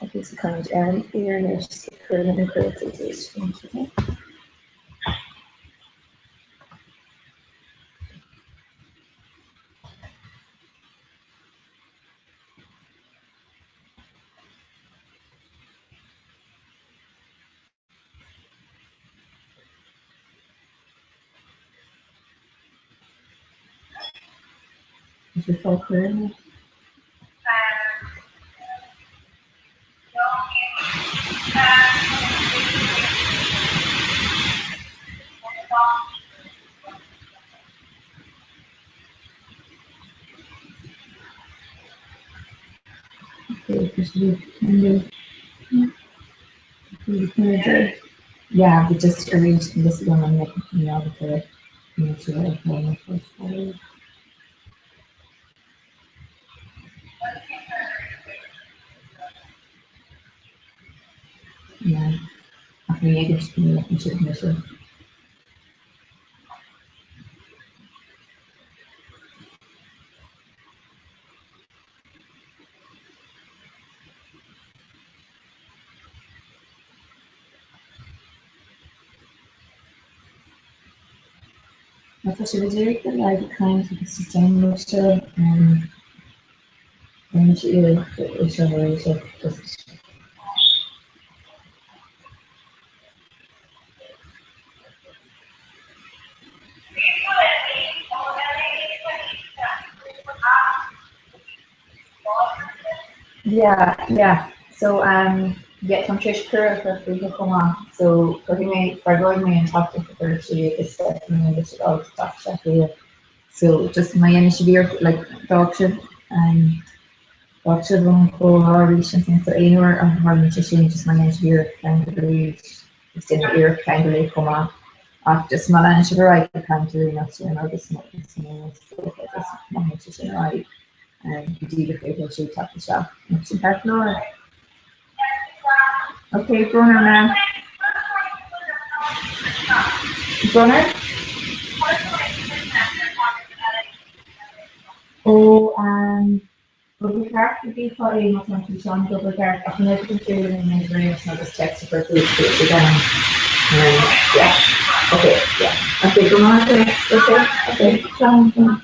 Okay, so táimid ar an aer anois, so cuir na craoltaí duit. Okay. Is it all clear now? Okay, just Yeah, but just arrange this one on the the Yeah. Ach ní ag Má tá sibh ag iarraidh dul ag caint agus ag déanamh seo, rinne sé iarracht é seo a réiteach just. Yeah, yeah. So, um, yeah, táim tar éis cuireadh a chur fúthu chomh maith. So, cuirfidh mé, freagróidh mé an tseachtain seo chuirfidh sí agus feicfidh mé an bhfuil siad ábalta teacht isteach chuige. So, just má dhéanann sibh iarracht, like, d'fhág sibh, um, d'fhág sibh an comhrá arís ansin, so aon uair a tharlaíonn sé sin, just má dhéanann sibh iarracht ceangal arís, is déanamh iarracht ceangal é chomh maith. Ach just má leanann sibh ar aghaidh ag caint ar aon sin agus má is just má théann sé sin ar aghaidh. Go dtí gur féidir leis teacht isteach. Sin ceart go leor. Ok, brón orm now. Brón ort? Ó, ba cheart go bhfeicfeá é má tá an físeán ag obair i gceart ach an oiread an féidir linn é réim agus text a chur chugat ag am. Yeah. Ok, yeah. Ok, go maith, ok, ok, slán.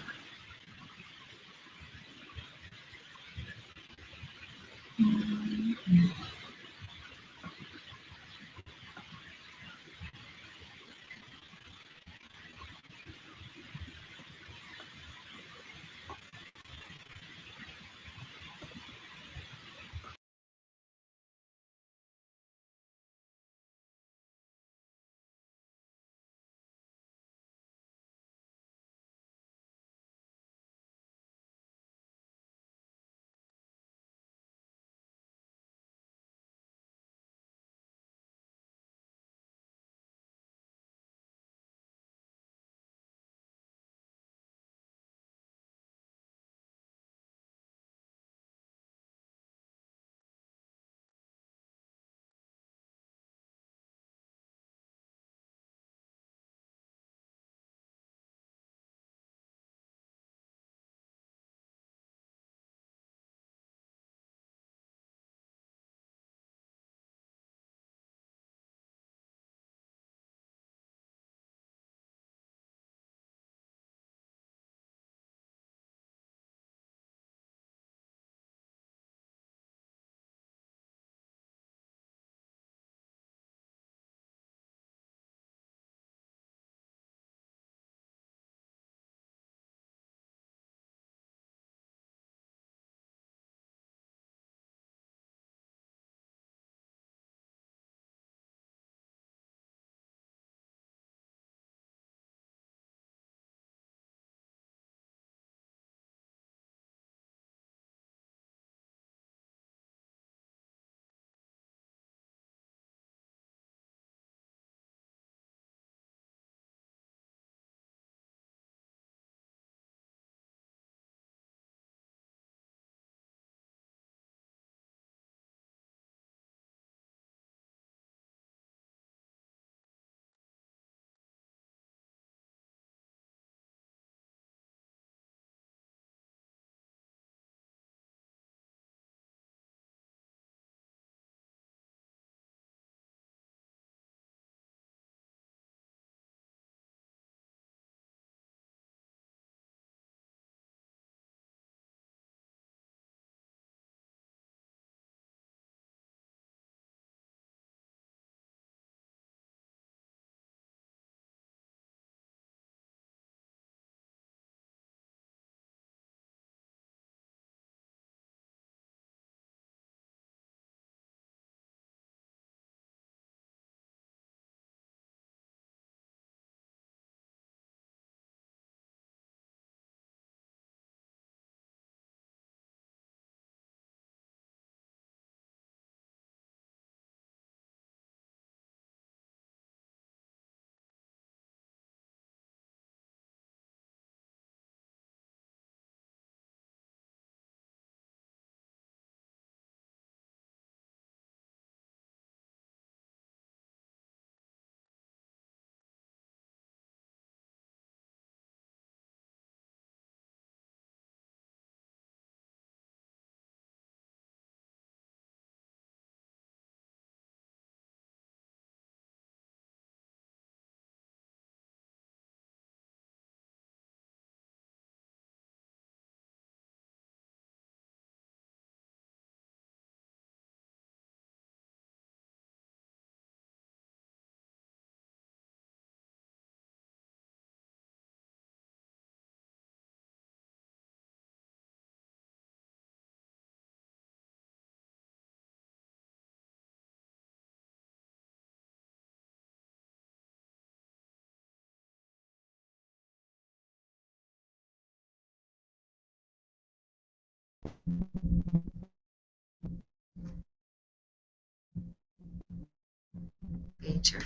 B'fhéidir.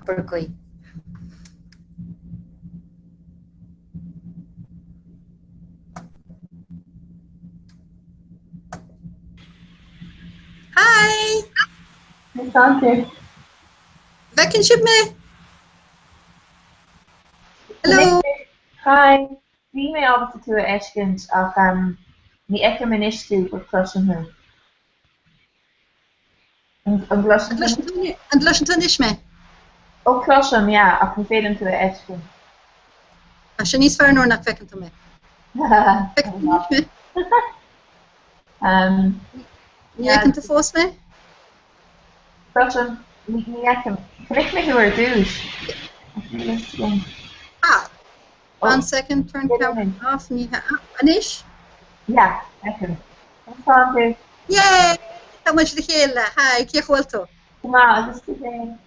Abair guí. Hi! Thank you. Bhfeiceann sibh mé? Hello! Hi! Bhí mé ábalta tú a fheiscint ach ní fheicim anois tú but cloisim thú. An gcloiseann tú mé? An gcloiseann tú anois mé? Ó cloisim, yeah, ach ní féidir liom tú a fheiscint. Tá sé níos fearr nuair nach bhfeiceann tú mé. Feiceann tú anois mé? Ní fheiceann tú fós mé? Cloisim, ní fheicim. Chonaic mé thú ar dtús. Ach níl fhios agam. Ah! One second, turn camera off, ní hea. Anois? Yeah, feicim. Conas tá tú? Yay! Tá muid le chéile. Hi, cén chaoi a bhfuil tú? Go maith, agus tú féin?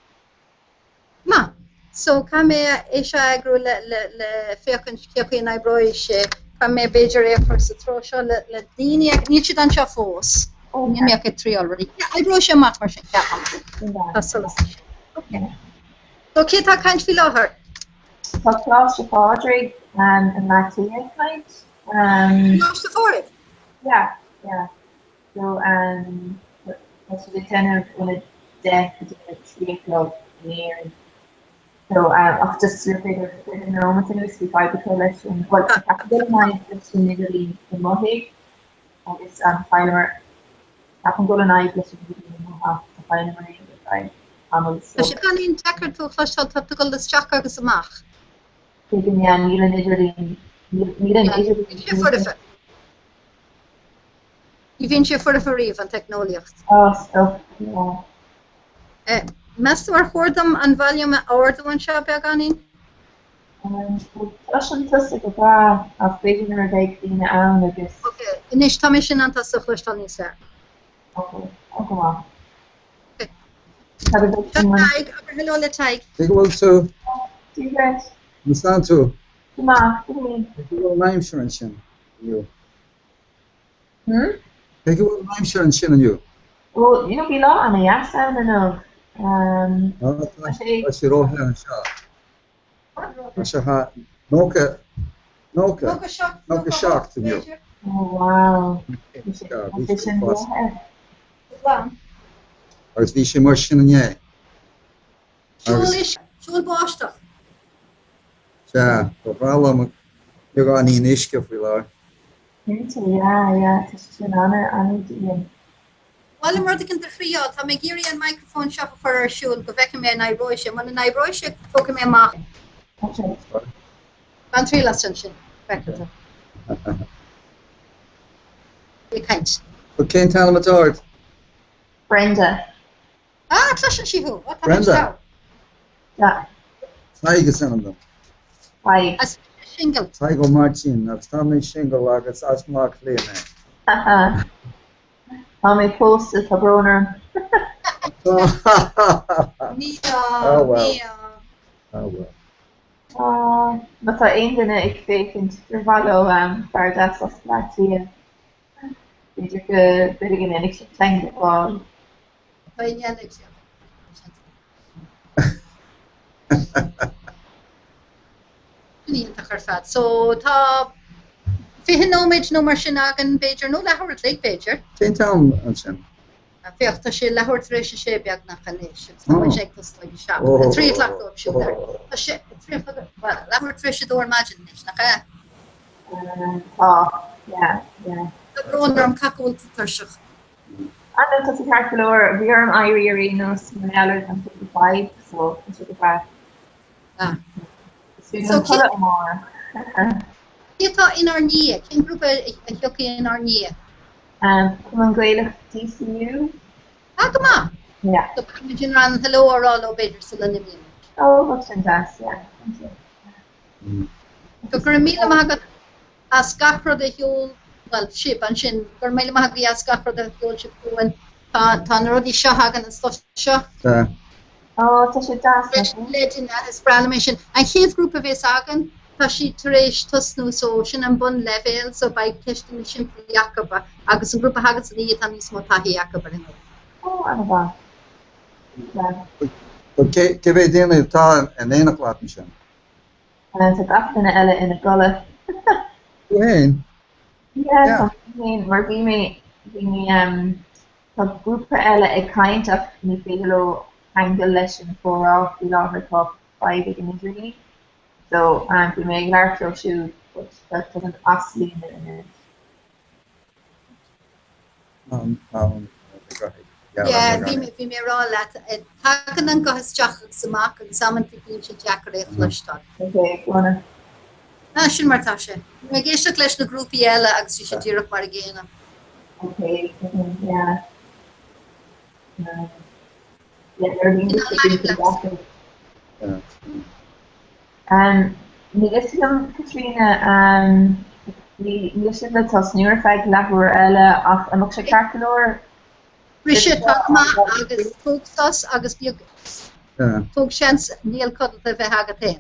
Maith. So, caithfidh mé é seo a eagrú le, le, le féachaint cén chaoi a n-oibreoidh sé. Caithfidh mé b'fhéidir é a chur sa treo seo le, le daoine, níl siad anseo fós. Níl mé ach ag triáil rudaí. Yeah, oibreoidh sé amach mar sin, ceapaim. Tá solas ansin. Okay. So, cé atá ag caint faoi láthair? Tá Coláiste Phádraig i mBleá Cliath ag caint. Coláiste Phádraig? Yeah, yeah. So tá siad ag déanamh óna 10 go dtí a 3 a chlog in Éirinn. So ach just le b'fhéidir 20 nóiméad anuas bhí fadhb acu leis an, bhuel tá dul in aghaidh leis an idirlíon i mo thigh agus chailleamar, ceapaim dul in aghaidh leis an idirlíon i mo theach so chailleamar é ar feadh tamaill so. Tá sé beagáinín deacair tú a chloisteáil, tá tú ag dul isteach agus amach. Tuigim, yeah, níl an idirlíon, níl an idirlíon. Níl sé foirfe. Ní bhíonn sé foirfe riamh, an teicneolaíocht. Oh, stop, yeah. Meas tú ar chóir dom an volume a ardú anseo beagáinín? Cloisim tusa go breá ach b'fhéidir nuair a bheidh daoine ann agus. Ok, anois tá mise in ann tusa a chloisteáil níos fearr. Ok, ó go maith. Ok. Cad a bheidh Seo Tadhg, abair hello le Tadhg. Cé go bhfuil tú? Dia duit. Conas tánn tú? Go maith, go maith. Cé go bhfuil an aimsir ansin inniu? Hmm? Cé go bhfuil an aimsir ansin inniu? Well, you know, bhí lá ana-dheas ann inniu. Um, Tá sé róthe anseo. Tá sé 90, 90, 97 inniu. Oh, wow. Bhí sé sin róthe. Agus bhí sé mar sin inné. Agus. Siúl báisteach. Sea, ba bhreá liom beagáinín uisce faoi láthair. Cinnte, yeah, yeah, tá sé sin an-dian. Ba mhaith liom rud éicint a thriáil, tá mé ag iarraidh an microphone seo a chur ar siúl go bhfeicfidh mé an oibreoidh sé. Muna n-oibreoidh sé, tógfaidh mé amach é. Ok. Bain triail as ansin, feicfidh tú. Bí ag caint. Cén t-ainm atá ort? Brenda. Ah, cloiseann sí thú! Oh, tá Brenda. Yeah. Tadhg is ainm dom. Tadhg. Is single. Tadhg Ó Máirtín, agus tá mé single agus as Baile Átha Cliath mé. Tá mé pósta, tá brón orm. Mí-ádh, mí-ádh. Ah well. Ah, má tá aon duine ag féachaint gur mhaith leo fear deas as Baile Átha Cliath, b'fhéidir go b'fhéidir go ndéanfaidh siad teagmháil. Tá inné ag siad. Sin iontach ar fad. So tá 20 nóiméad nó mar sin againn b'fhéidir, nó leathuair a chloig b'fhéidir. Cén t-am ansin? Féach, tá sé leathuair tar éis a sé beagnach anois agus tá muid ag tosú ag a 7. A 3 a clock dóibh siúd ar. Tá sé a 3 a chlog, bhuel, leathuair tar éis a 2 ar maidin anois, nach ea? Tá, yeah, yeah. Tá brón orm, caithfidh go bhfuil tú tuirseach. Ah no, tá sé ceart go leor. Bhí orm éirí ar aon nós mar gheall ar an cúpla fadhb, so tá sé go breá. Ah. Is féidir liom codladh amárach. Cé atá inár ndiaidh? Cén grúpa a thiocfaidh inár ndiaidh? Cumann Gaelach DCU. Ah, go maith! Yeah. So beidh muid in ann hello a rá leo b'fhéidir sula n-imíonn muid. Oh, bheadh sin deas, yeah. Thank you. So go raibh míle maith agat as gach rud a sheol, bhuel, sibh ansin, go raibh míle maith agaibh as gach rud a sheol sibh chugainn. Tá, tá na rudaí seo againn, an stuff seo. Tá. Ó, tá sé deas, nach bhfuil? Leideanna, is breá liom é sin. An chéad ghrúpa a bhéas againn? Tá siad tar éis tosnú so sin an bunleibhéal so beidh ceisteanna simplí acu agus an grúpa a thagann san oíche tá níos mó taithí acu ar an rud. Ó, an-mhaith. Yeah. So cé cé mhéad daoine atá in éineacht leat ansin? Tá gach duine eile ina gcodladh. Tú féin? Yeah, tá mé féin mar bhí mé bhí mé tá grúpa eile ag caint ach ní féidir leo ceangal leis an chomhrá faoi láthair tá fadhb ag an idirlíon. So bhí mé ag labhairt leo siúd but tá siad as líne anois. Yeah, bhí mé bhí mé ag rá leat, tagann an guth isteach agus amach agus amanta bíonn sé deacair é a chloisteáil. Ok, go on. Ah, sin mar tá sé. Bhí mé ag éisteacht leis na grúpaí eile agus bhí sé díreach mar a gcéanna. Ok, yeah. Yeah, nuair a bhíonn sé deacair. Níl a fhios agam, Caitríona, níl sibh le tosnú ar feadh leathuair eile ach an mbeadh sé ceart go leor? Briseadh tá go maith agus tóg sos agus bíodh, tóg seans néal codlata a bheith agat féin.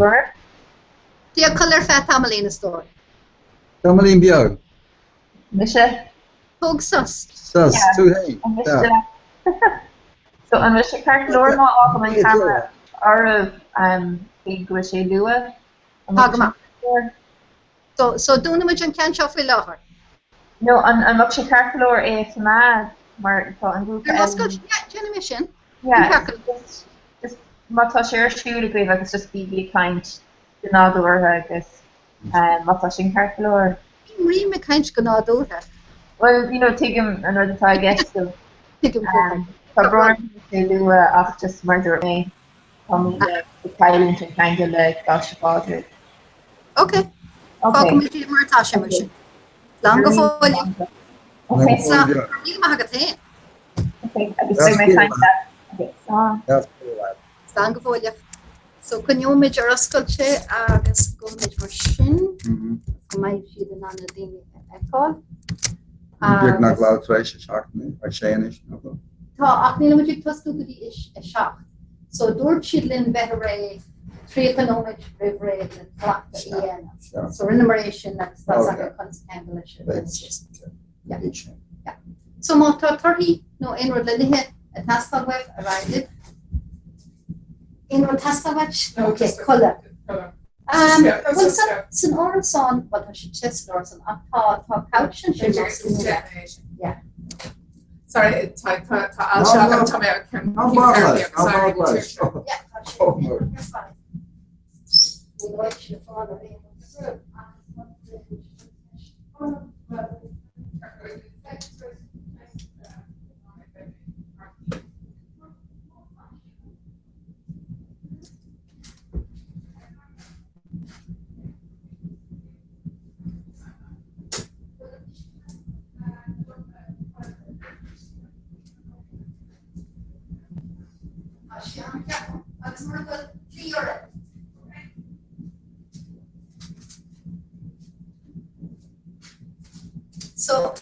Where? Bí ag codladh ar feadh tamaillín, a stór. Tamaillín beag. Mise? Tóg sos. Sos, tú féin. So an bhfuil sé ceart go leor má fhágaim an ceamara oraibh cé go bhfuil sé luath? Tá go maith. So, so dúnfaimid an ceann seo faoi láthair. No, an an mbeadh sé ceart go leor é a choimeád mar tá an grúpa eile. Oscailt, yeah, déanfaidh mé sin. Yeah, just, just má tá sé ar siúl agaibh agus just bígí ag caint go nádúrtha agus Má tá sin ceart go leor. Bím ag caint go nádúrtha. Bhuel, you know, tuigim an rud atá i gceist so. Tuigim, tuigim. Tá brón orm go bhfuil sé luath ach just mar a dúirt mé, táimid ag cailliúint an ceangal le Coláiste Phádraig. Ok. Fágfaimid é mar atá sé mar sin. Slán go fóill. Ok. Slán. Go raibh míle maith agat féin. Ok, agus beidh mé ag caint leat. Ok, slán. Slán go fóilleach. So coinneoimid ar oscailt é agus gabhfaimid mar sin go mbeidh siad in ann na daoine a fheiceáil. Beagnach leathuair tar éis a 7 nó 6 anois, nach bhfuil? Tá, ach nílimid ag tosnú go dtí a 7. So dúirt siad linn bheith réidh 30 nóiméad roimh ré le cleachtadh a dhéanamh. So rinneamar é sin agus tá a fhios againn conas ceangal leis an Yeah. Yeah. So má tá torthaí nó aon rud le n-ithe ag teastáil uaibh, ar aghaidh libh. Aon rud ag teastáil uait? No, Ok, just codladh. codladh. Um, Yeah, bhuel, just, san, yeah. san árasán, bhuel, tá sé te san árasán, ach tá, tá couch ansin más mian leat. Yeah. Sorry, tá tá tá ailse agam, tá mé ag Ná bac leis, ná bac leis. Yeah, tá sé. You're fine. Ní bheidh sé le fáil ar aon rud. Agus mura bhfuil dlí orainn. So,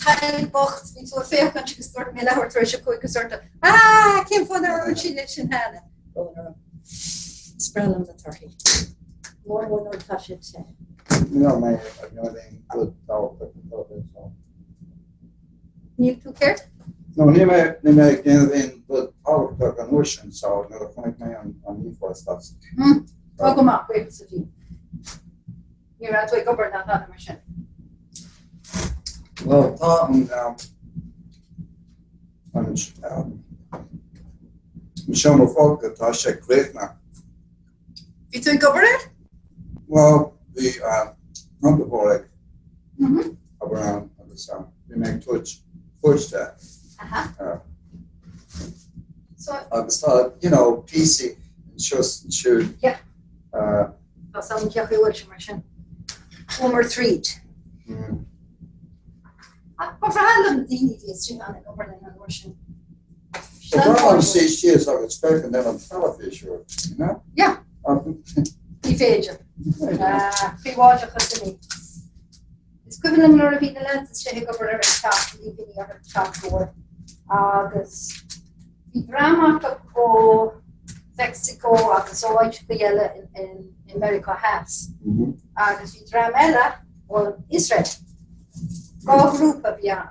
Tadhg bocht, bhí tú ag féachaint agus dúirt mé leathuair tar éis a 5 agus dúirt tú, Ah, cén fáth nár dhúirt sí leis sin cheana? Brón orm. Is breá liom na torthaí. Mór mór nuair atá siad te. Níl mé ag déanamh aon rud tábhachtach an torthaí seo. Níl tú céard? No, níl mé níl mé ag déanamh aon rud tábhachtach an uair sin so nuair a chonaic mé an an ríomhphost as. Tá go maith, buíochas a Dia. Ní raibh tú ag obair ná tada mar sin. Bhuel, tá an an an seomra folctha, tá sé críochnaithe. Bhí tú ag obair air? Bhuel, bhí Conchubhar ag obair ann agus bhí mé ag tabhairt cuairt de. Agus tá, you know, píosaí anseo is ansiúd. Yeah. Tá a fhios agam cén chaoi a bhfuil sé mar sin. Chuamar tríd. Ach ba bhreá liom daoine a bhí istigh ann ag obair linn an uair sin. Ba bhreá liom suí síos agus féachaint ar an teilifís uair, you know? Yeah. Ní féidir. Príobháideachas uilig. Is cuimhin liom nuair a bhí na lads istigh ag obair ar an teach, bhí daoine ar an teach úr agus bhí dream acu ó. Mheicsiceo agus ó áiteacha eile i Meiriceá Theas. Agus bhí dream eile ó Iosrael. 2 ghrúpa a bhí ann.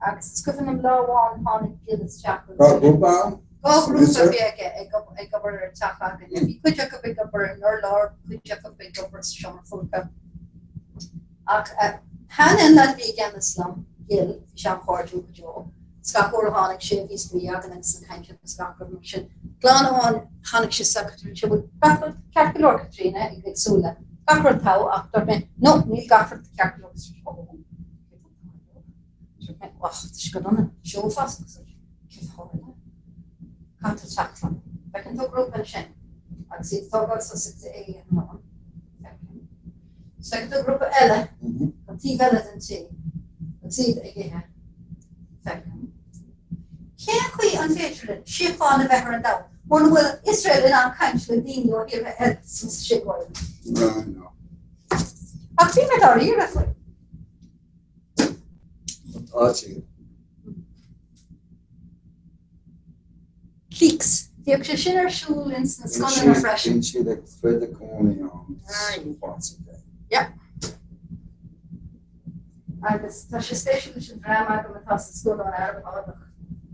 Agus is cuimhin liom lá amháin tháinig Gil isteach agus. 2 ghrúpa ann? 2 ghrúpa a bhí aige ag obair ar an teach againne. Bhí cuid acu ag obair ar an urlár, cuid acu ag obair sa seomra folctha. Ach thaitnigh an leaid a bhí i gceannas liom, Gil, bhí sé an-chairdiúil go deo, agus gach uair a tháinig sé bhí spraoi againn agus an caint agus gach rud mar sin. Lá amháin tháinig sé isteach agus dúirt sé bhfuil gach rud ceart go leor Caitríona ag súil le gach rud togha ach dúirt mé no níl gach rud ceart go leor agus dúirt sé oh Dúirt mé och tá sé go dona, sé uafásach agus dúirt sé céard a tharla? Caithfidh tú teacht liom. Feiceann tú grúpa ansin agus iad ag tógáil sos agus ag ithe lón. Feicim. Feiceann tú grúpa eile an taobh eile den tí agus iad ag ithe. Feicim. Cén chaoi an féidir linn síocháin a bheith ar an domhan muna bhfuil Iosrael in ann caint le daoine ó thíortha eile sa síocháin? Ach bhí mé dáiríre faoi. Tá siad. Cliques. Bhíodh sé sin ar siúl ins na scoileanna freisin. Bíonn siad ag troid i gcónaí ann. Uafásach é. Yeah. Agus tá sé spéisiúil leis an dream agam atá sa scoil ón Araib Shádach.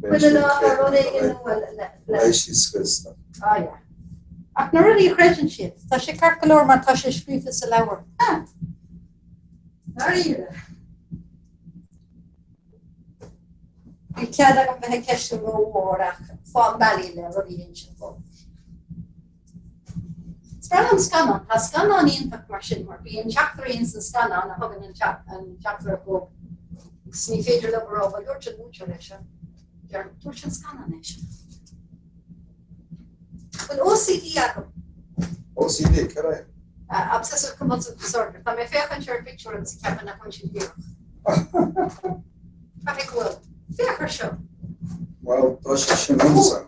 Chuile lá tá rud éigin nua le. Beidh siad scriosta. Ah yeah. Ach na rudaí a chreideann siad, tá sé ceart go leor mar tá sé scríofa sa leabhar. Ah! Dáiríre. Níl cead agam bheith ag ceistiú rómhór ach fág bealaí le rudaí a insint dóibh. Is breá liom scannáin. Tá scannáin iontach mar sin mar bíonn teachtairí ins an scannán a thugann an teachtaireacht dóibh agus ní féidir leo a rá bhuel dúirt an múinteoir é seo. Dúirt an scannán é seo. Bhfuil OCD agam? OCD, cad é? Obsessive Compulsive Disorder. Tá mé ag féachaint ar an bpictiúr agus ag ceapadh nach bhfuil siad díreach. Caithfidh go bhfuil. Féach ar seo. Bhuel, tá sé sin ionsa.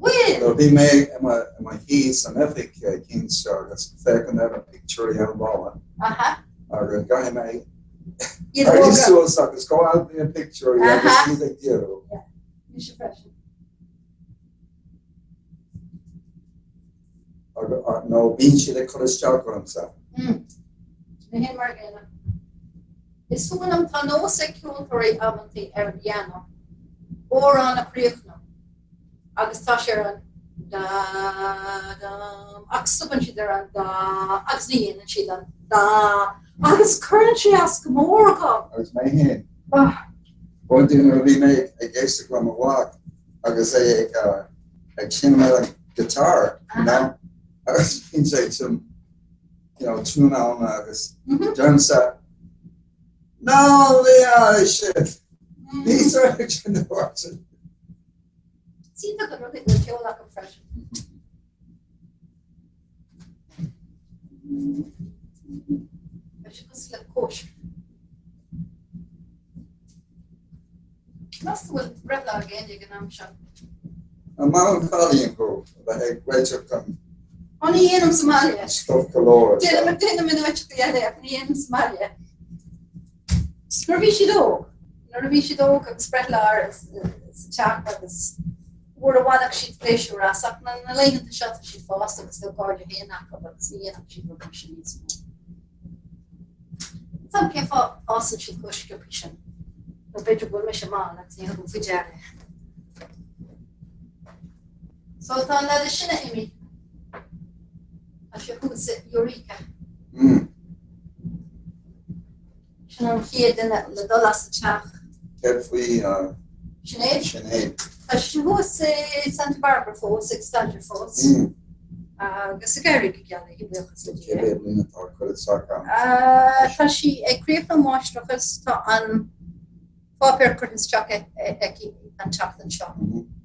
Bhfuil? Nuair a bhí mé i mo shuí san oifig cinnte agus ag féachaint ar na pictiúirí ar an bhalla agus caithfidh mé éirí suas agus gabháil go dtí na pictiúirí agus iad a dhíriú. Mise freisin. Nó bíonn siad ag cur isteach ormsa. Mé féin mar an gcéanna. Is fuath liom, tá nós ag ceoltóirí amantaí ar an bpianó amhrán a chríochnú agus tá sé ar an da dam ach stopann siad ar an da agus ní dhéanann siad an da agus cuireann sé as go mór dhom. Agus mé féin. Uaireanta nuair a bhí mé ag éisteacht le mo mhac agus é ag ag seinm ar an guitar, you know, agus bíonn sé ag you know, tune ann agus deirimse, Ná léigh sibh! Ní dúirt sin na sin. Is iontach an rud é go bhfuil ceol acu freisin. Beidh sé cosúil le cóisir. Meas tú an bhfuil breithlá ag éinne ag an am seo? An maith an cailín thú a bheith ag réiteach an Ó ní dhéanaim sa mbaile. stuif go leor. Déanaim déanaim in áiteacha eile ach ní dhéanaim sa mbaile. Nuair a bhí siad óg, nuair a bhí siad óg agus breithlá sa teach agus uair a bhainfeadh siad pléisiúr as ach na laethanta seo tá siad fásta agus tá a gcairde féin acu agus ní dhéanann siad rud mar sin níos mó. Níl 'fhios a'm cén fáth a fhásann siad chomh sciobtha sin. Nó b'fhéidir go bhfuil mise mall agus ní thugaim faoi deara é. So tá an leaid is sine imithe. Tá sé thuas i Eureka. Sin an chéad duine le dul as an teach. Céard faoi Sinéad? Sinéad. Tá sí thuas i Santa Barbara fós, ag staidéar fós. Agus ag éirí go geal léi, buíochas le Dia. Cé mhéad bliain atá curtha isteach ann? Tá sí ag críochnú máistreachas, tá an páipéar curtha isteach aici an tseachtain seo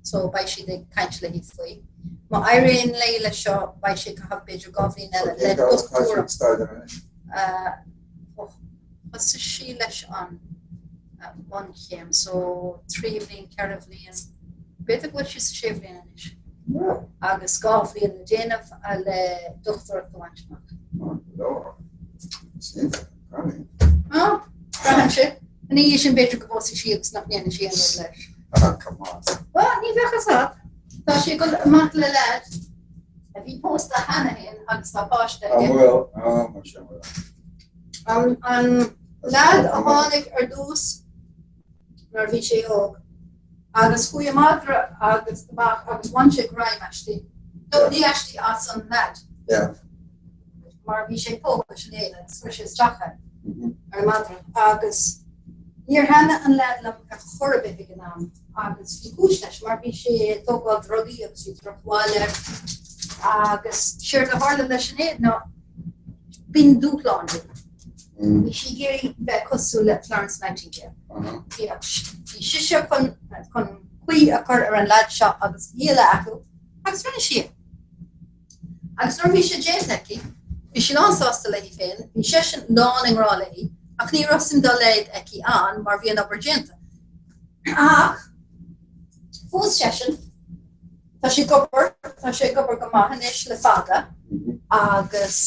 so beidh siad ag caint léi faoi. Má éiríonn léi leis seo beidh sí ag caitheamh b'fhéidir 2 bhliain eile le dochtúireacht. Thosaigh sí leis an bhunchéim, so 3 bhliain, 4 bhliain, b'fhéidir go bhfuil sí sa 6 bhliain anois, agus 2 bhliain le déanamh le dochtúireacht a bhaint amach. Ah, braitheann sé. Ina dhiaidh sin b'fhéidir go bpósfaidh sí agus nach ndéanfaidh sí aon rud leis. Ah, come on. Well, ní bheadh fhios agat. Tá sí ag dul amach le leaid a bhí pósta cheana féin agus tá páiste aige. An bhfuil? Ah, mar sin bhfuil. An an leaid a tháinig ar dtús nuair a bhí sé óg agus chuaigh an madra agus amach agus bhain sé greim aisti. No, ní aisti as an leaid. Yeah. Mar bhí sé ag pógadh sin é agus chuir sé isteach é ar an madra agus níor thaitnigh an leaid liom ar chor ar bith ag an am agus bhí cúis leis mar bhí sé ag tógáil drugaí agus bhí drochbhail air agus séard a tharla leis an éad ná b'in dúshlán di. Bhí sí ag iarraidh bheith cosúil le Florence Nightingale. Bhí bhí sise chun chun caoi a chur ar an leaid seo agus a shaol a athrú agus rinne sí é. Agus nuair a bhí sé déanta aici, bhí sí lán-sásta léi féin, bhí seisean lán i ngrá léi, ach ní raibh suim dá laghad aici ann mar bhí an obair déanta. Ach phós seisean, tá sé ag obair, tá sé ag obair go maith anois le fada agus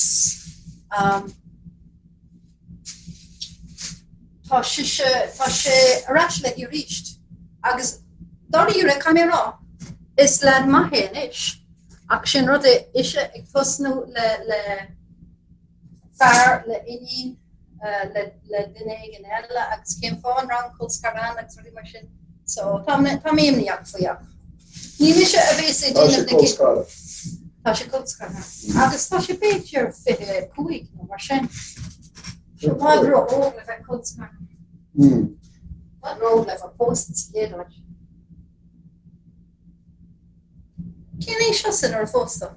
tá sise, tá sé ar ais léi arís. Agus dáiríre, caithfidh mé a rá, is leaid maith é anois. Ach sin rud é, ise ag tosnú le le fear, le iníon, le le duine éigin eile agus cén fáth an raibh an colscaradh ann agus rudaí mar sin. So tá mé tá mé imníoch faoi ach ní mise a bhéas ag Tá sé déanamh na cinntí. colscartha. Tá sé colscartha. Agus tá sé b'fhéidir 25 nó mar sin. Sé i bhfad ró-óg le bheith colscartha. Mm. I bhfad ró-óg le bheith pósta sa chéad áit. Cén aois thusa nuair a phós tú?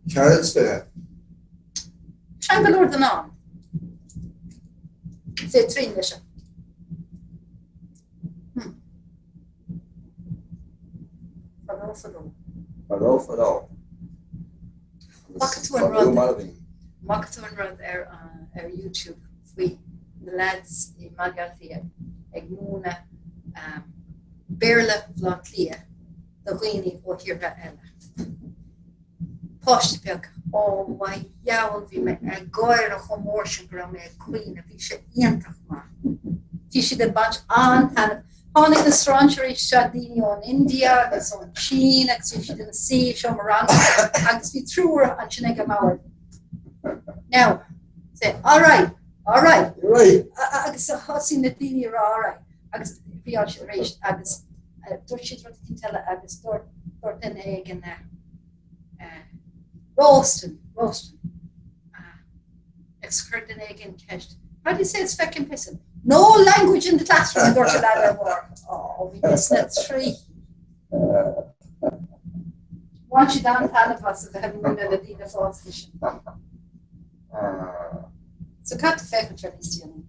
24. Sean go leor don am. 23 mise. Hmm. Fadó fadó. Fadó fadó. Bhfaca tú an rud Bhfaca tú an rud ar ar YouTube faoi na lads i mBaile Átha Cliath ag múineadh Béarla Bhaile Átha Cliath do dhaoine ó thíortha eile. Páiste beag, ó mo dheabhal bhí mé ag gáire chomh mór sin go raibh mé ag caoineadh, bhí sé iontach maith. Bhí siad ag baint an-taitneamh. Tháinig na strainséirí isteach, daoine ón India agus ón tSín agus bhí siad ina suí i seomra ranga agus bhí triúr ansin ag an mbord. Now, say, all right, all right. Right. Agus thosaigh na daoine a rá all right. Agus bhí siad arís agus dúirt siad rud éicint eile agus dúirt dúirt duine éigin roasting, roasting. Agus chuir duine éigin ceist, How do you say it's feckin' pissing? No language in the classroom, a dúirt an leaid ar bharr. Ó, bhí mé sna trithí. Bhain siad an-taitneamh as a bheith ag múineadh na daoine fásta sin. So cad tá féachaint ar níos déanaí?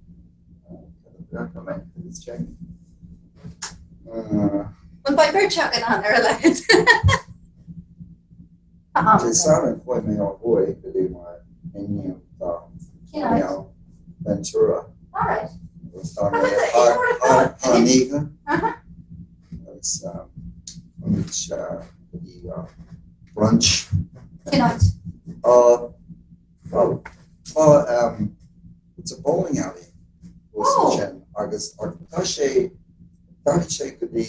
An beidh beirt againn ann ar a laghad? Dé Sathairn chuaigh mé ó thuaidh go dtí m'iníon tá Ventura. Agus tá mé thar an oíche agus chuaigh go dtí brunch. Cén áit? Bhuel, tá it's a bowling alley thuas ansin agus tá sé, d'athraigh sé go dtí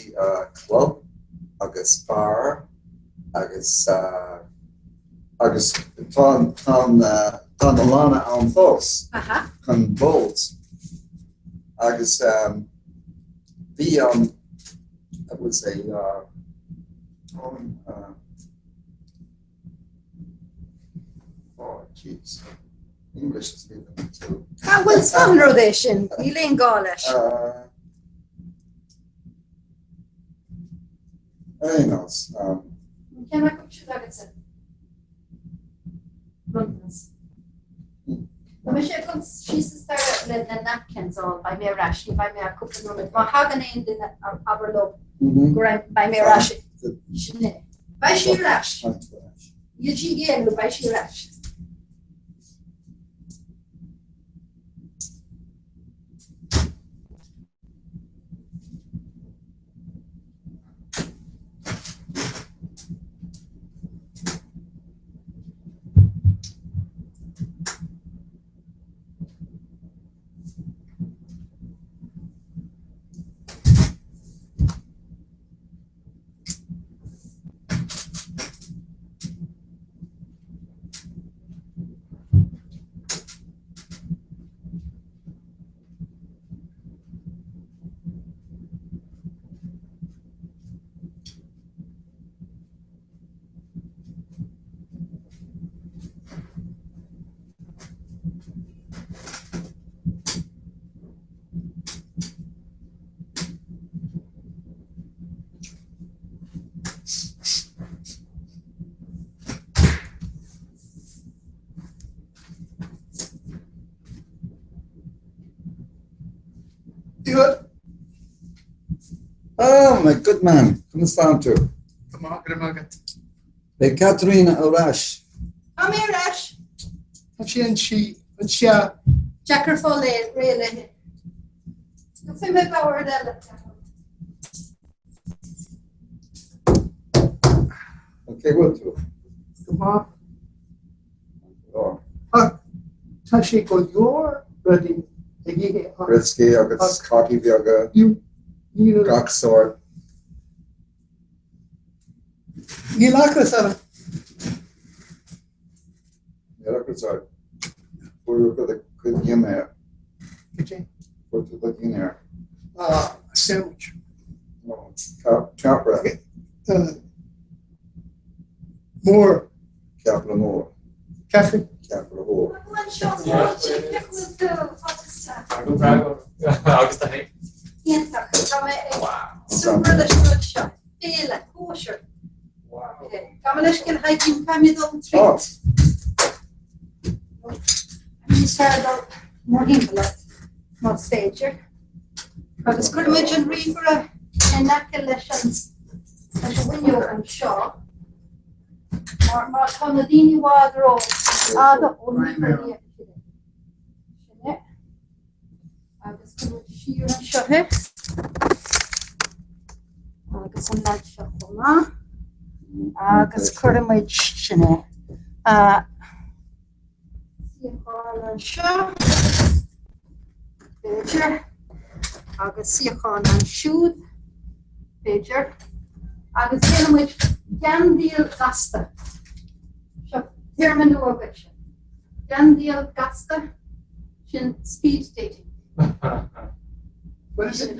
club agus bar agus agus tá tá tá na lána ann fós chun bowls agus bhí an I would say Oh, jeez. English is leaving me too. Ah, bhuel, is maith an rud é sin, níl aon gá leis. Aon nós. Cén acu siúd agatsa? Bronntanas. Tá mise ag dul síos an staighre le na napkins a fháil, beidh mé ar ais, ní bheidh mé ach cúpla nóiméad. Má thagann aon duine, abair leo go raibh, beidh mé ar ais. Sin é. Beidh sí ar ais. Níl sí ag éalú, beidh sí ar ais. Do it. Oh, my good man, conas tánn tú? Go maith, go raibh maith agat. Beidh Caitríona ar ais. Tá mé ar ais. Tá sí anseo. Deacair fáil réidh léi. Gheobhaidh mé bord eile. Cén chaoi a bhfuil tú? Go maith. Ach tá sé go leor rudaí ag ithe ach. Brioscaí agus cácaí beaga, gach sórt. Níl ocras orm. Níl ocras ort. Fuair tú do chuid dinnéir. Cad é? Fuair tú do dhinnéar. Ah, sandwich. Ceapaire. Mór. Ceapaire mór. Ceapaire. Ceapaire mór. Agus tá féin. Iontach. Tá mé ag súgradh leis an rud seo. Féile, cóisir. Gabh mo leithscéal Thaidhgín, caithfidh mé dul tríd. Níos fearr dul mórthimpeall ort, más féidir. Agus cuirfimid an ríomhaire in aice leis an leis an bhfuinneog anseo. Mar má tá na daoine i bhfad ró-fhada ón ríomhaire ní fheicfidh siad é. Sin é. Agus cuirfimid siar anseo é. Agus an leaid seo chomh maith. Agus cuirfimid sin é. Suíochán anseo, b'fhéidir, agus suíochán ansiúd, b'fhéidir, agus déanfaimid geandaíl gasta. Seo téarma nua dhuitse. Geandaíl gasta, sin speed dating. What is it?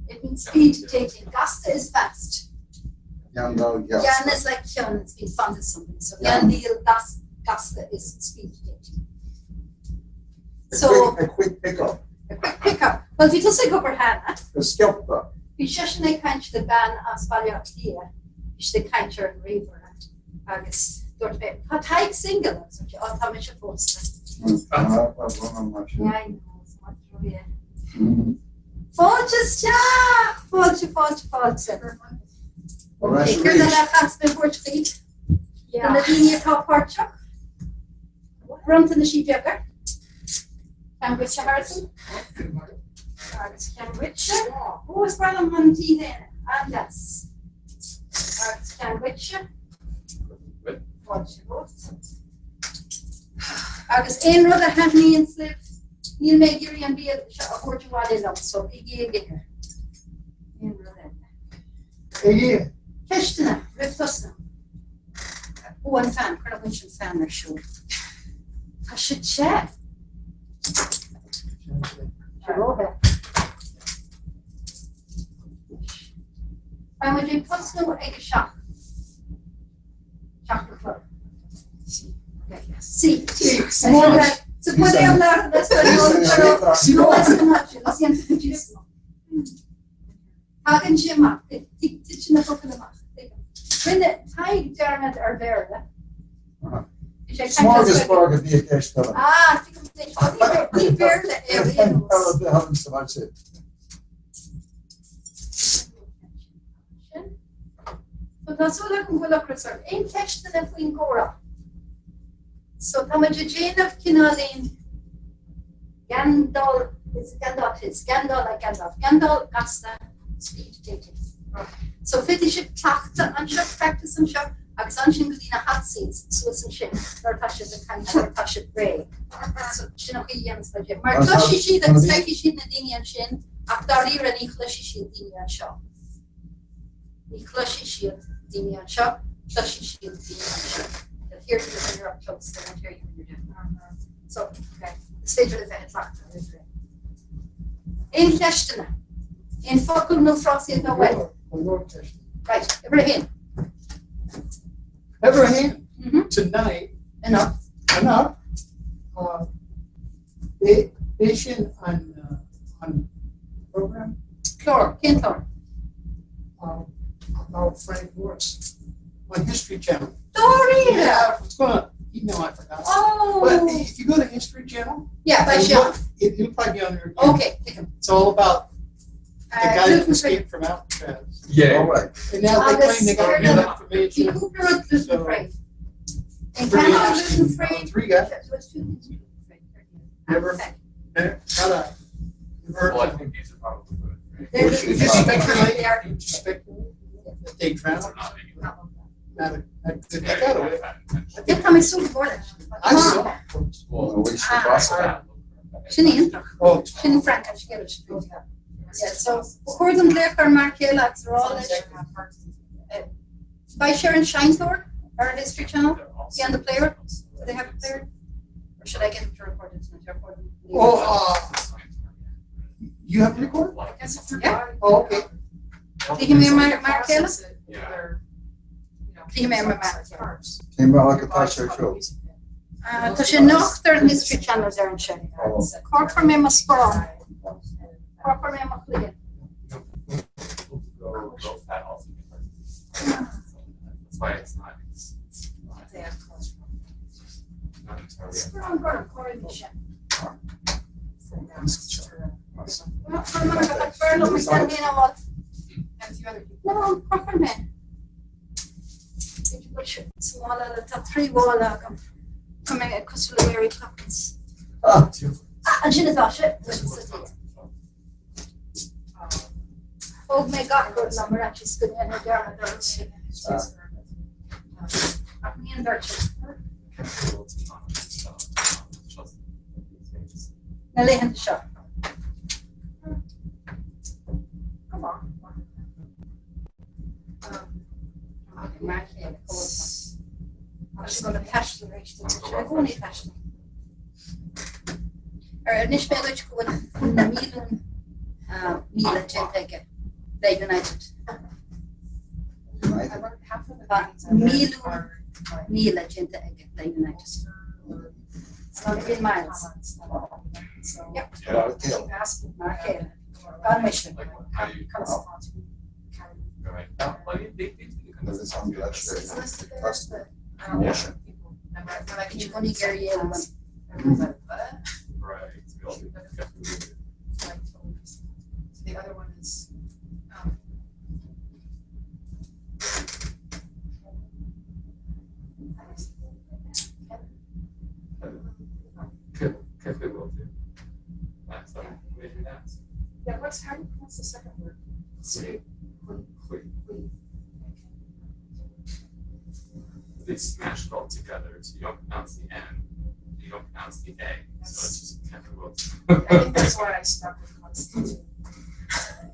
It means speed dating. Gasta is fast. Geandáil Gean gasta. is like ceann, it's being fond of something. So geandaíl gasta is speed dating. A So quick, a quick pick-up. a quick pick-up. Well, bhí tusa ag obair cheana. Go sciobtha. Bhí seisean ag caint le bean as Baile Átha Cliath. Bhí siad ag caint ar an ríomhaire agus dúirt mé, tá Tadhg single agus dúirt sí, oh, tá mise pósta. Yeah, I know, it's not true, yeah. Fáilte isteach! Fáilte, fáilte, fáilte. Ar ais Céard arís. eile a chaithfeas mé a thabhairt dhaoibh? Do na daoine atá páirteach. Bronntanaisí beaga. Ceann duitse, Harrison. Agus ceann duitse. Ó, is breá liom an T-léine. An-deas. Agus ceann duitse. Fáilte romhat. Agus aon rud a thaitníonn libh, níl mé ag iarraidh an bia seo a thabhairt abhaile liom, so bígí ag ithe. Aon rud eile. Ag ithe. Ceisteanna roimh tosnú. Ó, an fan, cuir an fan ar siúl. Tá sé te. Tá róthe. Beidh muid ag tosnú ag a 7. 7 a chlog. Sí. Se puede hablar en español, pero no esta noche. Lo siento muchísimo. Tagann sé amach. Titeann na focail amach. Rinne Tadhg dearmad ar Bhéarla. Bhí sé ag caint as Gaeilge. Smorgasbord a bhí i gceist agam. Ah, tuigim anois. Ní Béarla é ar aon nós. Sin. So tá súil agam go bhfuil ocras oraibh. Aon cheisteanna faoin gcomhrá? So tá muid ag déanamh cineáilín geandáil, is geandáil, is geandáil like Gandalf, geandáil gasta speed dating. So féadfaidh sibh cleachtadh anseo, practice anseo, agus ansin go dtí na hot seats suas ansin nuair atá sibh ag caint, nuair atá sibh réidh. So sin an chaoi a dhéananns muid é. Mar cloisfidh siad agus feicfidh siad na daoine ansin ach dáiríre ní chloisfidh siad daoine anseo. Ní chloisfidh siad daoine anseo, cloisfidh siad daoine ansin. They'll hear you when you're up close, they won't hear you when you're down. So, okay, is féidir le bheith ag cleachtadh roimh ré. Aon cheisteanna? Aon focal nó frásaí atá uait? Right, uimhir a haon. Uimhir a haon, tonight, Anocht. Anocht, b'é sin an an program. Clár, cén clár? About Frank Morris on History Channel. Dáiríre? Yeah, I was gonna email, I forgot. Oh! But if you go to History Channel, Yeah, beidh sé look, it, it'll probably be on there again. Okay, tuigim. It's all about The guy who escaped from Alcatraz. Yeah. All right. And now they claim they got new Bhí information. cúpla rud gluten free. And Pretty can interesting. gluten free? Three guys. There was two things gluten free. Never. Not I. Never. Well, I think these are probably good. right? They're You gluten just free. speculate, They are you just speculate that they drowned. These are not vegan. Not a, not good, they got away. I Yeah, think tá mé súil mhór leis. I saw. it. Well, We should pass that. Sin iontach. Oh, Sin Frank an scéal sin. Yeah, so chuir an glaoch ar mar chéile agus ar fháil leis. By Sharon Shinethor, our History Channel, be on the player. Do they have a player? Or should I get them to record it tonight? Record them. oh, you have a recorder? I guess if you're Yeah. buying- Oh, okay. Tuigim mé mar chéile? Yeah. Tuigim mé mar mar. Cén bealach atá sé seo? Tá sé nocht ar an History Channel ar an sin. Oh. Corfar mé mar spá. Corfar mé mar chluiche. Go, go fat also. That's why it's not, it's, it's not, not entirely. Spá gur choir sin. No, corfar mé. Tá tá trí bhála agam go mé cosúil le Mary Poppins. Ah, Ah, an sin atá sé Thóg mé gach rud liom ar fhaitíos go ndéanfaidh dearmad orm. Ach ní an dúirt sé. Na laethanta seo. Come on. Mar chéile, Tá sé go taisteal arís, tá sé i gcónaí ag taisteal. Ar anois mé duit go bhfuil na míliún míle déanta aige le United. United. Tá míliún míle déanta aige le United. It's not in miles. Yep. Mar chéile. Mar chéile. Gan mise. Like, how do you, right? Well, they, they do the kind of. Does it sound good? Trust Emotion. Bhí Gary Yale. Right. We all do. The other one is, Carefully will do. That's, we do that. yeah, what's, how do you pronounce the second word? Sweet. They smash it all together, so you don't pronounce the N, you don't pronounce the A, so it's just kind of will. I think that's why I stuck with Constantine.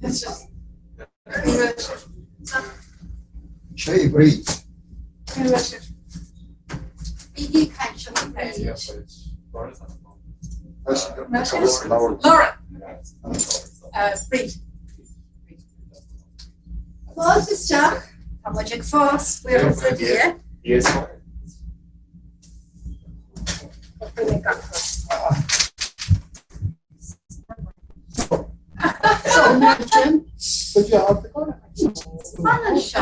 It's just, Sé Bríd. Bígí caint seo Yeah, Bríd. but it's, Lauren's on the phone. Tá sé go labhair. Lauren, Bríd. Fáilte isteach, tá muid ag fás, buíochas le Dia. Yes. Tá mé gach rud. So, Martin, But you have the corner. fan anseo.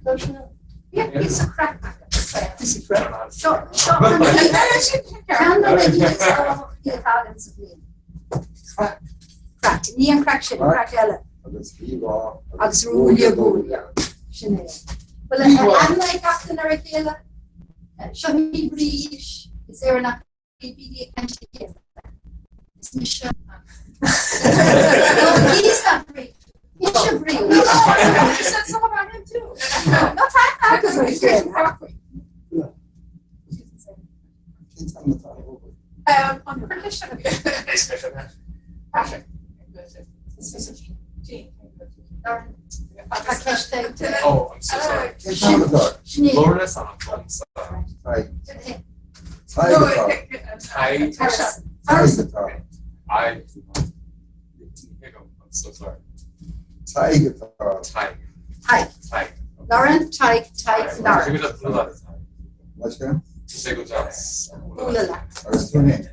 Tá sé. Yeah, píosa craic agat. Píosa craic. Seo, seo an ceann de na rudaí is tábhachtaí atá againn sa bhliain. Craic. Craic. Ní an craic sin, craic eile. Agus bhí Agus ruaille buaille. Sin é. Well, aithne ag gach duine ar a chéile. Seo í Bríd, is Éireannach í bígí ag caint le chéile. Is mise. No, he's not Bríd. Mise Bríd. You said something about him too. No, tá agus ar a chéile. On British. Patrick. Jean. Tá ceist ag Oh, I'm so sorry. Cén t-am Sin é. Lauren is on the phone, so. atá? Tadhg atá. I, Tadhg atá. I do not. Here you go. I'm so sorry. Tadhg atá. Tyke. Tadhg. Tyke. Lauren, Tadhg, Tadhg, Lauren. Go just pull Leis sin? Sé go just. Bualadh leat. Agus tú féin?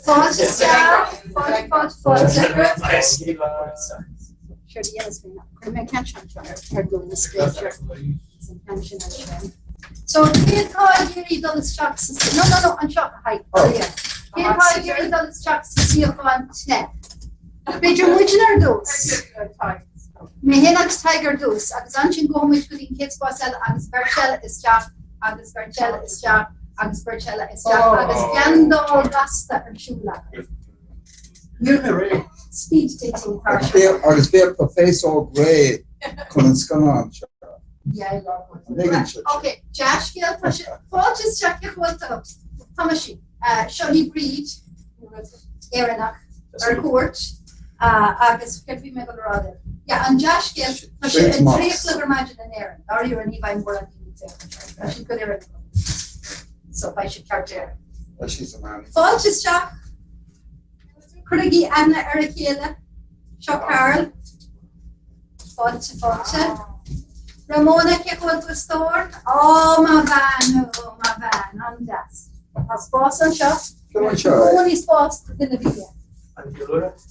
Fáilte isteach, fáilte, fáilte, fáilte. Sure, yes, mé. Chuir mé ceann seo anseo ar gcúl na scéalta. An ceann sin ansin. So cé atá ag iarraidh dul isteach sa No, no, no, anseo, hi. Oh. Yeah. Cé atá ag iarraidh dul isteach sa suíochán te? B'fhéidir muidne ar dtús. Mé féin agus Tadhg ar dtús agus ansin gabhfaidh muid go dtí an chéad spás eile agus beirt eile isteach agus beirt eile isteach agus beirt eile isteach agus geandáil gasta ar siúl againn. Níl mé réidh. Speed dating atá ar siúl. Agus bheadh do féasóg réidh chun an scannán seo. Yeah. An dtuigeann sibh? Ok, dea-scéal, tá sé, fáilte isteach a chomhalta. Thomaisí. Seo í Bríd, Éireannach, ar cuairt agus céard a bhí mé ag dul a rá libh? Yeah, an dea-scéal, tá sé a 3 a chlog ar maidin in Éirinn, dáiríre ní bheidh mórán daoine ag féachaint air, tá siad go léir ag obair. So beidh siad ceart ar. Beidh siad san am. Fáilte isteach, cuirigí aithne ar a chéile, seo Carl. Fáilte, fáilte. Ramona, cén chaoi a bhfuil tú a stór? Ó, mo bhean, ó, mo bhean, an-deas. Tá spás anseo. Come anseo. I gcónaí spás do dhuine bia. An ceiliúradh?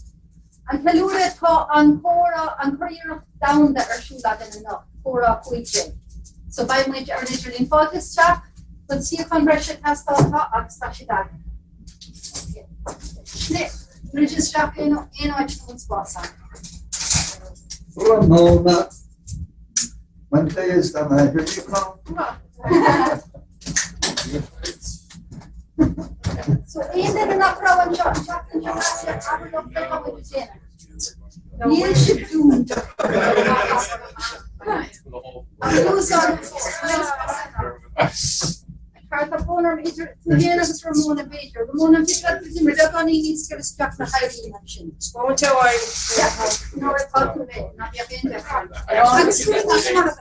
An ceiliúradh, tá an comhrá, an curiarracht domhanda ar siúl againn anocht, comhrá 15. So beidh muid ar an idirlíon. Fáilte isteach, bhfuil suíochán breise ag teastáil? Tá, agus tá siad againn. Brid isteach aon áit a bhfuil spás ann. Ramona, when day is done, I hear you call. So aon duine nach raibh anseo an tseachtain seo caite, abair leo céard atá muid ag déanamh. Níl sibh dúnta. Ach úsáid an fós. Tá tá brón orm idir tú féin agus Ramona b'fhéidir. Ramona an féidir leat b'fhéidir beagáinín níos giorra isteach le hEirene ansin? Won't you I? Yeah, nuair atá tú réidh, ná bíodh aon deifir. Agus tú tá sin mar a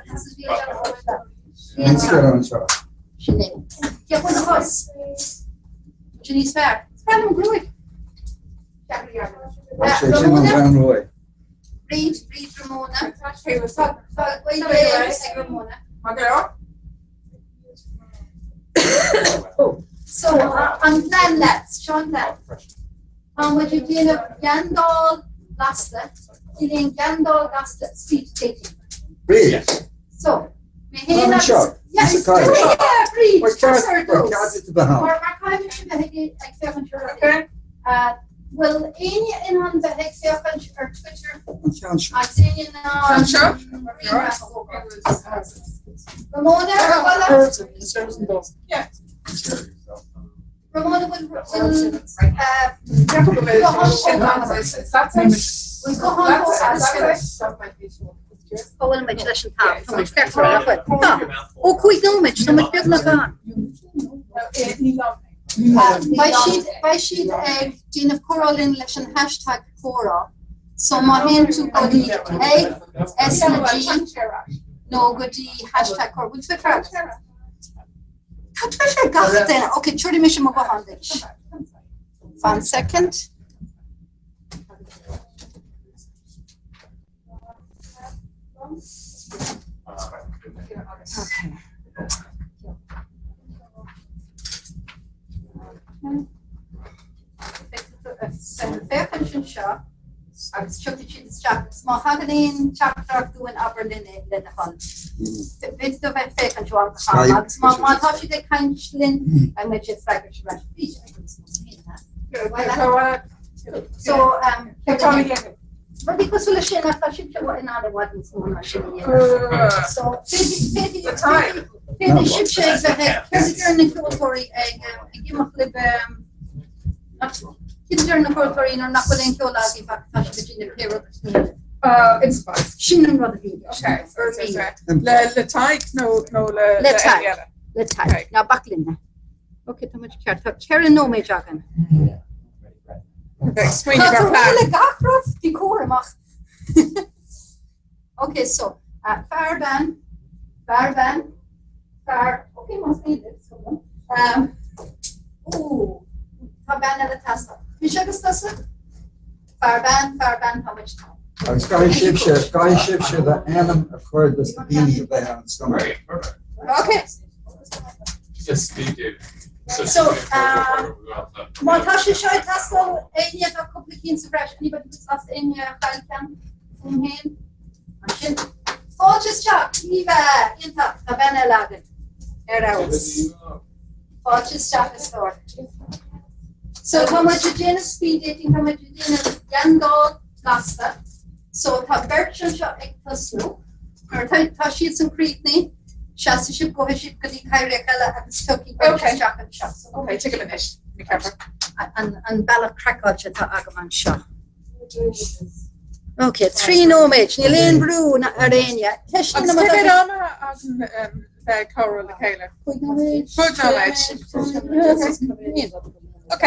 Níl scéal anseo. Sin é. Cén chaoi a bhfuil do chos? Sin níos fearr. Is breá liom an ghruaig. Sé sin an bhean ruaidh. Bríd, Bríd Ramona. Tá tá Gaeilge ag Ramona. Má go leor? So, an plean lads, seo an plean. Tá muid ag déanamh geandáil gasta, ciallaíonn geandáil gasta speed dating. Bríd! So, mé féin agus... Seo, Yeah, yeah, Bríd, tusa ar dtús. Ceart duit a bheith ann. Mar mar caithfidh muid a bheith ag féachaint ar rudaí. Bhfuil éinne in ann bheith ag féachaint ar Twitter? An ceann seo. Agus éinne in ann... Ceann seo? Ramona, ar mhaith leat? Yeah. Ramona, bhfuil Cá bhfuil muid leis an t-am? Tá muid ceart go leor, nach bhfuil? Tá. Ó, 5 nóiméad, tá muid beagnach ann. Beidh siad, beidh siad ag déanamh comhrá linn leis an hashtag comhrá. So má théann tú go dtí ag S na G nó go dtí hashtag comhrá, bhfuil Twitter agat? Tá Twitter ag gach duine. Ok, tabharfaidh mise mo ghuthán duit. One second. Féachaint anseo agus tiocfaidh siad isteach agus má thagann aon teachtaireacht uainn abair linn é le do thoil. B'fhéidir do bheith féachaint ó am go ham agus má má tá siad ag caint linn beidh muid ag freagairt ar ais arís agus So um, Rudaí cosúil leis sin ach tá sibhse in ann i bhfad níos mó ná sin a dhéanamh. So féadfaidh sibhse ag bheith ag céard a deir na ceoltóirí ag ag imeacht libh céard a deir na ceoltóirí nuair nach bhfuil aon cheol agaibh ach tá sibh ag déanamh pé rud is mian libh. It's fine. Sin an rud a bhí Okay. Le le Tadhg nó nó le Le Tadhg. Le Tadhg. Ná bac linne. Ok, tá muid ceart. Tá 4 nóiméad againn. Okay, smaoineamh ar plean. le gach rud bí cúramach. Ok, so, uh, fear bean, fear bean, fear, ok, más féidir, so, um, ó, tá bean eile ag teastáil. Mise agus tusa? Fear bean, fear bean, tá muid tá. Agus caithfidh sibhse, caithfidh sibhse d'ainm a chur dos na daoine a bheith ar an scannán. Right, perfect. Ok. Just speed dating. So, má tá sé seo ag teastáil éinne tá cúpla cinn sa bhreis, anybody who's lost éinne a chaill ceann fúm féin? Ansin. Fáilte isteach, Eva, iontach, tá bean eile againn. Ar fheabhas. Fáilte isteach a stór. So tá muid ag déanamh speed dating, tá muid ag déanamh geandáil. Gasta. So tá beirt anseo ag tosnú. Nuair atá tá siadsan críochnaithe, seasfaidh sibh, gabhfaidh sibh go dtí cathaoireach eile agus tiocfaidh beirt Okay. isteach anseo. So Okay, tuigim anois. Ní ceapaim. an, an bealach craiceáilte atá agam anseo. Ok, 3 nóiméad, níl aon brú ar éinne. Ceisteanna Agus má cé tá mhéad ama againn bheith ag comhrá le chéile? 5 nóiméad. 5 nóiméad. Ok.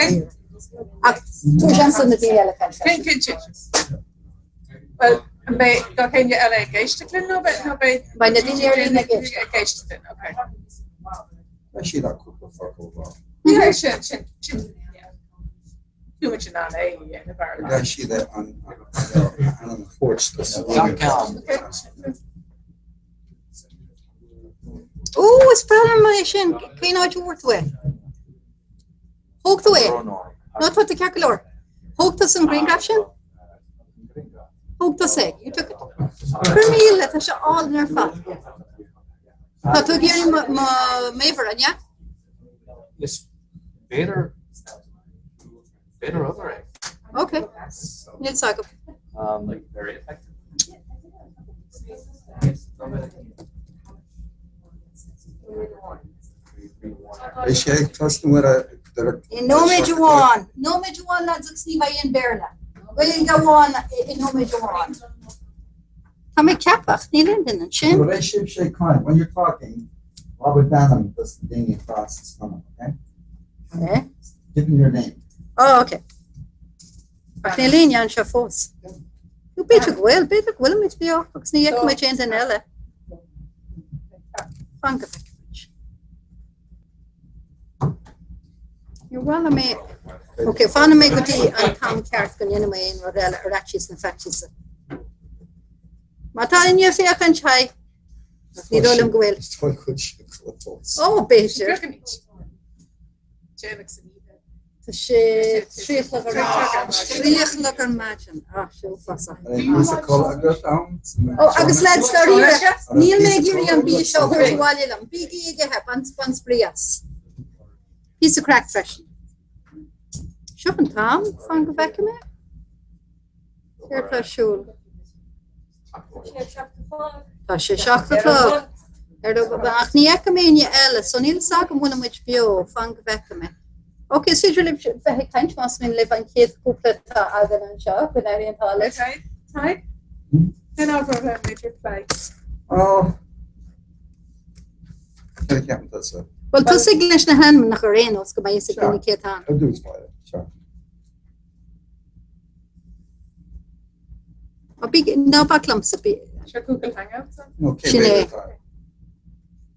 Ach tabhair seans do na daoine eile caint Cén freisin. cinnte? Bhuel, an mbeidh gach éinne eile ag éisteacht linn nó beidh nó beidh Beidh na daoine ar líne ag éisteacht. ag éisteacht linn? Ok. Beidh siad ach cúpla focal a rá. Yeah, sin, sin, sin, yeah. Bhí muid in ann é a dhéanamh ar Beidh siad an an thabhairt do na daoine. Ó, is breá liom é sin. Cén áit a bhfuair tú é? Thóg tú é? Nó tá tú ceart go leor. Thóg tusa an grianghraf sin? Thóg tusa é. You took it. Cuir míle, tá sé álainn ar fad. Tá tú ag iarraidh mo mo m'uimhir, an ea? Is féidir féidir obair é. Ok. Níl fhios agam. Um, like very effective. Beidh sé ag tosnú ar a I nóiméad amháin, nóiméad amháin lads agus ní bheidh aon Bhéarla. Gaeilge amháin i nóiméad amháin. Tá mé ag ceapadh, níl aon duine ansin. Nuair a bheidh sibhse ag caint, when you're talking, abair d'ainm dos na daoine atá sa scannán, okay? Eh? Give them your name. Oh, ok. Ach níl éinne anseo fós. Nó b'fhéidir go bhfuil, b'fhéidir go bhfuilimid beo agus ní fheicimid aon duine eile. Fan go bhfeicimid. Níor mhaith liom é. Ok, fanfaidh mé go dtí an t-am ceart go ndéanfaidh mé aon rud eile ar fhaitíos na faitíosa. Má tá éinne ag féachaint, haigh. Ach ní dóigh liom go bhfuil. Is dóigh go bhfuil siad fós. Ó, b'fhéidir. Déanach san oíche. Tá sé 3 a chlog ar 3 a chlog ar maidin. Ah, sé uafásach. An píosa codladh agat ann? Ó, agus lads, dáiríre, níl mé ag iarraidh an bia seo a thabhairt abhaile liom. Bígí ag ithe, bain bain spraoi as. Píosa craic freisin. Seo an t-am, fan go bhfeicfidh mé. Céard tá ar siúl? Tá sé 7 a chlog. Ar ach ní fheicim éinne eile, so níl fhios agam bhfuil muid beo, fan go bhfeicfidh mé. Ok, is féidir libh bheith ag caint más mian libh an chéad chúpla atá againn anseo, go n-éirí an t-ádh libh. Ok, Tadhg? Cén ábhar a bheidh ag plé? Oh. Cé ceapann tusa? Bhuel, tosaigh leis na hainmneacha ar aon nós go mbeidh fhios ag daoine cé atá ann. Ar dtús báire, seo. Ná bac liomsa. Seo Google Hangouts? Nó cé Sin mhéad é. atá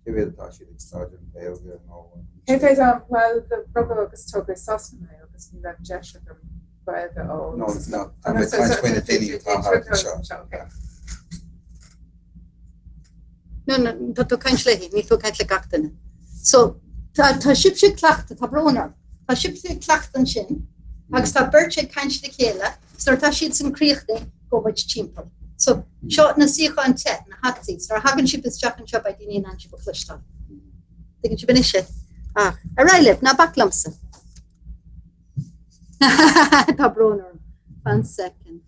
cé mhéad atá siad ag úsáid an Ghaeilge nó Cé mhéad am, bhuel, rugadh agus tógadh i Sasana mé agus ní raibh deis agam Gaeilge a fhoghlaim. No, no, tá mé ag caint faoi na daoine atá thart anseo. No, no, tá tú ag caint léi, níl tú ag caint le gach duine. So, tá, tá sibhse ag cleachtadh, tá brón orm, tá sibhse ag cleachtadh ansin agus tá beirt ag caint le chéile, so nuair atá siadsan críochnaithe, gabhfaidh muid timpeall. So, seo na suíocháin te, na hot seats, nuair a thagann sibh isteach anseo beidh daoine in ann sibh a chloisteáil. Tuigeann sibh anois é? Ach, ar aghaidh libh, ná bac liomsa. Tá brón orm. One second.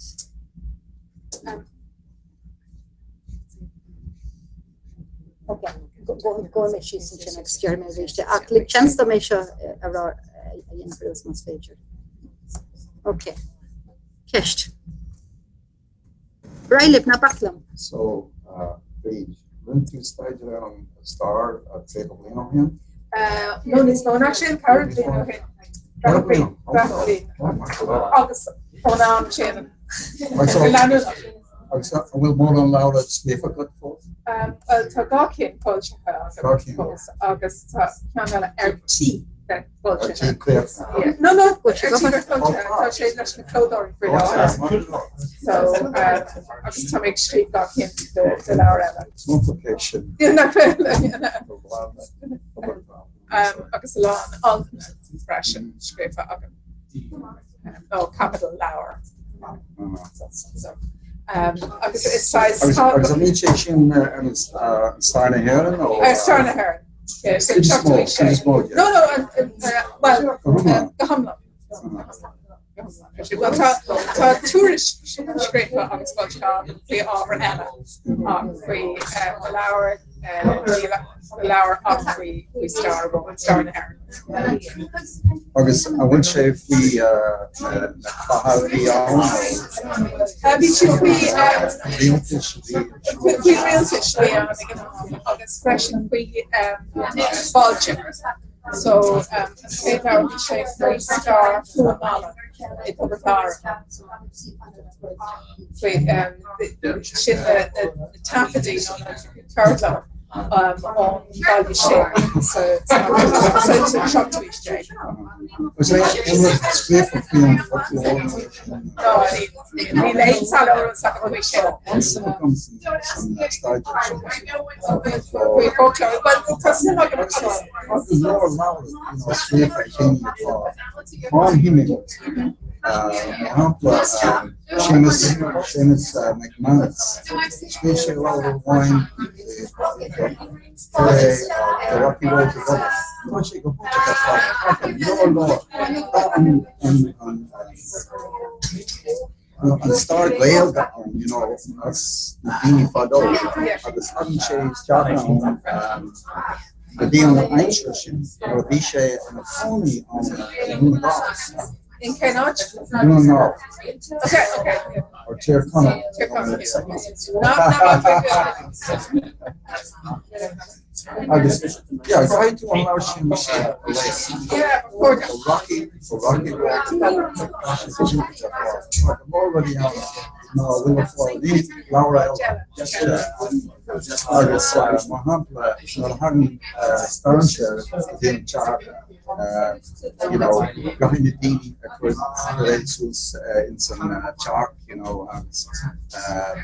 Ok, gabhfaidh mé síos ansin agus déarfaidh mé arís é. Ach lig seans dom é seo a rá a dhéanamh arís más féidir. Ok. Ceist. Ar aghaidh libh, ná bac liom. So, Bríd, rinne tú staidéar ar an stair 30 bliain ó shin? No, níos mó ná sin, 40 bliain ó shin. 40 bliain. 40 bliain. Agus ón am sin. Agus an bhfuil mórán leabhar scríofa agat fós? Bhuel, tá dhá cinn foilsithe agam fós agus tá ceann eile ar tí bheith foilsithe. Ar tí críochnaithe. No, no, ar tí bheith foilsithe, tá sé leis na clódóirí faoi láthair. So, agus tá mé ag scríobh dhá cinn de leabhar eile. Multiplication. Agus a lán altanna freisin scríofa agam. Nó caibidil leabhar. Agus is saghas. Agus an mbíonn sé sin ar an stair na hÉireann nó? Ar stair na hÉireann. Cuid is mó. No, no, well, go hiomlán. Go hiomlán. Bhuel tá tá tuairisc scríofa agus foilsithe faoi ábhar eile ach faoi mo leabhar níl mo leabhar ach faoi faoi stair stair na hÉireann. Agus an bhfuil sé faoi na catha a bhí ann? Bhí sé faoi rialtais a bhí faoi rialtais a bhí ann ag an am agus freisin faoi fáilte. So an chéad leabhar bhí sé faoi stair Chluain Meala i dTiobraid Árann. Faoi sin na taifidí nó na ceardlanna ón bhaile sin sa seachtú haois déag. Was é aon rud scríofa faoi an foclóir nó sin? No, níl aon saineolas agam faoi sin. An-suim agam san staidéar sin. Faoi foclóir, bhuel tá suim agam agus. Tá go leor leabhar scríofa ag daoine atá an-shuimiúil. Mar shampla, Séamus, Séamus McManus, scríobh sé leabhar amháin faoi The Rocky Road to Dublin. Tá sé go hiontach ar fad. Tá go leor leabhar. Tá an, an, an, an stair Gaeilge ann, you know, as na daoine fadó agus thagann sé isteach ann go dtí an aimsir sin nuair a bhí sé ina chónaí ann i nDún na nGall. In cén áit? Dún na nGall. Okay, okay. Or Tír Chonaill. Tír Chonaill. Agus, yeah, caithfidh tú an leabhar sin a léamh. Yeah, of course. The Rocky, the Rocky Road to Dublin. Tá sé go hiontach ar fad. Tá go leor rudaí ann ná bhfuil ar fáil ní leabhar eile. Agus, mar shampla, nuair a thagann strainséir go dtí an teach, you know, caithfidh na daoine a chur é suas ins an teach, you know, agus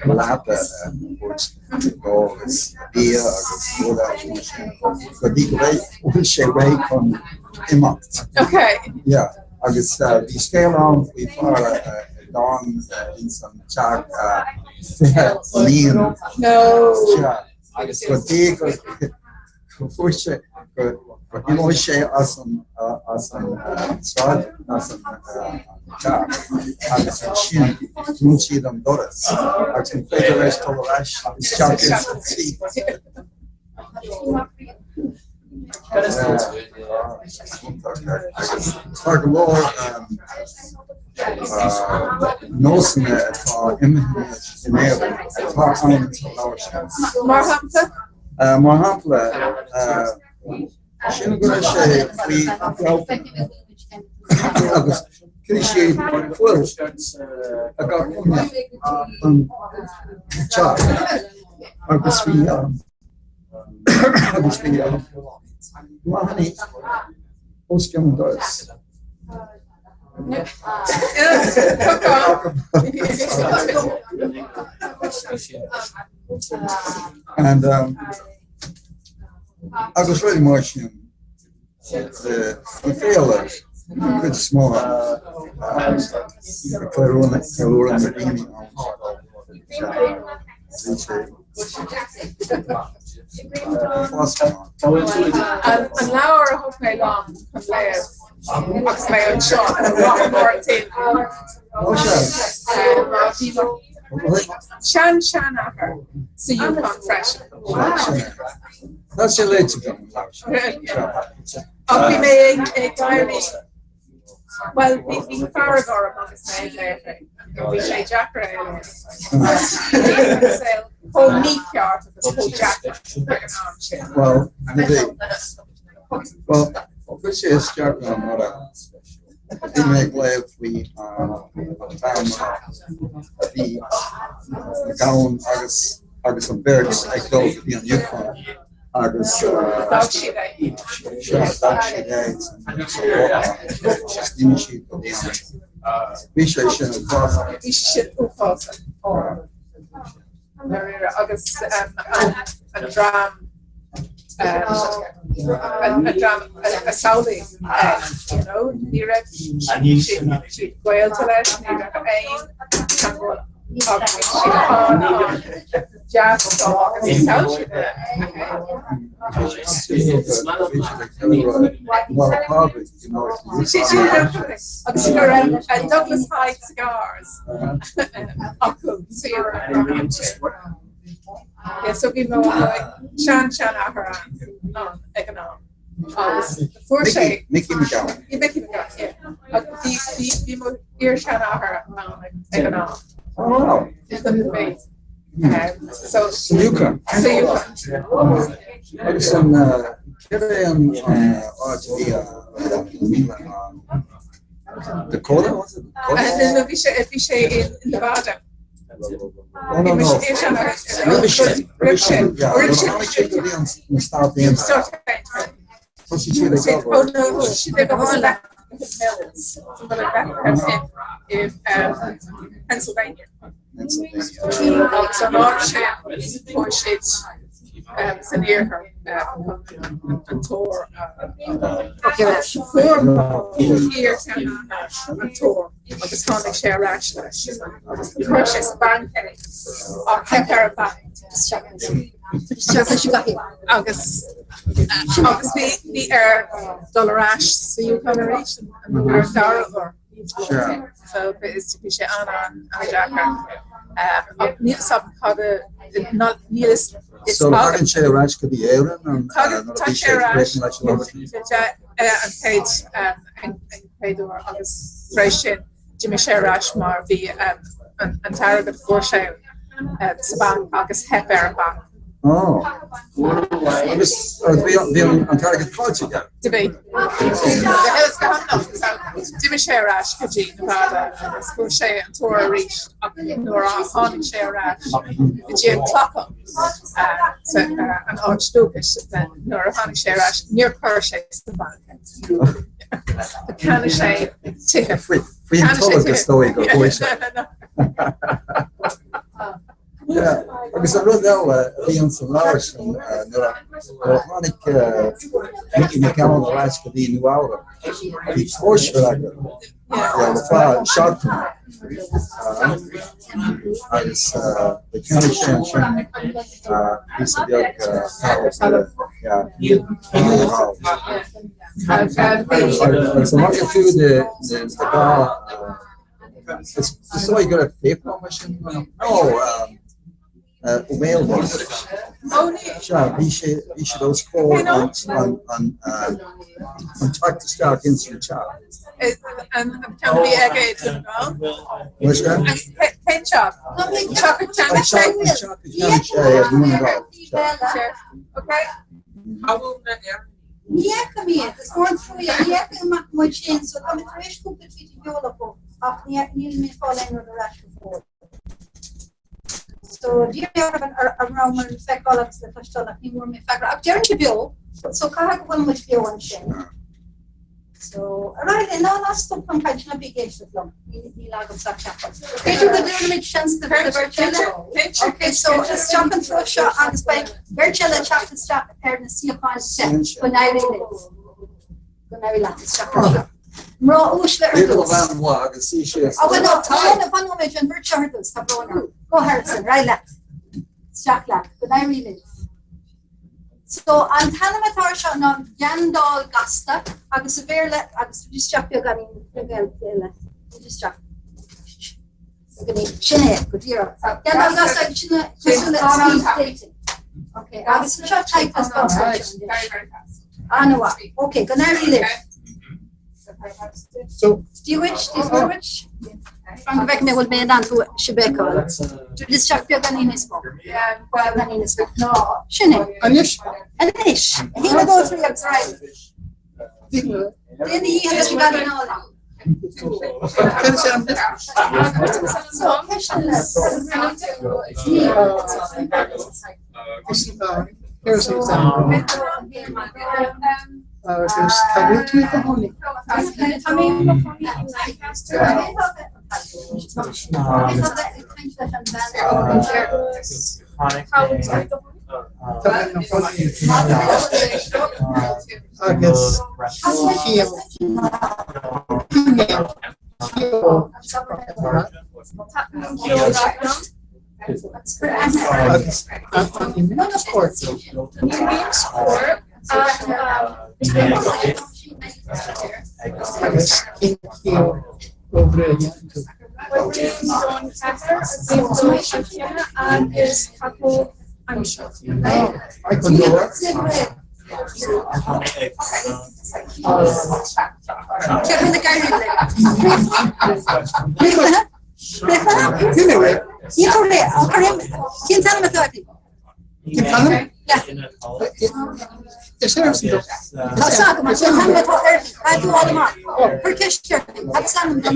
leaba a thabhairt dó agus bia agus rud eile mar sin. Go dtí go bhfuil sé réidh chun imeacht. Okay. Yeah, agus bhí scéal ann faoi fear a d'fhan ins an teach 20 bliain. No. Yeah, agus go dtí go Go fuair sé, go imigh sé as an sráid, as an teach agus ansin dhún siad an doras agus ní féidir leis dul ar ais isteach ins an tí. Agus tá go leor nósanna atá imithe in Éirinn atá ann sa leabhar sin. Mar shampla? Mar shampla, sin go raibh sé faoi Bhealtaine agus chuir siad fuil a gach duine an teach agus bhí agus bhí bláthanna os cionn an dorais. And um, agus rudaí mar sin an féile an chuid is mó ceiliúrann na daoine ann bhí sé An leabhar a thug mé liom chun léamh agus mé anseo Martin. Sean seanathair sa Yukon freisin. Tá sé léite agam an leabhar sin. Ach bhí mé ag éirí Bhuel bhí fearg orm agus mé ag léamh é. Bhí sé deacair é a léamh. Chomh mícheart agus chomh deacair ag an am sin. Well, Well, chuir sé isteach orm mar a bhí mé ag léamh faoi an t-am a bhí na gamhain agus agus an bheirt ag dul go dtí an Yukon agus D'fhág siad é. Sea, d'fhág siad é sa bhothán d'imigh siad go dtí an Bhí sé sin uafásach. Bhí sé sin uafásach. Agus an dream an dream a samhlaigh é, you know, ní raibh siad gaolta leis, ní raibh aon cheangal agus bhí siad an-deas agus samhlaigh siad é. Agus go raibh Douglas Hyde cigars acu sa Yukon. Yeah, so bhí mo sean seanathair ann ag an am. Agus fuair sé Mickey McGowan. Mickey McGowan, yeah. Agus bhí bhí mo iar-seanathair ann ag an am. Oh, wow. So Sa Yukon. Sa Yukon. Agus an céard é an áit a bhí míle an Dakota was it? No, bhí sé in Nevada. Oh, no, no. Roimhe sin. Roimhe sin. Yeah, Roimhe sin. tháinig sé go dtí an na Stáit Aontaithe. Thosaigh siad ag Oh obair. no, siad ag obair sa Mills. In Pennsylvania. Pennsylvania. Agus an áit sin fuair siad san iarthar an t-ór. Fuair iar-sheanathair an t-ór agus tháinig sé ar ais leis. Agus chuir sé sa bhanc é ach theip ar an bhanc. Agus agus bhí bhí air dul ar ais sa Yukon arís ar an dara huair. Sure. So bhí sé an an-deacair. Ach níl fhios agam cad a níl fhios So thagann sé ar ais go dtí Éirinn an Tagann nuair a tá bhí sé sé ar ais leis an obair. an chéad an chéad uair agus tar éis sin d'imigh sé ar ais mar bhí an t-airgead a fuair sé sa bhanc agus theip ar an bhanc. Oh. Agus bhí bhí an t-airgead caillte aige. Do bhí. D'imigh sé ar ais go dtí Nevada agus fuair sé an t-ór arís ach nuair a tháinig sé ar ais go dtí an Clachan an áit dúchais nuair a tháinig sé ar ais níor chuir sé sa bhanc é. Cheannaigh sé tithe. Faoi faoin Cheannaigh sé tolg is tithe. dóigh gur chuaigh sé. Yeah. Agus an rud eile a bhí an san leabhar sin nuair a nuair a tháinig Mickey McGowan ar ais go dtí Nua Eabhrac, bhí cóisir aige yeah, le feadh seachtaine. Agus cheannaigh sé ansin píosa beag talamh yeah, Agus an bhfaca tú de de Is dóigh go raibh PayPal mar sin nó Whale Sea, bhí sé bhí siad os comhair an an an an teacht isteach ins an teach. An ceann a bhí aige i Dún na nGall? Bhfuil sé? Cén teach? Teach a An cheannaigh teach sé? an teach a cheannaigh sé i Dún na nGall. Sea. Okay. Ní fheicim iad, is mór an trua, ní fheicim amach muid sin, so tá mé tar éis cúpla tweet a sheoladh chucu ach níl mé ag fáil aon rud ar ais go fóill. So d'iarr mé orthu an rabhamar le feiceáil agus le cloisteáil ach ní bhfuair mé freagra. Ach deireann sé beo, so caithfidh go bhfuil muid beo ansin. So, ar aghaidh linn, ná ná stop an chaint, ná bí ag éisteacht liom, níl agamsa ach ceapadh. B'fhéidir go dtabharfaimid seans do bheirt eile? Ok, so isteach an treo seo agus beidh beirt eile ag teacht isteach ar na suíocháin te. Go n-éirí libh. Go n-éirí leat isteach anseo. Mná uaisle ar Bhí dtús. bhean mhaith agus í sé Oh, well, no, tá fan nóiméad, an bheirt seo ar dtús, tá brón orm. Go Harrison, ar aghaidh leat. Isteach leat. Go n-éirí libh. So, an t-ainm atá air seo ná Geandáil Gasta agus sa Bhéarla, agus isteach beagáinín eile, isteach. Sin é, go díreach. Geandáil Gasta agus sin cosúil le speed dating. Ok, agus seo type as An-mhaith. Ok, go n-éirí libh. So, Dia dhuit, Dia dhuit. Fan go bhfeicfidh mé bhfuil mé in ann tú sibh a fheiceáil. Isteach beagáinín níos mó. Beagáinín níos mó. Sin é. Anois. Anois. 1, 2, 3 agus ar aghaidh. Déan do dhícheall leis an gcailín álainn. So, ceisteanna. Here's an example. Agus tá bhfuil tú i do chónaí? Tá mé i mo chónaí in Lancaster. Tá mé i mo chónaí agus cíl cíl Agus an imríonn spórt? Imrím spórt ach Agus cén cineál oibre a dhéanann tú? Oibrím don chathair, oibrím don chinneadh agus capall aimsire. Maith go leor. Cén t-ainm atá uirthi? Cén t-ainm? Is é Tá a fhios agam, cén t-ainm atá uirthi? Caithfidh tú fháil amach. Cuir ceist uirthi. Cad is ainm di?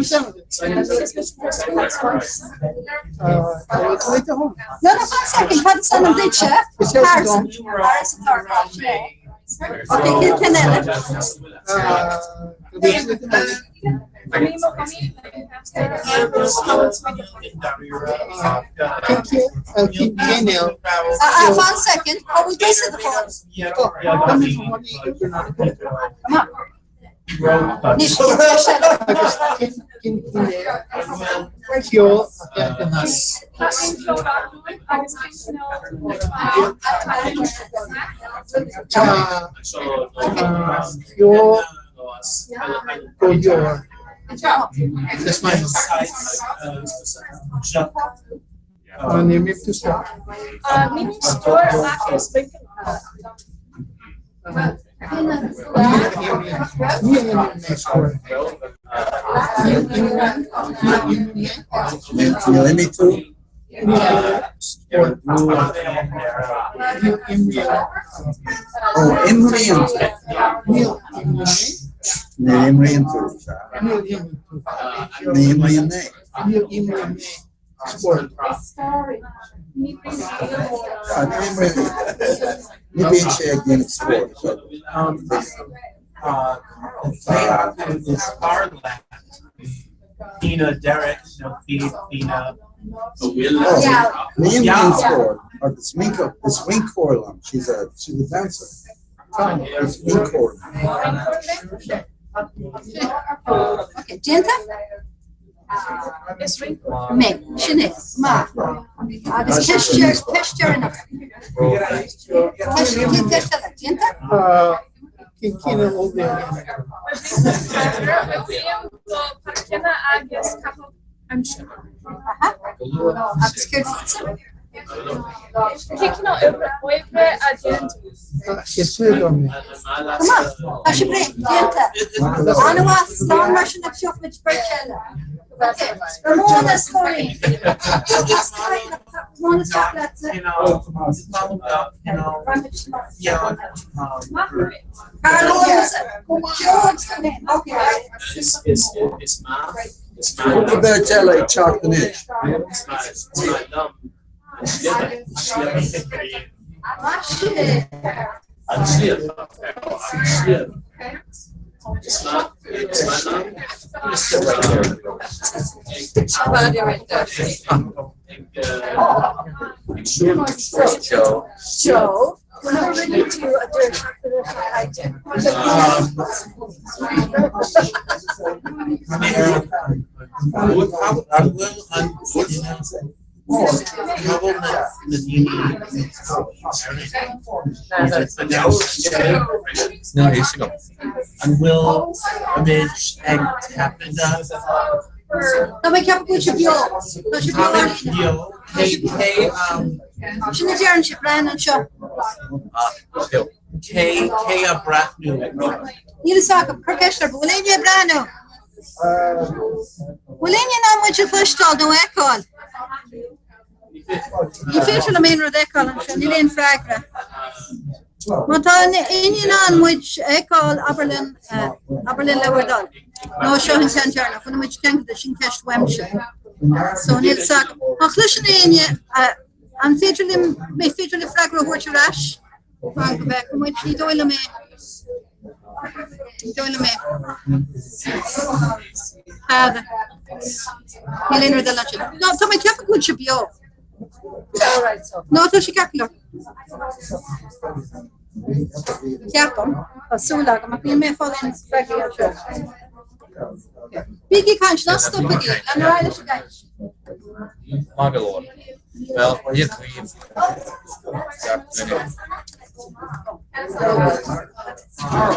No, no, fan second. Cad is ainm duitse? Harrison. Harrison atá ar sin é. Ok, cén ceann eile? Fan second. Cá bhfuil tusa i do chónaí? Anois, cén ceist eile? Ceol go leor. Is maith liom. An imríonn tú spórt? Ní spórt ach is Ní imríonn mé spórt. Níor imigh tú? Spórt. Níl imríonn. Ó, imríonn tú. Níl imríonn mé. Ní imríonn tú. Níl imríonn tú. Ní imríonn mé. Níl imríonn mé spórt. Ah, ní imríonn. Ní bhíonn sé ag déanamh spóirt. Is fearr leat Fíona Derek nó Fíona Oh, ní imríonn spórt agus is rinceoir liom. She's a she's a dancer. Is rinceoir. Ok, déanta? Is rinceoir. Mé, sin é. Maith. Agus ceist ceist deireanach. Ceist cén ceist eile? Déanta? Cén cineál oibre a dhéanann tú? Oibrím do chinneadh agus caitheamh aimsire. Aha. Agus céard fútsa? Cén cineál oibre a dhéanann tú? Is dlíodóir mé. Go maith. Tá sibh réidh. Déanta. An-mhaith. Slán mar sin agus gheobhaimid beirt eile. Ok. Ramona is Maureen. Ramona isteach leatsa. Carlo agus Joe agus Colleen. Ok. Is is maith is Cúpla maith beirt eile ag teacht anois. is maith is maith liom an sliabh an sliabh Maith sibh. an sliabh an sliabh is maith is maith liom ag siúl Joe. Joe. Rinne tú a dúirt An bhfuil an duine pobal na ndaoine Níl a fhios agam. An bhfuil muid ag taifeadadh? Tá mé ag ceapadh go bhfuil sibh beo. Tá sibh beo ar Táimid líne. beo. Cé cé Sin a deireann sibh, Brian anseo. Cé cé ag breathnú? Níl a fhios agam. Cuir ceist orthu. Bhfuil éinne ag breathnú? Bhfuil éinne in ann muid a chloisteáil nó a fheiceáil? Ní féidir liom aon rud a fheiceáil anseo, níl aon freagra. Má tá éinne in ann muid a fheiceáil, abair linn, abair linn le bhur dtoil. Nó seo an ceann deireanach, bhfuil muid ceangailte, sin ceist uaimse. So níl a fhios agam. Má chloiseann éinne, an féidir linn, mé féidir libh freagra a thabhairt ar ais? Fan go bhfeicfidh muid, ní dóigh liom é. Ní dóigh liom é. Tada. Níl aon rud eile ansin. No, tá mé ag ceapadh go bhfuil sibh beo. No, tá sé ceart go leor. Ceapaim, tá súil agam, ach níl mé ag fáil aon freagraí anseo. Bígí ag caint, ná stopaigí, lean ar aghaidh leis an gcaint. Maith go leor. Bhuel, Dia daoibh, gach duine.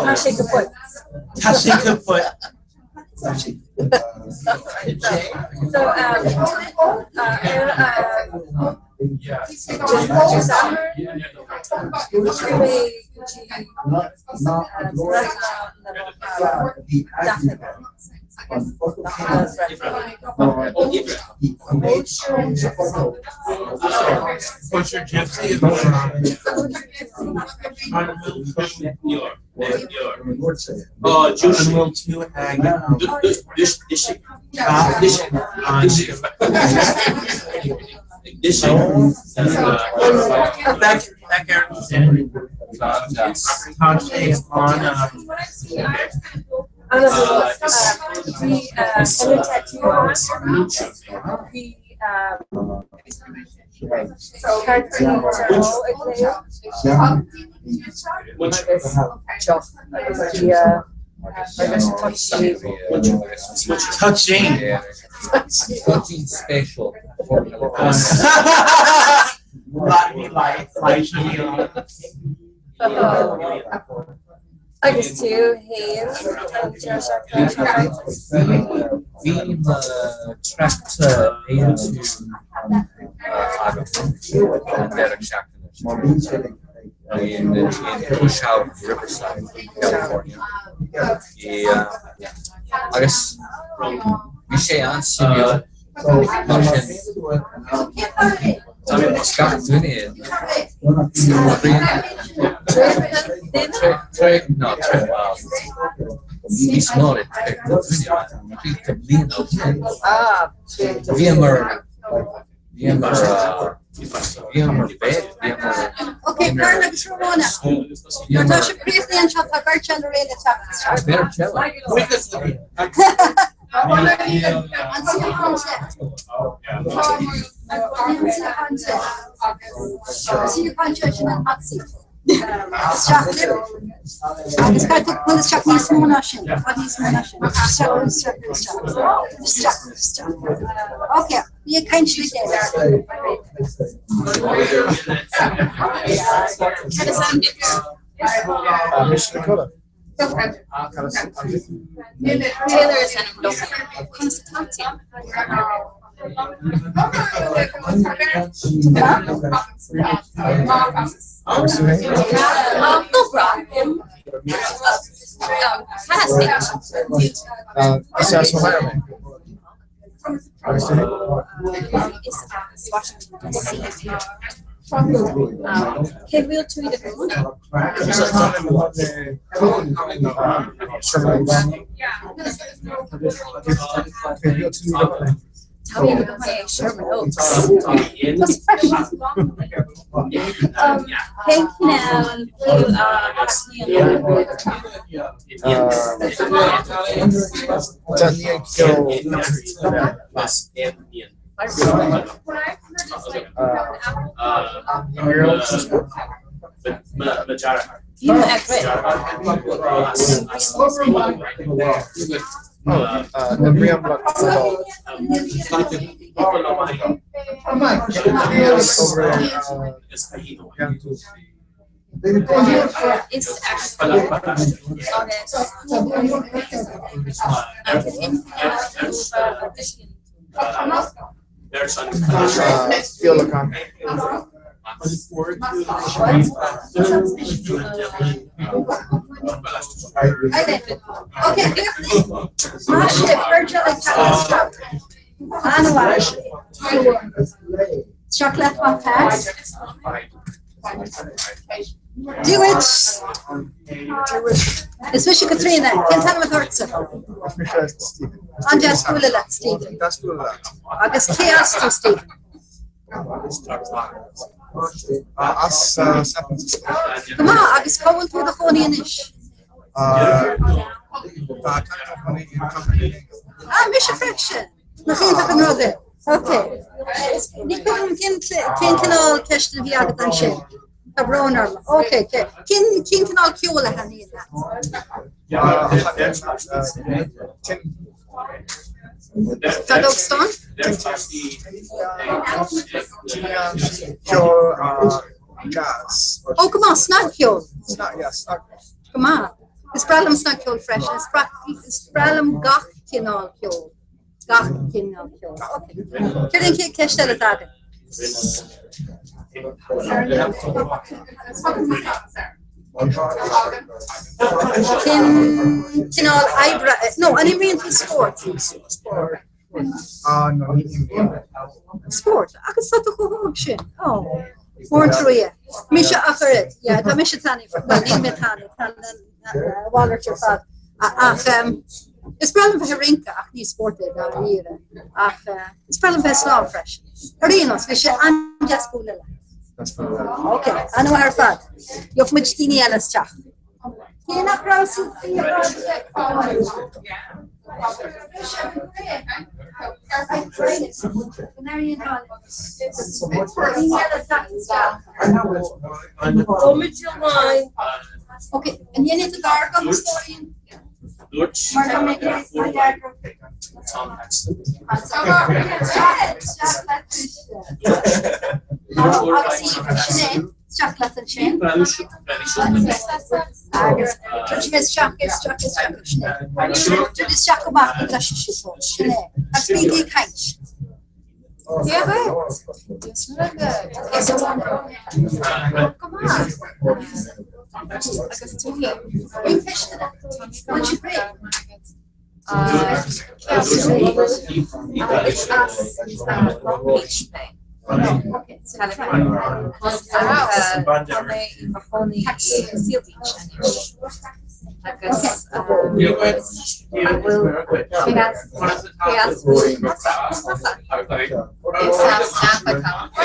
Tá sé go fóill. Tá sé go fóill. So, um, uh, uh, Kosher gypsy An bhfuil tú ag Tá sé Touching. Touching special. Agus tú féin Bhí mo tractor aontú agam an deireadh seachtaine seo in Toshao Riverside, California. Agus bhí sé an-suimiúil mar sin gach duine níos mó le cúpla bliain ó shin. Bhíomar bhíomar bhíomar bhíomar Ok, Carl agus Ramona. Nuair atá sibh críochnaithe anseo tá beirt eile réidh le teacht isteach. Beirt eile? An suíochán te. An suíochán te. An suíochán te sin an hot seat. Isteach libh. Agus caithfidh tú dul isteach níos mó ná sin. Fad níos mó ná sin. Isteach, isteach, isteach. Isteach, isteach. Ok, bí ag caint le chéile. Mise Nicola. Taylor is ainm dom. Conas atá tú? Go breá. Is as Ohio mé. Agus tú féin? Is as Washington DC. Cé bhfuil tú i do chónaí? Tá mé i mo chónaí i Sherman Oaks. Tá sé freisin. Cén cineál ceoil a thaitníonn leat? Taitníonn ceol Bím ag rith. Is Ok, Maith sibh, beirt eile ag teacht isteach. An-mhaith. Isteach leat a Phat. Dia duit. Is mise Caitríona. Cén t-ainm atá ortsa? Is mise Stephen. An-deas bualadh leat, Stephen. Deas bualadh leat. Agus cé as tú, Stephen? As San Francisco. Go maith, agus cá bhfuil tú i do chónaí anois? Tá cónaí i gContae. Ah, mise freisin! Nach iontach an rud é? Ok. Ní cuimhin cén cén cineál ceist a bhí agat ansin. Tá brón orm. Ok, cén cén cineál ceoil a thaitníonn leat? Feadóg stáin? Ceol jazz. Ó go maith, snagcheol. Snag, yeah, snag. Go maith. Is breá liom snagcheol freisin. Is breá, is breá liom gach cineál ceoil. Gach cineál ceoil. Ok. Céard é an chéad cheist eile atá againn? Cén cineál oibre, nó an imríonn tú spórt? Spórt. Ah, no, ní imrím. Spórt? Agus tá tú chomh hóg sin. Ó. Mór an trua. Mise ach oiread. Yeah, tá mise tanaí, well, níl mé tanaí, tá a mhalairt ar fad. Ach is breá liom bheith ag rince ach ní spórt é dáiríre. Ach is breá liom bheith ag snámh freisin. Ar aon nós, bhí sé an-deas bualadh leat. Ok, an-mhaith ar fad. Gheobhaidh muid daoine eile isteach. Cé nach raibh sa Ok, an ndéanfaidh tú gar dom, a stóirín? Mar tá mé ag iarraidh Agus sin é, isteach leat ansin. Agus druidfidh mé isteach, isteach, isteach, sin é. Druid isteach go maith go gcloisfidh siad thú, sin é. Agus bígí ag caint. Dia dhuit! Go maith. Agus tú féin? Bíonn ceisteanna. Bhfuil sibh réidh? Is as Long Beach mé. California. Tá mé i mo chónaí i Seal Beach anois. Agus an bhfuil cé as tusa? Is as California mé.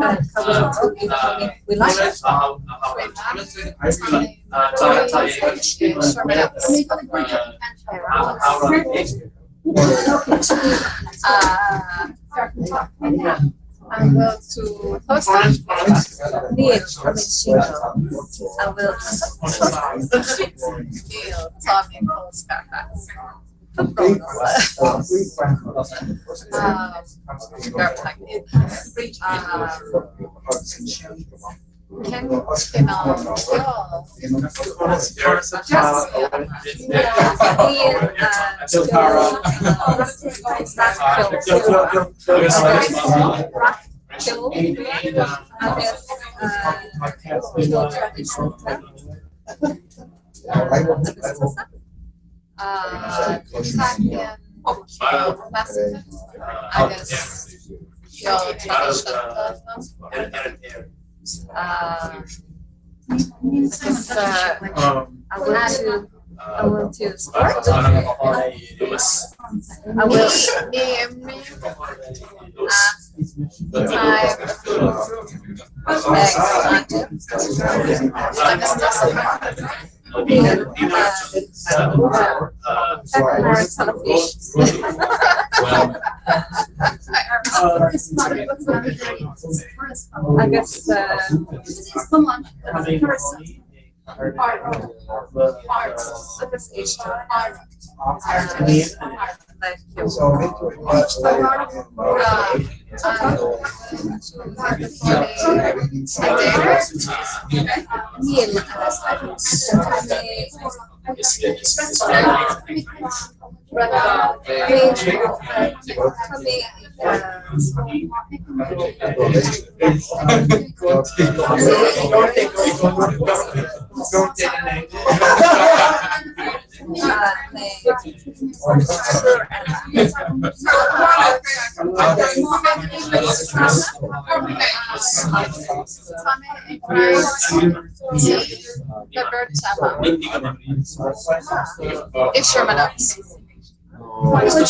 Agus cá bhfuil tú i do chónaí faoi láthair? An bhfuil tú pósta? Níl, tá mé single. An bhfuil tusa pósta? Níl, tá mé fós scartha. Tá brón orm. Cén cineál ceoil? Bíonn ceol agus ceol traidisiúnta. Agus tusa? Taitníonn ceol clasaiceach agus ceol traidisiúnta liom. Agus an bhfuil tú an bhfuil tú spórt? An bhfuil? Ní imrím ach táim ag Agus tusa? Agus agus éisteacht le ceol. Níl. Tá mé I Sherman Oaks. Agus Bhfuil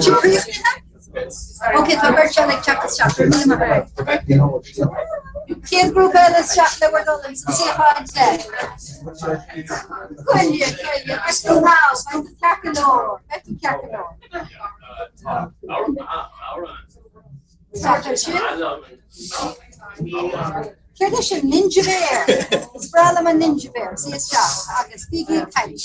sibh críochnaithe? Ok, tá beirt eile ag teacht isteach. Go raibh míle maith agat. Chéad ghrúpa eile isteach le bhur dtoil ins an suíochán 10. Coinnigh, coinnigh, agus tú thall, beidh tú ceart go leor, beidh tú ceart go leor. Isteach ansin. Céard é sin, Ninja Bear? Is breá liom an Ninja Bear, suigh isteach agus bígí ag caint.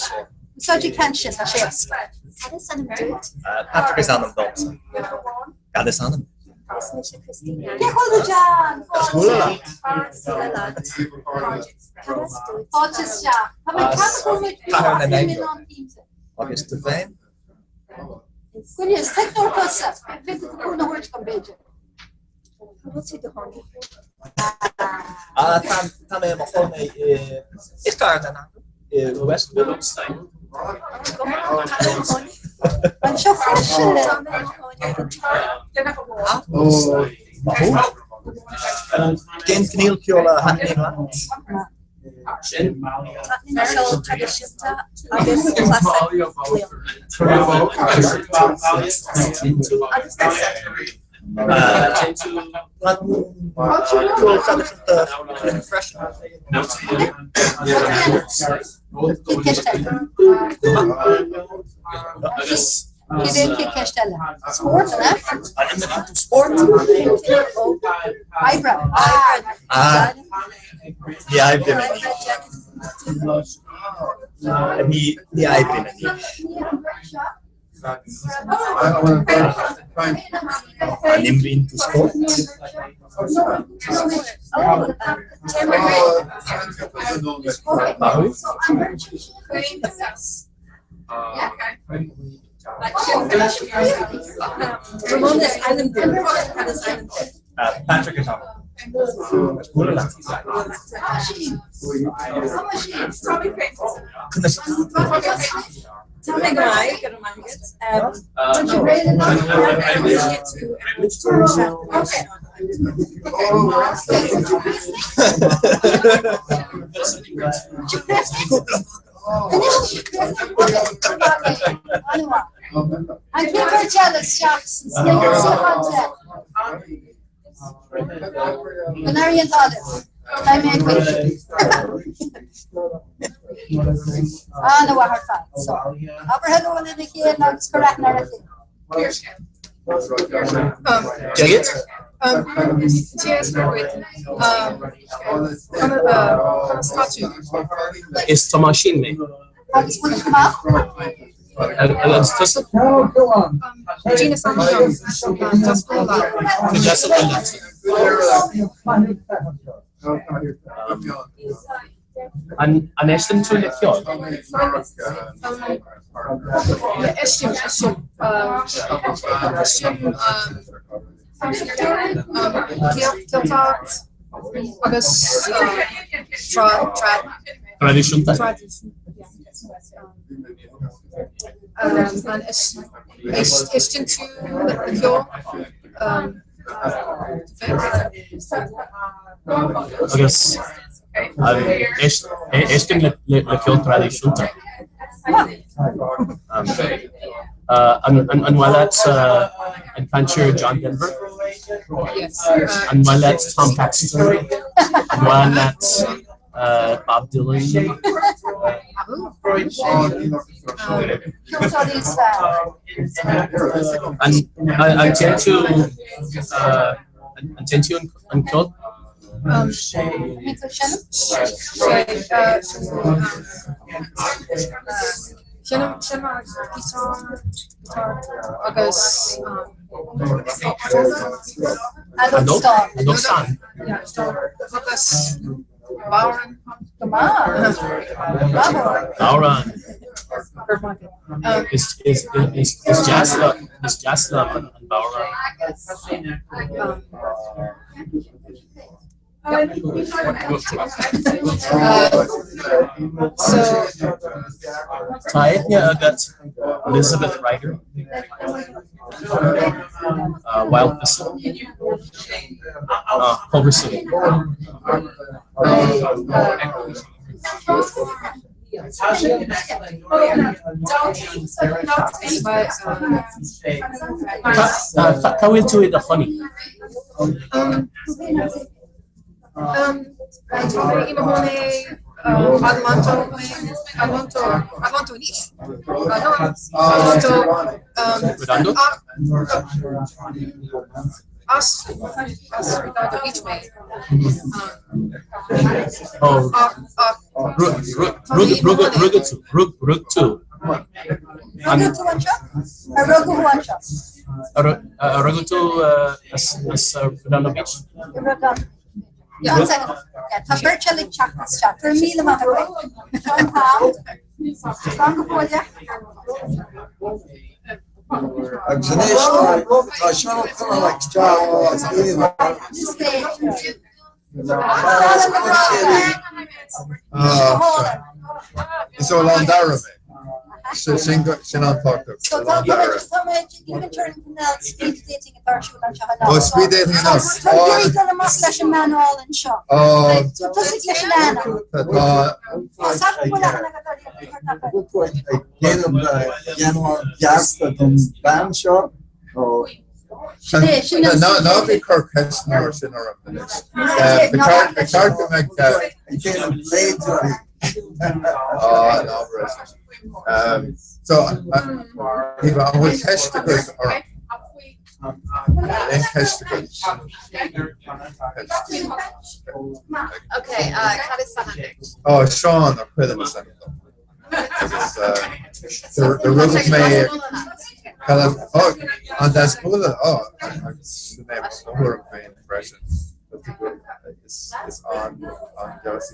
Úsáid an ceann sin, tá sé éasca. Cad is ainm duit? Patrick is ainm domsa. Cad is ainm? Is mise Christina. Cé chuige John? Fáilte. Cad as duit? Fáilte isteach. Tá mé As ceaptha go bhfuil Cathair na mé nAingeal. cinnte. Agus tú féin? Goineas, is teicneoir tusa. Féadfaidh tú cúnamh a thabhairt dom, b'fhéidir. Cá bhfuil tú i do chónaí? Ah, tá tá mé i mo chónaí i i Cathair na nAingeal i West Williamstown. Anseo freisin. Tá mé i mo chónaí i Ó, Cén cineál ceoil a thaitníonn leat? Taitníonn ceol traidisiúnta agus clasaiceach liom. Agus tusa? Taitníonn ceol traidisiúnta liom freisin. Cén ceist eile? Cén chéad ceist eile? Spórt, an ea? An imríonn tú spórt? Oibre. Ah, ní oibrím anois. Ní ní oibrím anois. An imríonn tú spórt? Maith thú. Ramon is ainm dom. Cad is ainm duit? Patrick is ainm. Is bualadh leat. Conas atá tú? Tá mé go maith, go raibh maith agat. An chéad bheirt eile isteach san suíochán 10. Go n-éirí an t-ádh libh. Beidh mé ag caint. An-mhaith ar fad. So, abair hello lena chéile agus cuir aithne ar a chéile. Dégit? Is Tomáisín mé. Agus bhfuil tú maith? Agus tusa? Go deas a bheith leatsa. An éisteann tú le ceol? Traidisiúnta? Agus éistim le ceol traidisiúnta. An maith leat an cainteoir John Denver? An maith leat Tom Paxton? An maith leat Bob Dylan? An dtéann tú an dtéann tú an ceol? An dóchsan? Bodhrán. Is is is is deas liom is deas liom an bodhrán. Tá aithne agat Elizabeth Ryder? Wild Thistle? Culver City. Cá bhfuil tú i do chónaí? Tá mé i mo chónaí Adelanto Adelanto Adelanto anois. Adelanto Redondo? As as Redondo Beach mé. Oh, Ach ach Rugadh tú, rug tú. Rugadh tú anseo? Ar rugadh thú anseo? Ar rugadh tú as Redondo Beach? Yeah. One second. Yeah, tá beirt eile ag teacht isteach. Go raibh míle maith agat. Seo an t-am. Slán go fóill. Agus anois tá Seán Ó Conaill ag isteach as Is ó Oileán Dara mé. Sin an tábhachtach. So tá tá mé ag iarraidh an cineál speed dating atá ar siúl anseo anocht. Oh, speed dating anocht. Tá ag iarraidh dul amach leis an mbean álainn seo. Oh. So tosaigh leis an ainm. Tá Tá sac bhfuil aithne agat uirthi Ag déanamh déanamh gheasta don bhean seo nó Ná bí ag cur ceisteanna mar sin orm anois. Ba cheart go mbeadh Ag déanamh léid uirthi. Ah, ná abair é sin. So, Eva, an bhfuil ceist agat orm? Aon cheist agat? Okay, cad is ainm duit? Oh, Seán Ó Coilm is ainm dom. Agus do rugadh mé oh, an Deasbhuaile, oh, agus sin é mo thuairim féin freisin. Is an-deas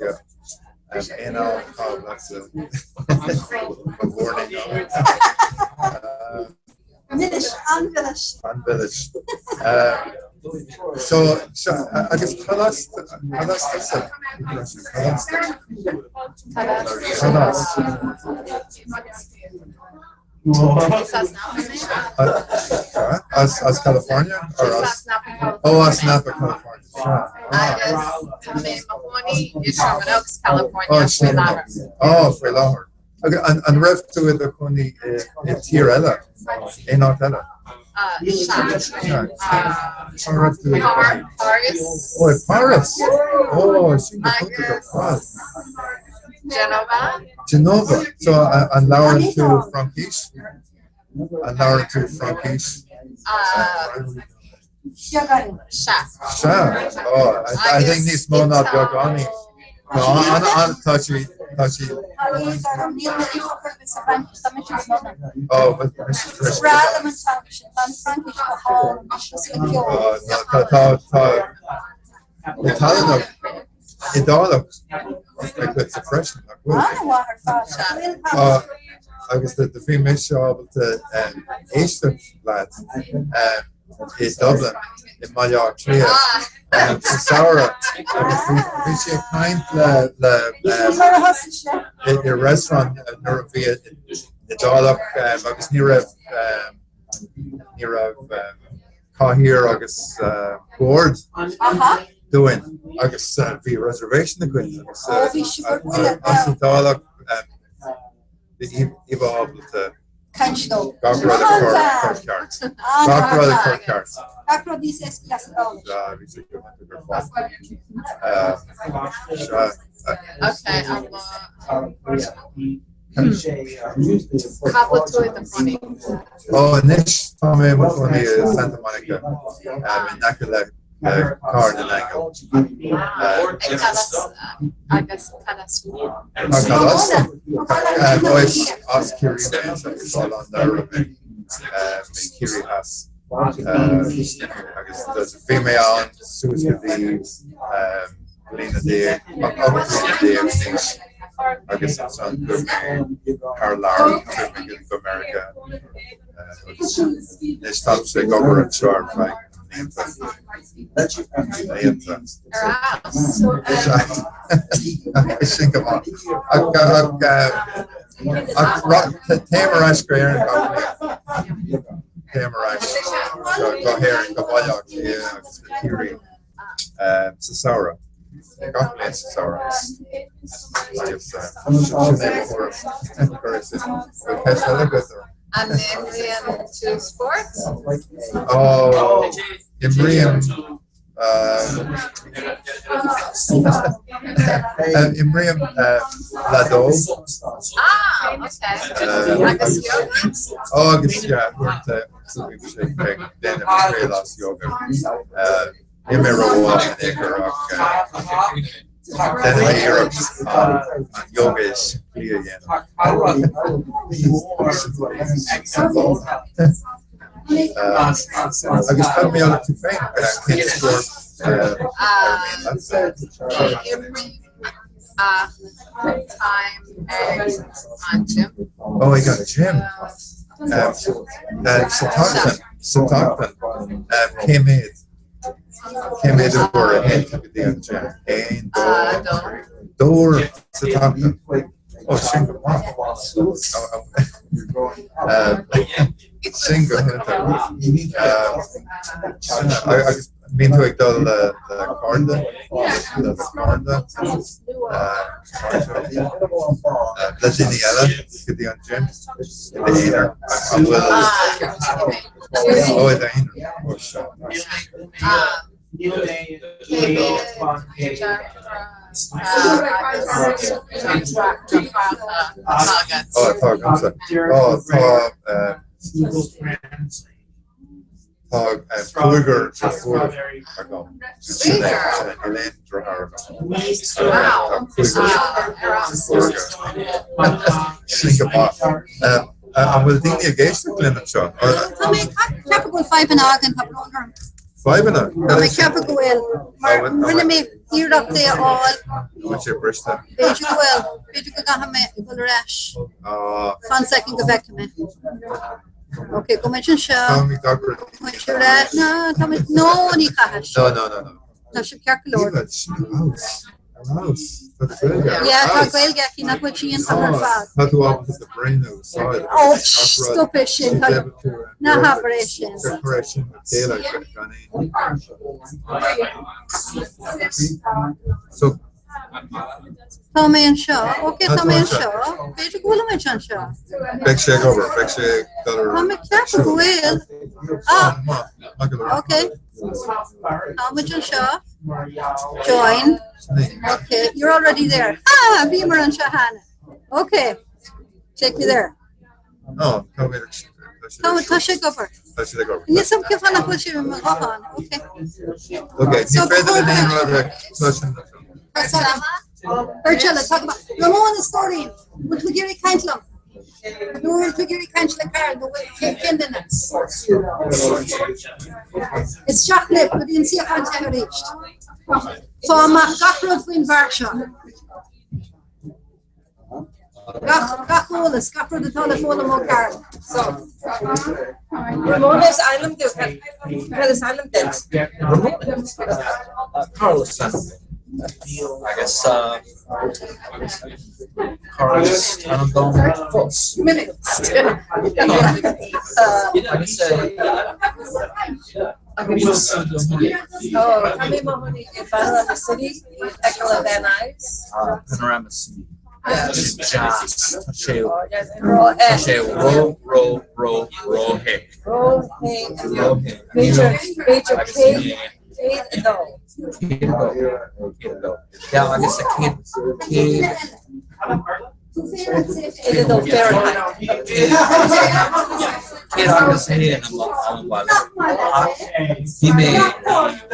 Aon am atá leatsa ba mhór Milis, an-mhilis. An-mhilis. So, agus cad as cad as tusa? Cad as Cad as? Is as Napa mé. As as California? Or Is as as Napa, California. Oh, as Napa, California. Sea. Agus tá mé i mo chónaí i Sherman Oaks, California Oh, faoi Sherman láthair. Oaks. Oh, faoi láthair. Agus an an raibh tú i do chónaí i i tír eile? Aon áit eile? Sea. Sea. Cá raibh tú i do chónaí? Paris. Oh, i Paris. Oh, sin go hiontach ar fad. Genova. Genova. So an labhrann tú Fraincis? An labhrann tú Fraincis? Beagáinín. Sea. Sea. Oh, I think níos mó ná beagáinín. Tá an an tá sí tá sí. Tá éad orm, níl mé líofa chor ar bith sa Fhraincis, tá mise go dona. Oh, but mise Is breá liom an teanga sin, tá an Fhraincis go hálainn, is le ceol. Oh, no, tá tá tá Iodálach Iodálach agatsa freisin, nach bhfuil? An-mhaith ar fad. Bhfuil Agus do bhí mise ábalta éisteacht leat i Dublin, i mBaile Átha Cliath, sa samhradh agus bhí sí ag caint le i restaurant nuair a bhí Iodálach agus ní raibh ní raibh cathaoir agus bord dúinn agus bhí reservation againn agus as Iodálach bhí Eva ábalta Caint leo. gach rud a chur ceart. Gach rud a chur ceart. Gach rud níos éasca leis an Iodáilis. Sea, bhí sé go hiontach ar fad. Okay, Cá bhfuil tú i do chónaí? Ó, anois tá mé i mo chónaí i Santa Monica, in aice le Cathair na nAingeal. Agus cad as tú? Cad as? Ó, is as Ciarraí mé, is as Oileán Dara mé, i Ciarraí Theas. Agus bhí mé ann suas go dtí bliana déag, 18 bliana d'aois agus ansan chuaigh mé thar lear, chuaigh mé go Meiriceá agus anois táimse ag obair anseo ar feadh blianta, blianta. Sin go maith. Ach téim ar ais go hÉirinn gach bliain. Téim ar ais go hÉirinn, go Baile Átha Cliath agus go Ciarraí. sa samhradh, gach bliain sa samhradh agus sin é mo thuairim gur is bhfuil ceist eile agat orm? An imríonn tú spórt? Ó, imrím Imrím leadóg. Ah, okay. Agus yoga? Ó, agus yeah, uaireanta bím ag déanamh triail as yoga. Níl mé rómhaith in aon chor ach déanaim iarracht an yoga is simplí a dhéanamh. Agus cad mar gheall ort tú féin? Cén spórt ar mian leat? Ní imrím ach táim ag an gym. Ó, ag an gym. Sa tseachtain, sa tseachtain, cé mhéad? Cé mhéad uair a théann tú go dtí an gym? Aon, dó, trí? Dó uair sa tseachtain. Ó, sin go maith. Sin go hiontach. Agus bíonn tú ag dul le cairde? Le do chairde? Le daoine eile go dtí an gym? I d'aonar? An bhfuil Ó, i d'aonar. Ó, seo. Ó, tá agamsa. Ó, tá tá cúigear deirfiúr agam. Sin é, sin é, níl aon deartháir agam. Tá cúigear deirfiúr agam. Sin go maith. An bhfuil daoine ag éisteacht linn anseo? Tá mé ag ceapadh go bhfuil fadhbanna againn, tá brón orm. Fadhbanna? Tá mé ag ceapadh go bhfuil, mar rinne mé iarracht é a fháil. An bhfuil sé briste? B'fhéidir go bhfuil, b'fhéidir go gcaithfidh mé dul ar ais. Fan soicind go bhfeicfidh mé. Ok, gabhfaidh muid anseo. Táimid ag obair. Gabhfaidh muid ar ais. No, táimid, no, ní chaithfidh. No, no, no, no. Tá sé ceart go leor. Eva, sin ar fheabhas. Ar fheabhas. Tá do Ghaeilge ar Yeah, tá fheabhas. Gaeilge aici nach bhfuil sí iontach ar fad. Tá tú ábalta do brain a úsáid. Ó, stop é sin. Ná habair é sin. Gur é sin le chéile gan aon. So, Tá mé anseo. Ok, tá mé anseo. B'fhéidir go bhfuil muid anseo. Beidh sé ag obair, beidh sé ag dul ar. Tá mé ag ceapadh go bhfuil. Ah, ok. Tá muid anseo. Join. Ok, you're already there. Ah, bhíomar anseo cheana. Ok, take me there. Ó, tá mé Tá tá sé ag obair. Tá sé ag obair. Níl a fhios agam cén fáth nach bhfuil sé i mo ghuthán. Ok. Ok, ní féidir linn aon rud a chloisim. Beirt eile, tá go maith. Ramón a stóirín, bhfuil tú ag iarraidh caint liom? Nó bhfuil tú ag iarraidh caint le Carl nó bhfuil cén cén duine? Isteach libh go dtí an suíochán te arís. Faigh amach gach rud faoin bhfear seo. Gach, gach eolas, gach rud atá le foghlaim ó Carl. So, Ramona is ainm duit. Cad is ainm duit? Ramona? Carl is ainm dom. Agus Carl is ainm dom fós. Agus Oh, tá mé i mo chónaí i Panorama City, aice le Van Nuys. Panorama City. Deas. Tá sé tá sé ró ró ró ró the. Ró the. Ró the. B'fhéidir b'fhéidir 102. 102. 102. Yeah, agus a céad céad 102 Fahrenheit. Céad agus a haon an bhaile. Ach bhí mé i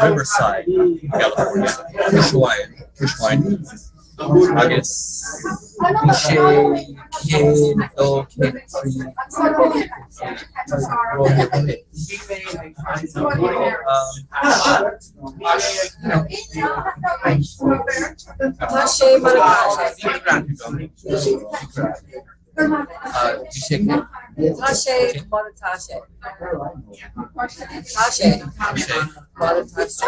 Riverside, California, cois abhainn, cois abhainn, agus bhí sé 102, 103, 103, Tá sé mar atá sé. Tá sé mar atá sé. Tá sé mar atá sé.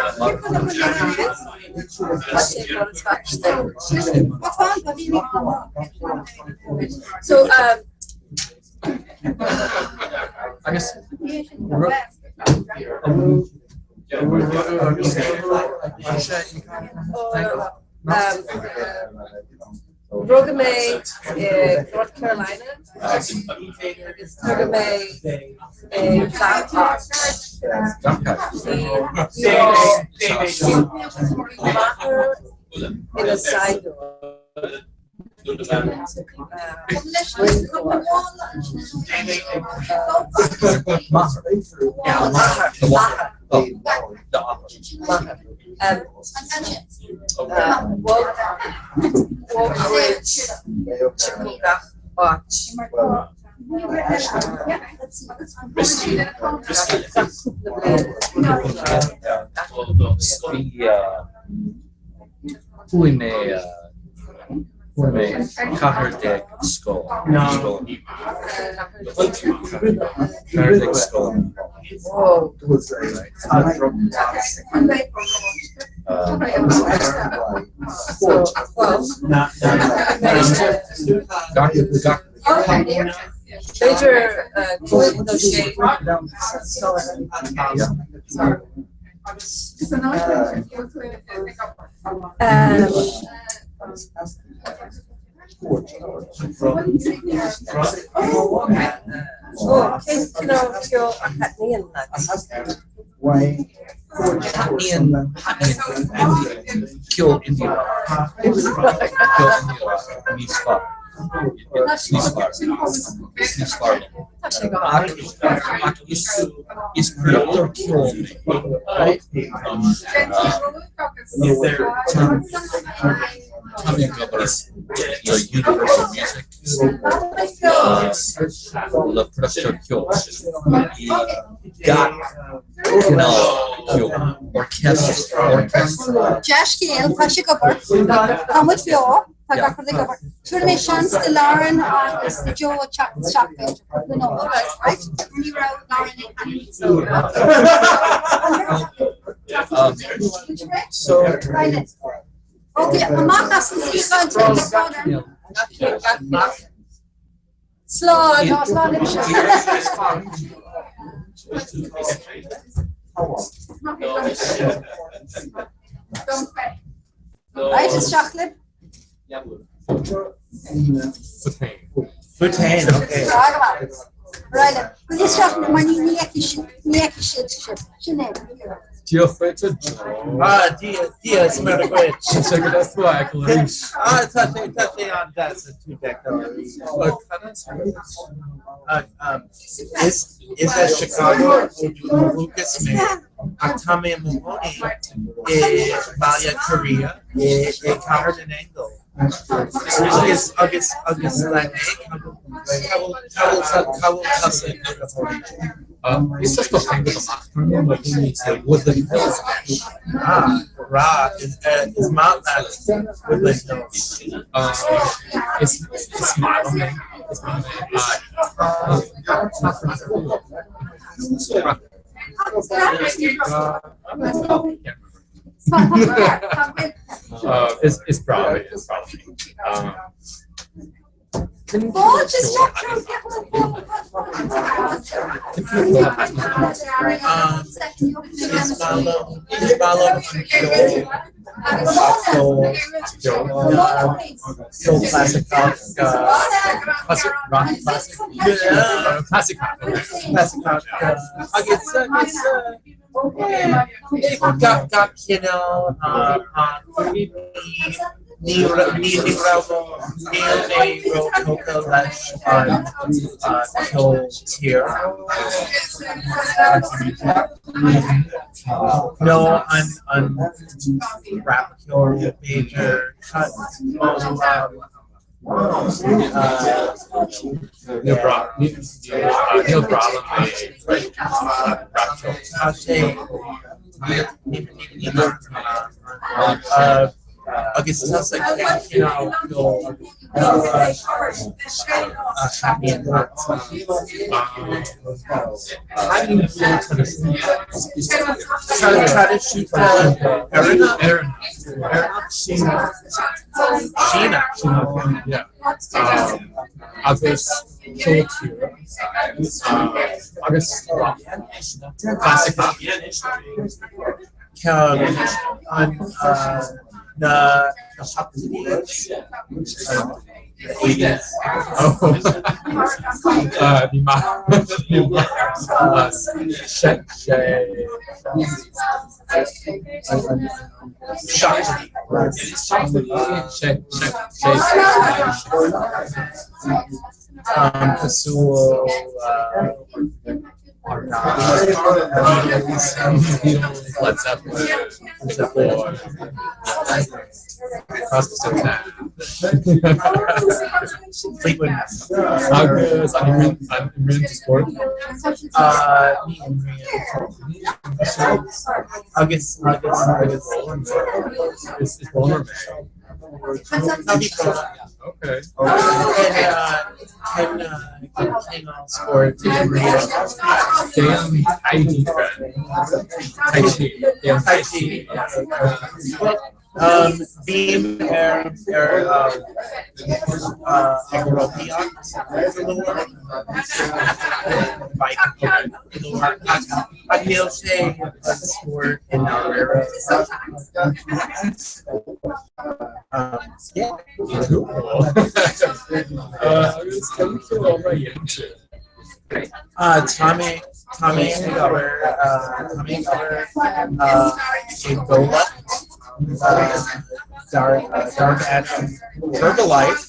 Tá sé mar atá sé. So, Agus Rugadh mé i North Carolina agus tógadh mé i Bangkok. Bhí M'athair ina saighdiúir. Bhog muid timpeall gach áit. Gach cúpla bliain. Chuaigh mé chuaigh mé 14 scoil scoil 14 scoil. Gach gach B'fhéidir cúig nó sé scoil. Ó, cén cineál ceoil a thaitníonn leat? Thaitníonn thaitníonn ceol indie rock ceol indie rock níos fearr níos fearr níos fearr liom. Ach ach is is craoltóir ceoil mé. Tá mé ag obair le Universal Music le producteur ceoil i gach cineál ceoil, orchestra, orchestra. Dea-scéal, tá sé ag obair. Tá muid beo, tá gach rud ag obair. Tabharfaidh mé seans do Lauren agus do Joe teacht isteach b'fhéidir, cúpla nóiméad, right? Ní raibh Lauren ag caint. So Right. Ok, amach as an suíochán ag Conor. Slán, tá slán libhse. Right, isteach libh. Bhutain, okay. Right, Go isteach mar ní ní fheicfidh siad sibh. Sin é. Dia dhuit a Joe. Ah, Dia, Dia is Muire dhuit. Tá sé go deas tú a fheiceáil arís. Ah, tá sé, tá sé an-deas tú a fheiceáil arís. Ah, um, is, is as Chicago ó dhúchas mé ach tá mé i mo chónaí i Baile Átha Cliath i i Cathair na nAingeal. Agus agus agus le mé cá bhfuil cá bhfuil cá bhfuil tusa i do chónaí? Is as do theanga amach Woodland Hills. Ah, rá, is is maith leat Woodland Hills. Is is maith liom é. Is maith liom é. Is is breá é, is breá liom é. Um, is maith liom is maith liom an ceol ceol ceol clasaiceach Classic rock classic classic rock. clasaiceach agus agus gach gach cineál ach ní ní ní raibh níl mé róthógtha leis an ceol tíre nó an an rapcheol b'fhéidir Níl breá níl breá liom é rapcheol. Tá sé agus tusa cén cineál ceoil a thaitníonn leat? Taitníonn ceol Traidisiúnta Éireannach? Éireannach Síneach. Síneach? Yeah. Agus ceol tíre agus rock. Classic rock. Ceann an na na 80s. Oh. Bhí sé sé Cosúil Led Zeppelin, Zeppelin, Crosby, Stills Nash. Fleetwood Mac. Agus an imríonn tú spórt? Ní imrím. Agus agus agus. Is bowler mé. Okay. Cén cineál spóirt a imríonn Déan Tai Chi. Tai Chi. Déan Tai Chi. Bím ar ar ag rothaíocht go leor, bike go leor ach níl sé an spórt i ndáiríre. Yeah. Cool. Agus cén cineál obair a dhéanann tú? Tá mé tá mé ag obair tá mé ag obair i gcomhlacht darb ainm Herbalife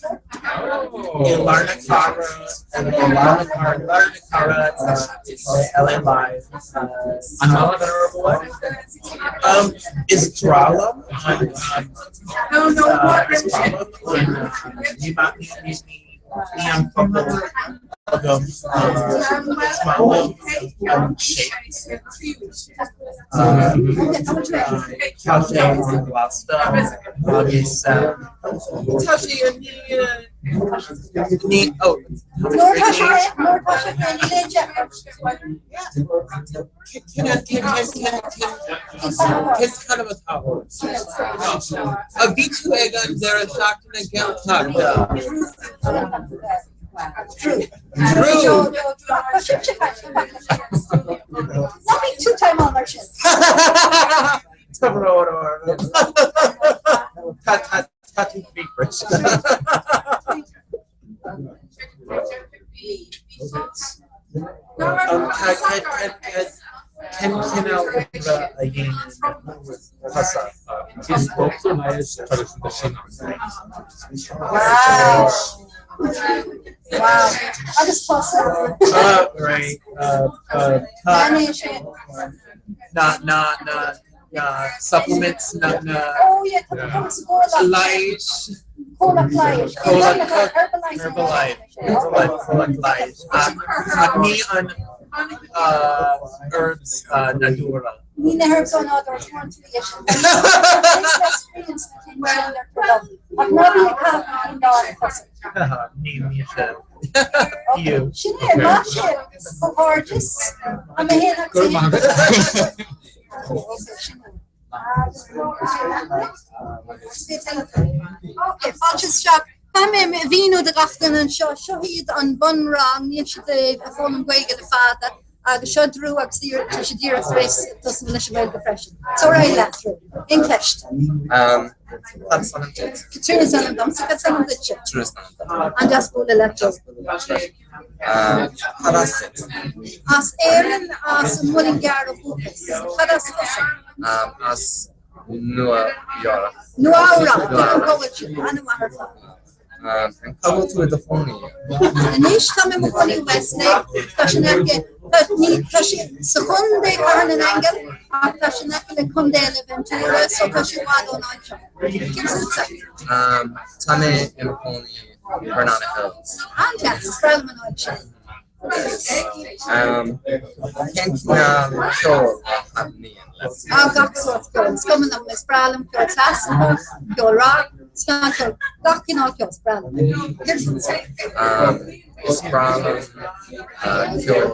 i lár na cathrach i lár na lár na cathrach LA Live. An maith leat an Herbalife? Is breá liom an is breá liom an ní ní ní an focal agam is maith liom an shake. Tá sé an-bhlasta agus tá sé ní oh Nuair atá sé nuair atá sé féin níl aon deifir. Cén t-ainm atá ort? A bhí tú ag an deireadh seachtaine Gaeltachta? True. True. Ná bí tú time on mar sin. Tá brón orm. Tá tá tá tú croíbhriste. Cén cineál oibre a dhéanann tusa? Is dochtúir leighis traidisiúnta Síneach mé. Wow. Wow. Agus tusa? Right. Tá Lean é sin. na na na na supplements na na Oh yeah, tá tá sa gcomhlacht. leighis. Comhlacht leighis. Comhlacht Herbalife. Herbalife. Herbalife comhlacht leighis. Ach ní an herbs nádúrtha. Ní na herbs ó nádúr is mór an trua sin. Ach ná bí ag caitheamh na cinn dá ar tusa. Ní mise. Fiú. Sin é, maith sibh, comhghairdeas. An mé féin Go raibh maith agat. Ok, fáilte isteach. Caithfidh mé a mhíniú do gach duine anseo, seo iad an bunrang, níl siad ag foghlaim Gaeilge le fada, agus seo Drew agus tá sé díreach tar éis tosnú leis an Ghaeilge freisin. So ar aghaidh leat, Drew. Aon cheist? Cad is ainm duit? Caitríona is ainm domsa, cad is ainm duitse? Drew is ainm dom. An-deas bualadh leat, Drew. Cad as duit? As Éirinn, as an Muileann gCearr ó dhúchas. Cad as tusa? As Nua Eabhrac. Nua Eabhrac, tuigim cá bhfuil sin, an-mhaith ar fad. Cá bhfuil tú i do chónaí? Anois tá mé i mo chónaí i Westlake, tá sin aice, tá sé sa chontae Cathair na nAingeal ach tá sin aice le contae eile Ventura so tá sé i bhfad ón áit seo. Cén fútsa? Tá mé i mo chónaí Granada Hills. An-deas, is breá liom an áit sin. Cén cineál ceoil a thaitníonn leat? Ah, gach sórt ceoil. Is cuma liom, is breá liom ceol clasaiceach, ceol rock, snagcheol, gach cineál ceoil, is breá liom. Céard fútsa? Is breá liom ceol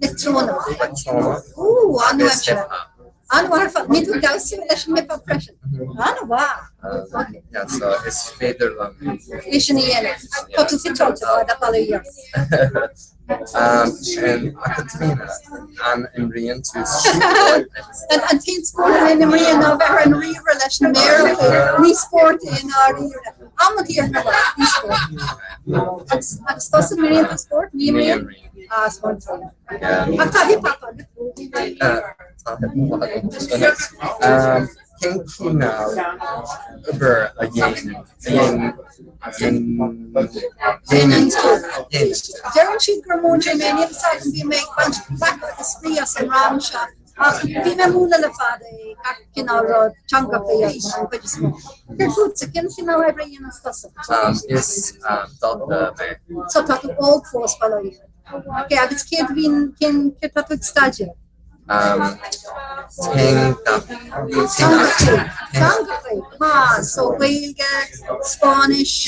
leictreonach. Leictreonach. Leictreonach. Ooh, an-mhaith Agus sin. hip hop. An-mhaith ar fad. Níl tú ag damhsa leis an hip hop freisin? An-mhaith. Yeah, so is féidir liom. É sin a dhéanamh. Tá tú fiteáilte tá that bail ó Dhia ort. Sin a Caitríona, an imríonn tú spórt? An t-aon spórt a n-imrím ná bheith ar an ríomhaire leis na méaracha. Ní spórt é i ndáiríre. Amantaí ar ndóigh, bhí spórt. Agus agus tusa an imríonn tú spórt? Ní imríonn? Ah, spórt. Ach tá hip hop agat. Tá hip hop agam. Cén cineál obair a dhéanann dhéanann tú? Deireann siad gur múinteoir mé, níl fhios agam, bhí mé ag baint craic agus spraoi as an rang seo. Ach bhí mé ag múineadh le fada é, gach cineál rud, teangacha an chuid is mó. Céard fútsa, cén cineál oibre a dhéananns tusa? Is dalta mé. So tá tú óg fós, bail ó Dhia ort. Ok, agus céard a bhíonn, cén, céard tá tú ag staidéar? Teangacha. Teangacha, ah, so Gaeilge, Spáinnis,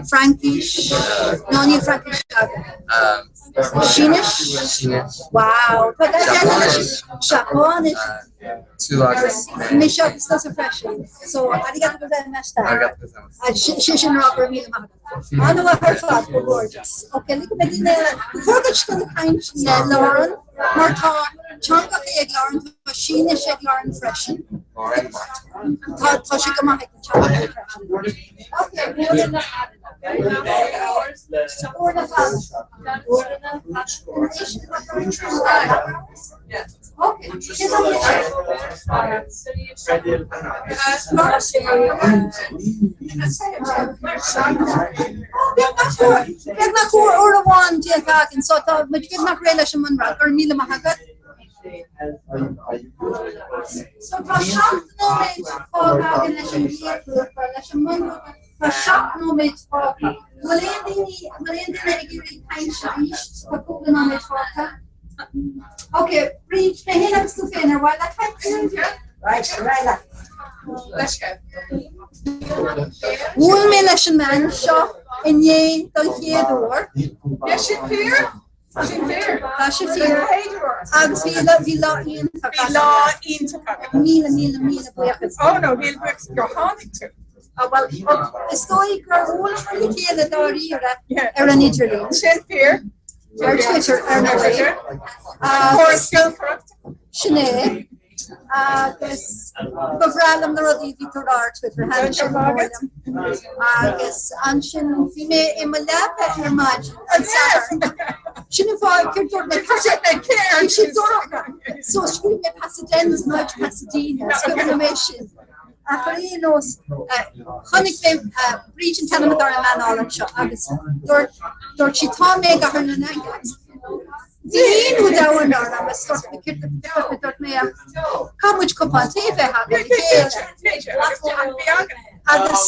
Fraincis, no níl Fraincis agat. Sínis? Sínis. Wow! Tá gach Seapáinis. Seapáinis. Tú agus mé. Mise agus tusa freisin. So, arigato gozaimashita. Arigato gozaimasu. Sin sin rá go raibh míle maith agat. An-mhaith ar fad, comhghairdeas. Ok, ligfidh mé duine, ba chóir duit dul ag caint le Lauren, mar tá teangacha ag Lauren, tá Sínis ag Lauren freisin. Lauren Martin. Tá tá sé go maith ag na teangacha freisin. Ok, Beagnach uair amháin déanta againn, so tá muid beagnach réidh leis an mbunrang, go raibh míle maith agat. So tá 7 nóiméad fágtha againn leis an gcéad ghrúpa, leis an mbunghrúpa. Tá 7 nóiméad fágtha. Bhfuil aon daoine, bhfuil aon duine ag iarraidh caint arís? Tá cúpla nóiméad fágtha. Ok, Bríd, mé féin agus tú féin ar mhaith leat caint? Right, ar mhaith leat. Leisce. Bhuail mé leis an mbean seo inné don chéad uair. Yeah, sin fíor. Sin fíor. Tá sé fíor. Agus bhí lá bhí lá iontach Bhí lá iontach agat. Míle míle míle buíochas. Oh no, míle buíochas gur tháinig tú. Ah, well, is dóigh gur bhuaileamar le chéile dáiríre ar an idirlíon. Sin fíor. Ar Twitter, ar ndóigh. Córas giolcaireachta. Sin é. Agus ba bhreá liom na rudaí a bhí tú a rá ar Twitter, thaithin sé go mór liom. Agus ansin bhí mé i mo leaba ar maidin an Satharn. Sin an fáth gur dúirt mé Bhí sé dorcha. So scríobh mé Pasadena in áit Pasadena. Is cuimhin liom é sin. Ach ar aon nós, chonaic mé Bríd an t-ainm atá ar an mbean álainn seo agus dúirt dúirt sí tá mé i gCathair na nAingeal agus bhí ionadh domhain orm agus dúirt mé céard a dúirt mé caithfidh muid cupán tae a bheith againn le chéile agus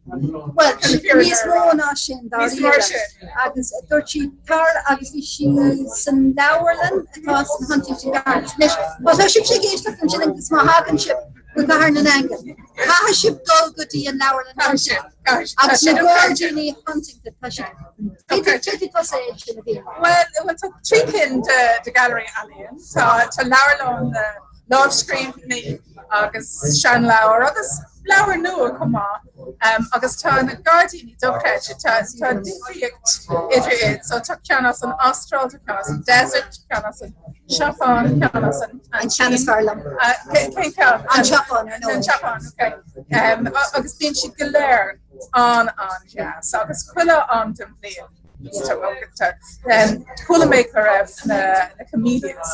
Bhuel, níos mó ná sin dáiríre. Agus dúirt sí tar agus bhí sí san leabharlann atá san Huntington Gardens. Anois, má tá sibhse ag éisteacht ansin agus má thagann sibh go Cathair na nAingeal, caithfidh sibh dul go dtí an leabharlann agus na gairdíní Huntington, tá siad Féadfaidh tusa é sin a bhí. Bhuel, tá 3 cinn de ghailearaí ealaíon. Tá leabharlann na lámhscríbhinní agus seanleabhair agus leabhair nua chomh maith. Agus tá na gairdíní dochreidte, tá difríocht idir iad. So tá ceann as an Astráil, tá ceann as an Desert, ceann as an Seapáin, ceann as an An ceann is fearr liom. Cén ceann? An Seapáin, ar ndóigh. An Seapáin, ok. Agus bíonn siad go léir an-an-deas agus chuile am den bhliain. Chuala mé go raibh na camellias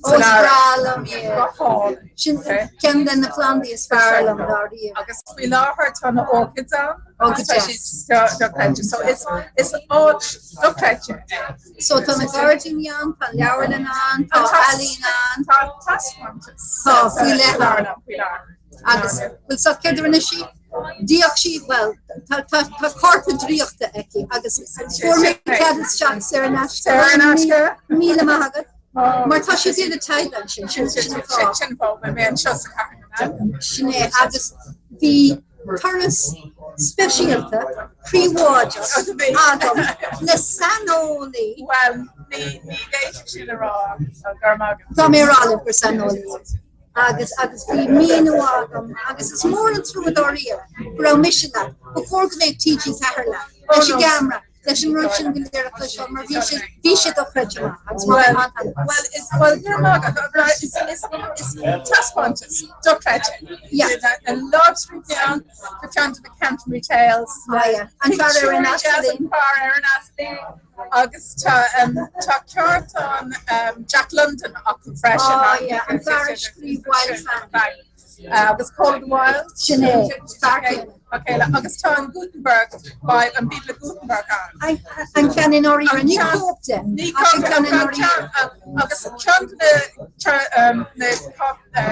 Ó, is breá liom iad. Sin ceann de na plandaí is fearr liom dáiríre. Agus faoi láthair tá na orchids ann. Ó, go deas. Dochreidte. So is is áit dochreidte é. So tá na gairdíní ann, tá leabharlann ann, tá ealaín ann. Tá taispeántas. Tá, faoi leith ann. Agus bhfuil fhios agat céard a rinne sí? D'íoc sí, bhuel, tá cárta draíochta aici agus fuair mé cead isteach saor in aisce. Saor in aisce. Míle maith agat. Mar tá sí ag déanamh taighde ansin, sin sin an fáth. Sin an fáth mé anseo sa chathair. Sin é, agus bhí turas speisialta príobháideach agam le saineolaí. Bhuel, ní fhéadfadh sin a rá gur maith agat. Tá mé a rá libh gur saineolaí. agus agus bhí míniú agam agus is mór an trua dáiríre go raibh mise leat, ba chóir go mbeadh TG4 leat, leis an gceamara. Leis an rud sin go léir a chloisteáil mar bhí sé bhí sé dochreidte maith agus bhain mé an-taitneamh as. Bhuel is bhuel go raibh maith agat is is is taispeántas dochreidte. Yeah. An lámhscríbhinn ann go ceann de na Canterbury Tales. Ah, yeah. An fear ar an An fear ar an asailín agus tá um, tá ceártán um, Jack London acu freisin. Oh, yeah. An fear a scríobh Wild Fan. Agus Call of the Wild. Sin é. Fear céanna. Ok, agus tá an Gutenberg, an Bíobla Gutenberg ann. An ceann i ndáiríre, ní cóip de. Ní cóip de, an ceann, agus ceann de na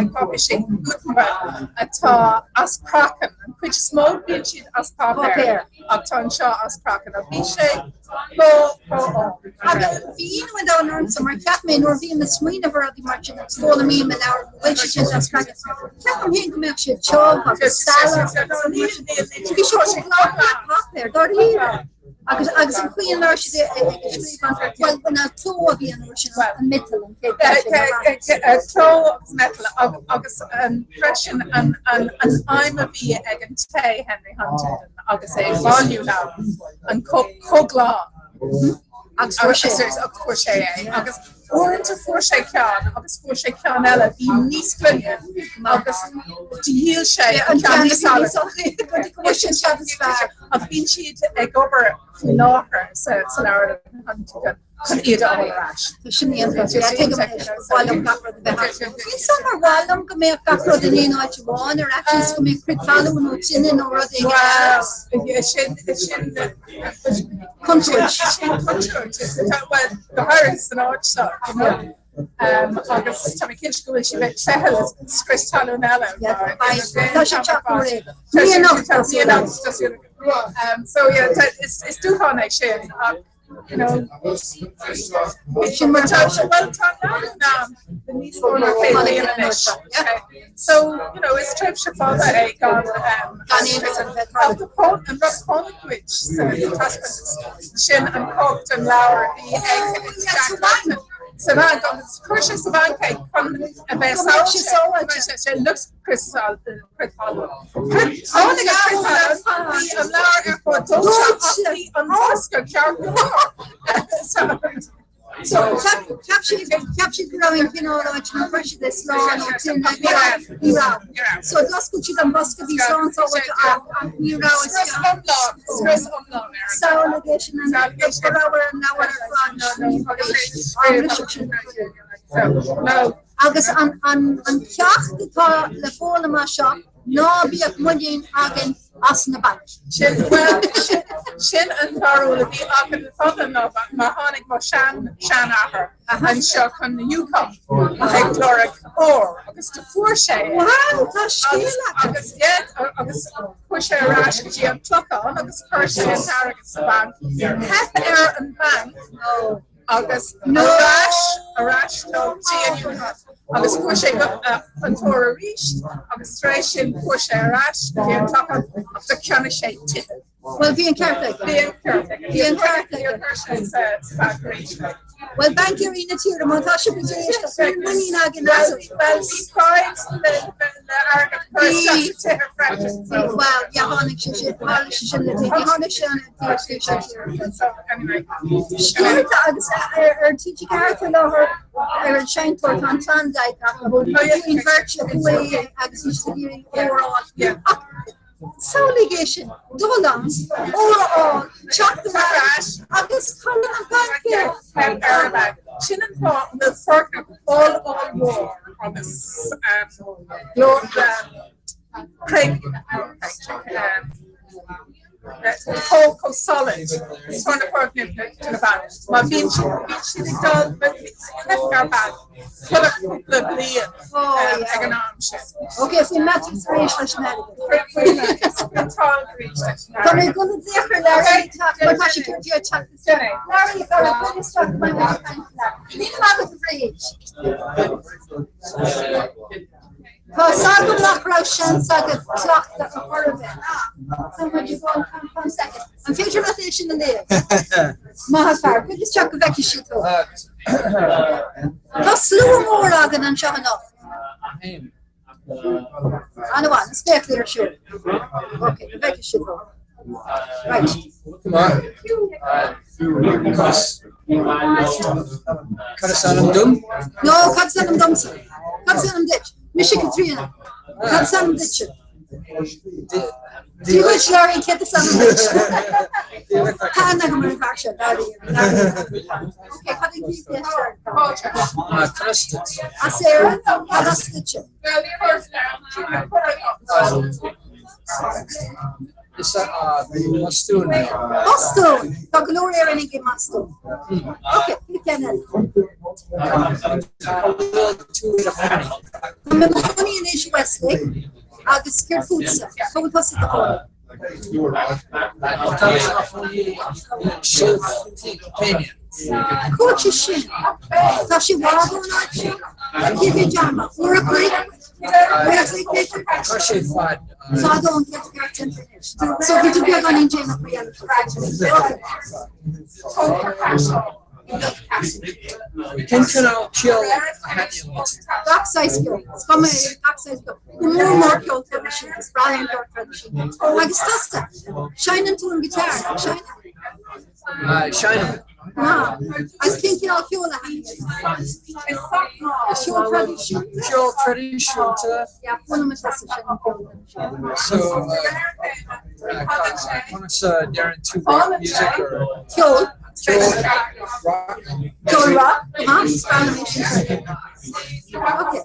cáipéisí Gutenberg atá as craiceann, an chuid is mó bíonn siad as páipéar, ach tá an seo as craiceann. Bhí sé Agus bhí ionadh an domhain ormsa mar cheap mé nuair a bhím ag smaoineamh ar rudaí mar sin agus foghlaimím i leabhar go bhfuil sé sin as craiceann, ceapaim féin go mbeadh sé tiubh agus salach agus bhí sé chomh glan le páipéar, dáiríre. Agus agus an chaoi a raibh siad ag scríobh an, bhuel, an cló a bhí an uair sin, an miotal, an chéad Cló agus miotal agus freisin an aidhm a bhí ag an té Henry Huntingdon agus é ag bailiú leabhar, an chomh glan agus fuair sé agus fuair sé é agus uaireanta fuair sé ceann agus fuair sé ceann eile bhí níos glaine agus dhíol sé an ceann níos fearr ach bíonn siad ag obair faoi láthair sa leabharlann Huntingdon chun iad a fháil ar ais. Tá sin iontach. Yeah, tuigim anois, ba mhaith liom gach rud a bheith ann. Níl 's agam ar mhaith liom go mbeadh gach rud in aon áit amháin ar fhaitíos go mbeadh crith talún nó tine nó rud éigin eile. Sin, sin, Contúirt. Sin contúirt. Bhuel, go háirithe san áit seo, you know. Agus tá mé cinnte go bhfuil siad ag teitheadh le scrios talún eile. Tá sé teach mór é. Ní anocht, Ní anocht. So yeah, is dúshlán é sin ach you know, sin mar tá sé well tá ná níos mó ná 100 bliain anois. So, you know, is tréimhse fada é gan gan an rud chonaic muid sa taispeántas sin an cóip den leabhar a bhí ag Jack London. Sa bhanc agus chuir sé sa bhanc é chun a bheith sábháilte. Sé lucht Chris Tháinig an crith talún, bhí an leabhar ar fad dóite ach bhí an bosca ceart go leor. So cheap siad cheap siad go raibh an cineál áit nach raibh siad é slán ó tine ní raibh ní raibh. So d'oscail siad an bosca bhí slán sábháilte ach ach ní raibh Scrios iomlán scrios iomlán ar an Samhlaigh é sin an go raibh ar an leabhar ar fad scríofa sin. So no. Agus an ceacht atá le foghlaim as seo, ná bíodh muinín againn as na bainc. Sin, bhuel, sin an bharúil a bhí againn le fada an lá, mar tháinig mo shean-seanathair anseo chun na Yukon ag lorg ór agus do fuair sé é. Wow, tá scéal agat! Agus, yeah, agus chuaigh sé ar ais go dtí an Clochán agus chuir sé an t-airgead sa bhanc. Theip ar an bhanc. agus ar ais ar ais leo go dtí an Yukon agus fuair sé an t-ór arís agus tar éis sin chuaigh sé ar ais go dtí an Clochán ach do cheannaigh sé tithe. Bhuel bhí an ceart aige. Bhí an ceart aige. Bhí an ceart aige. Chuir sé sa bhanc arís é. Bhuel baincéirí na tíre má tá sibh ag éisteacht níl muinín againn asaibh. Bhuel bhí pride le le airgead a chur isteach sa tithe freisin so. Bhuel yeah tháinig sé sin tharla sé sin le déanaí tháinig sé an Scéalta agus ar TG4 faoi láthair ar an seinnteoir tá an Klondike acu faoin bheirt a chuaigh agus bhí siad ag iarraidh ór a fháil. Ach samhlaigh é sin, dul ann, ór a fháil, teacht ar ais agus cailleann an baincéir. Sin an fáth an bhfuil foirgneamh ollmhór agus glór Craig Chomh chomh solid tá na foirgnimh de na banc. Má bhíonn siad bíonn siad ag dul theip ar banc chuile cúpla bliain ag an am sin. Ok, faoin Matrix arís leis an airgead. Faoin Matrix, faoin tráth arís leis an airgead. Tá mé ag dul a d'fhéach ar Larry teacht mar tá sé ag iarraidh teacht isteach. Larry, go raibh buile isteach go mbeidh mé ag caint leat. Níl agat a Bhríd. Tá 's agam nach raibh seans agat cleachtadh a chur ar bith. Tá muid ag dul fan soicind. An féidir leat é sin a léamh? Maith an fear. Cuir isteach go bhfeicfidh siad thú. Tá slua mór againn anseo anocht. An-mhaith, na spéaclaí ar siúl. Ok, go bhfeicfidh siad thú. Right. Go maith. Cad is ainm dom? No, cad is ainm domsa? Cad is ainm duit? Mise Caitríona. Cad is ainm duitse? Dia dhuit, Larry, céard is ainm duit? Tá aithne agam ar an bhfear seo, Larry. Ok, cad é cén Cad as duit? As Éirinn? Cad as duitse? Is Bostún mé. Bostún! Tá go leor Éireannaigh i mBostún. Ok, cén ceann eile? Cá bhfuil tú i do chónaí? Tá mé i mo chónaí anois i Westlake agus céard fútsa? Cá bhfuil tusa i do chónaí? Tá mé i mo chónaí i Cill Péine. Cá háit é sin? Tá sé i bhfad ón áit seo? Cé mhéad ama? Uair a chloig? Uair a chloig b'fhéidir? Tá sé fad. Fad ón Celtic Arts Centre anois. So bhí tú beagáinín déanach mar gheall air. Cén cineál ceoil a thaitníonn leat? Gach saghas ceoil. Is cuma é gach saghas ceoil. Go mór mór ceol traidisiúnta. Is breá liom ceol traidisiúnta. Agus tusa? Seinneann tú an guitar, nach seinneann? Seinnim. Ah, agus cén cineál ceoil a thaitníonn leat? Ceol traidisiúnta? Ceol traidisiúnta. Yeah, chuala mé tusa seinm ceol traidisiúnta. So, conas a deireann tú rock music or? Ceol. Ceol rock? Ceol rock, go maith, is breá liom é sin freisin. Okay.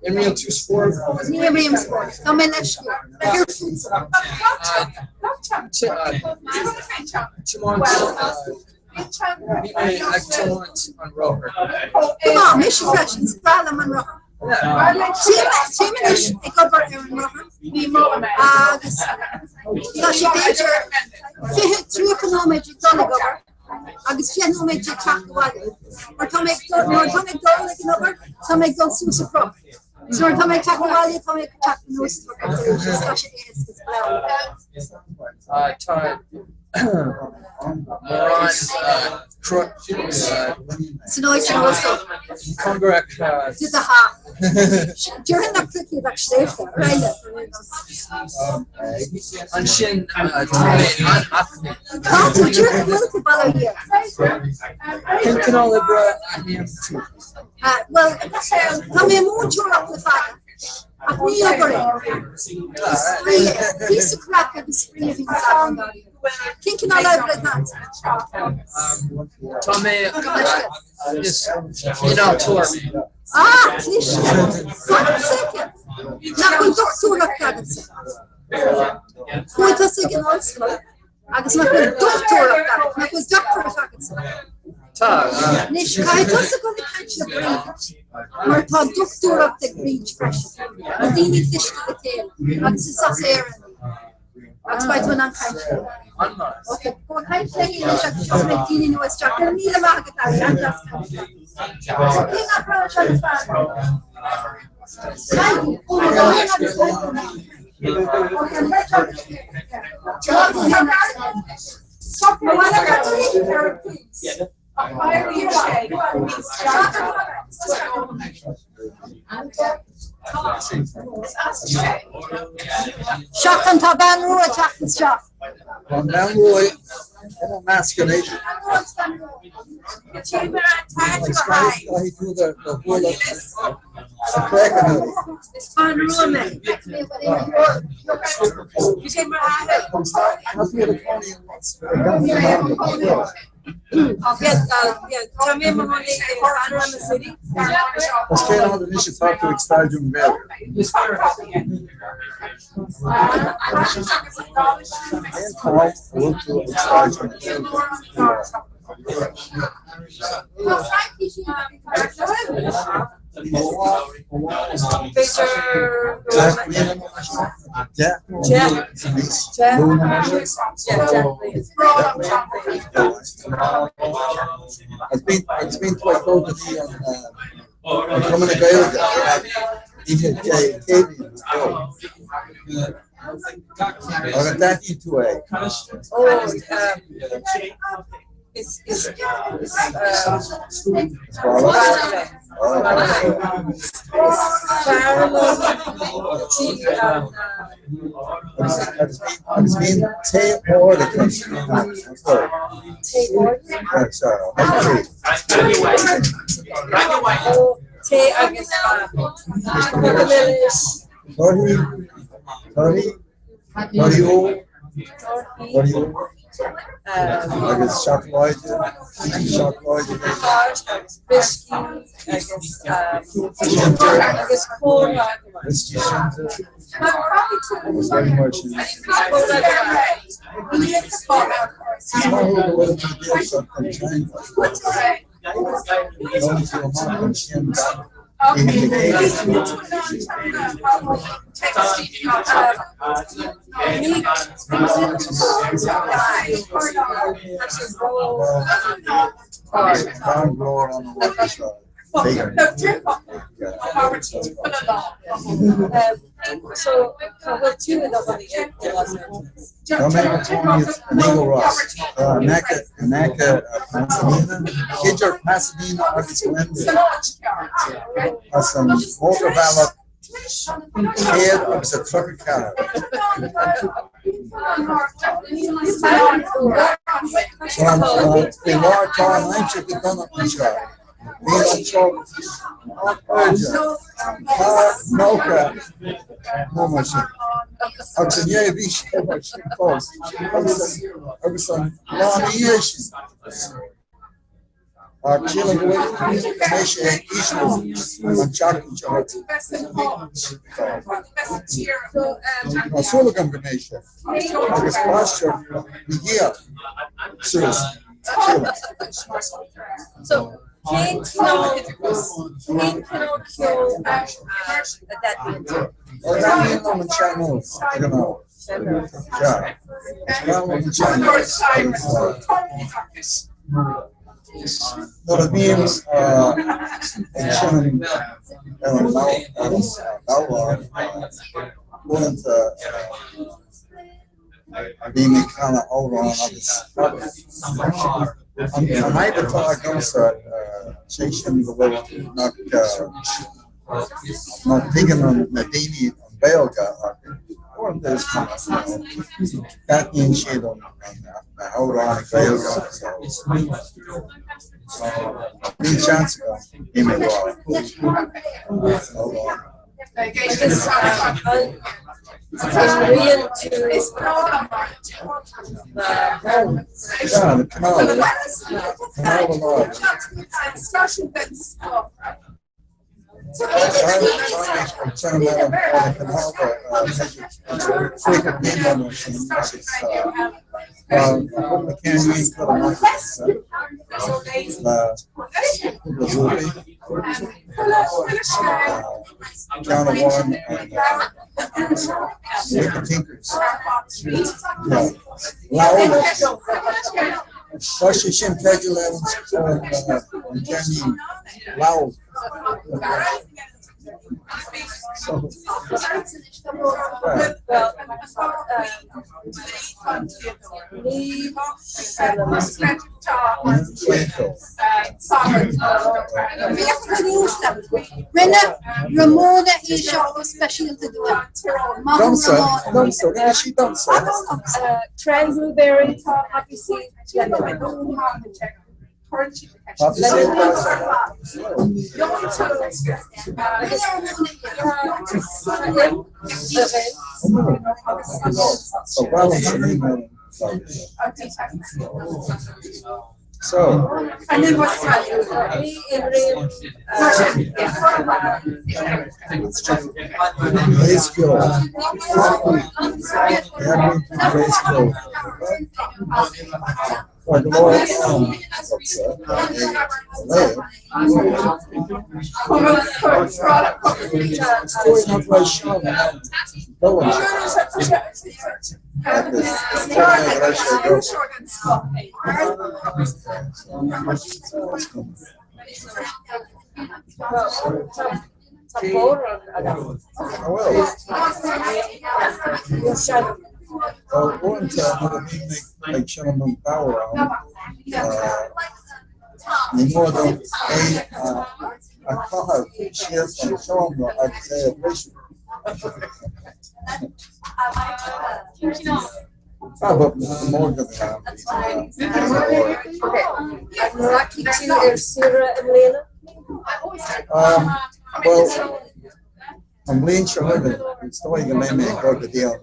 Imríonn tú spórt? Ní imrím spórt. Tá mé leisciúil. Céard fútsa? Tiomáint Bhí mé ag tiomáint an rothar. Go maith, mise freisin, is breá liom an rothar. Téim anois ag obair ar an rothar agus tá sé b'fhéidir 20, 30 nóiméad ag dul ag obair agus 10 nóiméad ag teacht abhaile. Mar tá mé ag dul, nuair atá mé ag dul ag an obair, tá mé ag dul suas an cnoc. So nuair atá mé ag teacht abhaile, tá mé ag teacht anuas an cnoc arís. Tá sé éasca, is breá liom. Tá mórán cnoic San áit sin bhfuil tú. Cóngarach Do do theach. Déarfainn nach cnoic iad ach sléibhte, ar aghaidh leat. Ansin tá mé an-aclaí. Tá tú, déarfainn go bhfuil tú, bail ó Dhia. Cén cineál oibre a dhéanann tú? Bhuel, tá mé ag múinteoireacht le fada, ach ní obair é. Is spraoi é. Píosa craic agus spraoi a bhíonn agam. Cén cineál oibre atá agat? Tá mé is innealtóir mé. Ah, cliste! Fan soicind! Nach bhfuil dochtúireacht agatsa? Chuaigh tusa ag an ollscoil agus nach bhfuil dochtúireacht agat, nach bhfuil doctorate agatsa? Tá. Anois, caithfidh tusa dul ag caint le Bríd, mar tá dochtúireacht ag Bríd freisin. Na daoine cliste le chéile, agus is as Éirinn í. Agus beidh tú in ann caint léi. Ok, go caint léi anois agus seo mbeidh daoine nua isteach. Go raibh míle maith agat, Ari, an-deas caint leat. So cé nach raibh anseo le fada? Tadhg, oh my God, agus Tadhg. Ok, an bheirt agat. Seachtain tá bean rua ag teacht isteach. Tá an bhean rua ina measc anois. Caithfidh tú do bhualadh sa chraiceann uirthi. Bean rua mé. Tá mé i mo chónaí i Panorama City. Is cén fhad anois atá tú ag staidéar an Ghaeilge? Cén t-am a bhfuil tú ag staidéar an Ghaeilge faoi láthair? Agus bíonn tú ag dul go dtí an Cumann na Gaeilge oíche Dé Céadaoin Agus an dtaitníonn tú é? Is is is fearr liom tí an Agus bíonn tae ard acu. Tae ard? Ó, Tae agus coca milis. Torthaí, torthaí, torthaí úll, torthaí úll agus seacláide, seacláide. Agus brioscaí agus córa. Brioscaí sinsear agus rudaí mar sin. Is maith go bhfuil tú dílseach don teanga. Gabhann tú amach ansin gach oíche Dé Céadaoin. Tá an glór ann an bhfuil seo. So cá bhfuil tú i do chónaí i Los Angeles? Tá mé i mo chónaí in Eagle Ross, in aice in aice Pasadena, idir Pasadena agus Glendale. As an mótarbhealach 134. Faoi láthair tá an aimsir go dona anseo. Bíonn an teocht an-airde, thar 90 nó mar sin. Agus inné bhí sé mar sin fós agus an lá ina dhiaidh sin. Ach sílim go bhfuil go mbeidh sé ag ísliú an tseachtain seo chugainn. Tá súil agam go mbeidh sé. Agus báisteach ina dhiaidh suas. Sílim. So cén cineál cén cineál ceoil a dtaitníonn tú? Ó taitníonn liom an sean-nós de ghnáth. Sea. Is breá liom an sean-nós agus nuair a bhím ag seinm ar an ladhar uaireanta Bím ag canadh amhrán agus an fhadhb atá agamsa sé sin go bhfuil nach nach dtuigeann na daoine an Ghaeilge ach uaireanta is cuma taitníonn siad an na hamhráin Ghaeilge so níl seans agam bím ag rá amhrán. Agus an rian tú na Yeah, the canal. Canal alive. Ceann amháin Wicked Tinkers. Tá sé sin teideal ar an ceirnín Loud. Rinne Ramona é seo go speisialta dúinn. Maith thú Domsa, Ramona. domsa, rinne sí domsa. Cranblueberry, poppy seed, lemon. So. Praise God. Praise God. Tá go leor ann agamsa é a léamh. Is dóigh nach raibh Seán in ann dul anseo agus deir mé go raibh sé ag obair. Bhuel, uaireanta nuair a bhím ag seinm an bodhrán, ní mór dom é a chaitheamh síos an seomra agus é a bhriseadh. Ah, but mór go Rachaidh tú ar saoire i mbliana? Um, well, an bhliain seo chugainn, is dóigh go mbeidh mé ag dul go dtí an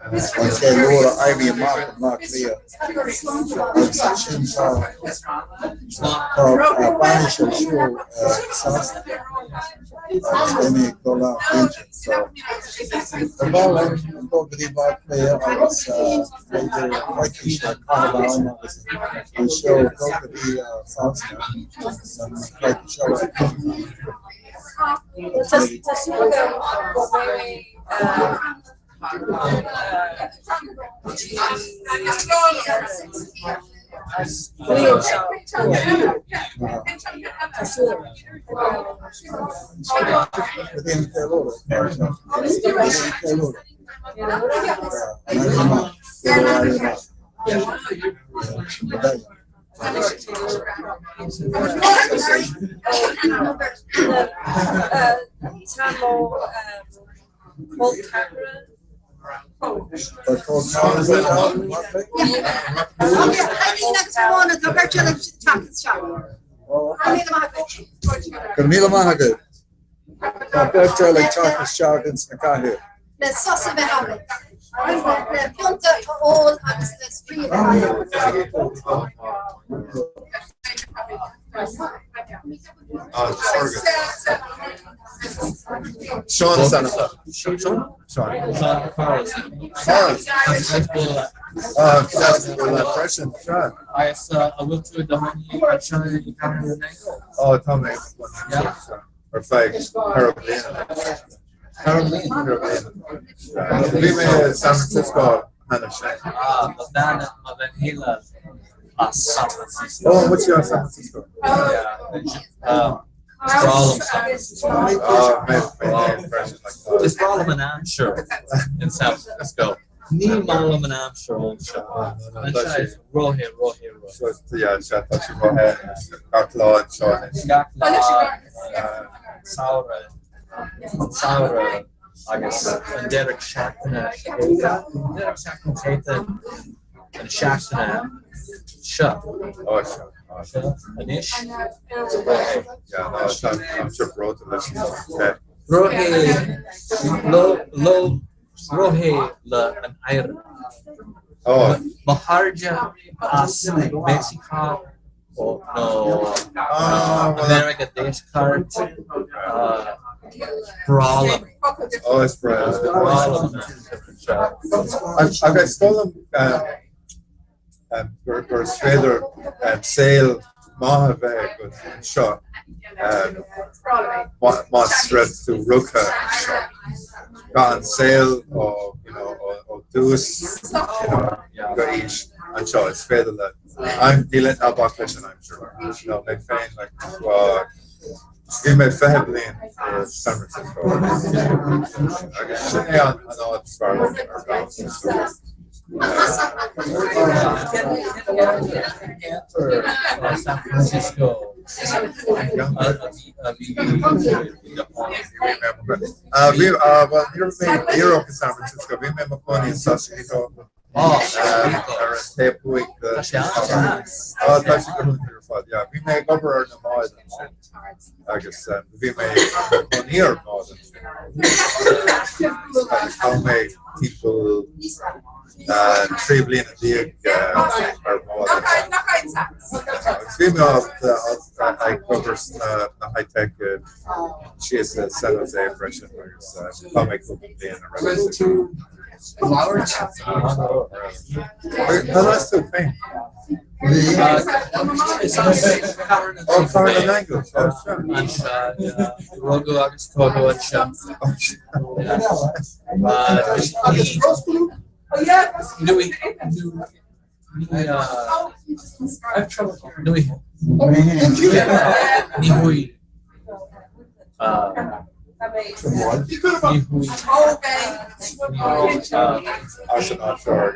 an ceiliúradh Éirí Amach i mBleá Cliath agus ansin tá tá bainis ar siúl i Sasana agus beidh mé ag dul ann cinnte. So, ba mhaith liom dul go dtí Bleá Cliath agus b'fhéidir coicís a chaitheamh ann agus ansin dul go dtí Sasana an coicís eile. Tá súil agam go mbeidh mé go dtí an bhliain seo chugainn. Tá súil agam. Go dtí an ceiliúradh. Go dtí an ceiliúradh. An Éirí Amach. Ceiliúradh Éirí Amach. Go deimhin. Tá mo col ceathracha. Tá col ceathracha ann, Agus Ramona, tá beirt eile ag teacht isteach. Go raibh míle maith agat. Go raibh míle maith agat. Tá beirt eile ag teacht isteach ins na cathaoir. Le sos a bheith agat. Le pionta a ól agus le spraoi a bheith agat. Seán is ainm dom. Seán? Seán. Carl. Ah, deas go leat freisin, Seán. Agus an bhfuil tú i do chónaí anseo i gCathair na nAingeal? Ó, tá mé. Ar feadh ceithre bliana. Ceithre bliana? Ceithre bliana. Bhí mé i San Francisco cheana sin. Ah, mo bhean, mo bhean chéile as San Francisco. Oh, an bhfuil sí as San Francisco? Yeah. Is breá liom San Francisco. Ah, mé mé freisin like Is breá liom an aimsir in San Francisco. Ní maith liom an aimsir anseo. Anseo is róthe, róthe, róthe. So, yeah, sea, tá sé róthe gach lá anseo anois. Gach lá samhradh, an samhradh agus an deireadh seachtaine an deireadh seachtaine téite an seachtaine seo. Oh, seo. Seo anois. Róthe. Yeah, no, tá aimsir breoite leis an te. Róthe lo lo róthe le an Éirinn. Oh. Mo chairde as Mexico nó America Deisceart breá liom. Oh, is breá. Breá liom. Agus is dóigh liom gur is féidir saol maith a bheith agat anseo más raibh tú rugtha anseo. Gan saol ó you know ó dtús you know go aois anseo is féidir le I'm níl ná bac leis an aimsir you know mé féin like bhí mé 20 bliain i San Francisco agus sin é an áit is fearr liom ar domhan so San Francisco a bhí Bhí well ní raibh mé díreach i San Francisco, bhí mé i mo chónaí i Sausalito ar an taobh thuaidh de Tá sé tá sé go hiontach ar fad, yeah. Bhí mé ag obair ar na báid ansin agus bhí mé i mo chónaí ar bhád ansin agus chaith mé timpeall 13 bliana ar bhád ansin. Agus bhí mé ag obair sna high-tech síos i San Jose freisin agus chaith mé cúpla bliain ar Cad as tú féin? Ó Cathair na nAingeal. Rugadh agus tógadh anseo. Ní hui ní hui As an áit seo.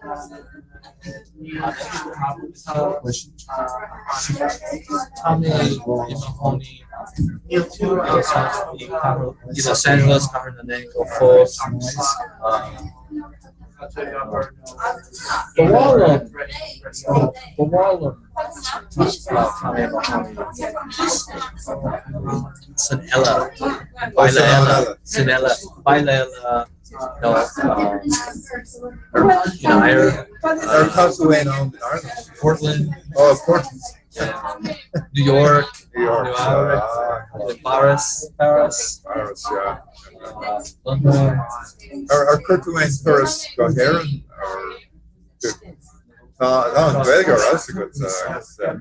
Tá mé i mo chónaí i Los Angeles, Cathair na nAingeal fós. Ba mhaith liom, ba mhaith liom tá mé i mo chónaí san eile, baile eile, san eile, baile eile nó in Éirinn. Ar chaith tú aon am in Ireland? Portland. Oh, Portland. New York. New York. Nua Eabhrac, Paris, Paris. Paris, yeah. London. Ar chuir tú aon turas go hÉirinn? Tá an Ghaeilge ar fheabhas agat agus cén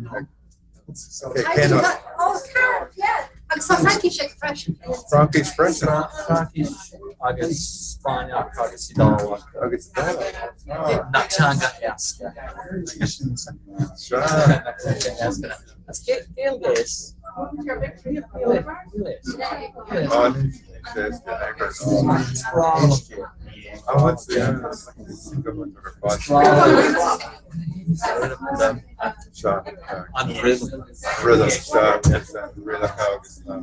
Oh, Carol, yeah. Agus tá Fraincis aige freisin. Fraincis freisin. Fraincis agus Spáinneach agus Iodálach. Agus Iodálach. Nach teanga éasca. That's Gaeilge is. An rhythm. Rhythm, sea, is an rialacha agus na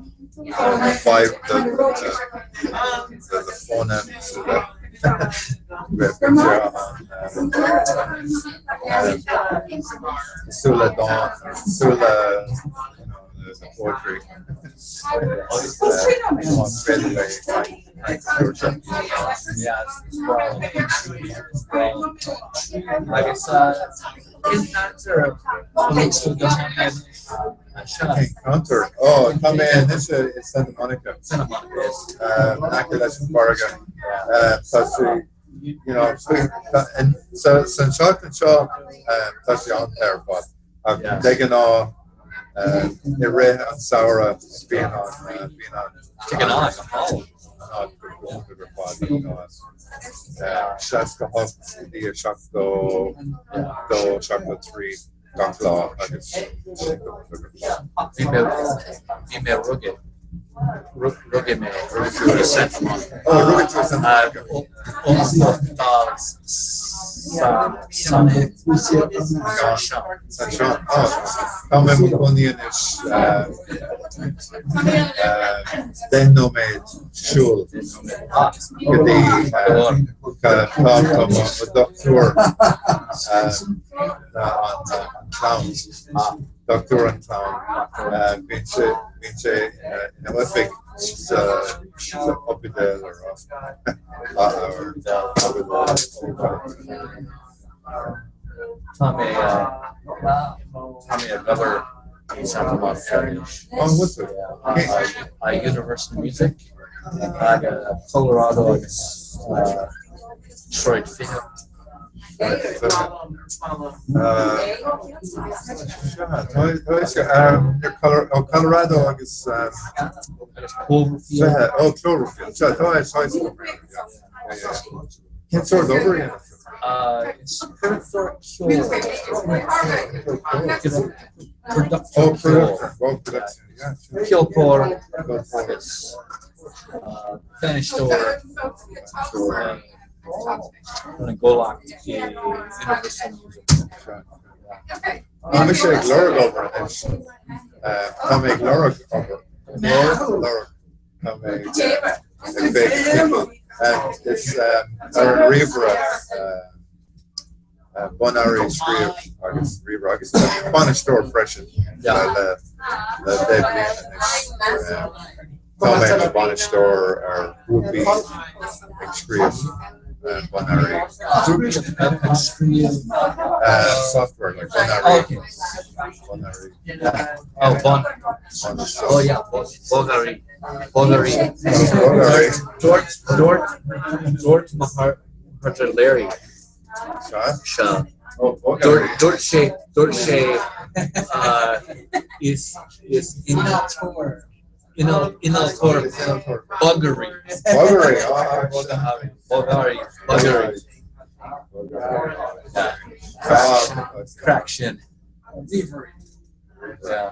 five the the phonemes cosúil le dán, cosúil le you know, the, the poetry. Agus Encounter. Oh, tá mé anois i Santa Monica. Santa Monica. In aice leis an bhfarraige. Tá sé, you know, sa san seachtain seo tá sé an-te ar fad. Ach de ghnáth i rith an samhradh bíonn an bíonn an De ghnáth go hálainn. an go hiontach ar fad. You know, 68 go dtí 72, 73 gach lá agus sin go hiontach ar fad. Bhí mé bhí mé rugadh rugadh mé i Santa Monica. Oh, rugadh tú i Santa Monica. Ionchlann San San Seán. San Seán. Oh, tá mé i mo chónaí anois 10 nóiméad siúil go dtí tá tá mo dochtúir na an clann dochtúir an clann bíonn sé bíonn sé ina oifig sa sa ospidéal ar Tá mé tá mé ag obair i Santa Monica anois. Oh, bhfuil tú? I Universal Music agus Colorado agus Sráid 20. Tá Colorado agus Cloverfield. Oh, Cloverfield. Sea, tá é Cén sórt obair a dhéanann tú? Is peiceoir ceoil. Oh, producer. Oh, production. Yeah, sure. Ceoltóir agus bainisteoir an gcomhlacht i Universal Music. Tá mise ag lorg obair anois. Tá mé ag lorg obair. Lorg, lorg. Tá mé ag féachaint. Is ar an ríomhaire bogearraí scríobh agus ríomhaire agus bainisteoir freisin le le 10 bliana anois. Tá mé i mo bhainisteoir ar ghrúpaí ag scríobh bogearraí. Grúpaí ag scríobh Software like bogearraí. Bogearraí. Oh, bon. Oh yeah, bogearraí. Bogearraí. Bogearraí. Dúirt dúirt dúirt mo chara Larry. Sea? Sea. Oh, bogearraí. Dúirt dúirt sé dúirt sé is is innealtóir innealtóir bogearraí. Bogearraí, ah, Bogearraí. Bogearraí. Yeah. Crack sin. Yeah.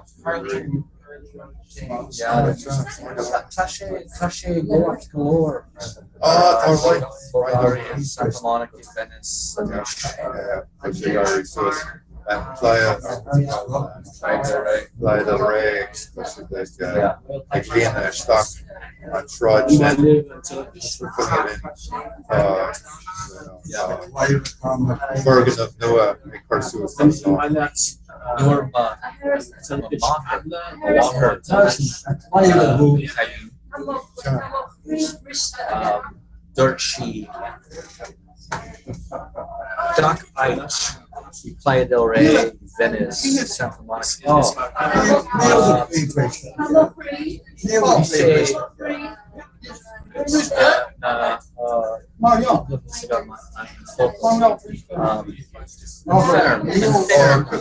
Yeah. Tá sé tá sé luath go leor. Ah, tá roinnt roinnt Santa Monica, Venice. Yeah, tá sé ag éirí suas. Playa Playa del Rey tá siad ag ag líonadh isteach an tsráid sin. Filling it in. Tá foirgneamh nua ag cur suas anso. Nuair ba mháthair dúirt sí gach áit i Playa del Rey, Venice, Santa Monica. Bhí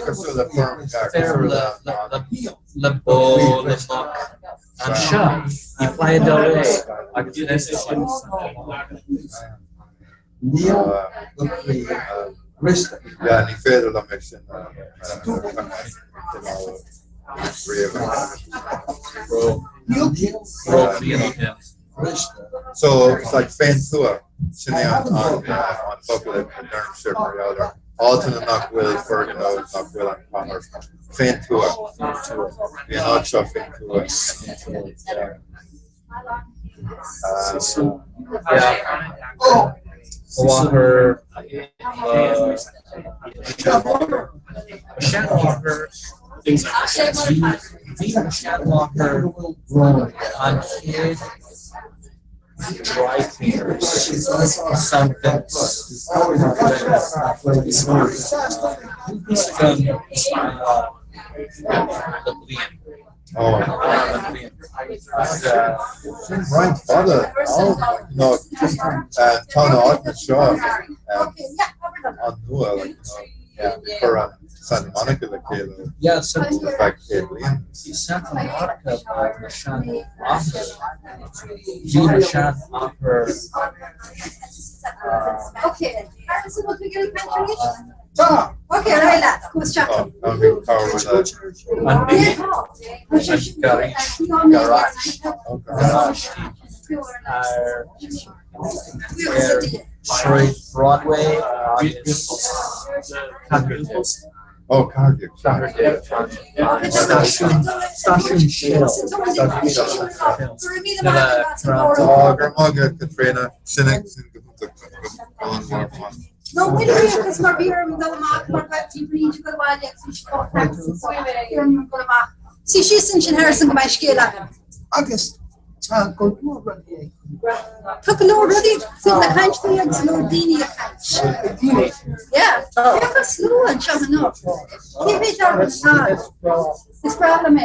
sé na feirm le bó le muc anseo i Playa del Rey agus Venice. Yeah, ní féidir liom é sin a ríomh. So it's like fén tuath, sin é an an an focal a deirimse mar gheall ar áiteanna nach bhfuil foirgneamh, nach bhfuil an chathair. Fén tuath. Bhí an áit seo fén tuath. Yeah. Mháthair seanmháthair bhí mo sheanmháthair an chéad dry cleaners san Venice. Le bliain. Oh. Sin roinnt fada ann, like, you know, tá na áiteanna seo an-nua, like, you know, chuir an Santa Monica le chéile Yeah, so ar feadh 100 bliain. Bhí Santa Monica ba mo sheanathair. Bhí mo sheanathair Okay, Harrison, what we going to Okay, right lad, go isteach. Oh, an bhí cabhair le an an garage garáistí ar ar Sráid Broadway agus Cathair Oh, Cardiff. Cathair Stáisiún Stáisiún Shell Stáisiún Shell le Oh, go raibh maith agat, Caitríona. Sin é sin go hiontach. Go an-mhaith. No, bhfuil agus mar bhí orm dul amach mar bhí Bríd ag dul abhaile agus bhí sí chomh taxi so bhí orm dul amach. Suigh síos ansin Harrison go mbeidh scéal agam. Agus tá go leor rudaí ag Tá go leor rudaí faoi le caint faoi agus go leor daoine ag caint. Yeah, féach an slua anseo anocht. Cé mhéad agat atá? Is breá liom é.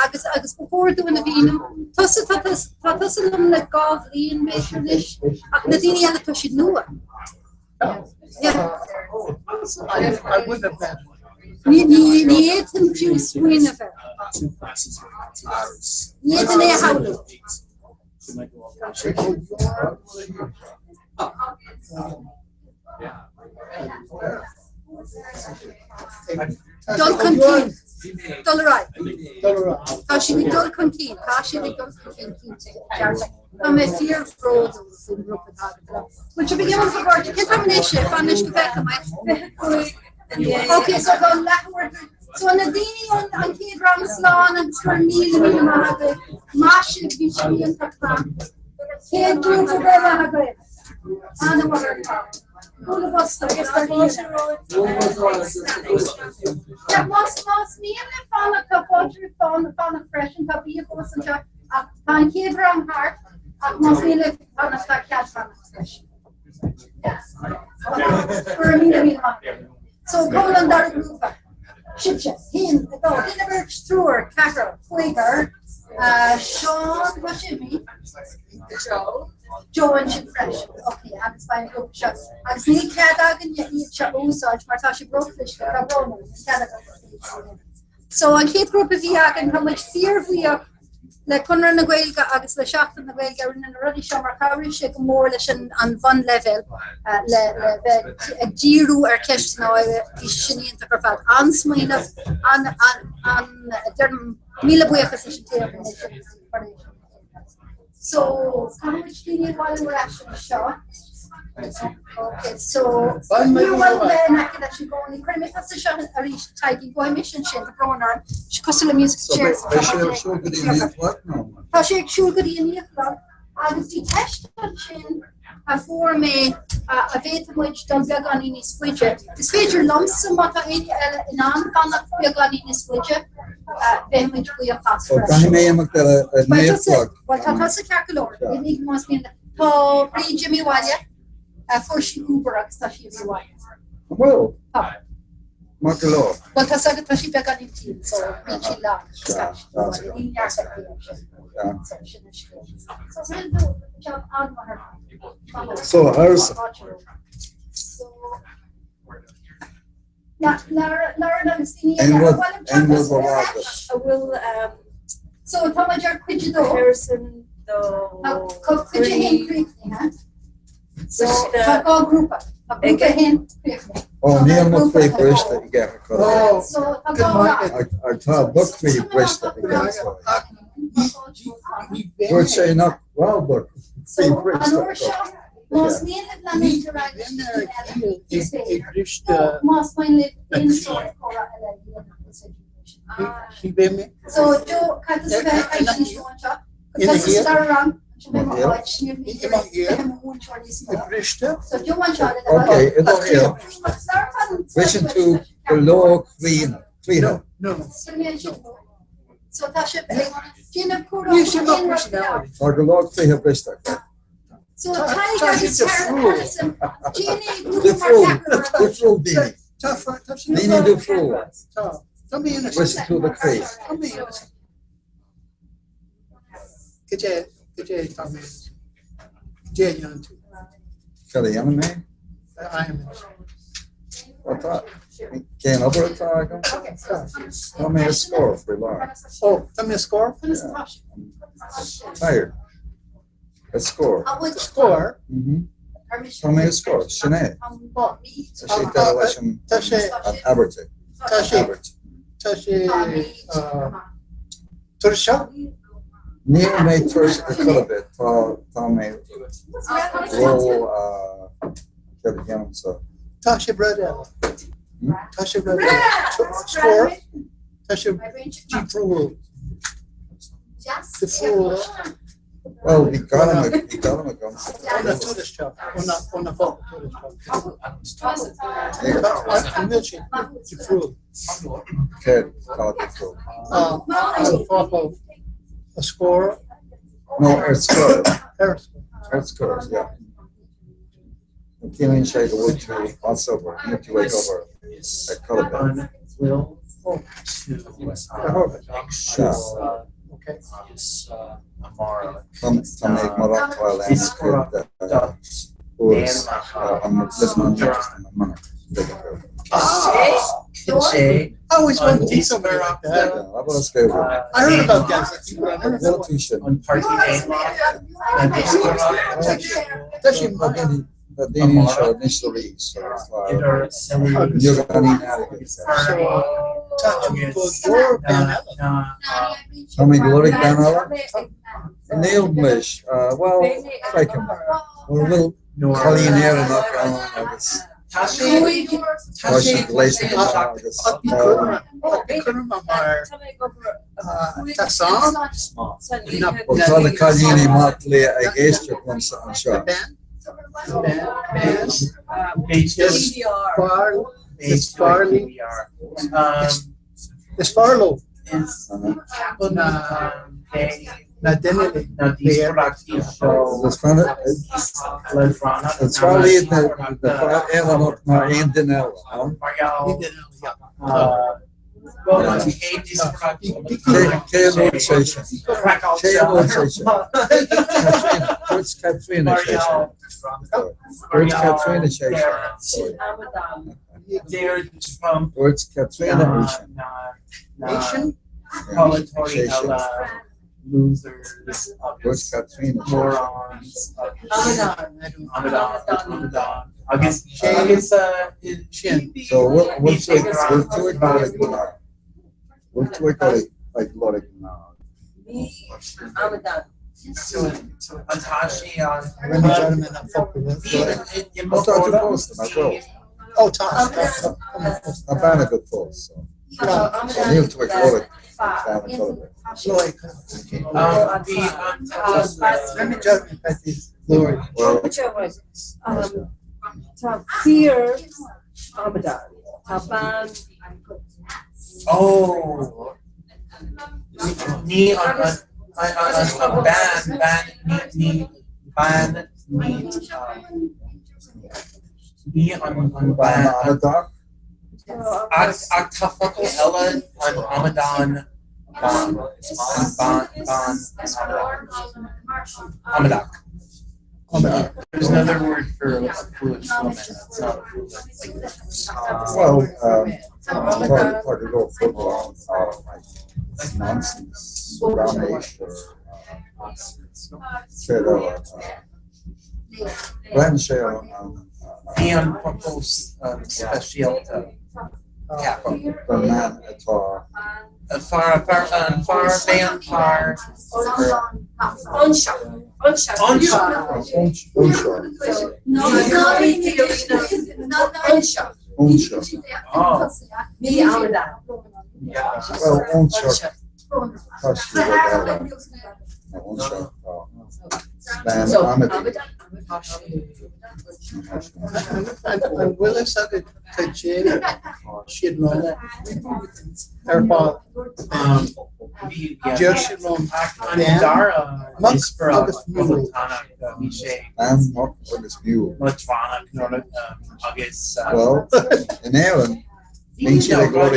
Agus agus ba chóir dúinn a mhíniú. Tusa tá tá tusa liom le 2 bhliain b'fhéidir anois ach na daoine eile tá siad nua. Yeah. Ní ní ní fhéadfainn fiú smaoineamh air. Ní fhéadfainn é a shamhlú. Dul chun cinn. Dul ar aghaidh. Tá siad ag dul chun cinn. Tá siad ag dul chun cinn cinnte. Dearfa. Tá mé fíorbhródúil faoin ngrúpa atá agat liom. Bhuel, sibh ag imeacht a chairde. Cén t-am anois é? Fan anois go bhfeicfidh mé. 25. Ok, so tá leathuair tar. So na daoine ón an chéad rang slán agus go raibh míle míle maith agaibh. Maith sibh, bhí sibh iontach maith. Chéad grúpa go raibh maith agaibh. An-mhaith ar fad. Bualadh bos agus tar Yeah, más más mian libh fanacht tá fáilte roimh fán fanacht freisin tá bia fós anseo ach tá an chéad rang thart ach más mian libh fanacht tá cead fanacht freisin. Yeah. Go raibh míle míle maith agaibh. So cá bhfuil an dara grúpa? Sibhse, haon, a dó, duine, beirt, triúr, ceathrar, cúigear, Seán, tá sibh? Joe. Joe ansin freisin. Ok, agus beidh an grúpa seo. Agus níl cead againne iad seo a úsáid mar tá siad róchliste, tá brón orm, níl cead againn iad seo a dhéanamh. So an chéad ghrúpa a bhí againn, tá muid fíorbhuíoch Le Conradh na Gaeilge agus le Seachtain na Gaeilge a rinne na rudaí seo mar chabhraigh sé go mór leis an bhunleibhéal le le bheith ag díriú ar cheisteanna áirithe. Bhí sé sin iontach ar fad. An-smaoineamh, an, an, an, deirim míle buíochas leis an té a rinne sin. So, caithfidh muid daoine a bhailiú ar ais anseo. Okay, so, ní bhfuil bheith in aice leis i gcónaí. Cuirfidh mé tusa seo arís, Tadhg, gabhfaidh mise ansin, tá brón orm. Sé cosúil le music chairs. Beidh sé ar siúl go dtí an 9 nó? Tá sé ag siúl go dtí an 9 agus bhí ceist ansin a fuair mé an bhféadfadh muid dul beagáinín níos faide. Is féidir liomsa má tá éinne eile in ann fanacht beagáinín níos faide, beidh muid buíoch as Well, caithfidh mé imeacht ar a 9 o'clock. Well, tá tusa ceart go leor, imigh más mian leat. Tá Bríd imithe abhaile, fuair sí Uber agus tá sí imithe abhaile. Bhfuil? Tá. Maith go leor. Bhuel, tá agat tá sí beagáinín tinn, so bíonn sí lán scaití. Ní neart aici ansin. So sin an scéal. So rinne tú job an-mhaith ar fad. So, Harrison. So, Lara, Lara agus daoine Aon eile. rud, Bhuel, aon rud a rá agat? A bhfuil So tá muid ar cuid a dó. Harrison do Tá cuid a haon críochnaithe. So tá dhá grúpa. Tá grúpa a haon críochnaithe. Ó, níl mo chroí briste i gceart go leor. So tá dhá rang. Tá mo chroí briste i gceart go leor. Dúirt sé nach raibh mo So chroí an briste uair seo, más mian libh leanúint ar aghaidh leis an eile, is féidir. Nó más mian libh aon sórt comhrá eile a dhéanamh, is féidir leis sin. So Joe, caithfidh tusa bheith ag caint níos mó anseo. Tá sa dara rang, anseo mé mo áit, níl mé ag iarraidh bheith i mo mhúinteoir níos mó. So Joe anseo le do Ok, i do shaol, briseann tú go leor croíthe. So tá sibh ag déanamh comhrá faoi aon rud eile. Tá go leor croíthe briste acu. So Tadhg agus Harrison, déanfaidh grúpa mar Difriúil, cheathrar difriúil daoine. Daoine difriúla. Briseann tú do chroí. Cad é, cad é tá mé, cad é a dhéanann tú? Cad a dhéanann mé? Well, tá, cén obair atá agam? Tá mé ar scor faoi láthair. Ó, tá mé ar scor? Tired. Ar scor. Scor? Tá mé ar scor, sin é. Tá sé deireadh leis an Tá sé an abairt. Tá sé Tá sé tuirseach? Níl mé tuirseach ar chor ar bith, tá tá mé ró céard a dhéanaimse? Tá sé rud eile. Tá sé rud eile. Scor? Tá sé difriúil. Difriúil. Bhuel, bhí gairm bhí gairm agamsa. Ó na tuairisceach, ó na focail tuairisceach. An bhfuil sé difriúil? Céard atá difriúil? An focal a scór? No, ar scor. Ar scor. Ar scor, yeah. Ciallaíonn sé go bhfuil tú as obair, níl tú ag obair ar chor ar bith. Tá mé ag maireachtáil ar chuid de thuras an Lebanon I always wanted to see somebody like that. I heard about guys like you, but I never met one. Tá daoine anseo anois arís beagáinín airgid. Tá mé ag lorg bean eile? Níl muis, bhuel, feicim. Mura bhfuil cailín Éireannach ann agus tá sí gléasta go maith agus Bhuel, tá na cailíní maith liath ag éisteacht liomsa anseo. Is fearr leo na duine Is fearr iad na fear Éireannach ná aon duine eile, an? Cé a dúirt sé sin? Cé a dúirt sé sin? Caitríona. Dúirt Caitríona sé sin. Dúirt Caitríona sé sin. Dúirt Caitríona é sin. Sé sin. Losers Dúirt agus Caitríona sé sin. Morons agus Amadán. Amadán Amadán agus agus Sin. So bhfuil tú ag bhfuil tú ag dul ag bhfuil tú ag dul ag lorg na Amadán. An tá sí an Rinne Jeremy an focal. Ó tá tú pósta nach bhfuil? Ó tá. Tá bean agat fós so. So níl tú ag lorg bean a chur ar bith. Bhí an tá Rinne Jeremy Petty Lord. Well, Tá fear Amadán. Tá ban Oh ní an an an ban ban ní ní ban ní ní an an bean ban Amadán? Ach ach tá focal eile an amadán ban an ban ban amadach. Amadán. There's another word for a foolish woman. It's not a foolish like Well, tá tá go leor focal ann like nonsense, raiméis or céard eile. Brennan sé an Bhí an focal speisialta ceapaim. an man atá Far far an far bean far Anseo. Anseo. Anseo. Onshore. Anseo. Onshore. Oh. Mí Amadán. Yeah. Well, onshore tá sí rud eile. Nó onshore tá bean So Amadí. Amadán. An bhfuil fhios agat cad é siad lom ar fáil. Bhí Deir siad lom an dara Muc is for agus mule. bhí sé Bean muc agus mule. Matranach nuair agus Well, in Éirinn, bíonn siad ag lorg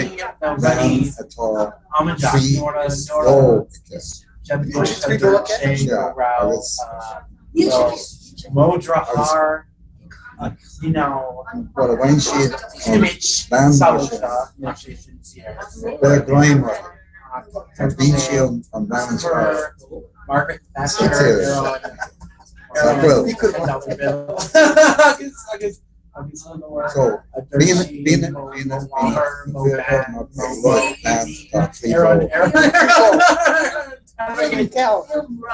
bean atá Amadach trí nuair ló nuair aici. sé Yeah, go agus raibh Módrathar a cineál Well, a bhain siad an Cimit bean mar sin, Salsa nó sé sin siar. bheadh greim orthu. Bíonn sí an bean is fearr. Margaret Thatcher Sa tír. ar Nach bhfuil? agus agus agus So, bíonn bíonn bíonn bíonn lorg bean atá trí ar an ló. ar an Ra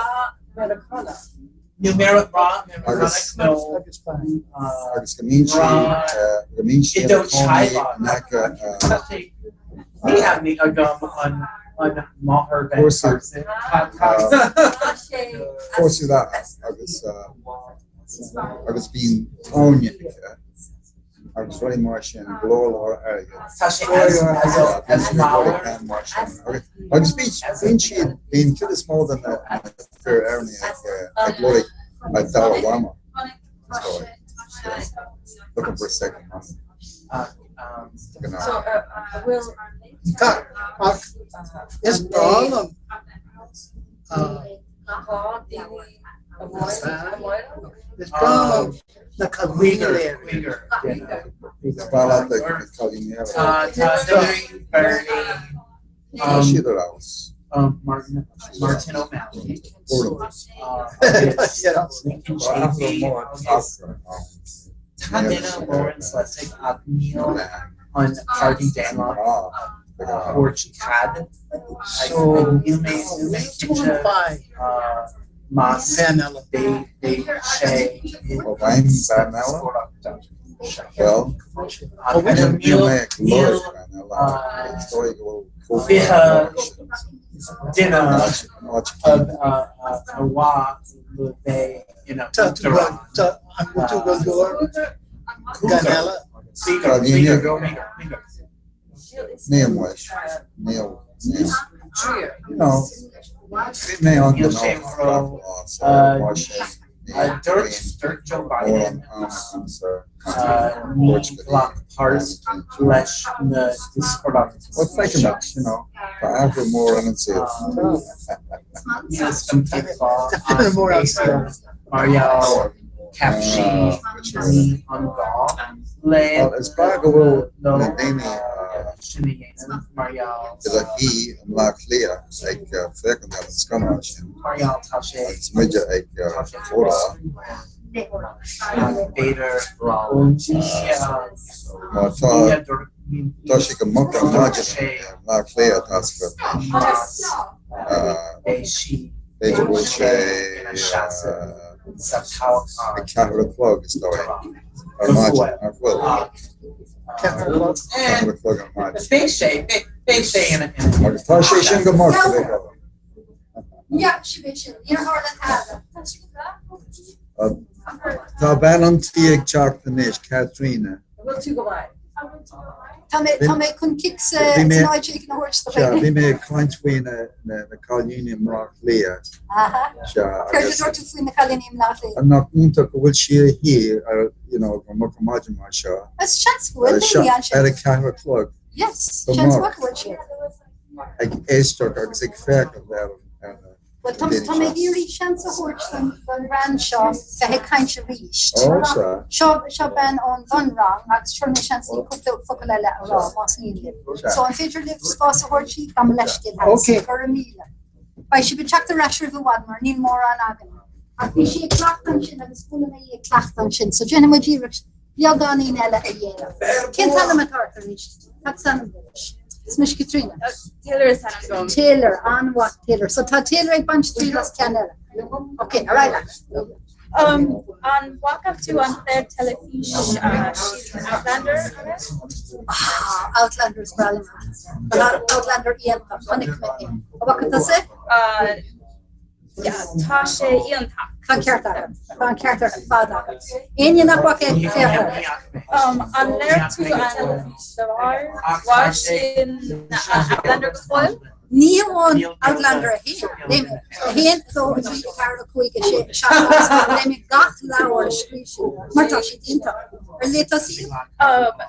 Ní mé rá Agus- nó Agus bean. Agus go mbíonn sí go mbíonn sí ina cónaí in aice Ní aimní agam an an máthair bheith Cúrsaí. cúrsaí reatha agus agus bíonn tóine aici agus rudaí mar sin glór lár airgid. Tá sé as as Bíonn siad ag lorg máthar bean mar sin. Agus agus bíonn siad bíonn cuid is mó de na fir Éireannaigh ag lorg a dara mhama. So, yeah, looking for a second mama. You know. So bhfuil Tá ach is breá liom dhá daoine amháin is breá liom na cailíní léir. Uyghur Is breá leat na cailíní eile. Tá tá Hillary Bernie Tá siad ar fheabhas. Martin Martin O'Malley Orm. agus Lincoln Tá athrú Chafee mór agus afra ann. Tá duine Lawrence Lessig ach níl an Party Danlock Ah, Porch Cad So níl mé níl mé cinnte five mas bean eile. bé bé sé Ó bhain bean eile? Well, Ach níl níl mé ag níl lorg bean eile. Is dóigh go bhfuil fiche duine áit of a wá le bheith ina Tá tú uachtarán. tá an bhfuil tú go leor gan eile. Uyghur, Níl. Uyghur, Uyghur, Uyghur. Níl muis. Níl. Níl. You know, bhí mé an Níl sé ró so mar sin Dúirt dúirt Joe Biden ní ní ghlac páirt leis na discordacht. Well, feicim you know, tá athrú mór an saol. Níl an céadfá Tá mór an ann. Marielle Capsí ní an gá le Well, is breá go bhfuil nó na daoine sin a dhéanamh mar gheall I do shuí i mBleá Cliath ag féachaint ar an scannán sin mar gheall tá sé agus muide ag tá sé comhrá. B'fhéidir Má tá tá sé go moch ar maidin i mBleá Cliath tá 's agat b'fhéidir go bhfuil sé ag ceathair a chlog is dóigh ar maidin, nach bhfuil? Ceathair a chlog ar maidin. Beidh sé, beidh sé ina. Agus tá sé sin go moch. Tá bean an tí ag teacht anois, Caitríona. Bhfuil tú go maith? Tá mé tá mé chun cic sa san áit éigin a thabhairt do Sea, bhí mé ag caint faoi na na cailíní i mBleá Cliath. Aha. Sea, Céard a agus dúirt tú faoi na cailíní i mBleá Cliath? nach iontach go bhfuil sí ina shuí ar you know go moch ar maidin mar seo. Is seans go bhfuil daoine ansin. Ar a ceathair a chlog. Yes, Go seans moch. maith go bhfuil siad. Ag éisteacht agus ag féachaint ar ar na Bhuel, tá tá mé ag iarraidh seans a thabhairt don don bhean seo bheith ag caint arís. Ó, sea. Seo seo bean ón bhunrang agus tabharfaidh mé seans di cúpla focal eile a rá, más mian libh. Sea. So an féidir libh spás a thabhairt di? Gabh mo leithscéal, Hans. Ok. Go raibh míle. Beidh sibh ag teacht ar ais roimh i bhfad mar níl mórán againn. Ach bhí sí ag cleachtadh ansin agus chuala mé í ag cleachtadh ansin, so déanfaidh muid iarracht beagáinín eile a dhéanamh. Cén t-ainm atá ort arís? Cad is ainm duit? Is mise Caitríona. Taylor is ainm dom. Taylor, an-mhaith Taylor. So tá Taylor ag baint triail as ceann eile. Ok, ar aghaidh leat. Um, an bhfaca tú an clár teilifís uh, sin Outlander aréir? Ah, Outlander is breá liom. Outlander iontach, chonaic mé é. An bhfaca tusa? Uh, yeah, tá sé iontach. Tá an ceart agat. Tá an ceart ar fad agat. Éinne nach bhfaca é, féach air. Um, an léirigh tú an teilifís leabhar leabhar sin uh, Outlander go fóill? Ní amháin Outlander 1, léigh mé 1, 2, 3, 4, 5, 6, 7, 8, léigh mé gach leabhar a scríobh siad, mar tá siad iontach. Ar léigh tusa iad? Um,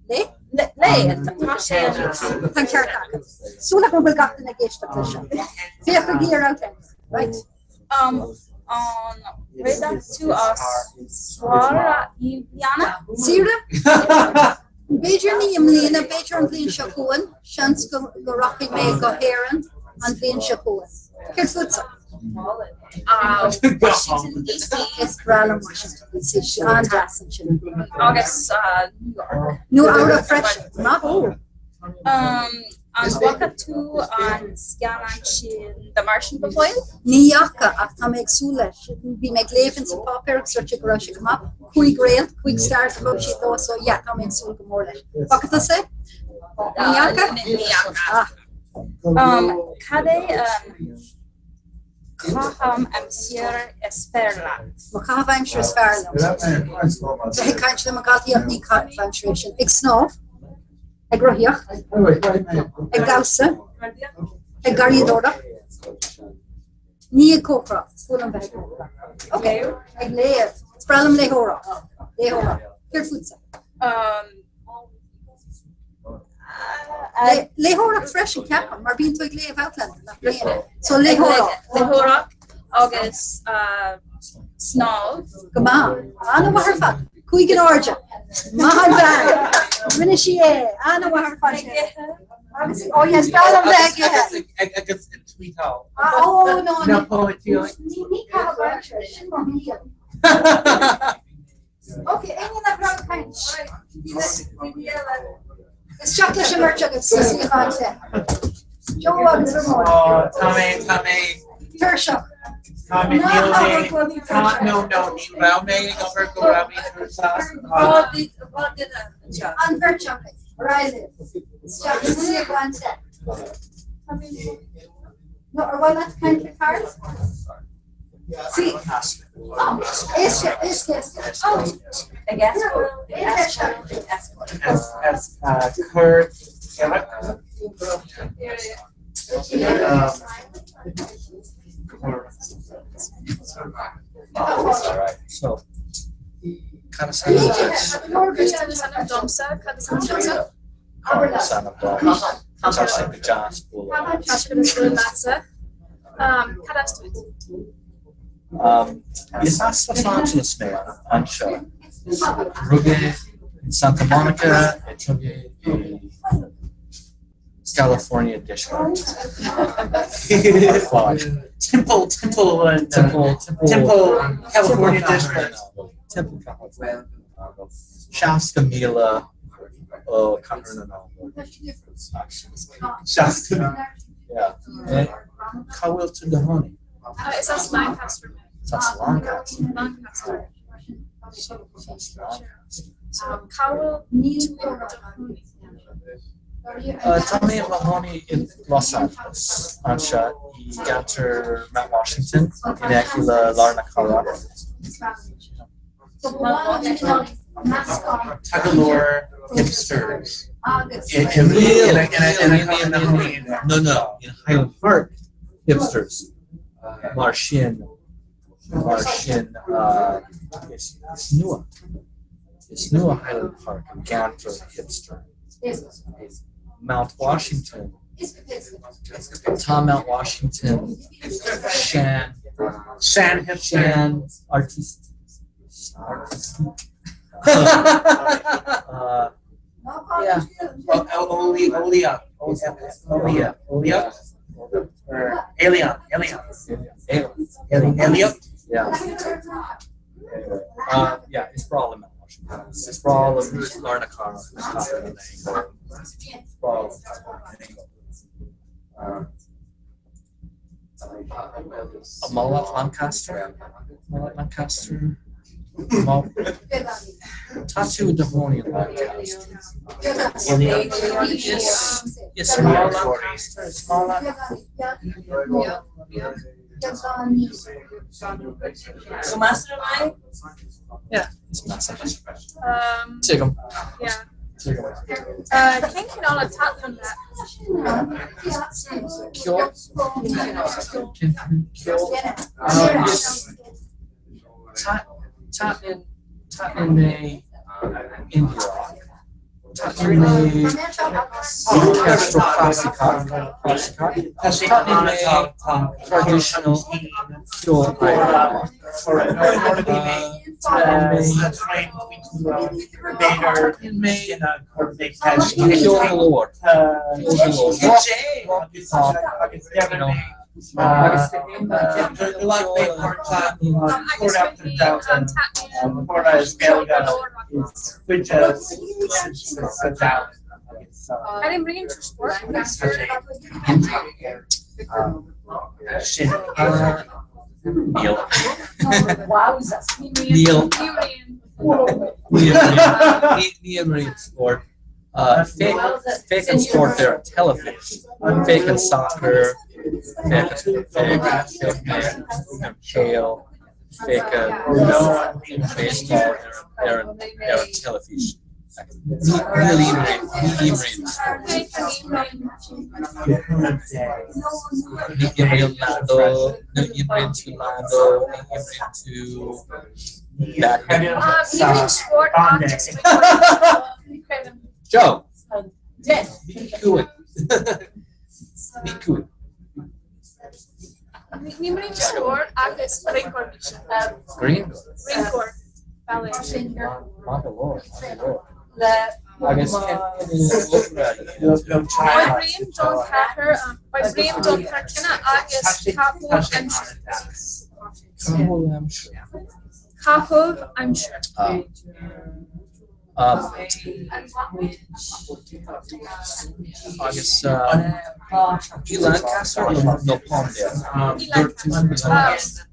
Léigh? Léigh, tá sé iontach. Tá an ceart agat. Súil agam go bhfuil gach duine ag éisteacht leis seo. Féachaigí ar Outlander. Right. Um, an rachaidh tú ar saoire i mbliana? Saoire? B'fhéidir ní i mbliana, b'fhéidir an bhliain seo chugainn, seans go go rachaidh mé go hÉirinn an bhliain seo chugainn. Céard fútsa? Uh, Washington DC. Is breá liom Washington DC, an-deas ansin. Agus uh, New York. Nua Eabhrac freisin, maith thú. Um, an bhfaca tú an scannán sin The Martian go fóill? Ní fhaca ach tá mé ag súil leis. Bhí mé ag léamh insa pháipéar agus dúirt siad go raibh sé go maith. Cúig réalt, cúig stars a thug siad dó so yeah, tá mé ag súil go mór leis. Bhfaca tusa é? Ní fhaca? Ní fhaca. Ah. Um, cad é an caitheamh aimsire is fearr leat? Mo chaitheamh aimsire is fearr liom. Bheith ag caint le mo dhaltaí ach ní caitheamh aimsire é sin. Ag snámh. Ag rothaíocht, ag damhsa, ag garraíodóireacht, ní ag cócaireacht, is fuath liom bheith ag cócaireacht. Ok, ag léamh. Is breá liom léitheoireacht. Léitheoireacht. Céard fútsa? Léitheoireacht freisin, ceapaim, mar bíonn tú ag léamh Outlander, nach mbíonn? So léitheoireacht. Léitheoireacht agus snámh. Go maith. An-mhaith ar fad. Cúig in airde. Maith an bhean. Rinne sí é. An-mhaith ar fad. Agus oh yes, breá liom bheith ag ithe. Agus ag tweetáil. Oh no. Na poetry. Ní caitheamh aimsire, sin mo shaol. Ok, éinne nach raibh ag caint? Isteach leis an mbeirt agaibh sa suíochán te. Joe agus Ramona. Oh, tá mé, tá mé. Tuirseach. Tá mé, níl mé, tá, no, no, ní raibh mé ag obair go raibh mé tuirseach. An bheirt agaibh, ar aghaidh libh. Isteach sa suíochán te. No, ar mhaith leat caint le Carl? Sí. Oh, is is is oh. As, as, uh, Kurt, Eric. All right, so. Cad is ainm duit? Cad is ainm domsa? Cad is ainm domsa? Cad is ainm dom? Tá sé go deas bualadh. Tá sé go deas bualadh leatsa. Cad as duit? Is as Los Angeles mé anseo. Rugadh in Santa Monica, a tógadh i California Deisceart. Ar fad. Timpeall timpeall an Timpeall timpeall Timpeall California Deisceart. Timpeall California. 60,000 ó Cathair na nAingeal. 60. Yeah. Cá bhfuil tú i do chónaí? Is as Lancaster mé. Is as Lancaster. Lancaster. As Lancaster. So cá bhfuil tú i do chónaí? Tá mé i mo chónaí i Los Angeles, anseo i gceantar Mount Washington, in aice le lár na cathrach. Tá go leor hipsters. Níl, No, no, in Highland Park, hipsters. Mar sin, mar sin, is nua. Is nua Highland Park an gceantar hipster. Mount Washington. Tá Mount Washington sean Sean hipster. Sean artist artistic. Yeah. Oli Olia Olia Olia or Elion Elion Elion Eliot. Yeah. Anyway, yeah, it's for all of Mount Washington. It's for all of Larnaca, It's for all of Mullet Lancaster, Mullet Lancaster, Tá tú i do chónaí i Lancaster. Is is small Lancaster, small So master mine? Yeah, it's massive. Tuigim. Yeah. Tuigim. Cén cineál a taitníonn leat? Ceol. Ceol. Is taitníonn taitníonn mé indie rock. Taitníonn mé orchestral clasaiceach. Clasaiceach. Taitníonn mé traditional ceol Éireannach. Taitníonn mé ceol go leor. Ceol go leor. Rock, pop, you know. Agus An imríonn tú spórt? Níl. Níl. Níl. Ní imrím spórt. Féachaim spórt ar an teilifís. Féachaim soccer, féachaim féach mé ar peil, féachaim baseball ar an ar an teilifís. Níl imrím ní imrím spórt. Ní imríonn Lando, ní imríonn tú Lando, ní imríonn tú badminton. Ní spórt agus Joe. Yes. Bí cúin. Bí cúin. Ní imrím spórt agus rinceoir mise. Green. Rinceoir. Ballet. Maith go leor, maith go leor. Le Agus Oibrím don chathair oibrím don chinne agus caitheamh aimsire. Caitheamh Caitheamh aimsire. Agus i Lancaster nó Palmdale? I Lancaster.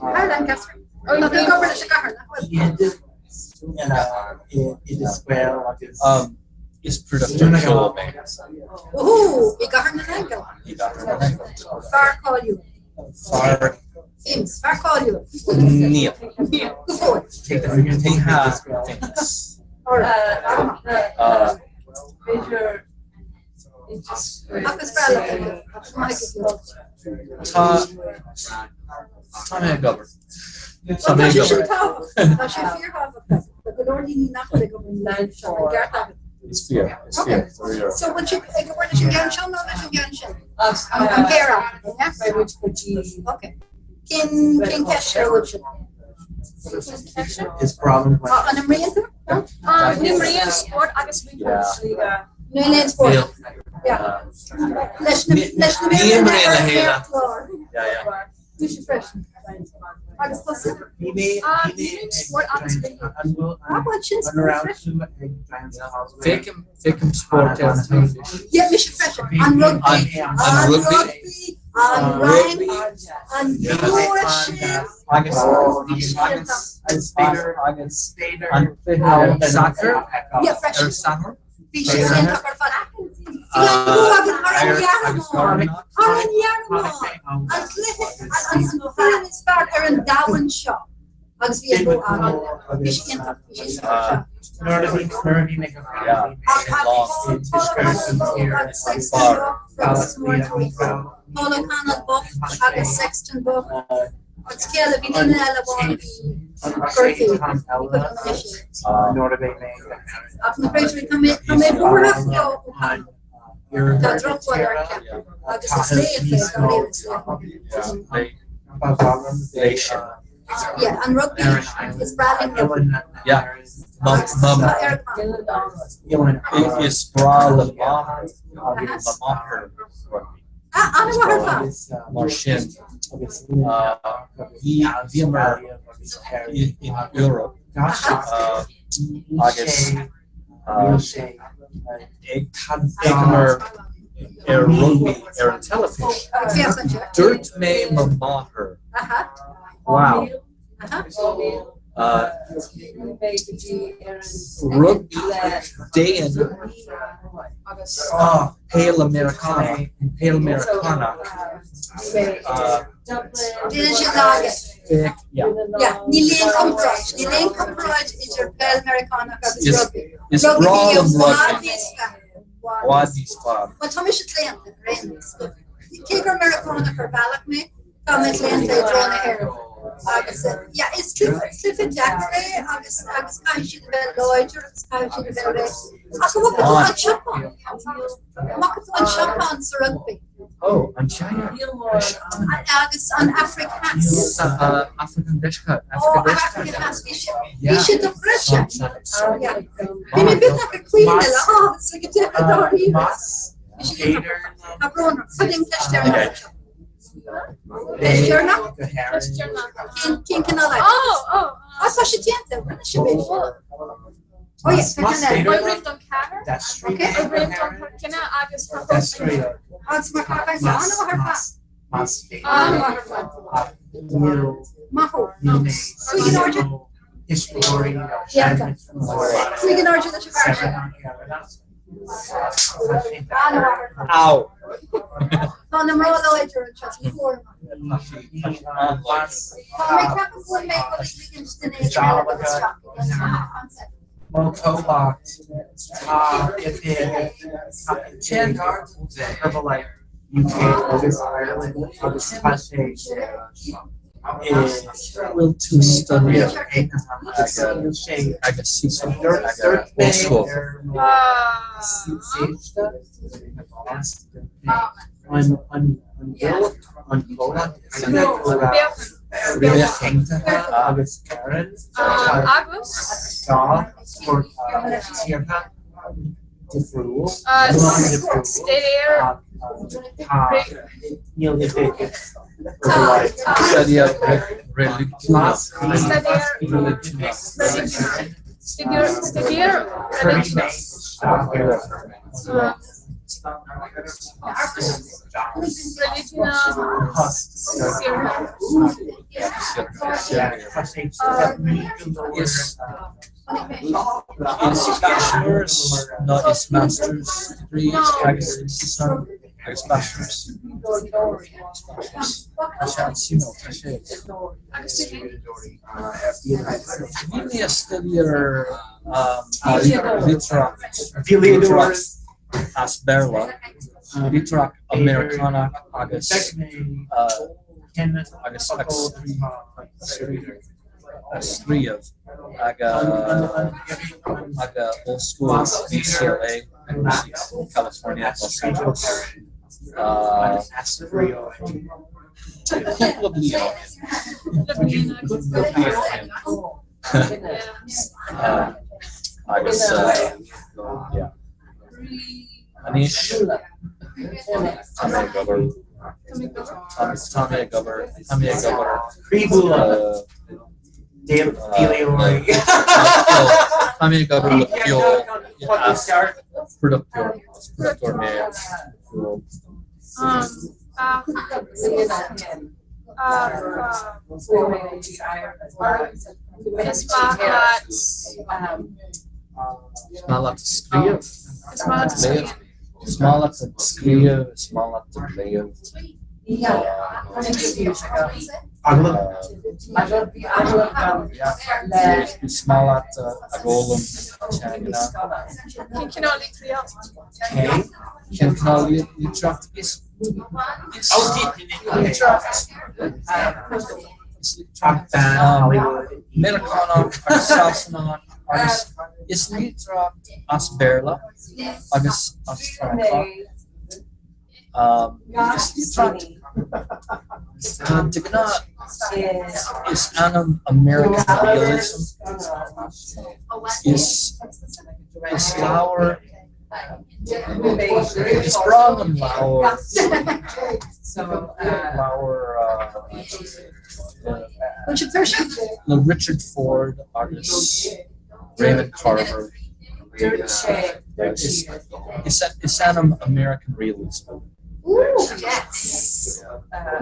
Hi Lancaster. Tá tú ag obair leis an gcathair, nach bhfuil? Is producteur ceoil mé. Ooh, i gCathair na nAingeal. I gCathair na nAingeal. Fear cáiliúil. Fear Famous, fear cáiliúil. Níl. Go fóill. Ní hea famous. Ach is breá leat é. Maith go leor. Tá tá mé ag obair. Tá mé Tá ag sé sin obair. tábhachtach. Tá sé fíorthábhachtach. Tá go leor daoine nach bhfuil ag obair san an gceart agat. Is fíor, is fíor, fíor. So bhfuil sibh ag obair leis an gceann seo nó leis an gceann sin? An péire acu, yeah? Okay. Cén cén ceist ar a bhfuil sibh? Is problem. Tá an imríonn tú? Ní imrím spórt agus rinceoir. Níl aon spórt. Níl. Yeah. Leis na leis na Ní imríonn a chéile. clár. Yeah, yeah. Mise freisin. Agus tusa? Bhí mé Ah, níl spórt agus Ah, bhuel, sin spórt freisin. Feicim feicim spórt ar an teilifís. Yeah, mise freisin. An rugby. An an rugby. An Rugby. An bua sin. Agus agus agus an cluiche sacair Yeah, freisin. ar Satharn. Bhí sé sin ar fad. Bhí an bua againn thar an Ghearmáin. Thar an Ghearmáin. An cluiche an foireann is fearr ar an domhan seo. Agus bhí an bua againn. Bhí sé iontach. Bhí sé iontach. Nuair a bhí nuair a bhí mé go Paul O'Connell bocht agus Sexton bocht. Agus céile bhí duine eile amháin a bhí gortaithe. Nuair a bhí mé Ach na creidmhigh, tá mé tá mé buartha faoi O'Connell. Tá drochbhail air ceapaim. Agus is laoch é, dáiríre, is laoch é. Léigh sin. Yeah, an rugby is breá linn rugby. Yeah. Mum mum Tá Eric Maith. is breá le máthair le máthair rugby. Ah, an-mhaith ar fad. Mar sin bhí bhíomar in in Europe agus ag féachamar ar rugby ar an teilifís. Ag féachaint air. Dúirt mé mo máthair, Aha. wow, Aha. rugby déan peil Meiriceánach, peil Meiriceánach, Déanann siad laige. féach, yeah. Yeah, níl aon comparáid. Níl aon comparáid idir peil Meiriceánach agus Is- rugby. is Rugby breá i liom bhfad rugby. níos fearr. Bhfad níos fearr. Bhuel, tá mise claonta, ar aon nós. Cé gur Meiriceánach ar bhealach mé, tá mé claonta i dtreo na hÉireann. Agus, yeah, is cluiche cluiche deacair é agus agus caithfidh siad a bheith láidir agus caithfidh siad a bheith réidh. Ach an bhfaca tú an Seapáin? An bhfaca tú an Seapáin sa rugby? Oh, an China. Agus an Afraic Theas. African Deisceart, Oh, Africa Africa Deisceart. Theas, bhí sé Yeah. bhí sé dochreidte. San- san- Yeah. Bhí mé beagnach ag caoineadh le háthas ag an deireadh dáiríre. Bhí sé iontach. Tá brón orm. Cuir an ceist ar an Okay. seo. Ceist deireanach? Cén cén cineál eile? Oh, oh. Ah, tá sé déanta, rinne sé b'fhéidir. Oh yeah, tá ceann eile. Oibrím don chathair. Okay. Oibrím don cine agus Agus mar chaithfidh sé an-mhaith ar fad. An-mhaith ar fad. Maith thú. Suigh in airde. Déanta. Suigh in airde leis an bhfear sin. An-mhaith ar fad. Ow. Tá na mná láidir anseo, ní fóir amach. Tá mé ag ceapadh go bhfuil mé ag dul ag ligint duine éigin eile dul isteach i gceann. Mo comhlacht tá i Herbalife UK agus Ireland agus tá sé i Bhfuil tú staidéar sé agus Cecil aga Ollscoil. An an an bhfuil an comhlacht agus Éireann Agus dá spórt tíortha difriúil Staidéar tá níl Staidéar reiligiúnach. Staidéar Staidéar reiligiúnach. Is is bachelor's nó is master's degree agus san agus bachelor's. Tá sé an-suimiúil, tá sé. Bhí mé ag staidéar litríocht litríocht as Béarla, litríocht Meiriceánach agus agus ag scríobh ag ag Ollscoil UCLA California, Los Angeles. Cúpla bliain ó shin. Cúpla bliain ó shin. Agus yeah. Anois tá mé ag obair. Tá mé ag obair. Tá mé ag obair. Tá mé ag obair le ceol as produchtúir produchtúir mé Is maith leat. Is maith leat scríobh. Is maith leat scríobh. Is maith leat scríobh. Is maith leat léamh. Is maith leat ag foghlaim teanga. Cén cineál litríocht? Cé? Cén cineál litríocht? Is Meiriceánach agus Sasanach agus is litríocht as Béarla agus as Francach. Is litríocht de ghnáth is ainm American Realism. Is is leabhar Is breá liom leabhar leabhar le Richard Ford agus Raymond Carver. Is ainm American Realism.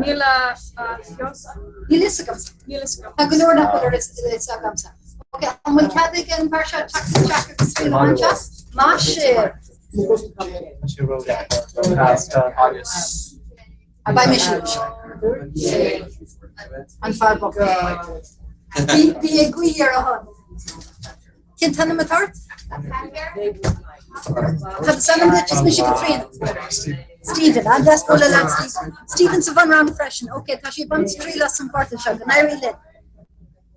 Níl a fhios Níl fhios agamsa. Níl fhios agam. Tá go leor nach bhfuil a fhios agamsa. Ok, an bhfuil cead ag an bhfear seo teacht isteach agus triail a bhaint as? Maith sibh! Agus. Beidh mise anois. An fear bocht. Bí ag guí ar a shon. Cén t-ainm atá ort? Cad is ainm duit? Is mise Caitríona. Stephen, an-deas bualadh leat Stephen. Stephen sa bhunrang freisin. Ok, tá sé ag baint triail as an bpáirteanna seo, go n-éirí linn.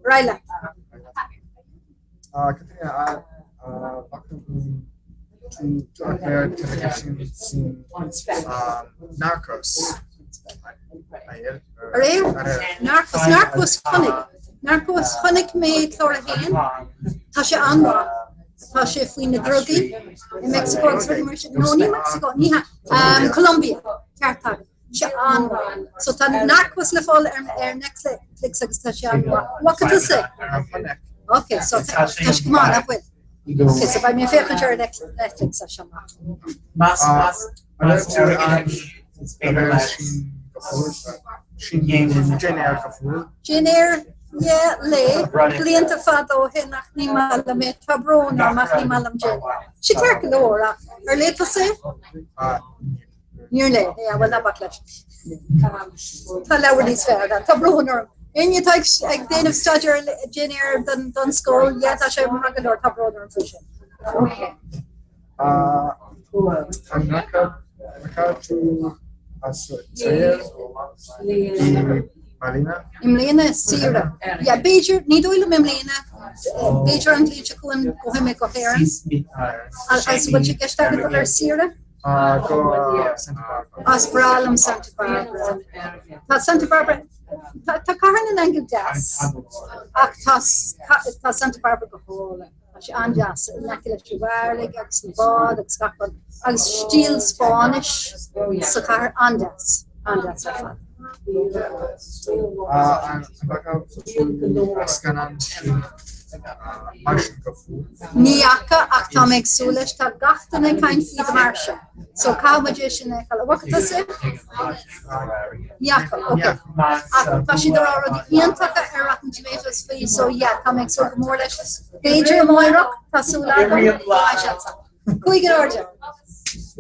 Ar aghaidh leat. Caitríona, bhfaca tú an clár teilifíse sin Narcos? Aréir? Narcos, Narcos chonaic. Narcos chonaic mé clár a haon. Tá sé an-mhaith. Tá sé faoi na drugaí i Mexico agus rudaí mar sin. No, ní Mexico, ní hea. Colombia, ceart agat. Sé an-mhaith. So tá Narcos le fáil ar ar Netflix agus tá sé an-mhaith. Bhfaca tusa? Ok, so tá sé go maith, nach bhfuil? Ok, so beidh mé ag féachaint ar Netflix as seo amach. Jane Eyre, yeah, léigh, blianta fada ó shin ach ní maith liom é, tá brón orm ach ní maith liom Jane Eyre. Sé ceart go leor ach ar léigh tusa é? Níor léigh, yeah, bhuel ná bac leis. Tá leabhar níos fearr ann, tá brón orm. Éinne atá ag déanamh staidéar ar Jane Eyre don scoil, yeah, tá sé maith go leor, tá brón orm faoi sin. Okay. An ndeachaigh tú as saoire i mbliana? I mbliana saoire. Yeah, b'fhéidir, ní dóigh liom i mbliana, b'fhéidir an bhliain seo chugainn gabhfaidh mé go hÉirinn. Agus bhfuil sé i gceist agat dul ar saoire? Go Santa Barbara. Is breá liom Santa Barbara. Tá Santa Barbara, tá Cathair na nAingeal deas, ach tá Santa Barbara go hálainn. Tá sé an-deas, in aice leis an bhfarraige agus na báid agus gach rud, agus stíl Spáinnis sa chathair, an-deas, an-deas ar fad. An bhfaca tú scannán sin Martian go fóill? Ní fhaca ach tá mé ag súil leis, tá gach duine ag caint faoi The Martian, so caithfidh muid é sin a fheiceáil. An bhfaca tusa é? Ní fhaca, ok. Ach tá siad ag rá rudaí iontacha ar Rotten Tomatoes faoi, so yeah, tá mé ag súil go mór leis. B'fhéidir amárach, tá súil agam. Cúig in airde.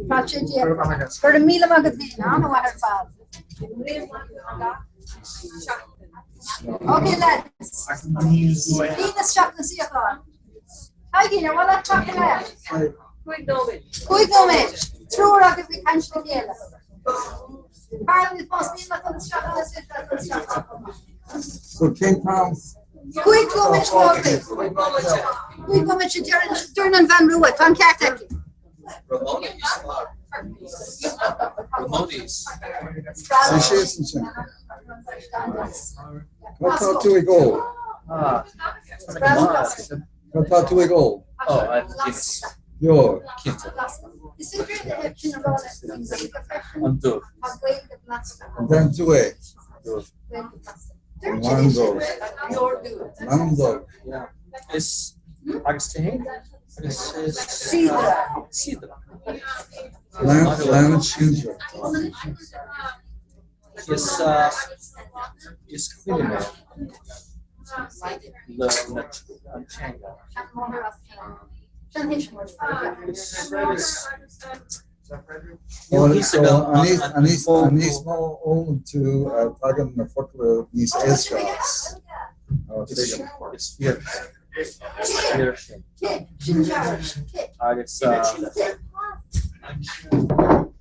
Tá sé déanta. Go raibh míle maith agat féin, an-mhaith ar fad. Ok lads. Líon isteach na suíocháin. Tadhgín, ar mhaith leat teacht ar ais? 5 nóiméad. Triúr agaibh ag caint le chéile. Carl, más mian leat dul isteach agus dul isteach. So cén t-am? 5 nóiméad fágtha. 5 nóiméad sé deireann an bhean rua, tá an ceart aici. Ramones. Ramones. Suigh síos ansin. Cad tá tú ag ól? Ah, Cad tá tú ag ól? Oh, I'm Guinness. Deoir. Cinnte. Is féidir é sin a rá leis an Ghaeilge freisin. An dubh. Tá Gaeilge blasta. An dtearn tú é? Dubh. Gaeilge blasta. An lán dubh. Lán dubh. Yeah. Is agus tú féin? Agus is Síodra. Síodra. Lán lán siúdra. Is is cuimhin mé le na an teanga. Is is An níos mó ólann tú tagann na focla níos éasca as. Is fíor is fíor sin. Agus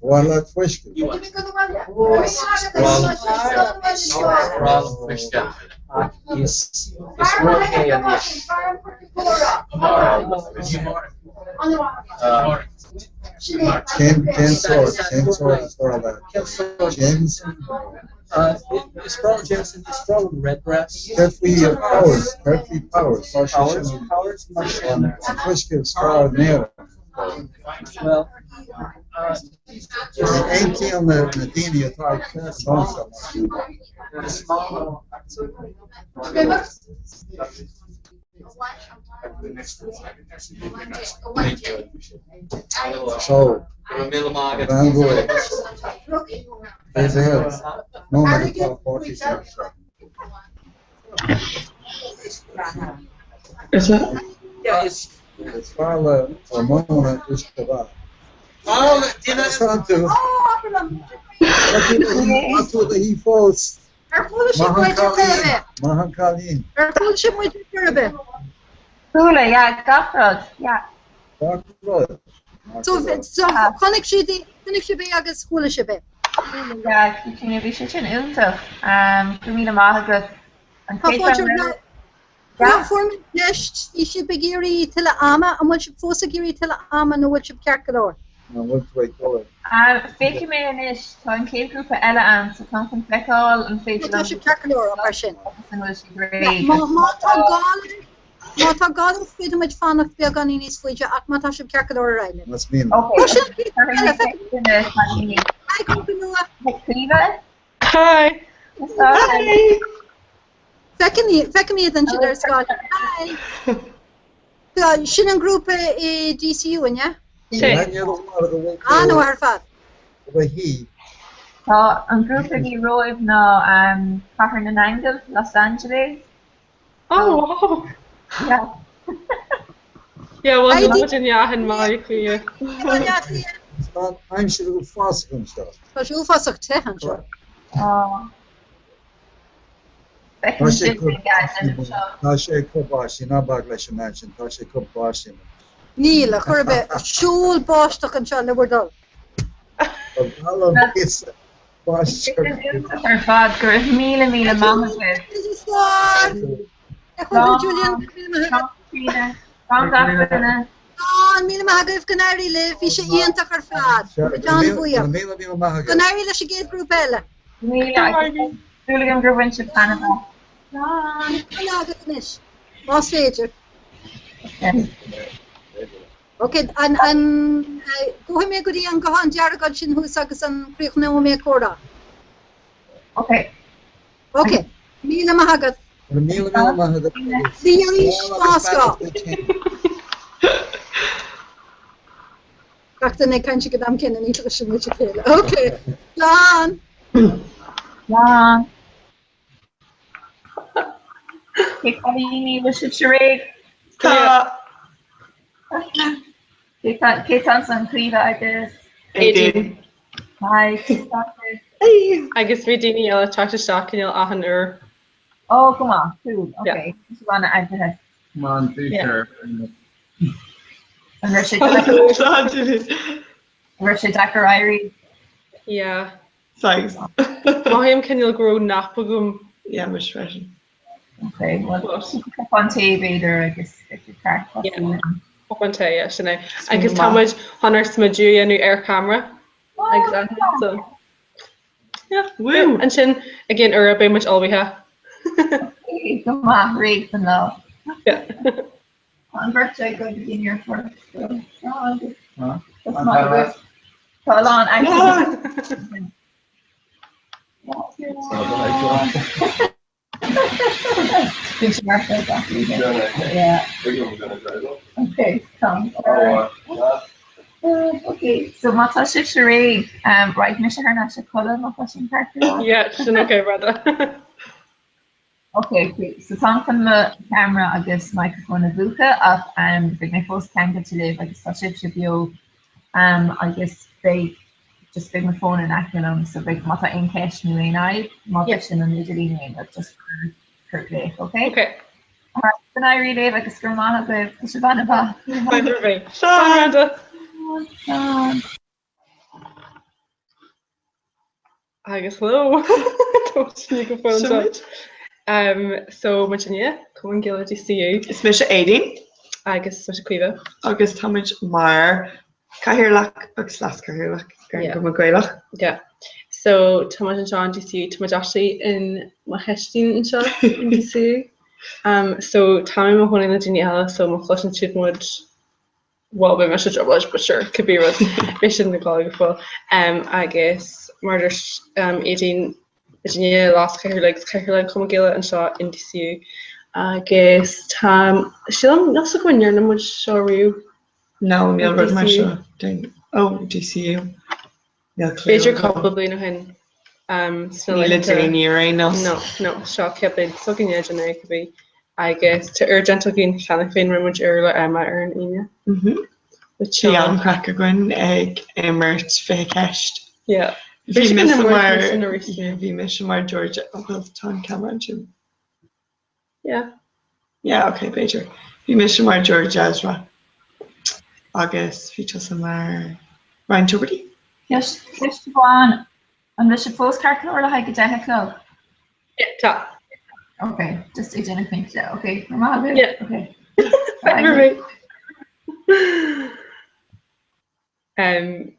Bhuel, le fuisce. Rá fuisce ach is is rud é anois. Cén cén sórt cén sórt is fearr leat? Jameson? Is breá liom Jameson, is breá liom Redbreast. Céard faoi Powers? Céard faoi Powers? Tá sé Powers, sin Powers mar sin. an fuisce is fearr in Éirinn. Well, Ní aontaíonn na daoine atá ag féachaint domsa mar sin. Is maith liom. So, Van Gogh, B'fhéidir nóiméad atá páirtí san seo. Is it? Yeah, is. Is fearr le Ramona uisce beatha. Tá tú. Tá tú i do shuí fós. Ar chuala sibh muid ar chor ar bith? Maith an cailín. Ar chuala sibh muid ar chor ar bith? Chuala, yeah, gach rud, yeah. Gach rud. So, so chonaic siad é, chonaic sibh é agus chuala sibh é. Yeah, Caitríona, bhí sé sin iontach. Go raibh míle maith agat. An Tá chéad fáilte rud romhat. eile- Yeah. Fuair mé ceist, bhí sibh ag iarraidh tuilleadh ama, an bhfuil sibh fós ag iarraidh tuilleadh ama nó bhfuil sibh ceart go leor? An bhfuil tú ag dul ar. Féachfaidh mé anois, tá an chéad ghrúpa eile ann so táim chun feiceáil an féidir Tá liom sibh ceart go leor mar sin. agus an bhfuil siad réidh. Má má tá gá le má tá gá le féadfaidh muid fanacht beagáinín níos faide ach má tá sibh ceart go leor ar aghaidh linn. Más mian. Ok, Tá sin an chéad grúpa cuirfidh eile, mé feicfidh ceist duine cailíní. Hi grúpa nua. Caoimhe? Hi. Hi. Feicim iad ansin ar scáileán. Hi. Sin an grúpa i DCU, an ea? Sin. An-mhaith ar fad. Tá an grúpa a bhí romhaibh ná Cathair na nAingeal, Los Angeles. Oh wow! Yeah. Yeah, well, muid in Átha Baile Átha Cliath. Tá an aimsir uafásach anseo. Tá sé uafásach te anseo. Oh. Tá sé tá sé ag cur báistí, ná bac leis an mbean sin, tá sé ag cur báistí. Níl, a chor ar bith. Seol báisteach anseo le bhur dtoil. Tá balún píosa báisteach. Ar fad, go raibh míle míle maith agaibh. Slán! Julian, míle maith agat. Slán gach duine. Slán, míle maith agaibh, go n-éirí libh, bhí sé iontach ar fad. Táimid an-bhuíoch. Míle míle maith agaibh. Go n-éirí leis an gcéad grúpa eile. Míle agus súil agam gur bhain sibh taitneamh as. Slán! Slán agat anois, más féidir. Ok, an, an, gabhfaidh mé go dtí an guthán dearg ansin thuas agus an críochnóidh mé comhrá? Ok. Ok, míle maith agat. Míle míle maith agat. See you arís, más gá. Gach duine ag caint ag an am céanna ní chloiseann muid a chéile. Ok, slán! Slán! Cé cailíní bhfuil sibhse réidh? Tá. Cé tá cé tá ansan Caoimhe agus Aideen. Hi, cé tá sibh? Agus bhí daoine eile ag teacht isteach cineál achan uair. Oh, go maith, cool, Yeah. ok. Tá sibh an-eagraithe. Come on, be Yeah. fair. An raibh sé deacair an raibh sé deacair éirí? Yeah. Saghas. Mothaím cineál go raibh nap agam. Yeah, mise freisin. Ok, well, cupán tae b'fhéidir agus beidh sé ceart Yeah. Cupán tae, yeah, sin é. Agus tá muid chun ár smideadh a dhéanamh ar camera. Agus an so. Yeah, Woo! Ansin ag aon uair beidh muid ullmhaithe. Go maith, réidh don lá. Yeah. Tá an bheirt ag dul go dtí an aerfort, so That's maith agat. Tá a lán aicsean. Bhí sé mar seo gach oíche. Yeah. Okay, come. Okay, so má tá sibhse réidh, um, raghaidh mise thar n-ais a codladh má tá sin ceart go leor. Yeah, sin okay, brother. Okay, okay, so táim chun mo cheamara agus microphone a mhúchadh ach um, beidh mé fós ceangailte libh agus tá sibhse beo um, agus beidh just beidh mo phone in aice liom so beidh má tá aon cheist nó aon fhadhb má Yeah. sin an idirlíon nó aon rud just cuir glaoch, okay? Okay. Alright, go n-éirí libh agus go raibh maith agaibh. Tá sibh an-mhaith. Bye, bye. Slán, Brenda. Slán. Agus hello! Tá go fóill anseo. Um, so muidinne, Cumann Gaelach DCU. Is mise Aideen. Agus is mise Caoimhe. Agus táimid mar Cathaoirleach agus Leas-Chathaoirleach ar an gCumann Gaelach. Yeah. So tá muid anseo in DCU, tá muid actually in mo chistin anseo in DCU. Um, so tá mé i mo chónaí le daoine eile, so má chloiseann siad muid bhuel beidh mise i dtrioblóid but sure cibé rud beidh siad ina gcodladh go fóill. Um, agus mar a dúirt um, Aideen muidinne Leas-Chathaoirleach agus Cathaoirleach an Chumainn Ghaelaigh anseo in DCU agus tá sílim níl a fhios agam an ndearna muid seo riamh. No, níl rud mar seo. Ó, DCU. B'fhéidir cúpla bliain ó shin. Ní le déanaí ar aon nós. No, no, seo chéad bliain s'againne déanamh é cibé. Agus tá uair déanta againn cheana féin, rinne muid uair le Emma ar an Aoine. Bhí an-chraic againn ag imirt 20 ceist. Yeah. Bhí mise mar bhí mise mar George, oh well tá an ceamara ansin. Yeah. Yeah, ok, b'fhéidir. Bhí mise mar George Ezra agus bhí tusa mar Ryan Tubridy. Ceist amháin, an bhfuil sibh fós ceart go leor le haghaidh a 10 a chlog? Yeah, tá. Ok, just ag déanamh cinnte. Ok, go raibh maith agat. Yeah. Ok. Bye.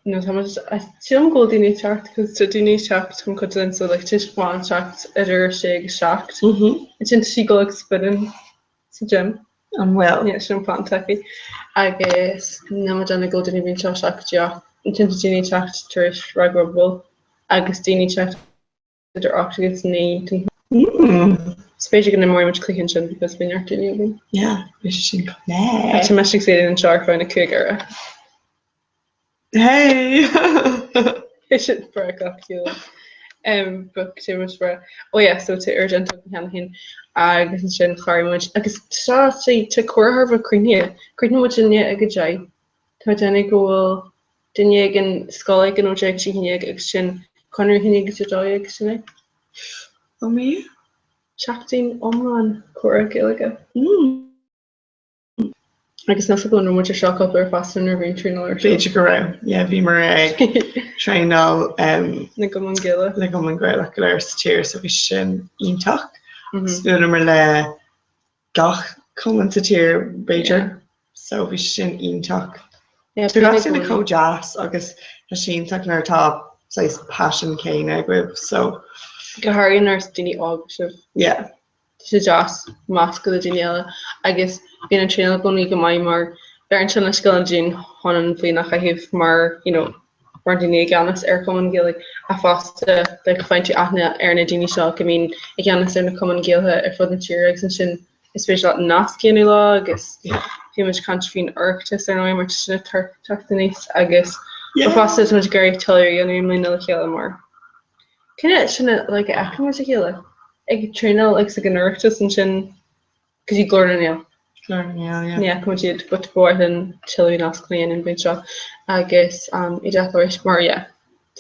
Nó tá muid, sílim go bhfuil daoine ag teacht cos tá daoine ag teacht chun cuidiú linn so like tá Siobhán ag teacht idir 6 agus 7. Ansin tá sí ag dul ag spinning sa gym. An bhfuil? Yeah, sin an plan atá aici. Agus níl mé ag déanamh go bhfuil daoine bhíonn seo 7 go dtí 8. Ansin tá daoine ag teacht tar éis Ragóir Bull agus daoine ag teacht idir 8 agus 9 den Is féidir go n-imreoidh muid cluiche ansin because bhí neart daoine againn. Yeah, bhí sé sin chomh maith. Tá mise ag Aideen anseo ar feadh na 5 uaire. Hey! Is sin breá gach chéile. Um, but tá muid breá. Oh yeah, so tá uair déanta againn cheana féin agus ansin chomhair muid agus tá sé tá comhrá thar a bheith cruinnithe. Chríochnaigh muid inné ag 10. Tá déanamh go bhfuil duine éigin scoil éigin ó 10 go 11 agus sin Conradh 11 go 12 sin é. Ó mí? Seachtain iomlán comhrá Gaeilge. Agus níl a fhios agam an raibh muid ar seo cúpla uair fosta nuair a bhí an traenáil ar siúl. B'fhéidir go raibh. Yeah, bhíomar ag traenáil na gCumann Gaelach. Na gCumann Gaelach go léir sa tír so bhí sin iontach. Agus bhuaileamar le gach cumann sa tír b'fhéidir so bhí sé sin iontach. Tá gach duine chomh deas agus tá sé iontach nuair atá saghas passion céanna agaibh so. Go háirithe nuair is daoine óga sibh. Yeah. Tá sé deas meascadh le daoine eile agus bíonn an traenáil i gcónaí go maith mar bheireann sé na scileanna dúinn chun an bhliain a chaitheamh mar you know mar daoine i gceannas ar Chumann Gaelach ach fosta like faigheann tú aithne ar na daoine seo go mbíonn i gceannas ar na cumainn Ghaelacha ar fud na tíre agus ansin is féidir leat nasc a dhéanamh leo agus bhí muid ag caint faoin Oireachtas ar ndóigh mar tá sin ag teacht aníos agus yeah. fosta tá muid ag iarraidh tuilleadh a dhéanamh i mbliana le chéile mar Cine sin like a fheiceann muid a chéile ag traenáil agus ag an Oireachtas ansin go dtí Glór na nGael. Glór na nGael, yeah. Ní fhaca muid iad but ba mhaith linn tuilleadh nascanna a dhéanamh an bhliain seo agus i dteach arís mar yeah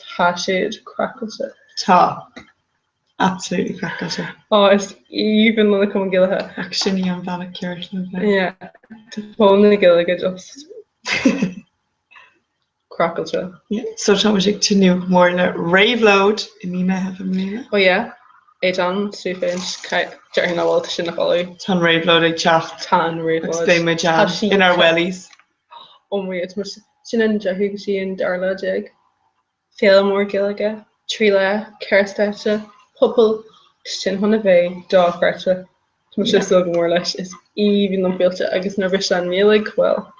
tá siad craiceáilte. Tá. Absolutely craiceáilte. Ó is aoibhinn liom na Cumainn Ghaelacha. Ach sin í an bealach ceart le bheith. Yeah. Tá pobal na Gaeilge just craiceáilte. Yeah, so tá muid ag tnúth go mór le réabhlóid i mí Meitheamh i mbliana. Oh yeah, Aodán, tú féin, déarfainn nach bhfuil, tá sin nach ullamh. Tá an réabhlóid ag teacht. Tá an réabhlóid. Agus beidh muid ann inár wellies. Oh my God, sin an deichiú go dtí an dara lá déag. Féile mór Gaeilge, 3 lá, 4 stáitse, pobal, sin chun a bheith dochreidte. Tá mise ag súil go mór leis, is aoibhinn liom féilte agus nuair a bheidh sé i nGaeilge, well.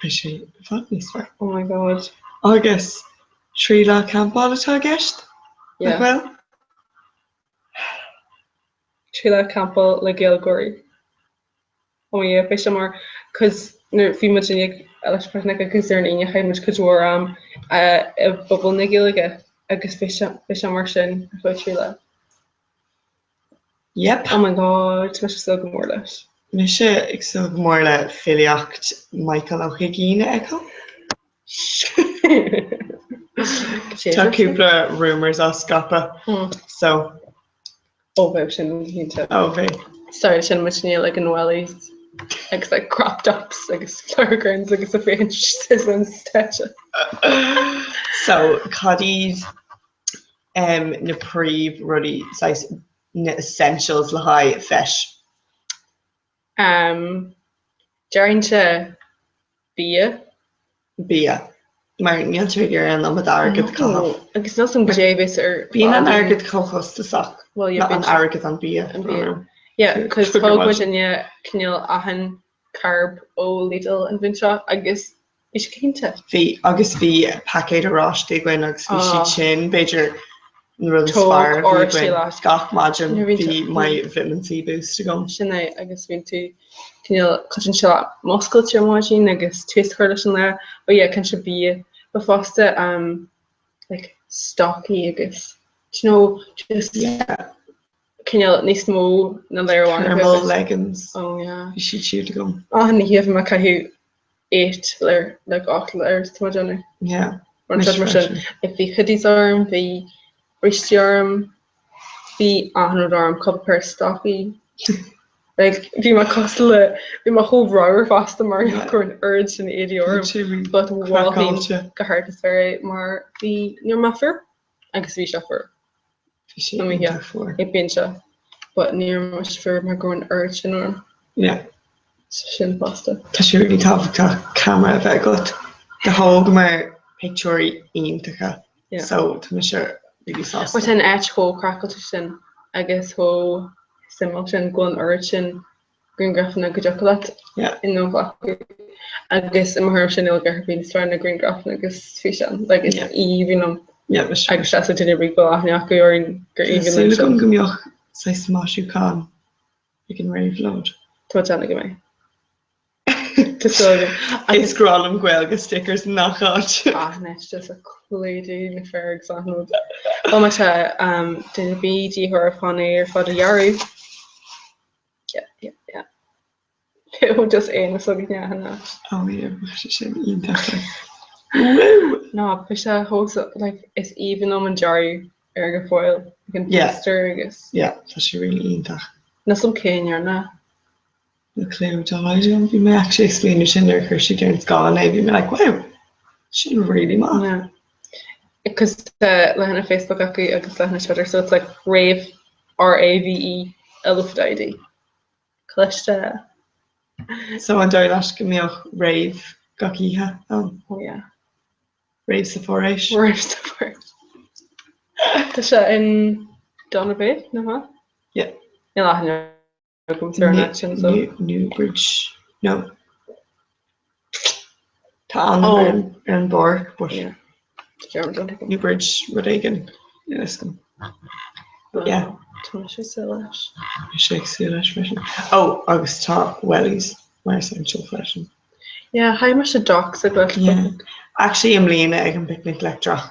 Beidh sé i bhfad níos fearr. Oh my god. Agus 3 lá campáil atá i gceist, nach bhfuil? 3 lá campáil le Gaeilgeoirí. Oh yeah, beidh sé mar, cos nuair bhí muid ag leis picnic agus ar an Aoine chaith muid cuid mhór am i bpobal na Gaeilge agus beidh sé, beidh sé mar sin ar feadh 3 lá. Yep. Oh my god, tá mise ag súil go mór leis. Mise ag súil go mór le filíocht Michael Ó hUigínn a fheiceáil. Tá cúpla rumours á scaipeadh so. Ó bheadh sin cinnte. Ó bhí. Sorry sin muid níl ag an wellies agus like crop tops agus flower crowns agus a féin sizzling stature. So cad iad um, na príomh rudaí saghas na essentials le haghaidh feis? Um, Déarfainnse bia. Bia. Mar níl tú ag iarraidh an iomad airgead a chaitheamh. Agus níl 's agam goidé a bheas ar Bíonn an airgead chomh costasach. Well, yeah, Not an airgead an bia. An bia. Yeah, cos thóg muid inne cineál achan carb ó Lidl an bhliain seo agus bhí sé cinnte. Bhí, agus bhí paicéad oráistí againn agus bhí siad sin, b'fhéidir, an rud is fearr a bhí againn. Gach maidin bhí my vitamin C boost agam. Sin é, agus bíonn tú cineál, cuidíonn sé leat múscailt ar maidin agus tús a chur leis an lá. But yeah, cinnte bia. But fosta um, like stocaí agus, do you know, just yeah. cineál níos mó ná layer amháin. Thermal leggings. Oh yeah. Bhí siad siúd agam. Achan oíche bhí mé ag caitheamh 8 layer, like 8 layers tá mé ag déanamh. Yeah. Mar sin mar sin. Like bhí hoodies orm, bhí brístí orm, bhí achan rud orm, cúpla pair stocaí. Like bhí mé cosúil le, bhí mé chomh ramhar fosta mar go raibh an oiread sin éadaí orm. But mholfainn go hard is fearr é mar bhí, ní raibh mé fuar agus bhí sé fuar. Bhí sé iontach fuar. Yeah, bíonn sé. But ní raibh mise fuar mar go raibh an oiread sin orm. Yeah. So sin fosta. Tá sé really tábhachtach camera a bheith agat. Do thógamar pictiúirí iontacha. Yeah. So tá mise really sásta. But tá an áit chomh craiceáilte sin agus chomh suimiúil sin go bhfuil an oiread sin grianghrafanna go dtiocfadh leat you know glacadh agus i mo thuairimse níl a dhath ar bith níos fearr ná grianghrafanna agus físeáin like is aoibhinn liom agus seasamh duine ar bith go bhfuil aithne acu orainn gur aoibhinn linn sin. Súil agam go mbeadh saghas maisiúchán ag an réabhlóid. Tá mé ag déanamh go mbeidh. Tá súil agam. Is grá liom Gaeilge stickers i ngach áit. Ah anois just ag clúdú na fir agus achan rud. Bhuel má tá duine ar bith de dhíth oraibh chun é ar fad a dhearadh. Yeah, yeah, yeah. Beo just aon is againn achan áit. Oh yeah, bheadh sé sin iontach. Woo! Ná, bhí sé chomh like, is aoibhinn liom an dearadh air go fóill, like an Yeah. poster agus. Yeah, tá sé really iontach. Níl 's agam cé a ndearna. No clue, don't I do? Bhí mé actually ag smaoineamh sin nuair a chuir siad ar an scáileán é, bhí mé like, wow, sin really maith. Yeah. Because tá leathanach Facebook acu agus leathanach Twitter, so it's like rave, R-A-V-E, L-O-I-D. Cliste. So an dóigh leat go mbeadh rave gach oíche ann? Oh yeah. Rave sa Foraois? Rave sa Foraois. Tá sé in Donabate, nach ea? Yeah. Níl aithne agam ar an áit sin, so. Newbridge, no. Tá ainm ar an ar an bpáirc, but Yeah. Newbridge rud éigin, níl fhios agam. But yeah. Tá mise ag súil leis. Mise ag súil leis freisin. Oh, agus tá wellies mar essential freisin. Yeah, chaith mise Docs ag leis. Yeah. Actually i mbliana ag an bPicnic Leictreach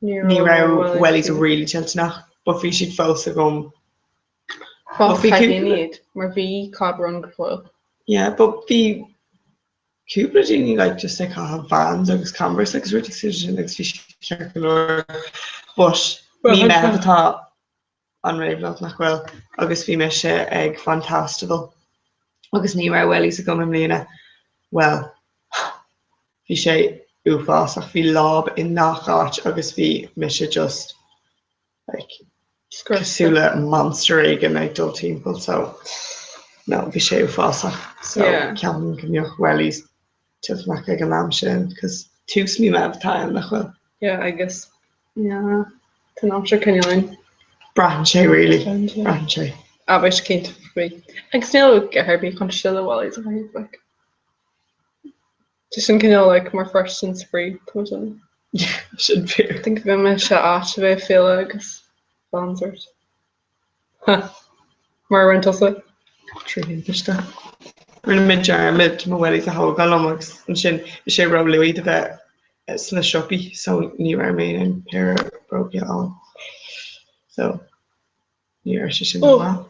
ní raibh wellies really toilteanach, but bhí siad fós agam. Fós chaith daoine iad, mar bhí clog ann go fóill. Yeah, but bhí cúpla daoine like just ag caitheamh Vans agus Converse agus rudaí cosúil sin agus bhí siad ceart go leor. But mí Meitheamh atá an réabhlóid nach bhfuil agus bhí mise ag Vantastival agus ní raibh wellies agam i mbliana. Bhuel, bhí sé uafásach, bhí láib i ngach áit agus bhí mise just like cosúil le monster éigin ag dul timpeall so no bhí sé uafásach so ceapaim go mbeadh wellies toilteanach ag an am sin cos tús mí Meitheamh atá ann nach bhfuil? Yeah agus yeah tá an aimsir cineál ann. Braitheann sé really, braitheann sé. Ah beidh sé cinnte faoi. Agus níl a dhath ar bith chun sile wellies a chaitheamh like. Tá sin cineál like mar pháirt den spraoi, tá muid ann. Yeah, sin fíor. I think bheadh sé ait a bheith ag féile agus Vans ort. Ha! Mar a rinne tusa. Trí thimpiste. Rinne mé dearmad mo wellies a thógáil liom agus ansin bhí sé ró-luath do bheith sna siopaí so ní raibh mé in ann péire bróga a fháil. So ní raibh sé sin go maith.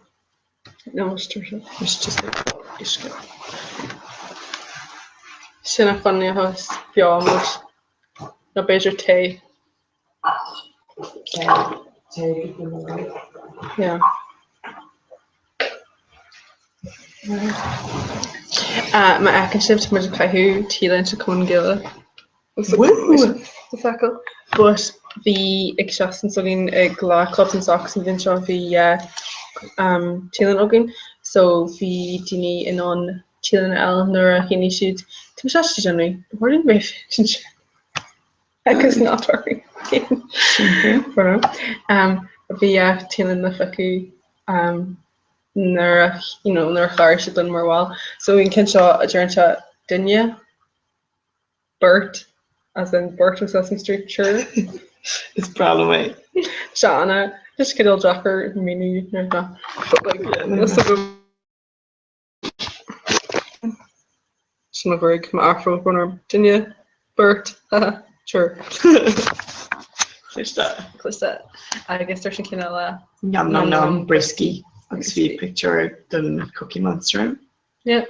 No, it's true. It's just like uisce. Sin a choinneochas beo muid. Nó b'fhéidir tae. Tae go maith. Yeah. Uh, má fheiceann sibh tá muid ag caitheamh T-léinte Cumann Gaelach. Woo! Feicil. But bhí ag seachtain s'againn ag Lá Clubs and Socks an bhliain seo bhí um, T-léine againn so bhí daoine in ann T-léine a fháil nuair a shínigh siad Tá sé sin déanamh, ba chóir dúinn bheith sin agus ná tarlaíonn. Um, bhí T-léine le feiceáil um, nuair a you know, nuair a chláraigh siad linn mar bhall. So an ceann seo a deireann sé duine beirt, as in beirt ó Sesame Street, sure. Is breá liom é. Sea, ana, just cineál deacair míniú nuair atá, but like, is agam. Sin mo ghruaig, m'afro, brón orm. Duine, beirt, haha, sure. Cliste. Cliste. Agus dúirt an ceann eile. Nom nom nom, brioscaí. Agus bhí pictiúr den Cookie Monster ann. Yeah.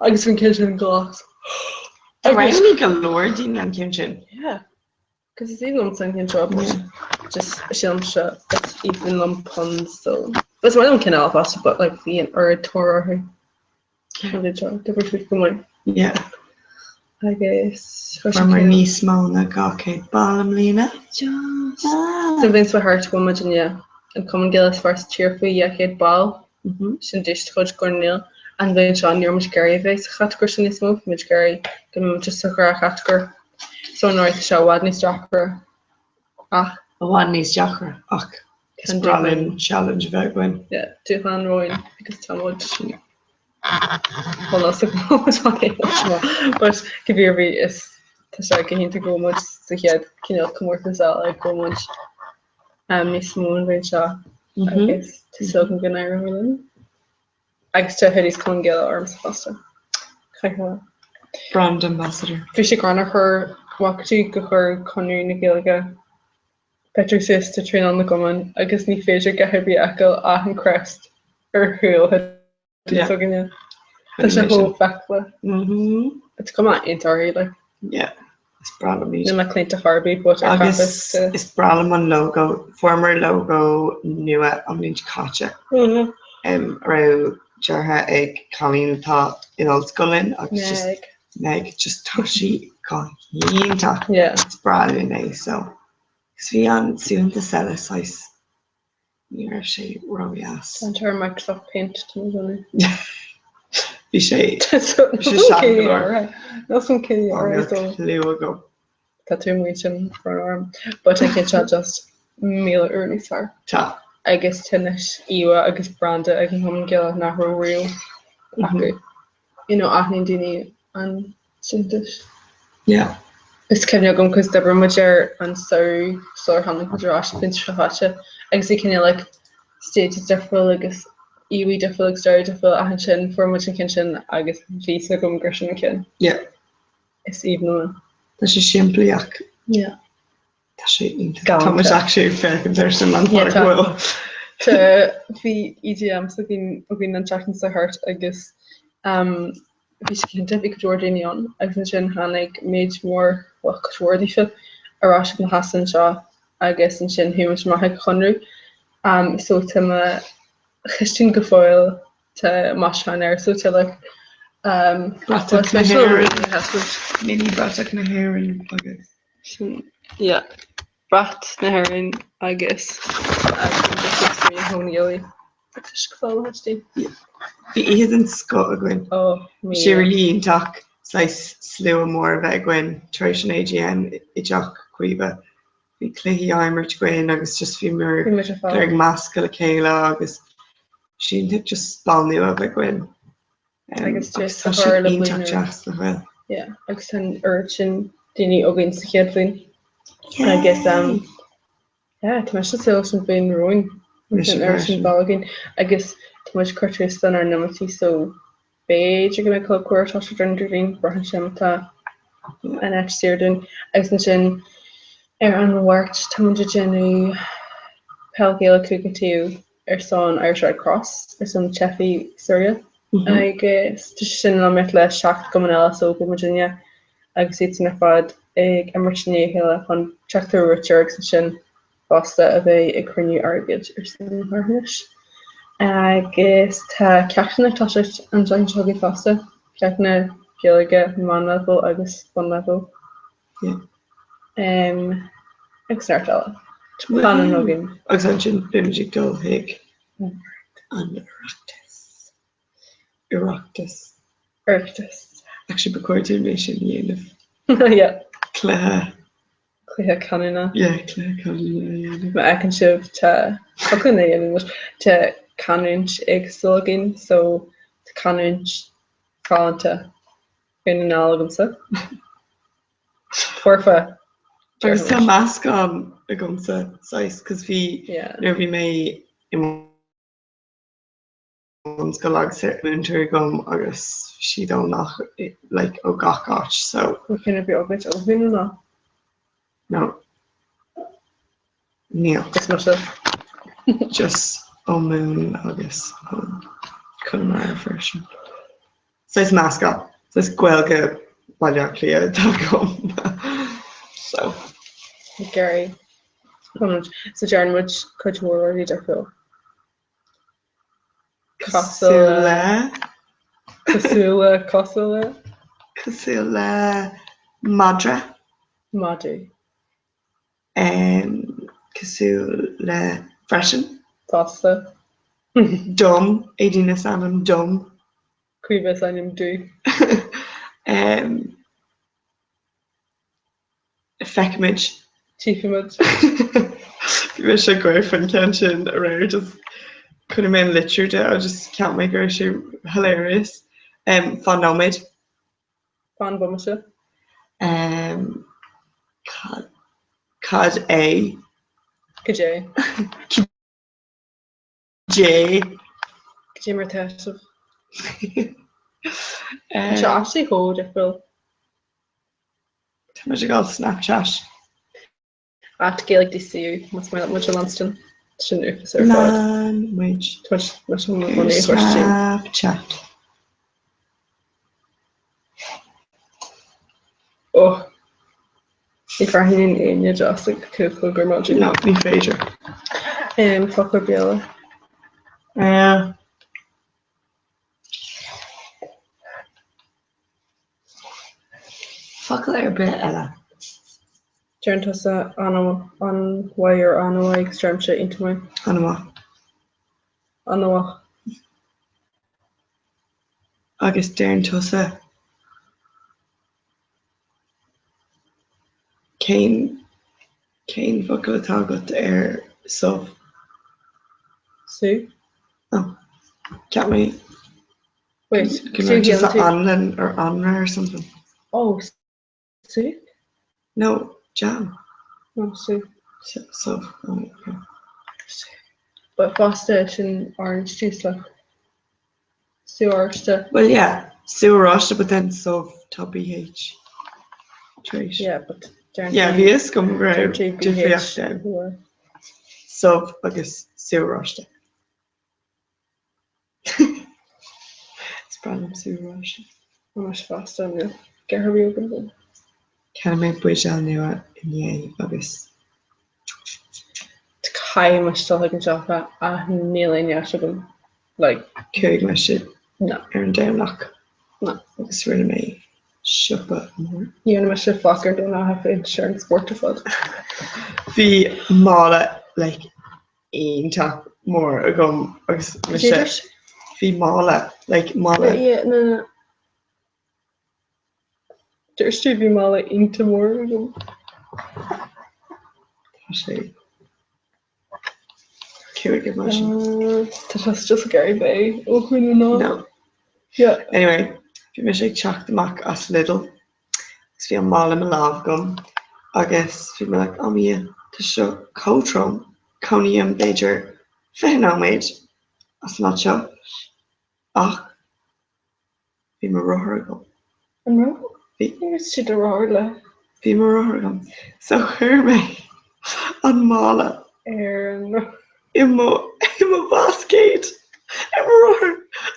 Agus bhí an ceann sin glas. Roghnaigh go leor daoine an ceann sin. Yeah. Cos is aoibhinn liomsa an ceann seo but just sílimse is aoibhinn liom puns so. Is maith liom an ceann eile fosta but like bhí an oiread tóir orthu. An ceann seo, d'oibrigh siad go maith. Yeah. Agus Fuaireamar níos mó ná 200 ball i mbliana. Just. Sa bhliain seo thart bhuail muid inniu an Cumann Gaelach is fearr sa tír faoi 200 ball. Sin duais de chuid Dhún na nGall. An bhliain seo ní raibh muid ag iarraidh a bheith sa chatagóir sin níos mó, bhí muid ag iarraidh go mbeadh muid just sa ghnáthchatagóir. So anuraidh tá sé i bhfad níos deacra ach. I bhfad níos deacra ach is breá linn challenge a bheith againn. Yeah, dúshlán romhainn agus tá muid Well níl a fhios agam but cibé ar bith is tá sé go hiontach go bhfuil muid sa chéad cineál comórtas eile go bhfuil muid níos mó an bhliain seo agus tá súil agam go n-éireoidh linn. Agus tá hoodies Cumann Gaelach ormsa fosta. Caithfidh. Brand ambassador. Bhí sé greannmhar chuir bhfaca tú go chuir Conradh na Gaeilge pictiúr suas de traenáil na gcumann agus ní féidir a dhath ar bith a fheiceáil ach an crest ar chúl hoodie s'againne. Tá sé chomh feiceálach. It's cuma iontach orthu like. Yeah. Is breá liom iad. Níl mé claonta chor ar bith but ar Agus campus is breá liom an logo. Fuaireamar logo nua an bhliain seo caite a raibh deartha ag cailín atá in ollscoil linn agus just Meg. Meg just tá sí go hiontach. Yeah. Is breá linn é so. Agus bhí an suaitheantas eile saghas Ní raibh sé ródheas. Tá ar Microsoft Paint tá mé déanamh. Bhí sé bhí sé sean go leor. Níl san cé Níl clue agam. Tá tú amuigh sin brón orm. But an ceann seo just 1000 uair níos fearr. Tá. Agus tá anois íomhá agus branda ag an Chumann Gaelach nach raibh riamh acu. You know, aithníonn daoine an suaitheantas. Yeah. Is cuimhin agam cos d'oibrigh muid air an samhradh sular tháinig muid ar ais an bhliain seo caite agus bhí cineál like stages difriúil agus íomhaí difriúil agus dearadh difriúil ach ansin fuair muid an ceann sin agus bhí fhios agam gur sin an ceann. Yeah. Is aoibhinn liom é. Tá sé simplí ach Yeah. tá sé iontach. Tá muid actually ag féachaint air sin an Yeah, fáth go bhfuil. Tá bhí EGM s'againn againn an tseachtain seo thart agus um, Bhí sé cinnte, bhí cuid mhór daoine ann agus ansin tháinig méid mór, bhuel, cuid mhór daofa ar ais ag na heasa anseo agus ansin chuaigh muid amach ag an Chonradh. So tá mo chistin go fóill, tá maisiúcháin air, so tá like Bratach na hÉireann, mini bratach na hÉireann agus. Sin, yeah, brat na hÉireann agus agus Bhí oíche den scoth againn. Bhí sé really iontach saghas slua mór a bheith againn tar éis an AGM i dteach Chaoimhe. Bhí cluichí á imirt againn agus just bhíomar ag meascadh le chéile agus bhí sé iontach just ball nua a bheith againn. Agus tá sé iontach deas nach bhfuil? Yeah, agus tá an oiread sin daoine againn sa chéad bhliain. Agus um, yeah, tá mise ag súil leis an bhliain romhainn. Mise An oiread sin freisin. ball againn. Agus tá muid ag cur tús lenár n-imeachtaí so b'fhéidir go mbeidh Club Comhrá ag toiseacht ar an Déardaoin, braitheann sé má tá an áit saor dúinn. Agus ansin ar an Mháirt tá muid ag déanamh peil Ghaelach cúig taobh ar son Irish Red Cross, ar son teifigh Syria. Agus tá sé sin in iomaíocht le 7 gcumann eile so beidh muidinne agus iadsan ar fad ag imirt in aghaidh a chéile chun teacht ar bhuaiteoir agus ansin fosta a bheidh ag cruinniú airgid ar son an charthanais. Agus tá ceachtanna ag toiseacht an tseachtain seo chugainn fosta, ceachtanna Gaeilge meánleibhéal agus bunleibhéal. Agus neart eile. Pleananna againn. Agus ansin beimid ag dul chuig an Oireachtas. Oireachtas. Oireachtas. Actually ba chóir dúinn é sin a dhéanamh. Yeah. Cluiche. Cluiche canúna. Yeah, cluiche canúna a dhéanamh. Má fheiceann sibh tá canúint a dhéanamh muid. Tá canúint éagsúil againn so tá canúint ghalánta Dhún na nGall agamsa. Foirfe. Agus tá meascán agamsa saghas 'cause bhí nuair a bhí mé i mbunscoil agus múinteoir agam agus bhí siad ó nach like ó gach áit so. Bhfuil ceann ar bith agat ó Dhún na nGall? No. Níl. Is mise. Just ó Mumhan agus ó Conamara freisin. Saghas meascán. Saghas Gaeilge Baile Átha Cliath atá agam. So. Gary. So deireann muid cuid mhór rudaí difriúil. Cosúil le. Cosúil le, cosúil le. Cosúil le madra. Madadh. Cosúil le freisin. Fosta. Dom, Aideen is ainm dom. Caoimhe is ainm di. Feicfimid. Tchífimid. Bhí mise ag gáire faoin cheann sin aréir, just chonaic mé an litriú de agus just cheap mé go raibh sé hilarious. Fan nóiméad. Fan bomaite. Cad, cad é? Cad é? Cad é? Cad é mar atá sibh? Tá sé actually chomh difriúil. Tá muid ag dul Snapchat. At Gaelic DCU, más maith leat muid a leanstan. Sin uafás ar fad. Lean muid. Tá muid leis an mbunaí a thabhairt dínn. Snapchat. Oh. Ní bhreathnaíonn éinne deas ag 5 a chlog ar maidin. No, ní féidir. Focal Béarla. Eh. Focal ar bith eile. Deireann tusa an-mhaith or an-mhaith agus deirimse iontach maith. An-mhaith. An-mhaith. Agus deireann tusa cén cén focal atá agat ar subh? Sú. Oh. Ceap mé Wait, go mbeadh tusa anlann or anraith or something. Oh, soup? No, jam. No, soup. Subh. Oh, okay. But fosta sin orange juice like. Sú oráiste. Well, yeah, sú oráiste, but then subh tá BH. Tar éis. Yeah, but deireann Yeah, tú- bhí fhios agam go raibh deireann tú BH. difríocht ann. Subh agus sú oráiste. Is breá liom sú oráiste. Anois fosta níl gearradh agam. Cheannaigh mé buidéal nua inné agus. Caithfidh mise dul chuig an siopa ach níl aon dheis agam. Like. Chuaigh mise No. ar an Domhnach No. agus rinne mé siopa mór. Ní dhearna mise faic ar an Domhnach ach insurance spóirt ar fad. Bhí mála like iontach mór agam agus mise, bhí mála, like mála. Yeah, no, no. Dúirt tú bhí mála iontach mór agam. Tá sé cúig ar maidin. Tá sé just ag éirí bé ó Dhún na nGall. No. Yeah. Anyway, bhí mise ag teacht amach as Lidl. Agus bhí an mála i mo lámh agam agus bhí mé like, oh mo Dhia, tá seo chomh trom, cónaím b'fhéidir 20 nóiméad as an áit seo ach bhí mo rothar agam. An raibh? Bhí. Agus siad do rothar le. Bhí mo rothar agam. So chuir mé an mála ar an rothar. i mo i mo bhascaed ar mo rothar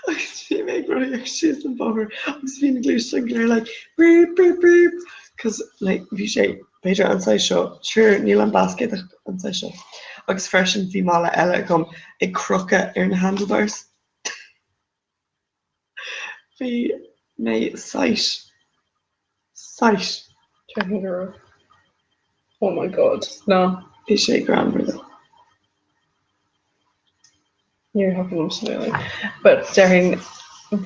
agus bhí mé ag rothaíocht síos an bóthar agus bhí na gluaisteáin go léir like beep beep beep cos like bhí sé b'fhéidir an size seo sure níl an bascaed ach an size seo agus freisin bhí mála eile agam ag crochadh ar na handlebars. Bhí mé saghas saghas. Déarfainn go raibh. Oh my God, no. Bhí sé greannmhar though. Níor thiocfadh liom sin a dhéanamh. But déarfainn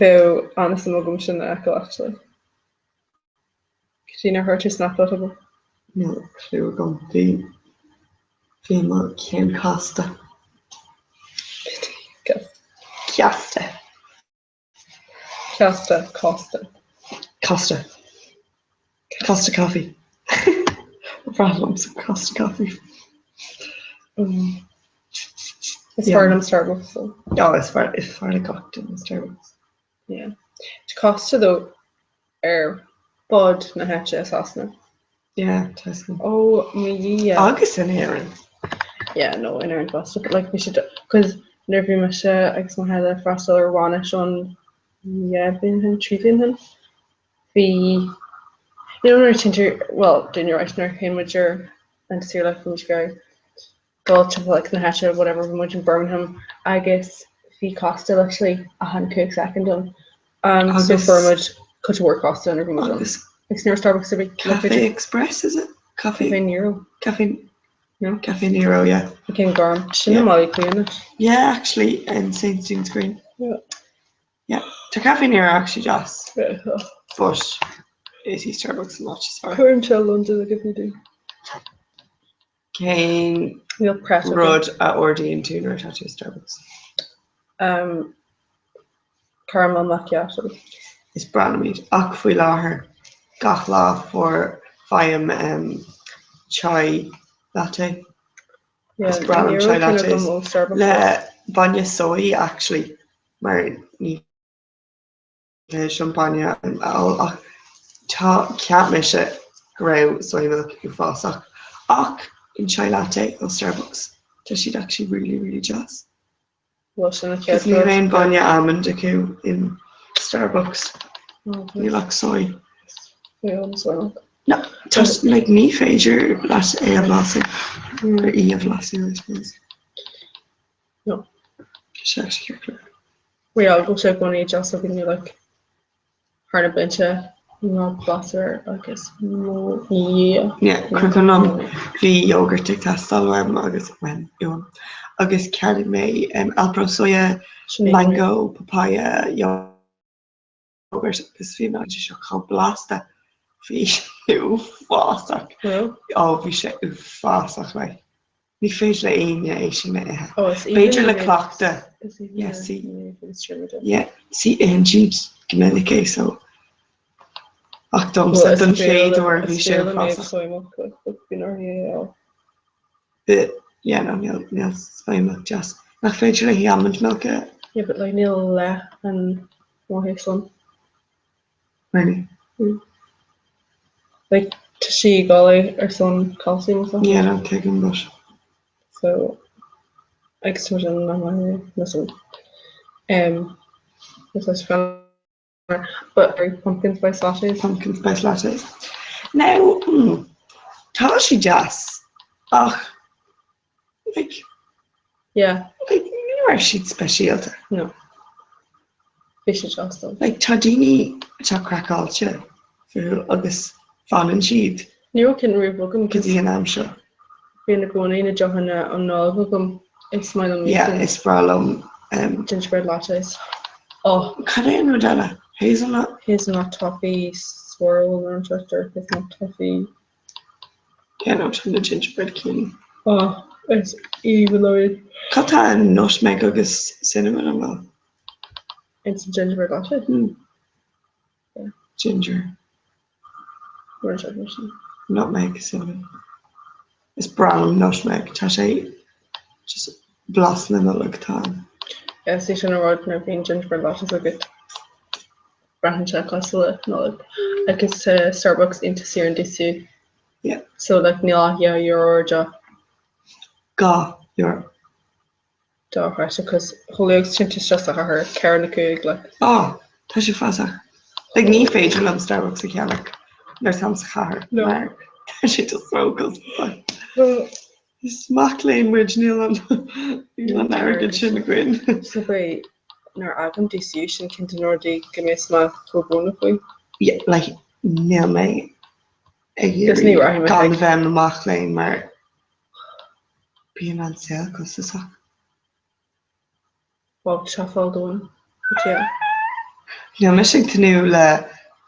bheadh an-suim agam sin a fheiceáil actually. Cad é nár chuir tú Snapchat agam? Níl clue agam. Bhí bhí mo cheann casta. Ceasta. Ceasta, casta. Costa. Costa Coffee. Ba bhreá liomsa Costa Coffee. Is fearr liom Starbucks though. Oh, is fearr is fearr le gach duine Starbucks. Yeah. Tá Costa though ar fud na háite i Sasana. Yeah, tá 'fhios agam. Ó mo Dhia. Agus in Éirinn. Yeah, no, in Éirinn fosta, but like bhí siad, cos nuair a bhí mise agus mo theaghlach ag freastal ar bhainis ann dhá bhliain ó shin, trí bhliain ó shin, bhí, you know nuair a téann tú, well, duine right, nuair a théann muid ar an saoire like bhí muid ag iarraidh dul timpeall like na háite whatever bhí muid in Birmingham agus bhí Costa literally achan 5 soicind ann. Um, so Agus- fuair muid cuid mhór Costa nuair a bhí muid ann. Agus Agus ní raibh Starbucks ar bith. Cafe Express, is it? Cafe, Cafe Nero. Cafe, No? Cafe Nero, yeah. An ceann gorm. Sin Yeah. i mBaile Átha Cliath anois. Yeah, actually, in St. Stephen's Green. Yeah. Yeah. Tá Cafe Nero actually deas, Yeah. but is í Starbucks an áit is fearr. Cuireann sé London ag cuimhne dom. Cén Níl press agam. rud a ordaíonn tú nuair atá tú i Starbucks? Um, caramel macchiato. Is breá liom iad ach faoi láthair gach lá fuair faighim um, chai latte. Yeah, Is breá liom ní chai raibh ceann lattes agam ó Starbucks. le bainne soy actually mar ní leis an bainne a ól ach tá cheap mise go raibh soy milk uafásach ach in chai latte ó Starbucks tá siad actually really really deas. Bhuel sin an chéad Cos níl rud. aon bainne almond acu in Starbucks. Níl ach soy. Níl an soy milk. No, tá like ní féidir leat é a bhlaiseadh or í a bhlaiseadh I suppose. No. Tá sé actually ceart go leor. Bhuel, go sé i gcónaí deas againne like thar na blianta ná blas air agus mo Dhia. Yeah, cuimhin liom bhí yogurt ag teastáil uaim agus uaim uaim agus cheannaigh mé um, Alpro soya, Sin é. mango, papaya, yogurt agus bhí mé seo chomh blasta. Bhí sé uafásach. Well, Ó, bhí sé uafásach like. Ní féidir le éinne é sin a ithe. oh, is B'fhéidir le cleachtadh. Is aoibhinn Yeah, le see. Nathan Streamer. Yeah, see itheann siad go minic é so. Ach domsa don chéad uair bhí sé uafásach. Soy milk like bíonn orthu é a fháil. But yeah, no, níl níl soy milk deas. Nach féidir léi almond milk a Yeah, but like níl leath an mhaithe san. Really? Like tá sí ag dul ar son calcium or something. Yeah, no, tuigim but. So agus tá sin nach maith na san. Um, is leis fan but pumpkin spice lattes. Pumpkin spice lattes. Now, mm, tá sí deas ach like, Yeah, like, ní raibh siad speisialta. no. Bhí sé deas though. Like, tá daoine atá craiceáilte fúthu agus fanann siad Ní raibh ceann riamh agam go dtí an am seo. Bíonn i gcónaí na deochanna um Nollag agam. Is maith liom Yeah, iad. is breá liom um, Gingerbread lattes. Oh, cad é an rud eile? Hazelnut? hazelnut toffee swirl nó an tractor hazelnut toffee. Yeah, no, tá na gingerbread cinn. Oh, is aoibhinn liom iad. Cad tá in nutmeg agus cinnamon an bhfuil? It's a gingerbread latte. Hmm. Yeah. Ginger. Rud mar sin. Nutmeg, cinnamon. Is breá liom nutmeg, tá sé just blas na Nollag atá ann. Is é sin an rud nuair a bhíonn gingerbread lattes agat, braitheann sé cosúil le Nollaig. Agus tá Starbucks iontach saor in DCU. Yeah. So like níl ach €2 ar deoch. €2. Dochreidte cos chomh luath agus téann tú isteach sa chathair, 4 nó 5 like. Á, tá sé uafásach. Like ní féidir liom Starbucks a cheannach nuair táim sa chathair mar tá sé just ró-chostasach. Is mac léinn muid, níl an níl an airgead sin againn. So beidh nuair a fhágaim DCU sin ceann de na rudaí go mbeidh mé chomh brónach faoi. Yeah, like níl mé ag iarraidh gan a bheith i mo mac léinn mar Bíonn an saol costasach. Bog shuffle dúinn, but yeah. Níl mise ag tnúth le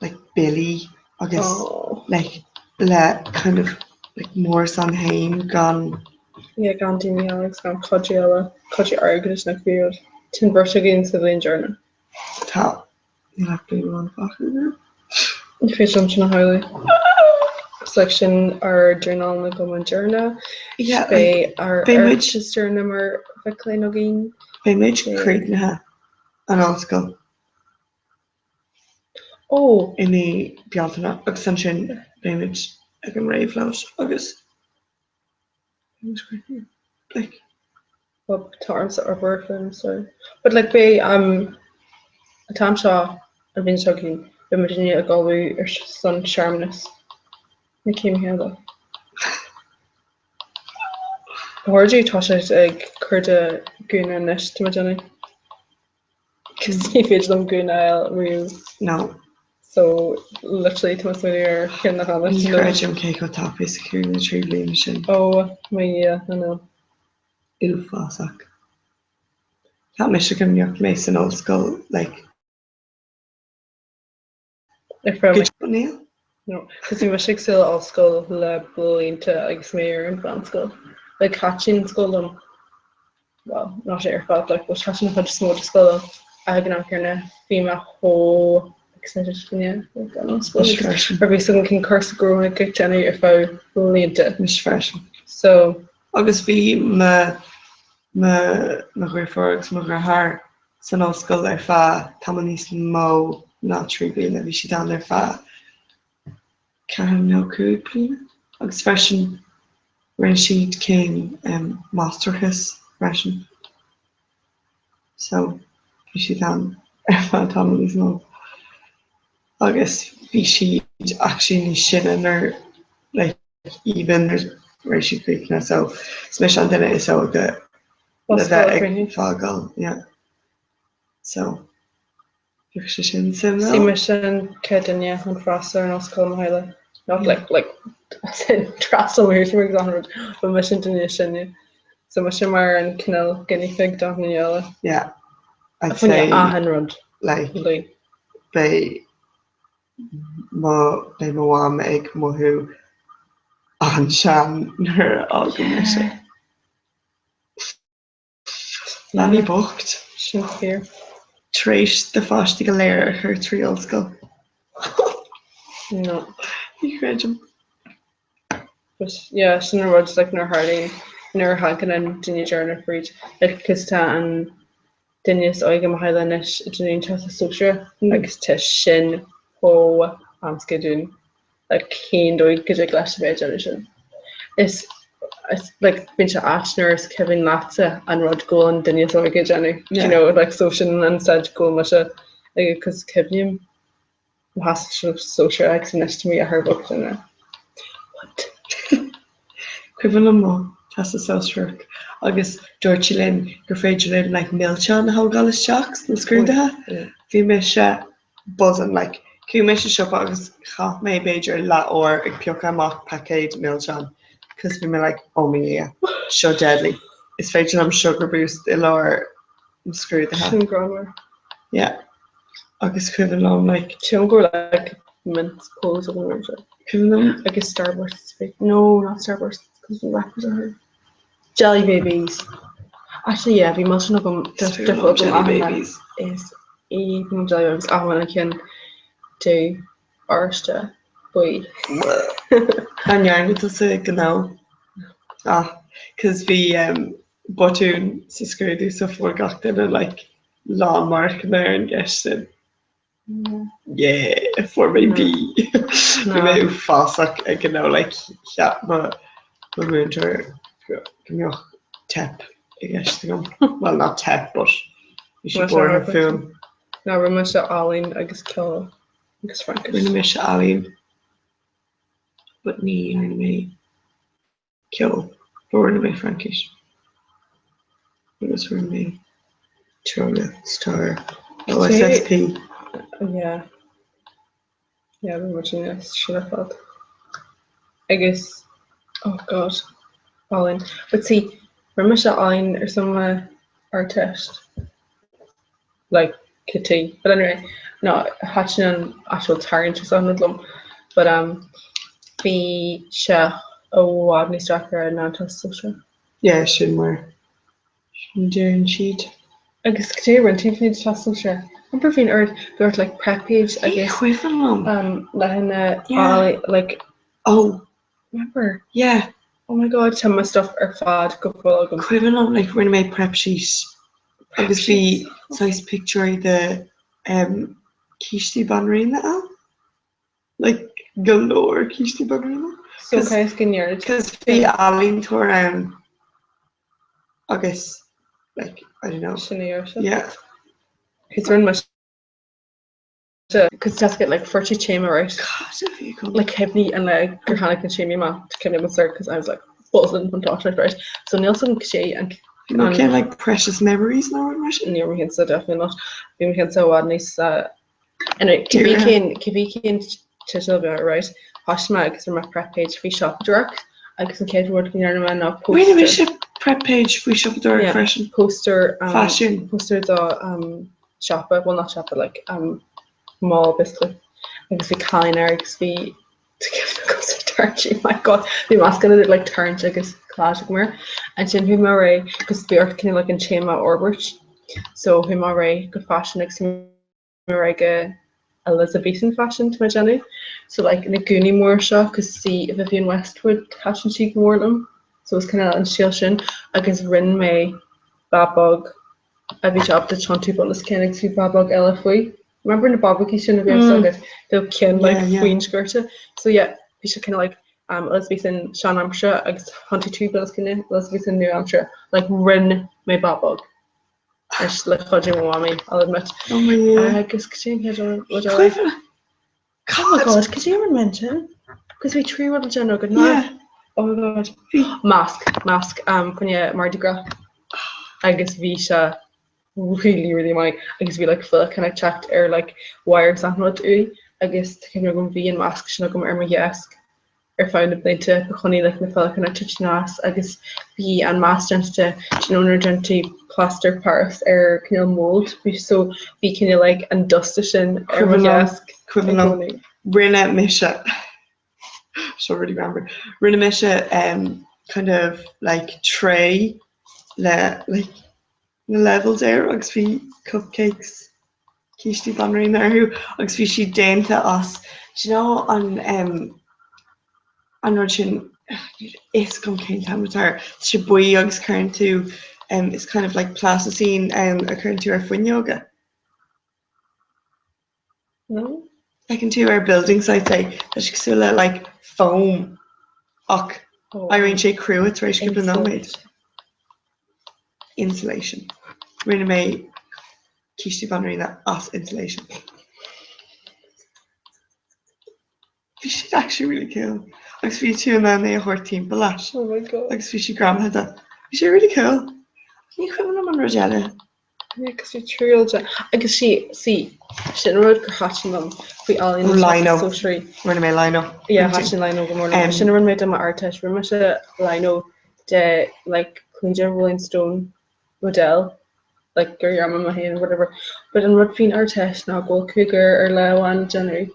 like billí agus like le kind of like m'árasán féin gan. Yeah, gan daoine eile agus gan cuidiú eile, cuidiú airgeadais nó cibé rud. Tá an bheirt againn sa bhliain deireanach. Tá. Níl ach bliain amháin fágtha agam. Ní féidir liom sin a shamhlú. It's like sin ár dtraenáil na gcumann deireanach. Yeah, Beidh ár beidh muid- oireachtas deireanach mar mhic léinn againn. Beidh muid críochnaithe an ollscoil Ó! i mí Bealtaine agus ansin beidh muid ag an réabhlóid agus Like. Well, tá ormsa obair fúm, so. But like beidh um, an t-am seo an bhliain seo chugainn, beidh muidinne ag ullmhú ar son searmanas na céimithe eile. Ba chóir dúinn toiseacht ag cur de gúna anois, tá mé ag déanamh. Cos ní féidir liom gúna a fháil riamh. No. So literally tá mé ag smaoineamh ar cheann a cheannach. Ní chreidim cé chomh tapaidh is a chuaigh na 3 bliana sin. Oh mo Dhia, I know. Uafásach. Cheap mise go mbeadh mé san ollscoil like. Níl? No, cos bhí mise ag súil le ollscoil le blianta agus mé ar an mheánscoil. Like thaitin an scoil liom, well, not ar fad, like, but thaitin an chuid is mó de scoil liom ag an am céanna bhí mé chomh excited faoin like, an ollscoil. Mise freisin. Mar bhí a fhios agam cén cúrsa go raibh mé ag déanamh ar feadh blianta. Mise freisin. So. Agus bhí mo mo mo dheirfiúr agus mo dheartháir san ollscoil ar feadh tamall níos mó ná 3 bliana, bhí siad ann ar feadh 4 nó 5 bliana agus freisin rinne siad céim máistreachais freisin so bhí siad ann ar feadh tamall níos mó agus bhí siad actually níos sine nuair like even nuair a raibh siad críochnaithe so is mise an duine is óige le bheith ag fágáil yeah so bheadh sé sin suimiúil. Sí mise an chéad duine chun freastal ar an ollscoil i mo theaghlach. Not like like as in d'fhreastail mé ar agus achan rud but mise an duine is sine. So mise mar an cineál guinea pig don duine eile. Yeah I'd say achan rud. Like beidh mo beidh mo mham ag mothú an-sean nuair a fhágann mise. Leanaí bocht. Sin fíor. Tar éis do pháistí go léir a chur trí ollscoil. No. Ní chreidim. But yeah, sin an rud like nuair a tharlaíonn nuair a thagann an duine deireanach fríd like cos tá an duine is óige i mo theaghlach anois ag déanamh an Teastas Sóisearach agus tá sin chomh amscaí dúinn. Like cén dóigh go dtig leis a bheith ag déanamh sin? Is is like bíonn sé ait nuair is cuimhin leatsa an rud go bhfuil an duine is óige ag déanamh. Do you know like so sin an said go bhfuil mise ag cos cuimhním mo Theastas Sóisearach agus anois tá mo dheartháir bocht in What? Cuimhin liom mo Teastas Sóisearach agus dúirt sí linn gur féidir linn like milseáin a thógáil isteach sna scrúduithe. Bhí mise buzzing like chuaigh mé sa siopa agus chaith mé b'fhéidir leath uair ag piocadh amach paicéad milseán cos bhí mé like oh mo Dhia seo deadly is féidir liom sugar boost i lár an scrúdaithe. Sin greannmhar. Yeah agus cuimhin liom like. Sílim go raibh like mince pies agam roimhe seo. Cuimhin liom. Agus Starbursts no not Starbursts cos bhí wrappers orthu. Jelly Babies. Actually yeah bhí milseáin agam Jelly Babies. Is aoibhinn liom Jelly Babies ach amháin an ceann dubh oráiste. Buí. An ndearna tusa gnó? Ah, 'cause bhí botún sa scrúdú so fuair gach duine like lán marcanna ar an gceist sin. Yeah, fuair mé B. Bhí mé uafásach ag gnó like cheap mo mo mhúinteoir go mbeadh teip i gceist agam. Well, not teip, but bhí sí buartha fúm. No, rinne mise ealaín agus ceol agus Fraincis. Rinne mise ealaín, but ní dhearna mé ceol, but rinne mé Fraincis. Agus rinne mé teanga, stair, OSSP. Yeah. Yeah, rinne muid sin sin ar fad. Agus, oh God, ealaín. But see, rinne mise ealaín ar son mo Ardteist. Like, Kitty. But anyway, no, thaitin an actual tarraingt is an rud liom. But um, bhí sé i bhfad níos deacra ná an Teastas Sóisearach. Yeah, sin mar sin deireann siad. Agus cad é a rinne tú faoin Teastas Sóisearach? Remember bhí an oiread, bhí ort like prep page Ní agus cuimhin liom. um, le hana Yeah. like Oh, remember? yeah. Oh my god, tá mo stuff ar fad go fóill agam. Cuimhin liom like rinne mé prep sheet agus bhí saghas pictiúirí de um, cístí banríona ann. Like go leor cístí banríona. So cé go ndearna Cos bhí ealaíontóir ann agus like I don't know. Sin é ar Yeah. Cos rinne mise Cos just get like fuair tú téama right? Cad a bhí agam? Like cuimhnigh an lá gur tháinig na téamaí amach tá cuimhne agam sir cos I was like buzzing chun toiseacht right? So níl 's agam cad é an Bhí mo ceann like precious memories nó rud mar sin? Ní raibh mo cheannsa definitely not. Bhí mo cheannsa i bhfad níos uh, anyway cibé Dírithe. cén cibé cén teideal a bhí air right? Thosaigh mé agus rinne mé prep page faoi siopadóireacht agus an chéad rud go ndearna mé ná Rinne poster mise prep page faoi siopadóireacht Yeah. freisin. poster um, Fashion. poster do um, siopa, well not siopa, like um, mall basically. Agus bhí cailín air agus bhí tarraingtí, my god, bhí meascán idir like tarraingt agus collage agam air. Ansin chuaigh mé ar aghaidh agus bhí ort cineál like an téama a fhorbairt. So chuaigh mé ar aghaidh go fashion agus chuaigh mé ar aghaidh go Elizabethan fashion tá mé ag déanamh. So like na gúnaí móra seo cos see Vivienne Westwood thaitin sí go mór liom. So is cineál an stíl sin agus rinne mé bábóg a bhí sé ábalta tiontú bunoscionn agus bhí bábóg eile faoi. Remember na bábógaí sin a bhí mm. agat? Bheadh ceann like Yeah, yeah. faoin sciorta. So yeah, bhí sé kind of like um, Elizabethan sean-aimsire agus thiontaigh tú bunoscionn Elizabethan nua-aimsire. Like rinne mé bábóg. Is le cuidiú ó mhamaí, I'll admit. Oh my yeah. Agus cad é an chéad rud eile? Cuimhin. Oh my god, cad é a rinne mé ansin? Cos bhí trí rud le déanamh agat, ná? Yeah. Oh my god. Masc, masc um, coinne Mardi Gras. Agus bhí sé really, really maith. Agus bhí like féileacáin ag teacht ar like wires achan rud uaidh. Agus tá cuimhne agam bhí an masc sin agam ar mo dheasc ar feadh na blianta ba choinnigh like na féileacáin ag titim as agus bhí an masc déanta de do you know nuair a déanann tú plaster of Paris ar cineál mold bhí so bhí cineál like an dusta sin ar mo Cuimhin liom, dheasc i cuimhin liom. gcónaí. Rinne mise seo really greannmhar. Rinne mise um, kind of like tray le like na levels air agus bhí cupcakes cístí banríona orthu agus bhí siad déanta as do you know an um, an rud sin níl a fhios agam cén t-ainm atá air tá sé buí agus cuireann tú um, it's kind of like plasticine um, a chuireann tú ar fuinneoga. No? Feiceann tú ar building sites é tá sé cosúil le like foam ach Oh. éiríonn sé crua tar éis cúpla nóiméad. Insulation. Rinne mé cístí banríona as insulation. Bhí siad actually really cool. Agus bhí tú in ann é a thabhairt timpeall leat. Oh my god. Agus bhí sé greamaithe de. Bhí sé really cool. Ní cuimhin liom an rud eile. Yeah, cos bhí triail de agus sí see sin an rud gur thaitin liom faoi ealaín Oh, na lino. sóisearaí. Rinne mé lino. Yeah, thaitin lino go mór liom. Um, Sin a rinne mé do m'Ardteist. Rinne mise lino de like clúide Rolling Stone model like gur dhear mé mé féin or whatever. But an rud faoin Ardteist ná go bhfuil cúigear ar lá amháin ag déanamh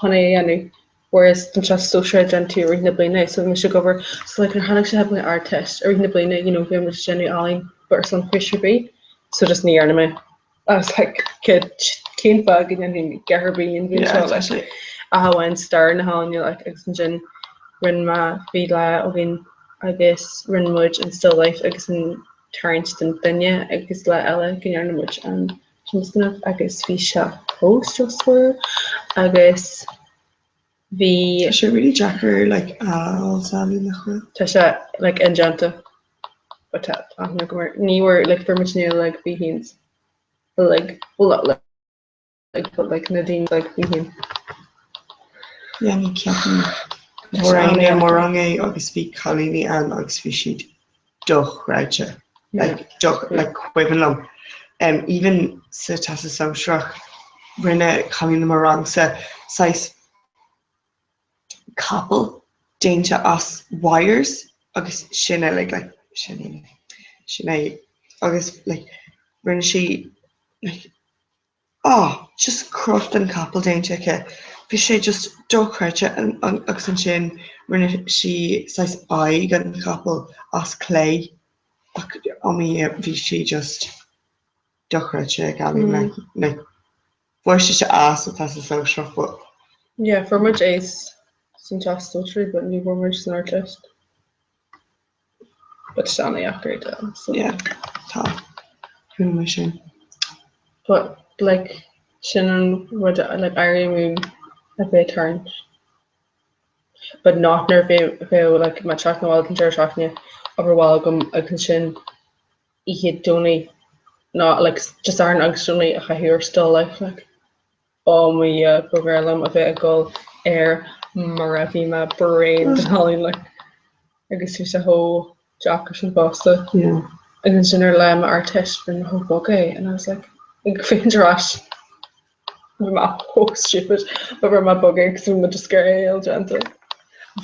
chun é a dhéanamh whereas don Teastas Sóisearach déanann tú i rith na bliana so bhí mise ag obair so like nuair tháinig sé chuig an Ardteist i rith na bliana you know bhí muid ag déanamh ealaín but ar son cúis ar bith so just ní dhearna mé I was like cén fáth go ndéanfainn a dhath ar bith an bhliain seo like. Ach amháin stair na healaíne like agus ansin rinne mé, bhí lá againn agus rinne muid an still life agus an tarraingt den duine agus lá eile go ndearna muid an tionscnamh agus bhí sé chomh stressful agus bhí. Tá sé really deacair like a fháil sa ealaín nach bhfuil? Tá sé like indéanta but tá aithne agam air. Ní bhfuair like fuair muid níl like bhí thíos like well not like like but like na daoine like bhí thíos. Yeah ní ceapaim go raibh éinne i mo rang é agus bhí cailíní ann agus bhí siad dochreidte like doch like cuimhin liom um even sa Teastas Sóisearach rinne cailín i mo rangsa saghas capall déanta as wires agus sin é like like sin é sin é agus like rinne sí like oh just cruth den capall déanta aici bhí sé just dochreidte agus ansin rinne sí saghas aghaidh an chapaill as clay ach oh my bhí sí just dochreidte ag ealaín like like fuair sise A sa Teastas Sóisearach but Yeah, fuair muid A san Teastas Sóisearach but ní bhfuair muid san Ardteist. But tá an-deacair do so. Yeah, tá. Chuala mé sin. But like sin an rud like éirí amú a bheith ag tarraingt. But not nuair a bheadh like mé ag teacht 'na bhaile don deireadh seachtaine obair bhaile agam agus ansin oíche Domhnaigh ná like Dé Sathairn agus Domhnaigh a chaitheamh ar still life like. Oh my Dhia, ba ghnách liom a bheith ag gol air mar a bhí mé bréan den ealaín like agus bhí sé chomh deacair sin fosta. Yeah. Agus ansin ar lá m'Ardteist rinne mé chomh bog é and I was like ag féachaint ar ais bhí mé chomh stupid but rinne mé bog é agus bhí mé just ag iarraidh é a fháil déanta.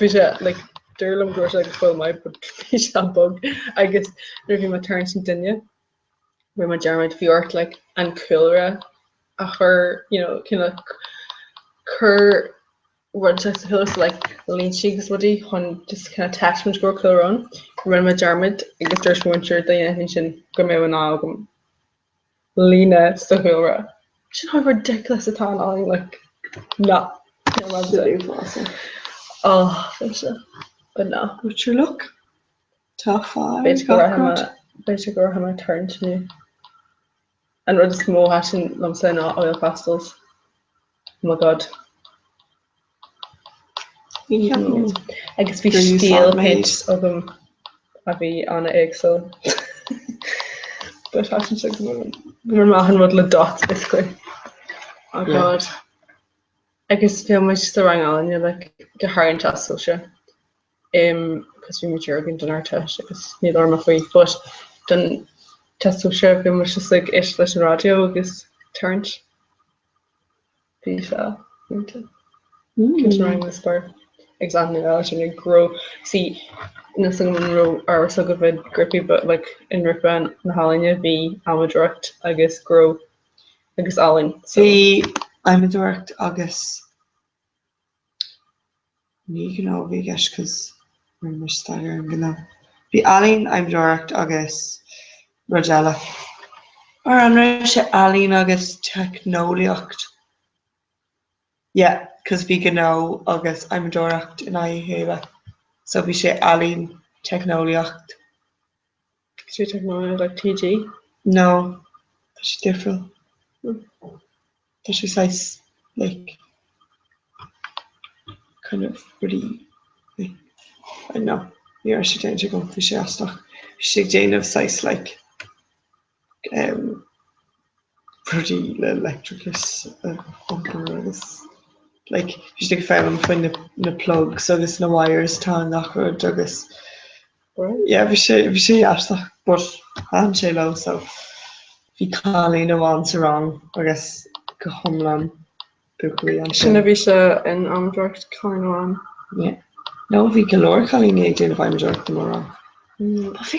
Bhí sé like dúradh liom go raibh sé go fóill maith but bhí sé bog agus nuair a bhí mé ag tarraingt an duine rinne mé dearmad bhí ort like an cúlra a chur you know kind of cur rud sa chúlra so like línte agus rudaí chun just kind of taispeáint go raibh cúlra ann. Rinne mé dearmad agus dúirt múinteoir dá dhéanfainn sin go mbeadh an ádh agam líne sa chúlra. Sin how ridiculous atá an ealaín like na Oh, bhí sé but no. What's your look? Tá fáil B'fhéidir go rachaidh mé b'fhéidir go rachaidh mé ag tarraingt inniu. An rud is mó a thaitin liomsa ná oil pastels. Oh my god. Agus bhí stíl paint agam a bhí an-éagsúil. But thaitin sé go mór maith an rud le dots basically. Oh god. Agus bhí muid sa rang ealaíne like go háirithe an Teastas Sóisearach. em cos bhí muid againn don Ardteist agus ní labhair mé faoi but don Teastas Sóisearach bhí muid just ag éisteacht leis an raidió agus tarraingt. Bhí sé iontach. Cinnte rang na spor agus aithne eile sin ag grow see níl a fhios agam an raibh amhras agaibh i ngrúpaí but like i ngrúpa na healaíne bhí adhmadóireacht agus gnó agus ealaín so. Bhí adhmadóireacht agus Ní gnó a bhí i gceist cos rinne muid staidéar ar an ngnó. Bhí ealaín, adhmadóireacht agus rud eile. Or an raibh sé ealaín agus teicneolaíocht? Yeah, cos bhí gnó agus adhmadóireacht in aghaidh a chéile. So bhí sé ealaín, teicneolaíocht. Sé teicneolaíocht like TG? No, tá sé difriúil. Tá sé saghas like kind of rudaí like I don't know ní raibh sé déanta agam bhí sé aisteach. Bhí sé ag déanamh saghas like um rudaí le leictreachas a iompar agus like bhí siad ag foghlaim faoi na na plugs agus na wires atá i ngach rud agus Yeah bhí sé bhí sé aisteach but thaitin sé leo so bhí cailín amháin sa rang agus go hiomlán buachaillí ansin. Sin a bhí sé in adhmadóireacht cailín amháin. Yeah. No bhí go leor cailíní ag déanamh adhmadóireachta i mo rang. But bhí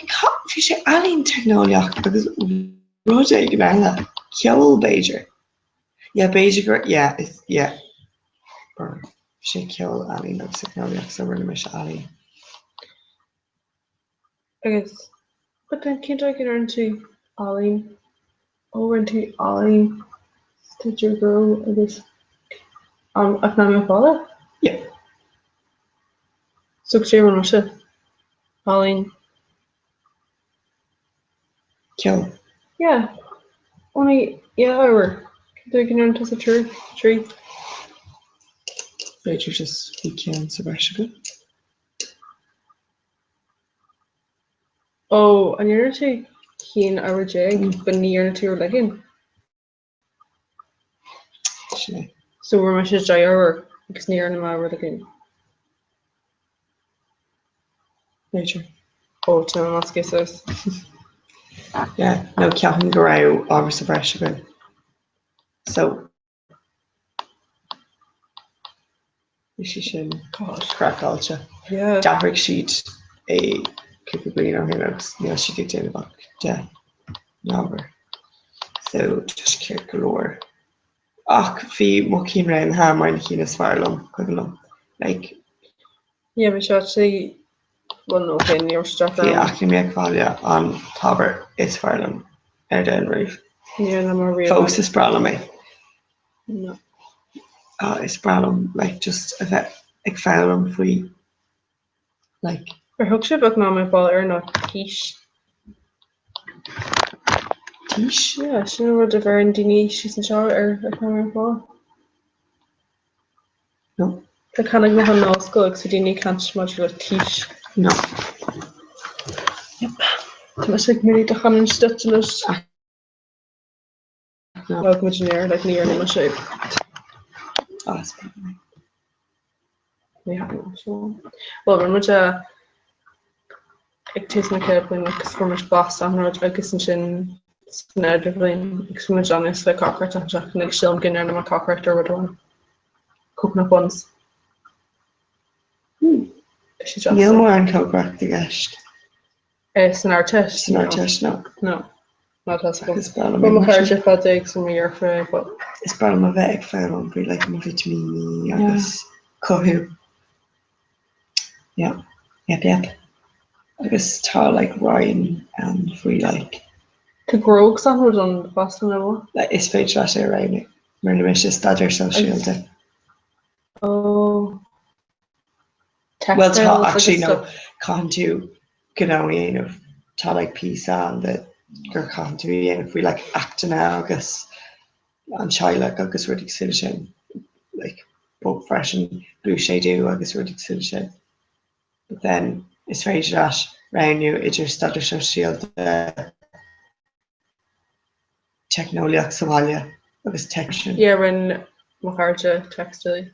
bhí sé ealaín teicneolaíocht agus rud éigin eile, ceol b'fhéidir. Yeah b'fhéidir gur yeah is yeah. Bhí sé ceol ealaín agus teicneolaíocht so rinne mise ealaín. Agus but then cén dóigh go ndearna tú ealaín? Ó rinne tú ealaín staidéar gnó agus An Eacnamaíocht Bhaile? Yeah. So cad é a rinne mise? Ealaín. Ceol. Yeah. Only, yeah, uair. Cad é go ndearna tusa triúr? Trí. B'fhéidir just bhí ceann sa bhreis agat. Ó, an ndearna tú 11 uair but ní dhearna tú airleacain? Sin é. So rinne mise 10 uair agus ní dhearna mé airleacain. B'fhéidir. Ó, tá mé measctha suas. Yeah, no ceapaim go raibh ábhar sa bhreis againn. So Bhí sé sin craiceáilte. D'athraigh siad é cúpla bliain ó shin agus níl siad ag déanamh ach 10 n-ábhar. So tá sé ceart go leor. Ach bhí mo chinn roghnaithe mar na cinn is fearr liom, cuimhin liom. Like. Yeah, bhí sé actually, well no, okay, ní raibh sé deacair. Bhí Eacnamaíocht Bhaile an t-ábhar is fearr liom ar domhan riamh. Ní raibh mé riamh. Fós is breá liom é. No. Ah, is breá liom like just a bheith ag foghlaim faoi like. Ar thug sibh Eacnamaíocht Bhaile air nó tís? Tís? Yeah, sin an rud a bheireann daoine síos anseo ar Eacnamaíocht Bhaile. No. Tá chonaic mé an ollscoil agus bhí daoine ag caint maidir le tís. No. Yep. Tá mise ag múineadh do chanúint duit anois. Bhuel, muid in air, like, ní dhearna mise é. Ah, is breá liom é. Ní dhearna mise é. Bhuel, rinne muid ag tús na chéad bhliain agus fuair muid blas an rud agus ansin san idirbhliain agus bhí muid anuas le cócaireacht an tseachtain agus sílim go ndearna mé cócaireacht ar rud amháin. Coconut buns. Níl mórán cócaireacht i gceist. San Ardteist? San Ardteist, no. No. Ná tá Is breá liom é mo mar sin. chairde fad agus mo dheirfiúr é but. Is breá liom a bheith ag foghlaim faoi like mo vitimíní agus cothú. Yeah. Yep, yep. Agus tá like roinn ann faoi like. Tá gnó agus achan rud ann fosta nó? Like is féidir leat é a roghnú. Rinne mise staidéar sóisialta. Oh. Bhuel tá actually no caitheann tú gnó a dhéanamh tá like píosa ann de gur caitheann tú a dhéanamh faoi like achtanna agus an teaghlach agus rudaí cosúil leis sin like but freisin buiséadú agus rudaí cosúil leis sin. But then is féidir leat roghnú idir staidéar sóisialta, teicneolaíocht sa bhaile agus teic. Yeah, rinne mo chairde textile.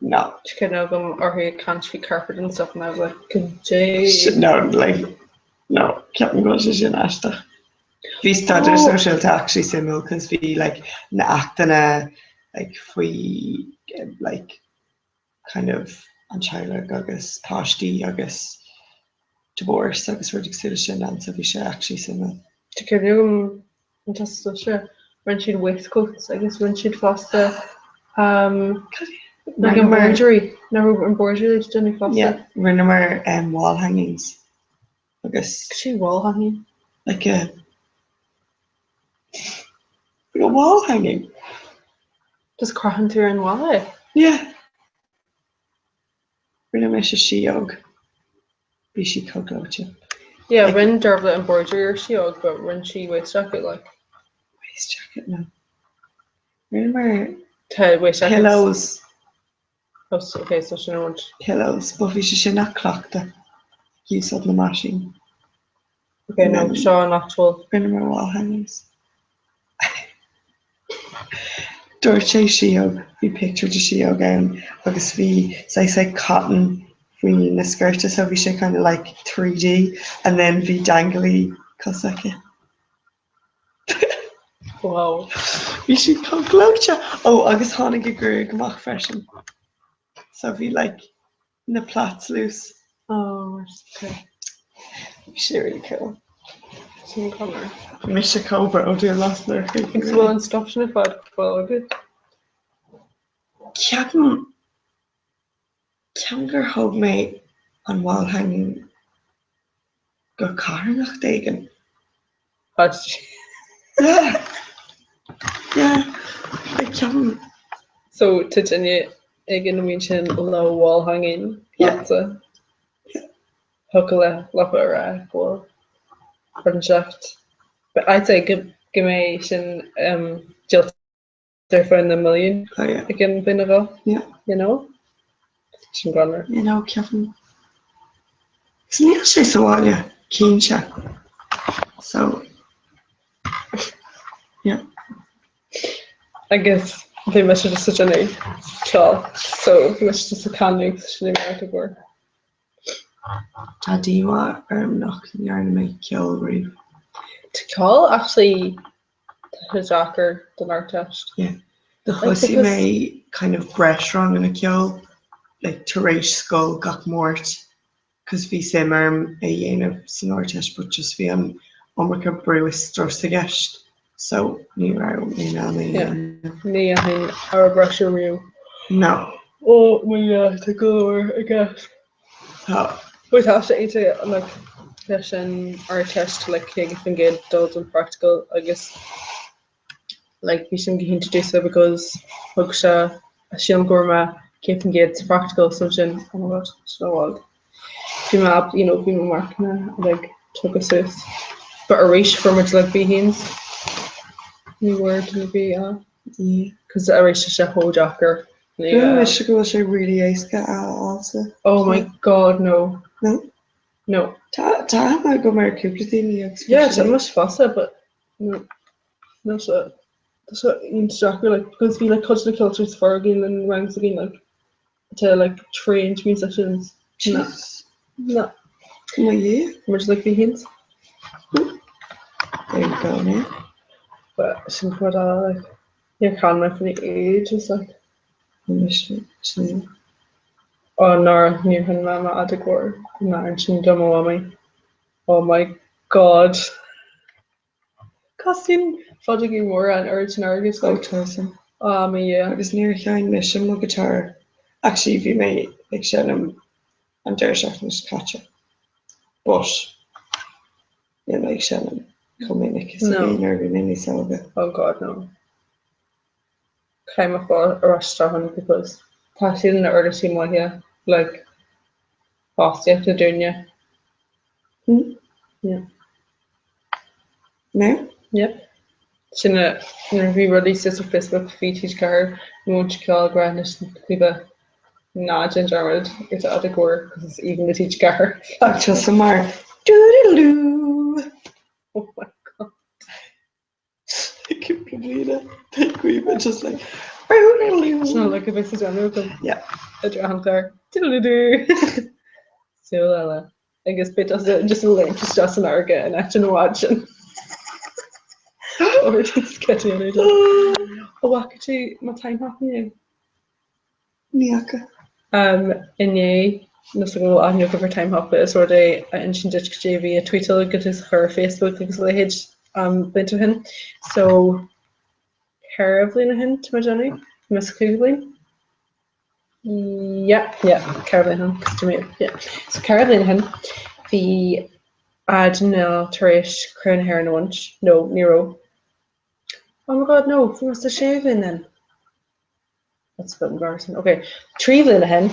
No. Tá cuimhne agam orthu ag caint faoi carpet and stuff and I was like, cad é? No, like, no, ceapaim go bhfuil sé sin aisteach. Bhí staidéar sóisialta actually suimiúil cos bhí like na achtanna like faoi like kind of an teaghlach agus páistí agus divorce agus rudaí cosúil leis sin ann so bhí sé actually suimiúil. Tá cuimhne agam an teastas sóisearach, rinne siad waistcoats agus rinne siad fosta um, like embroidery, na raibh embroidery le déanamh fosta. Yeah, rinneamar um, wall hangings agus. Cad é wall hanging? Like a like a wall hanging. Just crochann tú ar an bhalla é? Yeah. Rinne mise síóg. Bhí sí chomh gleoite. Yeah, rinne Dervla embroidery ar síóg but rinne sí waist jacket like. Waist jacket no. Rinneamar Tá waist jackets. pillows. Oh, so, okay, so sin an rud. Pillows, but bhí sé sin ach cleachtadh ag úsáid na meaisín. Okay, no, seo an actual. Rinneamar wall hangings. Dúirt sé síóg, bhí pictiúr de síóg ann agus bhí saghas like cotton faoi na sciorta so bhí sé kind of like 3D and then bhí dangly cos aici. Wow. Bhí sí chomh gleoite! Ó agus tháinig a gruaig amach freisin so bhí like na plaits loose. Oh, right, okay. Bhí sé really cool. Sin cumar. Bhí mise chomh bródúil as nuair a chríochnaigh Agus bhfuil an stuff sin ar fad go fóill agat? Ceapaim, ceapaim gur thóg mé an wall hanging go carthanacht éigin. Fad. Yeah. Yeah. Like ceapaim. So tá duine éigin a mbíonn sin le wall hanging leatsa. Thiocfadh le leofa a rá go bhfuil rud inteacht. But I'd say go go mbeidh sin um, díolta ar feadh na milliún Oh yeah. i gcionn bliain nó dhó. Yeah. You know? Sin greannmhar. You know, ceapaim. Agus níl sé sa bhaile, cinnte. So, yeah. Agus bhí mise just ag déanamh ceol, so bhí mise just ag canadh agus sin é mar atá go. Tá díomá orm nach ndearna mé ceol riamh. Tá ceol actually tá sé deacair don Ardteist. Yeah. Do thosaigh mé kind of breis ranganna ceoil like tar éis scoil gach Máirt cos bhí suim orm é dhéanamh san Ardteist but just bhí an iomarca brú is strus i gceist so ní raibh mé in ann é dhéanamh. Ní dhéanfainn a raibh breis riamh. No. Oh my God, tá go leor i gceist. Tá. But tá sé iontach like leis an Ardteist like 50% dul don practical agus like bhí sin go hiontach domhsa because thug sé sílim go raibh mé 100% sa practical so sin oh my god sin wild. Bhí mé you know bhí mo marcanna like tugtha suas. But arís fuair muid like B1s. Ní bhfuair duine ar bith A. Cos arís tá sé chomh deacair. Dúirt mise go bhfuil sé really éasca a fháil sa. Oh my god no. No? No. Tá tá aithne agam ar cúpla daoine agus Yeah, tá mise fosta but no no sé tá sé iontach deacair like because bhí like cuid de na ceoltóirí is fearr againn an rang s'againn like to like trained musicians. Jeez. No. Mo Dhia. Muid like B1s. There you go now. But sin rud eile like níor chan mé for the ages like. Mise sin. Oh nár níor sheinn mé m'fheadóg mhór an amhrán sin do mo mhamaí. Oh my god. Cosnaíonn feadógaí móra an oiread sin airgid Oh tá sin. Ah mo Dhia. Agus níor sheinn mise mo guitar. Actually bhí mé ag seinm an deireadh seachtaine seo caite. But níl mé ag seinm chomh minic is a bhí nuair a bhí mé níos óige. Oh God no. Caithfidh mé fáil ar ais isteach ann because tá siad ina uirlisí maithe like fostaíochta dúinne. Hmm? Yeah. Now? Yep. Sin a nuair a bhí rudaí suas ar Facebook bhí TG4 múinteoir ceoil ag rá anois Caoimhe ná déan dearmad ar d'fheadóg mhór cos is aoibhinn le TG4. Ach tusa mar doo-doo-doo. Oh my god. Cúpla bliana beidh Caoimhe just like Sin an look a bheas ag déanamh agam. Yeah. Idir an chlár. Doo-doo-doo. Súil eile. Agus beidh tusa just ag léimt isteach san fharraige in áit an bháid sin. Ó sceití an údar. Ó bhfaca tú mo Timehop inné? Ní fhaca. Inné, níl 's agam an bhfuil aithne agaibh ar Timehop, is rud é a insíonn duit cad é a bhí á tweetáil agat is a chur ar Facebook agus a leithéid blianta ó shin. So, 4 bhliain ó shin, tá mé ag déanamh, bhí mé sa chúigiú bliain? Yeah, yeah, 4 bhliain ó shin, 'cause tá mé, yeah. So 4 bhliain ó shin, bhí Danielle tar éis Craobh na hÉireann a bhaint, no, ní raibh. Oh my God, no, bhí mé sa séú bhliain then. That's a bit embarrassing. Ok, 3 bhliain ó shin,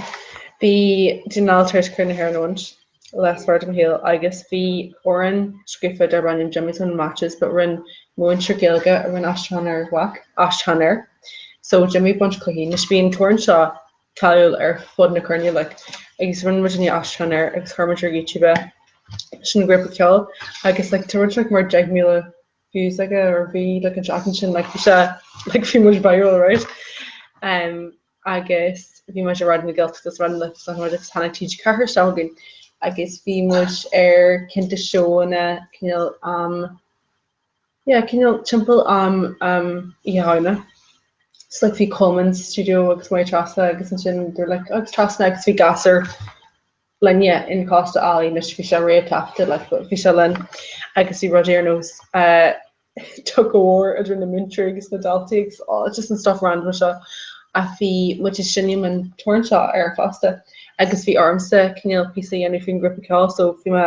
bhí Danielle tar éis Craobh na hÉireann a bhaint, lá is fearr de mo shaol, agus bhí amhrán scríofa darb ainm Jimmy's Won Matches but rinne múinteoir Gaeilge a rinne aistriúchán air, bhac, aistriúchán air. So Jimmy ag baint cluichí. Anois bhí an t-amhrán seo cáiliúil ar fud na cruinne like agus rinne muidinne aistriúchán air agus chuir muid ar YouTube é leis an ghrúpa ceoil agus like tá rud like mar 10,000 views aige or bhí like an tseachtain sin like bhí sé like bhí muid viral right um agus bhí muid ar Raidió na Gaeltachta is Raidió na Life is agus tháinig TG4 isteach chugainn agus bhí muid ar ceann de seóanna cineál um yeah cineál timpeall am um Oíche Shamhna. So like bhí Coleman sa studio agus Máire Treasa agus ansin they were like agus trasna agus bhí gasúr linne in Costa Ali anois bhí sé réamhthaifeadta like but bhí sé linn agus bhí rudaí ar nós eh tug of war idir na múinteoirí agus na daltaí agus oh just an stuff random seo ach bhí muid ag seinm an t-amhrán seo air fosta agus bhí ormsa cineál píosa a dhéanamh faoin ghrúpa ceoil so bhí mé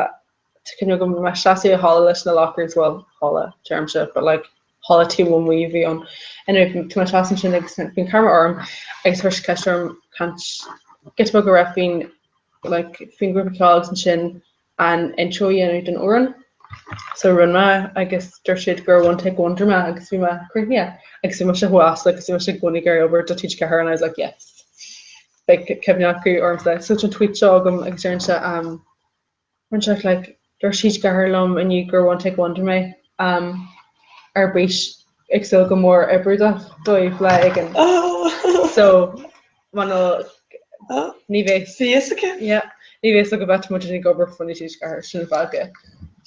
cineál go raibh mé ag seasamh i halla leis na lockers well halla deirimse but like. Halla taobh amuigh a bhí ann. Anyway, tá mé ag seasamh ansin agus bhí an ceamara orm agus chuir siad ceist orm caint giota beag a rá faoin like faoin ghrúpa ceoil agus ansin an intro a dhéanamh don amhrán. So rinne mé agus dúirt siad gur one take wonder mé agus bhí mé críochnaithe agus bhí mise chomh sásta agus bhí mise i gcónaí ag iarraidh obair do TG4 and I was like yes. Beidh cuimhne acu ormsa. So tá an tweet seo agam agus deireann sé um, deireann sé like dúirt TG4 liom inniu gur one take wonder mé um, ar bís ag súil go mór oibriú dóibh lá éigin. So man ní bheidh fhios aici? Yeah, ní bheidh go bheith muid ag obair faoin TG4 sin an fáth go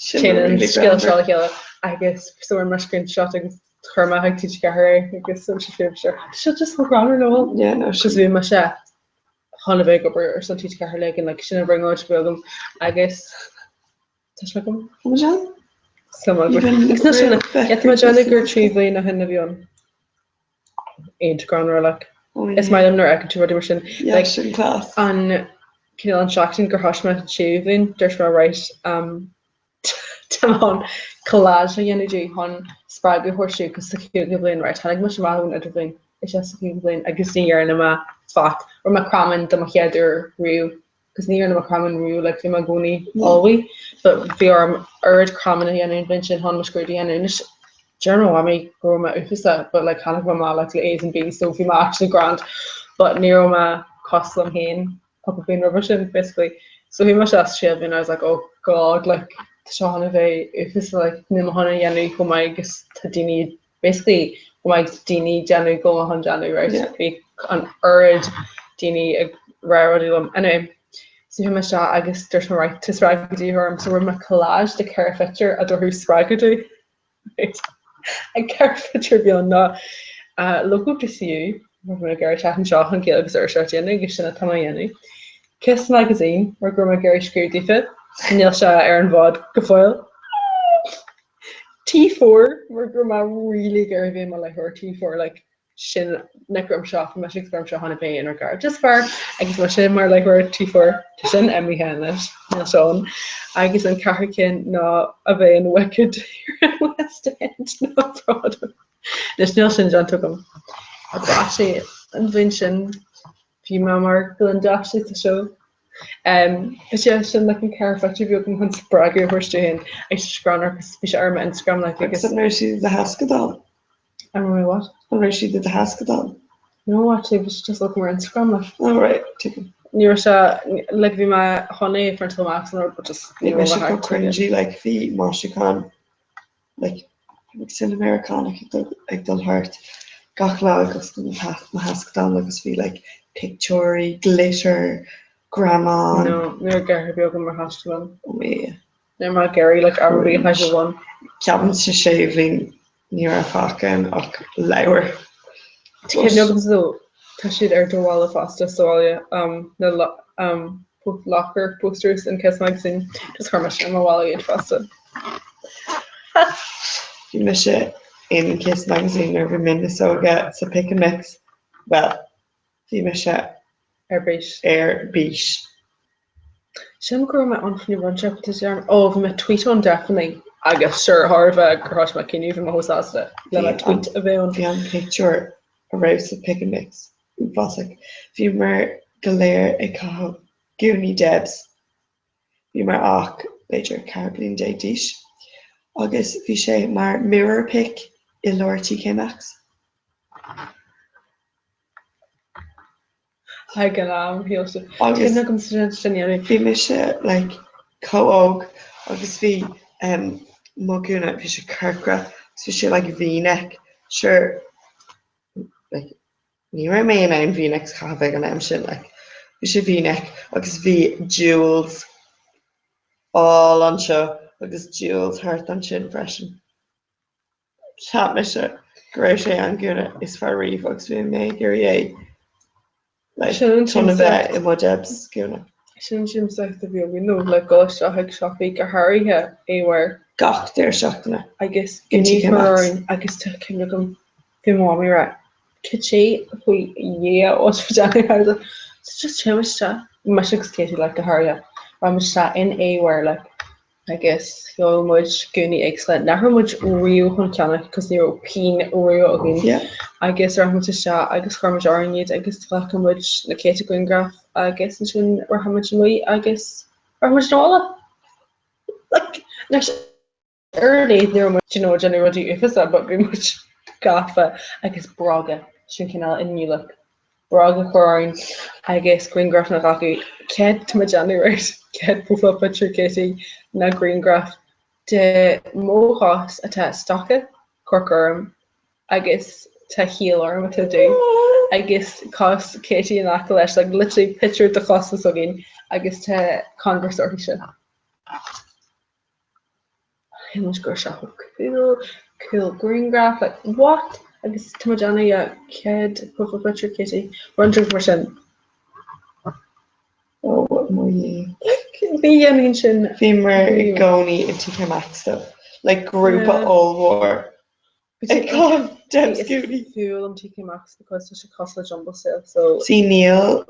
Téann an scéal seo le chéile agus so rinne mé screenshot agus chuir mé chuig TG4 é agus so sé fíor sure. Tá sé just chomh greannmhar nó bhfuil? Yeah, no, Cos bhí mise chun a bheith ag obair ar son TG4 lá éigin like sin an bhrionglóid a bhí agam agus tá sé agam. Tá muid ann? So Agus níl sin yeah, tá mé ag déanamh gur 3 bhliain ó shin a bhí ann. Iontach greannmhar like. Is maith liom nuair a fheiceann tú rudaí mar sin. Yeah, Like sin class. an cineál an seachtain gur thosaigh mé an séú bhliain, dúirt mé right um tá mé chun collage a dhéanamh daoibh chun spreagadh a thabhairt daoibh cos sa chúigiú bhliain right tháinig mise amach ón idirbhliain is ea sa chúigiú bhliain agus ní dhearna mé faic. Rinne mé cromáin do mo chéad uair riamh cos ní dhearna mé cromáin riamh like bhí mé i gcónaí ullmhaithe but bhí orm oiread cromáin a dhéanamh an bhliain sin chun mo scrúdú a dhéanamh. Anois deir mo mhamaí go raibh mé uafásach but like tháinig mé amach like le A's and B's so bhí mé actually grand but ní raibh mé cosúil liom féin cúpla bliain roimhe sin basically. So bhí mé sa séú bhliain I was like oh god like tá seo chun a bheith uafásach like níl mé chun a dhéanamh chomh maith agus tá daoine basically chomh maith agus daoine ag déanamh go bhfuil mé chun déanamh right Yeah. bhí an oiread daoine ag rá rudaí liom anyway so bhí mé seo agus dúirt mé right tá spreagadh de dhíth orm so rinne mé collage de cheithre phictiúr a dtabharfadh spreagadh domh right an ceithre phictiúr a bhí ann ná uh, logo DCU mar bhí mé ag iarraidh teacht anseo chun Gaeilge agus iriseoireacht a dhéanamh agus sin atá mé a dhéanamh Kiss Magazine mar go raibh mé ag iarraidh scríobh daofa níl sé ar an bhfód go fóill T4 mar go raibh mé really ag iarraidh bheith i mo léitheoir T4 like sin na grim seo bhí mise ag seo chun a bheith inár gcairde is fearr agus mise mar léitheoir T4 tá sin imithe anois níl sé ann agus an ceathrú ceann ná a bheith in Wicked ar an West End nó Broadway. Anois níl sin déanta agam. But actually an bhliain sin Bhí mé mar Glinda actually sa seó. Um, but yeah, sin like an ceithre phictiúr a bhí agam chun spreagadh a thabhairt domh féin agus just greannmhar agus bhí sé ar mo Instagram like Agus agus an raibh siad i do thaisceadán? An raibh mé what? An raibh siad i do thaisceadán? No actually bhí sé just agam ar Instagram like. Oh right, tuigim. Ní raibh sé like bhí mé chun é a phriontáil amach san rud but just Bhí ní raibh mise mé chomh thart again. cringy like bhí maisiúchán like ag sin Meiriceánach ag dul thart gach lá ag oscailt mo thaisceadán agus bhí like pictiúirí, glitter, greamáin. No, ní raibh glitter ar bith agam mar thaisceadán. Oh yeah. Ní raibh mé ag iarraidh like am ar bith a bhain. Ceapaim sa séú bhliain ní raibh faic ann ach leabhar. Tá cuimhne agam so tá siad ar do bhalla fosta sa bhaile um, na um, locker posters in Kiss Magazine just chuir mise ar mo bhalla iad fosta. Bhí mise in Kiss Magazine nuair a bhí mé níos óige sa Pick and Mix, bhuel, bhí mise ar bís. Ar bís. Sílim go raibh mé ann faoin rud seo, but is dhear- oh, bhí mé tweet ann definitely agus sure thairbhe gur thosaigh mé cinneadh bhí mé chomh sásta le mo tweet a bheith ann. Bhí an pictiúr a raibh sa Pick and Mix uafásach. Bhíomar go léir ag caitheamh gúnaí Debs. Bhíomar ach b'fhéidir 14 bliain d'aois agus bhí sé mar mirror pic i lár TK Maxx. Ag an am, shíl sé. Agus Cuimhne agam sin sin dhéanamh. bhí mise like chomh óg agus bhí um, mo ghúna, bhí sé corcra agus bhí sé like V-neck. Sure, like, ní raibh mé in ann V-necks a chaitheamh ag an am sin, like, bhí sé V-neck agus bhí jewels all anseo agus jewels thart ansin freisin. Cheap mise go raibh sé an gúna is fearr riamh agus bhí mé ag iarraidh é like Sin an chun a bheith siamsaíocht. i mo Debs gúna. Sin an siamsaíocht a bhí againn nó le dul isteach ag siopaí go háirithe A-Wear. Gach deireadh seachtaine. Agus In gúnaí TK a chur Maxx. orainn agus tá cuimhne agam bhí mo mhamaí ag rá cad é faoi Dhia a bhfuil tú ag déanamh So just téim isteach, mise agus Katie like go háirithe, raibh muid isteach in A-Wear like. Agus gheobhadh muid gúnaí éagsúla nach raibh muid riamh chun ceannach cos ní raibh pingin riamh againn. Agus rachadh muid isteach agus chuir muid orainn iad agus ghlacadh muid na céadta grianghraf agus ansin rachadh muid amuigh agus rachadh muid abhaile. Like, anois ar a laghad ní raibh muid, you know, ag déanamh rudaí uafásacha but bhí muid gafa agus bróga, sin cineál a new look. Bróga a chur orainn agus grianghrafanna a ghlacadh. Céard tá mé ag déanamh right? Céad profile picture Katie ná grianghraf de mo chos atá stoca corcra orm agus tá heel orm atá dubh agus cos Katie in aice leis like literally picture de chosa s'againn agus tá Converse uirthise. Shíl muid go raibh sé chomh cool, cool grianghraf, like what? Agus tá muid ann yeah, céad profile picture Katie, rud inteacht mar sin. Oh mo Dhia. Like, ní dhéanfainn sin. Bhíomar i gcónaí in TK Maxx though. Like grúpa ollmhór. Ag caitheamh gúnaí. Is fuath liom TK Maxx because tá sé cosúil le jumble sale so. See níl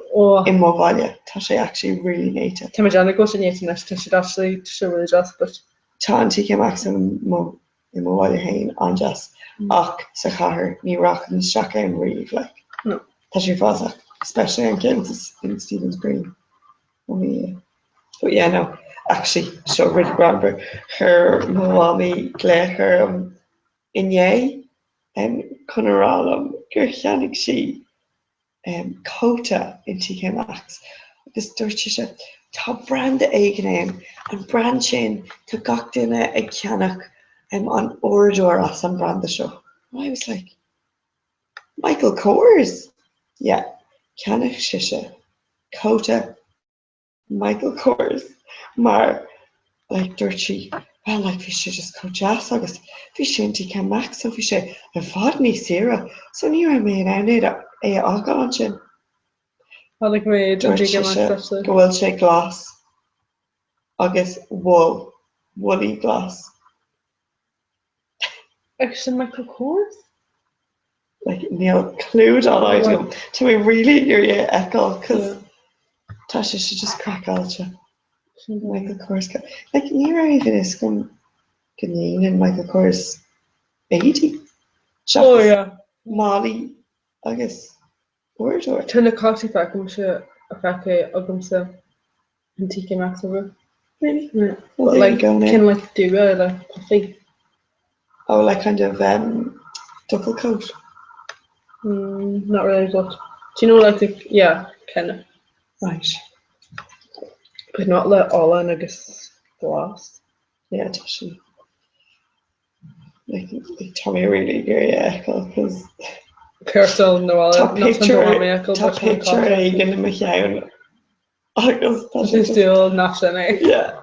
i mo bhaile, tá sé actually really néata. Tá mé ag déanamh go bhfuil sé néata anois, tá siad actually, tá sé really deas but. Tá an TK Maxx i mo i mo bhaile féin an-deas ach sa chathair ní rachainn isteach ann riamh like. No. Tá sé uafásach, especially an ceann in Stephen's Green. Oh yeah. But yeah no, actually seo rud greannmhar, chuir mo mhamaí glaoch orm inné chun a rá liom gur cheannaigh sí cóta in TK Maxx agus dúirt sise tá branda éigin ann, an brand sin, tá gach duine ag ceannach an uaireadóir as an branda seo. And I was like, Michael Kors? Yeah, cheannaigh sise cóta Michael Kors mar like dúirt sí well like bhí sé just chomh deas agus bhí sé in TK Maxx so bhí sé i bhfad níos saoire so ní raibh mé in ann é a fhágáil ansin. Chonaic mé Dúirt TK Maxx sise actually. go bhfuil sé glas agus wool, woolly glas. Agus sin Michael Kors? Like níl clue dá laghad agam. Tá mé really ag iarraidh é a fheiceáil cos tá sé sé just craiceáilte. Michael Kors. Like ní raibh even fhios agam go ndéanann Michael Kors éadaí. Oh yeah. Málaí agus uaireadóir. Tá na cótaí feicimse a feicthe agamsa in TK Maxx acu. Really? Yeah. Well, But there you like go now. kind of like dubha like puffy. Oh, like kind of um, duffel coat. Mm, not really, but do you know like the yeah, kind of. Right. But not le olann agus glas. Yeah, tá sin. Like, like tá mé really ag iarraidh é a fheiceáil cos Personal nó tá not picture an tá picture éigin i mo cheann agus tá sé just Súil nach sin é. Yeah.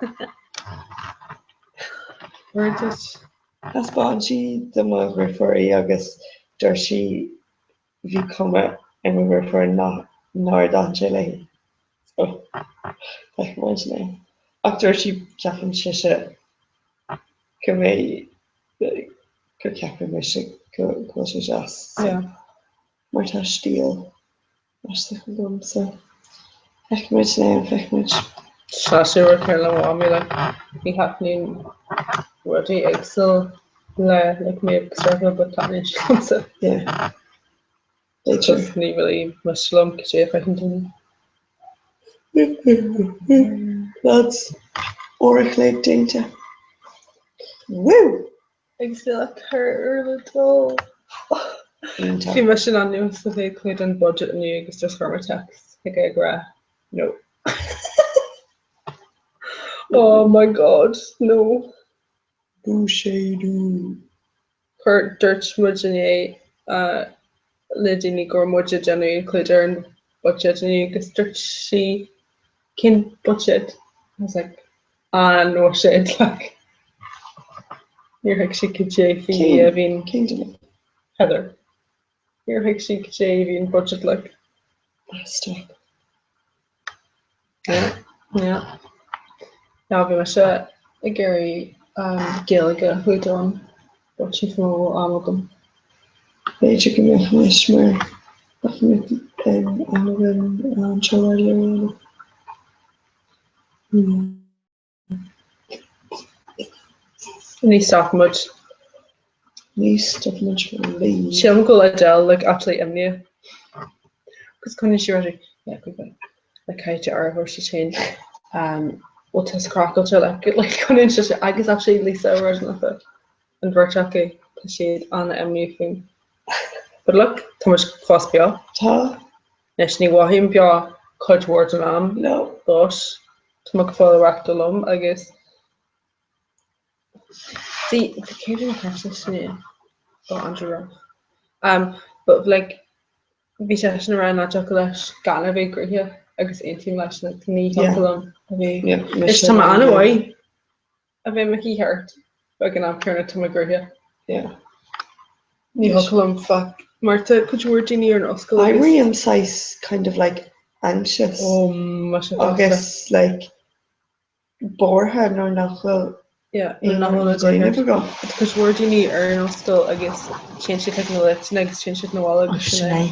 Where did Thaispeáin sí do mo dheirfiúr í agus dúirt sí bhí cuma ar mo dheirfiúr nach nár thaitin sé léi. So feicfidh muid now. Ach dúirt sí ceapann sise go mbeidh go ceapann mise go go bhfuil sé deas. So Yeah. mar tá stíl aisteach agam so feicfidh muid now, feicfidh muid. Tá sé rud céanna le mamaí like ní thaitníonn rudaí éagsúil le like mé agus Sorcha but taitníonn sé liomsa. Yeah. Just ní really miste liom cad é a chaitheann daoine. Lads, uair a chloig déanta. Woo! Agus bhí like thar le dul. Iontach. Bhí mise in ainm is a bheith ag clúdach an budget inniu agus just chuir mé text chuige ag rá no. Oh my god, no. Buiséadú. Chuir dúirt muid inné le daoine go raibh muid ag déanamh an clúdach ar an budget inniu agus dúirt sí cén buiséad? I was like An bhuiséad like. Níor thuig sí cad é faoi a bhíonn Cén duine? Heather. Níor thuig sí cad é a bhíonn budget like. Ah, stop. Yeah, yeah. Yeah, bhí mise ag iarraidh um, Gaeilge a thabhairt ann, but ní raibh am agam. B'fhéidir go mbeadh anois mar nach mbeadh um, am againn an seo a dhéanamh. Ní stopfaidh muid. Ní stopfaidh muid really. Sílim go bhfuil Adele like actually imníoch. Agus coinníonn sí rudaí yeah go bhfuil like caithfidh tú aire a thabhairt duit féin. Um, bhfuil tusa craiceáilte like like coinníonn sí agus actually Lisa Ó Raidió an bheirt acu tá siad an-imníoch fúm. But look, tá muid fós beo. Tá. Anois ní mhothaím beo cuid mhór den am. No. But tá mé go fóill ag reachtáil liom agus See, cé bhí mé ag caint leis inné? Oh, Andrew Roth. Um, but like, bhí seisean ag rá nach dtiocfadh leis gan a bheith gnoitheach agus aontaím leis like, ní thiocfadh liom a bheith. Yeah, Anois tá mé an-mhaith a bheith i mo shuí thart, but ag an am céanna tá mé gnoitheach. Yeah. Ní thiocfadh liom fuck. Mar tá cuid mhór daoine ar an ollscoil agus. Éirím saghas kind of like anxious. Oh, mise fosta. Agus like buartha nuair nach bhfuil Yeah, nuair nach aon bhfuil rud le déanamh agam. Tá cuid mhór daoine ar an ollscoil agus téann siad chuig na léachtanna agus téann siad 'na bhaile agus Sin sin é. é.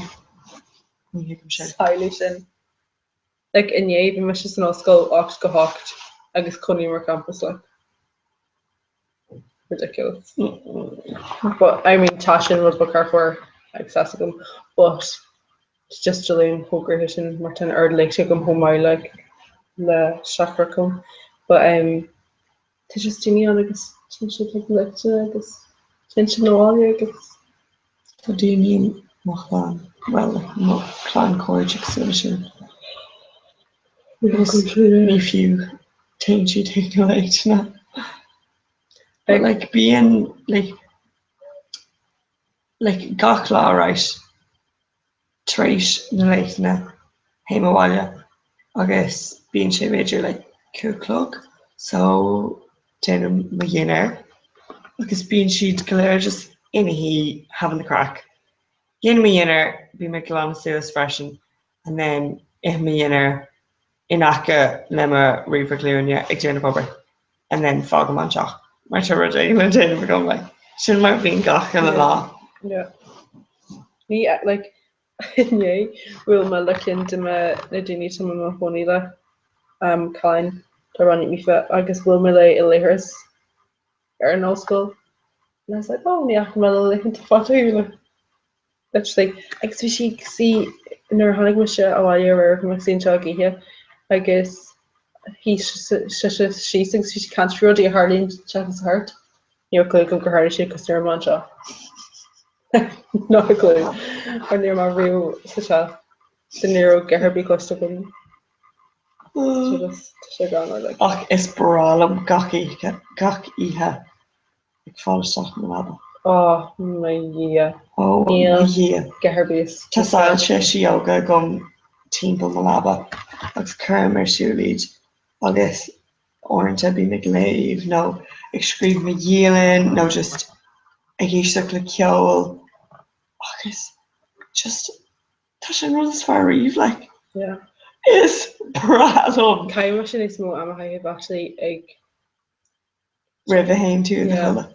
Ní thuigim sin. Samhlaigh sin. Like inné bhí mise san ollscoil 8 go 8 agus cónaím ar campus like. Ridiculous. But I mean tá sin rud beag thar fóir agus tá a fhios agam but it's just Julian chomh gnoitheach sin mar tá an oiread léachtaí agam chomh maith like le seach-churaclam but um tá just daoine ann agus téann siad chuig na léachtanna agus téann siad 'na bhaile agus Tá daoine i mo chlann, bhuel like mo chlann cairde cosúil leis sin. Agus ní fiú téann siad chuig na léachtanna. But like bíonn like like gach lá right tar éis na léachtanna théim abhaile agus bíonn sé b'fhéidir like 5 a chlog so déanaim mo dhinnéar agus bíonn siad go léir just ina shuí having the craic. Déanaim mo dhinnéar, bím ag glanadh suas freisin and then ithim mo dhinnéar in aice le mo ríomhaire glúine ag déanamh obair and then fágaim an teach mar tá rud éigin le déanamh agam like sin mar a bhíonn gach uile lá. Yeah. Ní like inné bhuail mé le ceann de na daoine atá mé i mo chónaí le um, cailín darb ainm Aoife agus bhuail mé léi i leithreas ar an ollscoil and I was like oh ní fhaca mé le laethanta fada thú like literally agus bhí sí ag suí nuair a tháinig mise abhaile aréir bhí mé ag suí anseo ag ithe agus shuigh sise síos agus bhí sí ag caint faoi rudaí a tharlaíonn seachtain seo thart. Ní raibh clue agam gur tharla siad cos ní raibh mé anseo. Not a clue. Mar ní raibh mé riamh sa teach so ní raibh guth ar bith cloiste agam. So just tá sé greannmhar like. Ach is breá liom gach oíche gach oíche ag fáil isteach i mo leaba. Oh mo Dhia. Oh mo Níl Dhia. guth ar bith. Tá soilse síóga agam timpeall mo leaba agus cuirim ar siúl iad agus uaireanta bím ag léamh nó ag scríobh mo dhialann nó just ag éisteacht le ceol agus just tá sé an rud is fearr riamh like. Yeah. Is breá liom. Caithfidh mise níos mó ama a chaitheamh actually ag roimh a théann tú i do chodladh.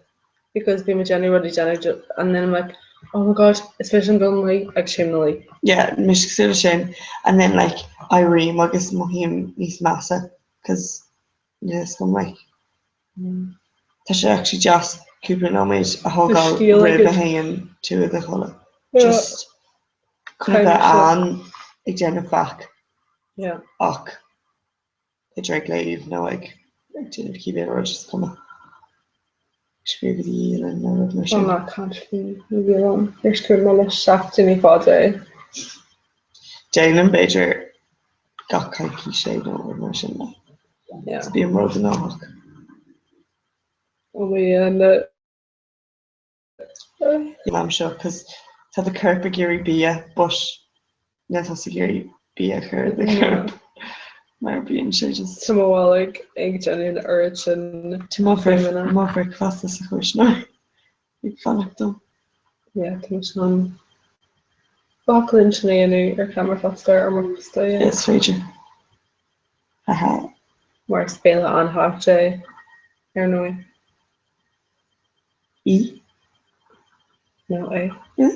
Because bím ag déanamh rudaí déanamh and then I'm like oh my god is féidir liom dul i mo luí agus téim i mo luí. Yeah, mise cosúil leis sin and then like éirím agus mothaím níos measa cos níl a fhios agam like tá sé actually deas cúpla nóiméad a thógáil roimh a théann tú i do chodladh. Just chun a bheith ann ag déanamh faic ach b'fhéidir ag léamh nó ag déanamh cibé rud, is cuma. Ag scríobh i do dhialann nó rud mar sin. Ná caint faoi mo dhialann. Níor scríobh mé le seachtainí fada é. Déanaim b'fhéidir gach coicís é nó rud mar sin. Is bím róghnóthach. Ó mo Dhia, na. an am seo cos tá do chorp ag iarraidh bia but níl tusa ag iarraidh bia a chur i do chorp mar bíonn sé just. Tá mo bholg ag déanamh an oiread sin Tá mo mo bhricfeasta sa chuisneoir ag fanacht dom. Yeah, tá mise ann. B'fhéidir linn sin a dhéanamh ar cheamara fosta ar mo phosta, yeah. Is féidir. Haha. Mar is béile an-ait é, ar ndóigh. E? No, A. Yeah?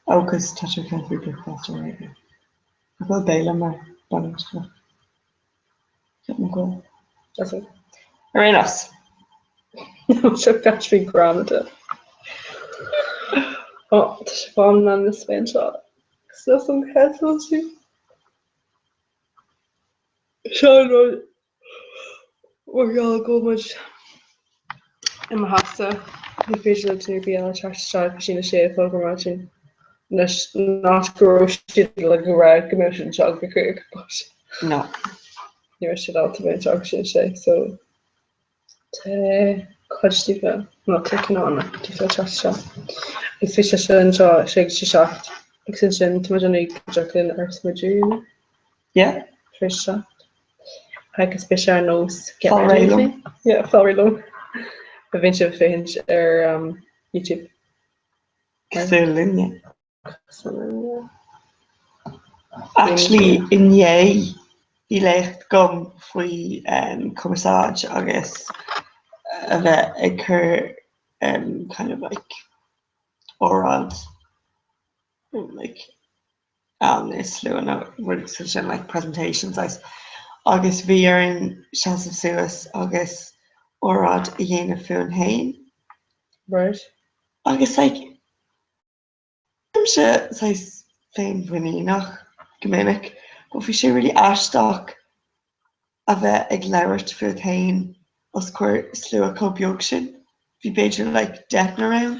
Oh, cos tá tú ag caint faoi bricfeasta right now. Nach bhfuil béile mar bunús le? Ceapaim go bhfuil. That's it. Ar aon nós. Seo caint faoi ghramadach. Ó, tá sé fán man is féin seo. Sna san headphones. Seo an rud mar gheall go bhfuil muid i mo theachsa, ní féidir le duine ar bith eile teacht isteach go dtí na sé a chlog ar maidin. Anois, not go raibh siad like ag rá go mbeadh siad anseo ag a 5 but No. ní raibh siad ábalta bheith anseo go dtí a sé so Tá cuid díobh nó tá cineál díobh le teacht isteach. Agus bhí sise anseo sé go dtí 7 agus ansin tá muid ag go dtiocfaidh linn ar smideadh. Yeah. Tar éis 7. Agus beidh sé ar nós get Fáil ready réidh with liom. me. Yeah, fáil réidh liom. A bhíonn sibh ag féachaint ar um, YouTube. Cosúil linne. Actually inné bhí léacht agam faoi cumarsáid agus a bheith ag cur kind of like óráid like ann i slua nó rudaí cosúil sin like presentations saghas agus bhí orainn seasamh suas agus óráid a dhéanamh fúinn féin. Right. Agus like Bímse saghas féinmhuiníneach go minic, but bhí sé really aisteach a bheith ag labhairt fút féin os comhair slua chomh beag sin. Bhí b'fhéidir like deichniúr ann.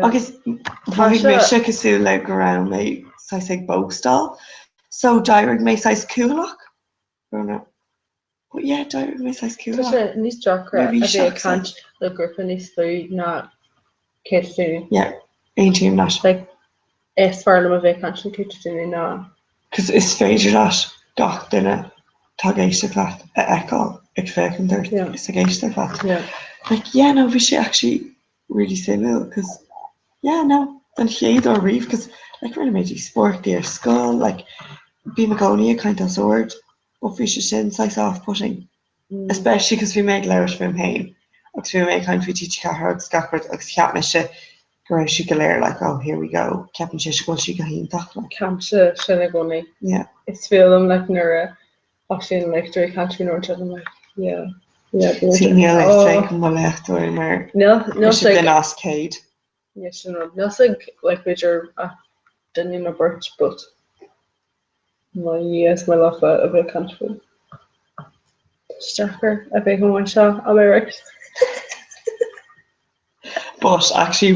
Agus mhothaigh mise cosúil le go raibh mé saghas ag boastáil. So d'éirigh mé saghas cúthaileach. But yeah, d'éirigh mé saghas Tá cúthaileach. sé níos deacra Nuair a bhí bheith ag seach caint le grúpa níos lú ná 100 duine. Yeah, aontaím leat. Like, is fearr liom a bheith ag caint le 100 duine ná. Cos is féidir leat gach duine atá ag éisteacht leat a fheiceáil ag féachaint ort is ag éisteacht leat. Yeah. Like, yeah, no, bhí sé actually really suimiúil cos yeah, no, don chéad uair riamh cos like rinne mé díospóireachtaí ar scoil, like bím i gcónaí ag caint os ard. But bhí sé sin saghas off-putting, especially cos bhí mé ag labhairt fúm féin agus bhí mé ag caint faoi TG4 agus gach rud agus cheap mise go raibh siad go léir like oh here we go, ceapann sise go bhfuil sí go hiontach like. Ceapaimse sin i gcónaí. Yeah. Is fuath liom like nuair a thosaíonn an léachtóir ag caint faoin rud sin, I'm like yeah, yeah. See níl a fhios ag mo léachtóir mar Níl níl mise duine as 100. Yeah, sin rud. Níl 's ag like b'fhéidir ach duine nó beirt but Mo Dhia is maith leofa a bheith ag caint faoi. Tá sé deacair a bheith chomh maith seo, am I right? But actually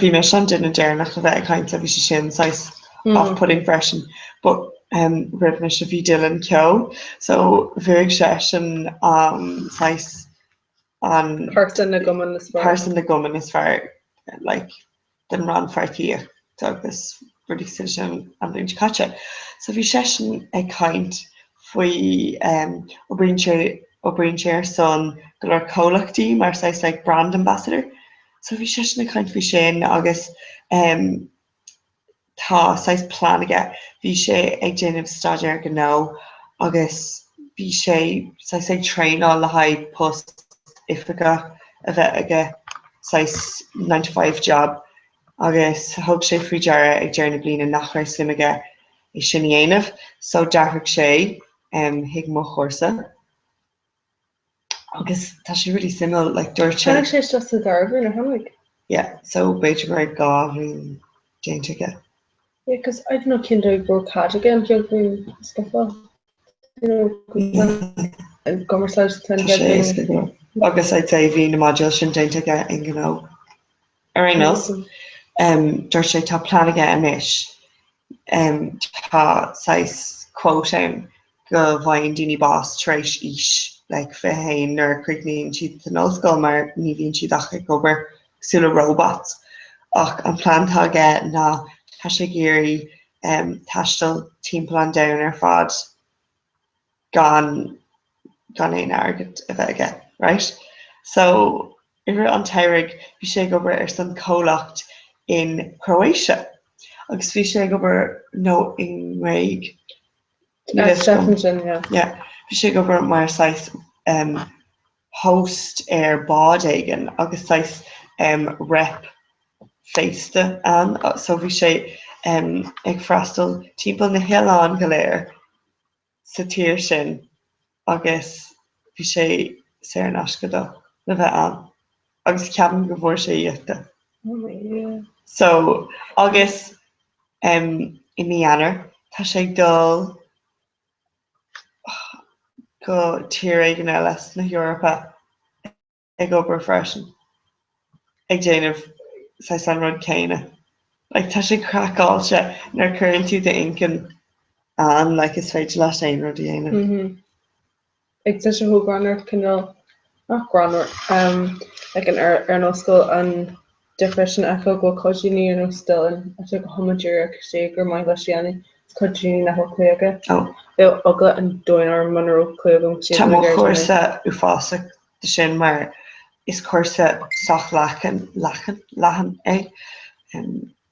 bhí mise an duine deireanach a bheith ag caint so bhí sé sin saghas off-putting freisin. But um, roimh mise bhí Dylan Keogh so bhuaigh seisean um, saghas an Pearsa na gcumann is fearr. Pearsa na gcumann is fearr like den rannpháirtíocht agus rudaí cosúil sin an bhliain seo caite. So bhí seisean ag caint faoi oibríonn sé oibríonn sé ar son go leor comhlachtaí mar saghas like brand ambassador. So bhí seisean ag caint faoi sin agus tá saghas plean aige. Bhí sé ag déanamh staidéar gnó agus bhí sé saghas ag traenáil le haghaidh post oifigeach a bheith aige, saghas nine to five job, agus thug sé faoi deara ag deireadh na bliana nach raibh suim aige é sin a dhéanamh so d'athraigh sé chuig mo chúrsa. Agus tá sé really suimiúil, like dúirt sé. Tháinig sé isteach sa dara bhliain, ar tháinig? Yeah, so b'fhéidir go raibh 2 bhliain déanta aige. Yeah, 'cause I don't know cén dóigh go raibh cead aige an chéad bhliain a scipeáil. You know, an gcumarsáid atá an Tá sé éasca go leor. Agus I'd say bhí na modúil sin déanta aige in gnó. Ar aon nós, dúirt sé tá plean aige anois, tá saghas quote ann go bhfaigheann daoine bás tar éis aois like 21 nuair a chríochnaíonn siad san ollscoil mar ní bhíonn siad ach ag obair cosúil le robots. Ach an plean atá aige ná tá sé ag iarraidh taisteal timpeall an domhain ar fad gan gan aon airgead a bheith aige, right? So, i rith an tsamhraidh bhí sé ag obair ar son comhlacht in Croatia agus bhí sé ag obair, nó i nGréig, níl a fhios agam. Yeah, bhí sé ag obair mar saghas em host ar bád éigin agus saghas em rep féasta ann so bhí sé em ag freastal timpeall na hoileáin go léir sa tír sin agus bhí sé saor in aisce dó le bheith ann. Agus ceapaim go bhfuair sé giota. So, agus em, i mí Eanáir, tá sé ag dul go tír éigin eile sna hEorpa ag obair freisin, ag déanamh saghas an rud céanna. Like, tá sé craiceáilte nuair a chuireann tú d'inchinn ann, like, is féidir leat aon rud a dhéanamh. Mm-hmm. Ag tá sé chomh greannmhar cineál, nach greannmhar, um, like an ar ar an ollscoil an difear sin a fheiceáil go bhfuil cuid daoine ar nós Dylan atá go hiomlán díreach istigh gur maith leis a dhéanamh is cuid daoine nach bhfuil clue aige. Oh. Bheadh eagla an domhain orm muna raibh clue agam cad é Tá a mo bheadh ar chúrsa uafásach de sin mar is cúrsa sách leathan, leathan, leathan é.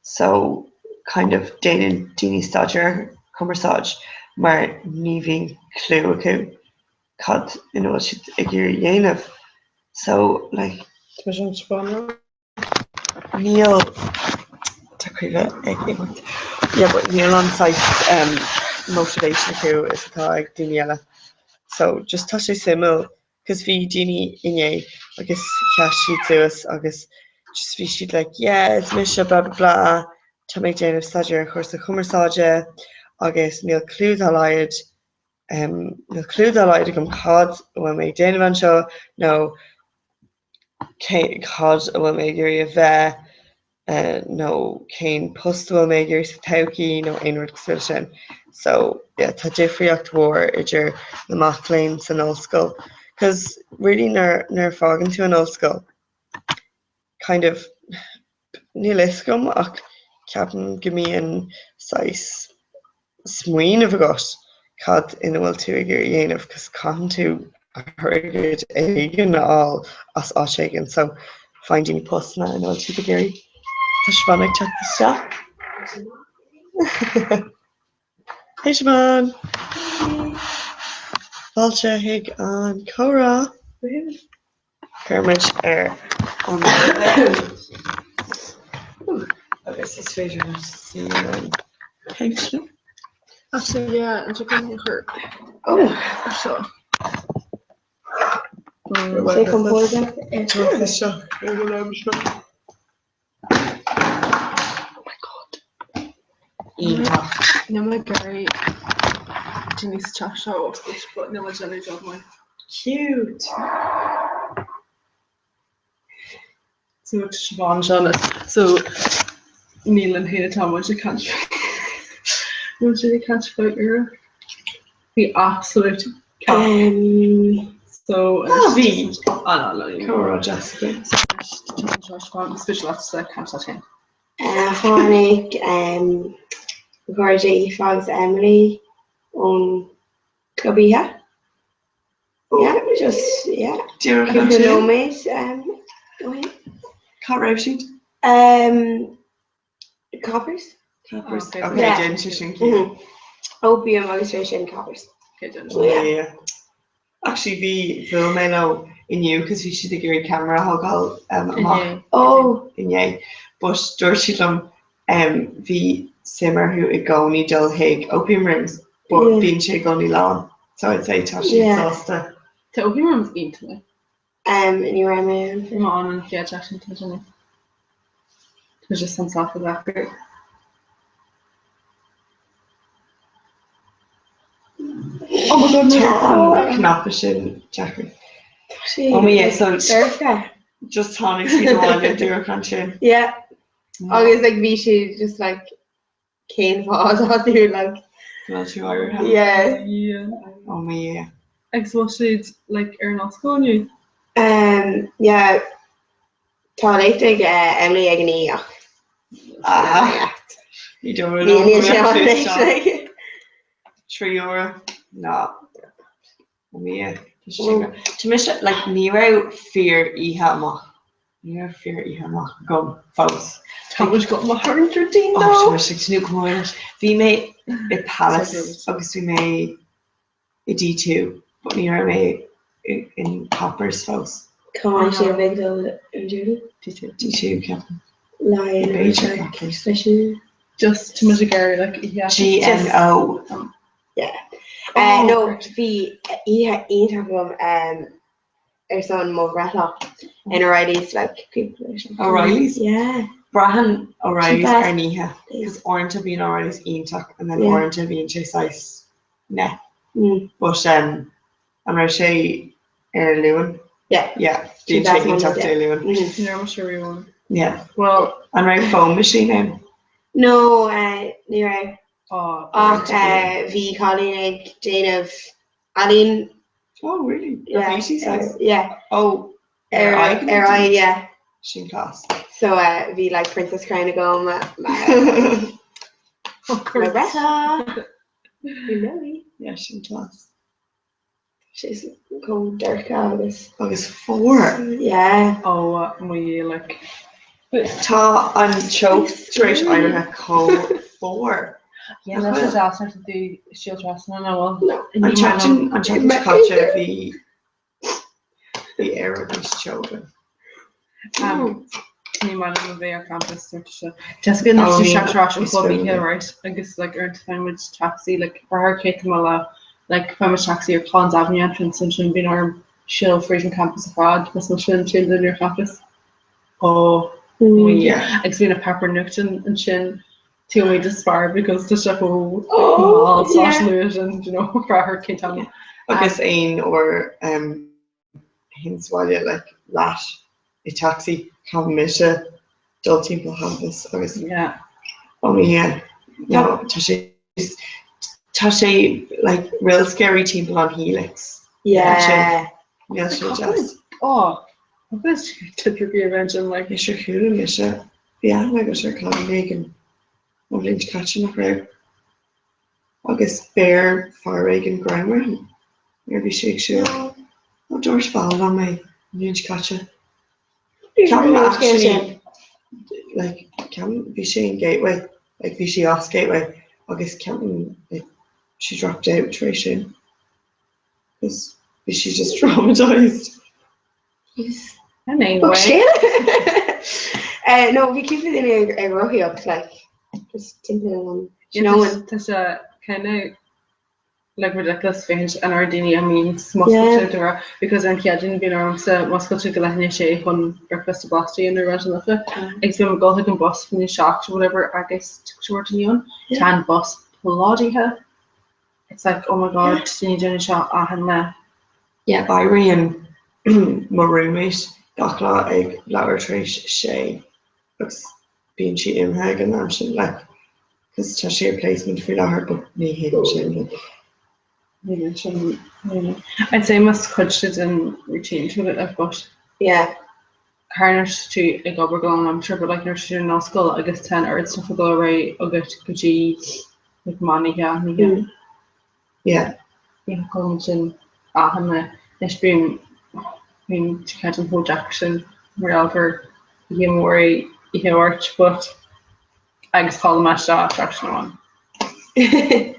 So kind of déanann daoine staidéar ar chumarsáid mar ní bhíonn clue acu cad ina bhfuil siad ag iarraidh dhéanamh. So like. Tá sé an Siobhán Níl, tá Caoimhe ag imeacht. Yeah but níl an saghas um motivation acu is atá ag daoine eile. So just tá sé suimiúil cos bhí daoine inné agus sheas siad suas agus just bhí siad like yeah is mise blah blah blah tá mé ag déanamh staidéar ar chúrsa cumarsáide agus níl clue dá laghad um níl clue dá laghad agam cad a bhfuil mé ag déanamh anseo nó cé, cad a bhfuil mé ag iarraidh a bheith nó cén post a bhfuil mé ag iarraidh sa todhchaí nó aon rud cosúil leis sin. So yeah, tá difríocht mhór idir na mac léinn san ollscoil. Cos really nuair, nuair a fágann tú an ollscoil, kind of, níl fhios agam ach ceapaim go mbíonn saghas smaoineamh agat cad ina bhfuil tú ag iarraidh dhéanamh cos caitheann tú airgead éigin a fháil as áit éigin so faigheann daoine postanna ina bhfuil siad ag iarraidh. Tá Siobhán ag teacht isteach. Hey Siobhán! Fáilte chuig an comhrá. Cuirfimid ar an agus is féidir leat suí ar an couch. Actually, yeah, an chicken a chur. Oh! Ar seo. Sé compordach é seo. Oh my god. Iontach. Níl mé ag iarraidh daoine sa teach seo a oscailt, but níl mé ag déanamh job maith. Cute. So Siobhán seo so ní linn féin atá muid ag caint faoi. Níl muid ag caint faoi uair. Bhí absolute Um, So Ah, bhí. Ah, no, no, Comhrá deas againn. So anois is féidir leat caint leat féin. Tháinig mo chairde Aoife agus Emily ón club oíche. Yeah, just, yeah. Díreach Cúpla ansin. nóiméad ó shin. Cá raibh siad? Coppers? Coppers. Okay. Okay, Yeah. déanann sé sin ciall. Opium agus tar éis sin Coppers. Okay, déanann So, yeah. Yeah. Actually bhí bhuail mé leo inniu cos bhí siad ag iarraidh ceamara a thógáil um, amach Inné. Oh, inné. But dúirt siad liom um, bhí suim orthu i gcónaí dul chuig Opium Rooms, but Yeah. bíonn sé i gcónaí lán. So I'd say tá siad Yeah. sásta. Tá Opium Rooms iontach. um, ní raibh mé ann. Bhí mé ann an chéad seachtain tá déanamh. Tá just an sách deacair. Oh my god, tá an cnaipe sin deacair. Tá sé Oh my yeah, so dorcha. just tháinig siad abhaile díreach ansin. Yeah. Agus like bhí siad just like cén fáth atá tú like Bhfuil tú áirithe? yeah. Yeah. Oh my yeah. Agus bhfuil siad like ar an ollscoil inniu? Um, yeah. Tá léacht ag Emily ag a naoi ach Ah, ní dóigh ní liom níl go sé mbeadh ann sé anois isteach. like. 3 uaire? Ná. Oh my yeah. Tá sé sin go- Tá mise, like, ní raibh fíor oíche amach. Ní raibh fíor oíche amach agam fós. Tá muid go maith ar an Déardaoin Oh, tá though. mise ag tnúth go mór leis. Bhí mé i Palace agus bhí mé i D2, but ní raibh mé in Coppers fós. Cá mbeidh sé ag dul ar an Déardaoin? D2, D2, ceapaim. Lion B'fhéidir Jack Coppers. freisin. Just tá muid ag iarraidh like oíche. GNO. Yeah. Oh, No, great. bhí oíche iontach agam um, ar son mo bhreithlá in O'Reilly's like cúpla seachtain. O'Reilly's? Yeah. Braitheann O'Reilly's Cheap ar an oíche cos uaireanta bíonn O'Reilly's iontach and then uaireanta bíonn sé saghas meh. But um an raibh sé ar Luan? Yeah. Yeah, bíonn sé iontach Dé Luain. Ní raibh mise riamh ann. Yeah. Well. An raibh foam machine ann? No, eh, ní raibh. Oh, Ach eh, bhí cailín ag déanamh ealaín. Oh, really? Yeah. Graffiti saghas? Yeah. Oh, ar Ar aghaidh ar aghaidh, yeah. Sin class. So eh, bhí like Princess Crown agam mar Of mo course. bhreithlá. You know me. Yeah, sin class. Sé chomh dorcha agus. Agus fuar. Yeah. Oh, mo Dhia, like. Tá an teocht tar éis éirithe chomh fuar. Yeah, that's a disaster to do siúl trasna na bhfuil. An tseachtain an tseachtain seo caite bhí bhí aer níos teo againn. Um, ní maith liom a bheith ar campus sort seo. Jessica oh, ní sé ar ais an club oíche right agus like ar find muid taxi like for cé tá lá like find muid taxi ar Collins Avenue entrance ansin bíonn orm siúl fríd an campus ar fad mas mar sin sin duine ar campus. Oh, yeah. Agus bhí na pepper nuachtain ansin tú mé de spar because tá sé chomh mall slash luath and you know for cé tá Agus aon uair um, théim sa bhaile like leat i taxi caithfidh mise dul timpeall campus agus yeah oh yeah no tá sé tá sé like real scary timpeall an Helix Yeah. Níl sé deas. Oh, agus typically invention like Is ar chuala mise bhí aithne agat ar cailín éigin an bhliain seo caite nach raibh? Agus bheir fear éigin greim uirthi nuair a bhí sí ag siúl. Ó dúirt Val liom é an bhliain seo caite. Ceapaim actually like ceapaim bhí sé in Gateway like bhí sí as Gateway agus ceapaim like she dropped out tar éis sin because bhí sí just traumatized. Anyway. Eh, no, bhí cúpla duine ag ag rothaíocht like just timpeall an snow. Tá sé kind of like ridiculous féachaint an ar daoine a mbíonn muscailte de rá because ar an Chéadaoin bíonn ormsa muscailte go leath i ndiaidh a sé chun breakfast a blasta a dhéanamh ar Raidió na Life agus bím ag dul chuig an bus faoina 7 or whatever agus tá daoine ann tá an bus plódaithe it's like oh my god daoine déanamh seo achan lá. Yeah, éiríonn mo roommate gach lá ag leathuair tar éis sé agus bíonn sí imithe ag an am sin like cos tá sí ar placement faoi láthair but ní théann sin like. Níl sin I'd say más cuid de den routine to it but Yeah. Nuair atá tú ag obair go lánaimseartha but like nuair atá tú in ollscoil agus tá an oiread stuff ag dul ar aghaidh agat go dtí like meán oíche achan oíche. Yeah. Bíonn cúram sin achan lá. Anois bíonn bíonn ceideann chomh deacair sin mar gheall gur oíche mhór é oíche Mháirt but agus chodlaim isteach seachtain amháin.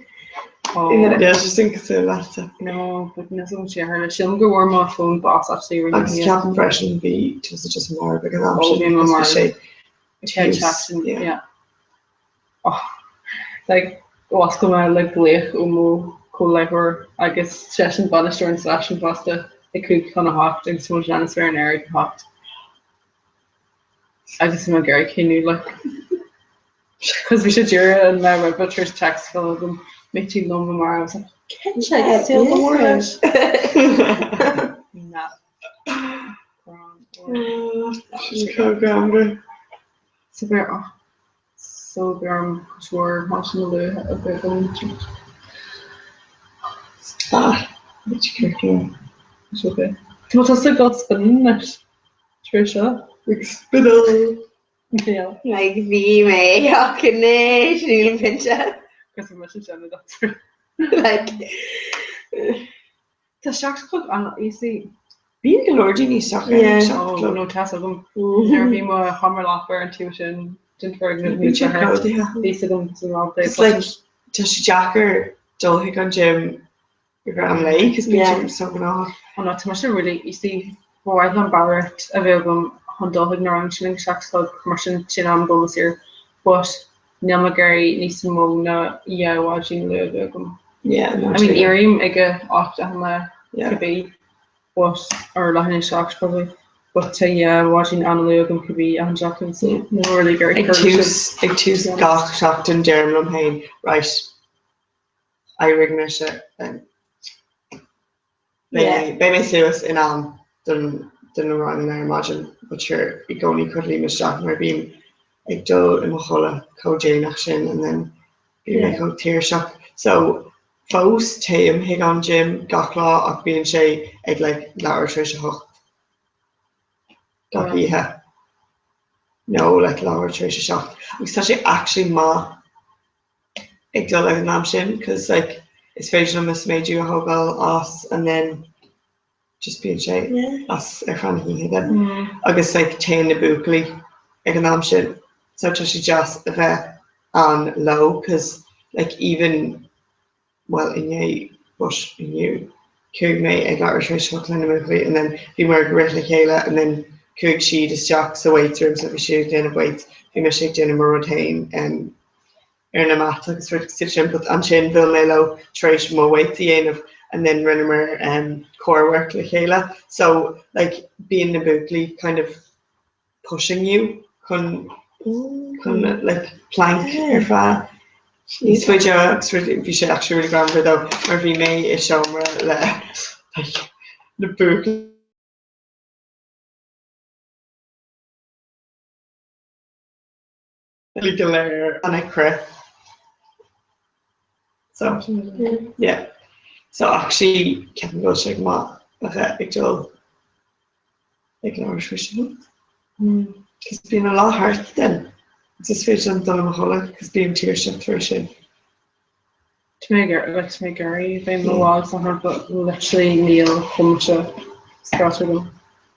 Oh. Yeah, just think cosúil leatsa. No, but níl sé sé tharla. Sílim go bhfuair mo fón bás actually roimh Agus ceapaim freisin bhí tusa just marbh ag an am Oh, sin bhí mé agus bhí marbh. sé Ted tús, Jackson, yeah. yeah. Oh, like, mhuscail mé le glaoch ó mo chomhláithreoir agus seisean bainisteoir an stáisiúin fosta ag 7:55 agus muid ag déanamh ar an aer ag a hocht. Agus bhí mé ag iarraidh caoineadh like cos bhí sé deireadh an lá roimhe tar éis text a fháil agam mbeidh tú liom amárach I was like cinnte ag saol go mór leis. Na. She's chomh greannmhar. So bhí oh so bhí orm cuid mhór maidin na luaithe a bheith agam. Ah, which curriculum? It's okay. Tá tusa ag dul spinning anois. Tar éis seo. Ag spinneáil. Yeah. Like bhí mé ach anois nílim cinnte. Cos bhí mise déanamh that Like Tá 7 a chlog an you see. Bíonn go leor daoine isteach ar Yeah. 7 a Oh, chlog. no tá a fhios agam. Nuair a bhí mo sheomra leapa ar an taobh sin den foirgneamh Bíonn sé plódaithe. bhí a fhios agam san am It's like tá sé deacair dul chuig an gym ag am lae cos bíonn Yeah. sé so gnóthach. Oh no, tá mise really, you see, ba mhaith liom barraíocht a bheith agam chun dul chuig na ranganna sin ag 7 a chlog mar sin sin am go saor but níl mé ag iarraidh níos mó ná 2 mhaidin luath a bheith agam. Yeah, no, I mean, true. éirím ag a 8 achan lá Yeah. cibé. But, or leath i ndiaidh 7 probably. But tá yeah maidin an-luath agam cibé achan seachtain so níl mé really ag iarraidh Ag cur leis tús sin. ag tús gach seachtain deirim liom féin right éireoidh mise beidh mé beidh mé suas in am don do na ranganna ar maidin but sure i gcónaí codlaím isteach mar bím ag dul i mo chodladh chomh déanach sin and then bím mé chomh tuirseach so fós téim chuig an gym gach lá ach bíonn sé ag like leathuair tar éis a hocht gach oíche nó like leathuair tar éis a 7 agus tá sé actually maith ag dul ag an am sin cos like is féidir liom mo sméideadh a thógáil as and then just bíonn sé as ar feadh na hoíche then agus like téann na buachaillí ag an am sin so tá sé deas a bheith ann leo cos like even bhuel inné but inniu chuaigh mé ag leathuair tar éis a hocht le na buachaillí and then bhíomar ag rith le chéile and then chuaigh siad isteach sa weights room so bhí siad ag déanamh weights bhí mise ag déanamh mo rud féin um, ar na mat agus rud cosúil sin but ansin bhuail mé leo tar éis mo weights a dhéanamh and then rinneamar um, core work le chéile so like bíonn na buachaillí kind of pushing you chun chun like plank ar feadh níos faide agus bhí sé actually really greannmhar though mar bhí mé i seomra le like na buachaillí go léir an ag crith. So yeah. So actually ceapaim go bhfuil sé go maith a bheith ag dul ag leathuair tar éis a hocht. Cos bíonn an lá thart then agus is féidir liom dul i mo chodladh cos bím tuirseach tar éis sin. Tá mé ag like tá mé ag iarraidh bheith mo bhall san thart but literally níl bomaite scaite agam.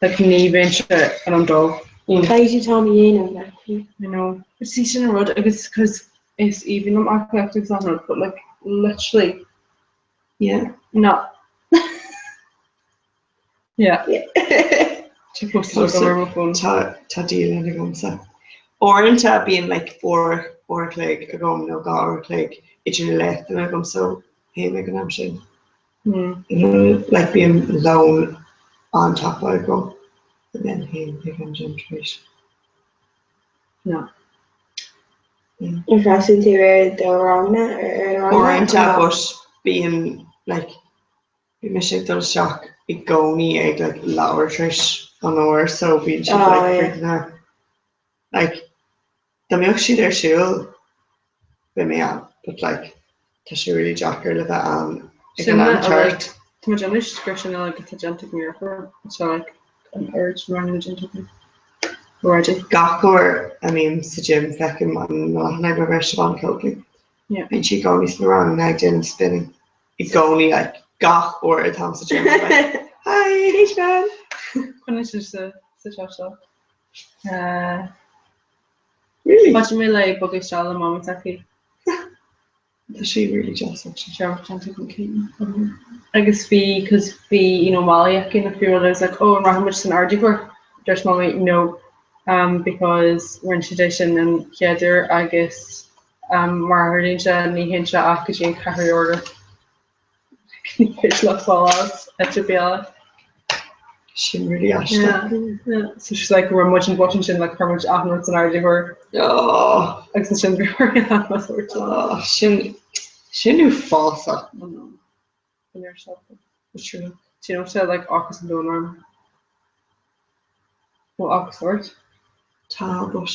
Like ní bheinnse in ann dul. Caithfidh tú t-am a dhéanamh like. I know. But see sin an rud agus cos is aoibhinn liom aclaíocht agus an rud but like literally Yeah. No. Yeah. Tá post agam ar mo phone. Tá tá dialann agamsa. Uaireanta bíonn like uair uair a chloig agam nó dhá uair a chloig idir na léachtanna agam so théim ag an am sin. You know, like bíonn lón an-tapa agam and then théim ag an gym tar éis. No. Ar freastal tú ar do ranganna ar ar na ranganna? Uaireanta but bíonn like Bhí mise ag dul isteach i gcónaí ag like leathuair tar éis an uair so bíonn siad Oh, like yeah. freaking out. Like dá mbeadh siad ar siúl bheadh mé ann but like tá sé really deacair le bheith ann ag Sin an am like ceart. tá muid anois gur sin uilig atá déanta agam ar chor atá like an oiread sin ranganna déanta agam already. Gach uair a mbím sa gym feicim an leathanach roimhe Siobhán Coakley. Yeah. Bíonn sí i gcónaí sna ranganna ag déanamh spinning. I gcónaí like gach uair atáim sa gym I'm like hi hey Siobhán. Coinnigh sé sa sa teach seo. Uh, Really? B'fhéidir mé le bogadh isteach le mamaí s'aici. Tá sé really deas actually. Sure, déanta agam céim. Agus bhí, cos bhí, you know, Molly aici na few others like, oh, an rachaidh muid san ardaitheoir? Dúirt Mamaí, no, um, because rinne siad é sin an chéad uair agus um, mar a tharlaíonn sé, ní théann sé ach go dtí an ceathrú urlár. Ní féidir leat fáil as áit ar bith eile. Sin really aisteach. Yeah, yeah. So she's like, raibh muid an button sin, like, chuir muid achan rud san ardaitheoir. Oh. Agus ansin bhí orainn an t-am a thabhairt. Oh, sin, sin uafásach. Oh no. An ar seo. True. Do you know sé like ocras an domhain orm? Bhfuil ocras ort? Tá, but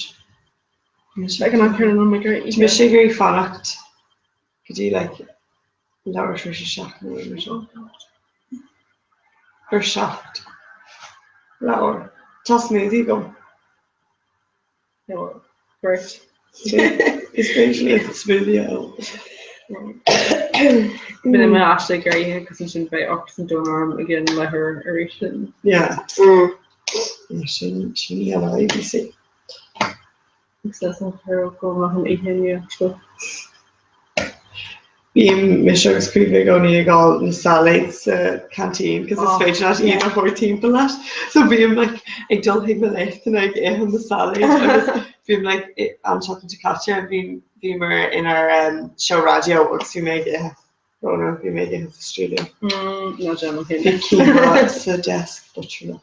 Like an am céanna ag iarraidh Tá mise ag iarraidh fanacht go dtí like leathuair tar éis a seacht nó mar sin. Ar seacht. Leathuair. Tá smoothie agam. Great. Is féidir le smoothie a ól. Bhí mé aisteach ag iarraidh agus ansin beidh ocras an domhain orm i gcionn leathuair arís. Yeah. Yeah, sin sin í an fhadhb, you see. Agus is an chuir go maith an oíche inniu actually. Bíonn mise agus Caoimhe i gcónaí ag fháil na sailéid sa canteen cos is féidir leat iad a thabhairt timpeall leat. So bím like ag dul chuig mo léachtanna ag ithe mo sailéid agus bím like an tseachtain seo caite bhí bhíomar inár um, seó raidió agus bhí mé ag ithe. Oh no, bhí mé ag ithe sa stiúideo. Ná déan Bhí quinoa sa deasc buttermilk.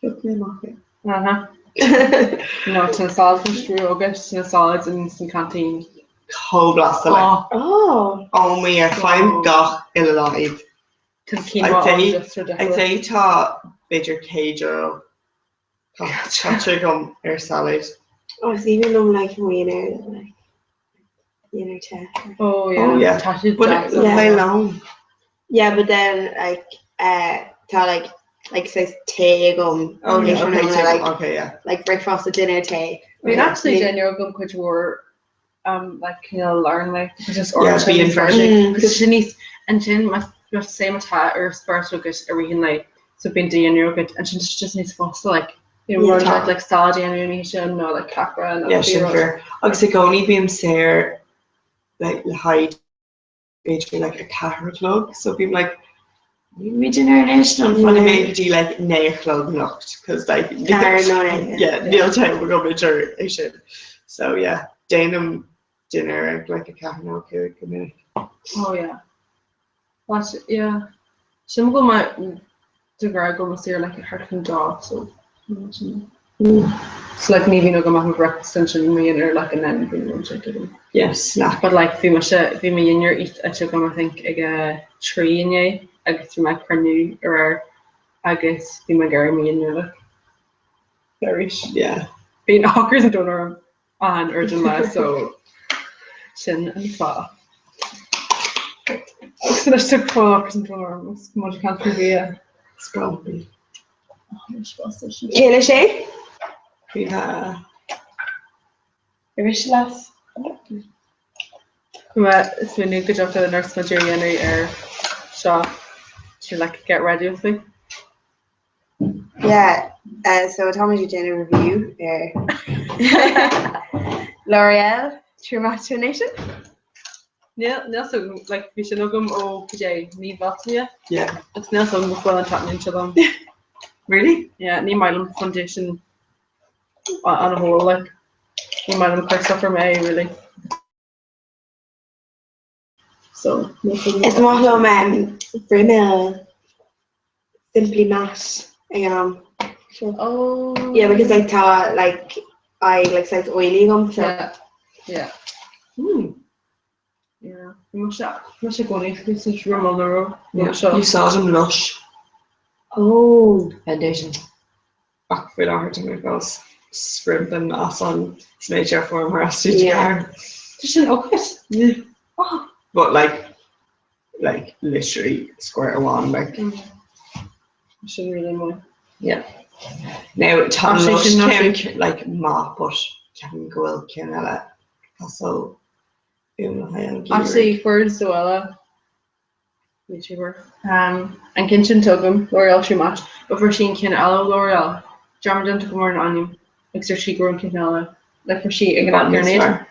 Phioc mé amach é. Aha. No, tá na salads an screw agat, tá na salads in san canteen. Chomh blasta like. Oh. Oh my yeah, faighim gach uile lá iad. Tá quinoa I'd say, on just I'd ridiculous. say tá b'fhéidir €100 caite agam ar salad. Oh, is aoibhinn liom like mo dhinnéar like dinner te. Oh yeah. Oh yeah. Tá siad But deas. yeah. Yeah. long. Yeah, but then like uh tá like like saghas tae agam. Oh yeah, okay, Occasionally, tae, like okay, yeah. like breakfast and dinner tae. Bíonn actually Yeah. dinner agam cuid mhór um like cineál lár like just Yeah, bíonn freisin. Because sin níos ansin má say má tá ar spéir agat i rith an lae so bíonn dinner agat ansin it's just níos fusa like you know Yeah. rud like like salad a dhéanamh ní sin nó like cacara nó Yeah, sin rud. fíor. Agus i gcónaí bím saor like le haghaidh b'fhéidir like 4 a chlog so bím like níl mé dinner anois nó fanfaidh mé go dtí like 9 a chlog anocht cos like Ceathair nó naoi, yeah níl time agam idir é sin. So yeah, déanaim dinner ag like 4 nó 5 go minic. Oh yeah. But yeah. Sin go maith de bharr go bhfuil saor like thart faoin dá so So like ní bhíonn agam ach mo breakfast ansin mo dhinnéar like and then bíonn lunch agam. Yes, snack. But like bhí mise bhí mo dhinnéar ite agam I think ag a 3 inné agus bhí mé ag cruinniú aréir agus bhí mé ag iarraidh mo dhinnéar like arís. Yeah. Bíonn ocras an domhain orm an uair den lá so sin an fáth. Agus anois tá ocras an domhain orm agus muid ag caint faoi bhia. Scrápaí. Cé leis é? Faoi na. Arís leas. Tá mé ag smaoineamh go dtiocfadh le nurse muid a dhéanamh ar seo to like get ready with me. Yeah, so táimid ag déanamh review ar L'Oreal True Match Foundation. Níl níl 's agam like bhí sin agam ó cad é mí Bhealtaine. Yeah. Agus níl 's agam go bhfuil an taitníonn sé liom. Really? Yeah, ní maith liom foundation on a whole like ní maith liom cur stuff ar m'aghaidh really. So níl 's agam. Is maith liom um, Rimmel Simply Matte ag an am. Oh. Yeah, because like tá like I like saghas oily agam so. Yeah. Yeah. Hmm. Yeah. Bhí mise i gcónaí ag úsáid Rimmel nó Yeah. seo. Úsáidim Lush. Oh. Foundation. Ach faoi láthair tá mé ag fáil scrimpen as an sméid form mar as Yeah. Tá sin agat? Yeah. Oh. But like like literally square amháin like. Sin really maith. Yeah. Now tá Actually, Lush sin not ceann like maith but ceapaim go bhfuil ceann eile cosúil uaim le haghaidh an geimhridh. Actually fuair Zoella YouTuber um, an ceann sin agam L'Oreal True Match but fuair sí an ceann eile ó L'Oreal dearmad déanta agam ar an ainm agus dúirt sí go raibh an ceann eile like fuair sí ag an Bhfad níos gcarnéad fearr.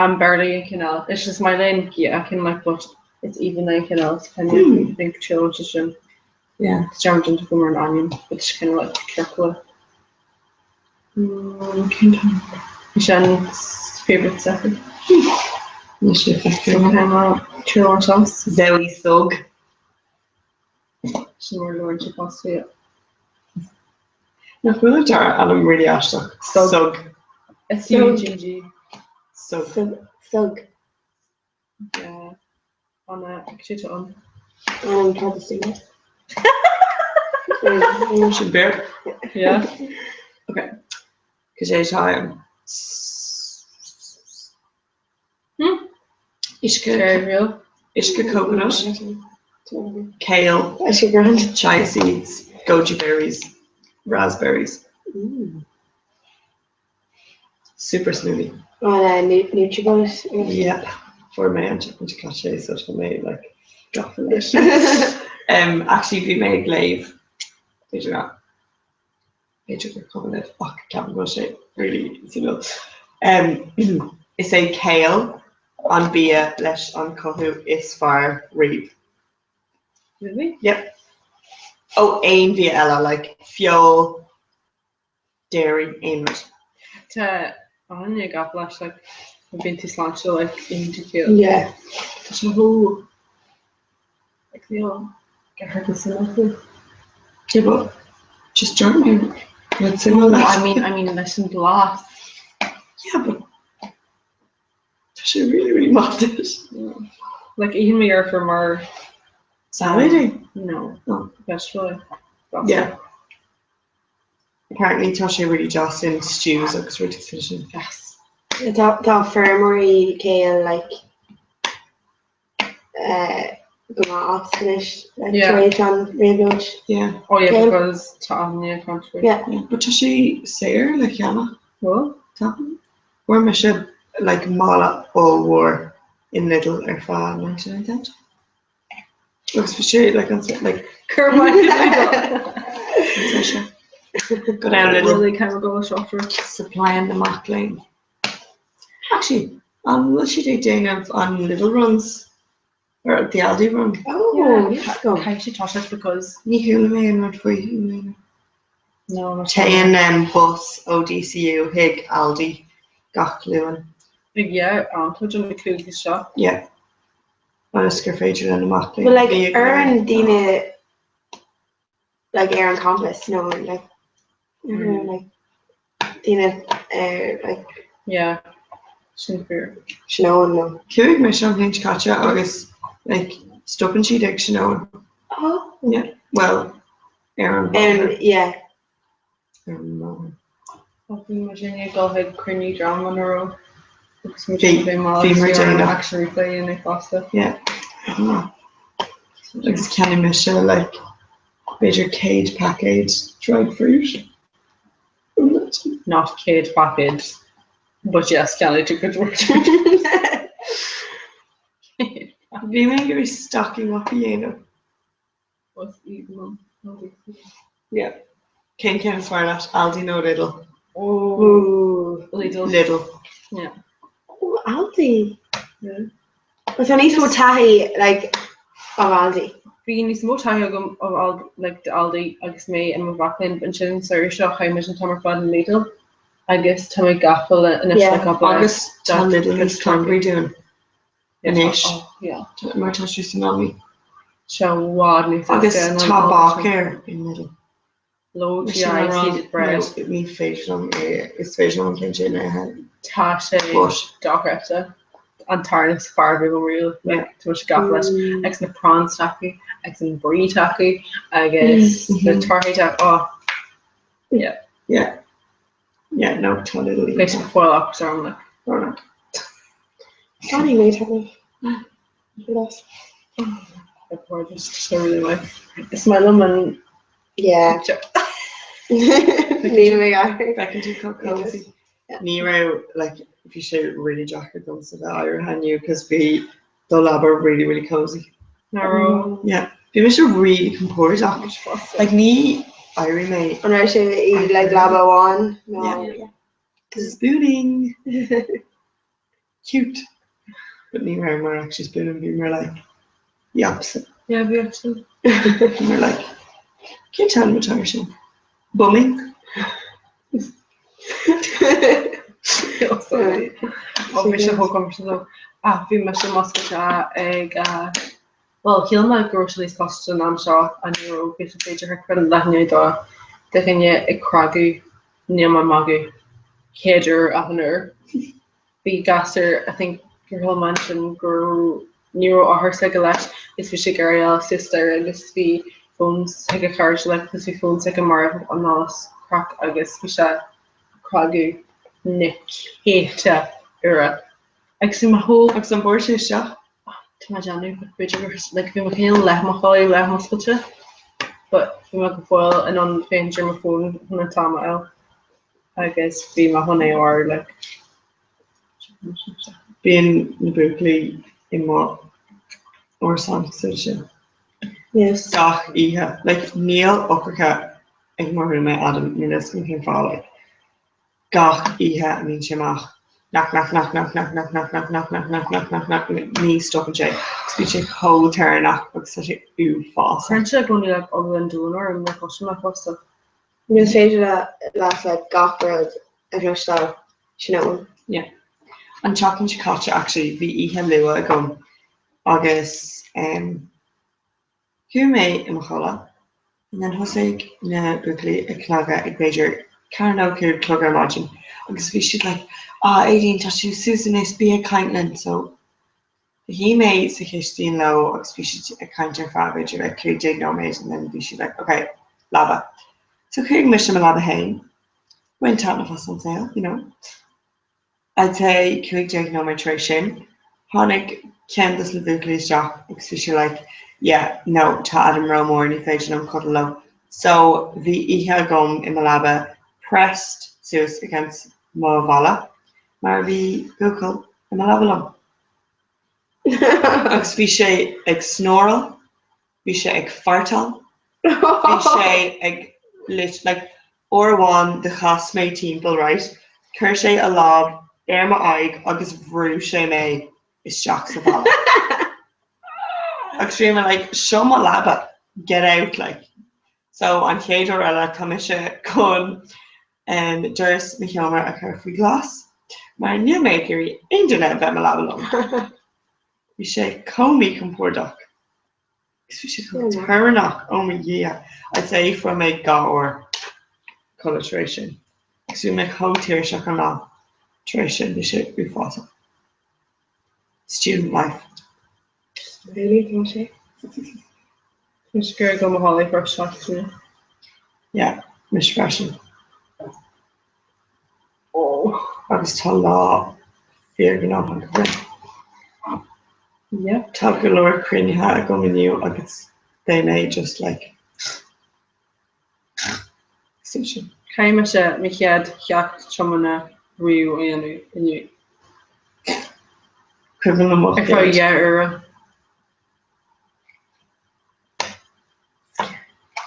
um, barely an ceann eile it's just my lane yeah ceann like but it's even an ceann eile so kind of Hmm. I think chill just sin Yeah. dearmad déanta agam ar an ainm but it's kind of like ciorcla Mm, cén t-ainm? Bhí sé an favourite second. Níl sé feicthe agam. True or false? Zoe Sugg. Sin mar labhrann sé fosta, yeah. Nach bhfuil an dara ainm really aisteach? Sugg. Sugg. S-U-G-G. Sugg. Sugg. Sugg. Yeah. Anna, cad é an? Um, traducing. Sin beir. Yeah. Okay. Cad é time. Hmm? Uisce Very real. uisce coconut, kale, Uisce grand. chia seeds, goji berries, raspberries. Mm. Super smoothie. On a Nutribullet. Yep. Fuair mé an tseachtain seo caite so tá mé like gafa leis. Um, actually bhí mé ag léamh b'fhéidir nach b'fhéidir gur cuma libh ach ceapaim go bhfuil sé really suimiúil. Um, is é kale an bia leis an chothú is fearr riamh. Really? Yep. Ó aon bhia eile like feoil, dairy, aon rud. Tá an ag leis like bíonn tú sláintiúil like iontach cute. Yeah. Tá sé chomh like níl ceathair go suimiúil faoi. Yeah but just dúirt mé rud suimiúil No, I mean I mean leis an blas. Yeah but tá sé really really maith duit. Like itheann mo dheirfiúr mar Salad é? No. No. Vegetable é. Yeah. Apparently tá sé really deas in stews agus rudaí mar sin. Yes. Tá tá feirmeoirí céil like go maith as anois like Yeah. tar éis an réabhlóid. Yeah. Oh yeah Céil. because tá an country. Yeah. Yeah, but tá sé saor le cheannach. Bhfuil? Tá. Fuair mise like mála ollmhór in Lidl ar feadh 99 cent. Agus bhí sé like an like Cur maith Go down Lidl. Really kind of go shop Supplying the mac léinn. Actually, an bhfuil siad ag déanamh an Lidl runs or the Aldi run? Oh, yes, go. Caithfidh sé toiseacht because Ní chuala mé aon rud faoi i mbliana. No, no. Téann um, bus ó DCU chuig Aldi gach Luan. Like yeah, an-chuid de na cúig seo. Yeah. Ionas gur féidir le na mac léinn But like bia ar an daoine like ar an campus nó like like daoine ar like Yeah, sin fíor. Sinead nó. Chuaigh mise an bhliain seo caite agus like stopann siad ag Sinead. Oh. Yeah, well ar an bhóthar. Um, yeah. Ar an mbóthar. Bhí muid ag dul chuig cruinniú dream an raibh agus muid Bhí, ag bheith mall bhí agus muid bhí orainn déanach. action replay a dhéanamh fosta. Yeah. Agus cheannaigh mise like b'fhéidir 100 paicéad dried fruit. Not 100 paicéad, but yes, cheannaigh tú cuid mhór dried fruit. Bhí mé ag iarraidh stocking up a dhéanamh. Was even Yeah. Cén ceann is fearr leat, Aldi nó Lidl? Oh, Lidl. Lidl. Yeah. Oh, Aldi. Yeah. But tá níos mó taithí like of Aldi. Bhí níos mó taithí agam of Aldi, like, de Aldi agus mé i mo mhac léinn ansin an samhradh seo chaith muid an t-am ar fad in Lidl agus tá mé gafa le anois Yeah. le cúpla Agus tá Lidl níos cóngaraí dúinn anois Oh, yeah. mar tá sé san Aldi. Sé i bhfad níos Agus éasca ná tá an bac Aldi. air in Lidl. Low Sin GI a rá, seeded bread. no, ní féidir liom é, is féidir liom an ceann sin a ithe. Tá sé But dochreidte. An tairne is fearr a bhí agam riamh. Like, tá mise gafa leis agus na prawns s'acu agus an brie s'acu agus na torthaí s'acu. Oh, yeah. Yeah. Yeah, no, tá Lidl Beidh sé fáil ocras orm like. Or Sorry, mate, have Just so really like. Is maith liom an Yeah. Níl mé air. Feiceann tú chomh cozy. Ní raibh like bhí sé really deacair domsa bheith éirithe inniu cos bhí do leaba really really cozy. Nach raibh? Yeah. Bhí mise really compordach. Like ní éirigh mé. An raibh sé i like leaba amháin? No. Yeah. Spooning. Cute. But ní raibh mar actually spooning bhí mar like the opposite. Yeah, bhí actually. Bhí mar like cén t-ainm atá air sin? Bumming? Sorry. Ó bhí sé chomh compordach. Ah, bhí mise múscailte ag Bhuel, shíl mé go raibh sé níos costasaí an am seo ach ní raibh, bhí sé b'fhéidir thart fán leath i ndiaidh a 2 de dhuine ag cnagadh, níl mé ag magadh, 100 uair achan uair. Bhí gasúr, I think, gur chuala mé ansin go raibh, ní raibh eochair s'aige leis agus bhí sé ag iarraidh a fháil suas staighre agus bhí fón s'aige chairde like agus bhí fón s'aige marbh anuas cnoc agus bhí sé ag cnagadh na céadta uaire. Agus bhí mé chomh. Agus an bhfuair sé isteach? Tá mé ag déanamh, but b'fhéidir gur, like, bhí mé cineál leath mo chodladh, leath múscailte, but bhí mé go fóill in ann féachaint ar mo fón chun an t-am a fháil agus bhí mé chun é a mharú, like. Bíonn na buachaillí i mo árasán cosúil sin. Yes. Gach oíche. Like, níl eochracha ag mo rúmate Adam, níl a fhios agam cén fáth, like. gach oíche a mbíonn sé amach, knock knock knock knock knock knock knock knock knock knock knock knock knock knock ní stopann sé agus bíonn sé chomh toranach agus tá sé uafásach. Cuireann sé i gcónaí like eagla an domhain orm nuair a chloisim é fosta. Ní féidir leat like gach rud a chloisteáil, sin é. Yeah. An tseachtain seo caite actually bhí oíche luath agam. Agus em chuaigh mé i mo chodladh and then thosaigh na buachaillí ag cnagadh ag b'fhéidir ceathair nó 5 a chlog ar maidin agus bhí siad like ah Aideen tá tú suas anois bí ag caint linn so shuigh mé sa chistin leo agus bhí siad ag caint ar feadh b'fhéidir like 15 nóiméad and then bhí siad like ok leaba. So chuaigh mise i mo leaba fhéin, bain taitneamh as an saol you know. I'd say 15 nóiméad tar éis sin, tháinig ceann dos na buachaillí isteach agus bhí sé like yeah, no, tá Adam rómhór, ní féidir liom codladh leo. So bhí oíche agam i mo leaba pressed suas against mo bhalla mar bhí buachaill i mo leaba liom. Agus bhí sé ag snoráil. bhí sé ag fartáil, bhí sé ag lit like uair amháin do chas mé timpeall right, chuir sé a lámh ar m'aghaidh agus bhrú sé mé isteach sa bhalla. Agus bhí mé like seo mo leaba, get out like. So an chéad uair eile tá mise chun um, doras mo sheomra a chur faoi ghlas mar níl mé ag iarraidh aon duine a bheith i mo leaba liom. Bhí sé chomh míchompordach. Agus bhí sé chomh toranach, oh mo Dhia. I'd say fuair mé 2 uair codladh tar éis sin. Agus bhí mé chomh tuirseach an lá tar éis sin, bhí sé uafásach. Student life. Really, tá sé. Tá sé gur go mo tháillí first seachtaine. Yeah, mise freisin. Agus tá lá fíorghnóthach againn. Yep. Tá go leor cruinnithe agam inniu agus beidh mé just like sin sin. Caithfidh mise mo chéad cheacht tiomána riamh a dhéanamh inniu. Cuimhin liom mo Ar feadh chéad. 2 uaire.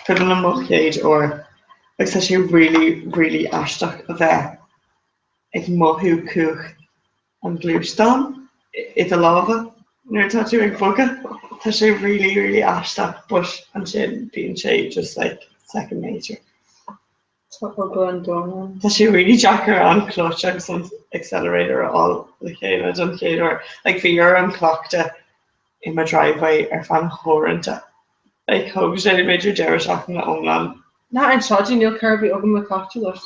Cuimhin liom mo chéad uair agus tá sé really really aisteach a bheith ag mothú cumhacht an ghluaisteáin i do lámha nuair atá tú ag bogadh. Tá sé really really aisteach but ansin bíonn sé just like second nature. Tá eagla an domhain orm. Tá sé really deacair an clutch agus an accelerator a fháil le chéile don chéad uair. Like bhí orm cleachtadh i mo driveway ar feadh na huaireanta. Like thóg sé b'fhéidir deireadh seachtaine iomlán. Ná anseo di, níl carr ar bith agam le cleachtadh leis.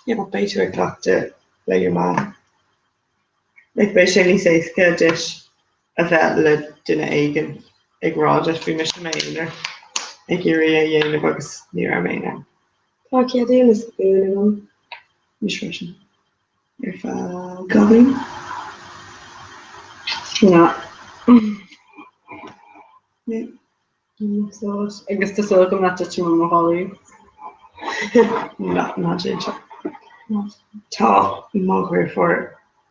Yeah but beidh tú ag cleachtadh le your mam. Like beidh sé níos éasca duit a bheith le duine éigin ag rá duit, bhí mise i m'aonar ag iarraidh é a dhéanamh agus ní raibh mé in ann. Tá ceadúnas buan agam. Mise freisin. Ar feadh 2 bhliain. Ná. Yeah. Agus tá súil agam nach dtitfidh mé i mo chodladh. Ná, ná déan sin. Tá mo dheirfiúr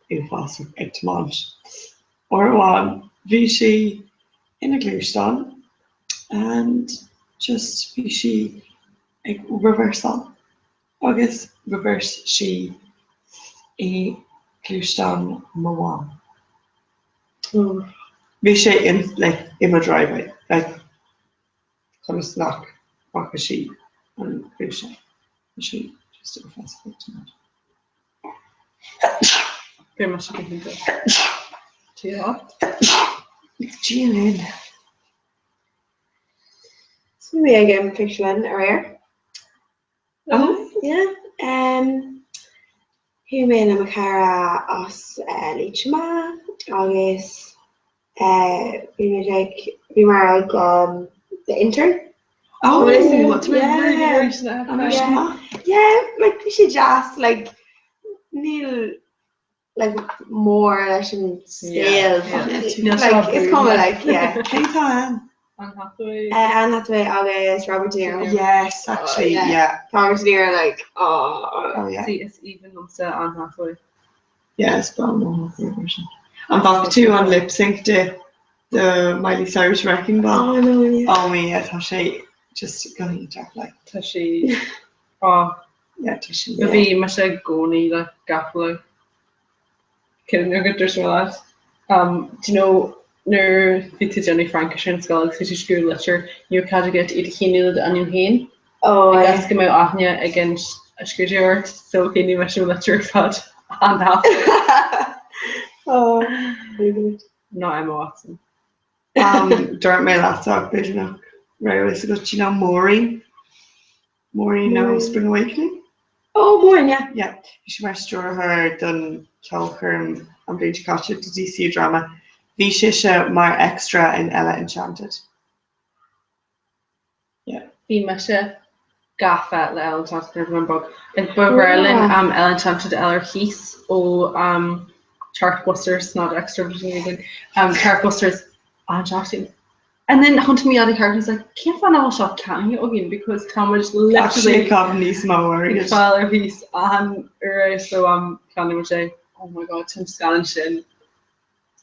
uafásach ag tiomáint. Uair amháin bhí sí ina gluaisteán and just bhí sí ag reverseáil agus reverse sí i ngluaisteán mo mham. Bhí sé in like i mo driveway like conas nach bhfaca sí an gluaisteán. Bhí sé just uafásach ag tiomáint. Beidh mise go hiontach. Tú leat? Dia linn. So bhí ag an pictiúrlann aréir. Oh yeah. Um, chuaigh mé le mo chara as uh, Liatroma agus uh, bhí muid ag bhí mar ag um, The Intern. Oh, yeah. Yeah. Yeah, like bhí sé deas, like níl like mór leis an scéal. Like is cuma like yeah. Cé tá ann? Anne Hathaway. Uh, Anne Hathaway agus Robert De Niro. Yes, actually, Oh, yeah. Robert De Niro like oh. Oh yeah. See, is aoibhinn liomsa Anne Hathaway. Yeah, is breá liom Anne Hathaway freisin. An bhfaca tú an lip sync di do Miley Cyrus Wrecking Ball? Oh no, yeah. Oh my, yeah, tá sé just go hiontach like. Tá sí oh Yeah, tá sí. Bhí mise i gcónaí le gafa léi. Cén uair go dúirt mé leat? Um, do you know, nuair bhí tú ag déanamh Fraincis ar an scoil agus bhí tú ag scríobh litir, ní raibh cead agat í do shíniú le d'ainm féin. Oh, I guess go mbeadh aithne ag an scrúdaitheoir ort, so shínigh mise mo litir ar fad Anne Hathaway. Oh, very good. Not Emma Watson. Dúirt mé leat ach b'fhéidir nach raibh fhios agat, do you know Maureen? Maureen ó Spring Awakening? Oh, Maureen, yeah. Yeah, bhí sí mar stiúrthóir don cheolchoirm an bhliain seo caite do DCU Drama. Bhí sise mar extra in Ella Enchanted. Yeah. Bhí mise gafa le Ella Enchanted nuair a bhí mé beag. Like, ba bhreá linn um, Ella Enchanted a fháil ar cíos ó um, Chartbusters, not Xtra-vision again, um, Chartbusters an seachtain. And then thiontaigh me out of character, I was like, cén fáth nach bhfuil seo ceannaithe againn because tá muid literally Actually ag caitheamh níos mó airgid. Ag fáil ar cíos an uair so um, cheannaigh muid é. Oh my god, tá an scannán sin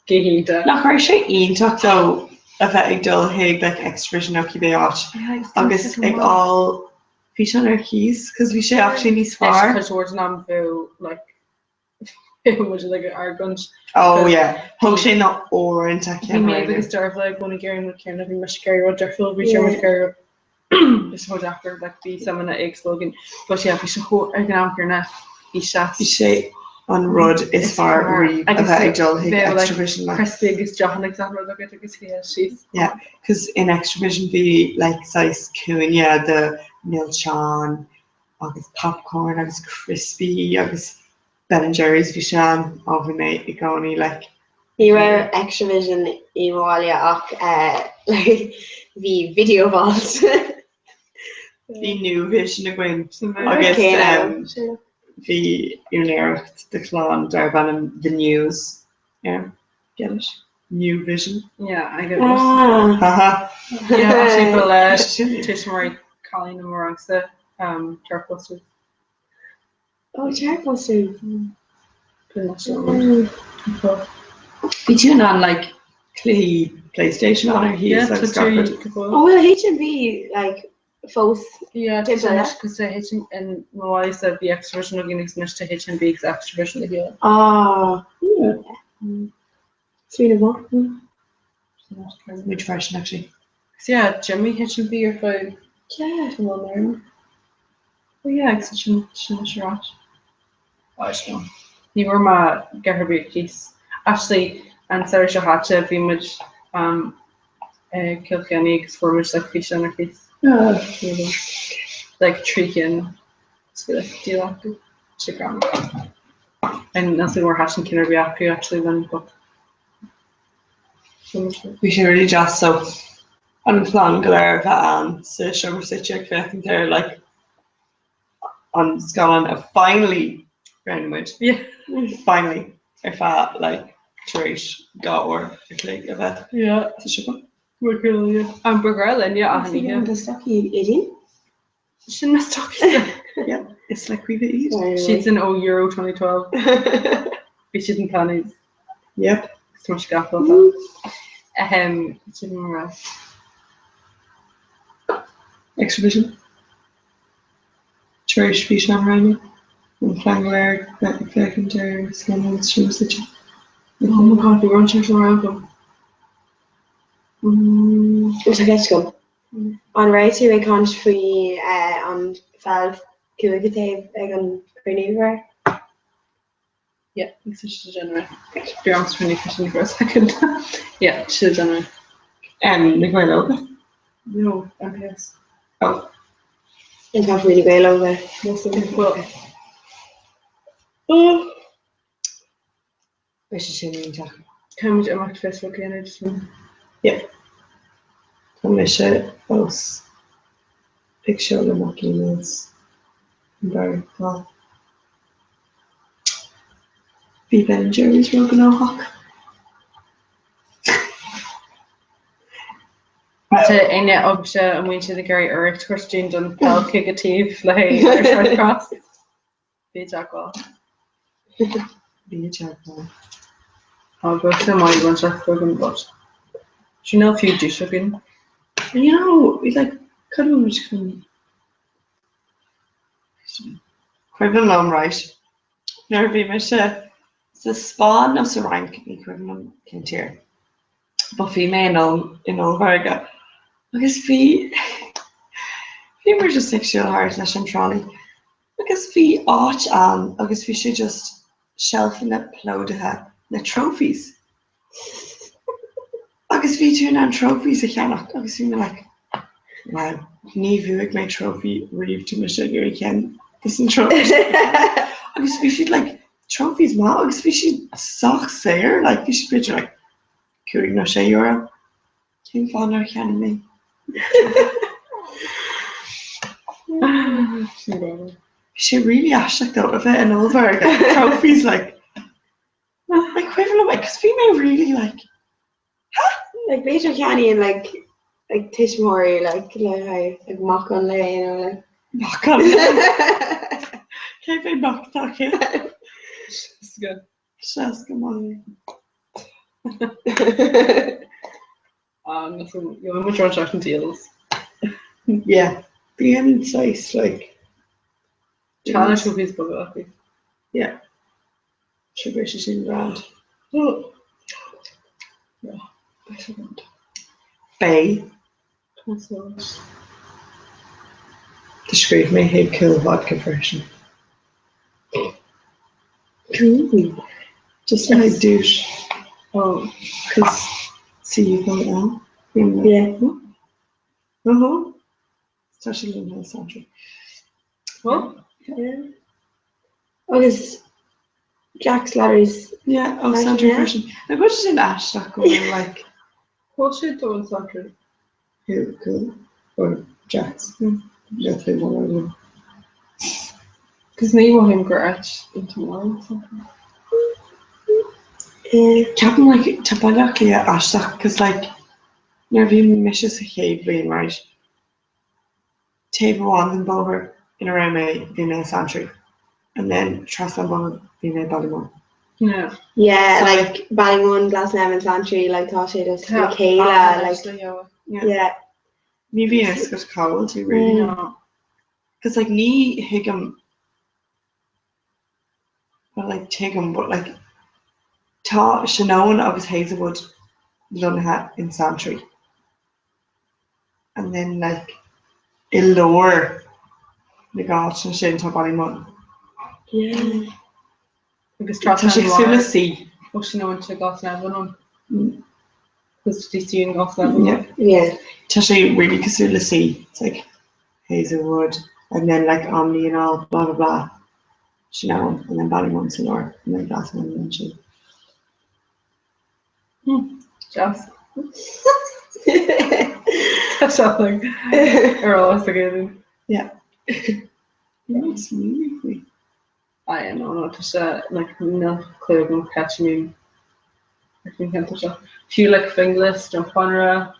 go hiontach. Nach raibh sé iontach though a bheith ag dul chuig like Xtra-vision nó cibé áit agus ag fháil físeán ar cíos cos bhí sé actually níos fearr. Cuid mhór den am bheadh like bheadh muid like ag argóint. Oh yeah, thóg sé na uaireanta Bhí Méabh agus Dearbhla i gcónaí ag iarraidh an rud céanna, bhí mise ag iarraidh rud difriúil, bhí Diarmuid ag iarraidh Bhí sé chomh deacair like bhí suimeanna éagsúla againn but yeah bhí sé chomh ag an am céanna bhí sé Bhí sé an rud is fearr riamh a bheith ag dul chuig Xtra-vision like. Crispy agus deochanna agus achan rud agat agus bhí síos. Yeah, cos in Xtra-vision bhí like saghas cúinne de milseáin agus popcorn agus crispy agus Ben and Jerry's bhí sé ann, ó bhí mé i gcónaí like. Ní raibh Xtra-vision i mo bhaile ach like bhí Video Vault. Bhí New Vision againn agus bhí úinéireacht de chlann darb ainm The News air, get it? New Vision. Yeah, I get it. Ah. Yeah, actually ba le tuismitheoirí cailín i mo rangsa um, Chartbusters. Oh, Chartbusters. Bhí tú in ann like cluichí PlayStation ann ar thíos agus gach rud. Oh, bhfuil HMV like fós? Yeah, tá sé anois cos tá HM in mo bhaile bhí Xtra-vision againn agus anois tá HMV agus Xtra-vision le chéile. Ah, Smaoineamh maith. Muid freisin actually. Cos yeah, d'imigh HMV ar feadh Yeah. tamall mara. Oh yeah, agus sin sin is ar ais. Oh, I don't know. Ní bhfuair mé gar ar bith ar cíos. Actually, an samhradh seo caite bhí muid um, i Cill Chainnigh agus fuair muid like físeán ar cíos. Like 3 cinn. Is go like díol acu. Sé grand. And nothing more thaitin ceann ar bith acu actually then but Bhí sé really deas so an chlann go léir a bheith ann sa seomra suite ag féachaint ar like an scannán a finally roghnaigh muid. Yeah. Finally ar feadh like tar éis 2 uair a chloig a bheith Yeah. sa siopa. An ba ghrá linne achan oíche. Do stocaí Aideen? Sin na stocaí. Yeah, is le Caoimhe iad. Siadsan ó Euro 2012. Bhí siad in Penneys. Yep. Is mar scaifte le Ahem, sin mar a. Xtra-vision. Tar éis físeán a roghnú, an chlann go léir bheith ag féachaint ar scannán sa seomra suite. Oh my god, bhí rud sin mar agam. Tá ceist agam. An raibh tú ag caint faoi an pheil cúigiú taobh ag an cruinniú aréir? Yeah, I think so should have done right. Be honest with you for a second. Yeah, should have done right. Um, na Gaeil Óga? No, MPS. Oh. An tá faoi na Gaeil Óga? Most of them. Well, oh. Beidh sé sin iontach. Caithfimid imeacht Facebook a dhéanamh sin. Yeah. Tá mise fós ag seoladh amach emails an dara lá. Bhí Ben and Jerry's róghnóthach. Má tá éinne agaibhse an bhfuil siad ag iarraidh urraíocht a thabhairt dúinn don peil cúigiú taobh le haghaidh ar Short Cross. Bí i dteagmháil. Bí i dteagmháil. Tá bheadh sé maith baint agam but sin níl fiú duais againn. You know, like, cad a bhfuil muid chun Cuimhin liom, right, nuair a bhí mise sa Spáinn nó sa Fhrainc, ní cuimhin liom cén tír, but bhí mé in in ollmhargadh agus bhí bhíomar just ag siúl thart leis an trolley Agus bhí áit ann agus bhí sé just seilfeanna plódaithe le trophies. Agus bhí tú in ann trophies a cheannach agus bhí mé like, wow, ní bhuafaidh mé trophy riamh tá mise ag iarraidh ceann de na trophies. Agus bhí siad like trophies maith agus bhí siad sách saor, like bhí siad b'fhéidir like 5 nó 6 euro. Cén fáth nár cheannaigh mé? Bhí sé really aisteach though a bheith in ollmhargadh trophies like Like cuimhin liom like 'cause bhí mé really like huh? Like b'fhéidir cheannaíonn like like tuismitheoirí like le haghaidh like mac an lae you know like. Mac an lae. Cé mhéad mac atá acu? 60. 60 maith. Agus gheobhaidh muid roinnt seachtain deals. Yeah, bíonn saghas like. Tá na trophies beaga acu. Yeah. Sure beidh sé sin grand. Yeah, beidh sé grand. Beidh. Do scríobh mé chuig Cool Vodka freisin. Cool. Just le haghaidh duais. Oh. Cos C-U-L. Yeah. Uh-huh. Tá sé linn Santry. Well? Yeah. Agus Jack's Lotteries. Yeah, oh Santry freisin. Nach bhfuil sé sin aisteach go bhfuil like Bhfuil sé dó an Santry? Who, cool? Or Jack's? Yeah, they want Cos ní mhothaím gur áit iontach maith Santry. Ceapaim like tá Baile Átha Cliath aisteach cos like nuair a bhí mise sa chéad bhliain right taobh amháin den bhóthar ina raibh mé, bhí mé i Santry and then trasna an bhóthair bhí mé i Ballymun. Yeah. Yeah, like Ballymun, Glasnevin, Santry, like tá sé just le chéile, like yeah. Ní bhíonn a fhios agat cá bhfuil tú really. No. Cos like ní thuigim well like tuigim but like tá Shanowen agus Hazelwood lonnaithe in Santry. And then like i lár na n-áiteanna sin tá Ballymun. Yeah. Agus Tá sé cosúil le C. Ó sin an te Glasnevin ann. Cos DCU in Glasnevin. Yeah. Yeah. Tá sé really cosúil le C. It's like Hazelwood and then like Omni and all blah blah blah. Shanowen and then Ballymun sa lár and then Glasnevin and sin. Deas. Tá sé like ar eolas againn. Yeah. Nice really. I know no tá sé like níl clue agam cá háit a mbím ar faoin cheantar seo. Fiú like Finglas, Drumconrath,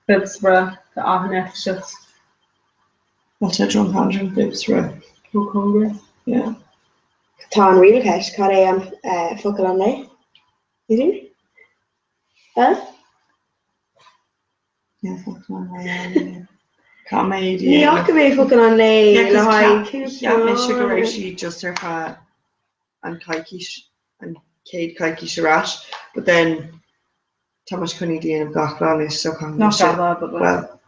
Phibsborough, tá achan áit just Well tá Drumcondra and Phibsborough. Ó cóngarach. Yeah. Tá an riail ceist, cad é an eh, focal an lae? Idir? Eh? Yeah, focal an lae. Cá mé Ní fhaca mé focal an lae le haghaidh Cheap mise go raibh sí just ar feadh an coicís an chéad coicís ar ais, but then tá muid chun iad a dhéanamh gach lá anois so caithfidh Not mise gach lá, but like well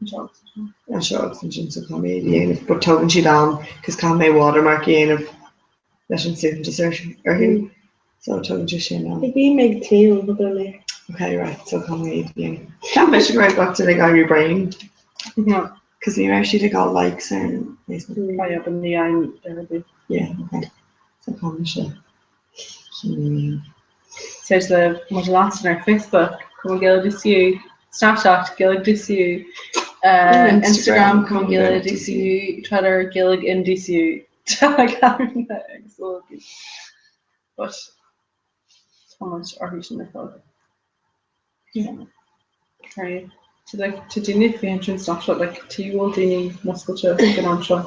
anseo agus ansin. anseo agus ansin so caithfidh mé iad a dhéanamh, but tógann siad am cos caithfidh mé watermark a dhéanamh leis an suaitheantas orthu so tógann sé sin am. Ag bím ag tnúth an focal an lae. Okay, right, so caithfidh mé iad a dhéanamh. Cheap mise go raibh gach duine ag éirí bréan No. cos ní raibh siad ag fháil likes ar an Facebook. Oh yeah, but ní fhaighim ar bith. Yeah, okay. So caithfidh mise cinn a dhéanamh. Is féidir libh muid a leanstan ar Facebook, Cumann Gaeilge DCU, Snapchat, Gaeilge DCU, Instagram, Instagram, Cumann Gaeilge DCU, Twitter, Gaeilge in DCU. But tá muid orthu sin ar fad. Yeah. Right. Tá like tá daoine ag féachaint ar an Snapchat like tuige go bhfuil daoine muscailte ag an am seo.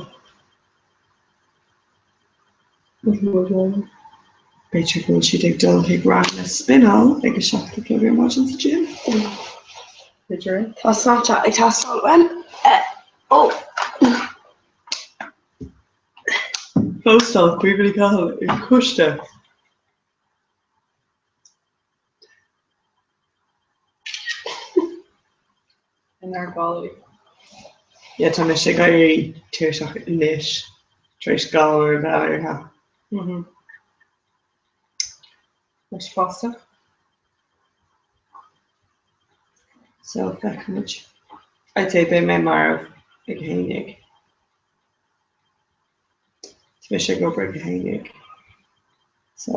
B'fhéidir go bhfuil siad ag dul chuig rang na spinneáil ag a 7 a chlog ar maidin sa gym. B'fhéidir é. Tá Snapchat ag teastáil uaim. Ó! Phóstáil Caoimhe Ní Chathail i coiste. Inár gcodladh. Yeah, tá mise ag éirí tuirseach anois tar éis 2 uair a bheith éirithe. Mhm. Anois fosta. So feicfimid. I'd say beidh mé marbh ag a 11. Tá mise ag obair ag a 11. So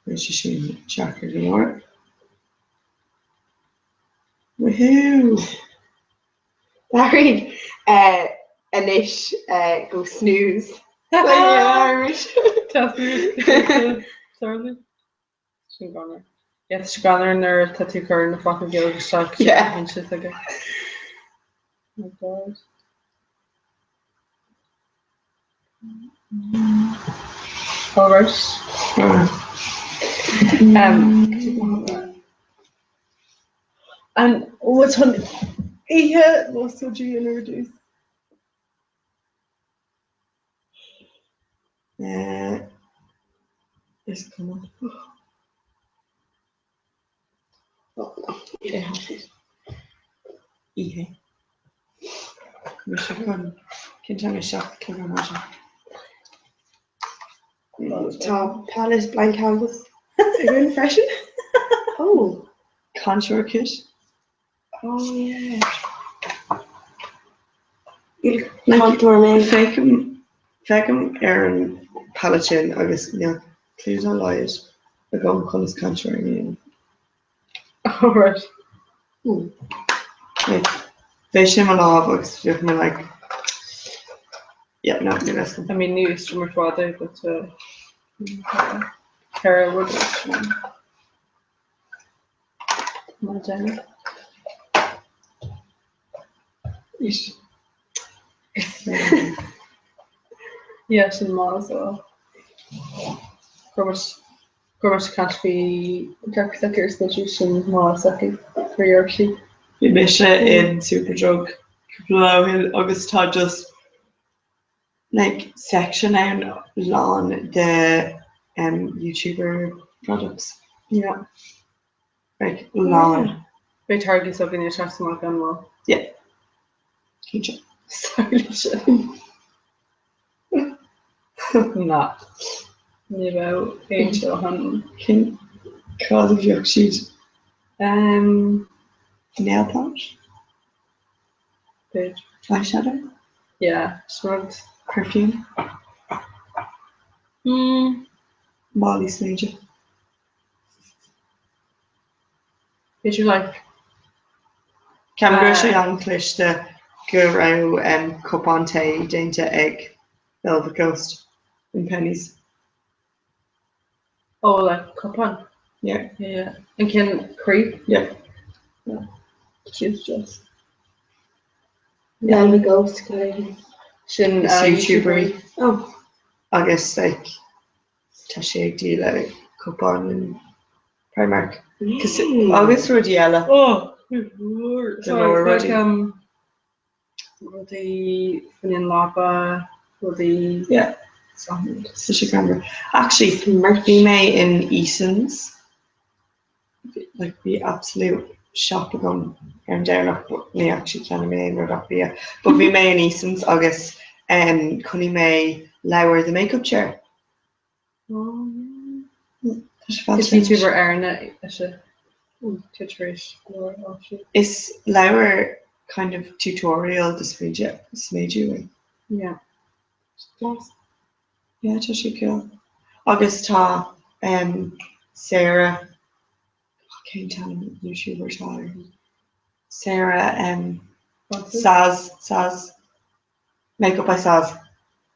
beidh sé sin deacair go leor. Woohoo! Dáiríre, anois go snooze. Irish. Tá snooze tarlú. Sin greannmhar. Yeah, tá sé greannmhar nuair atá tú ag cur na focail Gaeilge isteach Yeah. inse aige. Oh my God. All right. Um, And what's an oíche nó G in ar dtús? Eh, is cuma. Oíche. Mise chun cén teanga 7 clog ar maidin. Tá palette blank canvas againn freisin. Oh. Contour kit. Oh yeah. Contour mé. Feicim feicim ar an palette sin agus níl clue dá laghad agam conas contour a dhéanamh. Oh right. Like, bheadh sé i mo lámh agus bheadh mé like, yeah, no, níl a fhios agam. I mean, ní is mar fada, but ceithre rud Má déanamh. Is Yeah, sin maith as well. Chuir Chuir mise caint faoi gach soicear is lite sin maith s'aici gur dhearc sí. Bhí mise in Superdrug cúpla lá ó shin agus tá just like section ann lán de um YouTuber products. Yeah. Like lán. Beidh táirgí s'againne ag teacht amach gan mhoill. Yeah. Cinnte. Sorry leis sin. Na. Ní raibh aon seo ann. Cén cad a bheadh siad? Um, Nail polish? B'fhéidir. Eyeshadow? Yeah, sin rud. Perfume? Mm. Málaí sméide. B'fhéidir like. Ceapaim go raibh sé an-chliste go raibh cupán tae déanta ag Velvet Ghost in Penneys. Oh like cupán? Yeah. Yeah. An ceann croí? Yeah. Yeah. Cute just. Velvet Ghost cad é sin? Sin Is YouTuber í. Oh. Agus like tá sé ag díol cupán in Primark. Agus rudaí eile. Oh, Go leor rudaí. um, rudaí faoin an leaba, rudaí Yeah. Tá sé greannmhar. Actually, bhí mé in Eason's like bhí absolute shop agam ar an Domhnach but ní actually cheannaigh mé aon rud ach bia. But bhí mé in Eason's agus um, chonaic mé leabhar The Makeup Chair. Oh, yeah. Tá sé Is YouTuber Éireannach ise. Tá tar éis leabhar a fhoilsiú. Is leabhar kind of tutorial de sméidiú é. Yeah. Class. Yeah, tá sé cool. Agus tá um, Sarah oh, cén t-ainm YouTuber atá uirthi? Sarah um, Saz Saz Makeup by Saz.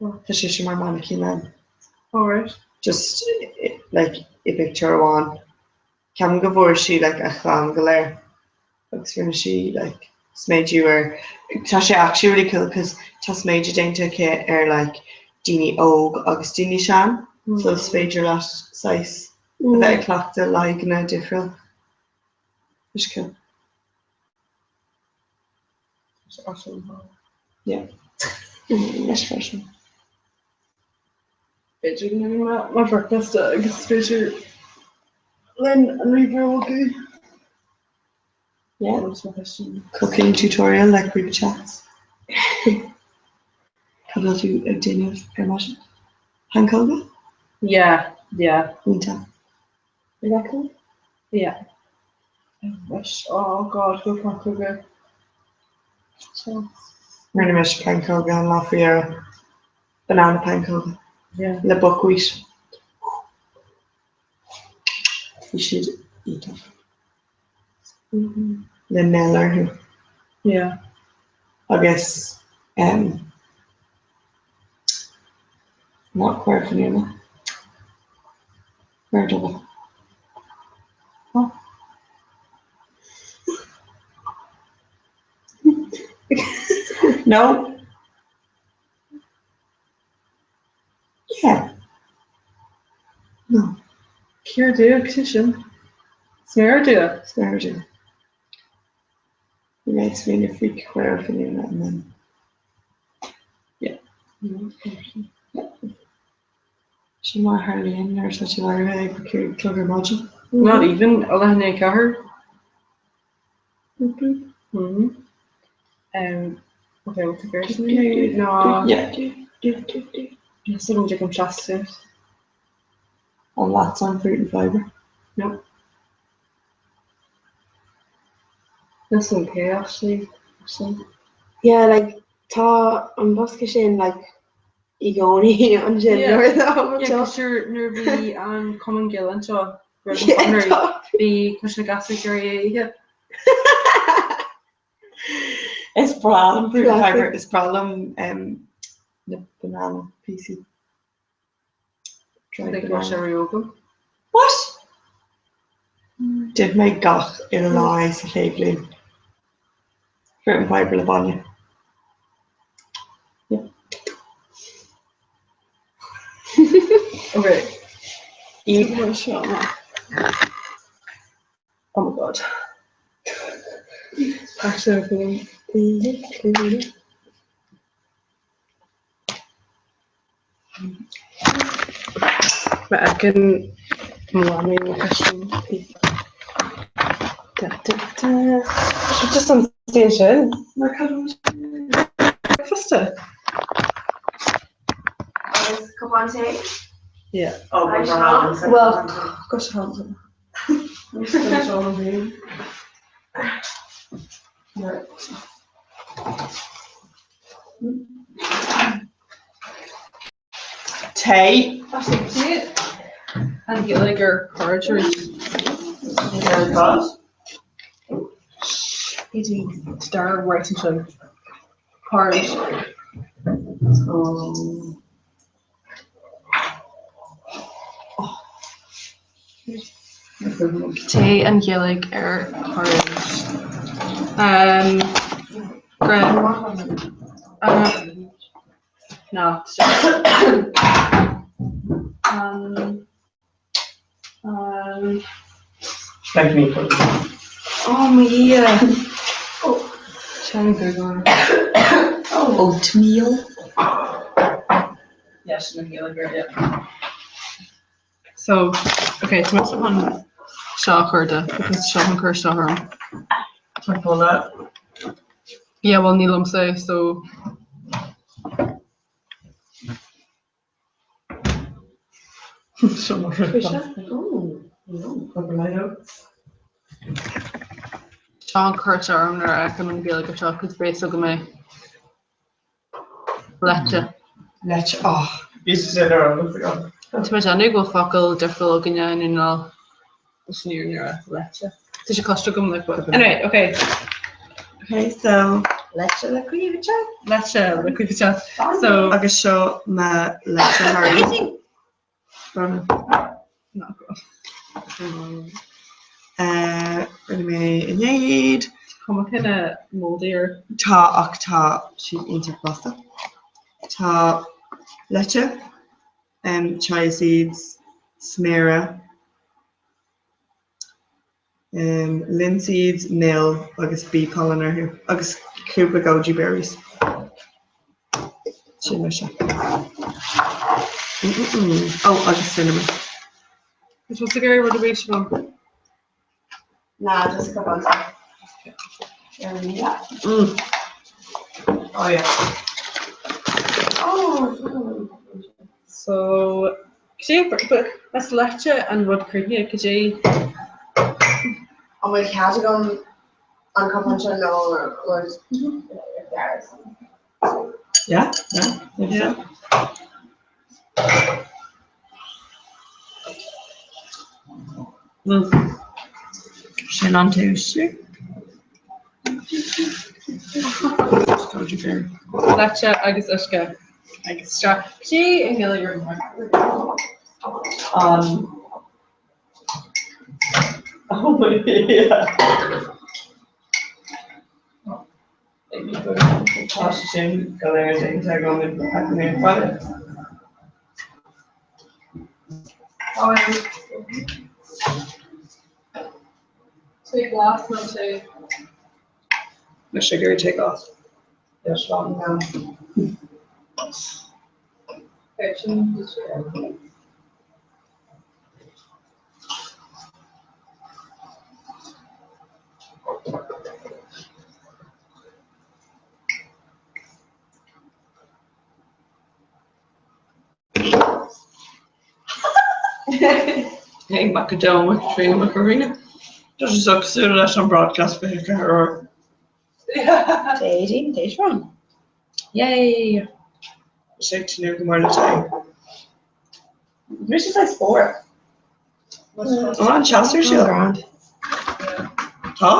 Tá sise mar mannequin ann. Alright. Just like i bpictiúr amháin. Ceapaim go bhfuair sí like a chlann go léir agus rinne sí like sméidiú ar tá sé actually really cool cos tá sméidiú déanta aici ar like daoine óg agus daoine sean so is féidir leat saghas a bheith ag cleachtadh le haghaidheanna difriúil. Tá sé cool. Yeah. Leis freisin. B'fhéidir go ndéanfaidh mé mo bhricfeasta agus is féidir linn an ríomhaire a bhogadh. Yeah. Cooking tutorial like Caoimhe Chats. Cad bhfuil tú ag déanamh ar maidin? Pancóga? Yeah, yeah. Iontach. Is that cool? Yeah. Anois, oh God, go pancóga. Rinne mise pancóga an lá faoi dheireadh. Banana pancóga. Le buckwheat. Bhí siad iontach. Le mil orthu. Yeah. Agus um, not caora fíniúna. Caora dubha. Oh. No. Yeah. No. Céard é cé sin? Sméara dubha. Sméara dubha. Bhí mé ag smaoineamh faoi caora fíniúna and then yeah. Yeah. Sin mar a tharlaíonn nuair atá tú éirithe ag a 5 a chlog ar maidin. Not even, a leath i ndiaidh a 4. Boop boop. Mm. Um, okay, well, tá sin ná Yeah. Do, do, do, do. Is go dtig seasta. An leat an fruit and fibre. No. That's okay actually. Actually. Yeah, like tá an bosca sin like i gcónaí ansin nuair atá Yeah, 'cause sure nuair a bhí an Cumann Gaelach anseo roimh an Conradh, bhí cois na gasúir ag iarraidh é a ithe. Is breá liom fruit and fibre, is breá liom um, na banana píosaí. Dried Like raibh sé banana. riamh agam. What? D'ith mé gach uile lá é sa chéad bhliain. Fruit and fibre le bainne. Yeah. Okay. Seo amach. Oh my god. Actually, I'm feeling Má fheiceann mo mhamaí mo choisín Da da da. Just an saol sin. Mar cad Fosta. Agus cupán tae? Yeah. Oh, Well, go sean. Right. Tae. An Ghaeilge ar porridge. Star right ansin. Porridge. Oh. Tae an Ghaeilge ar porridge. Um, Gren. Uh, no, um, um, Thank me for oh my Dhia. Sin Google. Oatmeal. Yes, sin an Ghaeilge ar yeah. So, okay, tá mise chun seo a chur de, because seo an cur seo orm. Tá boladh. Yeah, well, ní liomsa é, so. Seo mo rud. Seo an cur seo orm nuair a fheicim an Ghaeilge seo, cos beidh a fhios agam é. Leite. Leite, oh, bhí sé sin ar eolas agam. Tá mé ag déanamh go bhfuil focal difriúil againne i nDún na nGall leis an fhírinne a rá, leite. Tá sé cloiste agam like but anyway, okay. Okay, so. Leite le Caoimhe. Leite le Caoimhe. So. Agus seo mo leite thar Bronna. Not go. Rinne mé inné iad. Cuma cine moldy ar. Tá ach tá siad iontach blasta. Tá leite, chia seeds, sméara, linseeds, mil agus bee pollen orthu agus cúpla goji berries. Sin mise. Oh, agus cinnamon. Is tusa ag iarraidh rud ar bith, Siobhán? Nah, just cupán tae. Yeah. Mm. Oh yeah. Oh. So, cad é, but is leite an rud croíthe, cad é? An bhfuil cead agam an cupán seo nó rud Yeah, yeah, yeah. Sin an t-uisce. Leite agus uisce agus isteach go dtí an geilleagar mór. An Oh my yeah. Tá sé sin go léir déanta agam i mé fada. Tae glas nó tae? Na sugar tae glas. Yeah, slán. Sin Hey, Macadam with Trina Macarena. Tá sé seo cosúil leis an broadcast 24 uair. Déidín, déisrán. Yay! Sé tnúth go mór le tae. Mise saghas spór. An teas ar siúl? Grand. Tá?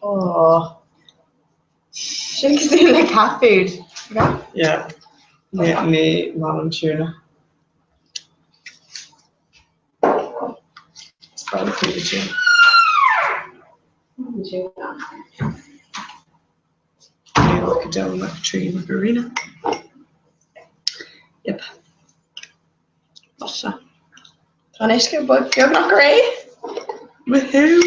Oh. Sin cosúil le cat food. Yeah. Ní ní maith liom tuna. Is breá le cúpla tuna. Macadam Mac Macarena. Yep. Blasta. Tá an uisce beagnach réidh. Woohoo!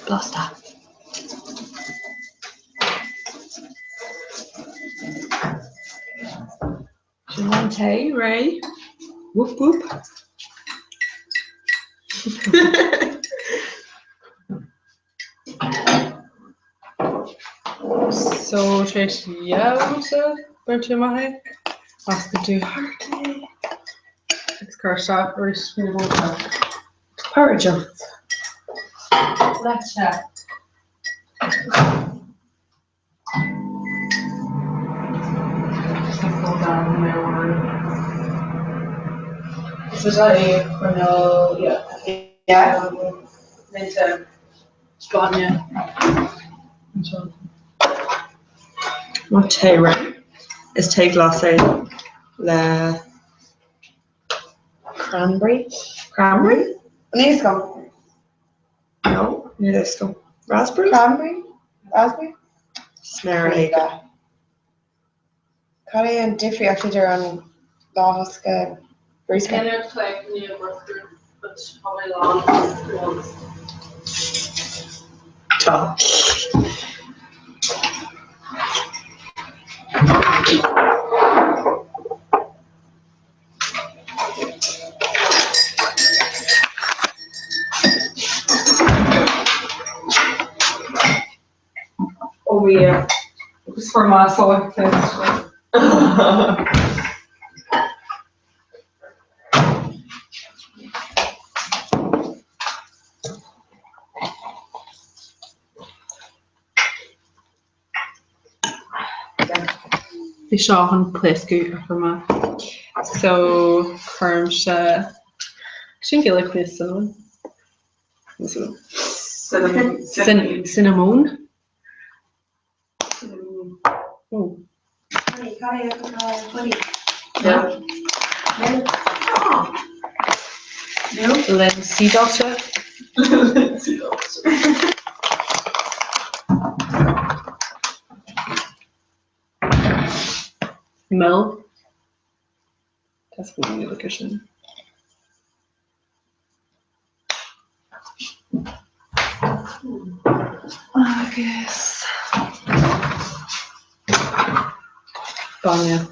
Blasta. Sin an tae réidh. Whoop whoop. So tar éis dheabhsa baint amach é as go dtí thart é agus cur isteach arís faoina bhóthar. Porridge. Leite. Is é coinneal yeah. Léite bainne anseo. Má tae réidh. Is tae glas é le Cranberry. Cranberry? Níl a fhios agam. No, níl a fhios agam. Raspberry? Cranberry? Raspberry? Sméar éigin. Cad é an difríocht idir an dá bhosca bruscair? Tá. Oh yeah. Agus fuair mé sórt Bhí seo an pléascadh a chuir mé. So cuirimse sin Gaeilge faoi cinnamon. Cinnamon. Cinnamon. Oh. Yeah. Lindsay Doctor. Lindsay Doctor. Mil. That's what we look at. Agus bainne.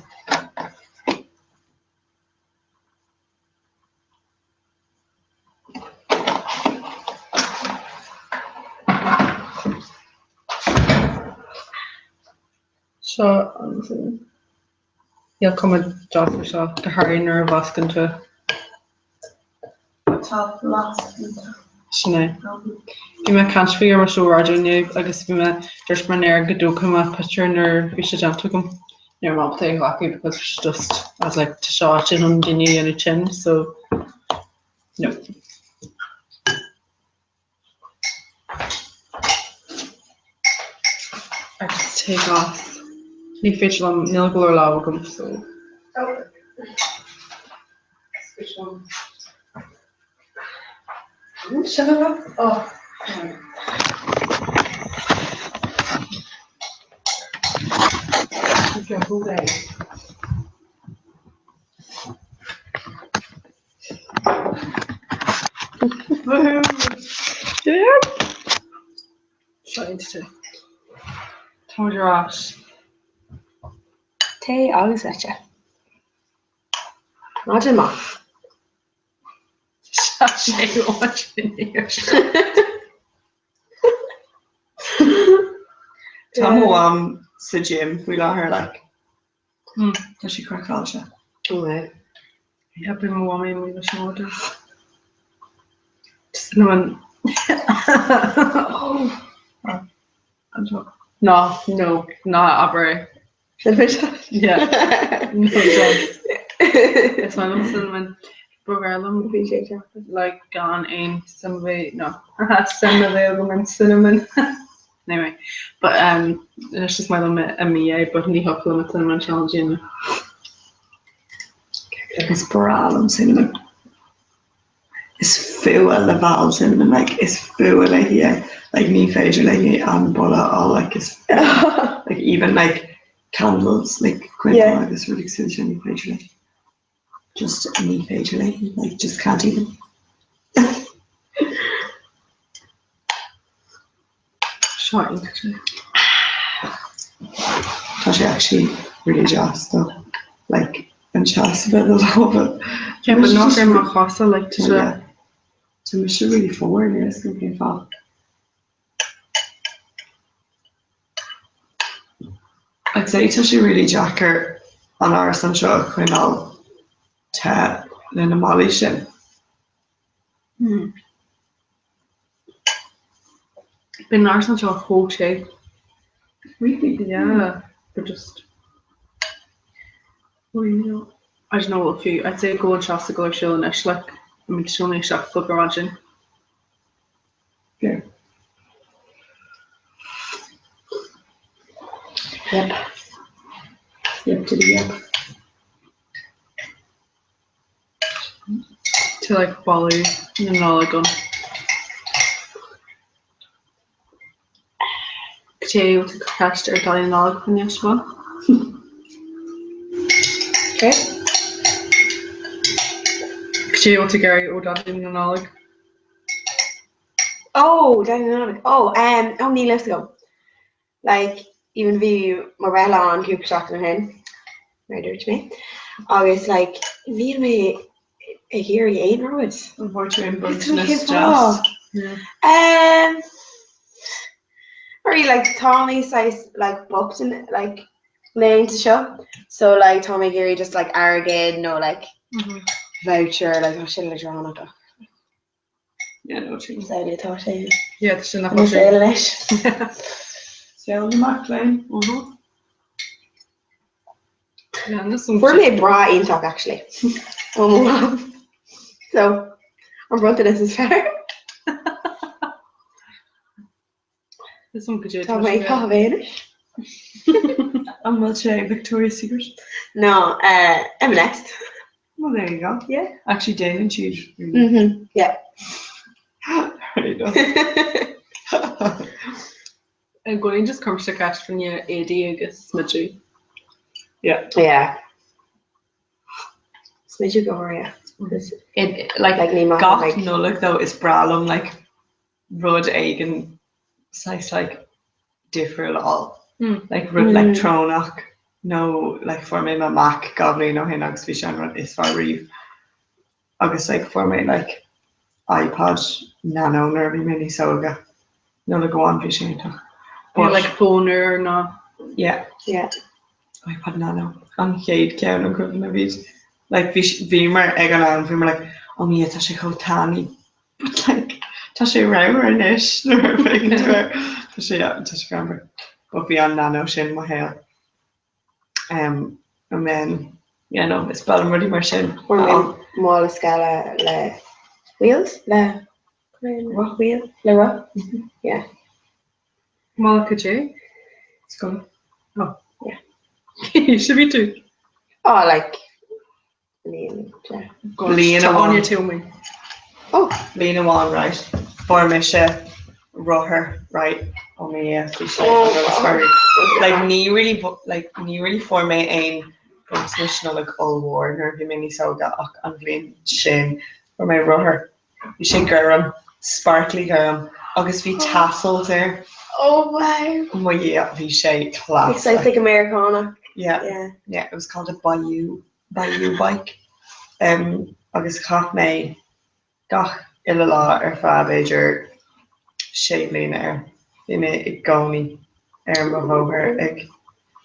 Seo an Níl cuma deas ar seo, go háirithe nuair a mheascann tú. Tá blas iontach. Sin é. Bhí mé ag caint faoi ar mo seó raidió inniu agus bhí mé, dúirt mé air go dtógfadh mé pictiúr nuair a bhí sé déanta agam. Ní raibh mé ábalta é a ghlacadh because bhí sé just, I was like, tá seo áite chun daoine a dhéanamh tinn, so no. Agus tae glas. Ní féidir liom, níl go leor lámh agam so. Sin a Oh. Táimid ar ais. Tae agus leite. Maidin mhaith. Tá sé Tá mo mham sa gym faoi láthair like. Tá sí craiceáilte. Yeah, bhí mo mhamaí amuigh leis an madra. Cinnamon. No, no, ná abair é. Yeah. No, don't. Is maith liom cinnamon. Ba bhreá liom like gan aon suim a bheith, no, suim a bheith agam in cinnamon. Anyway, but um, anois is maith liom i mí é, but ní thiocfadh liom an cinnamon challenge a dhéanamh. Is breá liom cinnamon. Is fuath le Val cinnamon, like is fuath léi é. Like ní féidir léi an boladh a fháil, like is like even like candles, like coinneal Yeah. agus rudaí cosúil sin ní féidir léi. Just ní féidir léi, like just can't even. Seo iontach sé. Tá sé actually really deas though. Like an teas a bheith i do lámha. Yeah, but not ar mo chosa, like tá sé. Yeah. Tá mise really fuar, níl a fhios agam cén fáth. I'd say tá sé really deacair an árasán seo a choinneáil te le na ballaí sin. Hmm. Bíonn an árasán seo chomh te. Really? Yeah, but just Oh, you know, I don't know if you, I'd say go anseo sa go ar siúl anois, like, I mean, siúl ní isteach go ar maidin. Yeah. Yep. Yep to the yep. To like boladh na Nollag ann. Cad é a bhfuil tú ag cur ceist ar Daidí na Nollag faoin seo? Okay. Cad é a bhfuil tú ag iarraidh ó Daidí na Nollag? Oh, Daidí na Nollag. Oh, um, oh, níl a fhios agam. Like, even bhí mo bhreithlá ann cúpla seachtain ó shin, mar a dúirt mé, agus like, níl mé ag iarraidh aon rud. An bhfuair tú aon Is cén bronntanas fáth? deas? Um, Sorry, like, tá mé saghas, like, booked in, like, laethanta seo, so, like, tá mé ag iarraidh just, like, airgead nó, like, voucher, like, tá sin leadránach ach. Yeah, no, true. Is amhlaidh atá sé. Yeah, tá sin nach Ina saol anois. Saol na mac léinn. Mhm. Yeah, and this one. Fuair mé bra iontach actually. Ó mo mham. So, an bronntanas is fearr. This one could Tá mé ag caitheamh é anois. An bhfuil sé Victoria's Secret? No, uh, M&S. Well, there you go. Yeah. Actually, déanann siad. really. Mhm, yeah. There you go. I gcónaí just cuirimse ceist faoi éadaí agus smideadh. Yeah. Yeah. Smideadh go háirithe. It, like, Like, ní maith gach like- Nollaig though is breá liom like rud éigin saghas like difriúil a fháil. Like rud leictreonach nó like fuair mé mo Mac 2 bhliain ó shin agus bhí sé an rud is fearr riamh. Agus like fuair mé like iPod Nano nuair a bhí mé níos óige. Nollaig amháin bhí sé iontach. But like fón úr nó. Yeah. Yeah. iPod Nano an chéad ceann an cuimhin a bhí like bhí bhíomar ag an am bhíomar like oh my tá sé chomh tanaí but like tá sé ramhar anois nuair a bheidh tú air tá sé tá sé greannmhar but bhí an Nano sin mo shaol um and then yeah no is breá liom rudaí mar sin Fuair mé mála scoile le wheels le roth wheel le roth yeah. Mála cad é? Scoile. Oh. Yeah. Cén aois a bhí tú? Oh like bliain yeah. Bliain amháin. Áine Twomey. Oh. Bliain amháin right. Fuair mise rothar right ó mo Dhia bhí sé an rud is fearr. Like ní really like ní really fuair mé aon bronntanais Nollag ollmhór nuair a bhí mé níos óige ach an bhliain sin fuair mé rothar. Bhí sé gorm, sparkly gorm, agus bhí tassels air. Oh wow. Oh mo Dhia, bhí sé class. Like like Americana. Yeah. Yeah. Yeah, it was called a Bayou, Bayou bike. Um, agus chaith mé gach uile lá ar feadh b'fhéidir sé bliana air. Bhí mé i gcónaí ar mo bhóthar ag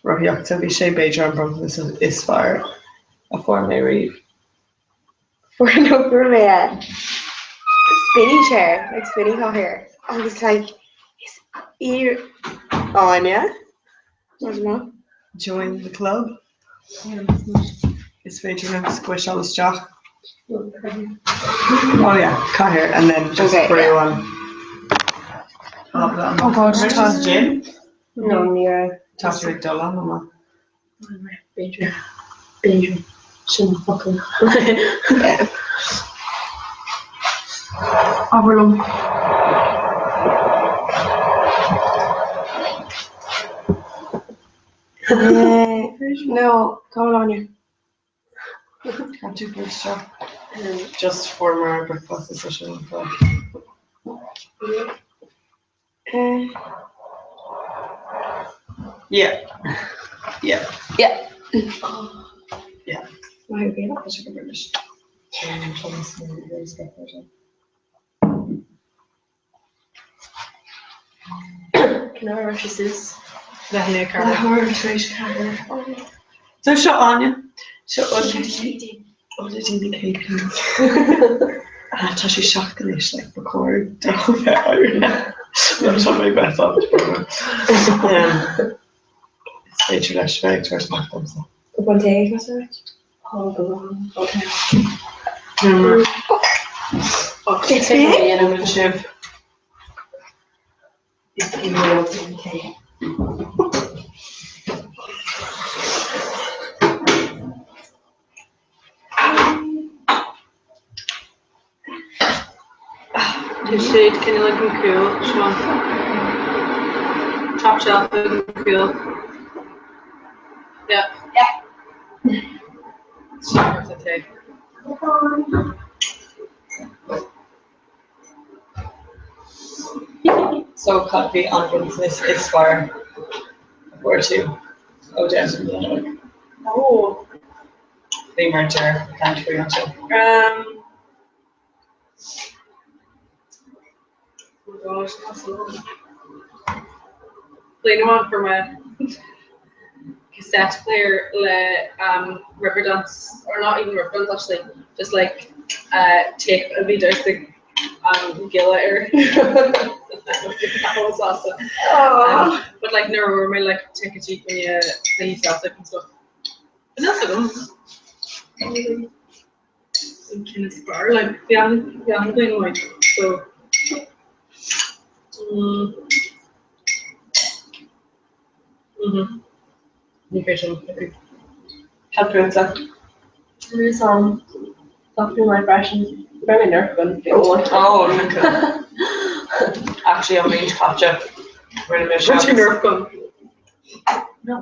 rothaíocht, so bhí sé b'fhéidir an bronntanas is fearr a fuair mé riamh. Fuair no fuair mé a spinny chair, like spinny cathaoir agus like is í Áine I don't know. Join the club. Is féidir liom squiseáil isteach. Oh yeah, cathaoir and then just Okay, brú yeah. an tábla Oh God, Tá tá- gym? No, ní raibh. Tá tú ag dul ann, mamma. B'fhéidir. B'fhéidir. Sin an focal. Yeah. Abair liom. No, cá bhfuil Áine? Tá tú ag isteach. Just for mar breakfast is sin an club. Yeah. Yeah. Yeah. Yeah. Maith go Tá sé go British. Can I rush suas? Leathanach ceathair. Leathuair tar éis ceathair. So seo Áine. Seo Ola Ola Dí na céad Ah, tá sé seachtain anois like ba chóir dó bheith éirithe. No, tá mé bheith Is féidir leis bheith ag tabhairt amach domsa. Go bhfuil tae ag right? Oh, go Okay. Déanann sibh. Tá siad cineál ag an gcúl, seo. Top shelf ag an gcúl. Yeah. Yeah. Sin worth it. So cad bhí an bronntanas is fearr a fuair tú ó Dhaid na Nollag? Oh. Bhí mar deir caint faoi anseo. Um, oh my gosh, that's a lot. Bliain amháin fuair mé cassette player le um, Riverdance, or not even Riverdance actually, just like uh, tape a bhí damhsa um, gile air. That was awesome. Oh. Um, but like nuair a bhfuair mé like ticketí chuig cluichí Celtic and stuff. But that's agam. An ceann is fearr, like bhí an bhí an-bhliain amháin, so mm. Mhm. Ní féidir liom piocadh. Cad fútsa? Is um Tá mé freisin. Beidh mé nerf gun. Oh, okay. Actually, an bhliain seo caite rinne mise Rinne tú nerf gun. No.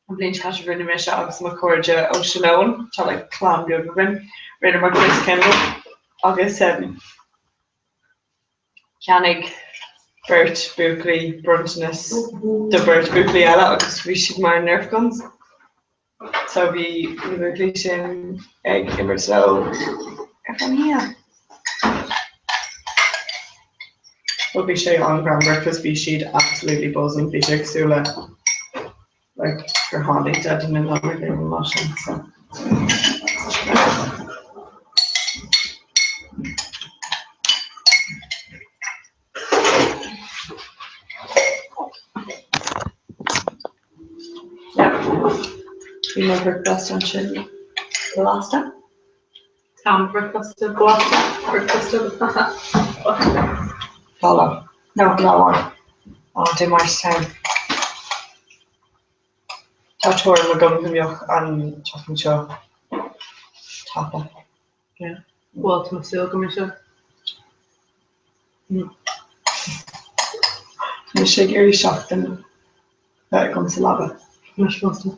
An bhliain seo caite rinne mise agus mo chairde ó Shillong, tá like clann beag againn, rinneamar Christkindl agus um, cheannaigh beirt buachaillí bronntanas do beirt buachaillí eile agus bhí siad mar Nerf guns. So bhí na buachaillí sin ag imirt leo ar feadh na hoíche. Well bhí sé an-ghreannmhar cos bhí siad absolutely buzzing, bhí sé cosúil le like gur tháinig Daidí na Nollag ar an lá sin so. Bhí mo bhricfeasta ansin blasta. Tá mo bhricfeasta blasta, bricfeasta blasta. Tá lá. No, lá amháin. Á, Dé Máirt atá ann. Tá tuairim agam go mbeadh an tseachtain seo tapa. Yeah. Bhuel, tá mé ag súil go mbeidh sé. Tá mise ag iarraidh seachtain bheith agam sa leaba. Mise fosta.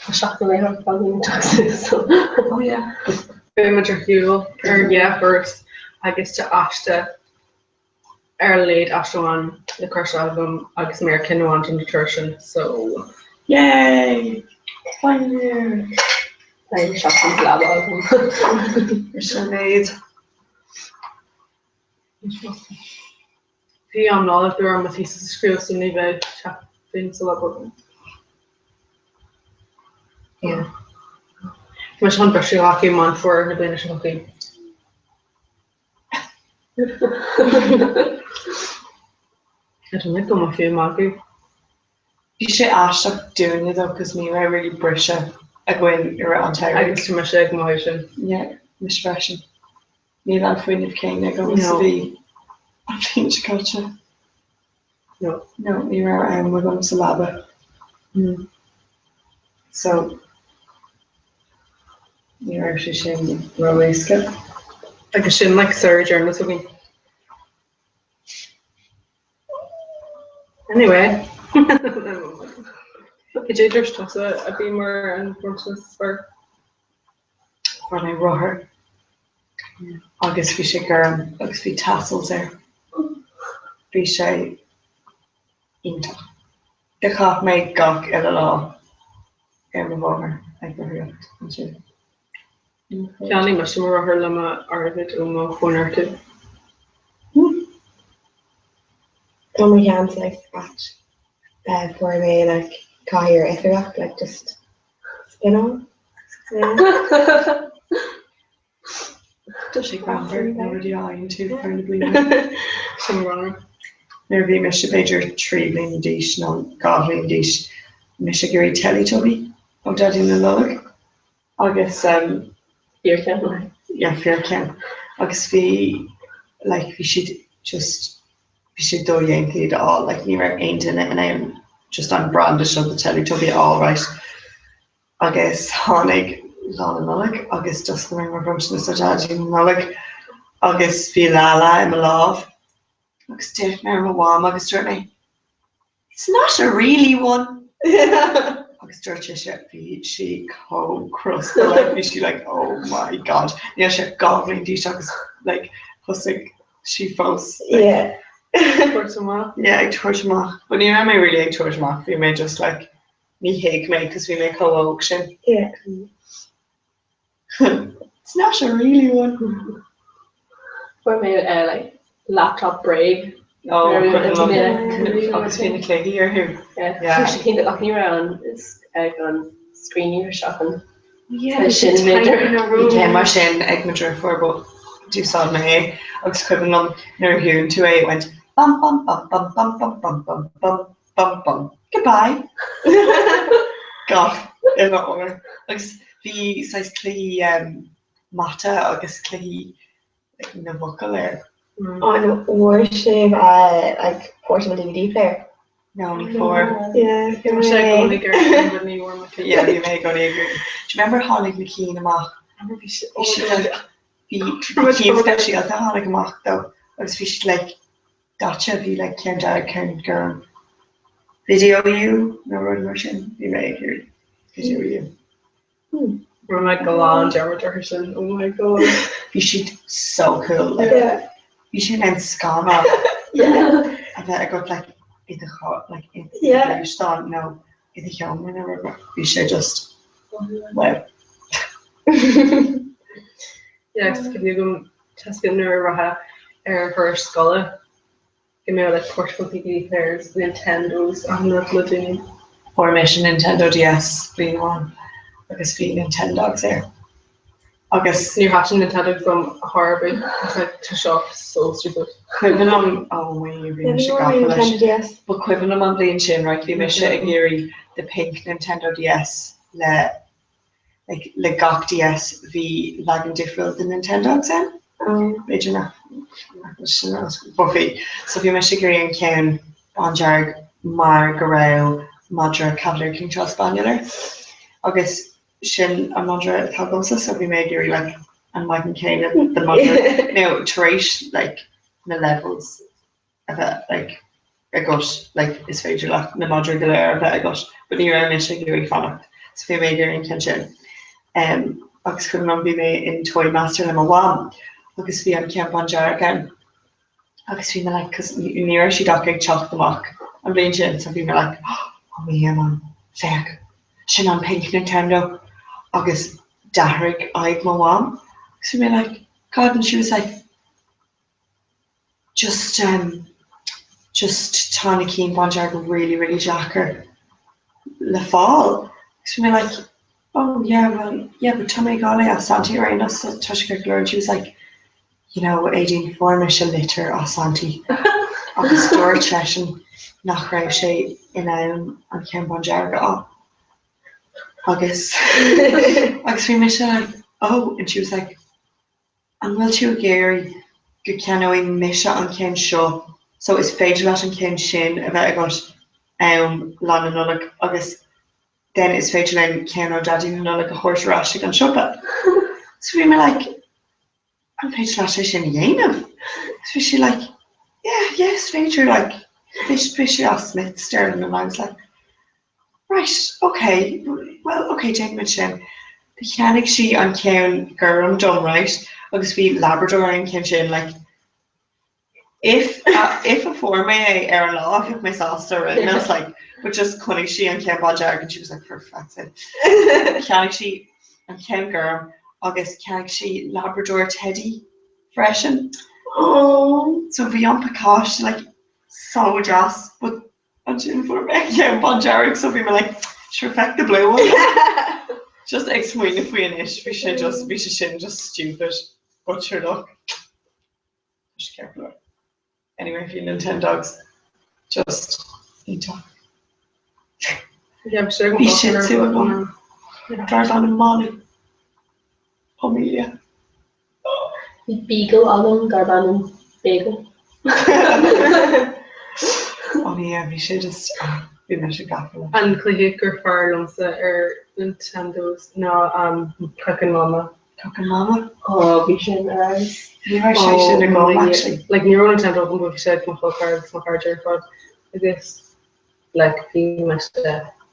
Tá seachtain laethanta ar fad ag teacht suas. Oh yeah. Beidh muid ar shiúl ar dhá thuras agus tá aiste ar a laghad aiste amháin le cur isteach agam agus mé ar ceann amháin de na turais sin so. Yay! Final year! Beidh seachtain sa leaba agam. Sinéad. Bhí am Nollag orm mo thesis a scríobh so ní bheidh seachtain sa leaba agam. Yeah. Tá mise chun briseadh a ghlacadh i Meán Fómhair na bliana seo chugainn. I don't think go mbeidh fiú magadh. Bhí sé aisteach dúinne though cos ní raibh really briseadh againn i rith an tsamhraidh. Agus tá mise ag mothú sin. Yeah, mise freisin. Níl an fuinneamh céanna agam is a bhí an bhliain seo caite. No. No, ní raibh am agam sa leaba. So, ní raibh sé sin ró-éasca. Agus sin like saoire deireanach againn. Anyway. Cad é dúirt tusa a bhí mar an bronntanas is fearr? Fuair mé rothar agus bhí sé gorm agus bhí tassels air. Bhí sé iontach. Do chaith mé gach uile lá ar mo rothar ag rothaíocht ansin. Cheannaigh mise mo rothar le mo airgead ó mo chóineartú. Tá mo cheann saghas ait. Fuair mé like cathaoir oifigeach like just spin on. Tá sé greannmhar na rudaí a fhaigheann tú thar na bliana. Sin rud. Nuair a bhí mise b'fhéidir 3 bliana d'aois nó 2 bhliain d'aois, mise ag iarraidh Teletubby ó Daidí na Nollag agus Fíorcheann. yeah fíorcheann agus bhí like bhí siad just bhí sé dodhéanta iad a fháil like ní raibh aon duine in ann just an branda seo de Teletubby a fháil right. Agus tháinig Lá na Nollag agus d'oscail mé mo bhronntanas ó Dhaidí na Nollag agus bhí Laa-Laa i mo lámh agus d'fhéach mé ar mo mham agus dúirt mé It's not a really one! Agus dúirt sise, bhí sí chomh crosta like bhí sí like oh my god. Níl sé ach dhá bhliain d'aois agus like thosaigh sí fós like Yeah. Tabhairt amach. Yeah, ag tabhairt amach. But ní raibh mé really ag tabhairt amach, bhí mé just like Ní thuig mé cos bhí mé chomh óg sin. Yeah. It's not a really one. Fuair mé eh, like, laptop bréag. Oh, agus bhí na cluichí orthu. Yeah. Sé cinnte ach ní raibh an ag an screen isteach an Yeah, sin b'fhéidir. Bhí ceann mar sin ag mo dheirfiúr but d'úsáid mé é agus cuimhin liom nuair a dhún tú é it went bum bum bum bum bum bum bum bum bum Bum bum. Goodbye! Gach uile uair. Agus bhí saghas cluichí mata agus cluichí like na bhfocal air. An bhfuair sibh like portable DVD player? No, ní fuair. Yeah, Bhí mé i gcónaí ag iarraidh but ní bhfuair mé. Yeah, bhí mé i gcónaí ag iarraidh. Do you remember tháinig na cinn amach? Bhí siad like, bhí cinn speisialta a tháinig amach though agus bhí siad like daite, bhí like ceann dearg, ceann gorm. Video U nó rud mar sin, bhí mé ag iarraidh Video U. Rinne mé glan dearmad orthu sin, oh my god. Bhí siad so cool. Like, yeah. Bhí sé in ann scannán a bheith agat like, i do like, i do ghluaisteán nó i do sheomra nó rud. Bhí sé just wow. Yeah, agus cuimhne agam tesco nuair a rachfá ar thuras scoile go mbeadh like portable TV players, Nintendos achan rud le daoine. Fuair mise Nintendo DS bliain amháin agus bhí Nintendogs air. Agus. Níor thaitin Nintendogs liom ar chor ar bith. I was like, tá seo so stupid. Cuimhin liom, oh wait, bhí mise gafa leis. Ba cuimhin liom an bhliain sin, right, bhí mise ag iarraidh the pink Nintendo DS le like le gach DS bhí leagan difriúil de Nintendogs ann. B'fhéidir nach bhfuil sin ann. But bhí. So bhí mise ag iarraidh an ceann bándearg mar go raibh madra Cavalier King Charles Spaniel air. Agus sin an madra atá agamsa so bhí mé ag iarraidh like an leagan céanna den madra. Now tar éis like na levels a bheith like agat like is féidir leat na madraí go léir a bheith agat but ní raibh mise ag iarraidh fanacht so bhí mé ag iarraidh an ceann sin. Um, agus cuimhin liom bhí mé in Toy Master le mo mham agus bhí an ceann bándearg ann agus bhí mé like cos ní raibh siad ach ag teacht amach an bhliain sin so bhí mé like oh my yeah mom féach sin an pink Nintendo agus d'athraigh aghaidh mo mham agus bhí mé like God and she was like just um just tá na cinn bándearga really really deacair le fáil. Agus bhí mé like oh yeah well yeah but tá mé ag fáil é as Santaí ar aon nós so tá sé ceart go leor and she was like you know Aideen fuair mise litir as Santaí agus dúirt seisean nach raibh sé in ann an ceann bándearg a fháil. Agus agus bhí mise like oh and she was like An bhfuil tú ag iarraidh go gceannóidh mise an ceann seo so is féidir leat an ceann sin a bheith agat um Lá na Nollag agus then is féidir linn ceann ó Daidí na Nollag a thabhairt ar ais ag an siopa. So bhí mé like an féidir leat é sin a dhéanamh? Agus bhí sí like yeah, yeah is féidir like beidh sé as Smyths déarfainn and I was like Right, ok, well ok, déanfaimid sin. Cheannaigh sí an ceann gorm dom, right, agus bhí Labrador ar an cheann sin, like, if if a fuair mé é ar an lá, bheadh mé sásta ar aon nós, like, but just chonaic sí an ceann bándearg and she was like, for fuck's sake. Cheannaigh sí an ceann gorm agus cheannaigh sí Labrador Teddy freisin. Oh. So bhí an pacáiste like so deas, but Ansin fuair mé an ceann bándearg so bhí mé like sure feck the blue one. Just ag smaoineamh faoi anois bhí sé just bhí sé sin just stupid but sure look. Tá sé ceart go leor. Anyway bhí Nintendogs just iontach. Bhí Shih Tzu agam darb ainm Molly. Amelia. Bhí beagle agam darb ainm Bagel. Oh yeah, bhí sé just, ah, bhí mise gafa leis. An cluiche gur fearr liomsa ar Nintendos ná Cookin' Mama. Cookin' Mama? Oh, bhí sin ar fheabhas. Ní raibh sé sin agam actually. Like ní raibh Nintendo agam but bhí sé ag mo chol ceathar agus mo chairde ar fad agus like bhí mise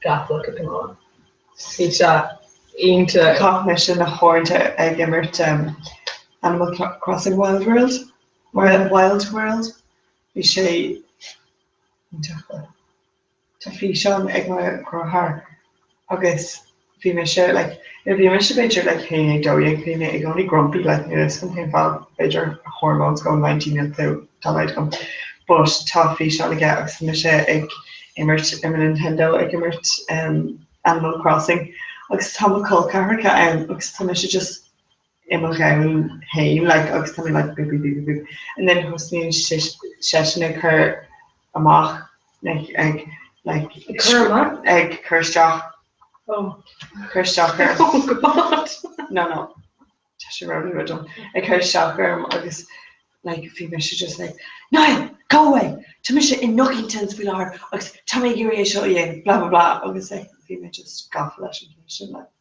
gafa le Cookin' Mama. Bhí sé iontach. Chaith mise na huaireanta ag imirt Animal Crossing Wild World, Wild World. Bhí sé iontach. Tá físeán ag mo dheartháir agus bhí mise like nuair a bhí mise b'fhéidir like 11, 12 bhí mé i gcónaí grumpy like níl a fhios agam cén fáth b'fhéidir hormones going 19 níl clue dá laghad agam but tá físeán aige agus tá mise ag imirt ar mo Nintendo ag imirt um Animal Crossing agus tá mo chol ceathracha ann agus tá mise just i mo dhomhan féin like agus tá mé like boop boop boop boop and then thosnaíonn seisean ag cur amach like ag like Ag cur amach? ag cur isteach Oh. cur isteach orm. Oh God. No no tá sé róluath dom ag cur isteach orm agus like bhí mise just like Niall go away tá mise i Nookingtons faoi láthair agus tá mé ag iarraidh é seo a dhéanamh blah blah blah agus like bhí mé just gafa leis an gcluiche sin like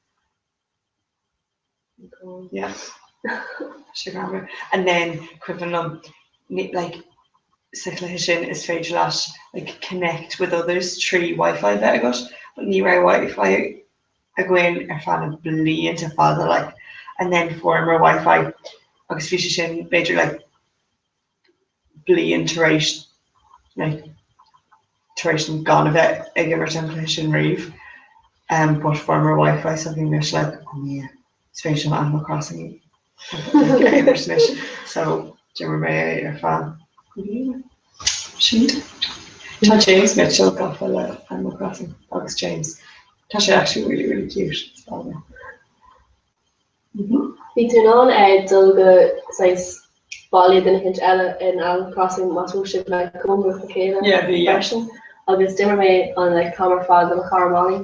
yeah sé greannmhar and then cuimhin liom like sa chluiche sin is féidir leat like connect with others trí Wi-Fi bheith agat but ní raibh Wi-Fi. againn ar feadh na blianta fada like and then fuaireamar Wi-Fi agus bhí sé sin b'fhéidir like bliain tar éis like tar éis gan a bheith ag imirt an chluiche sin riamh um but fuaireamar Wi-Fi so bhí mise like oh yeah is féidir liom Animal Crossing a imirt anois so d'imir mé é ar feadh bliana. Sin. Tá James Mitchell gafa le Animal Crossing agus James. Tá sé actually really really cute. Is breá liom é. Bhí tú in ann dul go saghas baile duine éicint eile in Animal Crossing más raibh sibh like cóngarach le chéile Yeah, bhí, yeah. freisin agus d'imir mé an like t-am ar fad le mo chara Molly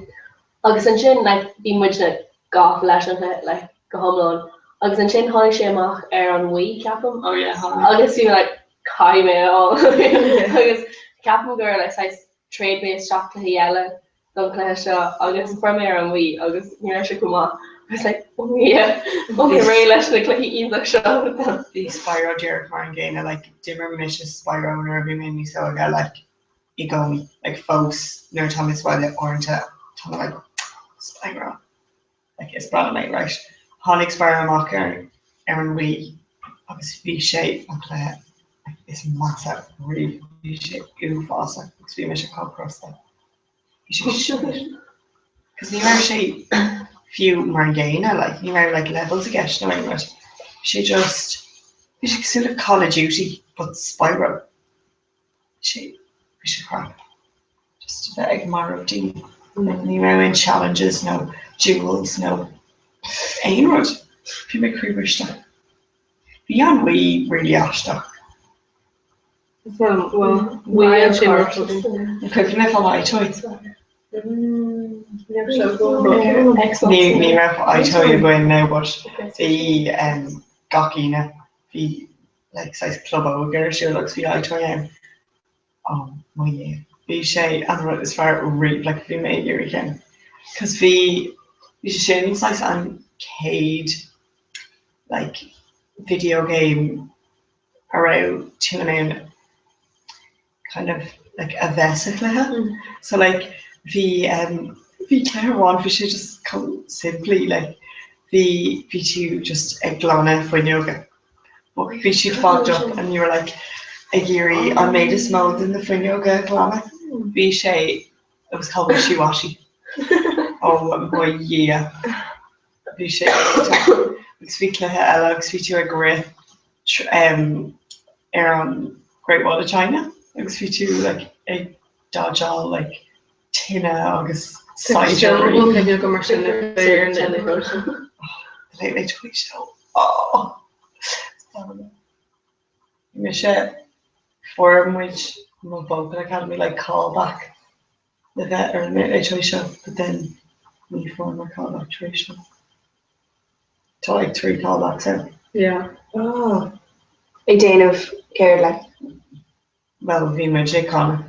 agus ansin like bhí muidne gafa leis an chluiche like go hiomlán agus ansin tháinig sé amach ar an Wii ceapaim Oh yeah, tháinig. agus bhí mé like caithfidh mé é a fháil agus ceapaim gur like saghas trade mé isteach cluichí eile don chluiche seo agus fuair mé ar an Wii agus ní raibh sé chomh maith. I was like oh yeah, oh yeah réidh leis na cluichí iontach seo. Bhí Spyro díreach mar an gcéanna like d'imir mise Spyro nuair a bhí mé níos óige like i gcónaí like fós nuair atá mé sa bhaile uaireanta tá mé like Spyro like is breá liom é right. Tháinig Spyro amach ar ar an Wii agus bhí sé an cluiche like is measa riamh bhí sé uafásach agus bhí mise chomh crosta. Bhí sé shit. Cos ní raibh sé fiú mar an gcéanna like ní raibh like levels i gceist nó aon rud. Bhí sé just bhí sé cosúil le Call of Duty but Spyro. Bhí sé bhí sé crap. Just a bheith ag marú daoine. Like ní raibh aon challenges nó duels nó aon rud. Bhí mé croíbhriste. Bhí an Wii really aisteach. Well, Wii ansin An cuimhin libh an iToy? Ní ní raibh iToy againn now but bhí um, gach Aoine bhí like saghas club óige ar siúl agus bhí iToy ann. Oh mo Dhia. Bhí sé an rud is fearr riamh like bhí mé ag iarraidh ceann. Cos bhí bhí sé sin saghas an chéad like video game a raibh tú in ann kind of like a bheith sa chluiche. So like bhí um, bhí cluiche amháin bhí sé just chomh simplí like bhí bhí tú just ag glanadh fuinneoga. But bhí siad fogged up and you were like ag iarraidh an méid is mó de na fuinneoga a ghlanadh. Bhí sé it was called Wishy Washy. Oh mo Dhia. Bhí sé iontach. Agus bhí cluiche eile agus bhí tú ag rith ar an Great Wall of China agus bhí tú like ag dodgeáil like tine agus saighdiúirí. go mar sin ar an Late Late Toy Show. Oh. Mise fuair muid mo Vocal Academy like callback le bheith ar an Late Late Toy Show but then ní fuaireamar callback tar éis sin. Tá like 3 callbacks ann. Yeah. Oh. Ag déanamh céard like? Well bhí muid ag canadh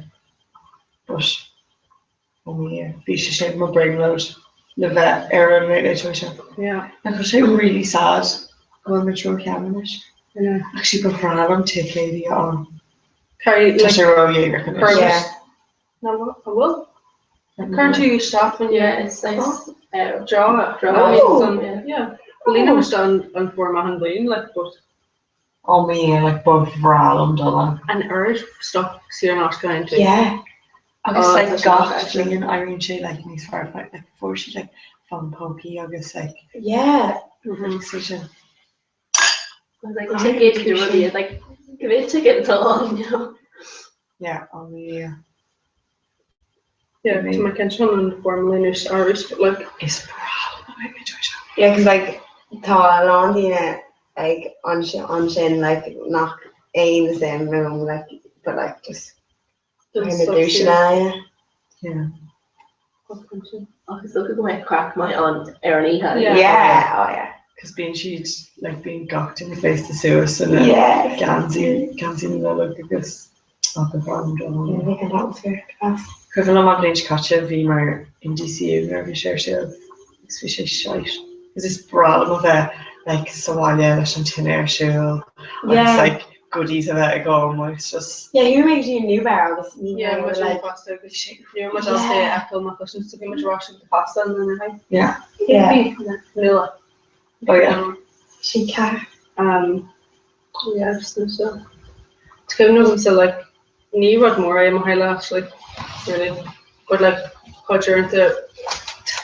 but oh yeah bhí sé sin mo brionglóid le bheith ar an Late Late Toy Show. Yeah. Nach bhfuil sé really sad go bhfuil muid róshean anois? Yeah. Actually ba bhreá liom ticéidí a fháil. Tá Tá sé ródhéanach anois. Yeah. Ná an bhfuil? Cuireann tú isteach when Yeah, it's nice. Draw draw Oh. Yeah. Líonaim isteach an form achan bhliain like but Oh man, like ba bhreá liom dul ann. An oiread stuff saor in aisce ann too. Yeah. Agus Oh, like tá sé gach dochreidte. bliain éiríonn sé like níos fearr like like fuair siad like fón pócaí agus like Yeah. rudaí sin. Like ticket to rudaí like go bhfuil ticket atá ann, you know. Yeah, oh yeah. Yeah, tá mé cinnte an form anois arís but like Is breá liom an Late Late Toy Show. Yeah, cause like tá a lán daoine ag ansin like nach aon suim liom like but like just Don na stuff duaiseanna yeah. Yeah. Ach is dócha go mbeidh craic maith ann ar an oíche. Yeah. Yeah, oh yeah. Cos bíonn siad like bíonn gach duine gléasta suas ina Yeah. geansaí geansaí na Nollag agus oh ba bhreá liom dul ann. Yeah, like an atmosphere class. Cuimhin liom an bhliain seo caite bhí mar in DCU nuair a bhí sé ar siúl agus bhí sé shite. Agus is breá liom a bheith like sa bhaile leis an tine ar siúl agus Yeah. like goodies a bheith agam agus just. Yeah, chuaigh mé go dtí an New Bear agus ní Yeah, raibh muid an like pasta agus ní raibh muid ábalta é a fheiceáil amach ansin so bhí muid ar ais ag pasta an duine high. Yeah. Yeah. Nua. Oh yeah. Sí ceart. Um, yeah, just no so. Tá cuimhne agamsa like ní rud mór é mo theaghlach actually, really. But like cuid uaireanta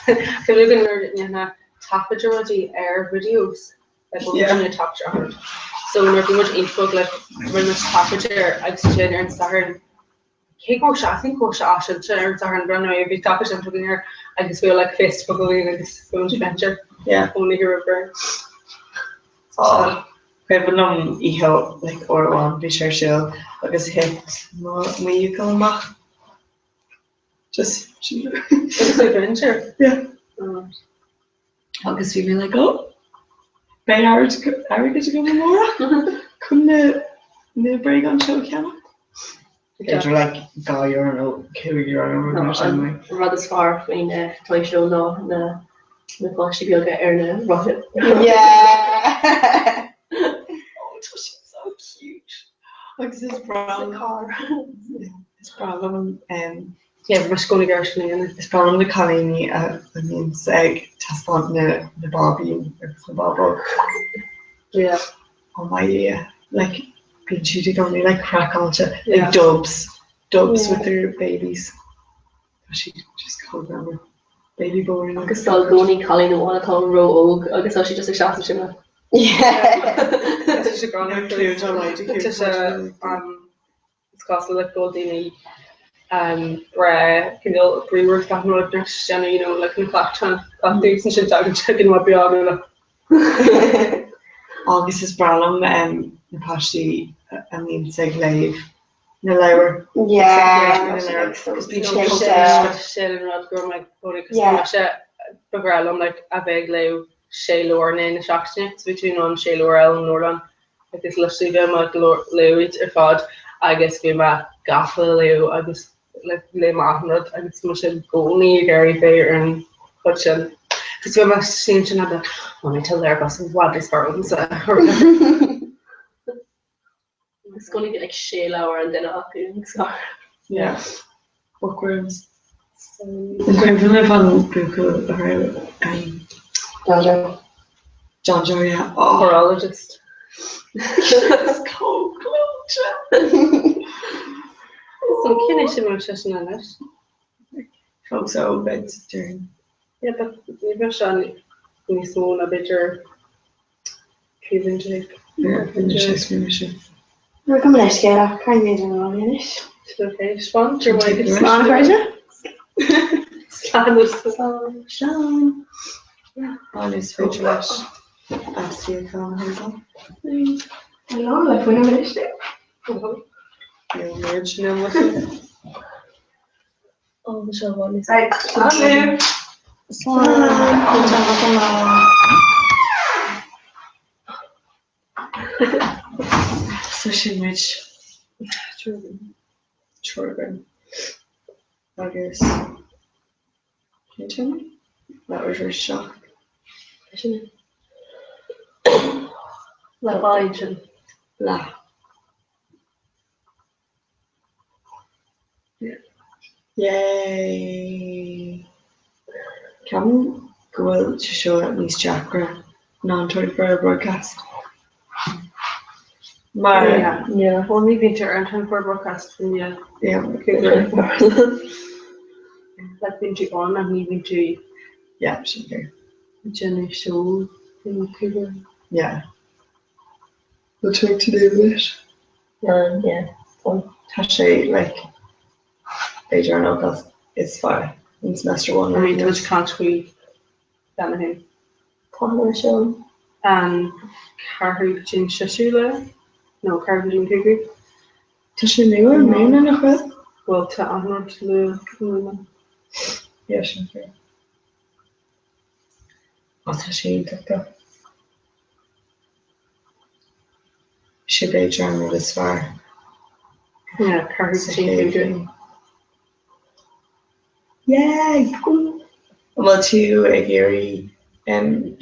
cuimhne agam nuair a dhéanfá taifead ar rudaí ar videos. Like bhí muid ag taifead ar rud. So nuair a bhí muid iontach like rinne muid taifead air agus ansin ar an Satharn cé go raibh sé I think go raibh sé as ar an Satharn but anyway bhí taifead déanta againn air agus bhí like Facebook againn agus bhí muid adventure. Yeah. Ón oíche roimh ré. Oh, cuimhin liom oíche like uair amháin bhí sé ar siúl agus thit mo fhiacail amach. Just Just adventure. Yeah. Oh. Agus bhí mé like, oh, beidh airgead agam amárach chun na na bréagáin seo a cheannach. B'fhéidir like €2 nó €5 nó rud mar sin like. An rud is fearr faoin toy show ná na na páistí beaga ar na rothair. Yeah. Oh, tá siad so cute. Agus is breá car. Is breá liom um, Yeah, bhí scónaí gar sin dhéanamh. Is breá liom na cailíní a bhíonns ag taispeáint na na báibín agus na bábóg. Yeah. Oh my yeah. Like bíonn siad i gcónaí like craiceáilte, like dubs, dubs with their babies. Tá siad just chomh greannmhar. Baby born. Agus tá i gcónaí cailín amháin atá ró-óg agus tá sí just ag seasamh sin le. Yeah. Tá sé greannmhar. Tá sé Is cosúil le go bhfuil daoine breá cineál bríomhar is gach rud ag déanamh you know like na cleachtanna cleachtaí agus ansin tagann sé go maith beag eile. Agus is breá liom na páistí a mbíonns ag léamh na leabhar. Yeah. Na leabhar agus bíonn siad chomh cliste. Sin an rud go raibh mé ag cónaí cos bhí mise ba bhreá liom like a bheith ag léamh sé leabhar in aghaidh na seachtaine so bhí tú in ann sé leabhar a fháil ón leabharlann agus literally bhí mé ag léamh iad ar fad agus bhí mé gafa le léamh agus like léigh mé achan rud agus bhí mise i gcónaí ag iarraidh bheith ar an chuid sin. Agus bhí mé sin sin a bhuel tá léargas i bhfad níos fearr agamsa. Is gcónaí bhí like sé leabhar an duine acu agus Yeah. Bookworms. An cuimhin libh an buachaill a raibh um, John Joe. John Joe, yeah. Oh. Horologist. Is chomh gleoite. So cén aois a mbeadh seisean anois? Fós óg, b'fhéidir, déarfainn. Yeah, but ní bheadh sé níos mó ná b'fhéidir 13 bliain. Yeah, b'fhéidir sé smaoineamh sin. Nuair go leithscéalach, caithfidh mé an lá anois. Sin okay. Slán, tar mhaith. Slán, a chairde. Slán. Slán. Slán. Is féidir leis an suíochán a thógáil. An lá le fuinneamh anois. Níl méid sin ann leis. Ó, bhí sé bhfuil níos. Right, slán. Slán. So sin muid. Triúr againn. Agus cén téama? Leathuair tar éis 7. Sin é. Le báin sin. Leath. Yay! Ceapaim go bhfuil sé seo níos deacra ná an 24 Hour Broadcast. Mar. Yeah, well ní bhítear ar an 24 Hour Broadcast in yeah. Yeah. Like bíonn tú ann ach ní bhíonn tú. Yeah, sin fíor. Ag déanamh seó in cúig. Yeah. Bhfuil tú ag tnúth leis? Yeah. Tá sé like b'fhéidir an ócáid is fearr in semester one. I mean tá muid ag caint faoi cheana féin. Tá mé seo. An ceathrú go dtí an séú lá nó ceathrú go dtí an cúigiú. Tá sé luath i mbliana nach bhfuil? Bhuel tá achan rud luath i mbliana. Yeah, sin fíor. Ó tá sé iontach though. Sé b'fhéidir an rud is fearr. Yeah, ceathrú go dtí an cúigiú. Yay! An bhfuil tú ag iarraidh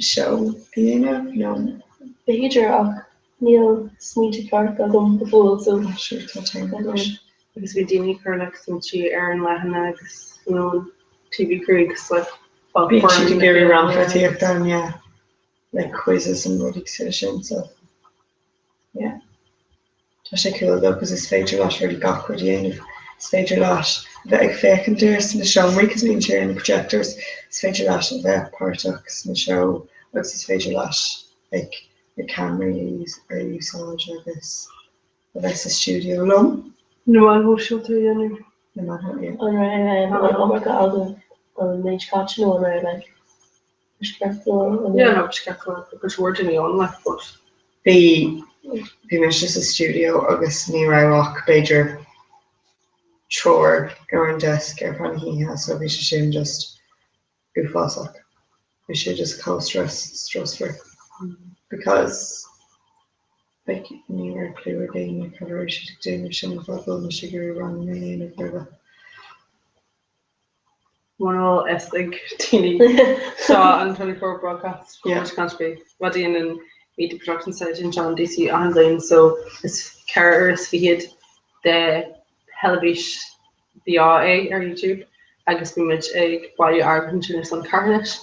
seó a dhéanamh nó? B'fhéidir ach. Níl smaointe ceart agam go fóill so. Sure tá teanga anois. Agus bhí daoine ag cur like smaointe ar an leathanach agus you know an TV crew agus like Bíonn siad ag iarraidh rannpháirtíocht ann yeah. Like quizzes and rudaí cosúil leis sin so yeah. Tá sé cool though cos is féidir leat really gach rud a dhéanamh. Is féidir leat a bheith ag féachaint air sna seomraí cos bíonn sé ar na projectors, is féidir leat a bheith páirteach sna seó agus is féidir leat like na ceamaraí a úsáid agus a bheith sa stiúideo liom. Na meáin shóisialta a dhéanamh. Na meáin, yeah. An raibh an iomarca agaibh an méid caite nó an raibh like Yeah, no, cuid mhór daoine ann like but. Bhí, bhí mise sa stiúideo agus ní raibh ach b'fhéidir triúr ar an desk ar feadh na hoíche so bhí sé sin just uafásach. Bhí sé just chomh stress, stressful because like ní raibh clue ag éinne cad a raibh siad ag déanamh sin an fáth go bhfuil mise ag iarraidh ranganna a dhéanamh roimhe. Muna bhfuil fhios ag daoine seo an 24 broadcast go bhfuil caint faoi rud a dhéanann Media Production Site anseo in DCU achan bhliain so is 24 uair de theilifís bheo é ar YouTube agus bíonn muid ag bailiú airgid ansin ar son carthanais.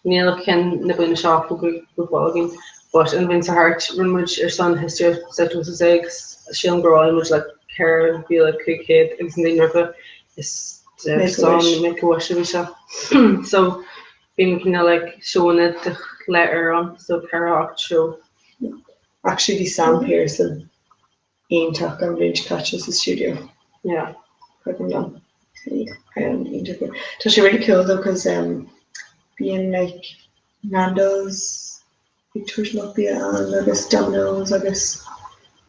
Níl ceann na bliana seo fógraithe go fóill againn but an bhliain seo thart rinne muid ar son histiocytosis agus sílim gur bhailigh muid like 4,500 agus an bhliain roimhe is ar son Make a Wish a bhí sé. So bíonn cineál like seóanna de leath uair ann, so 48 seó. Actually bhí Sam Pearson iontach an bhliain seo caite sa stiúideo. Yeah. Cuimhin liom. Bhí iontach. Tá sé really cool though cause um, bíonn like Nando's ag tabhairt amach bia ann agus Domino's agus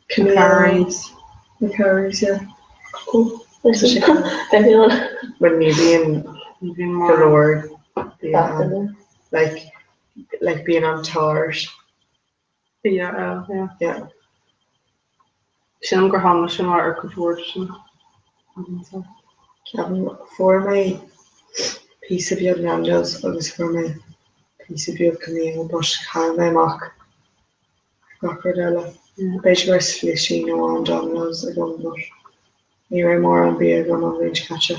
Camille's. McCarry's, yeah. Cool. Well ní bhíonn go leor bia ann. Like, like bíonn an t-ár. Bia ann, yeah. Yeah. Sílim gur tháinig sé mar ar cuid mhór de sin. Ceapaim, fuair mé píosa beag Nando's agus fuair mé píosa beag Camille but chaill mé amach gach rud eile. B'fhéidir go raibh slisín amháin Domino's agam but ní raibh mórán bia agam an bhliain seo caite.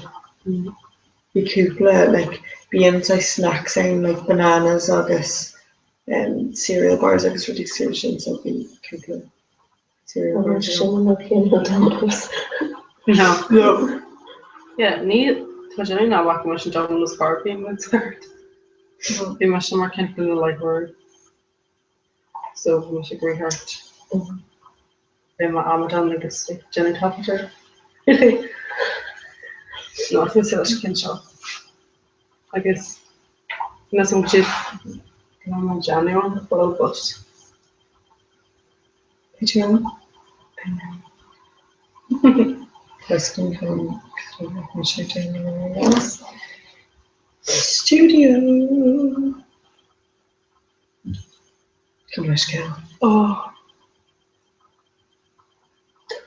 Bhí cúpla like bíonn saghas snacks ann like bananas agus um cereal bars agus rudaí cosúil leis sin so bhí cúpla cereal bars agam. Sin an chéad Domino's. No. No. Yeah, ní tá sé nach bhfaca mise an Domino's car bhí mé thart. Bhí mise mar ceann de na láithreoirí. So bhí mise ag rith thart. Bhí mé amadán agus ag déanamh taifead air. No, bhí sé leis an ceann seo. Agus níl 's agam cad é mar déanamh ann, bhuel but. Studio. Come on, scéal. Oh.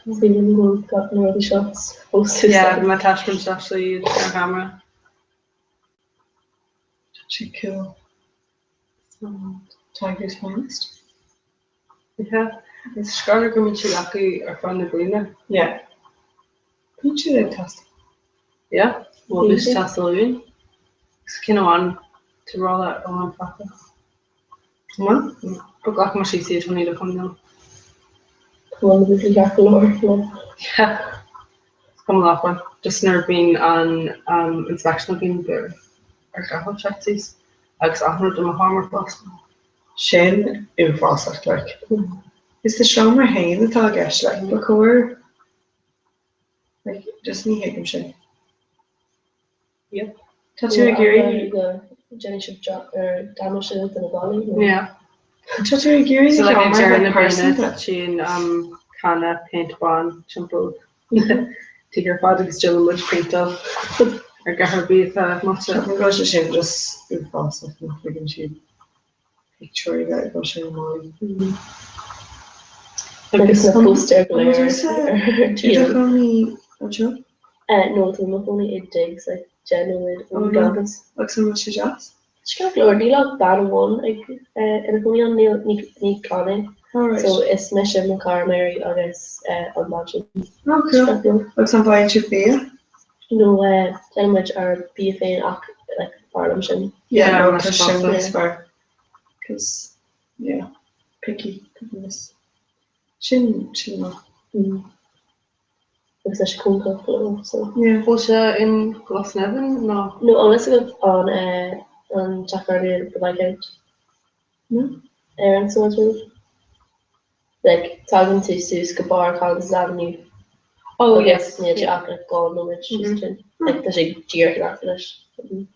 Bhí an bhfuil got na rudaí seo fós Yeah, bhí mé ag taispeáint actually ar camera. Tá sé cool. Tiger's finest. Yeah. Is scartha go mbíonn siad acu ar feadh na bliana. Yeah. Bíonn siad ag taisteal. Yeah, bhuel bhí siad taisteal uainn. Agus ceann amháin to roll out amháin fágtha. An bhfuil? Ba ghlac mé síos iad chun iad a choinneáil. Tá na bhfuil ceart go leor le. Yeah. Is cuma leat Just nuair a bhíonn an um, inspection againn ar chaitheamh teacht síos agus achan rud i mo sheomra fosta. Sin uafásach, like. Is do seomra féin atá i gceist, like, ba chóir, like, just ní thuigim sin. Yep. Tá tú ag iarraidh. Déanfaidh sibh damáiste do na ballaí. Yeah. Tá tú ag iarraidh So na like ag seomra deireadh na bheith bliana pearsanta. téann um, canna péint bán timpeall tigh ar fad agus déanann muid péinteáil ar gach ar bith atá maite. Ceapaim go bhfuil sé sin just uafásach nach ligeann siad pictiúirí bheith ag dul ar na ballaí. Agus na póstaeir go léir ar I do chónaí anseo? No, tá mo chónaí i digs like 10 nóiméad ón gcampas. Agus an bhfuil sé deas? Tá sé ceart go leor, níl ach bean amháin ag ina cónaí ann, níl ní clann é. So is mise, mo chara Mary agus an bhean sin. Oh cool. Agus an bhfaigheann sibh bia? No, déanann muid ár bia féin ach like b'fhearr liom sin. Yeah, no, tá sin níos fearr. Cos, yeah, picky, goodness. Sin, sin maith. Mm. Agus tá sé cóngarach go leor, so. Yeah. Bhfuil sé in Glasnevin nó? No, an bhfuil fhios agat an eh an teach tábhairne The Viscount? No. Ar an Swords Road? Like, tagann tú suas go barr Collins Avenue. Oh, Agus yes. níl sé ach like 2 nóiméad síos ansin. Like, tá sé díreach in aice leis.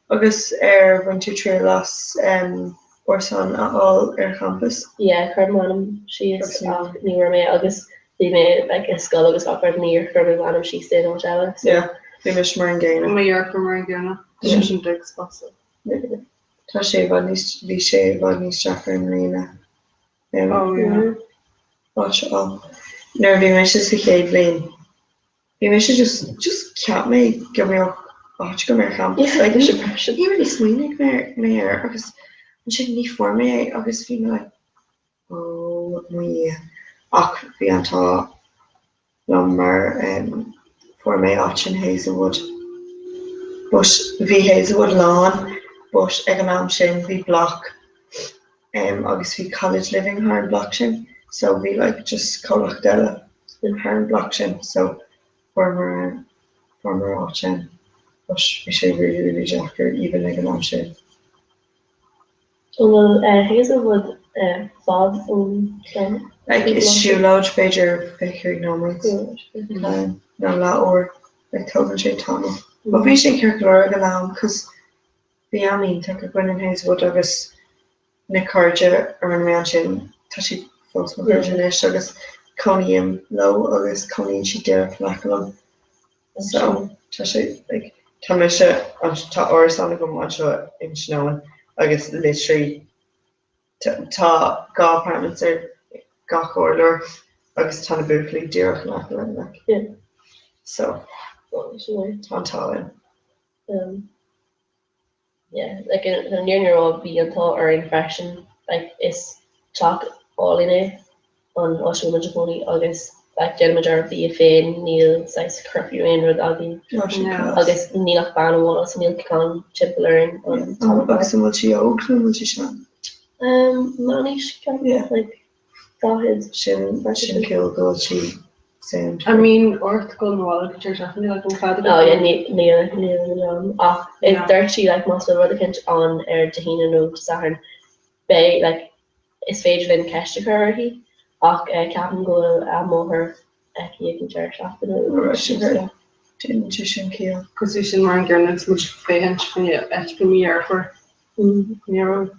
Agus ar bhain tú triail as árasán a fháil ar champas? Yeah, chuir m'ainm síos ach ní raibh mé agus bhí mé like i scoil agus gach rud níor chuir mé m'ainm síos d'aon áit eile. So. Yeah, bhí mise mar an gcéanna. Mo dheirfiúr mar an gcéanna. Tá sé sin digs fosta. Tá sé i bhfad níos, bhí sé i bhfad níos deacra i mbliana áit a fháil. Nuair a bhí mise sa chéad bhliain, bhí mise just, just cheap mé go mbeadh áit agam ar champas. Like, ní really smaoinigh mé air agus ansin ní fuair mé é agus bhí mé like, oh mo Dhia. Ach bhí an t-ádh liom mar fuair mé áit in Hazelwood. But bhí Hazelwood lán but ag an am sin bhí block agus bhí College Living thar an block sin so bhí like just comhlacht eile thar an block sin so fuaireamar fuaireamar áit ann but bhí sé really really deacair even ag an am sin. An bhfuil Hazelwood fad ón cheann? Like is siúlóid b'fhéidir 25 nóiméad nó leathuair, like tógann sé tamall. But bhí sé ceart go leor ag an am cos bhí am iontach againn in Hazelwood agus na cairde a rinne mé ansin tá siad fós mo chairde anois agus cónaím leo agus cónaíonn siad díreach in aice liom. So, tá sé, like, tá mise, tá árasán agam anseo in Indis agus literally tá 2 apartments ar gach urlár agus tá na buachaillí díreach in aice linn, like. Yeah. So, tá an t-ádh linn. Yeah, like an fhírinne a rá bhí an t-ádh orainn freisin, like is teach álainn é an áit a bhfuil muid i gcónaí agus like déanaimid ár bia féin, níl saghas curfew nó aon rud againn agus níl ach bean amháin ann so níl clann timpeall orainn an t-am ar fad. Agus an bhfuil sí óg nó an bhfuil sí sean? Um, meánaois, ceapaim, like 40. Sin, sin cool go bhfuil sí sound. An mbíonn ort dul 'na bhaile go deireadh seachtaine like an fad Oh yeah, níl níl níl ann ach yeah. dúirt sí like más bhfuil rud eicínt ann ar Dé hAoine nó Dé Sathairn beidh like is féidir linn ceist a chur uirthi ach eh, ceapaim go bhfuil a máthair aici ag an deireadh seachtaine nó Right, okay. Déanann sé sin ciall. Cos bhí sin mar an gcéanna is muid féachaint faoi áit faoi mí Dheireadh Fómhair. Ní raibh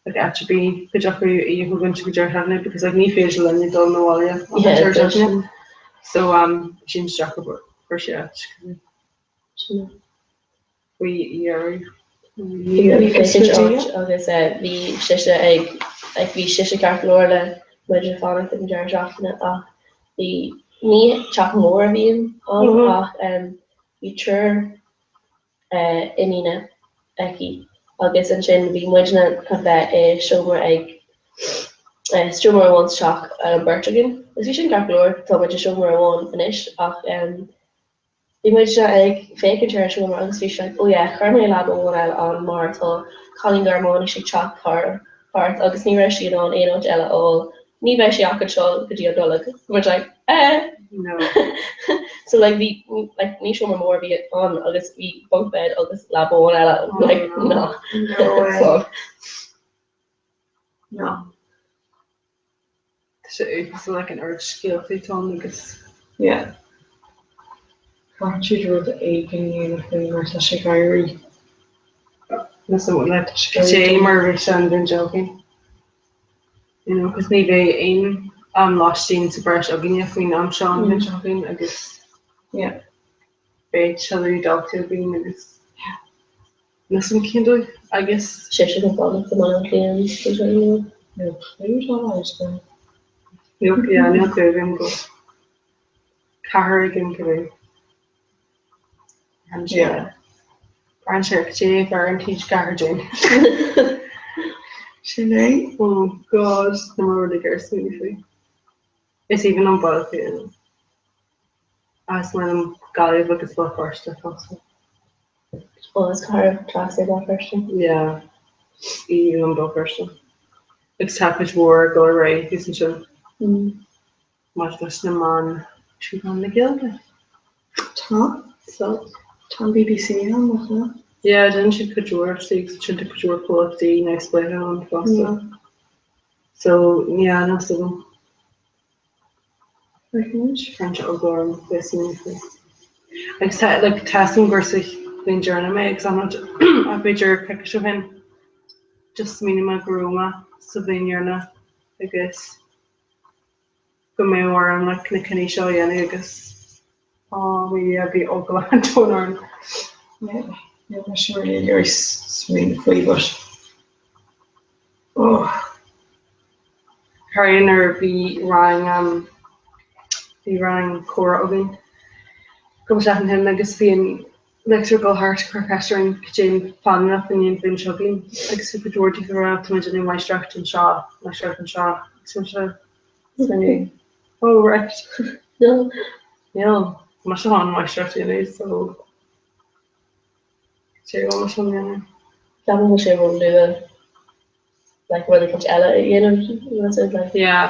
like áit ar bith cuid acu í a thógaint go deireadh seachtaine because like ní féidir linne dul 'na bhaile an Yeah, deireadh deir seachtaine. sin. So um sin isteach go fuair sé áit Sin. faoi dheireadh. Bhí Ní fios féachaint go áit agus eh, bhí sise ag like bhí sise ceart go leor le muid a fanacht ag an deireadh seachtaine ach bhí ní teach mór a bhí ann Mhm. ach em bhí triúr iníne aici agus ansin bhí muidne chun bheith i seomra ag seomra amháin sa teach an bheirt againn agus bhí sin ceart go leor, tá muid i seomra amháin anois ach bhí muidne ag féachaint ar an seomra agus bhí sé like oh yeah chuir mé leaba amháin eile ann mar tá cailín Gearmáinis ag teacht thar thart agus ní raibh sí in ann aon áit eile a fháil ní bheidh sí ach anseo go dtí an Nollaig. Bhí muid like eh No. So like bhí like ní seomra mór a bhí ann agus bhí bunk bed agus leaba amháin eile Oh like no. no. No way. So No. Tá sé uafásach like an oiread scéaltaí atá ann agus. Yeah. Caithfidh siad rud éigin a dhéanamh faoi mar tá sé ag éirí. Nó so like Tá sé ag cad éirí é mar a bheidh sé an bhliain seo chugainn. You know, cos ní bheidh aon am lóistín sa bhreis againne faoin am seo an bhliain seo chugainn agus Yeah. beidh tuilleadh daltaí againn agus níl 's a'm cén dóigh agus. Sibhse chun fanacht i mBaile Átha Cliath an bhliain seo? Níl clue dá laghad agam. Níl, yeah, níl clue agam go cathair éigin go raibh. Yeah. Braitheann sé ar cad é a bheireann TG4 dúinn. Sin é. Oh God, tá mé really ag iarraidh smaoineamh faoi. Is aoibhinn liom Baile Átha Cliath. Is maith liom Gaillimh agus Béal Feirste fosta. Ó, is cathair deas é Béal Feirste. Yeah, is aoibhinn liom Béal Feirste. Agus tá cuid mhór ag dul ar aghaidh thíos ansin. Maidir leis na meáin trí mheán na Gaeilge. Tá. So. Tá an BBC ann, nach ea? Yeah, déanann siad cuid mhór actually agus ansin tá cuid mhór comhlachtaí neamhspleácha ann fosta. So, yeah, níl 's agam. Feicfimid. Cuireann sé eagla orm bheith smaoineamh faoi. Agus tá, like, tá 's agam gur sa bhliain deireanach mé agus an rud ach b'fhéidir coicís ó shin just smaoinigh mé go raibh mé sa bhliain dheireanach agus go mbeadh orm like na cinní seo a dhéanamh agus oh mo Dhia bhí eagla an domhain orm. Yeah, níl mise really ag iarraidh smaoineamh faoi but oh. Cuimhin nuair a bhí rang um bhí rang comhrá againn cúpla seachtain ó shin agus bhí an léachtóir ag dul thart ag cur ceist orainn cad é na pleananna fán bhliain seo chugainn agus bhí cuid mhór daofa ag rá tá mé ag déanamh máistreacht anseo, máistreacht anseo agus mise smaoineamh oh right Níl. Níl mise chun máistreacht a dhéanamh so cad é a bhfuil mise chun dhéanamh. Ceapaim go bhfuil sé ró-luath like rud éicint eile a dhéanamh you know so like Yeah.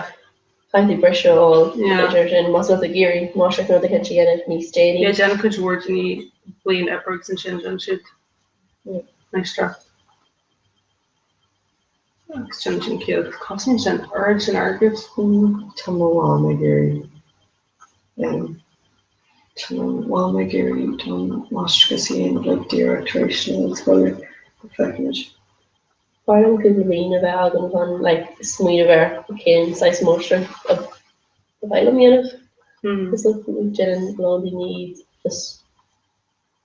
Caithfidh tú briseadh a fháil Yeah. b'fhéidir sin más rud ag iarraidh máistreacht nó rud éicint a dhéanamh níos déanaí. Yeah, déanann cuid mhór daoine bliain oibre agus ansin déanann siad máistreacht. Agus déanann sin ciall, cosnaíonn sé an oiread sin airgid. Tá mo mham ag iarraidh Tá mo mham ag iarraidh dom máistreachas a dhéanamh like díreach tar éis na ollscoile but feicfimid. B'fhearr liom cúpla bliain a bheith agam chun like smaoineamh ar cén saghas máistreacht a ba mhaith liom a dhéanamh. Is like déanann a lán daoine iad just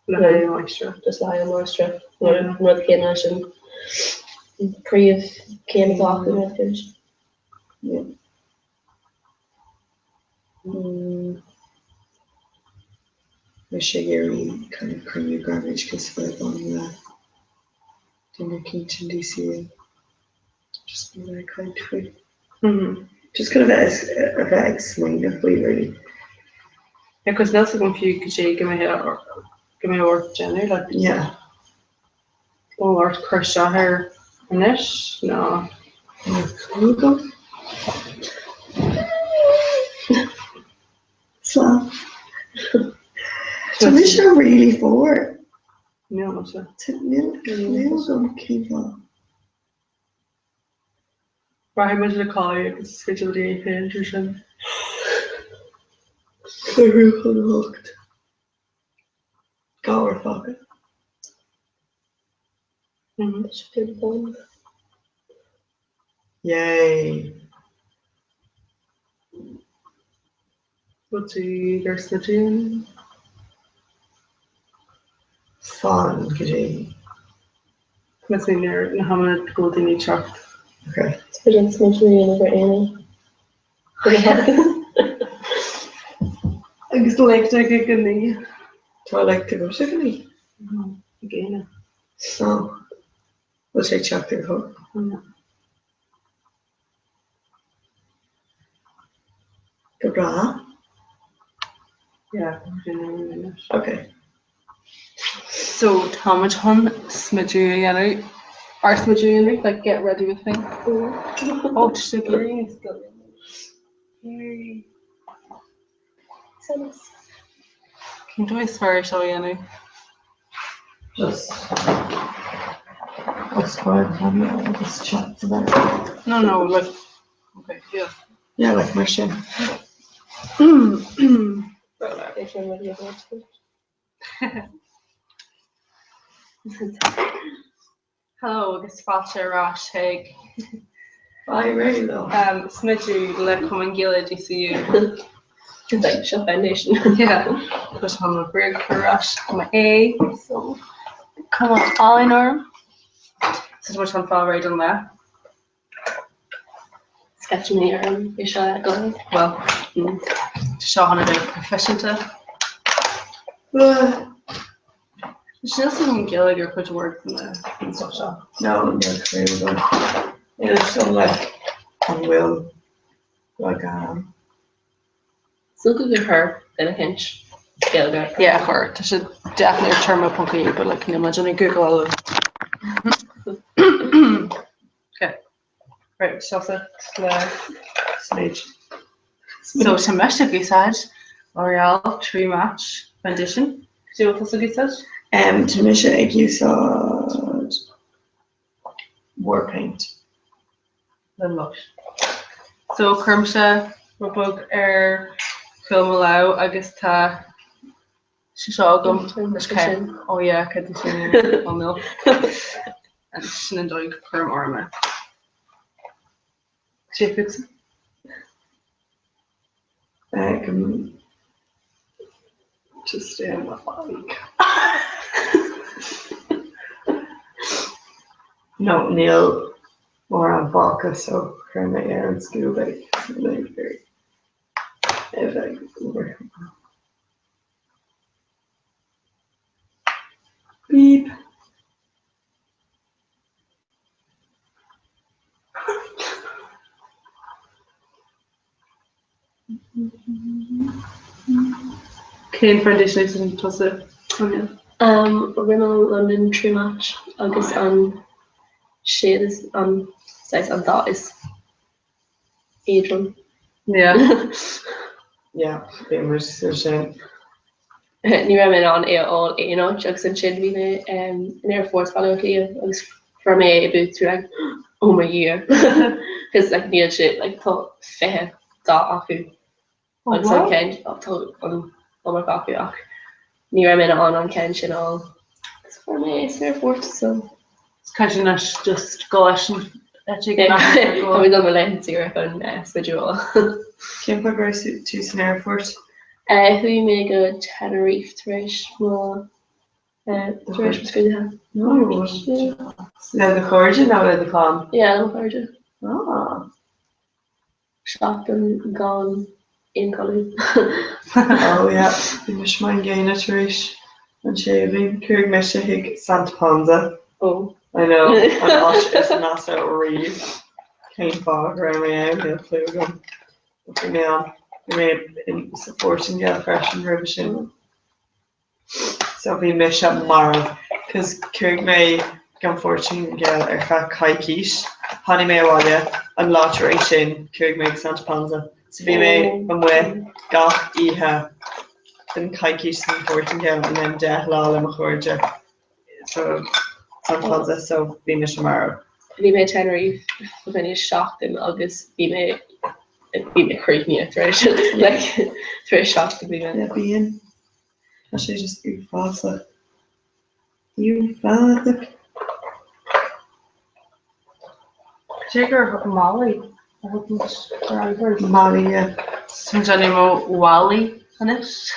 Le haghaidh máistreacht. Just le haghaidh máistreacht. An rud céanna leis an príomhchéim atá acu rud éicint. Yeah. Mise ag iarraidh kind of cruinniú gairmoideachais a bheith agam le duine eicínt in DCU. Just a bheith ag caint faoi. Just kind of bheith a bheith ag smaoineamh faoi really. Yeah, 'cause níl 's agam fiú cad é go mbeidh go mbeidh ort déanamh like. Yeah. Bhfuil ort cur isteach air anois nó? Níl agam. Slán. Tá mise really fuar. Níl mise. Níl agam cén fáth. Rachaidh muid le codladh agus is féidir le daoine féin sin. Ceathrú chun a hocht. Gabhar fágtha. Yay! Bhfuil tú ar smideadh? Fan go dtí. Mas é nuair na hamanna go bhfuil daoine ag teacht. Okay. Is féidir an smideadh a dhéanamh ar aon Agus léacht ag a naoi. Tá léacht agamsa ag a naoi? Ag aon. Ó. Bhfuil sé ag teacht ar a hocht? Go breá. Yeah, Okay. So táimid chun smideadh a dhéanamh, ár smideadh a dhéanamh, like get ready with me. Ó, tá sé ag éirí níos gile. Yay. Cén dóigh is fearr é seo a dhéanamh? Just os comhair an camera agus chat about it. No, no, like, okay, yeah. Yeah, like mar sin. Hello agus fáilte ar ais chuig Bye réidh leo. Smideadh le Cumann Gaeilge DCU. Like seo foundation. Yeah. Tá sé chun break ar ais go é so cuma álainn orm. So tá muid chun fáil réidh don lá. Sceitimíní orm é seo a fheiceáil. Bhuel, tá seo chun a bheith proifisiúnta. Níl 's agam Gaeilge ar chuid mhór den stuff seo. No, níl clue agam. Níl a fhios agam like an bhfuil rud ann. Is dócha gur chuir duine eicínt Gaeilge ar. Yeah, chuir. Tá sé definitely ar téarma ponc ie but like níl mé ag déanamh Google Okay. Right, sásta le Smidge. So tá mise ag úsáid L'Oreal True Match Foundation. Cad é a bhfuil tusa ag úsáid? Um, tá mise ag úsáid Warpaint. Le Lush. So cuirimse rud beag ar chúl mo lámh agus tá sé seo agam. Sin. Oh yeah, cad é sin? Oh no. Sin an dóigh go cuirim orm é. Sé fútsa? Um, just stay on my bike. No, níl mórán fágtha so chuir mé ar an scuab é é bheith ag obair. Beep. Cén foundation a úsáideann tusa, Áine? Um, Rimmel London True Match agus an shade is an saghas an dath is éadrom. Yeah. Yeah, bhí muid sa sin. Ní raibh mé in ann é a fháil aon áit agus ansin bhí mé in aerfort Bhaile Átha Cliath agus fuair mé é i Boots like oh my Dhia cos like níl sé like tá 20 dath acu agus an ceann tá an iomarca acu ach ní raibh mé in ann an ceann sin a fháil agus fuair mé é san aerfort so. Caithfidh anois just go leis an Tá mé dul mo laethanta saoire chun smideadh a fháil. Cén fáth go raibh tú san aerfort? Chuaigh mé go Tenerife tar éis mo tar éis mo scrúduithe. Le do chairde nó le do chlann? Yeah, le mo chairde. Ah. Seachtain gan aon chodladh. Oh yeah, bhí mise mar an gcéanna tar éis an séú bliain. Chuaigh mise chuig Santa Ponsa. Oh. I know, an áit is measa riamh. Cén fáth go raibh mé ann, níl clue agam. But bhí mé ann. Bhí mé in sa Phortaingéil freisin roimhe sin. So bhí mise marbh cos chuaigh mé go an Phortaingéil ar feadh coicís, tháinig mé abhaile, an lá tar éis sin chuaigh mé go Santa Ponsa. So bhí mé amuigh gach oíche den coicís san Phortaingéil and then 10 lá le mo chairde sa Santa Ponsa so bhí mise marbh. Bhí mé i Tenerife fá choinne seachtain agus bhí mé bhí mé críochnaithe tar éis like tar éis seachtain bhí mé. Yeah bíonn. Tá sé just uafásach. Uafásach. Cé gur Molly a thug muid ar Ivor. Molly, yeah. Tá muid ag Wally anois.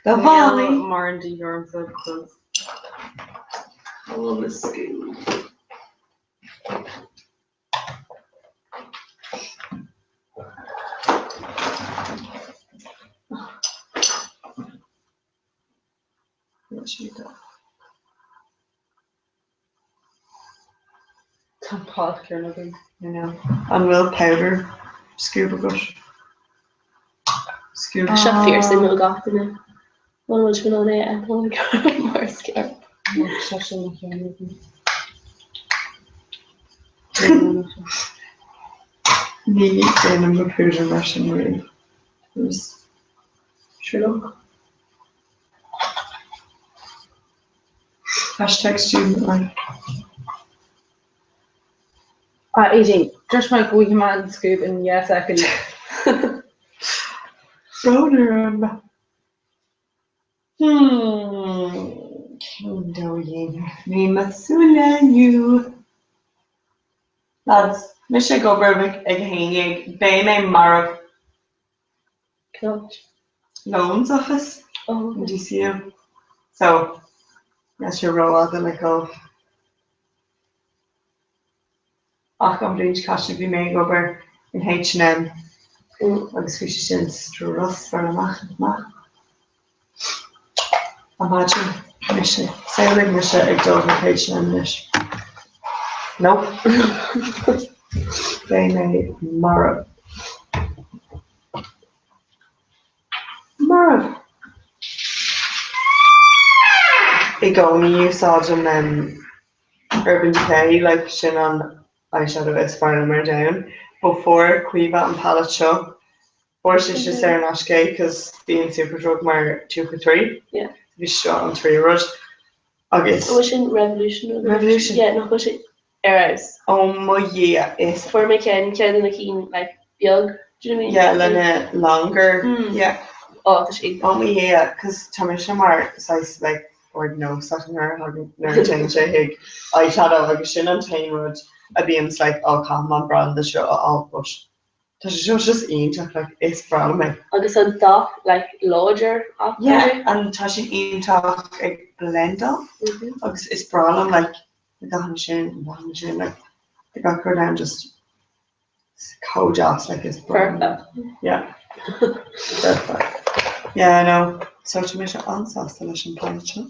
The Wally. Mar an díth ormsa because I love this school. Tá páirt ar againn. I know. An bhfuil powder scuab agat? Scuab. Tá sé fíor suimiúil gach duine. Muna bhfuil sibh in ann é a fheiceáil mar is ceart. Tá sé na cheann againn. Ní dhéanaim mo púdar mar sin riamh. Sherlock. Hashtag student life. Ah, Aedín, dúirt mé go bhfaighidh mé an scuab in 2 soicind. Brón orm. Hmm, cén dóigh a dhéanfaidh mé mo súile inniu? Lads, mise ag obair ag a 11, beidh mé marbh. Cén áit? Loans office in DCU. So, níl sé rófhada le dhul. Ach an bhliain seo caite bhí mé ag obair in H&M agus bhí sé sin strusmhar amach is amach. Imagine mise, samhlaigh mise ag dul chuig H&M anois. Nope. Beidh mé marbh. Marbh. I gcónaí úsáidim Urban Decay, like sin an eyeshadow is fearr liom ar domhan. But fuair Caoimhe an palette seo. Fuair sise saor in aisce é cos bíonn Superdrug mar 2 for 3. Yeah. Bhí seo an tríú rud. Agus. An bhfuil sin Revolution nó? Revolution. Yeah, nach bhfuil sé ar fheabhas. Oh mo Dhia, is. Fuair mé ceann, ceann de na cinn like beag, do you know what I mean? Yeah, lena longer, yeah. Oh, tá sé iontach. Oh mo Dhia, cos tá mise mar saghas like ord nósach nuair a thagann, nuair a téann sé chuig eyeshadow agus sin an t-aon rud a bhíonns like oh caithfidh mé an branda seo a fháil but tá sé seo just iontach like is breá liom é. Agus an dath like láidir ach Yeah and tá sé iontach ag blendáil agus is breá liom like na dathanna sin, na dathanna sin like the gach rud ann just chomh deas like is breá liom. Perfect. Yeah. Perfect. Yeah I know. So tá mise an-sásta leis an palette seo.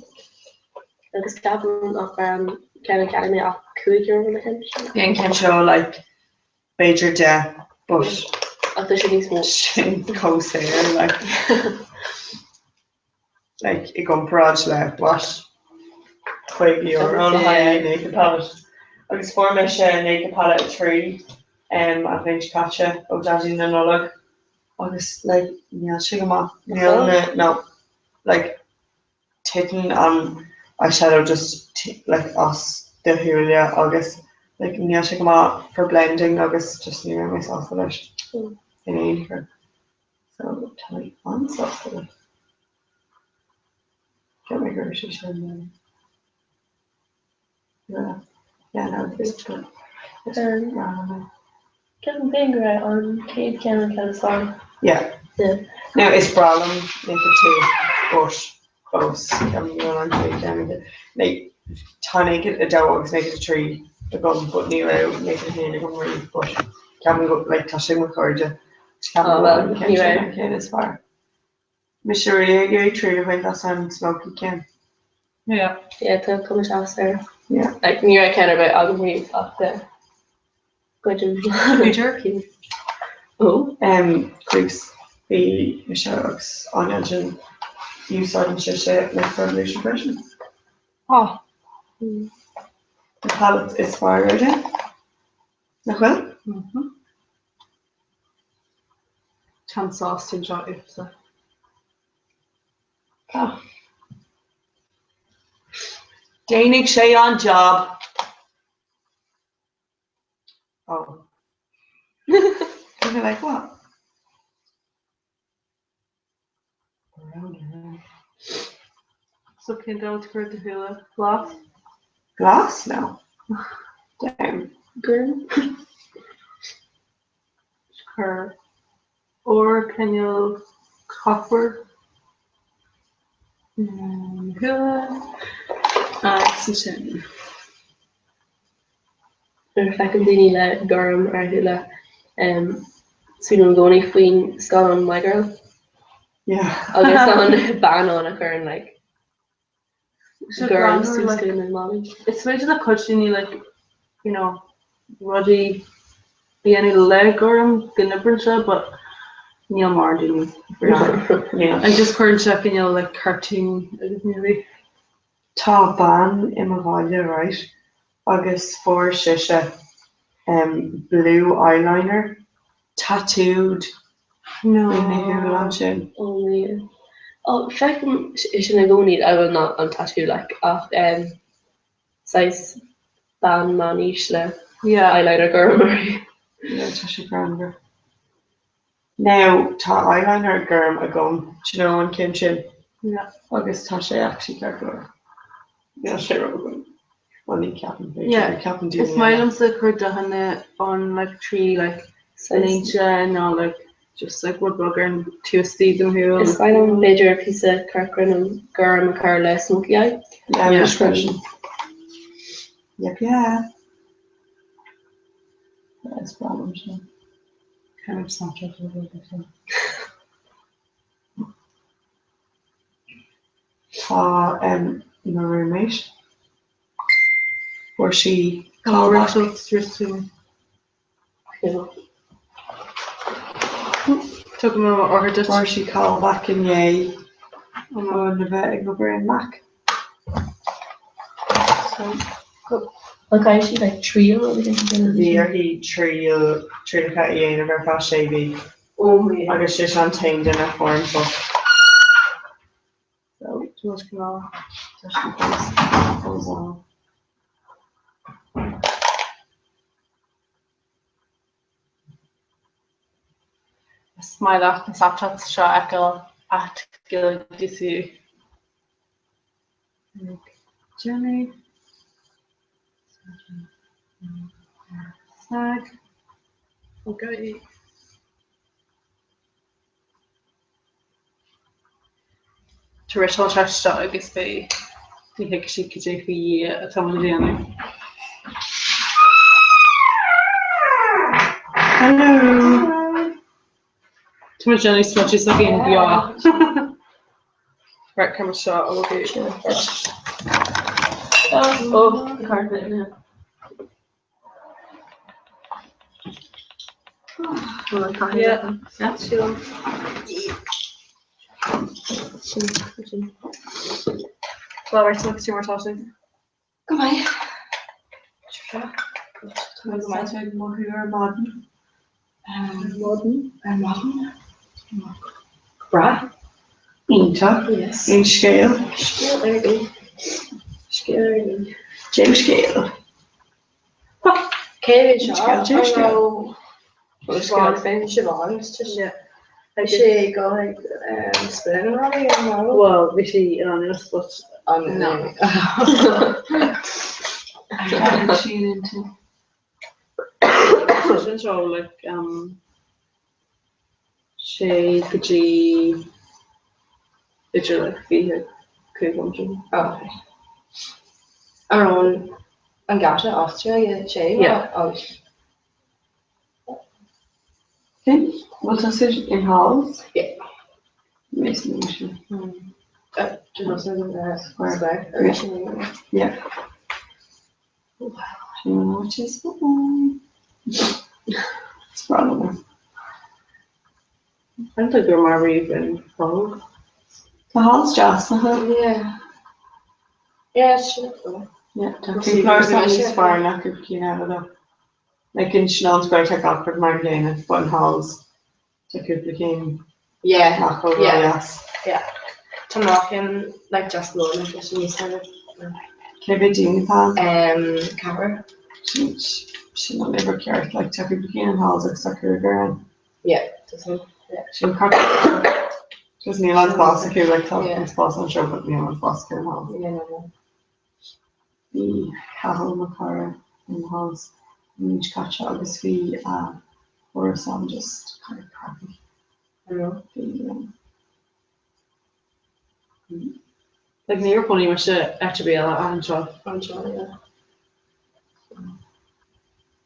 Agus ceapaim nach raibh an ceann a cheannaigh mé ach €5 na ceann seo. Bhí an ceann seo like b'fhéidir 10 but Ach tá sé níos mó. Sin chomh saor like like i gcomparáid le what €50 le haghaidh Naked Palette. Agus fuair mise Naked Palette 3 um, an bhliain seo caite ó Daidí na Nollag agus like níl sé go maith. Níl na no like titeann an eyeshadow just like as do shúile agus like níl sé go maith for blending agus just ní raibh mé sásta leis in aon chor. So tá mé an-sásta leis. Cheap mé go raibh sé sin yeah, yeah, no, it's good. It's Ceapaim féin go raibh an chéad cheann an ceann is fearr. Yeah. Yeah. Now is breá liom Naked 2 but fós ceapaim go bhfuil an chéad cheann aige. Like, tá Naked 2 agus Naked 3 agam but ní raibh Naked 1 agam riamh but ceapaim go like tá sé mo chairde ceapaim Oh, go well, bhfuil an ceann ní sin raibh. an ceann is fearr. Mise rí ag iarraidh triail a bhaint as an smoky ceann. Yeah. Yeah, tá cuma deas air. Yeah. Like, ní raibh ceann ar bith agam riamh ach eh, goidim. B'fhéidir. Ó. Um, Chris, bhí mise agus Áine ansin úsáideann sise Makeup Revolution freisin. Oh. Na palette is fearr ar domhan. Nach bhfuil? Mhm. Tá an sásta anseo uafsa. Ah. Déanfaidh sé an job. Oh. You're like what? Around and around. So cén dath a chuir do shúile? Glas? Glas? No. Damn. Gorm? Chuir ór cineál copper na shúile agus ansin. Nuair a feicim daoine le gorm ar a shúile, smaoiním i gcónaí faoin scannán My Girl. Yeah. Agus an bean ann a chuireann like gorm suas go na malaí. Is féidir le cuid daoine like, you know, rudaí a dhéanamh le gorm go n-oibreann sé but níl mórán daoine. Yeah. Like just cuireann sé cineál like cartoon agus maybe. Tá bean i mo bhaile right agus fuair sise em blue eyeliner tattooed No. ina shúil ansin. Oh man. Oh, feicim é sin i gcónaí, I well not an tattoo like ach em saghas bean meánaois le Yeah. eyeliner gorm uirthi. Yeah, tá sé greannmhar. Now tá eyeliner gorm agam, do you know an ceann sin? Yeah. Agus tá sé actually ceart go leor. Níl sé ró-ghorm. Well ní ceapaim, b'fhéidir, Yeah. ceapann daoine Is maith eile. liomsa cur dathanna ann like trí like léinte nó like just like rud beag ar an taobh istigh den shúil. Is maith liom b'fhéidir píosa corcra nó gorm a chur le smoky eye. Yeah, Yeah. mise freisin. Yep, yeah. Yeah, is breá liom sin. Kind of Snapchat a little bit. Tá um, mo roommate. Fuair sí Callback. Tugann mé orthu duit. Fuair sí callback inné chun a bheith ag obair in Mac. So, An gcaithfidh sí like triail rud éigin a dhéanamh? Bhí uirthi triail, trialacha a dhéanamh ar feadh sé mhí. Agus sise an t-aon duine a fuair an post. So, tá muid cineál, tá sí fós, fós ann. Is maith leat na Snapchats seo a fheiceáil at Gaeilge DCU. Ag déanamh Snag. Okay. Tá Rachel ag teacht isteach agus beidh ní thuigfidh sí cad é faoi Dhia atá muid a dhéanamh. Hello! Tá muid ag déanamh smididh s'againn beo. Right, cuir muid seo a bhogadh. Oh, the carpet in it. Well, right, so look at mar tá Go maith. Tá mé ag mothú ar maidin. Maidin? Ar maidin. Breá. Iontach. Yes. Aon scéal? Scéal ar bith. Scéal ar bith. Dea-scéal. Cé bhí seo? Scéal dea-scéal. Siobhán féin, Siobhán, Bhí sé ag dul ag spin an rudaí ar an mball. Well, bhí sí in ann but An no. Sin seo like um sé go dtí idir like 25 ansin. Oh. Ar an an geata Austria sé Yeah. agus Okay. Bhfuil tusa in halls? Yeah. Amazing. Square. Yeah. Which is It's probably. I don't think they're mar even phone. The hall's deas nach bhfuil? Yeah. Yeah, sure. Yeah, tá cúpla níos fearr ná cúpla cinn eile though. Like in Sinéad Square tá gach rud mar an gcéanna, but in halls tá cúpla cinn Yeah. nach bhfuil Yeah. ródheas. Yeah. Tá mo cheann like just low like leis an níos fearr. Cé mhéad daoine atá ann? Ceathrar. Sin sin an uimhir ceart, like tá cúpla cinn in halls agus tá cúigear ann. Yeah, tá sin. Yeah. Sin crap. Just níl an spás acu, like tá Yeah. an spás anseo, but níl an spás acu in halls. Yeah, no, no. Bhí Cathal mo chara in halls an mhí seo caite agus bhí a árasán just kind of crappy. I know. Bhí Like ní raibh cónaí mise áit ar bith eile ach anseo. Anseo, yeah.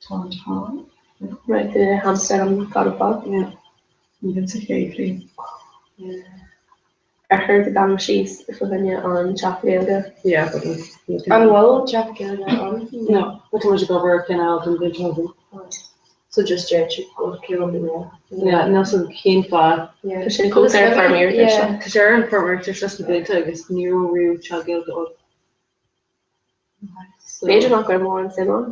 Tá an t-am. Right, the hamster on fad ar fad. Yeah. Even sa chéad bhliain. Yeah. Ar chuir tú d'ainm síos faoi choinne an Teach Gaeilge? Yeah, but An bhfuil Teach Gaeilge ann? No, but tá muid ag obair ar ceann eile don bhliain seo chugainn. So just deir tú go cé an duine. Yeah, níl san cén fáth. Yeah. Tá sin fós ar an bhfoirm iarratais. Yeah. Tá sé ar an bhfoirm iarratais leis na blianta agus ní raibh riamh Teach Gaeilge ann. So B'fhéidir nach raibh mórán suim ann.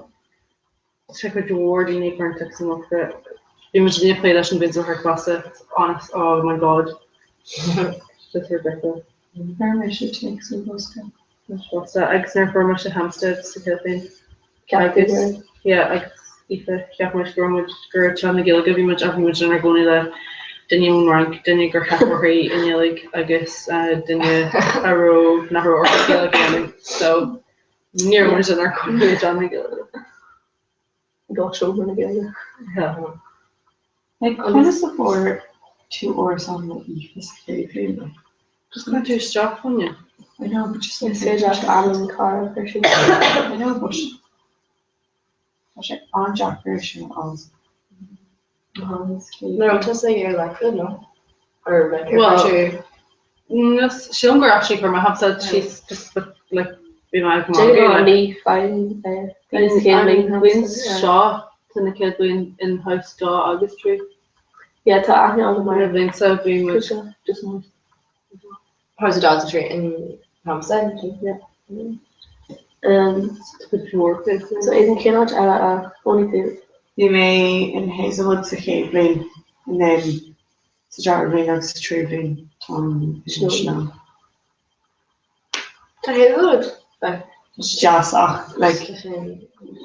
Tá cuid mhór daoine ag cur an téacs amach go Bhí muid ag plé leis an bhliain seo thart fosta. Honest, oh my god. Just ridiculous. Fuair mise téacs ó bhosca. Fosta agus nuair a fuair mise Hampstead sa chéad bhliain. Agus yeah, agus Aoife, cheap muid go raibh muid go raibh Teach na Gaeilge, bhí muid ach bhí muid inár gcónaí le duine ón Fhrainc, duine gur theip uirthi i nGaeilge agus duine a raibh nach raibh orthu Gaeilge a dhéanamh. So ní raibh muid inár gcónaí i dTeach na Gaeilge. Go seomra na Gaeilge. Yeah. Like, conas a fuair tú árasán le Aoife sa chéad bhliain? Like, Just chuir tú isteach fáinne. I know, but just like Is féidir leat ainm cara a chur síos. I know, but tá sé an-deacair sin a fháil. Nuair a tusa ar like no? Or like ar Well, tú Sílim gur actually chuir mé Hampstead síos just but like Bhí mé ag magadh le. Ní fine An bhliain seo tá na chéad bhliain in house 2 agus 3. Yeah tá aithne agam air. An bhliain seo bhí muid just in house. House of Dogs 3 in Hampstead. Yeah. Um, so Aidan cén áit eile a chónaigh tú? Bhí mé in Hazelwood sa chéad bhliain and then sa dara bhliain agus sa tríú bhliain táim in Snow. Tá Hazelwood like. Tá sé deas ach like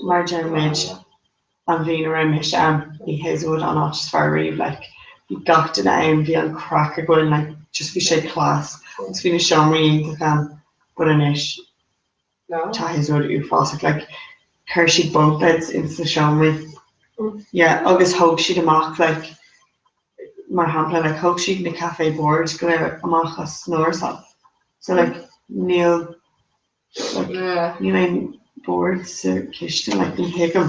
mar a deir muid an bhliain a raibh mise ann bhí Hazelwood an áit is fearr riamh like bhí gach duine ann bhí an craic againn like just bhí sé class agus bhí na seomraí iontach ann but anois tá Hazelwood uafásach like chuir siad bunk beds ins na seomraí yeah agus thóg siad amach like mar shampla like thóg siad na cafe boards go léir amach as an árasán so like níl like níl aon bord sa chistin like ní thuigim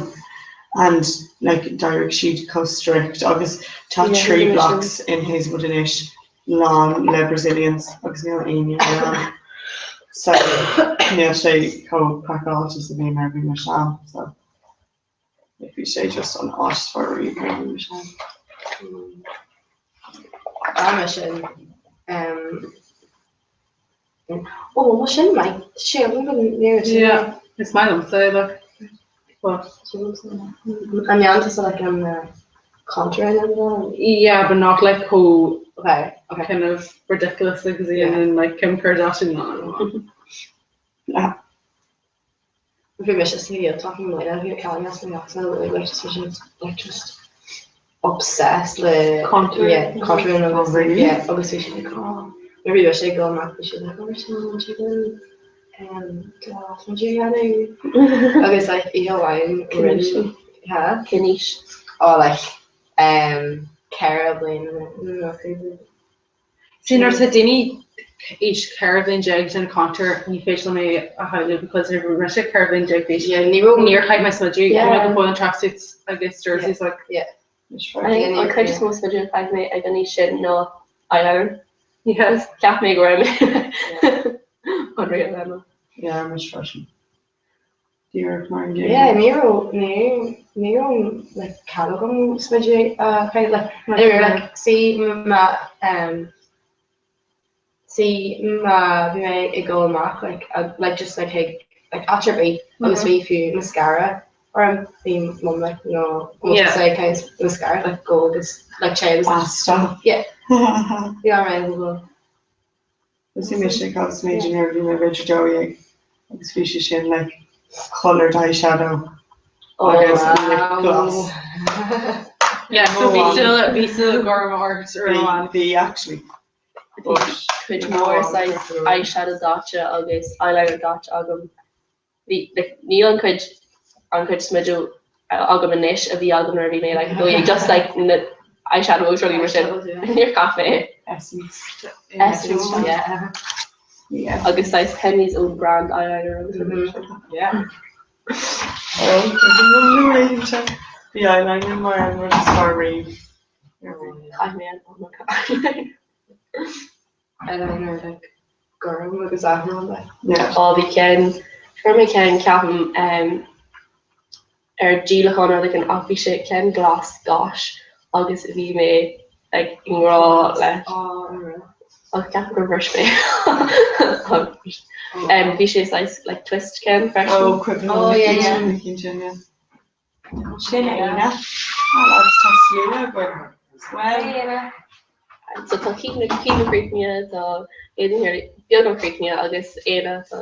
and like d'éirigh siad chomh strict agus tá 3 blocks in Hazelwood anois lán le Brazilians agus níl éinne eile ann so níl sé chomh craiceáilte is a bhí nuair a bhí mise ann so. Bhí sé just an áit is fearr riamh nuair a bhí mise ann. Ah, sin. Ó, bhuel sin maith. Sé agam go léir. Yeah, is maith liomsa é like. But An ndéanann tusa like an contouring and all? Yeah, but not like chomh Okay, okay. kind of ridiculous like a dhéanann like Kim Kardashian no, no. Yeah. Bhí mise sa Ghaeltacht i mbliana, bhí cailín as mo theachsa like just bhí siad like just obsessed le Contour. yeah contouring Oh agus really? yeah agus bhí siad like oh nuair bhí mise ag dul amach bhí siad like oh sin chicken do smuidiú a dhéanamh agus like oíche amháin rinne ha Cén aois? oh like 4 bliana nó 5 bliana. See nuair atá daoine aois 14 bhliain ag déanamh contour ní féidir liom é a shamhlú because nuair a bhí mise 14 bhliain d'aois Yeah, ní raibh níor chaith mé smideadh Yeah. bhí mé go fóill in tracksuits agus jerseys like. Yeah. I think an cuid is mó smideadh a chaith mé ag an aois sin ná eyeliner. Yes. Cheap mé go raibh mé unreal level. Yeah, mise freisin. Díreach mar an gcéanna. Yeah, ní raibh, ní, ní raibh like cead agam smideadh a chaitheamh like, anyway, like see má um see má bhí mé ag dul amach like like just like chuig like áit ar bith agus bhí fiú mascara orm bhí mum like no Yeah. say kind of mascara like go agus like sé agus Ah, stop. Yeah. Bhí alright go Is í mise ag caint smideadh nuair a bhí mé b'fhéidir 12 agus bhí sé sin like coloured eyeshadow agus lip gloss. Yeah, so bhí súil bhí súil gorm ort ar amháin. Bhí actually. Cuid mhór saghas eyeshadow daite agus eyeliner daite agam. Bhí like níl an cuid an cuid smideadh agam anois a bhí agam nuair a bhí mé like 12 just like na eyeshadow agus rudaí mar sin. Níor chaith mé é. Essence. Essence, yeah. Yeah. Agus saghas Penneys own brand eyeliner agus rudaí mar sin. Yeah. Oh, Bhí eyeliner mar an rud is fearr riamh. Chaith mé an eyeliner. Eyeliner like gorm agus athrán like. Yeah. Á bhí ceann, fuair mé ceann ceapaim um, ar díolachán rud éigin ach bhí sé ceann glas gáis agus bhí mé like i ngrá leis. Ach ceapaim gur bhris mé. Um, bhí sé saghas like twist ceann freisin. Oh, cuimhin Oh, yeah, yeah. na cinn sin, yeah. Sin Éanna. Ah, lads, tá slua againn. Well, So tá Caoimhe Caoimhe críochnaithe, tá Aidan here beagnach críochnaithe agus Éanna tá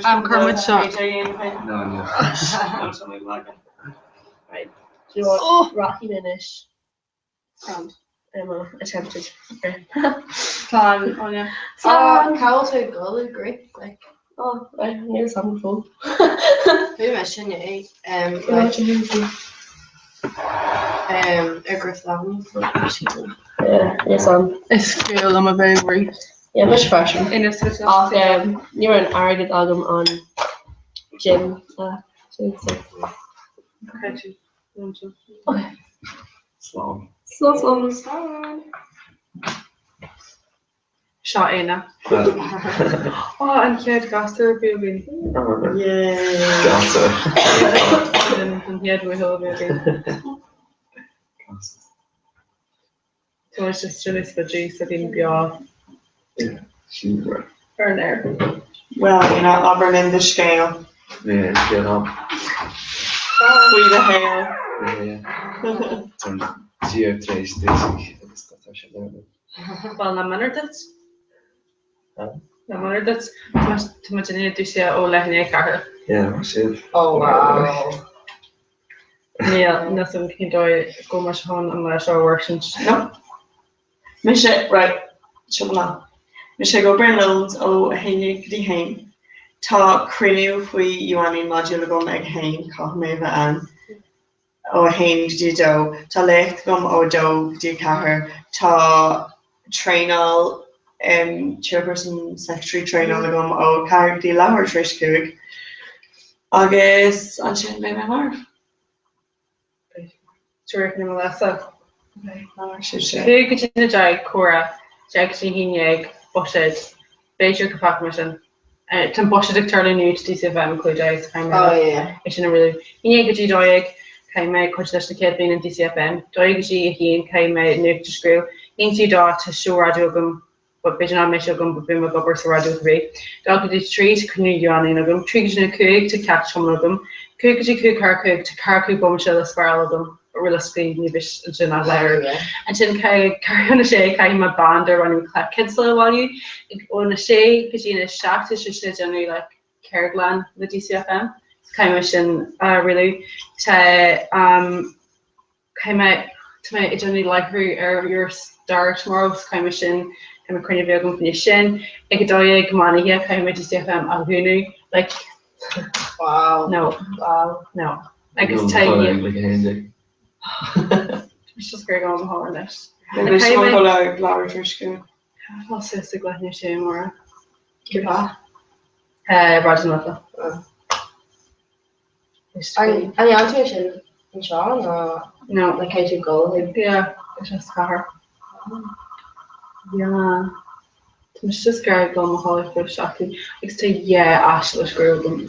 Am chuir muid seo. No, no. Right. Do you know what? Rachaidh mé anois. Grand. I'm attempted. Slán, Áine. Ah, cá bhfuil tú ag dul i gCrích like Oh, right, níl a fhios agam fós. Bhí mé sin é um, like, um, ar Griffith Avenue. Yeah, yes, um. Is fiú liom a bheith ag rith. Yeah, mise freisin. Ina sa Ach um, ní raibh an airgead agam an gym a sin so. Okay. Slán. Slán, slán. Seo Éanna. Ó, an chéad ghasúr a bhí againn. Gasúr. An chéad bhuachaill a bhí againn. Tá muid just ag déanamh spuidí so bím beo ar an aer. Well, you know, abair linn do scéal. Yeah, scéal am. Faoi do shaol. Yeah. Tá Dia tar éis duit agus tá sé leor. Bhuel, nach méanar duit? Nach méanar duit? Tá muid in dúisithe ó leath i ndiaidh 4. Yeah, mar sin. Oh wow. Níl, níl 's agam cén dóigh go mbeidh sé ann an lá seo a mhairsint. No. Mise, right, seo mo lá. Mise ag obair in Lones ó 11 go dtí 1. Tá cruinniú faoi Ioannaí module agam ag 1, caithfidh mé a bheith ann. ó 1 go dtí 2. Tá léacht agam ó 2 go dtí 4. Tá traenáil chairperson secretary traenáil agam ó 4 go dtí leathuair tar éis 5. Agus ansin beidh mé marbh. Tar éis na leasa. 5 go dtí 10 comhrá, 10 go dtí 11 buiséad. B'fhéidir go bhfeicfidh mé sin. Tá an buiséad ag tarlú inniu tá DCFM ag 15 so caithfidh mé é sin a rialú. 11 go dtí 12 caithfidh mé cuidiú leis na chéad bhliain in DCFM. 12 go dtí 1 caithfidh mé nuacht a scríobh. 1 go dtí 2 tá seó raidió agam but b'fhéidir nach mbeidh sé agam but beidh mé ag obair sa raidió cibé. 2 go dtí 3 tá cruinniú Ioannaín agam. 3 go dtí 5 tá ceacht tiomána agam. 5 go dtí 5 ceathrú 5 tá ceathrú bomaite le spáráil agam. realistically ní bheidh ansin ach leathuair. Ansin ceathrú chun a sé caithfidh mé band ar Ronnie McClellan a bhailiú. Ón a sé go dtí a 7 tá sise ag déanamh like ceardlann le DCFM so caithfidh mé sin a rialú. Tá um, caithfidh mé tá mé ag déanamh láithriú ar Your Star tomorrow so caithfidh mé sin caithfidh mé cruinniú a bheith agam faoina sin. Ag 12 meán oíche caithfidh mé DCFM a dhúnadh like Wow. No. Wow. No. Agus tá Just gur gá há leis. Tá sé glutne sé mar Raidió na Life. An dhéanann tú sin anseo nó No. like caithfidh tú dul chuig Yeah, is sa chathair. Yeah. Tá mé just ag iarraidh dul i mo chodladh faoi seachtain agus tá dhá aiste le scríobh agam.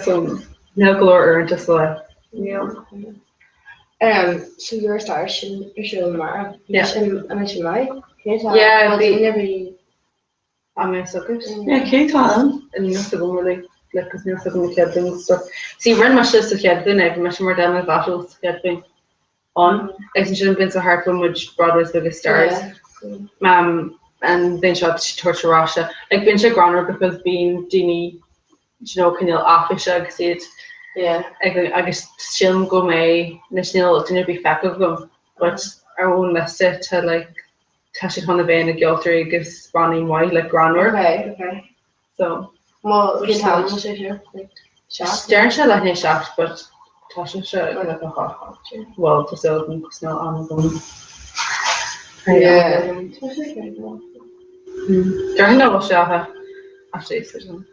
So, níl go leor uaireanta sa lá. Níl. Um, so Your Star sin ar siúl amárach. Yeah. Sin an sin maith? Cé tá Yeah, bhí- daoine bhí Am I suckers? Yeah, cé tá ann? Níl 's agam really, like, 'cause níl 's agam na chéad bhliain stuff. See, rinne mise sa chéad bhliain é, bhí mise mar Demi Lovato sa chéad bhliain ann. Agus ansin an bhliain seo thart bhí muid Broadway's Biggest Stars. Um, an bhliain seo tabhairt ar ais. Like, bíonn sé greannmhar because bíonn daoine, you know, cineál áiféiseach agus iad Yeah. ag, agus sílim go mbeidh, anois níl duine ar bith feicthe agam, but ar ón liosta tá like, tá siad chun a bheith ina gceoltóirí agus bannaí maith, like greannmhar. Okay, okay. So, Well, cén t-am sé seo? Like, seacht? Deireann sé leath i ndiaidh a 7 but tá sé seo ag like 8. Well, tá súil agam cos níl am agam. Yeah. Déarfainn nach bhfuil sé ach actually so don't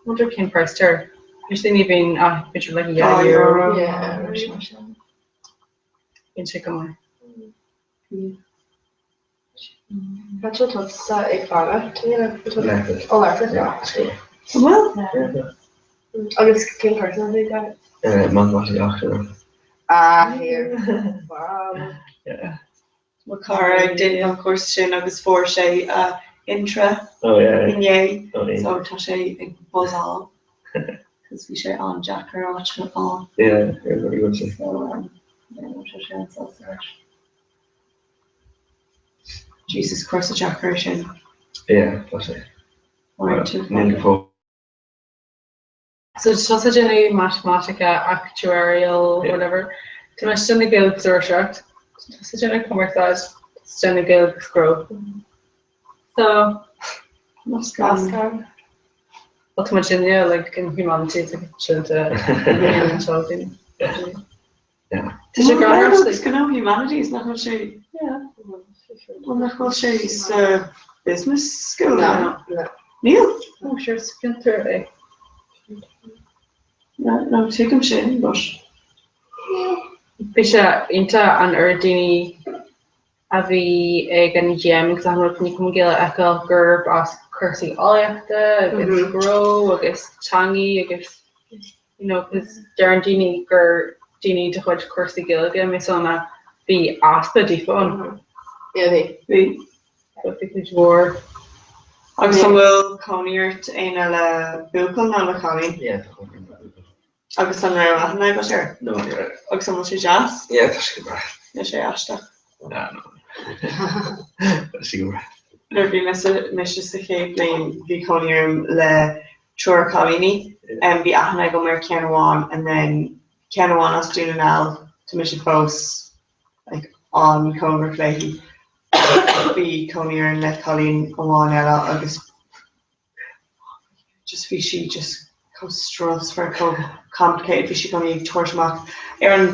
wonder cén price air. Usually ní bhíonn ach b'fhéidir like €2. Yeah. Bíonn sé go maith. Tá tú tusa ag fanacht Leithreas. Ó leithreas. Bhfuil? Agus cén cúrsa a bhí agat? Matamaitice eachtrach. Ah, here. Wow. Yeah. Mo chara ag déanamh an chúrsa sin agus fuair sé a intre Oh yeah. inné Oh yeah. so tá sé ag buzzáil cos bhí sé an-deacair áit a fháil. Yeah, yeah, very good. So um, yeah, tá sé an-sásta leis. Jesus cúrsa deacair é sin. Yeah, tá sé. Níl go fóill. So tá sé déanamh matamaitice, actuarial, whatever. Tá mé ag déanamh Gaeilge agus iriseoireacht. Tá sé déanamh cumarsáid, tá sé déanamh Gaeilge agus gnó. So, Meascán. Well, tá muid inniu, like, in humanities agus sin de anseo daoine. Tá sé greannmhar Agus gnó humanities nach bhfuil sé Well, nach bhfuil sé sa business school? No, no. Níl? Oh, sure, is fiontar é. No, no, tuigim sin, but Bhí sé iontach an oiread daoine. a bhí ag an gym agus achan rud faoi Cumann Gaelach a fheiceáil gurb as cúrsaí eolaíochta agus gnó agus teangaí agus you know 'cause deireann daoine gur daoine de chuid cúrsaí Gaeilge mé so na bhí easpa daofa ann. Yeah bhí. Bhí. So bhí cuid mhór. Agus an bhfuil cónaí ort Éanna le buachaill nó le cailín? Yeah tá cónaí orm le buachaill. Agus an raibh aithne agat air? No, ní raibh. Agus an bhfuil sé deas? Yeah, tá sé go breá. Níl sé aisteach? Nah, no. Tá sé go breá. Nuair a bhí mise mise sa chéad bhliain bhí cónaí orm le triúr cailíní. Bhí aithne agam ar ceann amháin and then ceann amháin as Dún na nGall, tá mise fós like an-chóngarach léi. Bhí cónaí orainn le cailín amháin eile agus just bhí sí just chomh strusmhar, chomh complicated, bhí sí i gcónaí ag tabhairt amach ar an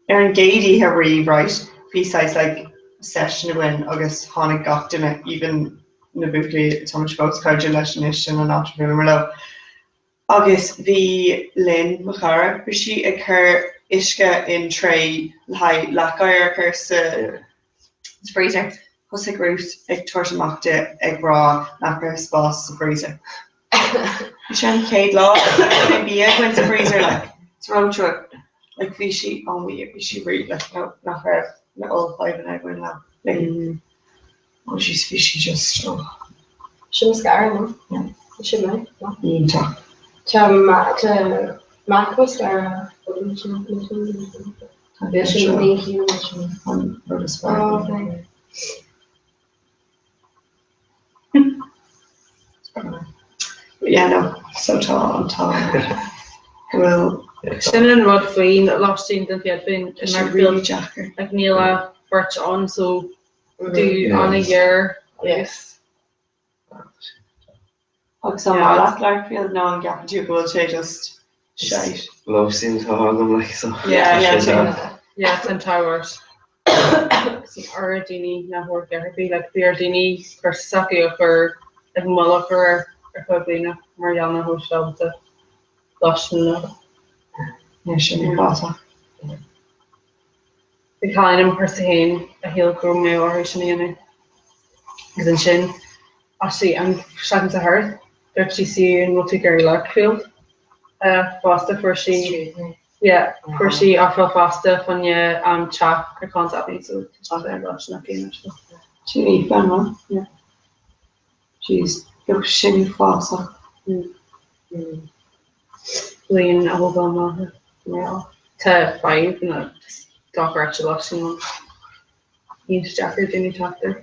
ar an gcéad oíche riamh right bhí saghas like session againn agus tháinig gach duine even na buachaillí atá muid fós cairde leis anois sin an áit a bhuaileamar leo agus bhí Lynn mo chara bhí sí ag cur uisce in tray le haghaidh leac oighir a chur sa sa freezer. Thosaigh Ruth ag tabhairt amach di ag rá nach raibh spás sa freezer. Bhí sé an chéad lá nach raibh aon bia againn sa freezer like it's ró-trua. Like bhí sí oh my bhí sí really like no nach raibh na ollfhadhbanna againn le léi. Oh jeez bhí sí just oh. Sin mascara no? Yeah. Sin mé no? Iontach. Tá tá MAC mascara An rud is fearr. Yeah, no, so tá an t-am go bhfuil. Sin an rud faoin lóistín den chéad bhliain Tá sé really deacair. Like níl ach beirt ann so tú an-ghéar agus. Agus an maith leat Larkfield nó an gceapann tú go bhfuil sé just shite? Lóistín atá agam like so. Yeah, yeah, sin. Yeah, tá an t-ádh ort. Agus an oiread daoine nach bhfuair ar bith, like bhí ar daoine cúrsa s'acu a chur ag moill a chur air ar feadh bliana mar gheall nach raibh siad ábalta lóistín a fháil. Yeah, sin uafásach. Bhí cailín i mo chúrsa féin a shíl go mbeadh orthu sin a dhéanamh. Agus ansin, actually, an seachtain seo thart, dúirt sí see an bhfuil tú ag iarraidh Larkfield fosta, fuair sí, yeah, fuair sí ofráil fosta fá choinne teach ar Collins Avenue, so tá teach ar an lóistín aici anois. Sin Aoife, an bhfuil? Yeah. Jeez, bheadh sin uafásach. Bliain a thógáil amach. Tá fadhb na dochreidte lóistín ann. Níl sé deacair daoine teacht air.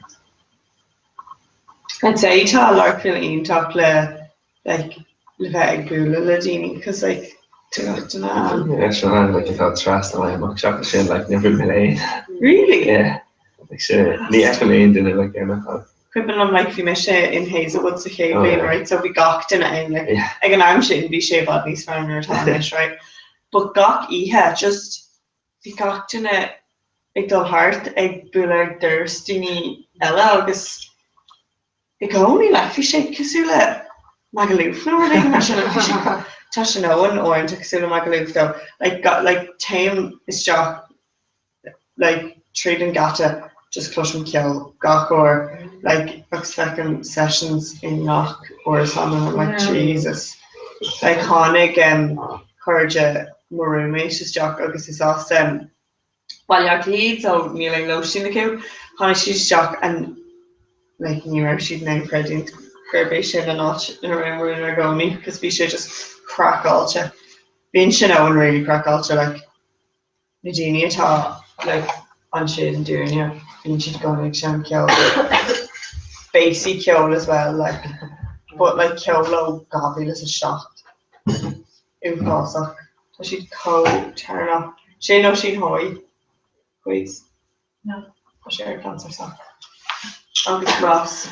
I'd say tá Larkfield iontach le like le bheith ag bualadh le daoine cos like tá gach duine ann. Yeah, sure, like atá trasna uaim ach seachas sin like níor bhuail mé le aon. Really? Yeah. Like sin ní fheicim aon duine like ar na Cuimhin liom like bhí mise in Hazelwood sa chéad bhliain right so bhí gach duine ann like ag an am sin bhí sé i bhfad níos fearr ná atá anois right but gach oíche just bhí gach duine ag dul thart ag bualadh ar doras daoine eile agus i gcónaí like bhí sé cosúil le Magaluf nó rud éigin mar sin like bhí sé tá Sin Eoin uaireanta cosúil le Magaluf though like like téim isteach like tríd an geata just cloisim ceol gach uair like agus feicim sessions i ngach árasán and I'm like Jesus like tháinig um cairde mo roommate isteach agus is as um Baile Átha Cliath so níl aon lóistín acu tháinig siad isteach and like ní raibh siad in ann creidiúint gurb é sin an áit ina rabhamar inár gcónaí cos bhí sé just craiceáilte. Bíonn Sin Eoin really craiceáilte like na daoine atá like ansin i ndáiríre bíonn siad i gcónaí ag seinm ceoil bassy ceol as well like but like ceol ó 2007 uafásach tá siad chomh tarraingteach sin Oisín Hoy quiz. No, tá sé ar cancer sac. Agus Ross,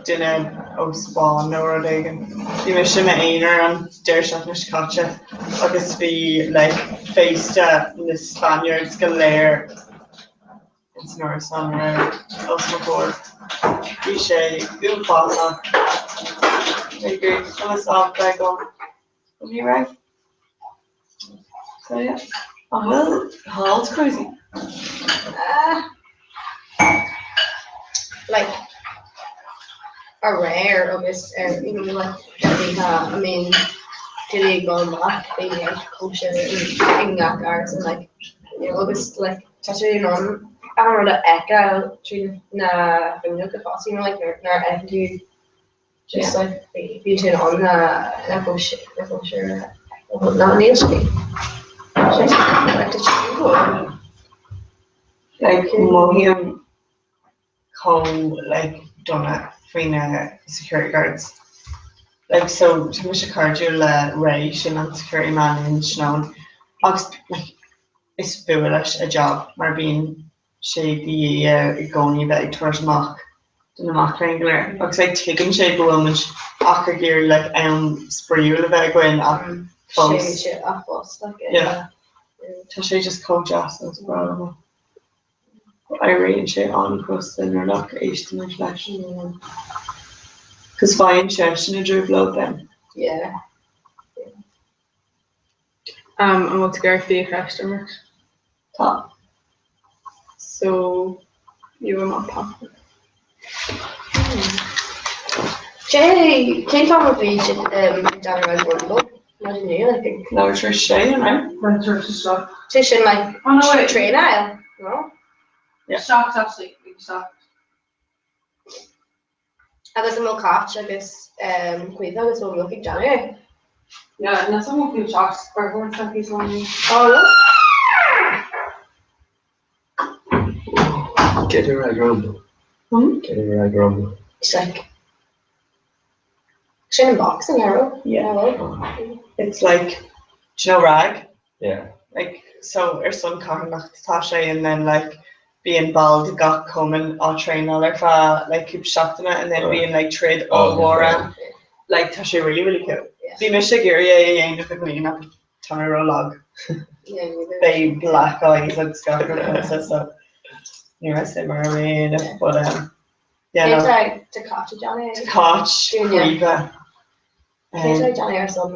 duine ó Spáinn nó rud éigin. Bhí mise i m'aonar an deireadh seachtaine seo caite agus bhí like féasta na Spaniards go léir ins an árasán a raibh os mo chomhair. Bhí sé uafásach. B'fhéidir go sásta agam. Ní raibh. So yeah. An bhfuil halls crazy? Ah. Like aréir agus ar you know like bhí I mean daoine ag dul amach bhí like cóisir i ngach áit and like you know agus like tá sé in ann an rud a fheiceáil trí na fuinneoga fosta you know like nuair nuair a fheiceann tú just like bíonn sé in ann na na cóisir na cóisir a fheiceáil ná níl sé sé like tá sé Like mothaím chomh like dona faoi na security guards. Like so tá mise cairdiúil le Ray sin an security man in Inis Meáin agus like is fuath leis a job mar bíonn sé de dhíth air i gcónaí bheith ag tabhairt amach do na mac léinn go léir agus like tuigeann sé go bhfuil muid ach ag iarraidh like am spraíúil a bheith againn ach fós sé ach fós like yeah tá sé just chomh deas agus breá liom. Éiríonn sé an-chrosta nuair nach éistimid leis. Cos faigheann seisean i dtrioblóid then. Yeah. Um, an bhfuil tú ag iarraidh fiacheist a imirt? Tá. So, you will not pop. Cé cén t-am a bhí siad ag déanamh an Rumble? Maidin inniu, I think. No, tar éis sé, an raibh? Right, tar éis a 7. Sé sin like Oh, no, wait. traenáil, no? Yeah. 7 actually, bhí 7. Agus an bhfuil Cáit agus Caoimhe agus bhfuil Milk ag déanamh é? Yeah, níl some bhfuil 7 square horse like he's on. Oh, no? Get a rag rumble. Hmm? Get a rag rumble. It's like sin an boxing arrow. Yeah. It's like, do you know rag? Yeah. Like, so ar son carthanacht atá sé and then like bíonn ball de gach cumann á traenáil ar feadh like cúpla seachtaine and then bíonn like troid ollmhór ann. Like tá sé really really cool. Bhí mise ag iarraidh é a dhéanamh i mbliana ach tá mé ró-lag. Beidh black eyes agus gach rud agamsa so ní raibh suim orm é a dhéanamh but um yeah no. Cé tá Cáit ag déanamh? Tá Cáit, Caoimhe. Cé tá ag déanamh ar son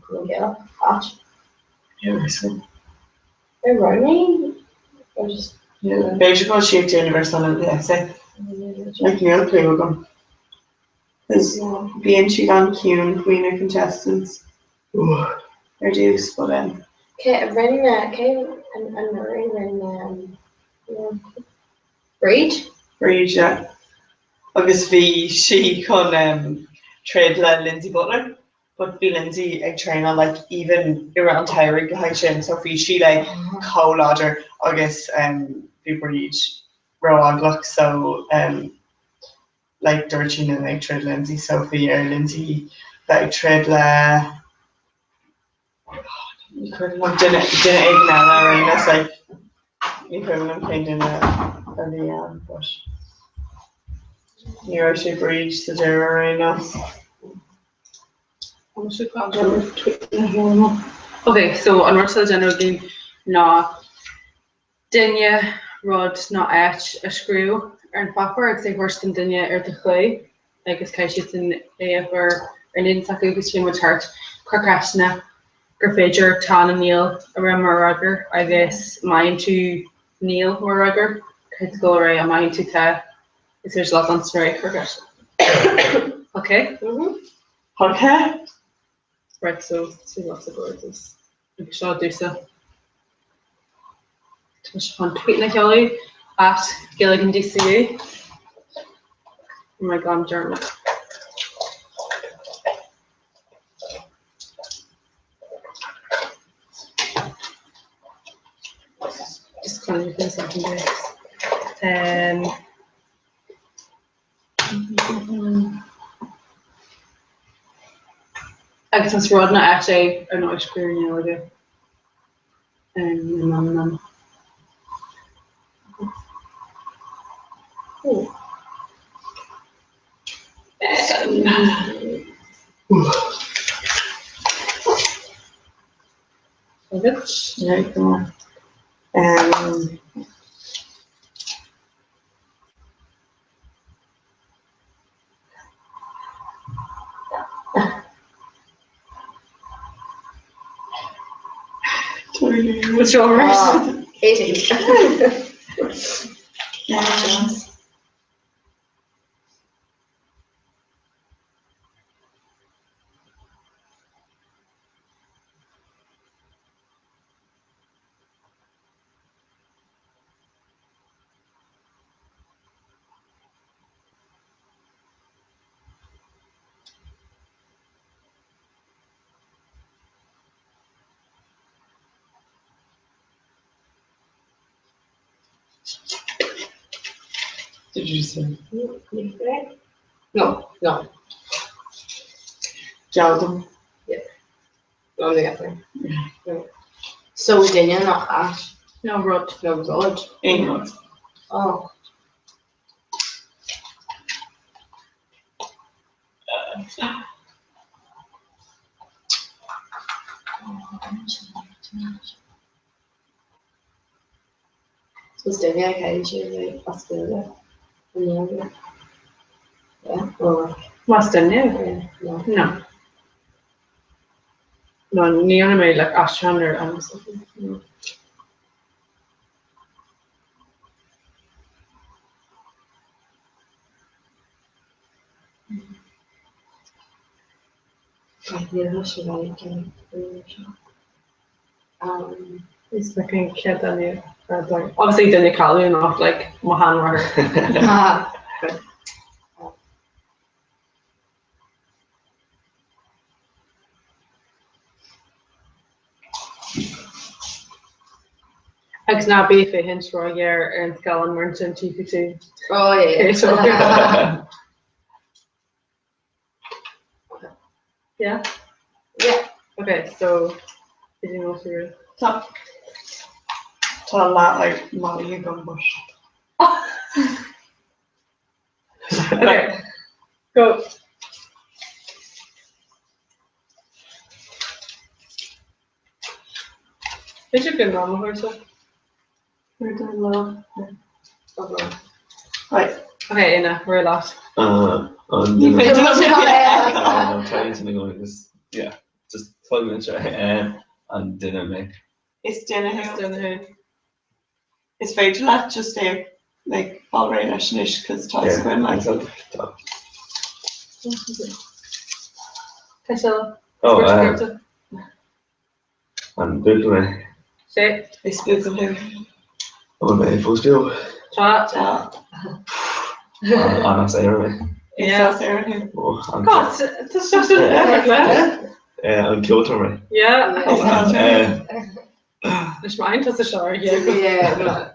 Cumann Gaelach? Cáit? Yeah, ar son. Ar roghnaigh? Or just B'fhéidir go bhfuil sí ag déanamh ar son an PSA. Like níl clue agam. Cos bíonn siad an-chiúin faoi na contestants ar dtús but um. Cé rinne cé an anuraidh rinne Bríd? Bríd, yeah. Agus bhí sí chun um troid le Lindsay Butler but bhí Lindsay ag traenáil like even i rith an tsamhraidh le haghaidh sin so bhí sí like chomh láidir agus um bhí Bríd ró-eaglach so um like dúirt sí níl mé ag troid Lindsay so bhí ar Lindsay bheith ag troid le ní cuimhin liom duine duine éigin eile ar aon nós like ní cuimhin liom cén duine a bhí ann but ní raibh sé Bríd sa deireadh ar aon nós. Ok, so an rud atá le déanamh againn ná duine, rud nó áit a scríobh ar an pháipéar agus é a thabhairt don duine ar do chlé agus caithfidh siadsan é a chur ar an éadan s'acu agus téann muid thart. Cuir ceisteanna gur féidir tá nó níl a rá mar fhreagra agus má fhaigheann tú níl mar fhreagra, caithfidh tú dul ar aghaidh, má fhaigheann tú tá, is féidir leat leanstan ar aghaidh cuir ceisteanna. Ok? Ok. Right, so, so lots of words. Agus seo domhsa. Tá mise chun tweet a sheoladh at Gaeilge in DCU. Oh my god, I'm German. Just kind of doing something there. Um, Agus más rud nó áit é ar ndóigh scríobh i nGaeilge. Nam nam. Agat? Yeah, go on. Um, What's yours? Katie. Did you say? No, no. Geall dom. Yeah. No, they get there. So duine nach ait. No rud. No rud. Aon rud. Oh. So is duine a chailleann sé as Gaeilge i nGaeilge. Yeah, or Más duine? Yeah, no. No. No, ní dhearna mé like aistriúchán ar an No. Is like an chéad duine ar domhan. Obviously duine cáiliúil not like mo sheanmháthair. Agus ná bí ag féachaint róghéar ar an scáileán mar ansin tchífidh tú. Oh yeah. Yeah? Yeah. Okay, so did you know through? Tá Tá lá like Molly agam but. Okay. Go. B'fhéidir go n-am a Where do I love? Right. Okay, Ina, we're lost. An Ní féidir liom I'm trying to go just yeah, just plug in seo an duine mé. Is duine thú. Is duine thú. Is féidir leat just é like fáil réidh leis anois cos tá a fhios againn like. Tá. Tá Oh, An buachaill mé. Sé. Is buachaill thú. An bhfuil mé fós beo? Tá. Tá. An as Éirinn mé? Is as Éirinn thú. Oh, an God, tá sé sin An ceoltóir mé? Yeah. Eh, Leis m'aon tusa seo ar Yeah.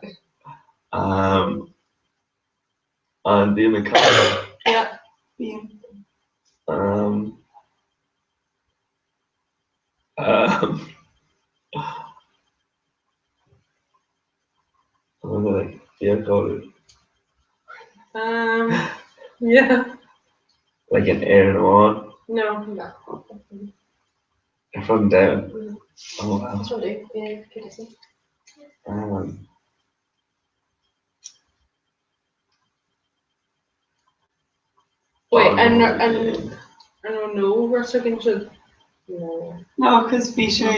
An mbím ag caitheamh? Yeah. Bíonn. Um, I'm gonna like fíorcháiliúil. Yeah. Like in Éirinn amháin. No. No. Ar fud an domhain. Oh wow. That's what I do. Yeah, good to see. Wait, an an an nó rud againn siad? No. No, cos bhí sé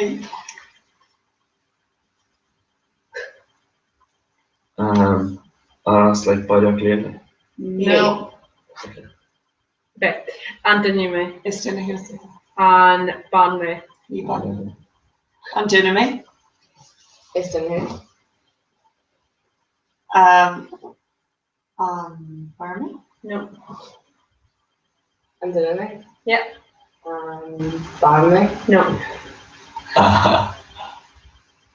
Um, as like Baile Átha Cliath mé? No. Okay. An duine mé? Is duine thú. An bean mé? Ní bean. An duine mé? Is duine thú. Um, an fear mé? No. An duine mé? Yeah. An bean mé? No.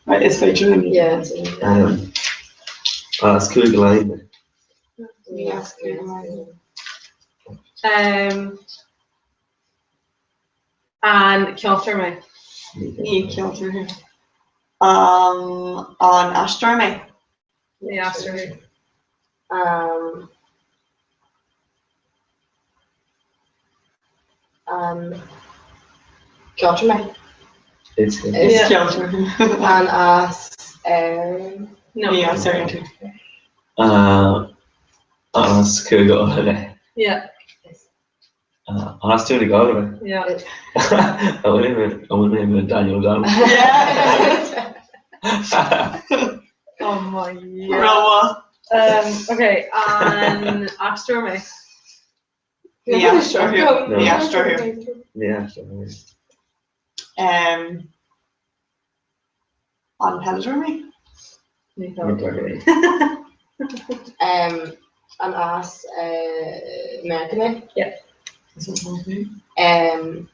Right, is féidir linn. Yeah. Um, as Cúige Laighean mé? Ní as Cúige Laighean. Um, an ceoltóir mé? Ní ceoltóir thú. Um, an aisteoir mé? Ní aisteoir thú. Um, an ceoltóir mé? Is Is ceoltóir thú. An as Éirinn? No. Ní as Éirinn thú. As Cúige Uladh mé? Yeah. An as Dún na nGall mé? Yeah. An bhfuil mé Daniel O'Donnell? Yeah. Oh my Ró-mhaith. Um, okay, an aisteoir mé? Ní aisteoir thú. Ní aisteoir thú. Ní aisteoir thú. Um, an peileadóir mé? Ní peileadóir. Um, an as uh, Meiriceá mé? Yeah. Um,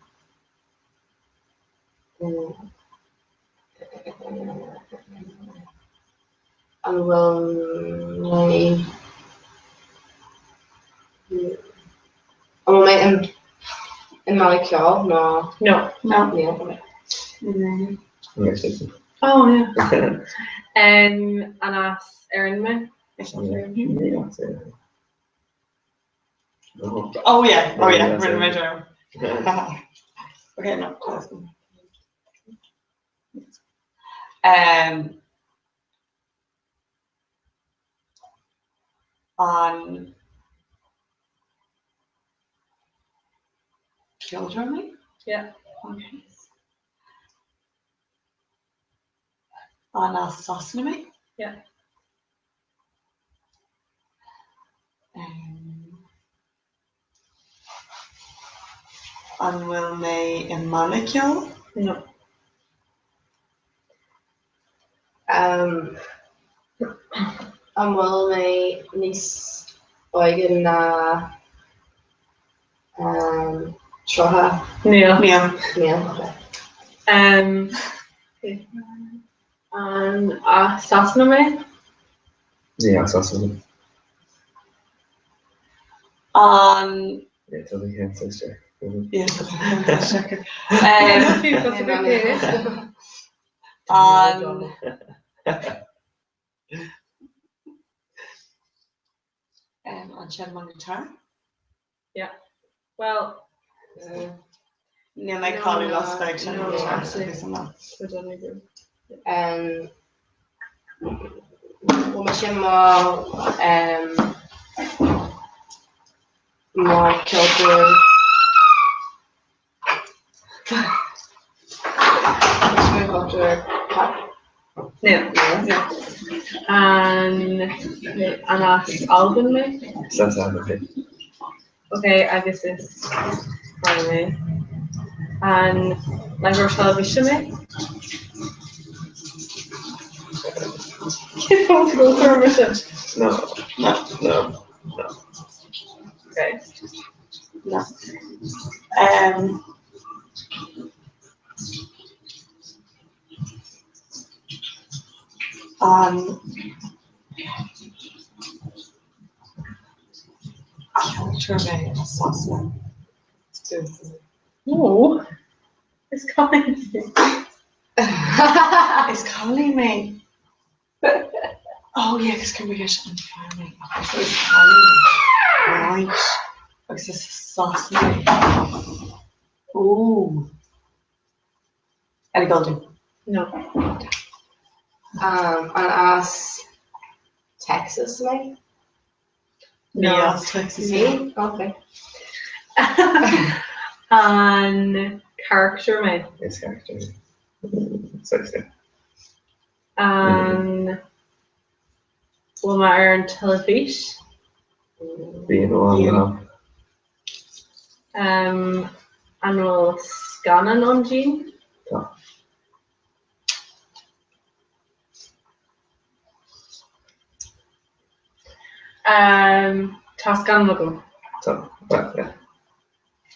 An bhfuil mé An bhfuil mé i mbanna ceoil nó No. No. Níl. Okay. Oh yeah. Um, an as Éirinn mé? Oh yeah, oh yeah, rinne mé dearmad. Okay, no. Um, an ceoltóir mé? Yeah. Okay. An as Sasana mé? Yeah. An bhfuil mé i mbanna ceoil? No. An bhfuil mé níos óige ná 30? Níl. Níl. Níl, okay. An as Sasana mé? Ní as Sasana mé. An. Yeah, tá mé chéad sister. Yeah, An. An seinnim an guitar? Yeah. Well. Níl mé cáiliúil as bheith ag seinm guitar agus an lá. Bhfuil mise i mo mo cheoltóir Ceoltóir pop? Níl. An an as Albain mé? Is as Albain mé. Ok, agus is fear mé. An láithreoir teilifíse mé? Cén fáth go bhfuil mise? No. No. No. No. Ok. No. Um, An ceoltóir mé as Sasana? No. Is cailín mé. Is cailín mé. Oh yeah, 'cause cad é an fear mé? Okay, so is cailín mé. Right. Agus is as Sasana mé. Ooh. Ellie Goulding. No. Um, an as Texas mé? No. Ní as Texas mé. Okay. An carachtar mé? Is carachtar mé. Sexy. An bhfuil mé ar an teilifís? Bíonn ó am go ham. An bhfuil scannán ann díom? Tá. Tá scannán agam. Tá. Well, yeah.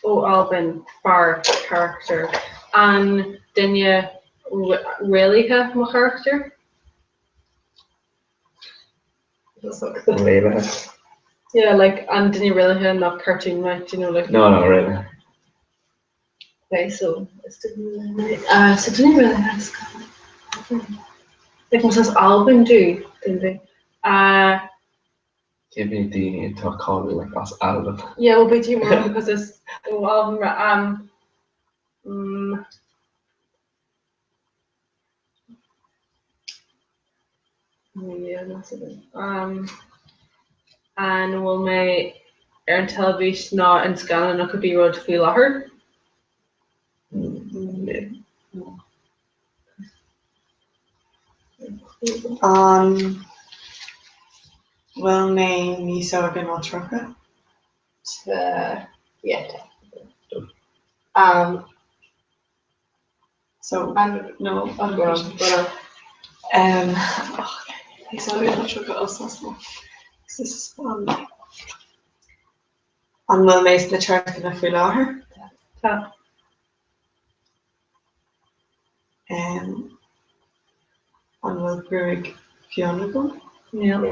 Ó Albain, fear, carachtar. An duine réalaíoch mo charachtar? Réalaíoch? Yeah, like an duine réalaíoch nach cartoon mé, do you know, like. No, no, réalaíoch. Okay, so is duine réalaíoch, uh, so duine réalaíoch is Like más as Albain domh, duine. Uh, Cé mhéad daoine atá cáiliúil like as Albain? Yeah, well b'fhéidir more because is ó Albain um, mm, Yeah, that's it. Um, an bhfuil mé ar an teilifís ná in scannán nó cibé rud faoi láthair? Níl. An bhfuil mé níos óige ná 30? Yeah, tá. Um, So, no, Go on, go on. Um, oh, níos óige ná 30 ó Sasana. This is fun. An bhfuil mé sna chartanna faoi láthair? Tá. Um, an bhfuil gruaig fhionn agam? Níl.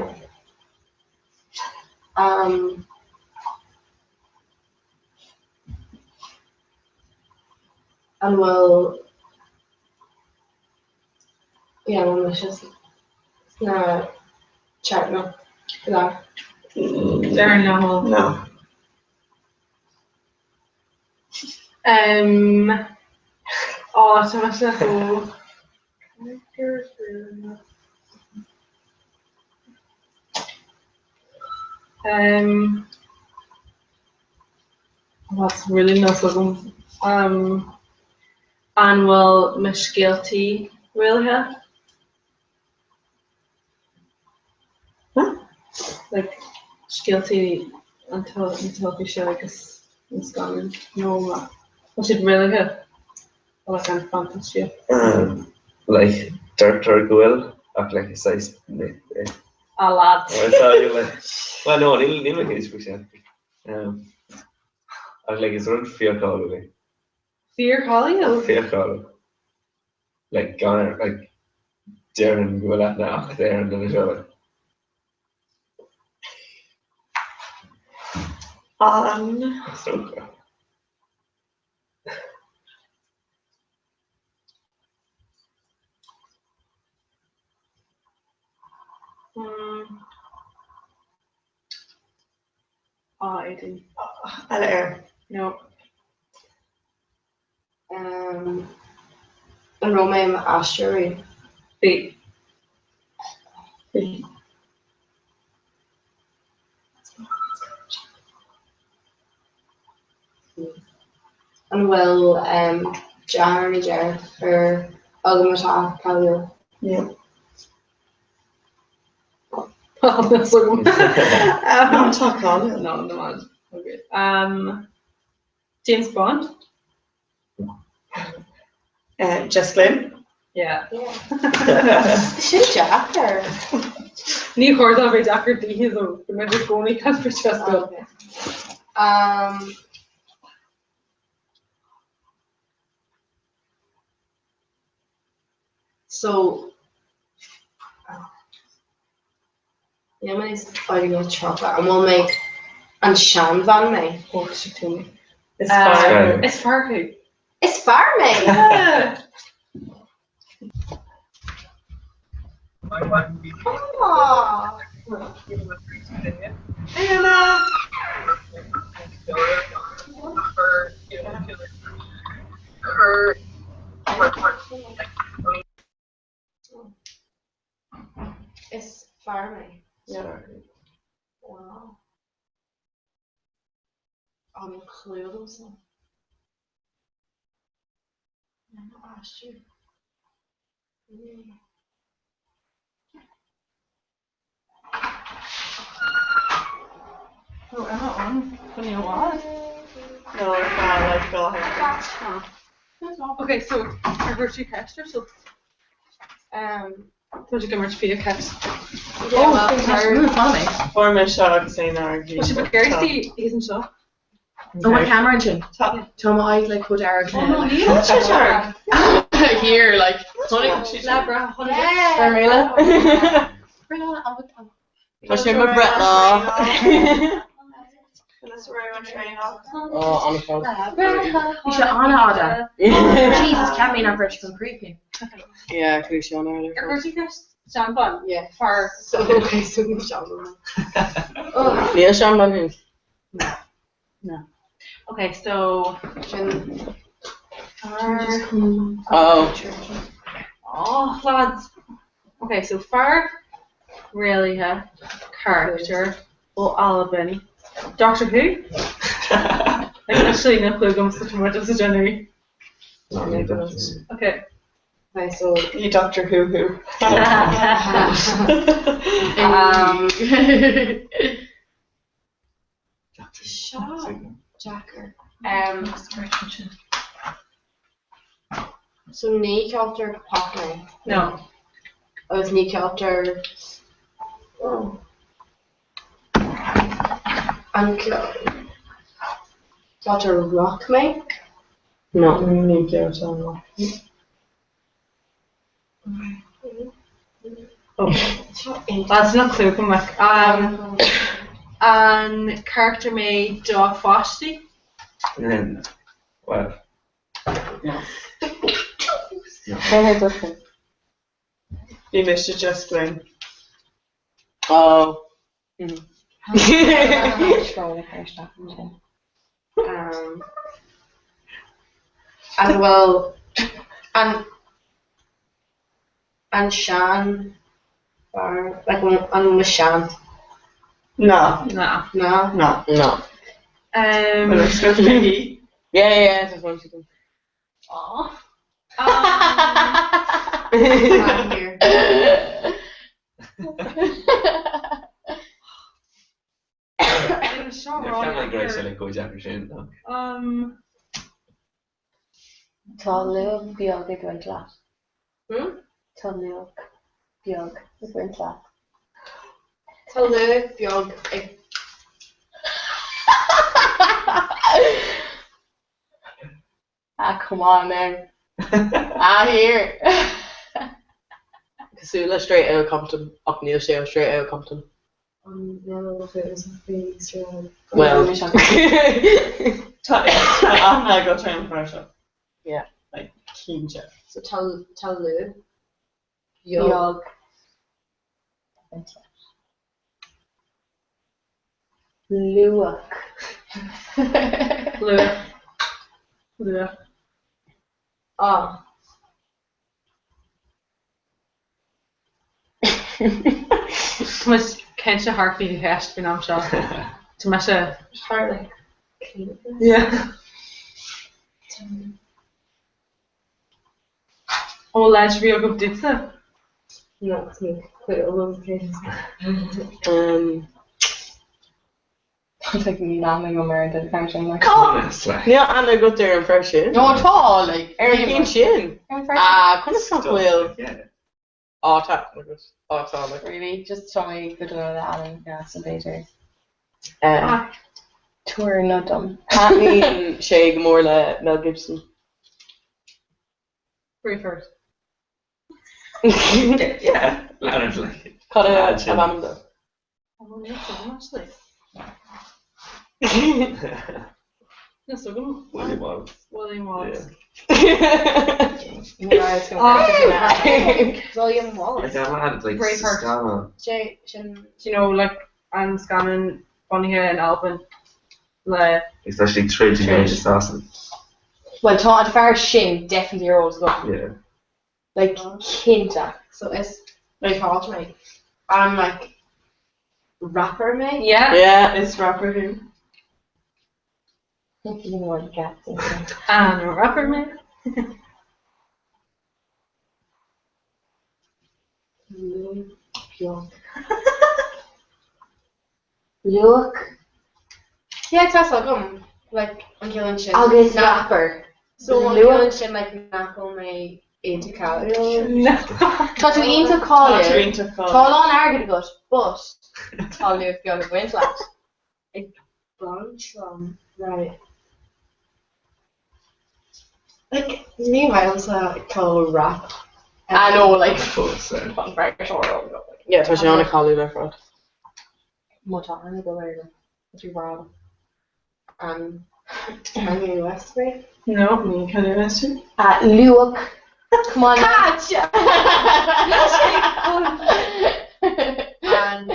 Um, an bhfuil yeah, an bhfuil mise sna chartanna faoi láthair? Déarfainn nach bhfuil. No. Um, á, tá mise chomh Um, that's really not agam. Um, an bhfuil mo scéaltaí réalaithe? Like, scéaltaí an teilifíse agus an scannáin nó bhfuil siad réalaithe? Like an fantaisíocht. Um, like, deirtear go bhfuil ach like is saghas myth é. Ah lads. Well, sorry, like, well no, níl níl mé cinnte faoi sin. Um, ach like is rud fíorcháiliúil é. Fíorcháiliúil? Fíorcháiliúil. Like gan ar like déarfainn go bhfuil aithne agat ar an duine seo like. An. Is dócha. Mm. Ah, Aideen. Eile air. No. Um, an raibh mé i m'aisteoir riamh? Bhí. Bhí. An bhfuil um, deartháir nó deirfiúr agam atá cáiliúil? Níl. Um, Tá cáiliúil. No, no man. Okay. Um, James Bond? Jess Glynne? Yeah. Sin deacair. Ní chóir dó bheith deacair daoithe though, go mbeidh i gcónaí caint faoi Jess Glynne. Um, so, Níl mé níos óige ná 30. An bhfuil mé an seanbhean mé? Ó, tá sé tinn. Is fear. Is fear thú. Is fear mé! Aww. Hey Emma! Is fear mé. Yeah. Wow. An clú agamsa. Aistriú. Oh, Emma on Funny a what? No, like go ahead. Okay, so ar chuir tú ceist ar so Um, Tá sé go mar fi ceist. Yeah, well, funny. Fuair mé seo agus é nar Tá sé Kirsty isn't seo. Oh, my camera ansin. Tá mo aghaidh like chomh dearg. Oh, no, níl sé dearg. Here, like, Lebra, Réile. Tá sé mo breithlá. Oh, an-fhada. Bhí sé an-fhada. Jesus, ceap mé nach raibh sé chun críochnú. Yeah, chuaigh sé an-fhada. Ar chuir tú ceist seanbhean? Yeah. Fear. So, okay, so ní seanbhean. Níl seanbhean thú. No. Okay, so Sin. Fear. Oh. Oh, lads. Okay, so fear réalaithe character ó Albain. Doctor Who? Like, actually, níl clue agam sa tá muid sa déanamh. Okay. Okay, so. Ní Doctor Who thú. Um, Seo deacair. Um, so ní ceoltóir pop mé. No. Agus ní ceoltóir an ceoltóir rock mé? No. Ní ceoltóir rock. That's not clue agam like um an character mé do pháistí? Well. Bhí mise Jess Glynne. Oh. Um, an bhfuil an an sean fear like an bhfuil sean? No. No. No. No. No. Um, Well, it's good maybe. Yeah, yeah, yeah, just one second. Aw. I'm here. Ceann go raibh sé le go deacair sin. Um, Tá luach beag ag baint leat. Hmm? Tá luach beag ag baint leat. Tá luach beag ag Ah, come on now. Ah, here. Cosúil le Straight Outta Compton ach níl sé ó Straight Outta Compton. Well. Tá aithne agat ar an bhfear seo. Yeah. Like, cinnte. So tá tá luach Beag. Luach. Luach. Luach. Ah. Tá muid cinnte thart faoi cheist faoin am seo. Tá mise. Thart like Yeah. Ó leid bhí agaibh duitse? No, ní Um, Tá like níl aithne agam ar an duine fear sin like. Níl aithne agat ar an fear sin? No tá like Ar an gcinn sin? Ar an fear sin. Ah, conas nach bhfuil? Á tá agat. Á tá like. Really? Just tá mé go dona le ainm yeah, so b'fhéidir. Eh. Tabhair nod dom. Taitníonn sé go mór le Mel Gibson. Braveheart. Yeah, Leonard like. Cad é a b'ainm dó? Oh, níl fhios agam actually. Níl fhios agam. William Wallace. William Wallace. William Wallace. Like I'm at like Braveheart. Scannán. Sé sin. Do you know like an scannán bunaithe in Albain le Especially troid in Gaeilge Sasana. Well tá an fear sin definitely ar eolas agam. Yeah. Like cinnte. So is like fáilte mé. I'm like rapper mé. Yeah. Yeah. Is rapper who? You know what cats An rapper mé. Luach Yeah, tá agam. Like an ceann sin. agus Na- rapper. So an Luach. ceann sin like nach bhfuil mé iontach cáiliúil. Tá tú iontach Tá tú cáiliúil. iontach Tá a cáiliúil. lán airgid agat, but tá luach beag ag baint leat. Baint liom. Right. Like ní bhfuil call rap. I know like Of course. an fear seo ar eolas agam. Yeah, tá sé an-cháiliúil ar fad. Má tá aithne agam air tá tú breá. Um, Kanye West mé. No. Ní Kanye West thú? Uh, luach. Come on. Catch! An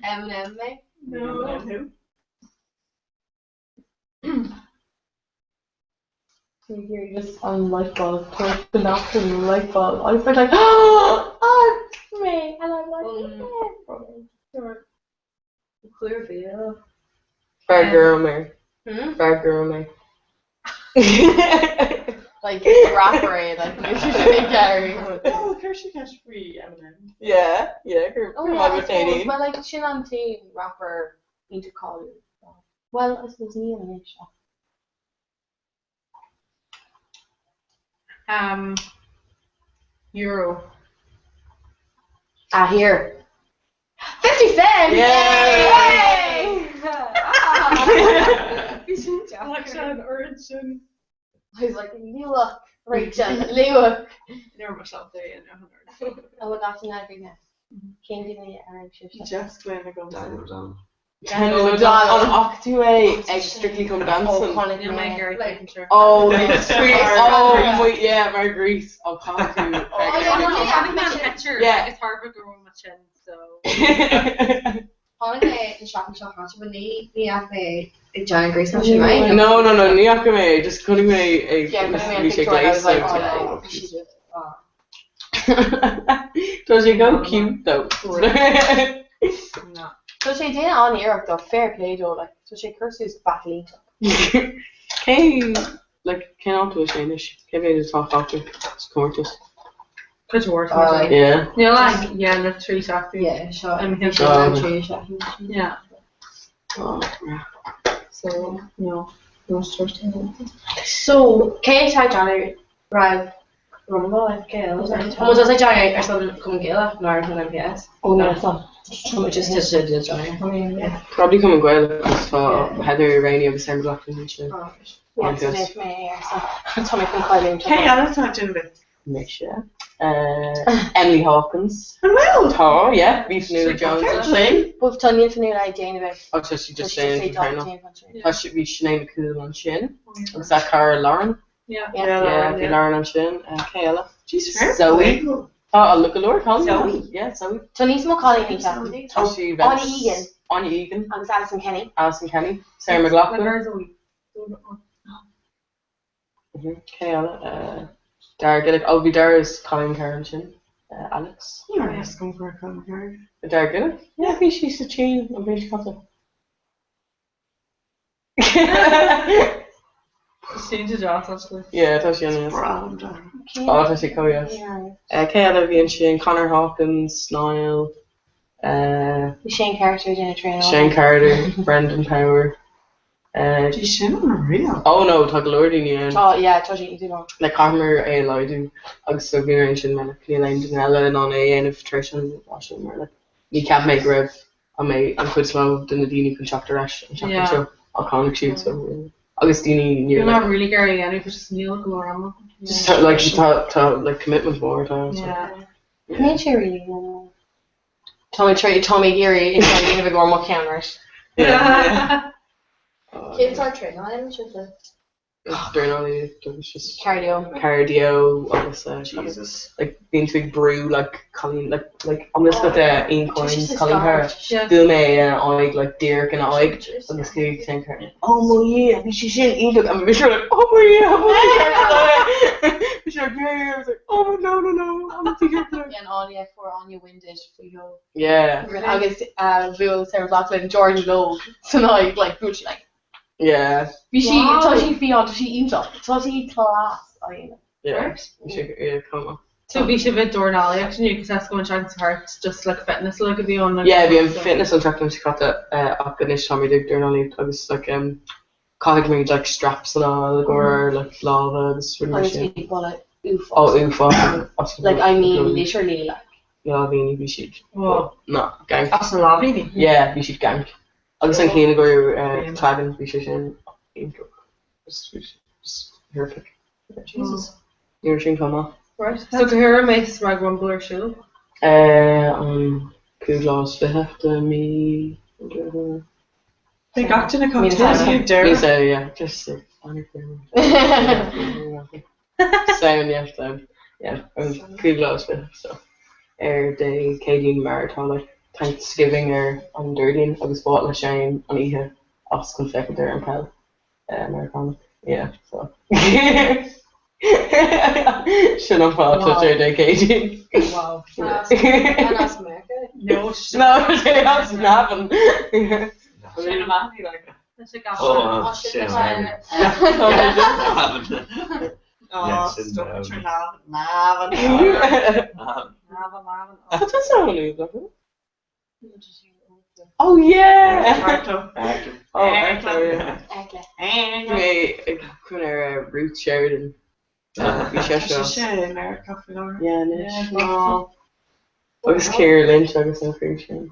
Eminem mé. No. Who? You're just on light bulb, the knock the light bulb. I was like, oh, it's me, and I'm like, yeah. Clear view. Fear girl mé. Hmm? Fear girl mé. Like is rapper é like níl sé sin ag iarraidh. Oh, chuir sé ceist faoi Eminem. Yeah, yeah, gur Oh gur yeah, maith I go suppose. Katie. Well like sin an t-aon rapper iontach cáiliúil. Well, I suppose níl anois ach. Um, Euro. Ah, here. 50 cent! Yay! Bhí sin deacair. an oiread sin. I was like, luach, Rachel, luach. Níor mhaith liom é a dhéanamh. Oh, well, that's an every Cén duine a raibh sibh? Jess Glynne agam. Daniel O'Donnell. Daniel O'Donnell. An fhaca tú é ag Strictly Come Dancing? Níl mé ag iarraidh féachaint air. Oh, sweet. Oh, wait, yeah, mar Grease. Oh, caithfidh tú. Oh, yeah, no, chonaic mé an picture Yeah. agus tharla go raibh mé tinn, so. Chonaic mé an seachtain seo caite, but ní ní fhaca mé ag déanamh Grease mar sin, right? No, no, no, ní fhaca mé é, just chonaic mé é Yeah, chonaic mé an bhí sé picture and I was like, gléasta. oh, no, she did. Oh. Tá sé go cute though. No. Tá sé déanamh an-iarracht though, fair play dó, like, tá sé ag cur suas battle iontach. Cé, like, cén áit a bhfuil sé anois? Cé mhéad atá fágtha sa chomórtas? Cuid mhór. Yeah. Níl ach yeah, na trí seachtain. Yeah, seo. Oh. Trí seachtain. Yeah. Oh, yeah. So, no. No sort So, cé atá ag déanamh roimh Rumble, like, Gael. Tá muid ag déanamh ar son Cumann Gaelach nó ar son MPS? Oh, no, it's not. Tá just to do déanamh. Probably Cumann Gaelach agus tá Heather Rainey agus Sarah McLachlan ansin. Yeah, so MPS. mé ar son tá mé chun cailliúint. Cé eile atá ag déanamh? Mise. Emily Hawkins. An bhfuil? Tá, yeah. Bhí Fionnuala Jones ansin. Bhuel, tá níl Fionnuala ag déanamh é. Oh, tá sí just Tá sí saying just ag fair déanamh ansin. Tá sí, bhí Sinéad McCool ansin. Agus that cara Lauren. Yeah. Yeah, bhí Lauren ansin. Cé eile? She's fair Zoe. play. Tá a look galore, tá. Zoe. Yeah, Zoe. Tá níos mó cailíní ceapaim. Tá sí Áine Egan Áine Egan. agus Alison Kenny. Alison Kenny. Sarah McLachlan. Cé eile? Dara Gillick. Oh, bhí Dara is Colin Carr ansin. Alex. Ní raibh fhios agam go raibh Colin Carr. Dara Gillick? Yeah, bhí sí sa tSín an bhliain seo caite. Sin de deas, actually. Yeah, tá sí an Breá liom Dara. Oh, tá sí chomh deas. Cé eile a bhí ansin? Conor Hawkins, Niall, Bhí Shane Carter déanamh traenáil. Shane Carter, Brendan Power. Bhí sin unreal. Oh no, tá go leor daoine ann. Tá, yeah, tá sí iontach. Like caithfear é a laghdú agus so bhí mé ansin mar like níl aon duine eile in ann é a dhéanamh tar éis an lá sin mar like ní cheap mé go raibh an mbeidh an chuid is mó de na daoine chun teacht ar ais an tseachtain Yeah. seo ach tháinig siad so yeah. Agus daoine Bhí níor mé like really ag iarraidh a dhéanamh, but just níl go leor ama. just tá like tá tá like commitment mór atá ann so Yeah. yeah. Níl sé really Tá mé tar tá mé ag iarraidh é a dhéanamh i gcomhair mo cheann, right? Yeah. Cén sórt traenáil a dhéanann sibh? Dornálaí, it just Cardio. Cardio agus Jesus. like bíonn tú ag brú like Colin like like an bhfuil a fhios agat Ian Coyne Colin Carr Yeah. Bhuail mé ina aghaidh like díreach ina aghaidh agus chuaigh Shane Carter oh mo Dhia bhí sé sin iontach and bhí mise like oh mo Dhia mo Dhia bhí sé like yeah yeah I was like oh no no no I'm too careful Bhí an Áine fuair Áine winded faoi dhó. Yeah. Agus bhuail Sarah McLachlan Jordan Logue san aghaidh like bhuail sí like Yeah. Bhí sí tá sí fiáin tá sí iontach tá sí class á dhéanamh. Yeah. Bhí sé yeah come on. So bhí sibh ag dornálaíocht inniu cos that's going to heart just like fitness like a bhí ann like Yeah, bhí an fitness an tseachtain seo caite ach anois táimid ag dornálaíocht agus like um caithfidh muid like straps a fháil i gcomhair like lámha agus rudaí mar Agus sin. bhí boladh uafásach. Oh uafásach. Like I mean literally like. Láimhíní bhí siad. Oh. No, gank. As na láimhíní? Yeah, bhí siad gank. Agus an chéanna go raibh Clagan, bhí sé sin iontach. Just horrific. Jesus. Ní raibh sin chomh maith. Right. So cá huair a mbeidh Rag Rumble ar siúl? An 25ú de mí. Beidh gach duine chomh te ag deireadh. Mí so, yeah, just Samhain, yeah, so, yeah, an 25ú, so, ar Dé Céadaoin mar atá like Thanksgiving ar an Déardaoin agus ba mhaith le Shane an oíche as chun féachaint ar an peil Meiriceánach, yeah, so. Sin an fáth atá sé ar Dé Céadaoin. Wow. An as Meiriceá? No, No, sé as Navan. Sin amach like. Oh, sin Oh, stop tar Navan. Tá tusa ann, Uwe. Oh yeah! Oh, Eckla, yeah. Mé ag cuimhneamh ar Ruth Sheridan. Bhí sé seo. Tá sé i Meiriceá faoi láthair. Yeah, anois. Agus Ciara Lynch agus an criú sin.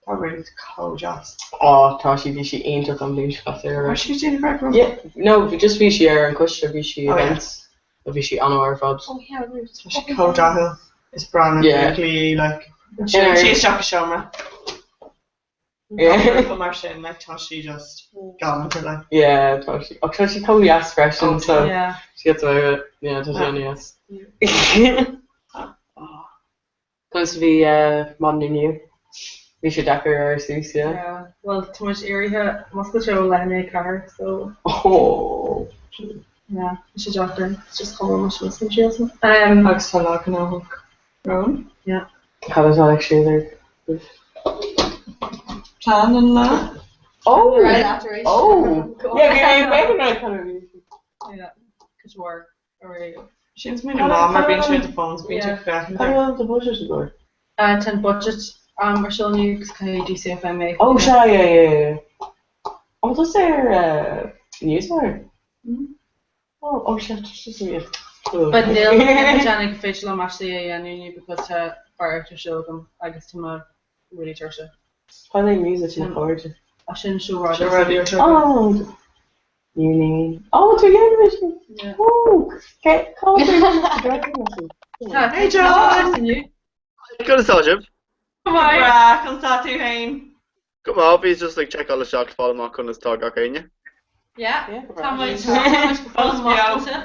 Tá Ruth chomh deas. Ó, tá sí, bhí sí iontach an bhliain seo caite. Raibh sí ag déanamh break Yeah, no, just bhí sí ar an choiste, bhí sí Oh, yeah. events, bhí sí an-mhaith ar fad. Oh yeah, Ruth. Tá sí chomh dathúil. Is breá liom Yeah. buachaillí like Yeah. sí isteach i seomra. Yeah. Gach mar sin, like tá sí just galánta like. Yeah, tá sí. Ach tá sí chomh deas freisin, so Yeah. she gets away with it. Yeah, tá sí an-deas. Conas a bhí maidin inniu? Bhí sé deacair éirí suas, yeah? Yeah, well tá muid éirithe, muscailte ó leath i ndiaidh a 4 so. Oh. Yeah, bhí sé deacair, it's just chomh maith muid san síos. Um, Agus tá lá gnóthach romhainn. Yeah. Cad atá ag siúl ar Plean an lá? Oh! Right after eight. Oh! Yeah, bhí mé ag féachaint ar kind of Yeah, cos war aréir. Sin mé na lá mar bíonn sé ar do phone, bíonn sé ag féachaint Cad air. bhfuil do budget agat? Tá an budget ar siúl inniu agus caithfidh DCFM é. Oh, sea, yeah, yeah, yeah. Oh, tá sé ar Newswire? Oh, oh, sea, tá sé sa But níl mé ag déanamh go féidir liom actually é a dhéanamh inniu because tá fear ar siúl agam agus tá mé really tuirseach. Cad é music na cairde? Ah, sin show radio. Show radio. Oh! Uni. Oh, tú dhéanamh sin? Yeah. Oh, cé, cá bhfuil tú? Hey John! Conas tá sibh? Breá, conas tá tú féin? Go maith, bhíos just ag seiceáil isteach fáil amach conas tá gach éinne. Yeah, tá muid tá muid go fóill oscailte.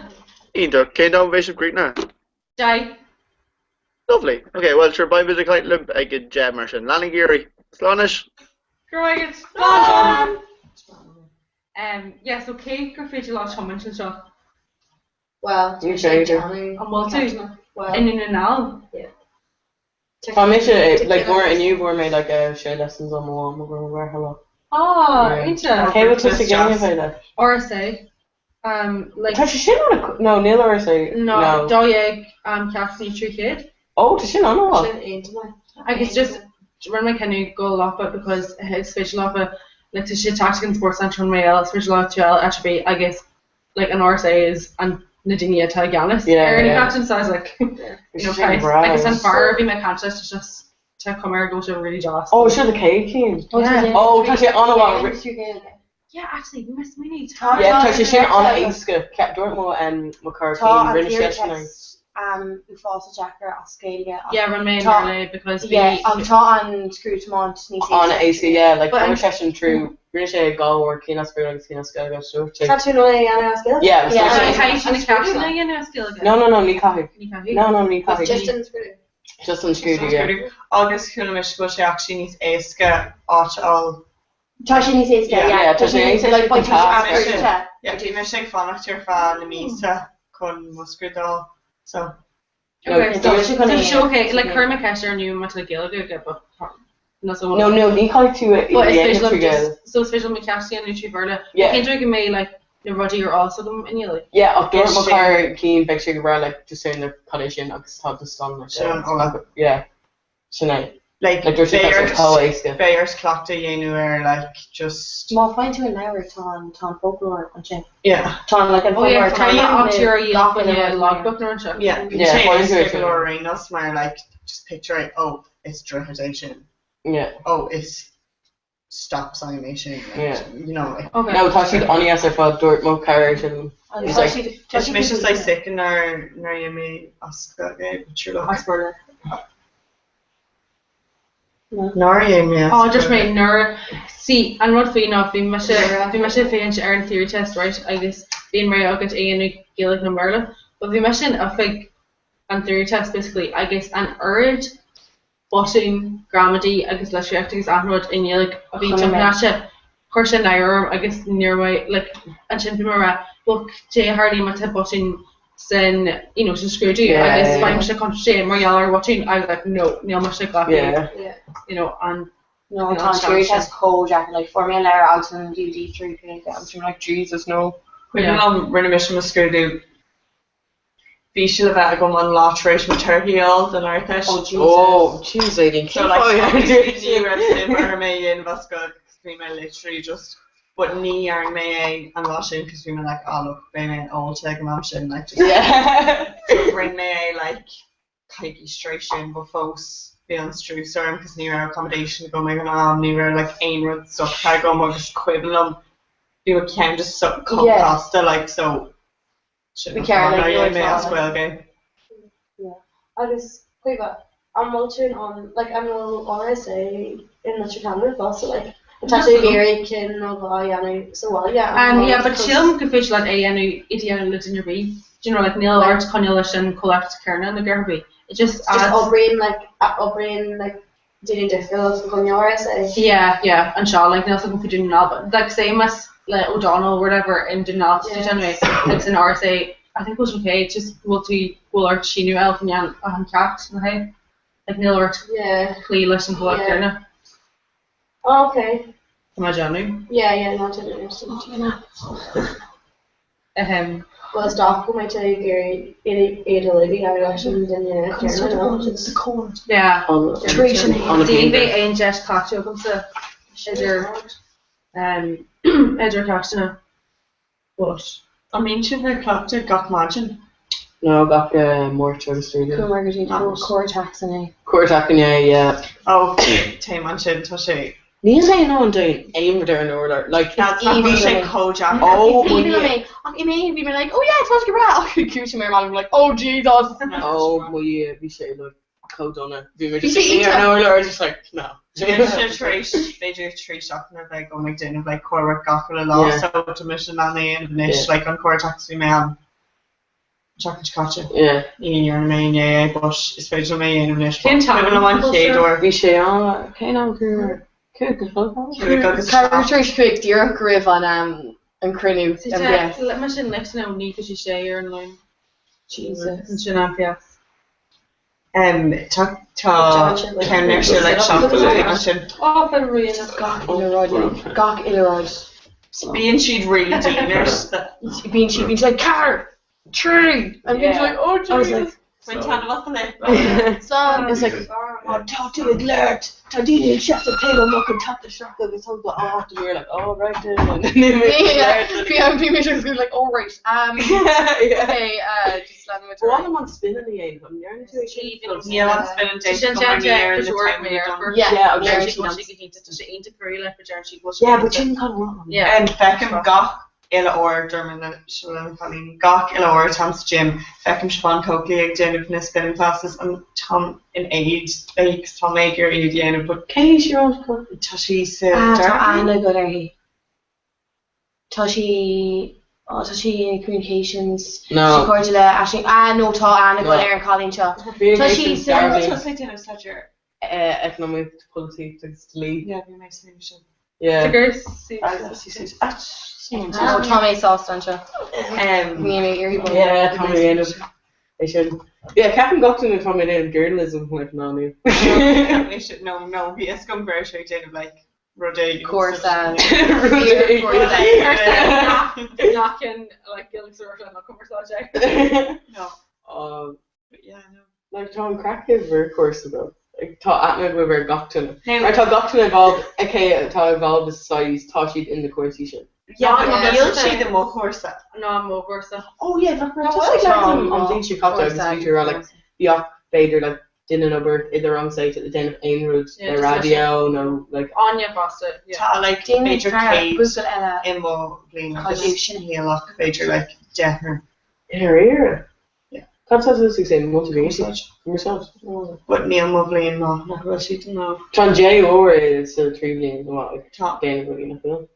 Iontach, cén t-am a bheidh sibh críochnaithe? 10. Lovely. Ok, well sure beidh muid ag caint libh ag a 10 mar sin. Leanaigí oraibh. Slán anois! Go raibh maith agat. Slán John! Um, yeah, so cé gur féidir leat tiomáint anseo? Well, Ní féidir. An bhfuil tú? Well, I nDún na nGall? Yeah. Tá mise, like, bhfuair inniu bhfuair mé like sé lessons ó mo mham ó mo mháthair. Ah, iontach. Cé bhfuil tusa ag déanamh é leis? RSA. Um, like, Tá sé sin an no, níl RSA. No, 12 um, ceacht nó 300. Oh, tá sin an-mhaith. Sin aontaithe. Agus just rinne mé cinneadh dul leofa because is féidir leofa like tá sé tactic an Sports Centre an Rail, is féidir leo tú áit ar bith agus like an RSA is an na daoine atá i gceannas ar na captains so I was like you know Sin price breá. agus an fear a bhí mé ag caint leis tá just tá cuma air go bhfuil sé really deas. Oh, seo na céad cinn. Yeah. Oh, tá sé an-mhaith. Yeah, actually, bhí mé ag smaoineamh tá Yeah, tá sé sin an-éasca. Dúirt mo mo chara Tá féin, an rinne theory seisean é. test um, uafásach deacair as Gaeilge. ach Yeah, rinne mé tá- nearly because bhí Yeah, ach tá an scrúdú tiomáint níos éasca. An-éasca, yeah, like But rinne an- seisean trú, rinne sé dhá uair cinn as Béarla agus cinn as Gaeilge, so sé. Tá tú in ann é a dhéanamh as Gaeilge? Yeah, Yeah. So caithfidh sí na ceachtanna a dhéanamh as Gaeilge? No, no, no, ní caithfidh. Ní caithfidh. No, no, ní caithfidh. Just an scrúdú. Just an scrúdú, yeah. Agus chuala mise go bhfuil sé actually níos éasca áit a fháil. Tá sé níos éasca, Yeah. yeah. Yeah, tá sé níos éasca Like, chun tá tasc. sé scrúdú. Yeah, bhí mise ag fanacht ar feadh na míosa chun mo scrúdú a fháil, so. No, Okay, do so you- so so okay, like chuir mé ceist ar inniu má tá Gaeilge aige, but no, so No, no, ní caithfidh tú é But is dhéanamh féidir liom trí Ghaeilge. just so is féidir liom na ceachtaí a dhéanamh trí Bhéarla. Yeah. Cén dóigh go mbeidh like na rudaí ar eolas agam i nGaeilge? Yeah, ach dúirt mo Sin- chara cinn beidh sé go breá like just saying like cad é sin agus tá just an like Sin an ola. yeah, sin é. Like, Like dúirt sé tá sé beidh chomh ort- éasca. beidh ort cleachtadh a dhéanamh ar like just Má faigheann tú an leabhar tá an tá an foclóir ansin. yeah. Tá an like an Oh yeah, foclóir tá tá an áitiúr a gach dhéanamh uile rud. logbook nuair anseo. Yeah, bhí Yeah, sé faigheann tú é éasca sin. go leor ar aon nós mar like just picture it, oh, it's droichead é sin. Yeah. Oh, it's stop sign é sin. Like, Yeah. You know, like Okay. No, tá siad an-deas ar fad dúirt mo chara sin. Agus He's tá like, siad- tá Tá siad mise níos like éasca. sick nár nár dhein mé as Gaeilge, but sure look. As Béarla. Nár dhein mé as Oh, just mé Gaeilge. nuair see an rud faoi ná bhí mise bhí mise féachaint ar an theory test right agus bhí an rogha agat é a dhéanamh Gaeilge nó Béarla but bhí mise in oifig an theory test basically agus an oiread botún gramadaí agus litríocht agus achan rud i nGaeilge a bhí Chonaic mé. timpeall chuir sé náire orm agus ní raibh mé like ansin bhí mé ag rá well cé a tharlaíonn má tá botún san you know san scrúdú Yeah, agus yeah. faighimse contúirt mar gheall ar bhotún I was like no níl mise ag glacadh Yeah. Yeah. you know an No, you know, tá an theory an test chomh deacair, like fuair mé an leabhar agus an DVD trí Gaeilge agus I'm like Jesus no. Cuimhin liom rinne mise mo scrúdú Bhí sé le bheith agam an lá tar éis mo torthaí a fháil don Ardteist. Oh Jesus. Oh jeez Aideen, So like ní raibh suim orm é a dhéanamh as Gaeilge cos bhí mé literally just but ní dhearna mé é an lá sin cos bhí mé like ah look beidh mé ólta ag an am sin like just so rinne mé é like coicís tar éis sin but fós bhí an strús orm cos ní raibh accommodation agam ag an am ní raibh like aon rud socraithe agam agus cuimhin liom bhí mo cheann just so chomh gasta like so Sin Bhí cearr an like fáth mé as Gaeilge. Yeah. Agus Caoimhe, an bhfuil tú in ann, like an bhfuil RSA in Leitir Ceanainn fosta, like tá sé ag iarraidh ceann nó dhá a dhéanamh sa bhaile, an Um, bhfuil yeah, but sílim gur féidir leat é a dhéanamh, iad a dhéanamh le duine ar bith. Do you know, like níl ort coinneáil leis an comhlacht céanna nó ar bith. It just Just adds. oibríonn like oibríonn like daoine difriúla faoi choinne RSA. Yeah, yeah, anseo, like níl 's agam faoi Dún na nGall, but like same as le O'Donnell or whatever in Dún na Gall, yeah. anyway, like in RSA, I think it was okay, it's just go bhfuil tú, go bhfuil ort síniú a fháil faoi achan ceacht, nach é? Like níl ort Yeah. cloí leis an chomhlacht Yeah. céanna. Oh, okay. Tá mé ag déanamh. Yeah, yeah, no, tá mé ag Ahem. Bhuel, is dócha go mbeidh tú ag iarraidh iad uilig a dhéanamh leis an duine céanna, nó just. Yeah. Tar éis an Ní bheidh aon deis caite agamsa idir idir ceisteanna. But. An mbíonn sibh ar cleachtadh gach maidin? No, gach Máirt agus Céadaoin. Chuamar go dtí Comhairteach inné. Comhairteach inné, yeah. Ó, téim ansin, tá sé. Níl mé in ann déan aon rud ar an urlár. Like, Is aoibhinn sé chomh deacair. Oh, Is aoibhinn liom é. Ach inné bhí mé like, oh yeah, tá sé go breá. Ach chuaigh mé ar maidin like, oh Jesus. Oh mo Dhia, bhí sé like chomh dona. Bhí mé Bhí just sé ag ar an iontach. urlár just like, no. Bhí mise tar éis b'fhéidir 3 seachtaine a bheith agam ag déanamh like core work gach uile lá Yeah. so tá mise in ann é a dhéanamh anois Yeah. like an core tax bhí mé an seachtain seo caite. Yeah. Ní dhearna mé inné é but is féidir liom é a dhéanamh anois. Cén t-am Cuimhin liom an chéad uair. Bhí sé an cén am chuamar? 5 a chlog? 5 agus Ceathrú tar éis 5 díreach roimh an an cruinniú MBS. Le mar sin leis nó ní go sé ar an line. Jesus. Sin an fias. Um, tá tá ceann ar siúl ag seacht ansin. Ó, fe ruin. Gach uile rud, gach uile rud. Bíonn siad really dian Bíonn siad bíonn siad like car, tree, and bíonn siad like oh I was like, Jesus. Bain taitneamh as an lae. Slán. It's like, oh, tá tú ag labhairt, tá daoine ag seasamh taobh amuigh an teach isteach agus thug the oh, and we were like, oh, right then. And then we Yeah, bhí bhí mé just like oh right. Um, okay, just lean muid Bhí an spinning a dhéanamh, an ndearna tú é sin? Níl an spinning déanta agam mar ní ar na time done. Yeah, Yeah, okay. yeah. Yeah, but sin kind of wrong. Yeah. Um, feicim gach uile uair dúirt mé seo le na cailíní, gach uile uair táim sa gym, feicim Siobhan Coakley ag déanamh na spinning classes and táim in éad léi cos tá mé ag iarraidh iad a dhéanamh but Cé hí Siobhan Coakley? tá sí sa Ah, tá dark aithne agat uirthi. Tá sí oh, tá sí in communications. No. Sí cairde le Aisling. Ah, no, tá aithne agat No. ar an chailín seo. Tá sí Communications, sa Darby. Tá sí ag déanamh staidéar. Eacnamaíocht, polaitíocht agus dlí. Yeah, bhí mé sa sin. Yeah. Oh, tá mé sásta anseo. Um, Ní mé iarraidh bun. Yeah, tá mé ag déanamh é sin. Yeah, ceapaim gach duine atá mé ag déanamh journalism like ná ní. No, no, bhí fhios agam go raibh sé ag déanamh like rud éigin. Cúrsa. Rud éigin. Nach in like Gaelic sort nó cumarsáid. No. Um, But yeah, no. Like tá an craic ar chúrsa though. Like tá aithne agaibh ar gach duine. Now- Mar tá gach duine involved, aici atá involved i societies, tá siad in na cúrsaí sin. Yeah, but Yeah. níl siad i mo chúrsa. Ná mo chúrsa. Oh yeah, nach raibh No, just like tá an an bhliain seo caite agus bhí tú rá like bheadh b'fhéidir like duine nó beirt i do rang said ag déanamh aon rud Yeah, le just raidió nó like Áine fosta. yeah. Tá like Déanfaidh b'fhéidir fear 100 buachaill eile i mo bhliain Tá agus díobh sin. níl ach b'fhéidir like deichniúr. ar éire. Yeah. Cad tá tú ag say multimedia? Cumarsáid. But níl mo bhliain maith nach bhfuil siad No. Tá an JR sa trí bhliain go maith like Tá. déanamh rudaí nach bhfuil.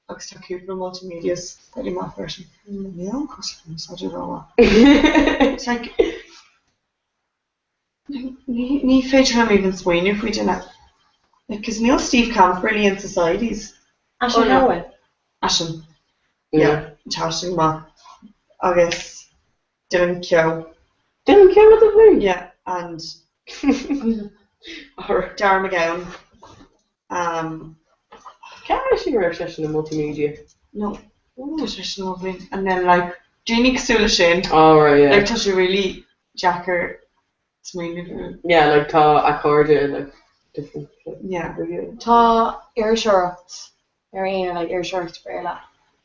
Agus tá cúpla multimedias fairly maith freisin. Níl an cúrsa cumarsáide rómhaith. It's like ní ní féidir liom even smaoineamh faoi duine. Like, 'cause níl Steve Camp really in societies. Aisling Oh, no. Owen. Eisean. Yeah, tá sin maith. Agus Dylan Keogh. Dylan Keogh with the bhliain? Yeah, and Alright. Dara McGowan. Um, Ceapaim sin go raibh seisean i multimedia. no, tá seisean i mo bhliain. And then like Daoine cosúil le sin. Oh right, yeah. Like tá sé really deacair smaoineamh ar. Yeah, like tá a cairde like different. Yeah. Tá iriseoireacht ar aon like iriseoireacht Béarla.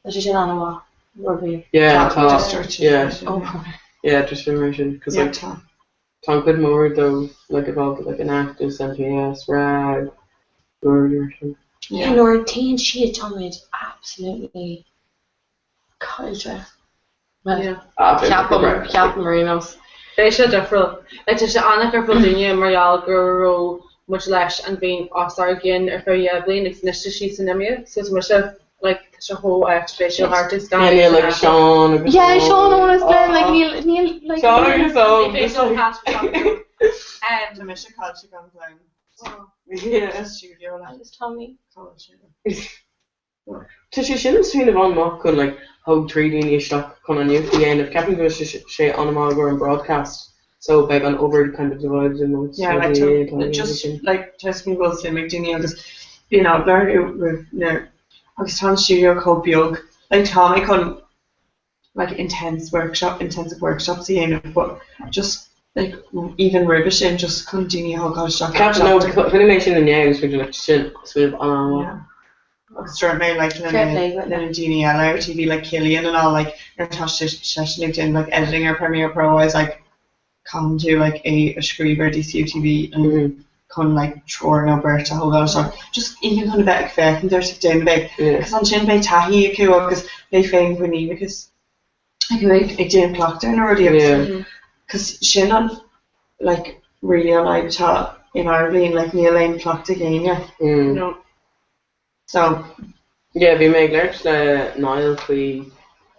Tá sé sin an-mhaith. Rugbaí. Yeah, tá. Just dúirt sé Yeah. sin. Oh. Yeah, just sin mar sin. Cos Yeah, like tá. tá an cuid mór dó like involved like Enactus, MTS, RAG, Ruairí sin. Yeah, nuair a téann siad táimid absolutely caillte. Yeah. Ah, b'fhéidir Ceapaim, go raibh. ceapaim ar aon nós. Beidh sé difriúil. Like, tá sé an-difriúil dúinne mar gheall go raibh muid leis an bhliain os ár gcionn ar feadh 2 bhliain agus anois tá sí san iomaíocht so tá mise like tá sé chomh áit spéisiúil thart is gan Yeah, níl like Seán agus Yeah, Eoin. Seán Eoin is Glenn, like níl, níl, like. Seán agus Eoin. Ní féidir caint Tá mise caillte gan Glenn. Yeah. Studio le. Agus Tommy. Caillte. Tá sé sin smaoineamh an-mhaith chun like thóg 3 daoine isteach chun an nuacht a dhéanamh. Ceapaim go bhfuil sé an-mhaith i gcomhair an broadcast so beidh an obair kind of divided amongst Yeah, na like daoine atá tá ag just sin. like tá go bhfuil suim ag daoine agus bíonn eagla orthu roimh na agus tá an stiúideo chomh beag like tá mé chun like intense workshop intensive workshops a dhéanamh but just like even roimhe sin just chun daoine a thógáil isteach Ceapaim no chonaic mé sin inné agus bhí like sin smaoineamh an-mhaith. Yeah. Agus dúirt mé like le Fair na play, le na daoine eile ar TV like Cillian and all like nuair atá seisean ag déanamh like editing ar Premiere Pro I was like caithfidh tú like é a scríobh ar DCU TV and chun like triúr nó beirt a thógáil isteach just even chun a bheith ag féachaint ort ag déanamh é cos ansin beidh taithí acu agus beidh féinmhuiníneachas acu ag ag déanamh cleachtadh ar na rudaí agus cos sin an like really an fhadhb atá inár bhliain like níl aon cleachtadh ag éinne you know. So. Yeah, bhí mé ag labhairt le Niall faoi,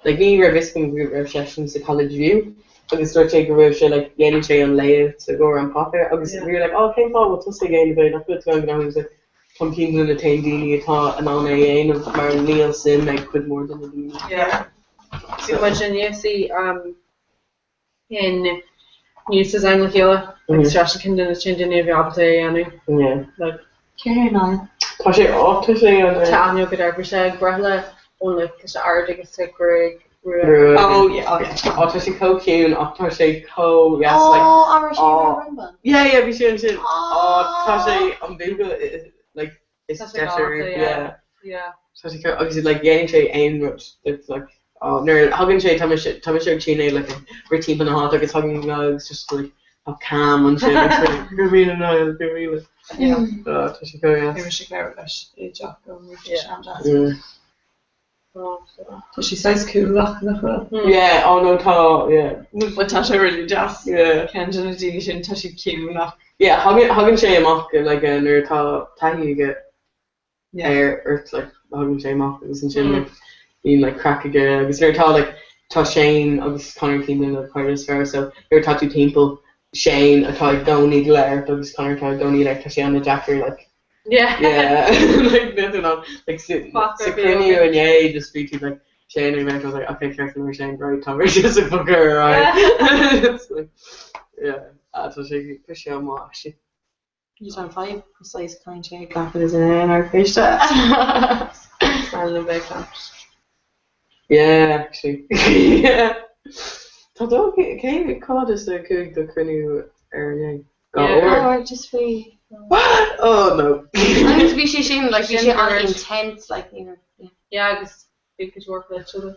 like ní raibh fhios agam go raibh seisean sa College View agus dúirt sé go raibh sé like dhéanann sé an layout i gcomhair an páipéar agus we were like oh cén fáth a bhfuil tusa ag déanamh é nach bhfuil tú an-ghnóthach agus like táim ceann de na t-aon daoine atá in ann é a dhéanamh mar níl suim ag cuid mhór de na daoine. Yeah. Bhí muid in UC um, in news design le chéile agus seisean ceann de na t-aon duine a bhí ábalta é a dhéanamh. Yeah. Like, Cé hé Niall? Tá sé á tá sé an Tá aithne agat air, bhí sé ag breith le ón like tá sé ard agus tá gruaig rua. Rua. Oh yeah, oh yeah. Á tá sé chomh ciúin ach tá sé chomh yes like Oh, an raibh sé á ar Rumble? yeah yeah bhí sé ansin á tá sé an buachaill like is Tá sé deise galánta, yeah. yeah. Yeah. Tá sé chomh agus like dhéanann sé aon rud it's like á nuair a thagann sé tá mise tá mise ag síneadh like rith timpeall na háite agus thagann Niall agus just like tá cam ansin agus like go míle Niall go míle. Yeah. Á tá sé chomh Bhí deas. mise ag labhairt leis i dteach an Yeah. seandeas. Tá sé saghas cúthalach nach bhfuil? Yeah, oh no tá, yeah. But tá sé really deas. Yeah. Ceann de na daoine sin tá siad ciúin ach. Yeah, thagann thagann sé amach like nuair atá taithí aige ar ort like thagann sé amach agus ansin like bíonn like craic aige agus nuair atá like tá Shane agus Conor ceann de na cairde is fearr so nuair atá tú timpeall Shane atá i gcónaí ag labhairt agus Conor atá i gcónaí like tá sé an-deacair like Yeah. Yeah, like nothing on like sa sa cruinniú inné just bhí tú like Shane ag I was like okay ceart go leor Shane right tá mé just ag bogadh ar aghaidh. It's like yeah ah tá sé tá sé an-mhaith actually. He's on fire precise kind sé gach is in ar féiste. Well bheith claps. Yeah actually yeah. Tá dó cé cá is a cúig do cruinniú ar inné? Dhá uair. Oh, just faoi. What? Oh no. Agus bhí sé sin like bhí sé Sin an-intense like you know. Yeah. Yeah, agus bhí cuid mhór pléite.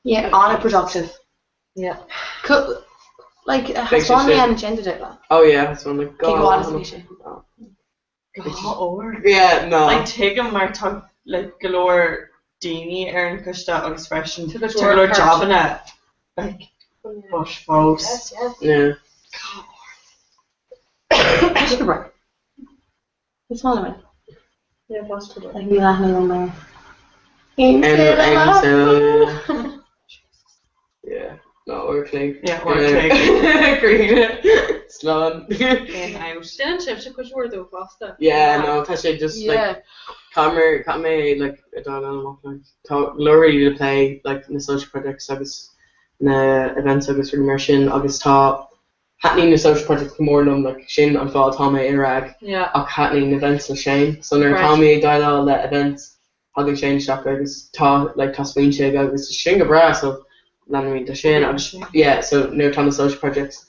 Yeah, an-productive. Yeah. Co like Bheidh sé thaispeáin mé sin. an agenda duit like. Oh yeah, so I'm like Cé go bhfad is a bhí sé. Dhá uair. Yeah, no. Like tuigim mar tá like go leor daoine ar an choiste agus freisin Tá go tá go leor leor jabanna like but fós. Yes, yes. Yeah. Tá sé go breá. Is maith liom é. Yeah, tá sé go breá. Like níl aithne agam air. Aon aon so yeah. No, uair a chloig. Yeah, uair a chloig. Green. Slán. In out. Déanann sibhse cuid mhór dó fosta. Yeah, no, tá sé just like Yeah. caithfidh caithfidh mé like a dul amach like tá leor rudaí le plé like na social projects agus na events agus rudaí mar sin agus tá thaitníonn na social projects go mór liom like sin an fáth atá mé i RAG Yeah. ach thaitníonn events le Shane so nuair atá Right. mé ag déileáil le events thagann Shane isteach agus tá like tá smaointe aige agus sin go breá so Leanfaimid de sin agus yeah so nuair atá na social projects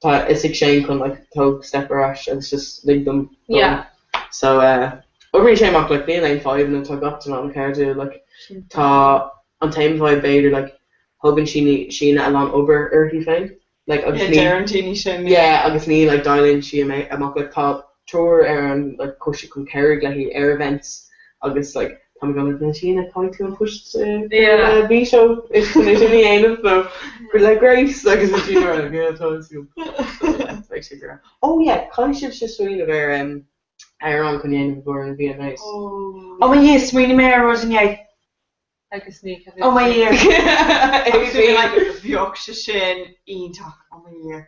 tá fhios ag Shane chun like tóg step ar ais agus just lig dom dul. Yeah. So eh oibríonn sé amach like níl aon fadhbanna tá gach duine an-chairdiúil like tá an t-aon fadhb b'fhéidir like thógann sí Síne a lán obair uirthi féin like agus Yeah ní deireann daoine sin yeah yeah agus ní like déileálann sí amach like tá triúr ar an like coiste chun cabhrú léi ar events agus like tá mé going like Síne caithfidh tú an post Yeah. mí seo is chun é sin a dhéanamh so gur le Grace agus is sí like yeah tá fhios agam. So yeah beidh sé grá. Oh yeah caithfidh sibhse smaoineamh ar um amhrán chun dhéanamh i gcomhair an VMAs. Oh mo Dhia, smaoinigh mé ar rud inné. Agus ní Oh mo Dhia. Agus bhí mé like bheadh sé sin iontach, oh mo Dhia.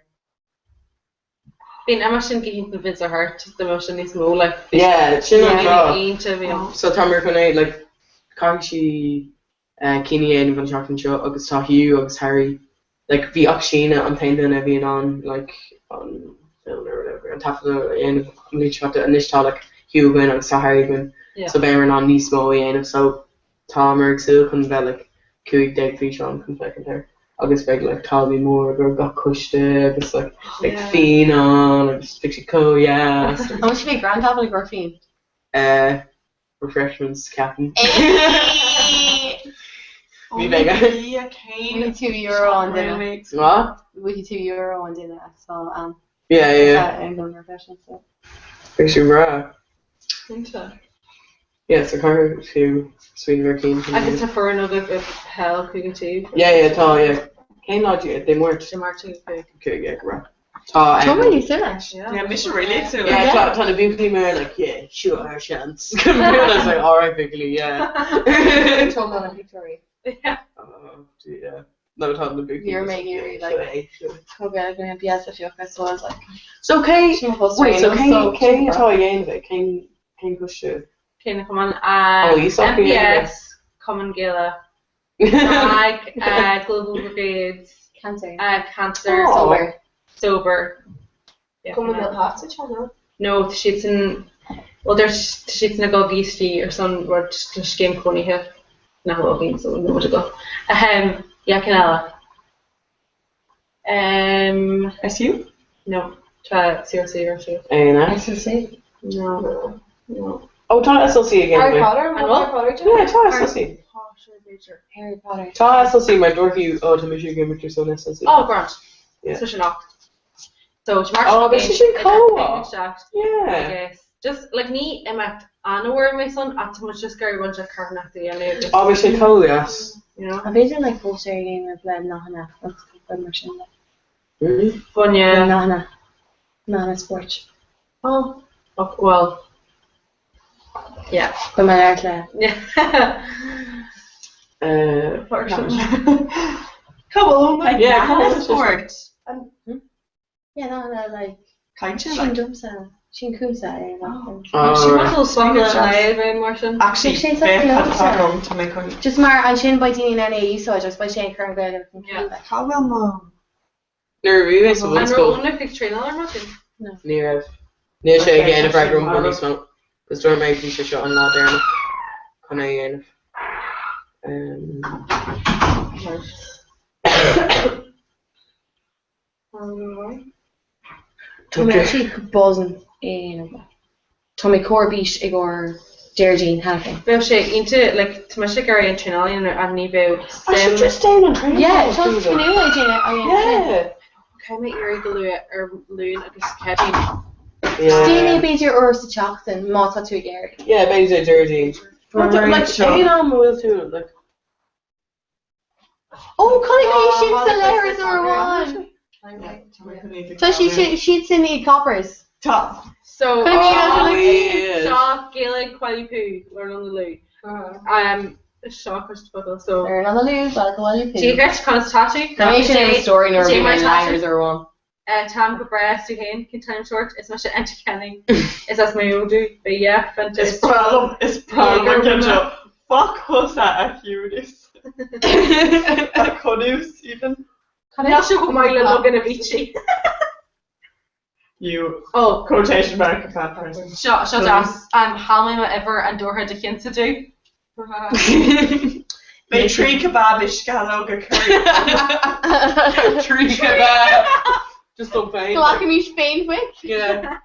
Bhí an ama sin go hiontach na Vids Heart dá mbeadh sé níos mó like Yeah, sin an tráth. iontach bhí an. So tá mé chun é like caithfidh sí cinneadh a dhéanamh an tseachtain seo agus tá Hugh agus Harry like bhí ach Síne an t-aon duine a bhí in ann like an film or whatever an taifeadadh a dhéanamh an bhliain seo caite anois tá like Hugh againn agus tá Harry againn Yeah. so beimid in ann níos mó a dhéanamh so táimid ag súil chun bheith like 15 físeán chun féachaint air agus beidh like táblaí mór ag gach coiste agus like beidh Yeah. fíon ann agus beidh sé chomh dheas. An bhfuil sé grand tábla ag fíon? Eh refreshments ceapaim. Ní bheidh ann. Bhfuil tú euro an duine? What? Bhfuil tú euro an duine atá ann? Yeah, yeah. Ar an refreshments. so. Beidh sé breá. Cinnte. Yeah, so caithfidh tú smaoineamh ar cinn. Agus tá foireann agaibh i peil chuig an taobh. Yeah, yeah, tá, yeah. Cén lá Dé Máirt? Dé Máirt 5. Okay, yeah, go breá. Tá Tá mé ag súil leis. Yeah, mise really ag súil Yeah, leis. tá tá na buachaillí mar like, yeah, sure, our chance. I was like, all right, buachaillí, yeah. Tógáil na pictiúirí. Oh, yeah. No, tá na buachaillí. Bhí mé ag iarraidh like tógáil go MPS a phiocadh so I was like So cé Sin fós wait, so réidh, cé so cé sin atá a dhéanamh é? Cén cén coiste? Cén cumann? Oh, Íosach a dhéanamh é. MPS, Cumann Gaelach, RnaG, Global Brigades, Cancer, Cancer, Oh. Sober. Sober. Yeah. Cumann na Páirte seo, No, tá siad san, well tá siad san ag dul gíostaí ar son rud na scéim cónaithe nach bhfuil againn so níl muid ag dul. Ahem, yeah, cén eile? Um, SU? No, tá CRC ar siúl. ANS? SLC? No, no. Oh, tá SLC again. Harry mate. Potter? An bhfuil? Harry Potter? Yeah, tá SLC. Potter, b'fhéidir. Harry Potter. Tá SLC mar dúirt Hugh, oh, tá mise ag imirt ar son SLC. Oh, grand. Yeah. So sin ocht. So, mar Oh, bhí sé sin comh. Yeah. Agus just like ní imeacht an-mhór mé san ach tá muid just ag iarraidh roinnt de carthanacht a dhéanamh agus Oh, bhí sé comh deas. you know. An féidir like póstaer a dhéanamh le nathanna agus rud mar sin de? Bainne. Le nathanna. Nathanna spóirt. Oh, oh well. Yeah. Ba mé leat le. Uh, Come on, like Yeah, come nathanna on. spóirt. Yeah, nathanna like. Cainte, Sin like. domsa. Sin cúnsa ar an Oh, She right. might as well swap le live mar sin. Actually, Sé sa féach chlóite. atá agam, tá mé chun. Just mar ansin beidh daoine in ann é a úsáid agus beidh sé ag cur an Ghaeilge chun cinn. Yeah. Cá bhfuil mo. Nuair a bhí mé sa An raibh bhunscoil, Eoin ag traenáil ar maidin? ní raibh. Níl sé ag Okay, déanamh tá sé freagra marbh. níos mó. Agus dúirt mé bhí sé seo an lá deireanach chun é a dhéanamh. Um, Tá mé actually buzzing é a dhéanamh. Tá mé chomh ar bís i gcomhair Déardaoin cheana féin. Bheadh sé iontach, like, tá mise ag iarraidh an traenáil a dhéanamh ach ní bheadh I should suim. just stay on train. Yeah, tá tnúth le déanamh a dhéanamh sin. Yeah. Caithfidh mé éirí go luath ar Luan agus Céadaoin. Déan é Yeah. b'fhéidir uair sa tseachtain má tá tú ag iarraidh. Yeah, b'fhéidir Déardaoin. But, like, aon am a bhfuil tú, like, Ó, chonaic mé sin sa leithreas uair amháin. Tá sí siad sin iad coppers. Tá. So, Chonaic mé Oh, iad yeah. seo Gaeilge Bhaile Phú, Learn on the Loo. Seo cuid focal, so. Learn on the loo, Gaeilge Bhaile Phú. Dígrit, conas tá tú? Tá mé sin ar an story nuair a Dé bhí mar mé tá tú? leithreas uair amháin. Táim go breá is tú féin, cén t-ainm sórt, is mise Enda Kenny, is as Maigh Eo domh, but yeah, fanta. Is breá liom, is breá liom an ceann seo. Fuck thusa a Chiúnas. A Chonús, even. Níl sé chomh maith le Logan Avicii. You Oh. quotation mark a fat person. Seo, seo deas, an chaill mé m'uimhir an dtabharfá do chinnse domh? Beidh 3 kebab is sceallóga curry. 3 kebab! Just dom féin. Glacaimis féin faoi. Yeah.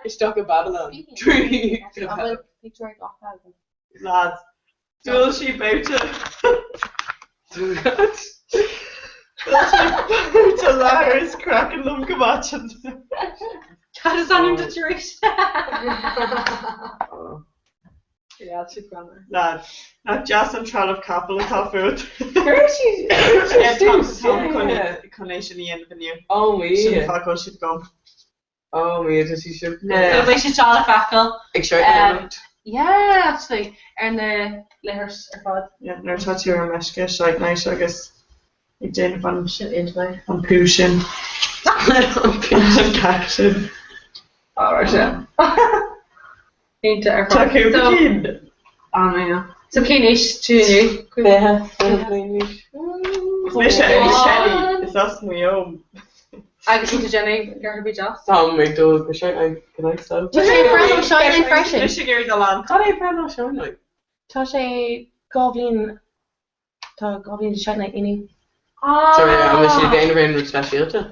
Isteach i Babylon. 3 kebab. Pictiúr glactha agam. Lads. Dúil sí babhta. Dúil sí babhta leathair is craiceann liom go maidin. Cad is ainm duit arís? Lads, nach deas an trealamh capall atá fút? Chuir sí suas chun é sin a dhéanamh inniu. Oh my. Sin an fáth go bhfuil siad agam. Oh my, tá sí seo. So beidh sé seo le feiceáil. Ag seo Yeah, actually, ar na leithris ar fad. Yeah, nuair atá tú ar meisce, Shite Night agus ag déanamh an an pú sin. An pú sin cac sin. Alright, yeah. Iontach ar Tá fad. cúpla So, cinn. ah, I know. So cén aois tú inniu? 20 bliain d'aois. Is mise é Shelly, is as Maigh Eo. Agus tú déanamh gar bhí deas? Táim ag dul go Shite Night go nice though. Tá sé breithlá Shite Night freisin. Mise ag iarraidh dul ann. Cad é breithlá Shite Night? Tá sé 2 bhliain tá 2 bhliain de Shite Night inniu. Sorry, an bhfuil siad ag déanamh aon rud speisialta?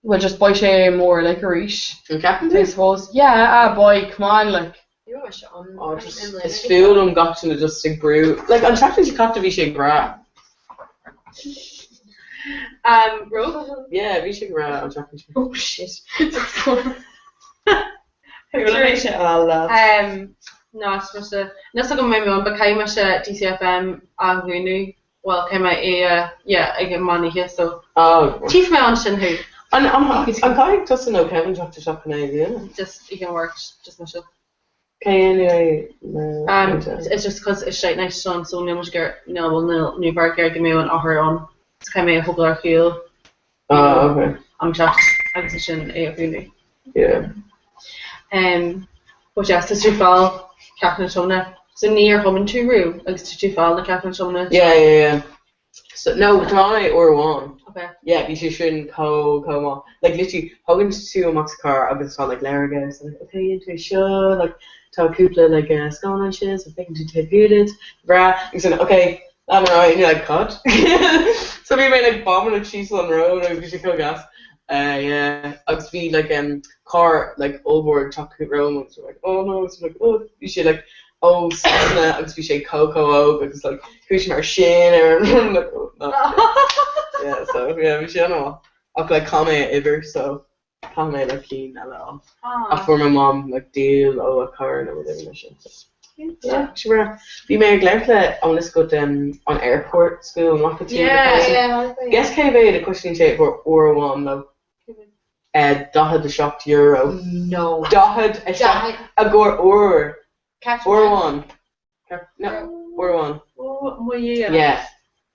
Well just beidh sé mór like arís. An ceapann tú? I suppose. Yeah, ah boy, come on like. Ní raibh mise ann Oh, i just, mbliana. is fuath liom gach duine just ag brú. Like an tseachtain seo caite bhí sé breá. Um, Ro? Yeah, bhí sé breá an tseachtain seo. Oh shit. Chuala mé sé á lads. Um, no, is mise, níl 's agam mé ann, but caithfidh mise DCFM a dhúnadh Bhuel, caithfidh mé é a, yeah, ag an meán oíche, so. Oh. Tchífidh mé ansin thú. An, an, an gcaithfidh tusa nó Kevin teacht isteach chun é a dhúnadh? Just ag an bheirt, just mise. Cé dhéanfaidh é na Um, it's just cos is Shite Night ann, so níl muid ag iarraidh, níl, bhuel, níl, ní bheadh ag iarraidh go mbeadh an othar ann, so caithfidh mé a thógáil ar shiúl. Ah, okay. Am teacht agus ansin é a dhúnadh. Yeah. Um, but yeah, so tú fáil ceachtanna tiomnaithe. So níor thiomáin tú riamh agus tá tú fáil na ceachtanna tiomnaithe? Yeah, yeah, yeah. So, no, thiomáin mé uair amháin. Okay. Yeah, bhí sé sin chomh, chomh maith. Like, literally, thógann tú amach sa carr agus tá, like, leabhar aige, so, like, okay, déan tú é seo, like, tá cúpla, like, scáileán ansin, so féachann tú taobh thiar duit, breá, agus then, okay, lean ar aghaidh, and you're like, cad? So bhí mé, like, bombing síos an road agus bhí sé chomh gas. Uh, yeah, agus bhí, like, um, carr, like, ollmhór ag teacht romham agus we were like, oh no, so like, oh, bhí sé, like, ó Sasana agus bhí sé chomh chomh óg agus, like, chuaigh sé mar sin ar an, like, oh, no. Yeah, so, yeah, bhí sé an-mhaith. Ach, like, chaill mé a uimhir, so caithfidh mé, like, cinn eile a fháil. Ach fuair mo mham, like, deal ó a cara nó whatever leis sin, so. Yeah, sé breá. Bhí mé ag labhairt le an bhfuil fhios agat um, an airport school an bhfaca tú Yeah, yeah. Guess cé mhéad a chosnaíonn sé for uair amháin leo? Eh, €47. No. 47 i gcomhair uair. Uair amháin. No, uair amháin. Oh, mo Dhia. Yeah.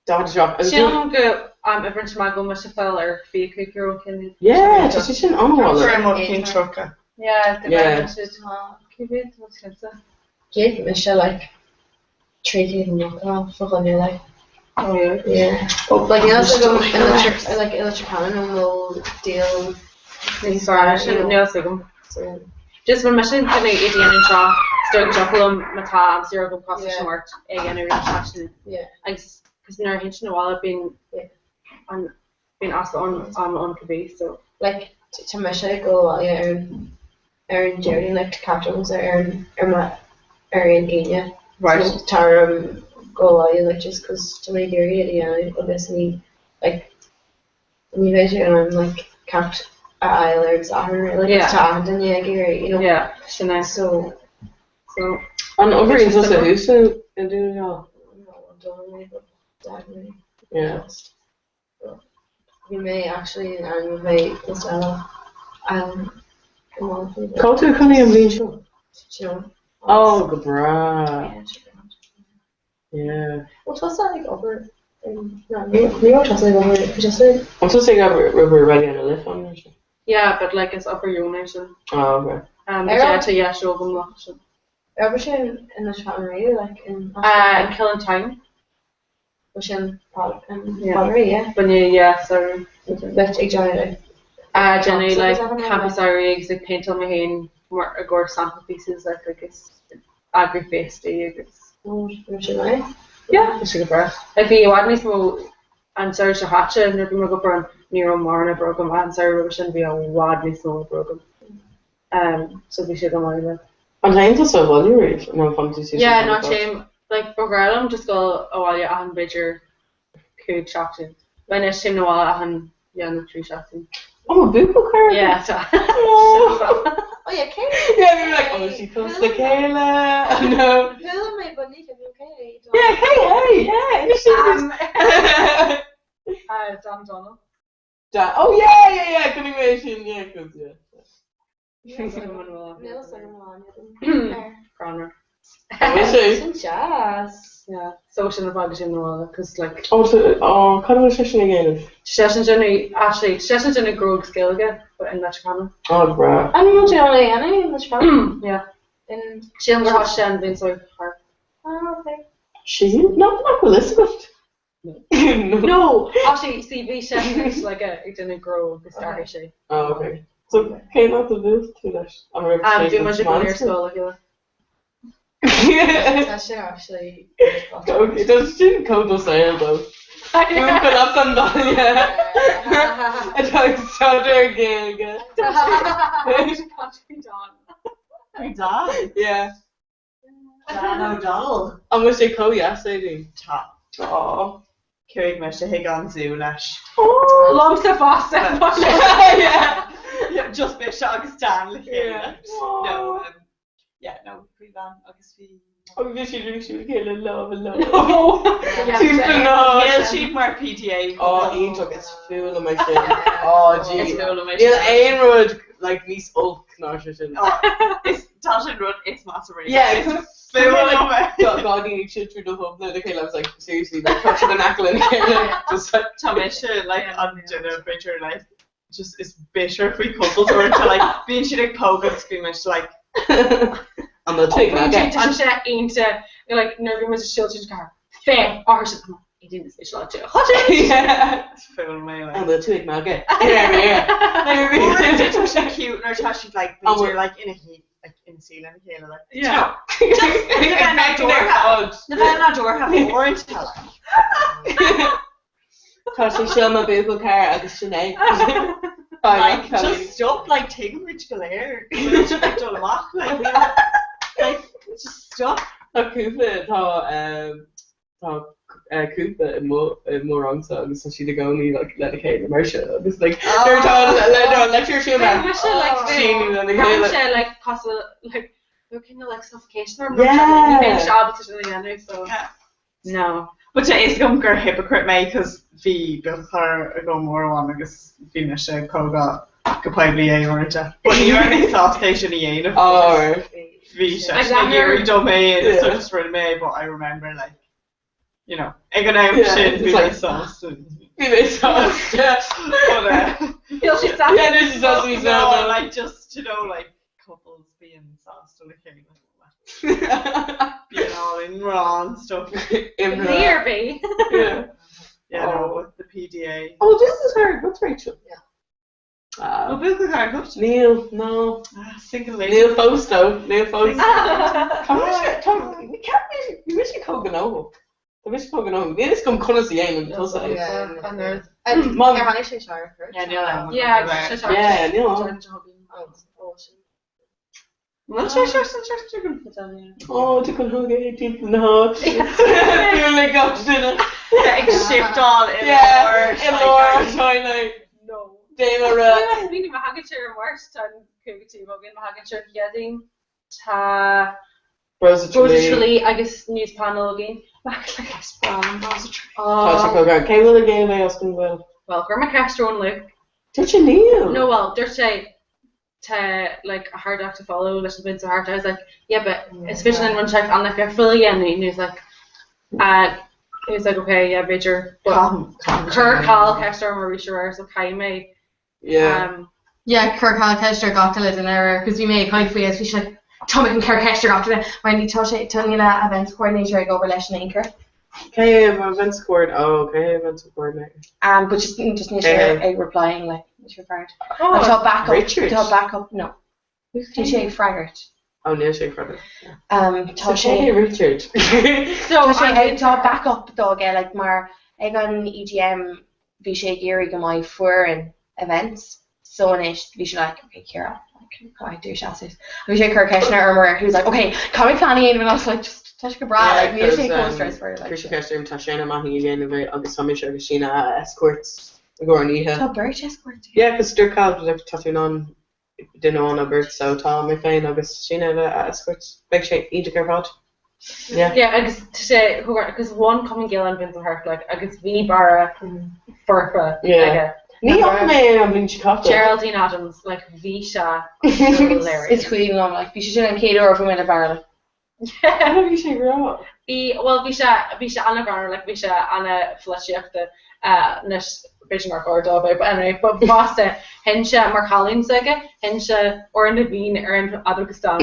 47. Sílim go am uimhir an go mbeidh sé fáil ar €25 cinn. Yeah, tá sé sin an-mhaith. Chuir mo cinn 30. Yeah, go Yeah. mbeidh siad. Cé mhéad atá cinnte? Gheobhaidh mise like 390 fá choinne like. Oh yeah. Yeah. Like níl fhios agam i Leitir like i Leitir Ceanainn an bhfuil deal Níos fearr sin, níl fhios agam. Just bhfuil mise chun é a dhéanamh anseo, is dóigh go dtiocfadh liom má tá am saor agam costas Yeah. sin ort é a dhéanamh ar an seachtain. Yeah. Agus cos nuair a théann sin abhaile bíonn an bíonn easpa an ama ann cibé so. Like tá mise ag dul abhaile ar an ar an Déardaoin like ceacht agamsa ar an ar ma ar an Aoine. Right. So tá orm dul abhaile like just cos tá mé ag iarraidh é a dhéanamh agus ní like ní bheidh sé in ann like ceacht a fháil ar an Satharn right like Yeah. tá achan duine ag iarraidh you know. Yeah, sin é. So So An oibríonn tusa thuas i nDún na nGall? no, don't really but definitely. Yeah. Bhí mé actually in ainm a bheith níos eile um i mBaile Cá bhfuil tú ag cónaí an bhliain seo? Seo. Oh, go breá. Yeah. Well tusa ag obair in no ní raibh tusa ag obair bhí tusa An tusa ag obair obair Raidió na Life an sin? Yeah, but like is obair dheonach sin. Oh, okay. Um, yeah, tá dheis agam lá sin. Ar obair sé in Leitir Ceanainn riamh like in Uh, in Killing Time. Bhí sin Pottery, yeah. Bainne, yeah, sorry. Bit ag déanamh like Uh, déanamh like campaí samhraidh agus ag péinteáil mé féin mar i gcomhair sample pieces like agus eagrú féastaí agus. Oh, raibh sé maith? Yeah, bhí sé go breá. Like bhí i bhfad níos mó an samhradh seo chaite nuair a bhí mé ag obair ann, ní raibh mórán oibre agam ach an samhradh roimhe sin bhí i bhfad níos mó oibre agam. Um, so bhí sé go maith like. An dtéann tusa abhaile riamh nó an bhfanann tú suas Yeah, in no Belfast? téim, like ba bhreá liom just dul abhaile achan b'fhéidir 5 seachtain. But anois téim abhaile achan 2 nó 3 seachtain. Oh, buachaill cara. Yeah, tá. Oh yeah, cé? Yeah, we were like, oh, she comes to Kayla. No. Chuala mé but ní cé cé. Yeah, hey, hey, yeah. Dan O'Donnell. Dan, oh yeah, yeah, yeah, chonaic mé sin, yeah, cause yeah. Cranmer. Sin deas. Yeah, so sin an fáth go dtéim abhaile, cause like. Oh, so, oh, cad a bhfuil seisean ag déanamh? Seisean ag déanamh, actually, seisean ag déanamh gnó agus Gaeilge, but in Leitir Ceanainn. Oh, breá. An bhfuil sé ann é anyway, in Leitir Ceanainn? Yeah. In. Sílim gur thosaigh sé an bhliain seo thart. Ah, okay. Sílim? No, nach bhfuil fhios agat. No, actually, see, bhí sé anois like ag déanamh gnó agus d'athraigh sé. Oh, okay. So, cén áit a bhfuil tú leis? An raibh sé Bhí muid ag obair ar scoil le chéile. Tá sé actually. Okay, tá sin chomh do saol though. Buachaill as an bhaile atá ag staidéar Gaeilge. Faoi Dan? Yeah. Dan O'Donnell. An bhfuil sé chomh dheas, Aideen? Tá. Tá. Chuaigh mise chuig an zú leis. Liomsa fosta. Yeah, just mise agus Dan le chéile. No, um, yeah, no, bhí Dan agus bhí. Agus bhí siad ag siúl le chéile lámh i lámh. Níl siad mar PTA. Ó, iontach, is fuath liom é sin. Ó, gee. Is fuath liom é Níl sin. aon rud like níos olc ná sé sin. Is tá sin rud is measa riamh. Yeah, Is fuath liom é. Dá ndaoine siad tríd an hub lena chéile, I was like, seriously, like, tá siad in aice lena chéile, just like. Tá mise like an duine b'fhéidir like just is bitter faoi couples uaireanta like bíonn siad ag pógadh agus bíonn mise like An bhfuil tú ag Tá sé iontach like nuair a bhí muid ag siúl tríd an chathair, féach orthu sin. Is fuath liom é like. An bhfuil tú ag magadh? Here, here. Uaireanta tá sé cute nuair atá siad like b'fhéidir like ina shuí like ina suí lena chéile like Yeah. just le bheith nádúrtha le bheith nádúrtha uaireanta like. Tá sé seo mo bhuachaill cara agus sin é. Like just stop like tuigeann muid go léir go bhfuil sibh ag dul amach like like just stop. Tá cúpla tá Tá cúpla i mo rangsa agus tá siad i gcónaí like lena chéile mar seo agus like nuair atá le lecture siúl Bheadh mise like síniú lena chéile. Bheadh sé like cosúil like bheadh cineál like suffocation orm ní bheinn ábalta sin a dhéanamh so no. But tá a fhios agam gur hypocrite mé cos bhí buachaill cara agam uair amháin agus bhí mise ag pógadh go poiblí é uaireanta. But ní raibh mé sásta é sin a dhéanamh. Oh right. Bhí seisean ag iarraidh dom é a dhéanamh so just rinne mé é but I remember like you know ag an am sin bhí mé sásta. Bhí mé sásta. But uh Níl sé sásta. Yeah, níl sé sásta níos No, mó. like just you know like couples being sásta le chéile. Being all in raw and stuff. In raw. Ní ar bith. Yeah. Yeah, no, with the PDA. Oh, this is her. What's Rachel? Yeah. Ó buachaill cara agat? Níl, no. Single lady. Níl fós though, níl fós. Tá mise, tá, ceap bhí mise chomh gnóthach. Tá mise chomh gnóthach. Níl fhios agam conas a dhéanann tusa é. Ar tháinig sé seo ar cuairt? Yeah, níl ann. Yeah, sé seo. Yeah, níl ann. Níl sé seo san seachtain agam. Ó, tú chun thug é timpeall na háite. Fiú le gach duine. Ag shiftáil i lár. I lár, trying like. No. Déanamh Bhí má thagann sé ar Máirt, tá an cúigiú taobh againn, má thagann sé ar Chéadaoin, tá Rose Rose Tralee agus news panel againn. Is breá liom Rose Tralee. Tá sé chomh greann. Cé bhfuil ag déanamh é as an bhfuil? Well, chuir mé ceist ar Eoin Luke. Dúirt sé níl. No, well, dúirt sé tá like a hard act to follow leis an bhliain seo thart. I was like, yeah, but is féidir linn rud inteacht an-difriúil a dhéanamh. And he was like, uh, he was like, okay, yeah, b'fhéidir. But chuir Cathal ceist orm arís aréir, so caithfidh mé. Yeah. Um, Yeah, chuir Cathal ceist ar gach uile duine aréir, cos bhí mé ag caint faoi agus bhí sé like, tá mé chun cur ceist ar gach duine, mar ní tá sé, tá níl a events coordinator ag obair leis in aon chor. Cé é an events coord, oh, cé é events coordinator? Um, but just, just níl sé Cé é? ag replying like, níl sé ag freagairt. Oh, Tá backup, Richard. tá backup, no. Níl sé ag freagairt. Oh, níl sé ag freagairt. Tá sé. Hey Richard. Tá sé ag tá backup dó aige like mar ag an EGM bhí sé ag iarraidh go mbeidh foireann events so anois bhí sé like okay Ciara like caithfidh tú seasamh. Bhí sé ag cur ceisteanna orm aréir he was like okay caithfidh mé plean a dhéanamh and I was like just tá sé go breá like níl sé chomh stressful like. Chuir sé ceist orm tá Shane O'Mahony ag déanamh é agus tá mise agus Síne a escorts i gcomhair an oíche. Tá beirt escorts. Yeah, cos dúirt Cal like tá tú in ann duine amháin nó beirt so tá mé féin agus Síne a bheith a escorts. Beidh sé iontach ar fad. Yeah. Yeah, agus tá sé because won Cumann Gael an bhliain seo thart like agus bhí Barra foirfe Yeah. aige. Ní fhaca mé é an bhliain seo caite. Geraldine Adams like bhí sé hilarious. Is cuimhin liom like bhí sé sin an chéad uair a bhí mé le Barra like. Yeah. Bhí sé grá. Bhí, bhuel bhí sé, bhí sé an-ghreannmhar, like bhí sé an-pholaitíochta, anois b'fhéidir nár chóir dó a bheith, but anyway, but fosta, sheinn sé mar chailín s'aige, sheinn sé Amhrán na bhFiann ar an fheadóg stáin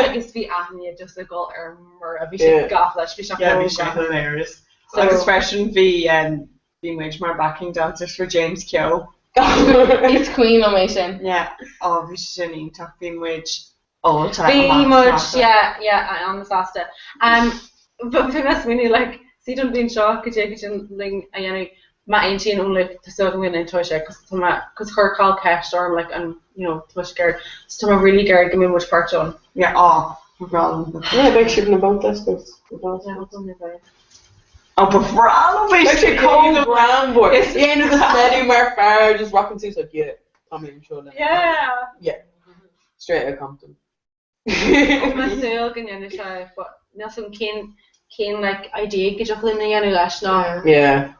agus bhí aithne just ag dul ar mire, bhí sé gafa leis, bhí sé Yeah, bhí chomh sé greannmhar. hilarious. So- Agus freisin bhí bhí muid mar backing dancers for James Keogh. Is cuimhin liom é sin. Yeah, oh bhí sé sin iontach, bhí muid ólta Bhí amach muid, snásta. yeah, yeah, an-sásta. Um, bhí mé ag smaoineamh, like, see don bhliain seo cad é go dtig linn a dhéanamh má aontaíonn Eoin Luke tá súil agam go n-aontóidh sé cos tá mé, cos chuir Cathal ceist orm like an, you know, tá mise ag iarraidh, so tá mé really ag iarraidh go mbeidh muid páirteach ann. Yeah, oh, ba bhreá liom. Yeah, beidh sibh na both escorts. Oh, ba bhreá liom, Beidh sé chomh greannmhar. Is Dhéanamh go steady mar fear, just rocking suits like, yeah, tá mé anseo le. Yeah. Yeah. Straight out Compton. Tá mé ag súil go ndéanfaidh sé but níl 's agam cén cén like idea go dtiocfadh linn a dhéanamh leis ná. Yeah.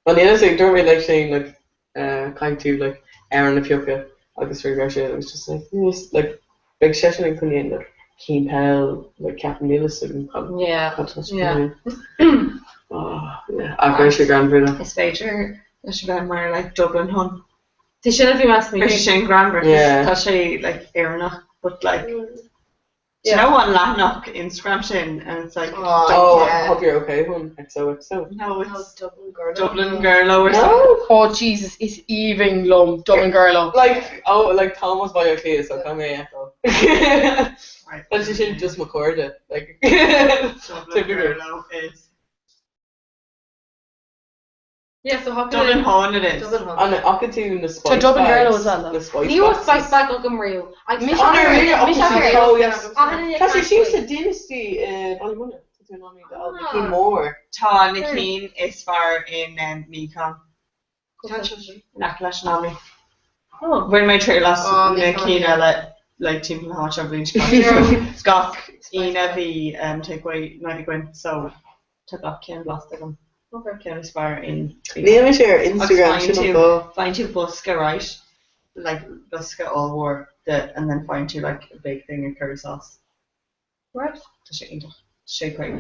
Well níl fhios ag dúirt mé like Shane like eh caithfidh tú like amhrán a phiocadh agus freagair sé and it was just like you just like beidh seisean ag chun dhéanamh like cinn peil like ceapaim níl fhios agam cad Yeah. cad tá sé Yeah. chun dhéanamh. Oh yeah. Ach beidh sé greannmhar though. Is féidir leis a bheith mar like Dublin Hun. Tá sin a bhí mé ag Beidh sé sin greannmhar Yeah. tá sé like Éireannach but like do you Yeah. know an leathanach Instagram sin and it's like Oh, yeah. hope you're okay one XOXO. No, it's Dublin Girl. Dublin Girlo or something. Oh Jesus, is aoibhinn liom Dublin Girlo. Like oh like Thomas Baile Átha Cliath so tá mé echo. Tá sé sin just mo chairde like Dublin Girlo is Yeah, so how Dublin Hun it is. Dublin Hun. An fhaca tú na spice Tá Dublin bags? Girlo as well, though. Na spice Ní raibh boxes. spice bag agam riamh. Agus Mise Oh, no, really? Mise Oh, ar- oh, yes. Achan Tá sé duine síos sa Dynasty i Ballymunna. Tá tú in ann iad a fháil. Na cinn mór. Tá na cinn is fearr in Mícon. In aice leis an Omni. Oh. Bhain mé triail as Oh, na Mícon, cinn yeah. eile like timpeall na háite an bhliain seo caite. Gach Aoine bhí takeaway night againn so tá gach ceann blasta agam. Okay. Ceann is fearr in Níl mise ar Agus Instagram faigheann sin an tú fáth. faigheann tú bosca right like bosca ollmhór de and then faigheann tú like a big thing of curry sauce. Right. Tá sé iontach. Tá sé quite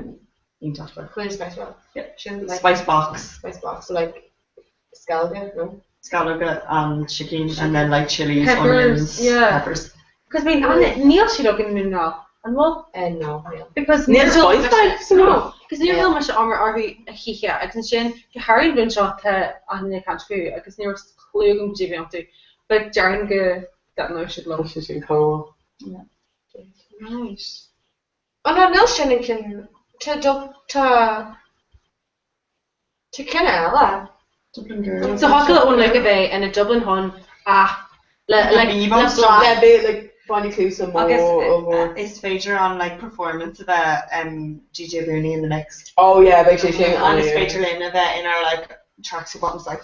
iontach like. Queen spice box. Yeah. Sin like Spice box. Spice box. So like scalga, no? Scallóga and chicken and then like chilies, Peppers, onions, yeah. peppers. Because I mean, níl siad againn i nDún na nGall. An bhfuil? No, níl. Because Níl níor bhfuil spice bags No, no. because níor bhfuil mise amar orthu a choíche agus ansin go háirithe an bhliain seo tá achan duine ag caint fúthu agus ní raibh clue agam cad é a bhí iontu. But déarfainn go dtaitneodh siad liom. Tá sé sin chomh. Right. Oh no, níl sin an ceann. Tá dub tá tá ceann eile. Dublin Girl. So thiocfadh le Eoin Luke a bheith ina Dublin Hun ach le like le blas. Le bit like bainne cluasa mór Agus ollmhór. is féidir an like performance a bheith um, DJ Booney in the mix. Oh yeah, beidh sé sin And is an-éireannach. féidir linn a bheith in our like tracksuit bottoms like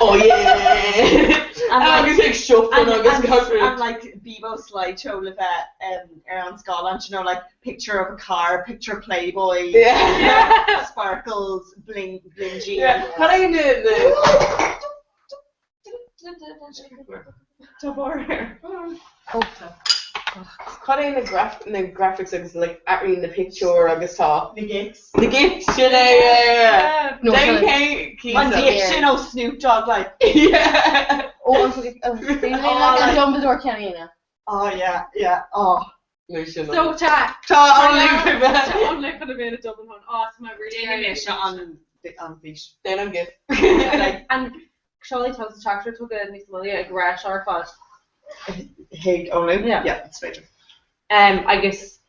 Oh yeah! And like Agus ag shuffling and, agus and, gach rud. and like Bebo slideshow le bheith um, ar an scáileán, you know, like picture of a car, picture of Playboy, Yeah. sparkles, bling, blingy. Yeah. Cad é na na Tá bar. Cad é na graf na graphics agus like athraíonn na pictiúir agus tá Na gifs. Na gifs sin é yeah, yeah. No, Déan sorry. cé cíosa. An gif sin ó Snoop Dogg like Yeah. Oh, an Oh, like an like- Dumbledore ceann Oh yeah, yeah, oh. Nó sin So tá Tá Eoin Luke a bheith. Tá Eoin Luke chun a bheith ina Dublin Hun. Oh, tá mé really Déanfaidh mise an an fhís. Déan an gif. Like And Charlie Tugs the tractor tugtha níos moille ag rá seo ar fad. Thig Eoin Luke? Yeah. Yeah, it's féidir. Um, agus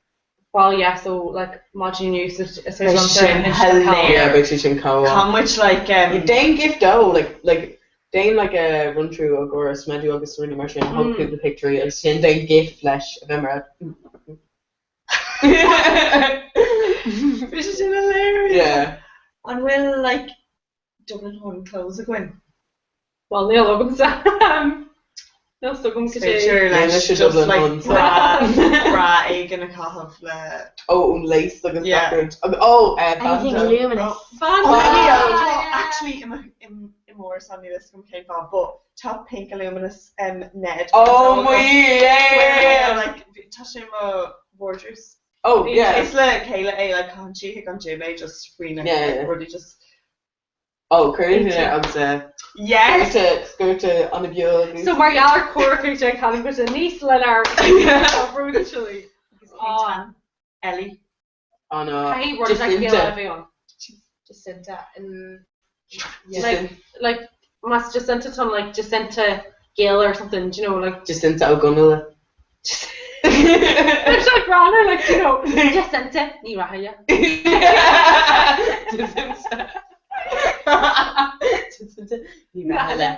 well yeah so like maidin inniu so is Beidh sé sin hilarious. Yeah, beidh sé sin chomh. Tá muid like um. Déan gif dó, like, like, déan like a run through i gcomhair smideadh agus rudaí mar sin, thóg cúpla pictiúirí agus sin déan gif leis a bheith mar Bhí sé sin hilarious. Yeah. An bhfuil like Dublin Hun clothes againn? Well níl agamsa. Níl 's agam Is féidir leis just like bra bra éigin a chaitheamh le. Oh, an lace agus Yeah. gach rud. Agus oh, eh, Anything banjo. luminous. Oh, oh, actually, i mo i m'árasán níl 'fhios agam cén fáth, but tá pink luminous um, Ned. Oh my yeah, yeah, yeah. Like, tá sé i mo vardrús. Oh, yeah. Is le céile é, like, caitheann sí chuig an gym é just faoi na Yeah, yeah. rudaí just. Oh, cuireann é agus eh, Yes! sciorta, sciorta an-bheag. So mar gheall ar comhrá sé caithfidh muid níos lenár brúchalaí. Ah. Ellie. Oh no. Caithfidh rud le chéile a bheith ann. Jacinta in Like, like, más Jacinta tá like Jacinta Gael or something, do you know, like Jacinta O'Gonnell. There's like Ronner, like, you know, Jacinta, ní rachaille. Jacinta. Jacinta ní rachaille.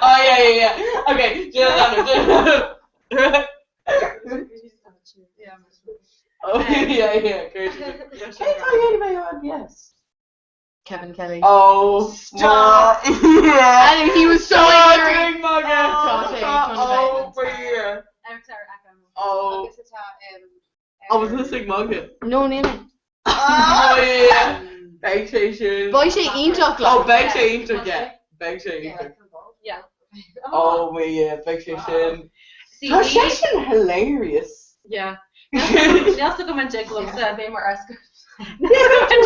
Oh yeah, yeah, yeah. Okay, do you know that? Oh yeah, yeah, great. Cé tá dhéanamh é on yes? Kevin Kelly. Oh, Stop. Yeah. And he was so Stop angry. doing magadh. Tá sé, tá sé. Oh, for Oh. Agus atá I was listening magadh. No, níl mé. Oh yeah, yeah. Beidh sé sin. Beidh sé iontach, like. Oh, beidh sé iontach, yeah. Beidh sé iontach. Yeah. Oh my yeah, beidh sé sin. See, Tá sé sin hilarious. Yeah. Níl 's agam an dtig liomsa a bheith mar escort.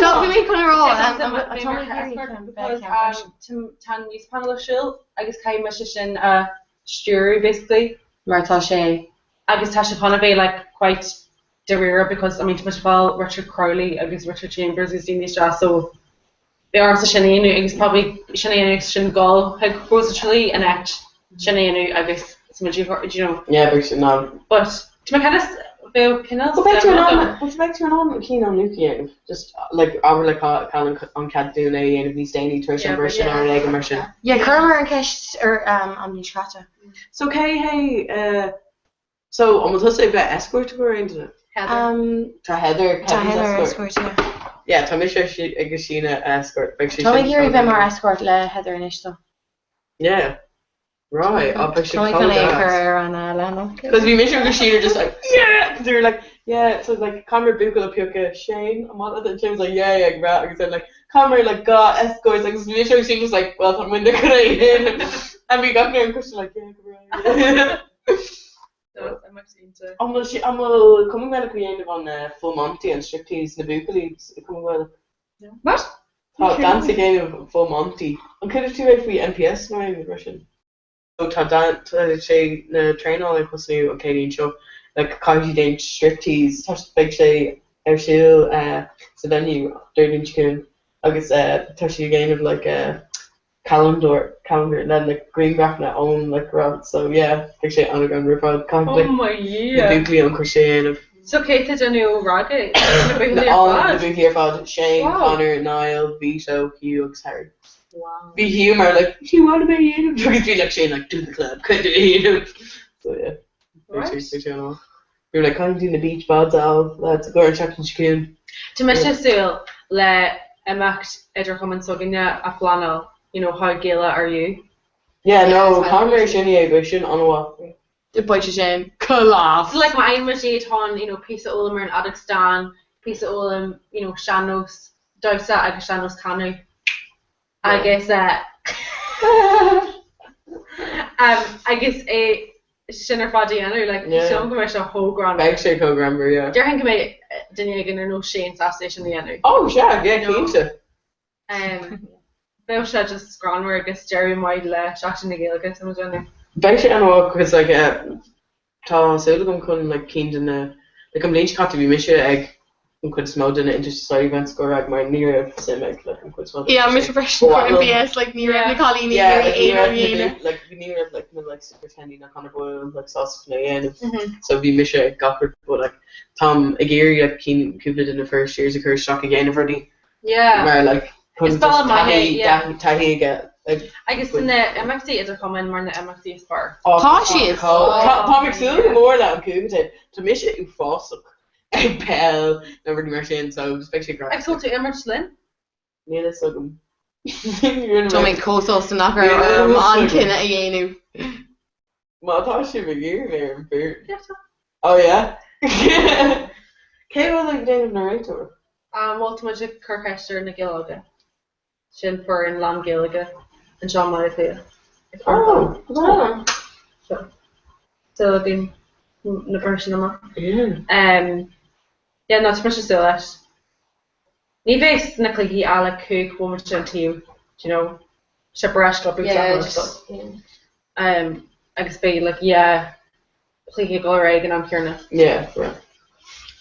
Tá bhí mé chun a rá, um, um, Bheith tá mar mé ag iarraidh escort chun because bheith ceann um, tá an news panel ar siúl agus caithfidh mise sin a stiúradh basically. Mar tá sé. Agus tá sé chun a bheith like quite dáiríre because I mean tá muid ag fáil Richard Crowley agus Richard Chambers agus daoine isteach so beidh ormsa sin a dhéanamh agus probably sin a dhéanamh agus sin dul chuig Rose of Tralee in áit sin a dhéanamh agus is muid do you know. Yeah, beidh sé ná. But tá mé kind of bheadh cineál But beidh tú suim in ann, agam. but beidh tú in ann an cinn an Luke a dhéanamh. Just like abair le Colin an cead dúinn é a dhéanamh níos déanaí tar éis an Yeah, but briseadh nó yeah. rud éigin mar sin. Yeah, chuireamar an ceist ar um, an mhí seo caite. So cé hé eh, so an bhfuil tusa ag bheith escort go aon duine? Heather. Um, Tá Heather, tá Kevin's Heather escort. escort, yeah. Yeah, tá mise agus Síne escort. Beidh sé Tá mé sin ag iarraidh bheith chomh mar escort le Heather anois though. Yeah. Right, oh, beidh sé Tá mé chomh chun é a deas. chur ar an uh, leathanach. Because bhí mise agus Síne just like, yeah! Because they were like, yeah, so like, caithfimid buachaill a phiocadh Shane, I'm on and Shane was like, yeah, yeah, right. Agus then like, caithfimid like, dhá escorts, agus bhí mise agus Síne just like, well, tá muid chun é a dhéanamh. And bhí gach duine question like, yeah, go breá. So I'm actually into. An bhfuil sí, an bhfuil Cumann Gaelach á dhéanamh an eh, Full Monty, an striptease na buachaillí i Cumann Gaelach? What? Tá dance ag déanamh Full Monty. An chuala tú é faoi MPS nó aon rud mar sin? So tá dan, tá sé na traenáil ag tosnú an Céadaoin seo, like caithfidh siad déanamh striptease, tá, beidh sé ar siúl eh, sa venue Déardaoin seo chugainn agus eh, tá siad ag déanamh like eh, calendar, calendar le like grianghrafanna ón like rud, so yeah, beidh sé an-ghreannmhar ar fad, caithfidh Oh like my na Dhia. buachaillí an chuid sé a dhéanamh. So cé tá déanamh ragaidh? Na buachaillí Na ar na fad? buachaillí ar fad, Shane, Wow. Conor, Niall, Vito, Hugh agus Harry. Wow. Bhí Hugh mar like, do you want to be dhéanamh? Agus bhí like Shane like, do the club, cuid de dhéanamh. So yeah. Bhí sé Right. bhí sé an-mhaith. We were like, caithfidh tú na beach bods a fháil, lads, go ar an seachtain seo chugainn. Tá mise ag súil le imeacht idirchumann s'againne a phleanáil, you know, how Gaelach are you? Yeah, no, caithfimid sin a dhéanamh, beidh sin an-mhaith. Beidh sé sin class. So like má fhaigheann muid iad chun, you know, píosa a fhoghlaim ar an fheadóg stáin, píosa a fhoghlaim, you know, sean-nós damhsa agus sean-nós canadh. Agus eh um agus é sin ar fad a dhéanamh, like, Yeah. sílim go mbeidh sé chomh greannmhar. Beidh sé chomh greannmhar, yeah. Déarfainn go mbeidh duine éigin ar nós Shane sásta é sin a dhéanamh. Oh, sea, yeah, cinnte. Um, bheadh sé just greannmhar agus deireadh maith le Seachtain na Gaeilge, tá muid déanamh. Beidh sé an-mhaith cos like eh, tá súil agam chun like cinn de na like an bhliain seo caite bhí mise ag an chuid is mó de na inter-society events go raibh mar ní raibh suim ag like an chuid is mó Yeah, mise freisin for MPS like ní raibh na cailíní Yeah, ag like, iarraidh aon rud a dhéanamh. like ní raibh like na like superintendent ná Conor Boyle like sásta chun é a dhéanamh Mhm. so bhí mise ag gach rud but like táim ag iarraidh like cinn cúpla de na first years a chur isteach ag déanamh rudaí Yeah. mar like chun Is baile just maith é, taithí yeah. taithí aige like Agus na imeachtaí idir-chumainn mar na imeachtaí is fearr. Tá siad. Táim ag súil go mór le an cúigiú taobh. Tá mise uafásach ag peil nó rudaí mar sin so just beidh sé great. Agus bhfuil tú imirt linn? Níl fhios agam. Tá mé chomh sásta nach raibh orm an cinneadh a dhéanamh. Má tá sibh ag iarraidh mé ar an bhfoireann. Yeah tá. Oh yeah? Cé bhfuil ag déanamh na réiteoir? Bhuel tá muid ag cur ceist ar na Gaeil Óga. Sin foireann lán-Ghaeilge anseo i mBaile Átha Cliath. Oh, oh. So, súil againn na bhfuair sin amach. Yeah. Yeah, no, tá mise ag súil leis. Ní bheidh na cluichí ach like 5 bhomaite an taobh, do you know, sé breis go Yeah, just, yeah. Um, agus beidh like yeah, cluiche ag dul ar aghaidh ag an am céanna. Yeah, yeah.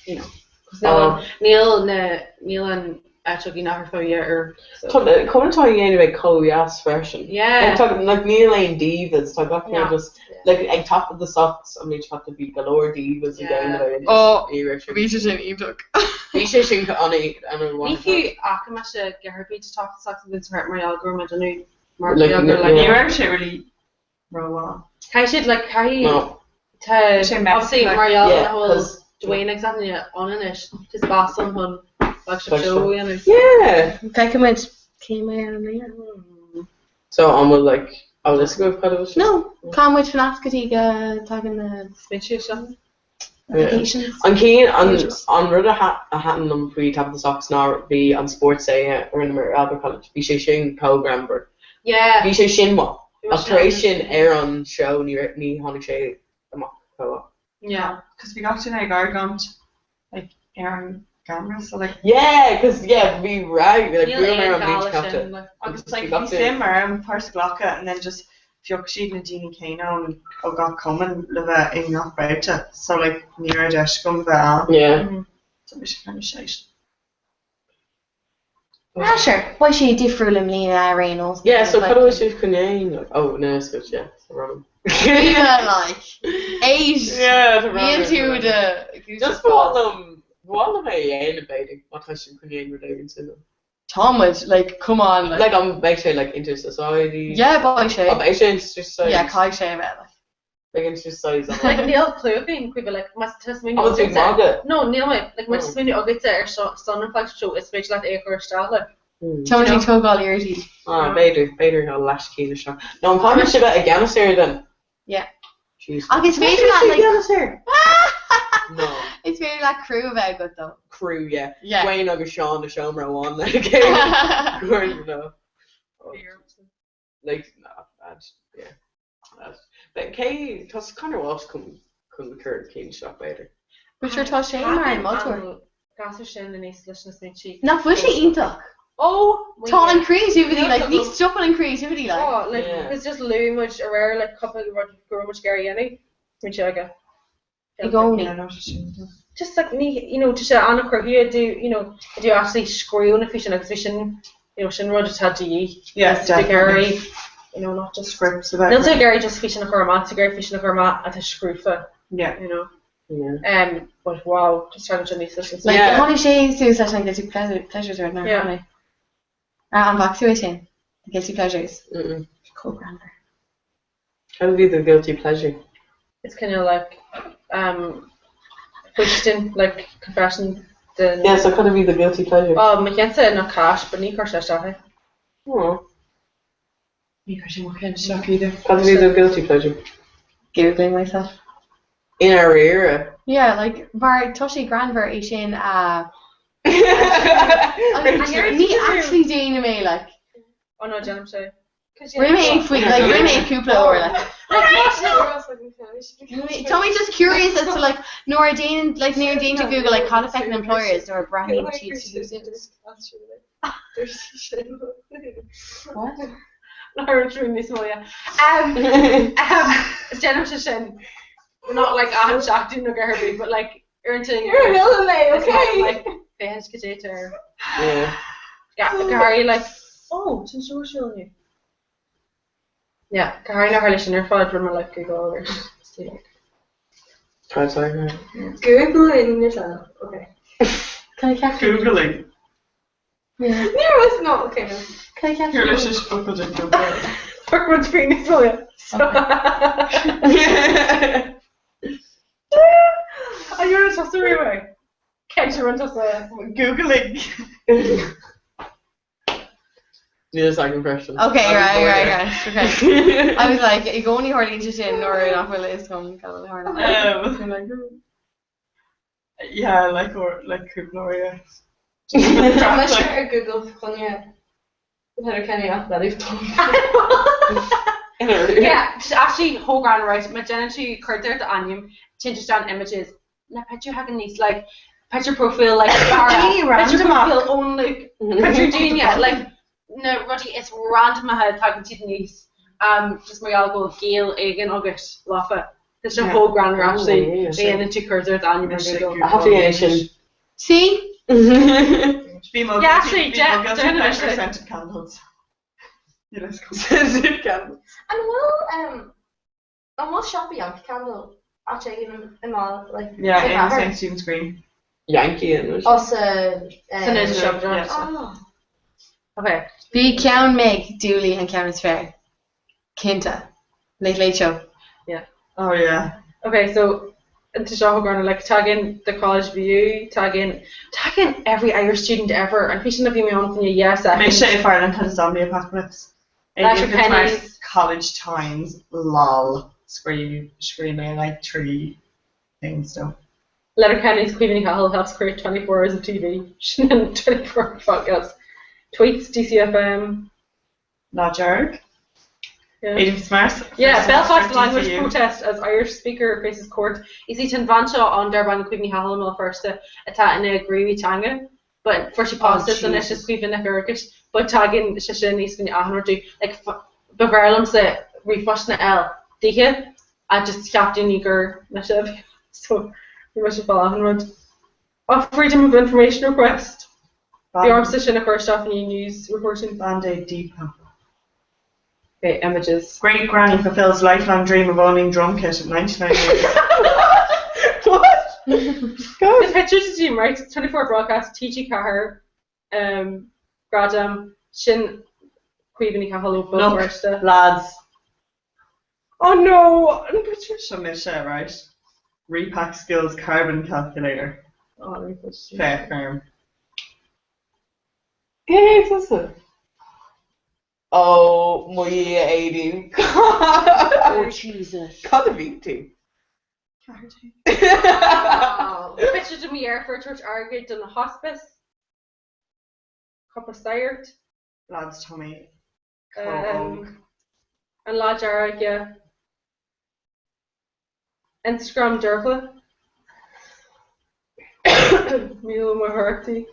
You know, 'cause níl an, níl na, níl an áit againn ach ar feadh dhá uair, so. Tá, chomh atá a dhéanamh ag chomh dheas freisin. Yeah. Like, tá, like, níl aon divas, tá gach No. rud just, like, ag Top of the Socks an bhliain seo caite bhí go leor divas ag déanamh é. Oh, Ní raibh sé. bhí sé sin iontach. Bhí sé sin an-mhaith. Ní fiú fhaca mise go ar bith Top of the Socks agus mar gheall go raibh mé ag déanamh mar Like, gheall gur like. Ní raibh sé really rómhaith. Caithfidh siad like caithfidh No. tá Sé messy, obviously like. mar gheall Yeah, nach bhfuil 'cause- Dwayne agus Anthony ann anois tá spás ann chun flagship show a dhéanamh. Yeah. Feicfidh muid cé mbeidh ar an aer. So an bhfuil like an bhfuil fhios agaibh cad a bhfuil sé? No, caithfidh muid fanacht go dtí go dtagann na Smaointe seo. applications. An cinn an an rud a a thaitin liom faoi Top of the Socks ná bhí an sports day a rinneamar ar Albert College. Bhí sé sin chomh greannmhar. Yeah. Bhí sé sin maith. Bhí Ach sé tar éis sin sin ar an seó ní raibh ní tháinig sé amach chomh maith. Yeah. Cos bhí gach duine ag argóint like ar an gcamera so like Yeah, cos yeah bhí rag like Níl bhí mé aon ar an gá bhliain leis seo caite. sin like. Agus Agus like bhí bhí gach duine suim orm páirt a ghlacadh and then just phioc siad na daoine céanna ón ó gach cumann le bheith i ngach babhta so like ní raibh deis agam bheith ann. Yeah. So bhí sé kind of shite. Ah sure, beidh sé difriúil i mbliana ar aon nós. Yeah, so cad a bhfuil sibh chun dhéanamh? Oh, no, it's good, yeah. So random. Eva, like, éist! Yeah, tá Níl random. tú do Just ba mhaith liom, ba mhaith liom é a dhéanamh, b'fhéidir, má tá sibh chun dhéanamh rud éigin suimiúil. Tá muid, like, come on, like. Like, an mbeidh sé, like, inter-society? Yeah, beidh sé. Oh, beidh sé inter-society? Yeah, caithfidh sé a bheith, like. Beidh inter-society ann. Like, níl clue againn faoi like, más tá smaoineamh An bhfuil tú ag magadh? No, níl mé. Like, má tá smaoineamh agatsa ar son an flagship show, is féidir leat é a chur isteach, like. Tá muid ag tógáil iarrataí. Ah, b'fhéidir, b'fhéidir tá leathcinn isteach. No, an caithfidh mise bheith i gceannas air then? Yeah. Jeez. Ach is féidir leat, like. gceannas air? No. Is féidir leat crew a bheith agat though. Crew, yeah. Yeah. Dwayne agus Seán i seomra amháin le chéile. Gordon, no. Like, no, bad, yeah. Bad. But cé, tá Conor Walsh chun chun cur cinn isteach b'fhéidir. But sure tá sé mar an moltóir. An gasúr sin aníos leis na smaointe. Nach bhfuil sé iontach? Oh! Tá an creativity, like, ní stopann an creativity, like. Oh, like, Yeah. because just luaigh muid aréir, like, cúpla rud go raibh muid ag iarraidh a dhéanamh. Smaointe aige. I gcónaí. Yeah, no, tá sé iontach. Just like ní, you know, tá sé an-chruthaitheach do, you know, do actually scríobh na físeáin agus bhí sin, you know, sin rud atá de dhíth. Yeah, Is tú ag definitely. iarraidh, you know, not just Scripts about Níl tú ag iarraidh just físeán a chur amach, tá tú ag iarraidh físeán a chur amach atá scríofa, Yeah. you know. Yeah. But wow, just trying to níos leis Like, Yeah. tháinig sé suas leis an Guilty Pleasures rud nár Yeah. tháinig. An bhfaca tú é sin? The Guilty Pleasures. Mm-mm. Chomh greannmhar. How would be the guilty pleasure? It's kind of like um faoistin, like confession den Yeah, so cad a bhí the guilty pleasure? Oh, mo chinnte ná cash, but ní chuir sé isteach é. Oh. Ní chuir sé mo cheann isteach either. Cad a bhí the guilty pleasure? Googling myself. I ndáiríre. Yeah, like, mar tá sé greannmhar é sin a Ní actually déanaim é, like. Oh no, déanaim sé. Rinne mé é faoi, like, rinne mé é cúpla uair, like. Tá mé just curious as to, like, nuair a déanann, like, nuair a déanann tú Google, like, cad a feiceann employers nuair a breathnaíonn siad. What? Nár trú níos mó, yeah. Um, um, déanaim sé sin. Not like achan seachtain nó go herbí, but like, uaireanta. You're a villain, mate, okay? Like, Féachaint cad é atá air. Yeah. Go háirithe like, oh, tá an seó siúl inniu. Yeah, go háirithe nuair a tharla sin ar fad, rinne mé like Google alert. See like. Try sorry. Googling yourself. Okay. Can I catch Googling. Yeah. Ní raibh no, okay no. Can I catch Here, let's just focal de Google. Fuck muid faoi níos mó. An bhfuil tusa riamh? Cén rud tusa? Googling. Ní the second question. Okay, right, right, right, okay. I was like, i gcónaí tharlaíonn sé sin nuair nach bhfuil a fhios agam cad a tharla. Yeah, like or like cúpla uair, yeah. Tá mise ar Google choinne Heather Kenny ach leanbh Tom. Yeah, actually chomh greannmhar right, má déanann tú cuartú ar d'ainm, téann tú isteach in images, na pictiúir thagann aníos like picture profile like Cara, Daoine picture random-ach. profile Eoin Luke, picture daoine like na rudaí is randamaithe tagann siad aníos um, just mar gheall go bhfuil gaol éigin agat leofa. Tá sé Yeah. chomh greannmhar actually, Oh, yeah. má dhéanann tú cuartú ar d'ainm ar Google. I have to get sin. See? Bhí mo Yeah, actually, guilty, bhí mo guilty déanann pleasure sé. scented candles. Scented candles. An bhfuil um, an bhfuil siopa Yankee Candle áit éigin i mBaile like Yeah, sa in chathair? St Stephen's Green. Yankee in Oh, sa eh, San is shop Yeah. Oh. Okay. Bhí ceann Meg Dooley an ceann is fearr. Cinnte. Late Late Show. Yeah. Oh yeah. Okay, so tá seo chomh greannmhar like tagann the college view, tagann tagann every Irish student ever an físeán a bhí mé ann faoina 10 soicind. Mise if Ireland had a zombie apocalypse. Letter If it's my pennies. College Times lol scream screaming like tree things so. Letterkenny's Caoimhe Ní Chathail helps create 24 hours of TV. Sin an 24 hour podcast. Tweets, DCFM. Lá Dearg. Yeah. Aidan Fitzmaurice. Yeah, first Belfast semester language DCU. protest as Irish speaker faces court. Is í an bhean seo an darb ainm Caoimhe Ní Chathail i mBéal Feirste atá ina gníomhaí teanga, but fuair sí post Oh, anois is Jesus. Caoimhe Nic Fhearghais, but tagann sé sin aníos faoin achan rud like ba bhfearr liomsa ríomhphost a fháil daoithe a just cheap daoine gur mise a bhí so bhí mise ag fáil achan rud. Oh, freedom of information request. Bhí ormsa sin a chur isteach faoin news reporting. Band-Aid Depop. Okay, images. Great granny fulfills lifelong dream of owning drum kit at 99 years. What? The pictures is you right? 24 broadcast, TG Ceathair, um, Gradam, sin Caoimhe Ní Chathail ó Bhéal Look, Feirste. lads. Oh no! An picture. Seo mise, right? Repack skills carbon calculator. Oh, let me put it. Fair firm. Cé tusa? Ó mo Dhia Aideen. Oh Jesus. Cad a bhí tú? Picture de mo dheirfiúr ag tabhairt airgid don hospice. Cúpla sagart. Lads Tommy. Um, an Lá Dearg, yeah. Instagram Dervla. Míle mo thuarachtaí.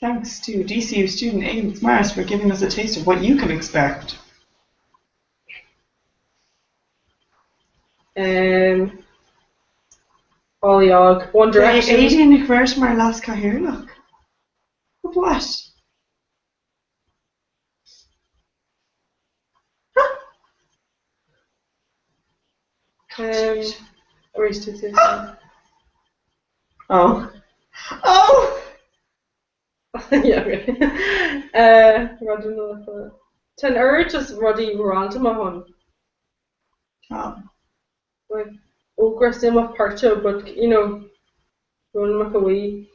Thanks to DCU student Aidan Fitzmaurice for giving us a taste of what you can expect. Um, Ollie Og, One Direction. Aideen Nic Fhearghais mar Leas-Chathaoirleach. Of what? Um, arís tú tú. Oh. Oh! Yeah, okay. Uh, Raidió na Life. Tá an oiread just rudaí random ann. Oh. Like, Ógra suim páirte, but you know, Ronan McAwee,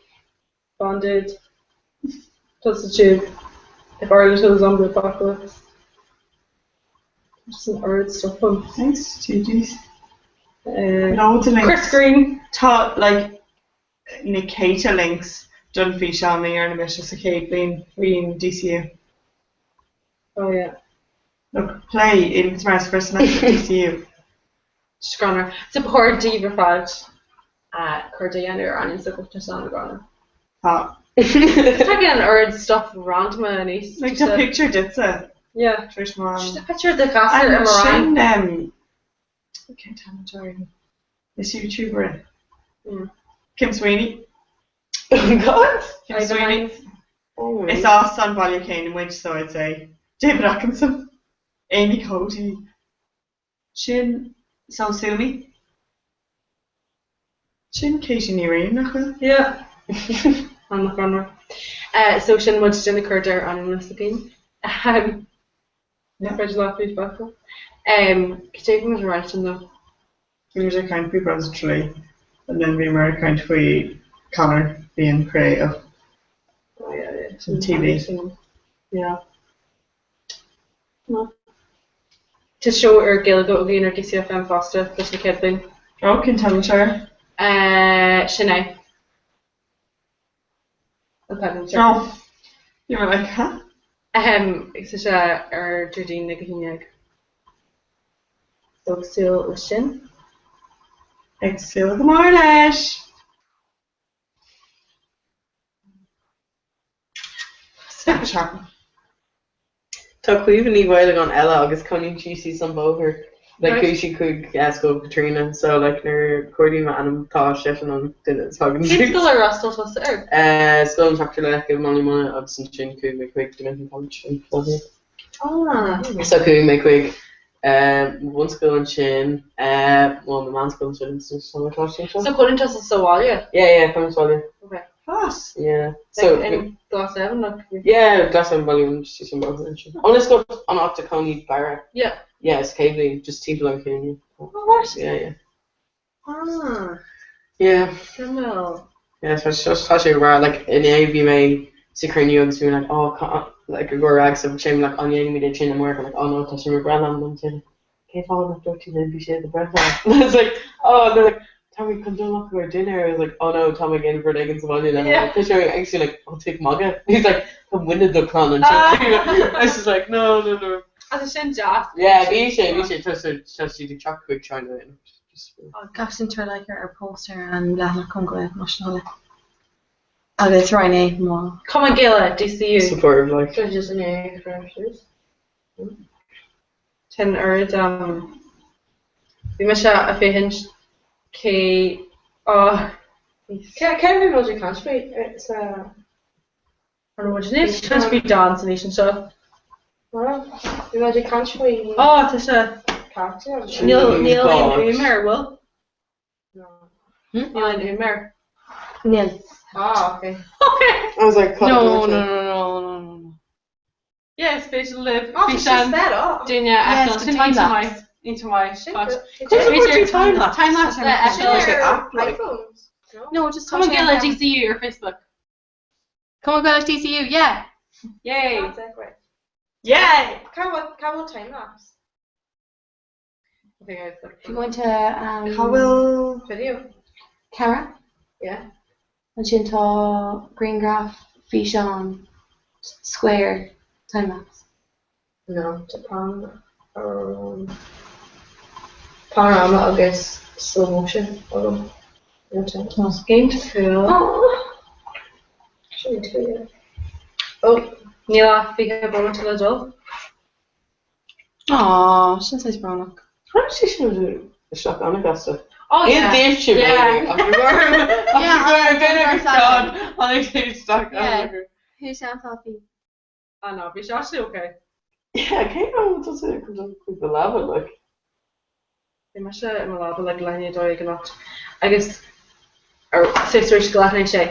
Band-Aid, plus the tube. If Ireland had a zombie apocalypse. Just an oiread stuff ann. Thanks to DC. Uh, Loads of links. Chris Green. Tá, like, na céadta links don físeán a dhearna mise sa chéad bhliain faoin DCU. Oh yeah. Look, play Aidan Fitzmaurice first semester at DCU. Just greannmhar. So ba chóir daoibh ar fad cuardach a dhéanamh ar ainm s'agat tá sé an-ghreannmhar. Tá. Tagann an oiread stuff random aníos. Like tá picture duitse. Yeah. Tar éis mo Just a picture de ghasúr i mo rang. Sin um, cén t-ainm atá air? Is YouTuber é. Mm. Kim Sweeney. God? Is as an bhaile céanna muid so I'd say David Atkinson, Amy Cody, sin Song Sumi, sin Katie Ní Riain, nach bhfuil? Yeah. An-ghreannmhar. So sin muid ag déanamh cur ar ainmneacha againn. Ní féidir leat feedback. Cad é bhí muid ag ráit ann Bhí muid ag caint faoi Buzz Tralee and then bhíomar ag caint faoi Conor being creative san TV. Yeah. Tá seó ar Gaeilge againn ar DCFM fosta leis na chéad bhliain. Ó, cén t-ainm atá air? Sin é. An t-ainm atá air. Oh, you were like, huh? Ahem, agus tá sé ar Déardaoin ag 11. So ag súil leis sin. Ag súil go mór leis! Tá Caoimhe Ní Mhaolagáin eile agus cónaíonn sí síos an bóthar. Like chuaigh sí chuig Scoil Chaitríona so like nuair a chuardaím m'ainm tá seisean an duine is thagann Cén scoil ar fhreastail tusa air? Scoil an tSeachtar Laoch i mBaile Munna agus ansin chuaigh mé chuig Dominican College in Baile Ah. So chuaigh mé chuig mo bhunscoil ansin, well mo mheánscoil ansin agus anois tá mé coláiste anseo. So cónaíonn tusa sa bhaile? Yeah, yeah, cónaím sa bhaile. Okay. Class. Yeah. So Like in Glasnevin like? Yeah, Glasnevin Baile Munna just síos an bóthar ansin. Oh, let's go an áit a cónaí Barra. Yeah. Yeah, it's Céibh just timpeall an chúinne. Oh, what? Yeah, yeah. Ah. Yeah. Suimiúil. Yeah, tá tá sé rá like inné bhí mé sa chruinniú agus bhí mé like oh ca like i gcomhair ag so bhí sé like an ndéanfaimid é sin amárach I'm like oh no tá sé mar breithlá an sin cén fáth nach dúirt tú linn bhí sé do breithlá It's like oh and they're like tá mé chun dul amach go dinner I was like oh no tá mé ag déanamh rud éigin sa bhaile le Yeah. tá sé agus you're like oh tig magadh he's like tá muine do chlann anseo I was just like no no no Agus sin deas. Yeah bhí sé bhí sé tá sé tá siad ag teacht chuig China Captain Turliker ar póstaer an leathanach Cumann Gaelach náisiúnta agus roinn é má. Cumann Gaelach, DCU. Supportive like. Judges in a freshers. Tin oiread Bhí mise ag féachaint cé ó. Cé cé bhí muid ag caint faoi sa. An raibh muid anois ag caint faoi Dan san fhíseán seo? Bhí muid ag caint faoi. Ó, tá sé. Níl níl aon fhuaim air, bhfuil? Níl aon fhuaim air. Níl. Ah, okay. I was like, No, no, no, no, no, no. Yeah, is féidir libh Oh, tá sé físeán sped up. duine a Yes, fheiceáil. the Sin time iontach lapse. maith. Iontach maith. Sin But- good. Is féidir Time lapse. Time lapse a Sin fheiceáil. ar iPhones. No, just Cumann tá sé Gaelach ar- DCU ar Facebook. Cumann Gaelach DCU, yeah! Yay! That's it, right. Yay! Cá bhfuil cá bhfuil time lapse? Okay, guys, look. If you go into um, Cá bhfuil Video. camera, Yeah. ansin tá grianghraf, físeán, square, time lapse. No, tá pan um, panorama agus slow motion agam. Níl time lapse. Iontach cool. Oh. Sin tú, yeah. Oh, Níl ach 20 bomaite le dul. Aww, sin saghas brónach. Chuir sé sin isteach an-ghasta. Oh, yeah. Níl daoibhse Yeah. b'fhéidir, ach go raibh Yeah, ach go raibh duine I'm agus God, tháinig sé isteach Yeah. an-ghasta. Who's Sam Coffee? Ah no, bhí sé actually okay. Yeah, cé go bhfuil tusa ag dul chuig do leaba, like? Bhí mise i mo leaba like leath i ndiaidh a 12 anocht agus ar suas arís go leath i ndiaidh a sé.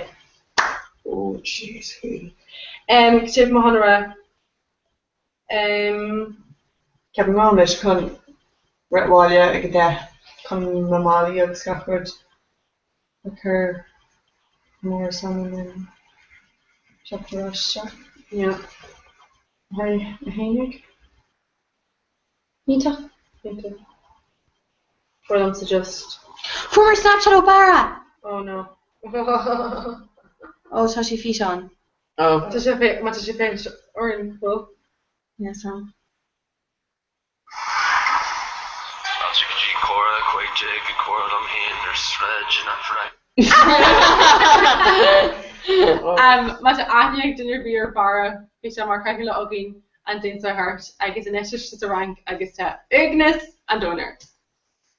Oh jeez, Caoimhe. Em, cad é mo shon a rá? Em. Ceapaim go bhfuil mise chun rith abhaile ag a 10 chun mo mhálaí agus gach rud a chur mór san and then teacht ar ais isteach. Yeah. Hey, a haon Iontach. Iontach. Fuair liomsa just. Fuair mé Snapchat ó Barra! Oh no. Ó, tá sé físeán. Oh. Tá sé fé, má tá sé féin orainn, bhfuil? Yes, tá. Fáilte go dtí Comhrá 15 ag comhrá liom féin ar sráid an Aifreann. Má tá aithne ag duine ar bith ar Barra, bhí sé mar chathaoirleach againn an Déan seo thart agus anois tá sé sa Fhrainc agus tá uaigneas an domhain air.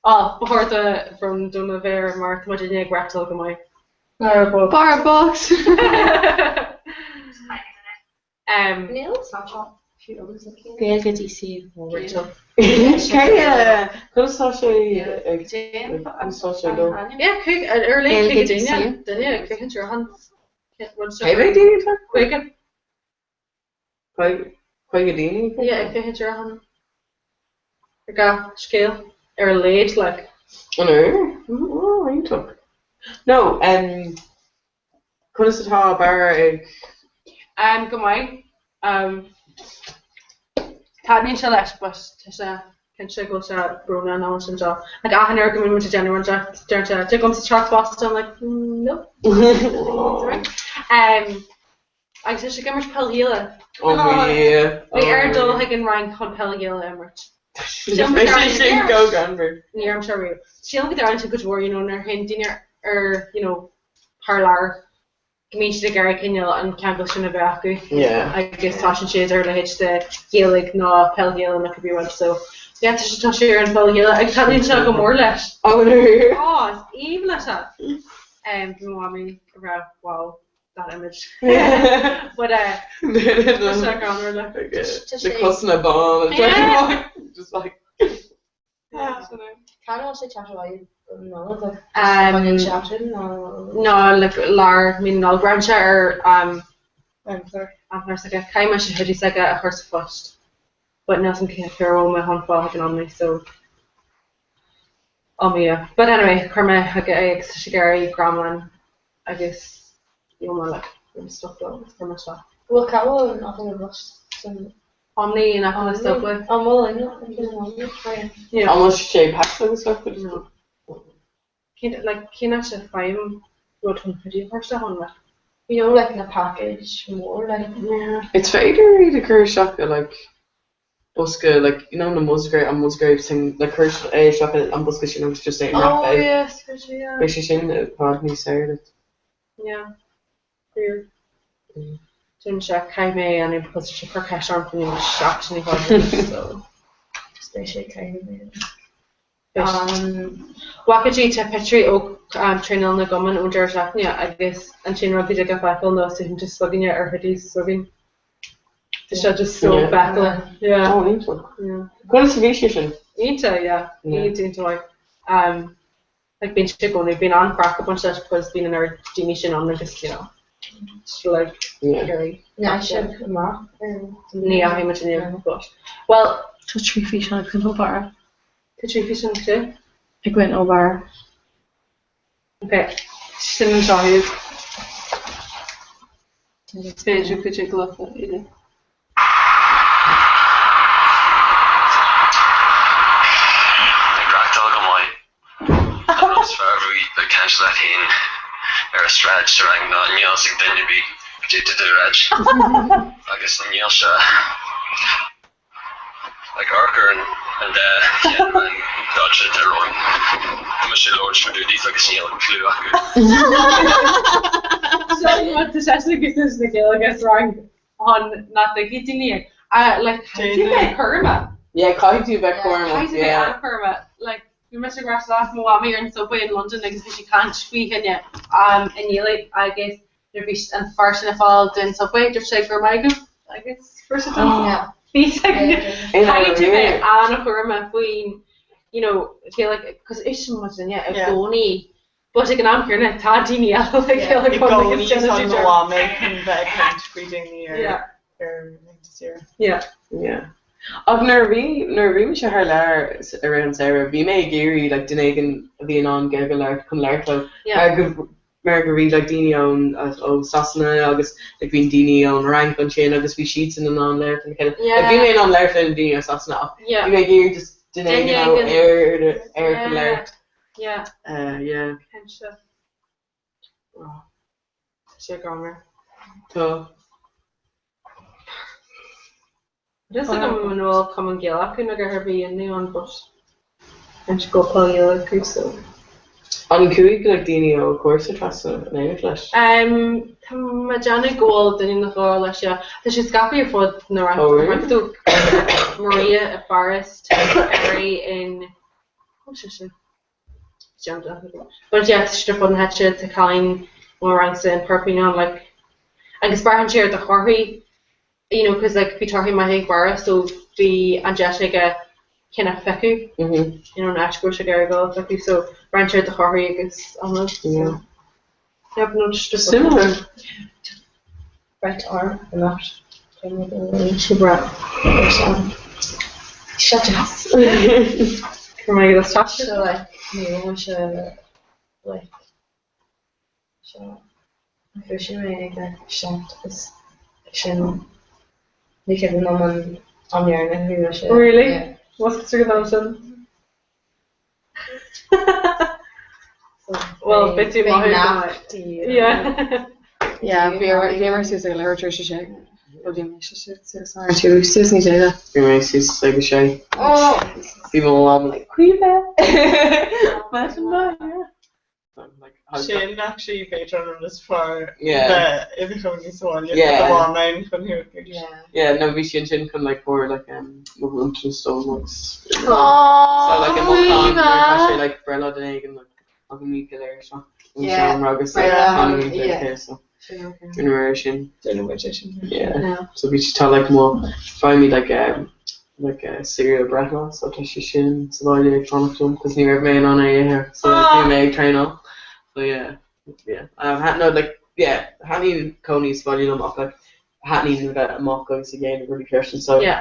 Á, ba chóir do bhrón an domhain a bheith air mar tá muid i ndiaidh reáchtáil go maith. Barra bocht. Níl Gaeilge DC. Cé conas tá sé ag conas tá sé go? Yeah, chuig ar leith Gaeilge chuig DC. duine duine chuig an han Cé mhéad daoine atá? 50. 50 daoine? Yeah, ag féachaint ar an ar gach scéal ar a laghad like. An uair? Oh, iontach. No, um, conas atá Barra ag? Um, go maith. Um, taitníonn sé leis but tá sé cinnte go bhfuil sé brónach an am sin seo. Like achan uair go mbíonn muid ag déanamh rud inteacht deireann sé tig liomsa teacht fosta I'm like no. Um, Agus tá sé ag imirt peil Ghaelach. Oh mo Dhia. Bhí air dul chuig an Fhrainc chun peil Ghaelach a imirt. Beidh sé sin go greannmhar. Ní raibh sé riamh. Sílim go dtarlaíonn sé cuid mhór, you know, nuair a théann daoine ar, you know, thar lear, go mbíonn siad ag iarraidh cineál an ceangal sin a bheith acu. Yeah. Agus tá sin siad ar a leithéid de Ghaeilge nó peil Ghaelach nó cibé rud. So, yeah, tá sé tá sé ar an pheil Ghaelach agus taitníonn sé go mór leis. Oh, no. Oh, is aoibhinn leis é. Um, bhí mo mhamaí ag rá, wow. that image. But uh, tá sé greannmhar like. The cosanna bán and just like Cá bhfuil sé teacht abhaile don Nollaig? Um, An seachtain nó? No, like lár mí na Nollag braitheann sé ar um, an clár s'aige. Caithfidh mise hoodie s'aige a chur sa phost. But níl 's a'm cé cé raibh mé chun fáil ag an am so Oh yeah. But anyway, chuir mé chuige é agus tá sé ag iarraidh greamán agus you know like rud stuff dó agus chuir mé isteach. Bhfuil cá bhfuil an oifig an bhus san Omni in aice le Subway. An bhfuil an oifig an Omni? Yeah. An bhfuil sé packed agus stuff? No. Cén like cén áit a bhfaighim rud chun hoodie a chur isteach ann like? You know like na package mór like. Yeah. Is féidir iad a chur isteach i like bosca like you know na Musgrave an Musgrave sin like cuir é isteach i an bosca sin agus just é Oh é. yes, cuir sé yeah. Beidh sé sin i bhfad níos saoire duit. Yeah. Fíor. Sin sé caithfidh mé a dhéanamh because tá sé ag cur ceist orm faoin seachtain i bhfad so. Just beidh sé caithfidh mé. Bhfaca tú tá pictiúirí ó traenáil na gcumann ón deireadh seachtaine agus ansin rud go dtig a feiceáil ná suaitheantas s'againne ar hoodies s'againn. Tá sé just so feiceálach. Yeah. Oh, iontach. Yeah. Conas a bhí sé sin? Iontach, yeah. Iontach, iontach maith. Um, like bíonn sé i gcónaí, bíonn an-chraic ag baint leis because bíonn an oiread daoine sin ann agus, you know, just like, scary. Ní sibh amach ar Ní fhaigheadh muid inniu, but, well, Tá trí físeán againn ó Bharra. Tá trí físeán acu? Againn ó Bharra. Ok, sin anseo iad. Is féidir cuid de ghlaoch iad. Ag reachtáil go maith. An rud is fearr a bhí ag caint leat féin ar an sráid sa rang ná níl fhios ag duine ar bith cad é tá tú a ráit. Agus níl sé ag amharc ar an dá cheann rang dóite atá romhainn. Tá mise ag labhairt fá dtaobh daofa agus níl clue acu. Seo tá seisean ag úsáid na Gaeilge sa rang chun nach dtuigfidh daoine é. Like, caithfidh tú bheith cúramach. Yeah, caithfidh tú bheith cúramach. Caithfidh tú bheith an-chúramach. Like, bhí mise ag rá leis mo mhamaí ar an subway in London agus bhí sí ag caint faoi dhuine i nGaeilge agus nuair a bhí an fear sin ag fáil den subway dúirt sé go raibh maith agat agus fuair sé dom. Bhí sé caithfidh tú bheith an-chúramach faoin you know, Gaeilge, cos is muid duine i gcónaí but ag an am céanna tá daoine eile le Gaeilge I gcónaí tá mo mhamaí chun bheith ag caint faoi daoine ar ar laethanta saoire. Yeah. Yeah. Ach nuair a bhí nuair a bhí mise thar lear i rith an samhradh bhí mé ag iarraidh like duine éigin a bhí in ann Gaeilge a labhairt chun labhairt leo mar go mar go bhí like daoine ón ó Sasana agus like bhí daoine ón Fhrainc ansin agus bhí siadsan in ann labhairt lena chéile. Like bhí mé in ann labhairt le na daoine ó Sasana ach bhí mé ag iarraidh just duine éigin ó Éire Éire chun labhairt. Yeah. Yeah. Cinnte. Tá sé greannmhar. Tá. Tá fhios agam an bhfuil Cumann Gaelach acu nó ar bith inniu ann but cinnte go bhfuil peil Ghaelach acu so. An chuaigh like daoine ó chúrsa trasna in éineacht leis? Tá mé ag déanamh go bhfuil duine nó dhó leis yeah. Tá sé scaipthe ar fud na Oh really? So Maria i bPáras, tá Ari in Ó sé sin. But yeah, tá siad ar fud na háite, tá cailín mo rangsa in Perpignan like agus braitheann sé ar do thorthaí you know cos like bhí torthaí maithe ag Barra so bhí an deis aige cinn a phiocadh you know an áit go raibh sé ag iarraidh dul a phiocadh so braitheann sé ar do thorthaí agus an rud so yeah yeah no just Similar. Right arm anocht. Sé breá. Seo deas. Go raibh maith agat. Seo like ní bhfuil sé like Seo. Bhris mé ag a 7 is sin ní cuimhin liom an am dheireanach bhí mise. Really? What's the am sin? Well, bit too maith. Yeah. Yeah, bhí bhí mar suas ag leathuair tar éis a sé. Ó bhí mé suas mar tú suas níos déine. Bhí mé suas ag a sé. Bhí mo mham like Caoimhe! Maith yeah. Sin actually b'fhéidir an rud is fearr bheith i do chónaí sa bhaile do mham ann chun thú a dhúiseacht. Yeah, no bhí sí ansin chun like for like um mo bhronntanas dom agus so like i mo chlann nuair atá sé like breithlá duine éigin like tagaimid go léir isteach an seomra agus like fanfaimid le chéile so rinneamar é sin. Déanann muid é sin. Yeah. So bhí tá like mo faighimid like um like a cereal breithlá so tá sé sin sa bhaile ag fanacht dom cos ní raibh mé in ann é a ithe so like bhí mé ag traenáil so yeah yeah um tha no like yeah thaitníonn cónaí sa bhaile liom ach like thaitníonn a bheith amach agus ag déanamh rudaí freisin so Yeah.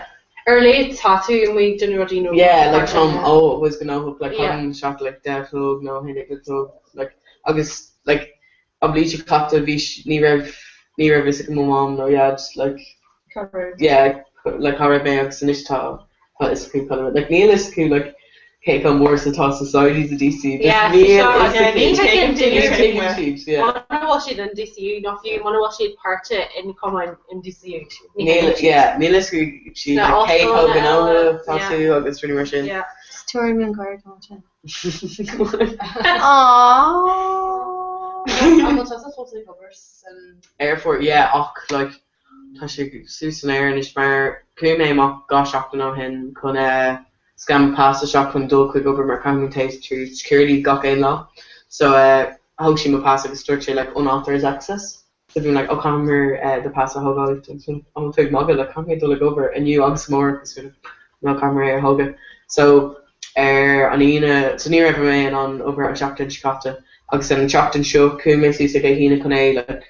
Ar a laghad tá tú amuigh ag déanamh rudaí nó yeah like táim always gnóthach like Yeah. tagaim isteach like 10 a chlog nó 11 a chlog like agus like an bhliain seo caite bhí ní raibh ní raibh fhios ag mo mham nó dhaid like Cá raibh? yeah like cá raibh mé agus anois tá tá fhios acu cá raibh like níl fhios acu like cé chomh mór is atá society sa DCU just Yeah, níl seo fhios acu ní thuigeann ní tuigeann siad yeah. Muna bhfuil siad in DCU nó fiú muna bhfuil siad páirteach in cumainn in DCU ní Níl thuigeann siad. yeah níl fhios acu siad Na like cé chomh ollscoileanna eile gnóthach tá yeah. tú agus rudaí mar sin. Yeah. Is tuairim an ghaird sin. Aerfort, yeah, ach like tá sé suas san aer anois mar chuaigh mé amach 2 seachtain ó shin chun eh scan mo pass isteach chun dul chuig obair mar caithfidh mé téigh trí security gach aon lá so eh thóg sí mo pass agus dúirt sé like unauthorized access so bhí mé like oh caithfidh mé eh do pass a thógáil agus an bhfuil tú ag magadh like caithfidh mé dul ag obair inniu agus amárach agus bhí no caithfidh mé é a thógadh so ar an Aoine, so ní raibh mé in ann obair an tseachtain seo caite agus an tseachtain seo chuaigh mé suas ag Dé hAoine chun é like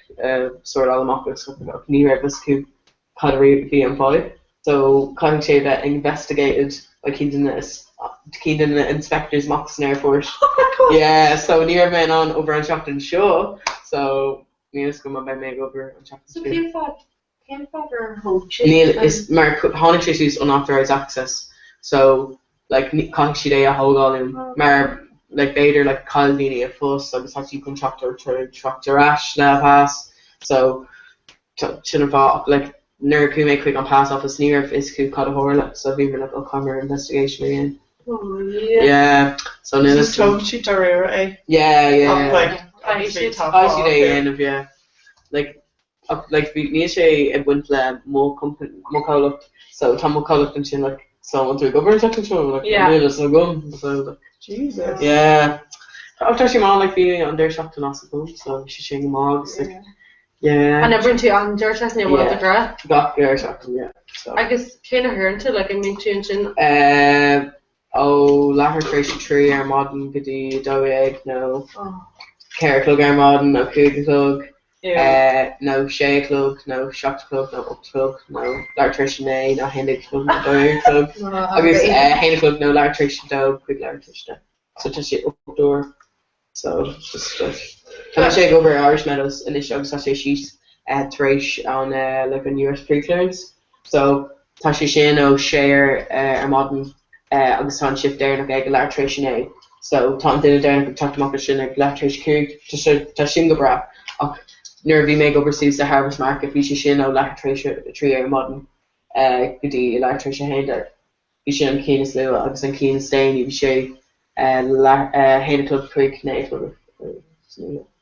sórtáil amach agus ach ní raibh fhios acu cad a bhí an fadhb so caithfidh sé bheith investigated by ceann de na ceann de na inspectors amach san aerfort. Yeah, so ní raibh mé in ann obair an tseachtain seo so níl fhios agam an mbeidh mé ag obair an tseachtain So seo. cén fáth Cén fáth gur thóg sé Níl is mar tháinig sé suas unauthorized access so like caithfidh siad é a thógáil uaim mar like b'fhéidir like chaill daoine a bpus agus tá siad chun teacht ar teacht ar ais le a pass so sin an fáth ach like nuair a chuaigh mé chuig an pass office ní raibh fhios acu cad a tharla so bhí mé like oh caithfidh mé investigation a dhéanamh. Oh yeah. Yeah so níl fhios So agam. tóg siad dáiríre é. Yeah yeah. Ach like obviously tá Caithfidh siad é a fáth. dhéanamh yeah. Like Ach like bhí níl sé ag baint le mo company mo chomhlacht so tá mo chomhlacht ansin like so an bhfuil tú ag obair an tseachtain seo like Yeah. níl fhios agam so like Jesus. yeah ach tá sé maith like bhí an deireadh seachtaine as agam so bhí sé sin go maith agus like yeah An oibríonn tú an deireadh seachtaine an bhfuil Yeah. de ghnáth? Gach deireadh seachtaine yeah so. Agus cé na huaireanta like an mbíonn tú ansin? Eh ó leathuair tar éis a 3 ar maidin go dtí 12 nó 4 a chlog ar maidin nó 5 a chlog nó 6 a chlog nó 7 a chlog nó 8 a chlog nó leathuair tar éis a 9 nó 11 a chlog nó 12 a chlog agus 1 a chlog nó leathuair tar éis a 2 chuig leathuair tar éis a 10. So tá sé 8 uair. So just like tá mise ag obair i Irish Meadows anois agus tá sé síos tar éis an like an US pre-clearance. So tá sé sin ó 6 ar ar maidin agus tá an shift deireanach ag leathuair tar éis a 9. So tá an duine deireanach ag teacht amach as sin ag leathuair tar éis 5. Tá sé tá sin go breá ach nuair a bhí mé ag obair suas i Harvest Market bhí sé sin ó leathuair tar éis a 3 ar maidin go dtí leathuair tar éis a 11. Bhí sin an ceann is luaithe agus an ceann is déanaí bhí sé leath a haon a chlog chuig naoi a chlog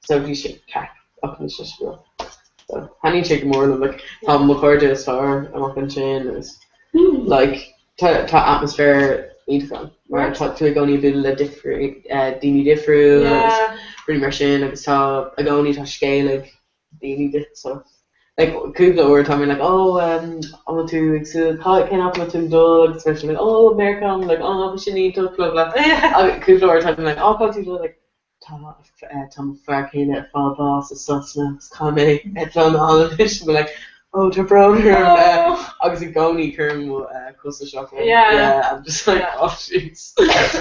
so bhí sé craic ach bhí sé go so thaitníonn sé go mór liom like tá mo chairde is fearr amach ansin agus like tá tá atmaisféar iontach ann mar tá tú i gcónaí ag bualadh le daoine difriúla agus. rudaí mar sin agus tá i gcónaí tá scéal ag daoine duit so like cúpla uair tá mé like oh um an bhfuil tú ag súil cá cén áit a bhfuil tú ag dul agus bheadh siad like oh Meiriceá I'm like oh bhí sin iontach blah blah agus cúpla uair tá mé like oh cá bhfuil tú ag dul like tá eh tá mo fear céile ag fáil bás i Sasana agus caithfidh mé eitleán a fháil anois I'm like oh tá brón orm eh agus i gcónaí cuirim mo eh cosa isteach ann Yeah. yeah I'm just like Yeah. oh jeez yeah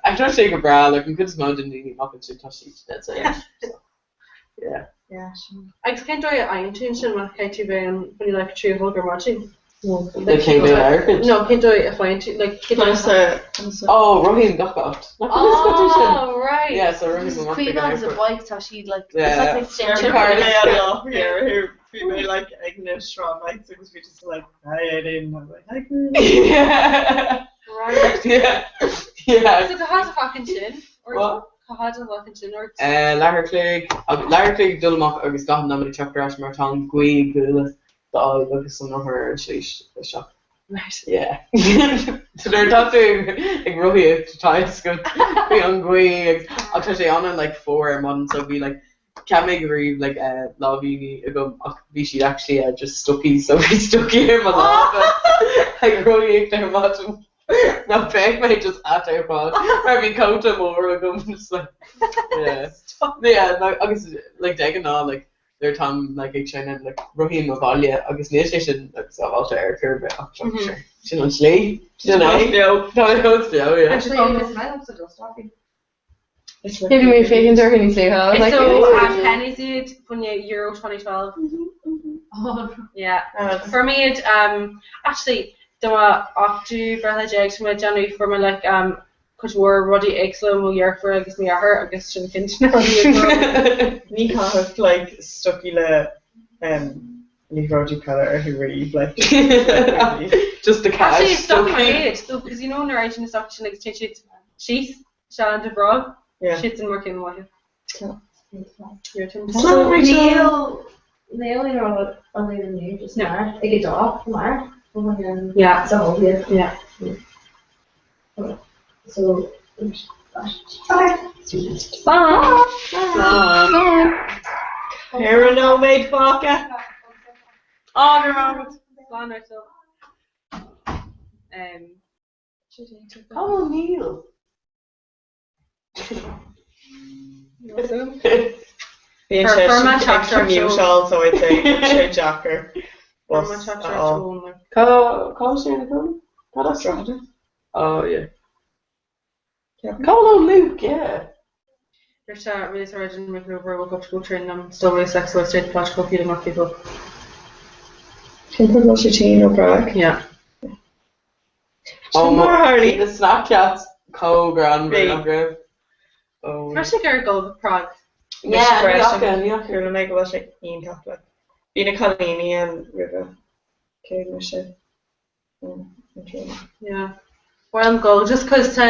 ach tá sé go breá like an cuid is mó den daoine amach ansin tá siad dead sound so yeah. Yeah, sin. Agus cén dóigh a fhaigheann tú ansin má chaithfidh tú bheith ann when you like 3 a chlog ar maidin? Like cén dóigh a amharcann? No, cén dóigh a faigheann tú like cén dóigh a Oh, rothaím gach áit. Nach bhfuil fhios agat é sin? Oh, right. Yeah, so rothaím amach Cuimhin chuig an agus a airport. bike tá siad like Yeah. it's like an extension. Bhí mé like ag na sráidbhailte agus bhí just like hi Aideen and I was like hi Cuimhin. Yeah. Right. Yeah. Yeah. So cá fhad a ghlacann sin? Or What? Cá fhad a ghlacann sin ort? Leathuair a chloig, leathuair a chloig ag dul amach agus 40 nóiméad ag teacht ar ais mar tá an ghaoth ag bualadh d'aghaidh agus an rothar ar an tslí isteach. Right. Yeah. So nuair atá tú ag rothaíocht tá fhios agat faoi an ghaoth agus ach tá sé an like fuar ar maidin so bhí like cheap mé go raibh like láimhíní agam ach bhí siad actually just stocaí so bhí stocaí ar mo lámha ag rothaíocht ar maidin. Ná beidh mé just ait ar fad mar bhí cóta mór agam just like yeah yeah no agus like de ghnáth like nuair atáim like ag seinm like rothaím abhaile agus níl sé sin like sábháilte ar chor ar bith ach mm -hmm. sin an slí sin é tá mé fós beo yeah. Actually, is maith liomsa dul stocaí. Bhí mé féachaint orthu níos luaithe. I was like, So "Ooh." pennies iad faoin Euro 2012. Yeah. Fuair mé iad um, actually do mo ochtú breithlá déag tá mé ag déanamh fuair mé like um, cuid mhór rudaí éagsúla ó mo dheirfiúr agus mo dheartháir agus sin ceann de na rudaí a fuair. Ní chaithfeadh like stocaí le um, liathróidí peile orthu riamh like just the cash Actually, is stocaí maith iad though because you know nuair a fhaigheann tú na stocaí sin agus téann siad síos Sean de bhróg, siad sin mar cinn mhaithe. So níl níl aon rud an lae inniu just mar ag a dó mar Yeah. So yeah. So Okay. Slán. Slán. Ar an nóiméad fágtha. Á, go raibh maith agat. Slán Rachel. Um, Oh, níl. Bíonn sé ag commutáil so I'd say sé deacair bus a fháil. Cá cá sé na cónaí? Cad as Drogheda? Oh yeah. Cá bhfuil Luke, yeah. There's a really sorry I didn't make it over. I woke up to go train and I'm still really sick so I stayed flash coffee to my people. Cén fáth go bhfuil sé tinn ó Prague? Yeah. Oh Sin mar Harley. The Snapchats chomh greannmhar nach raibh? Oh. Tá sé ag dul go Prague. Yeah, ní fhaca, ní fhaca. Chuala mé go bhfuil sé iontach like. Bhí na cailíní ann roimhe cé mise. Yeah. Well I'm go just cause tá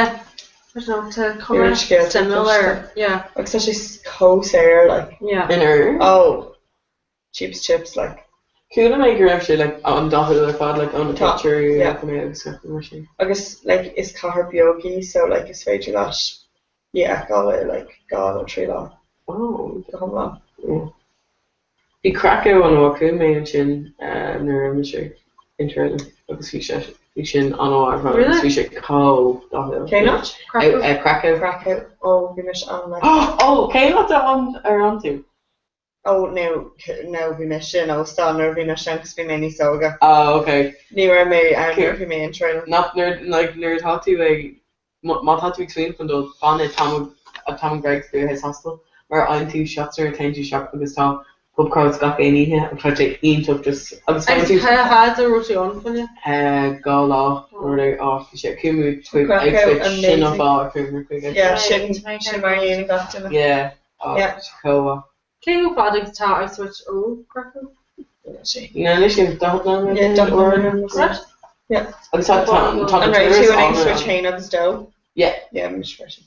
I don't know tá cuma suimiúil air. Yeah. Agus tá sé chomh saor like. Yeah. In air? Oh. Cheap as chips like. Chuala mé go raibh sé like an-dathúil ar fad like ó na Tá, pictiúirí yeah. a mé agus gach mar sin. Agus like is cathair beag í so like is féidir leat í a fheiceáil i like 2 nó 3 lá. Oh. Go hiomlán. Yeah. Bhí Krakow an-mhaith, chuaigh mé ansin nuair a raibh mise in Ireland agus bhí sé, bhí sin an-mhaith ar fad agus bhí sé chomh dathúil. Cén áit? Krakow. Krakow. Krakow. Ó, bhí mise ann like. Ó, cén áit ar fhan tú? Ó, no, no, bhí mise in óstán nuair a bhí mise ann 'cause bhí mé níos óige. Oh, ok. Ní raibh mé ann nuair a bhí mé in Ireland. Nach, nuair, like, nuair atá tú ag Má tá tú ag smaoineamh chun dul, fan i Tom and Greg's Beer House Hostel mar fhaigheann tú shots nuair a théann tú isteach agus tá pub crawls gach aon oíche agus tá sé iontach just agus faigheann tú Agus cá fhad a raibh tú ann, Finne? 2 lá nó rud éigin, oh bhí sé chuaigh muid chuig Auschwitz sin an fáth ar chuaigh muid chuig Auschwitz. Yeah, sin sin mar a dhéanann gach duine. Yeah, oh Yeah. bhí sé chomh maith. Cé chomh fada agus atá Auschwitz ó Krakow? Níl a fhios agam, 40 nóiméad? Yeah, 40 nóiméad. Right. Yeah. Agus tá tá na An raibh turais tú in an Auschwitz féin agus dó? Yeah. Yeah, mise freisin.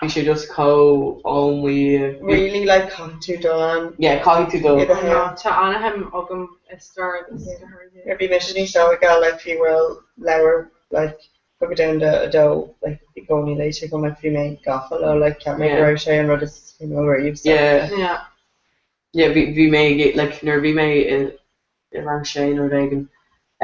Bhí sé just chomh iomaí. Really like caithfidh tú dul ann. Yeah, caithfidh tú dul. I do shaol. Tá ana-shuim agam i stair agus go háirithe. Nuair a bhí mise níos óige like bhí bhfuil leabhar like Cogadh Domhanda 2 like i gcónaí léite agam like bhí mé gafa leo like cheap mé go raibh sé an rud is suimiúil riamh so. Yeah. Yeah. Yeah, bhí bhí mé ag like nuair a bhí mé i i rang sé nó rud éigin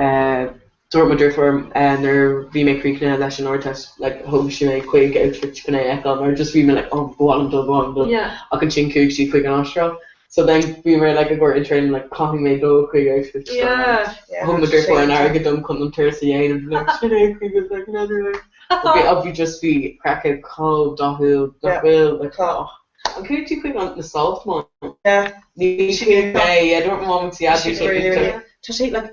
eh dúirt mo dheirfiúr eh nuair a bhí mé críochnaithe leis an Ardteist like thóg sí mé chuig Auschwitz chun é a fheiceáil mar just bhí mé like oh ba mhaith liom dul ba mhaith liom dul Yeah. ach ansin chuaigh sí chuig an Astráil so then bhí mé like i gcomhair Interrail like caithfidh mé dul chuig Auschwitz so Yeah. Yeah, thug mo dheirfiúr an airgead dom chun an turas a dhéanamh like sin é chuig an like another like bhí oh bhí just bhí craiceann chomh dathúil nach Yeah. bhfuil like oh An chuaigh tú chuig an na Salt Mine? Yeah. Ní chuaigh mé, yeah, dúirt mo mham agus dhaid bhí sé Really, really. iontach. Tá sé like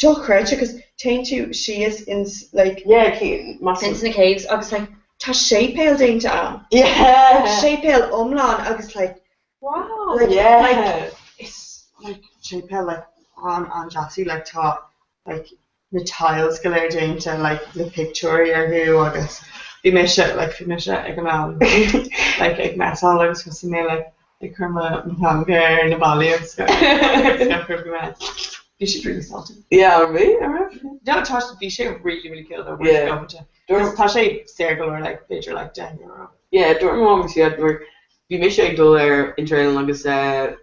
dochreidte cos téann tú síos in like Yeah, cé, massive. ins na caves agus like tá séipéal déanta ann. Yeah. Like séipéal iomlán agus like Wow. like Yeah. like is like séipéal like an an-deas like tá like na tiles go léir déanta like le pictiúirí orthu agus bhí mise like bhí mise ag an am like ag messáil agus thosaigh mé like ag cur mo mo theanga ar na ballaí agus go go go mé bhí siad really salty. Yeah, an bhí? An raibh? No, tá bhí sé really really cool though Yeah. worth going to. Because tá sé saor go leor like b'fhéidir like €10. Yeah, dúirt mo mham agus dhaid mar bhí mise ag dul ar Interrail agus eh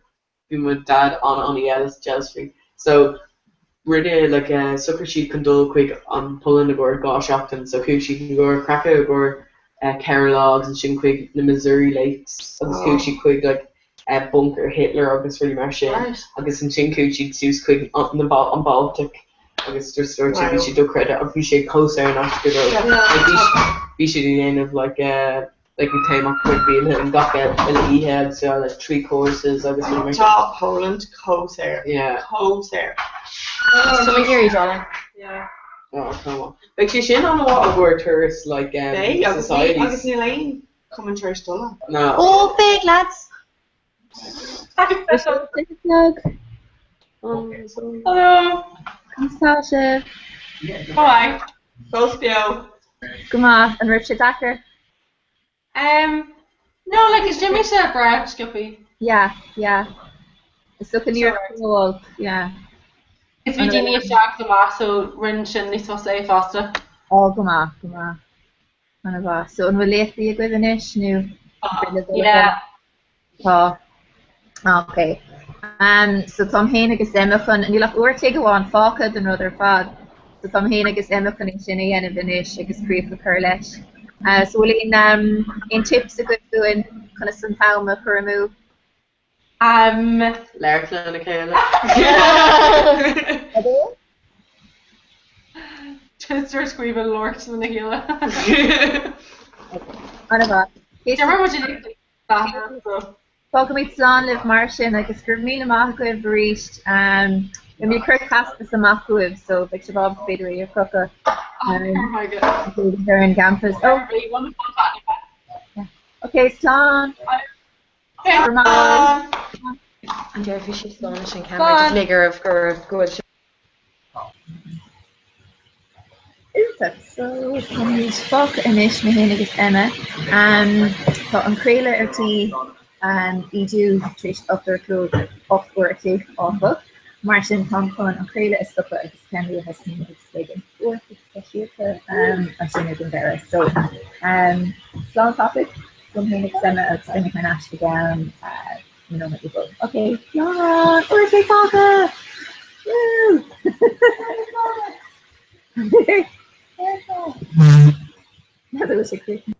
bhí mo dad an-an-jealous jealous faoi. So rinne like eh socraigh siad chun dul chuig an Pholainn i gcomhair 2 seachtain so chuaigh siad i gcomhair Krakow i gcomhair eh 4 lá agus ansin chuig na Mazury Lakes agus chuaigh siad chuig like eh bunker Hitler agus rudaí mar sin Right. agus ansin chuaigh siad suas chuig an na Bal an Baltic agus just dúirt siad bhí Wow. sé dochreidte ach bhí sé chomh saor in aisce go raibh Yeah. like bhí bhí siad ag déanamh like eh like bhí tae amach chuig bialann gach uile oíche agus yeah like 3 courses agus rudaí mar sin. Tá Poland chomh saor. Yeah. Chomh saor. Tá mé ag iarraidh dul ann. Yeah. Oh, come on. Beidh sé sin an-mhaith i gcomhair turas like um, Beidh agus ní societies. agus níl aon cumann tar éis dul ann. No. Ó, beidh lads! Hello. Conas tá sibh? Hi. Fós beo. Go maith. An raibh sé deacair? Um, no, like, is d'imigh sé breá sciobtha. Yeah, yeah. Is dócha ní raibh ró olc, yeah. Is bhí daoine isteach go maith, so rinne sin níos fusa é fosta. Ó, go maith, go maith. An-mhaith. So an bhfuil léachtaí agaibh anois nó? Yeah. Tá. Ok. So táim féin agus Emma chun, níl ach uair a chloig amháin fágtha den rud ar fad, so táim féin agus Emma chun é sin a dhéanamh anois agus críoch a chur leis. So bhfuil aon, aon tips agaibh dúinn conas an t-am a chur amú? Labhairt lena chéile. Just ar scríobh labhairt lena chéile. An-mhaith. D'imir muid uilig Fágfaimid slán libh mar sin agus go raibh míle maith agaibh arís. Beidh mé ag cur teastas amach chugaibh so beidh sibh ábalta b'fhéidir é a chrochadh ar an gcampas. Oh. Ok, slán! An déarfaidh sí slán leis an ceamara just lig oraibh go raibh go bhfuil Iontach. So, táimid fágtha anois, mé féin agus Emma. Tá an craoladh ar tí ídiú tar éis 8 uair a chlog, 8 uair a chloig, áfach. Mar sin, táim chun an craoladh a stopadh agus Kenley a thosnú agus beidh an chuairt speisialta ansin ag an deireadh. So, slán tapaidh uaim féin agus Emma agus beidh mé thar n-ais i gceann nóiméad nó dhó. Ok, slán! Uair a chloig fágtha! Woo! N'fheadar bhfuil sé críochnaithe.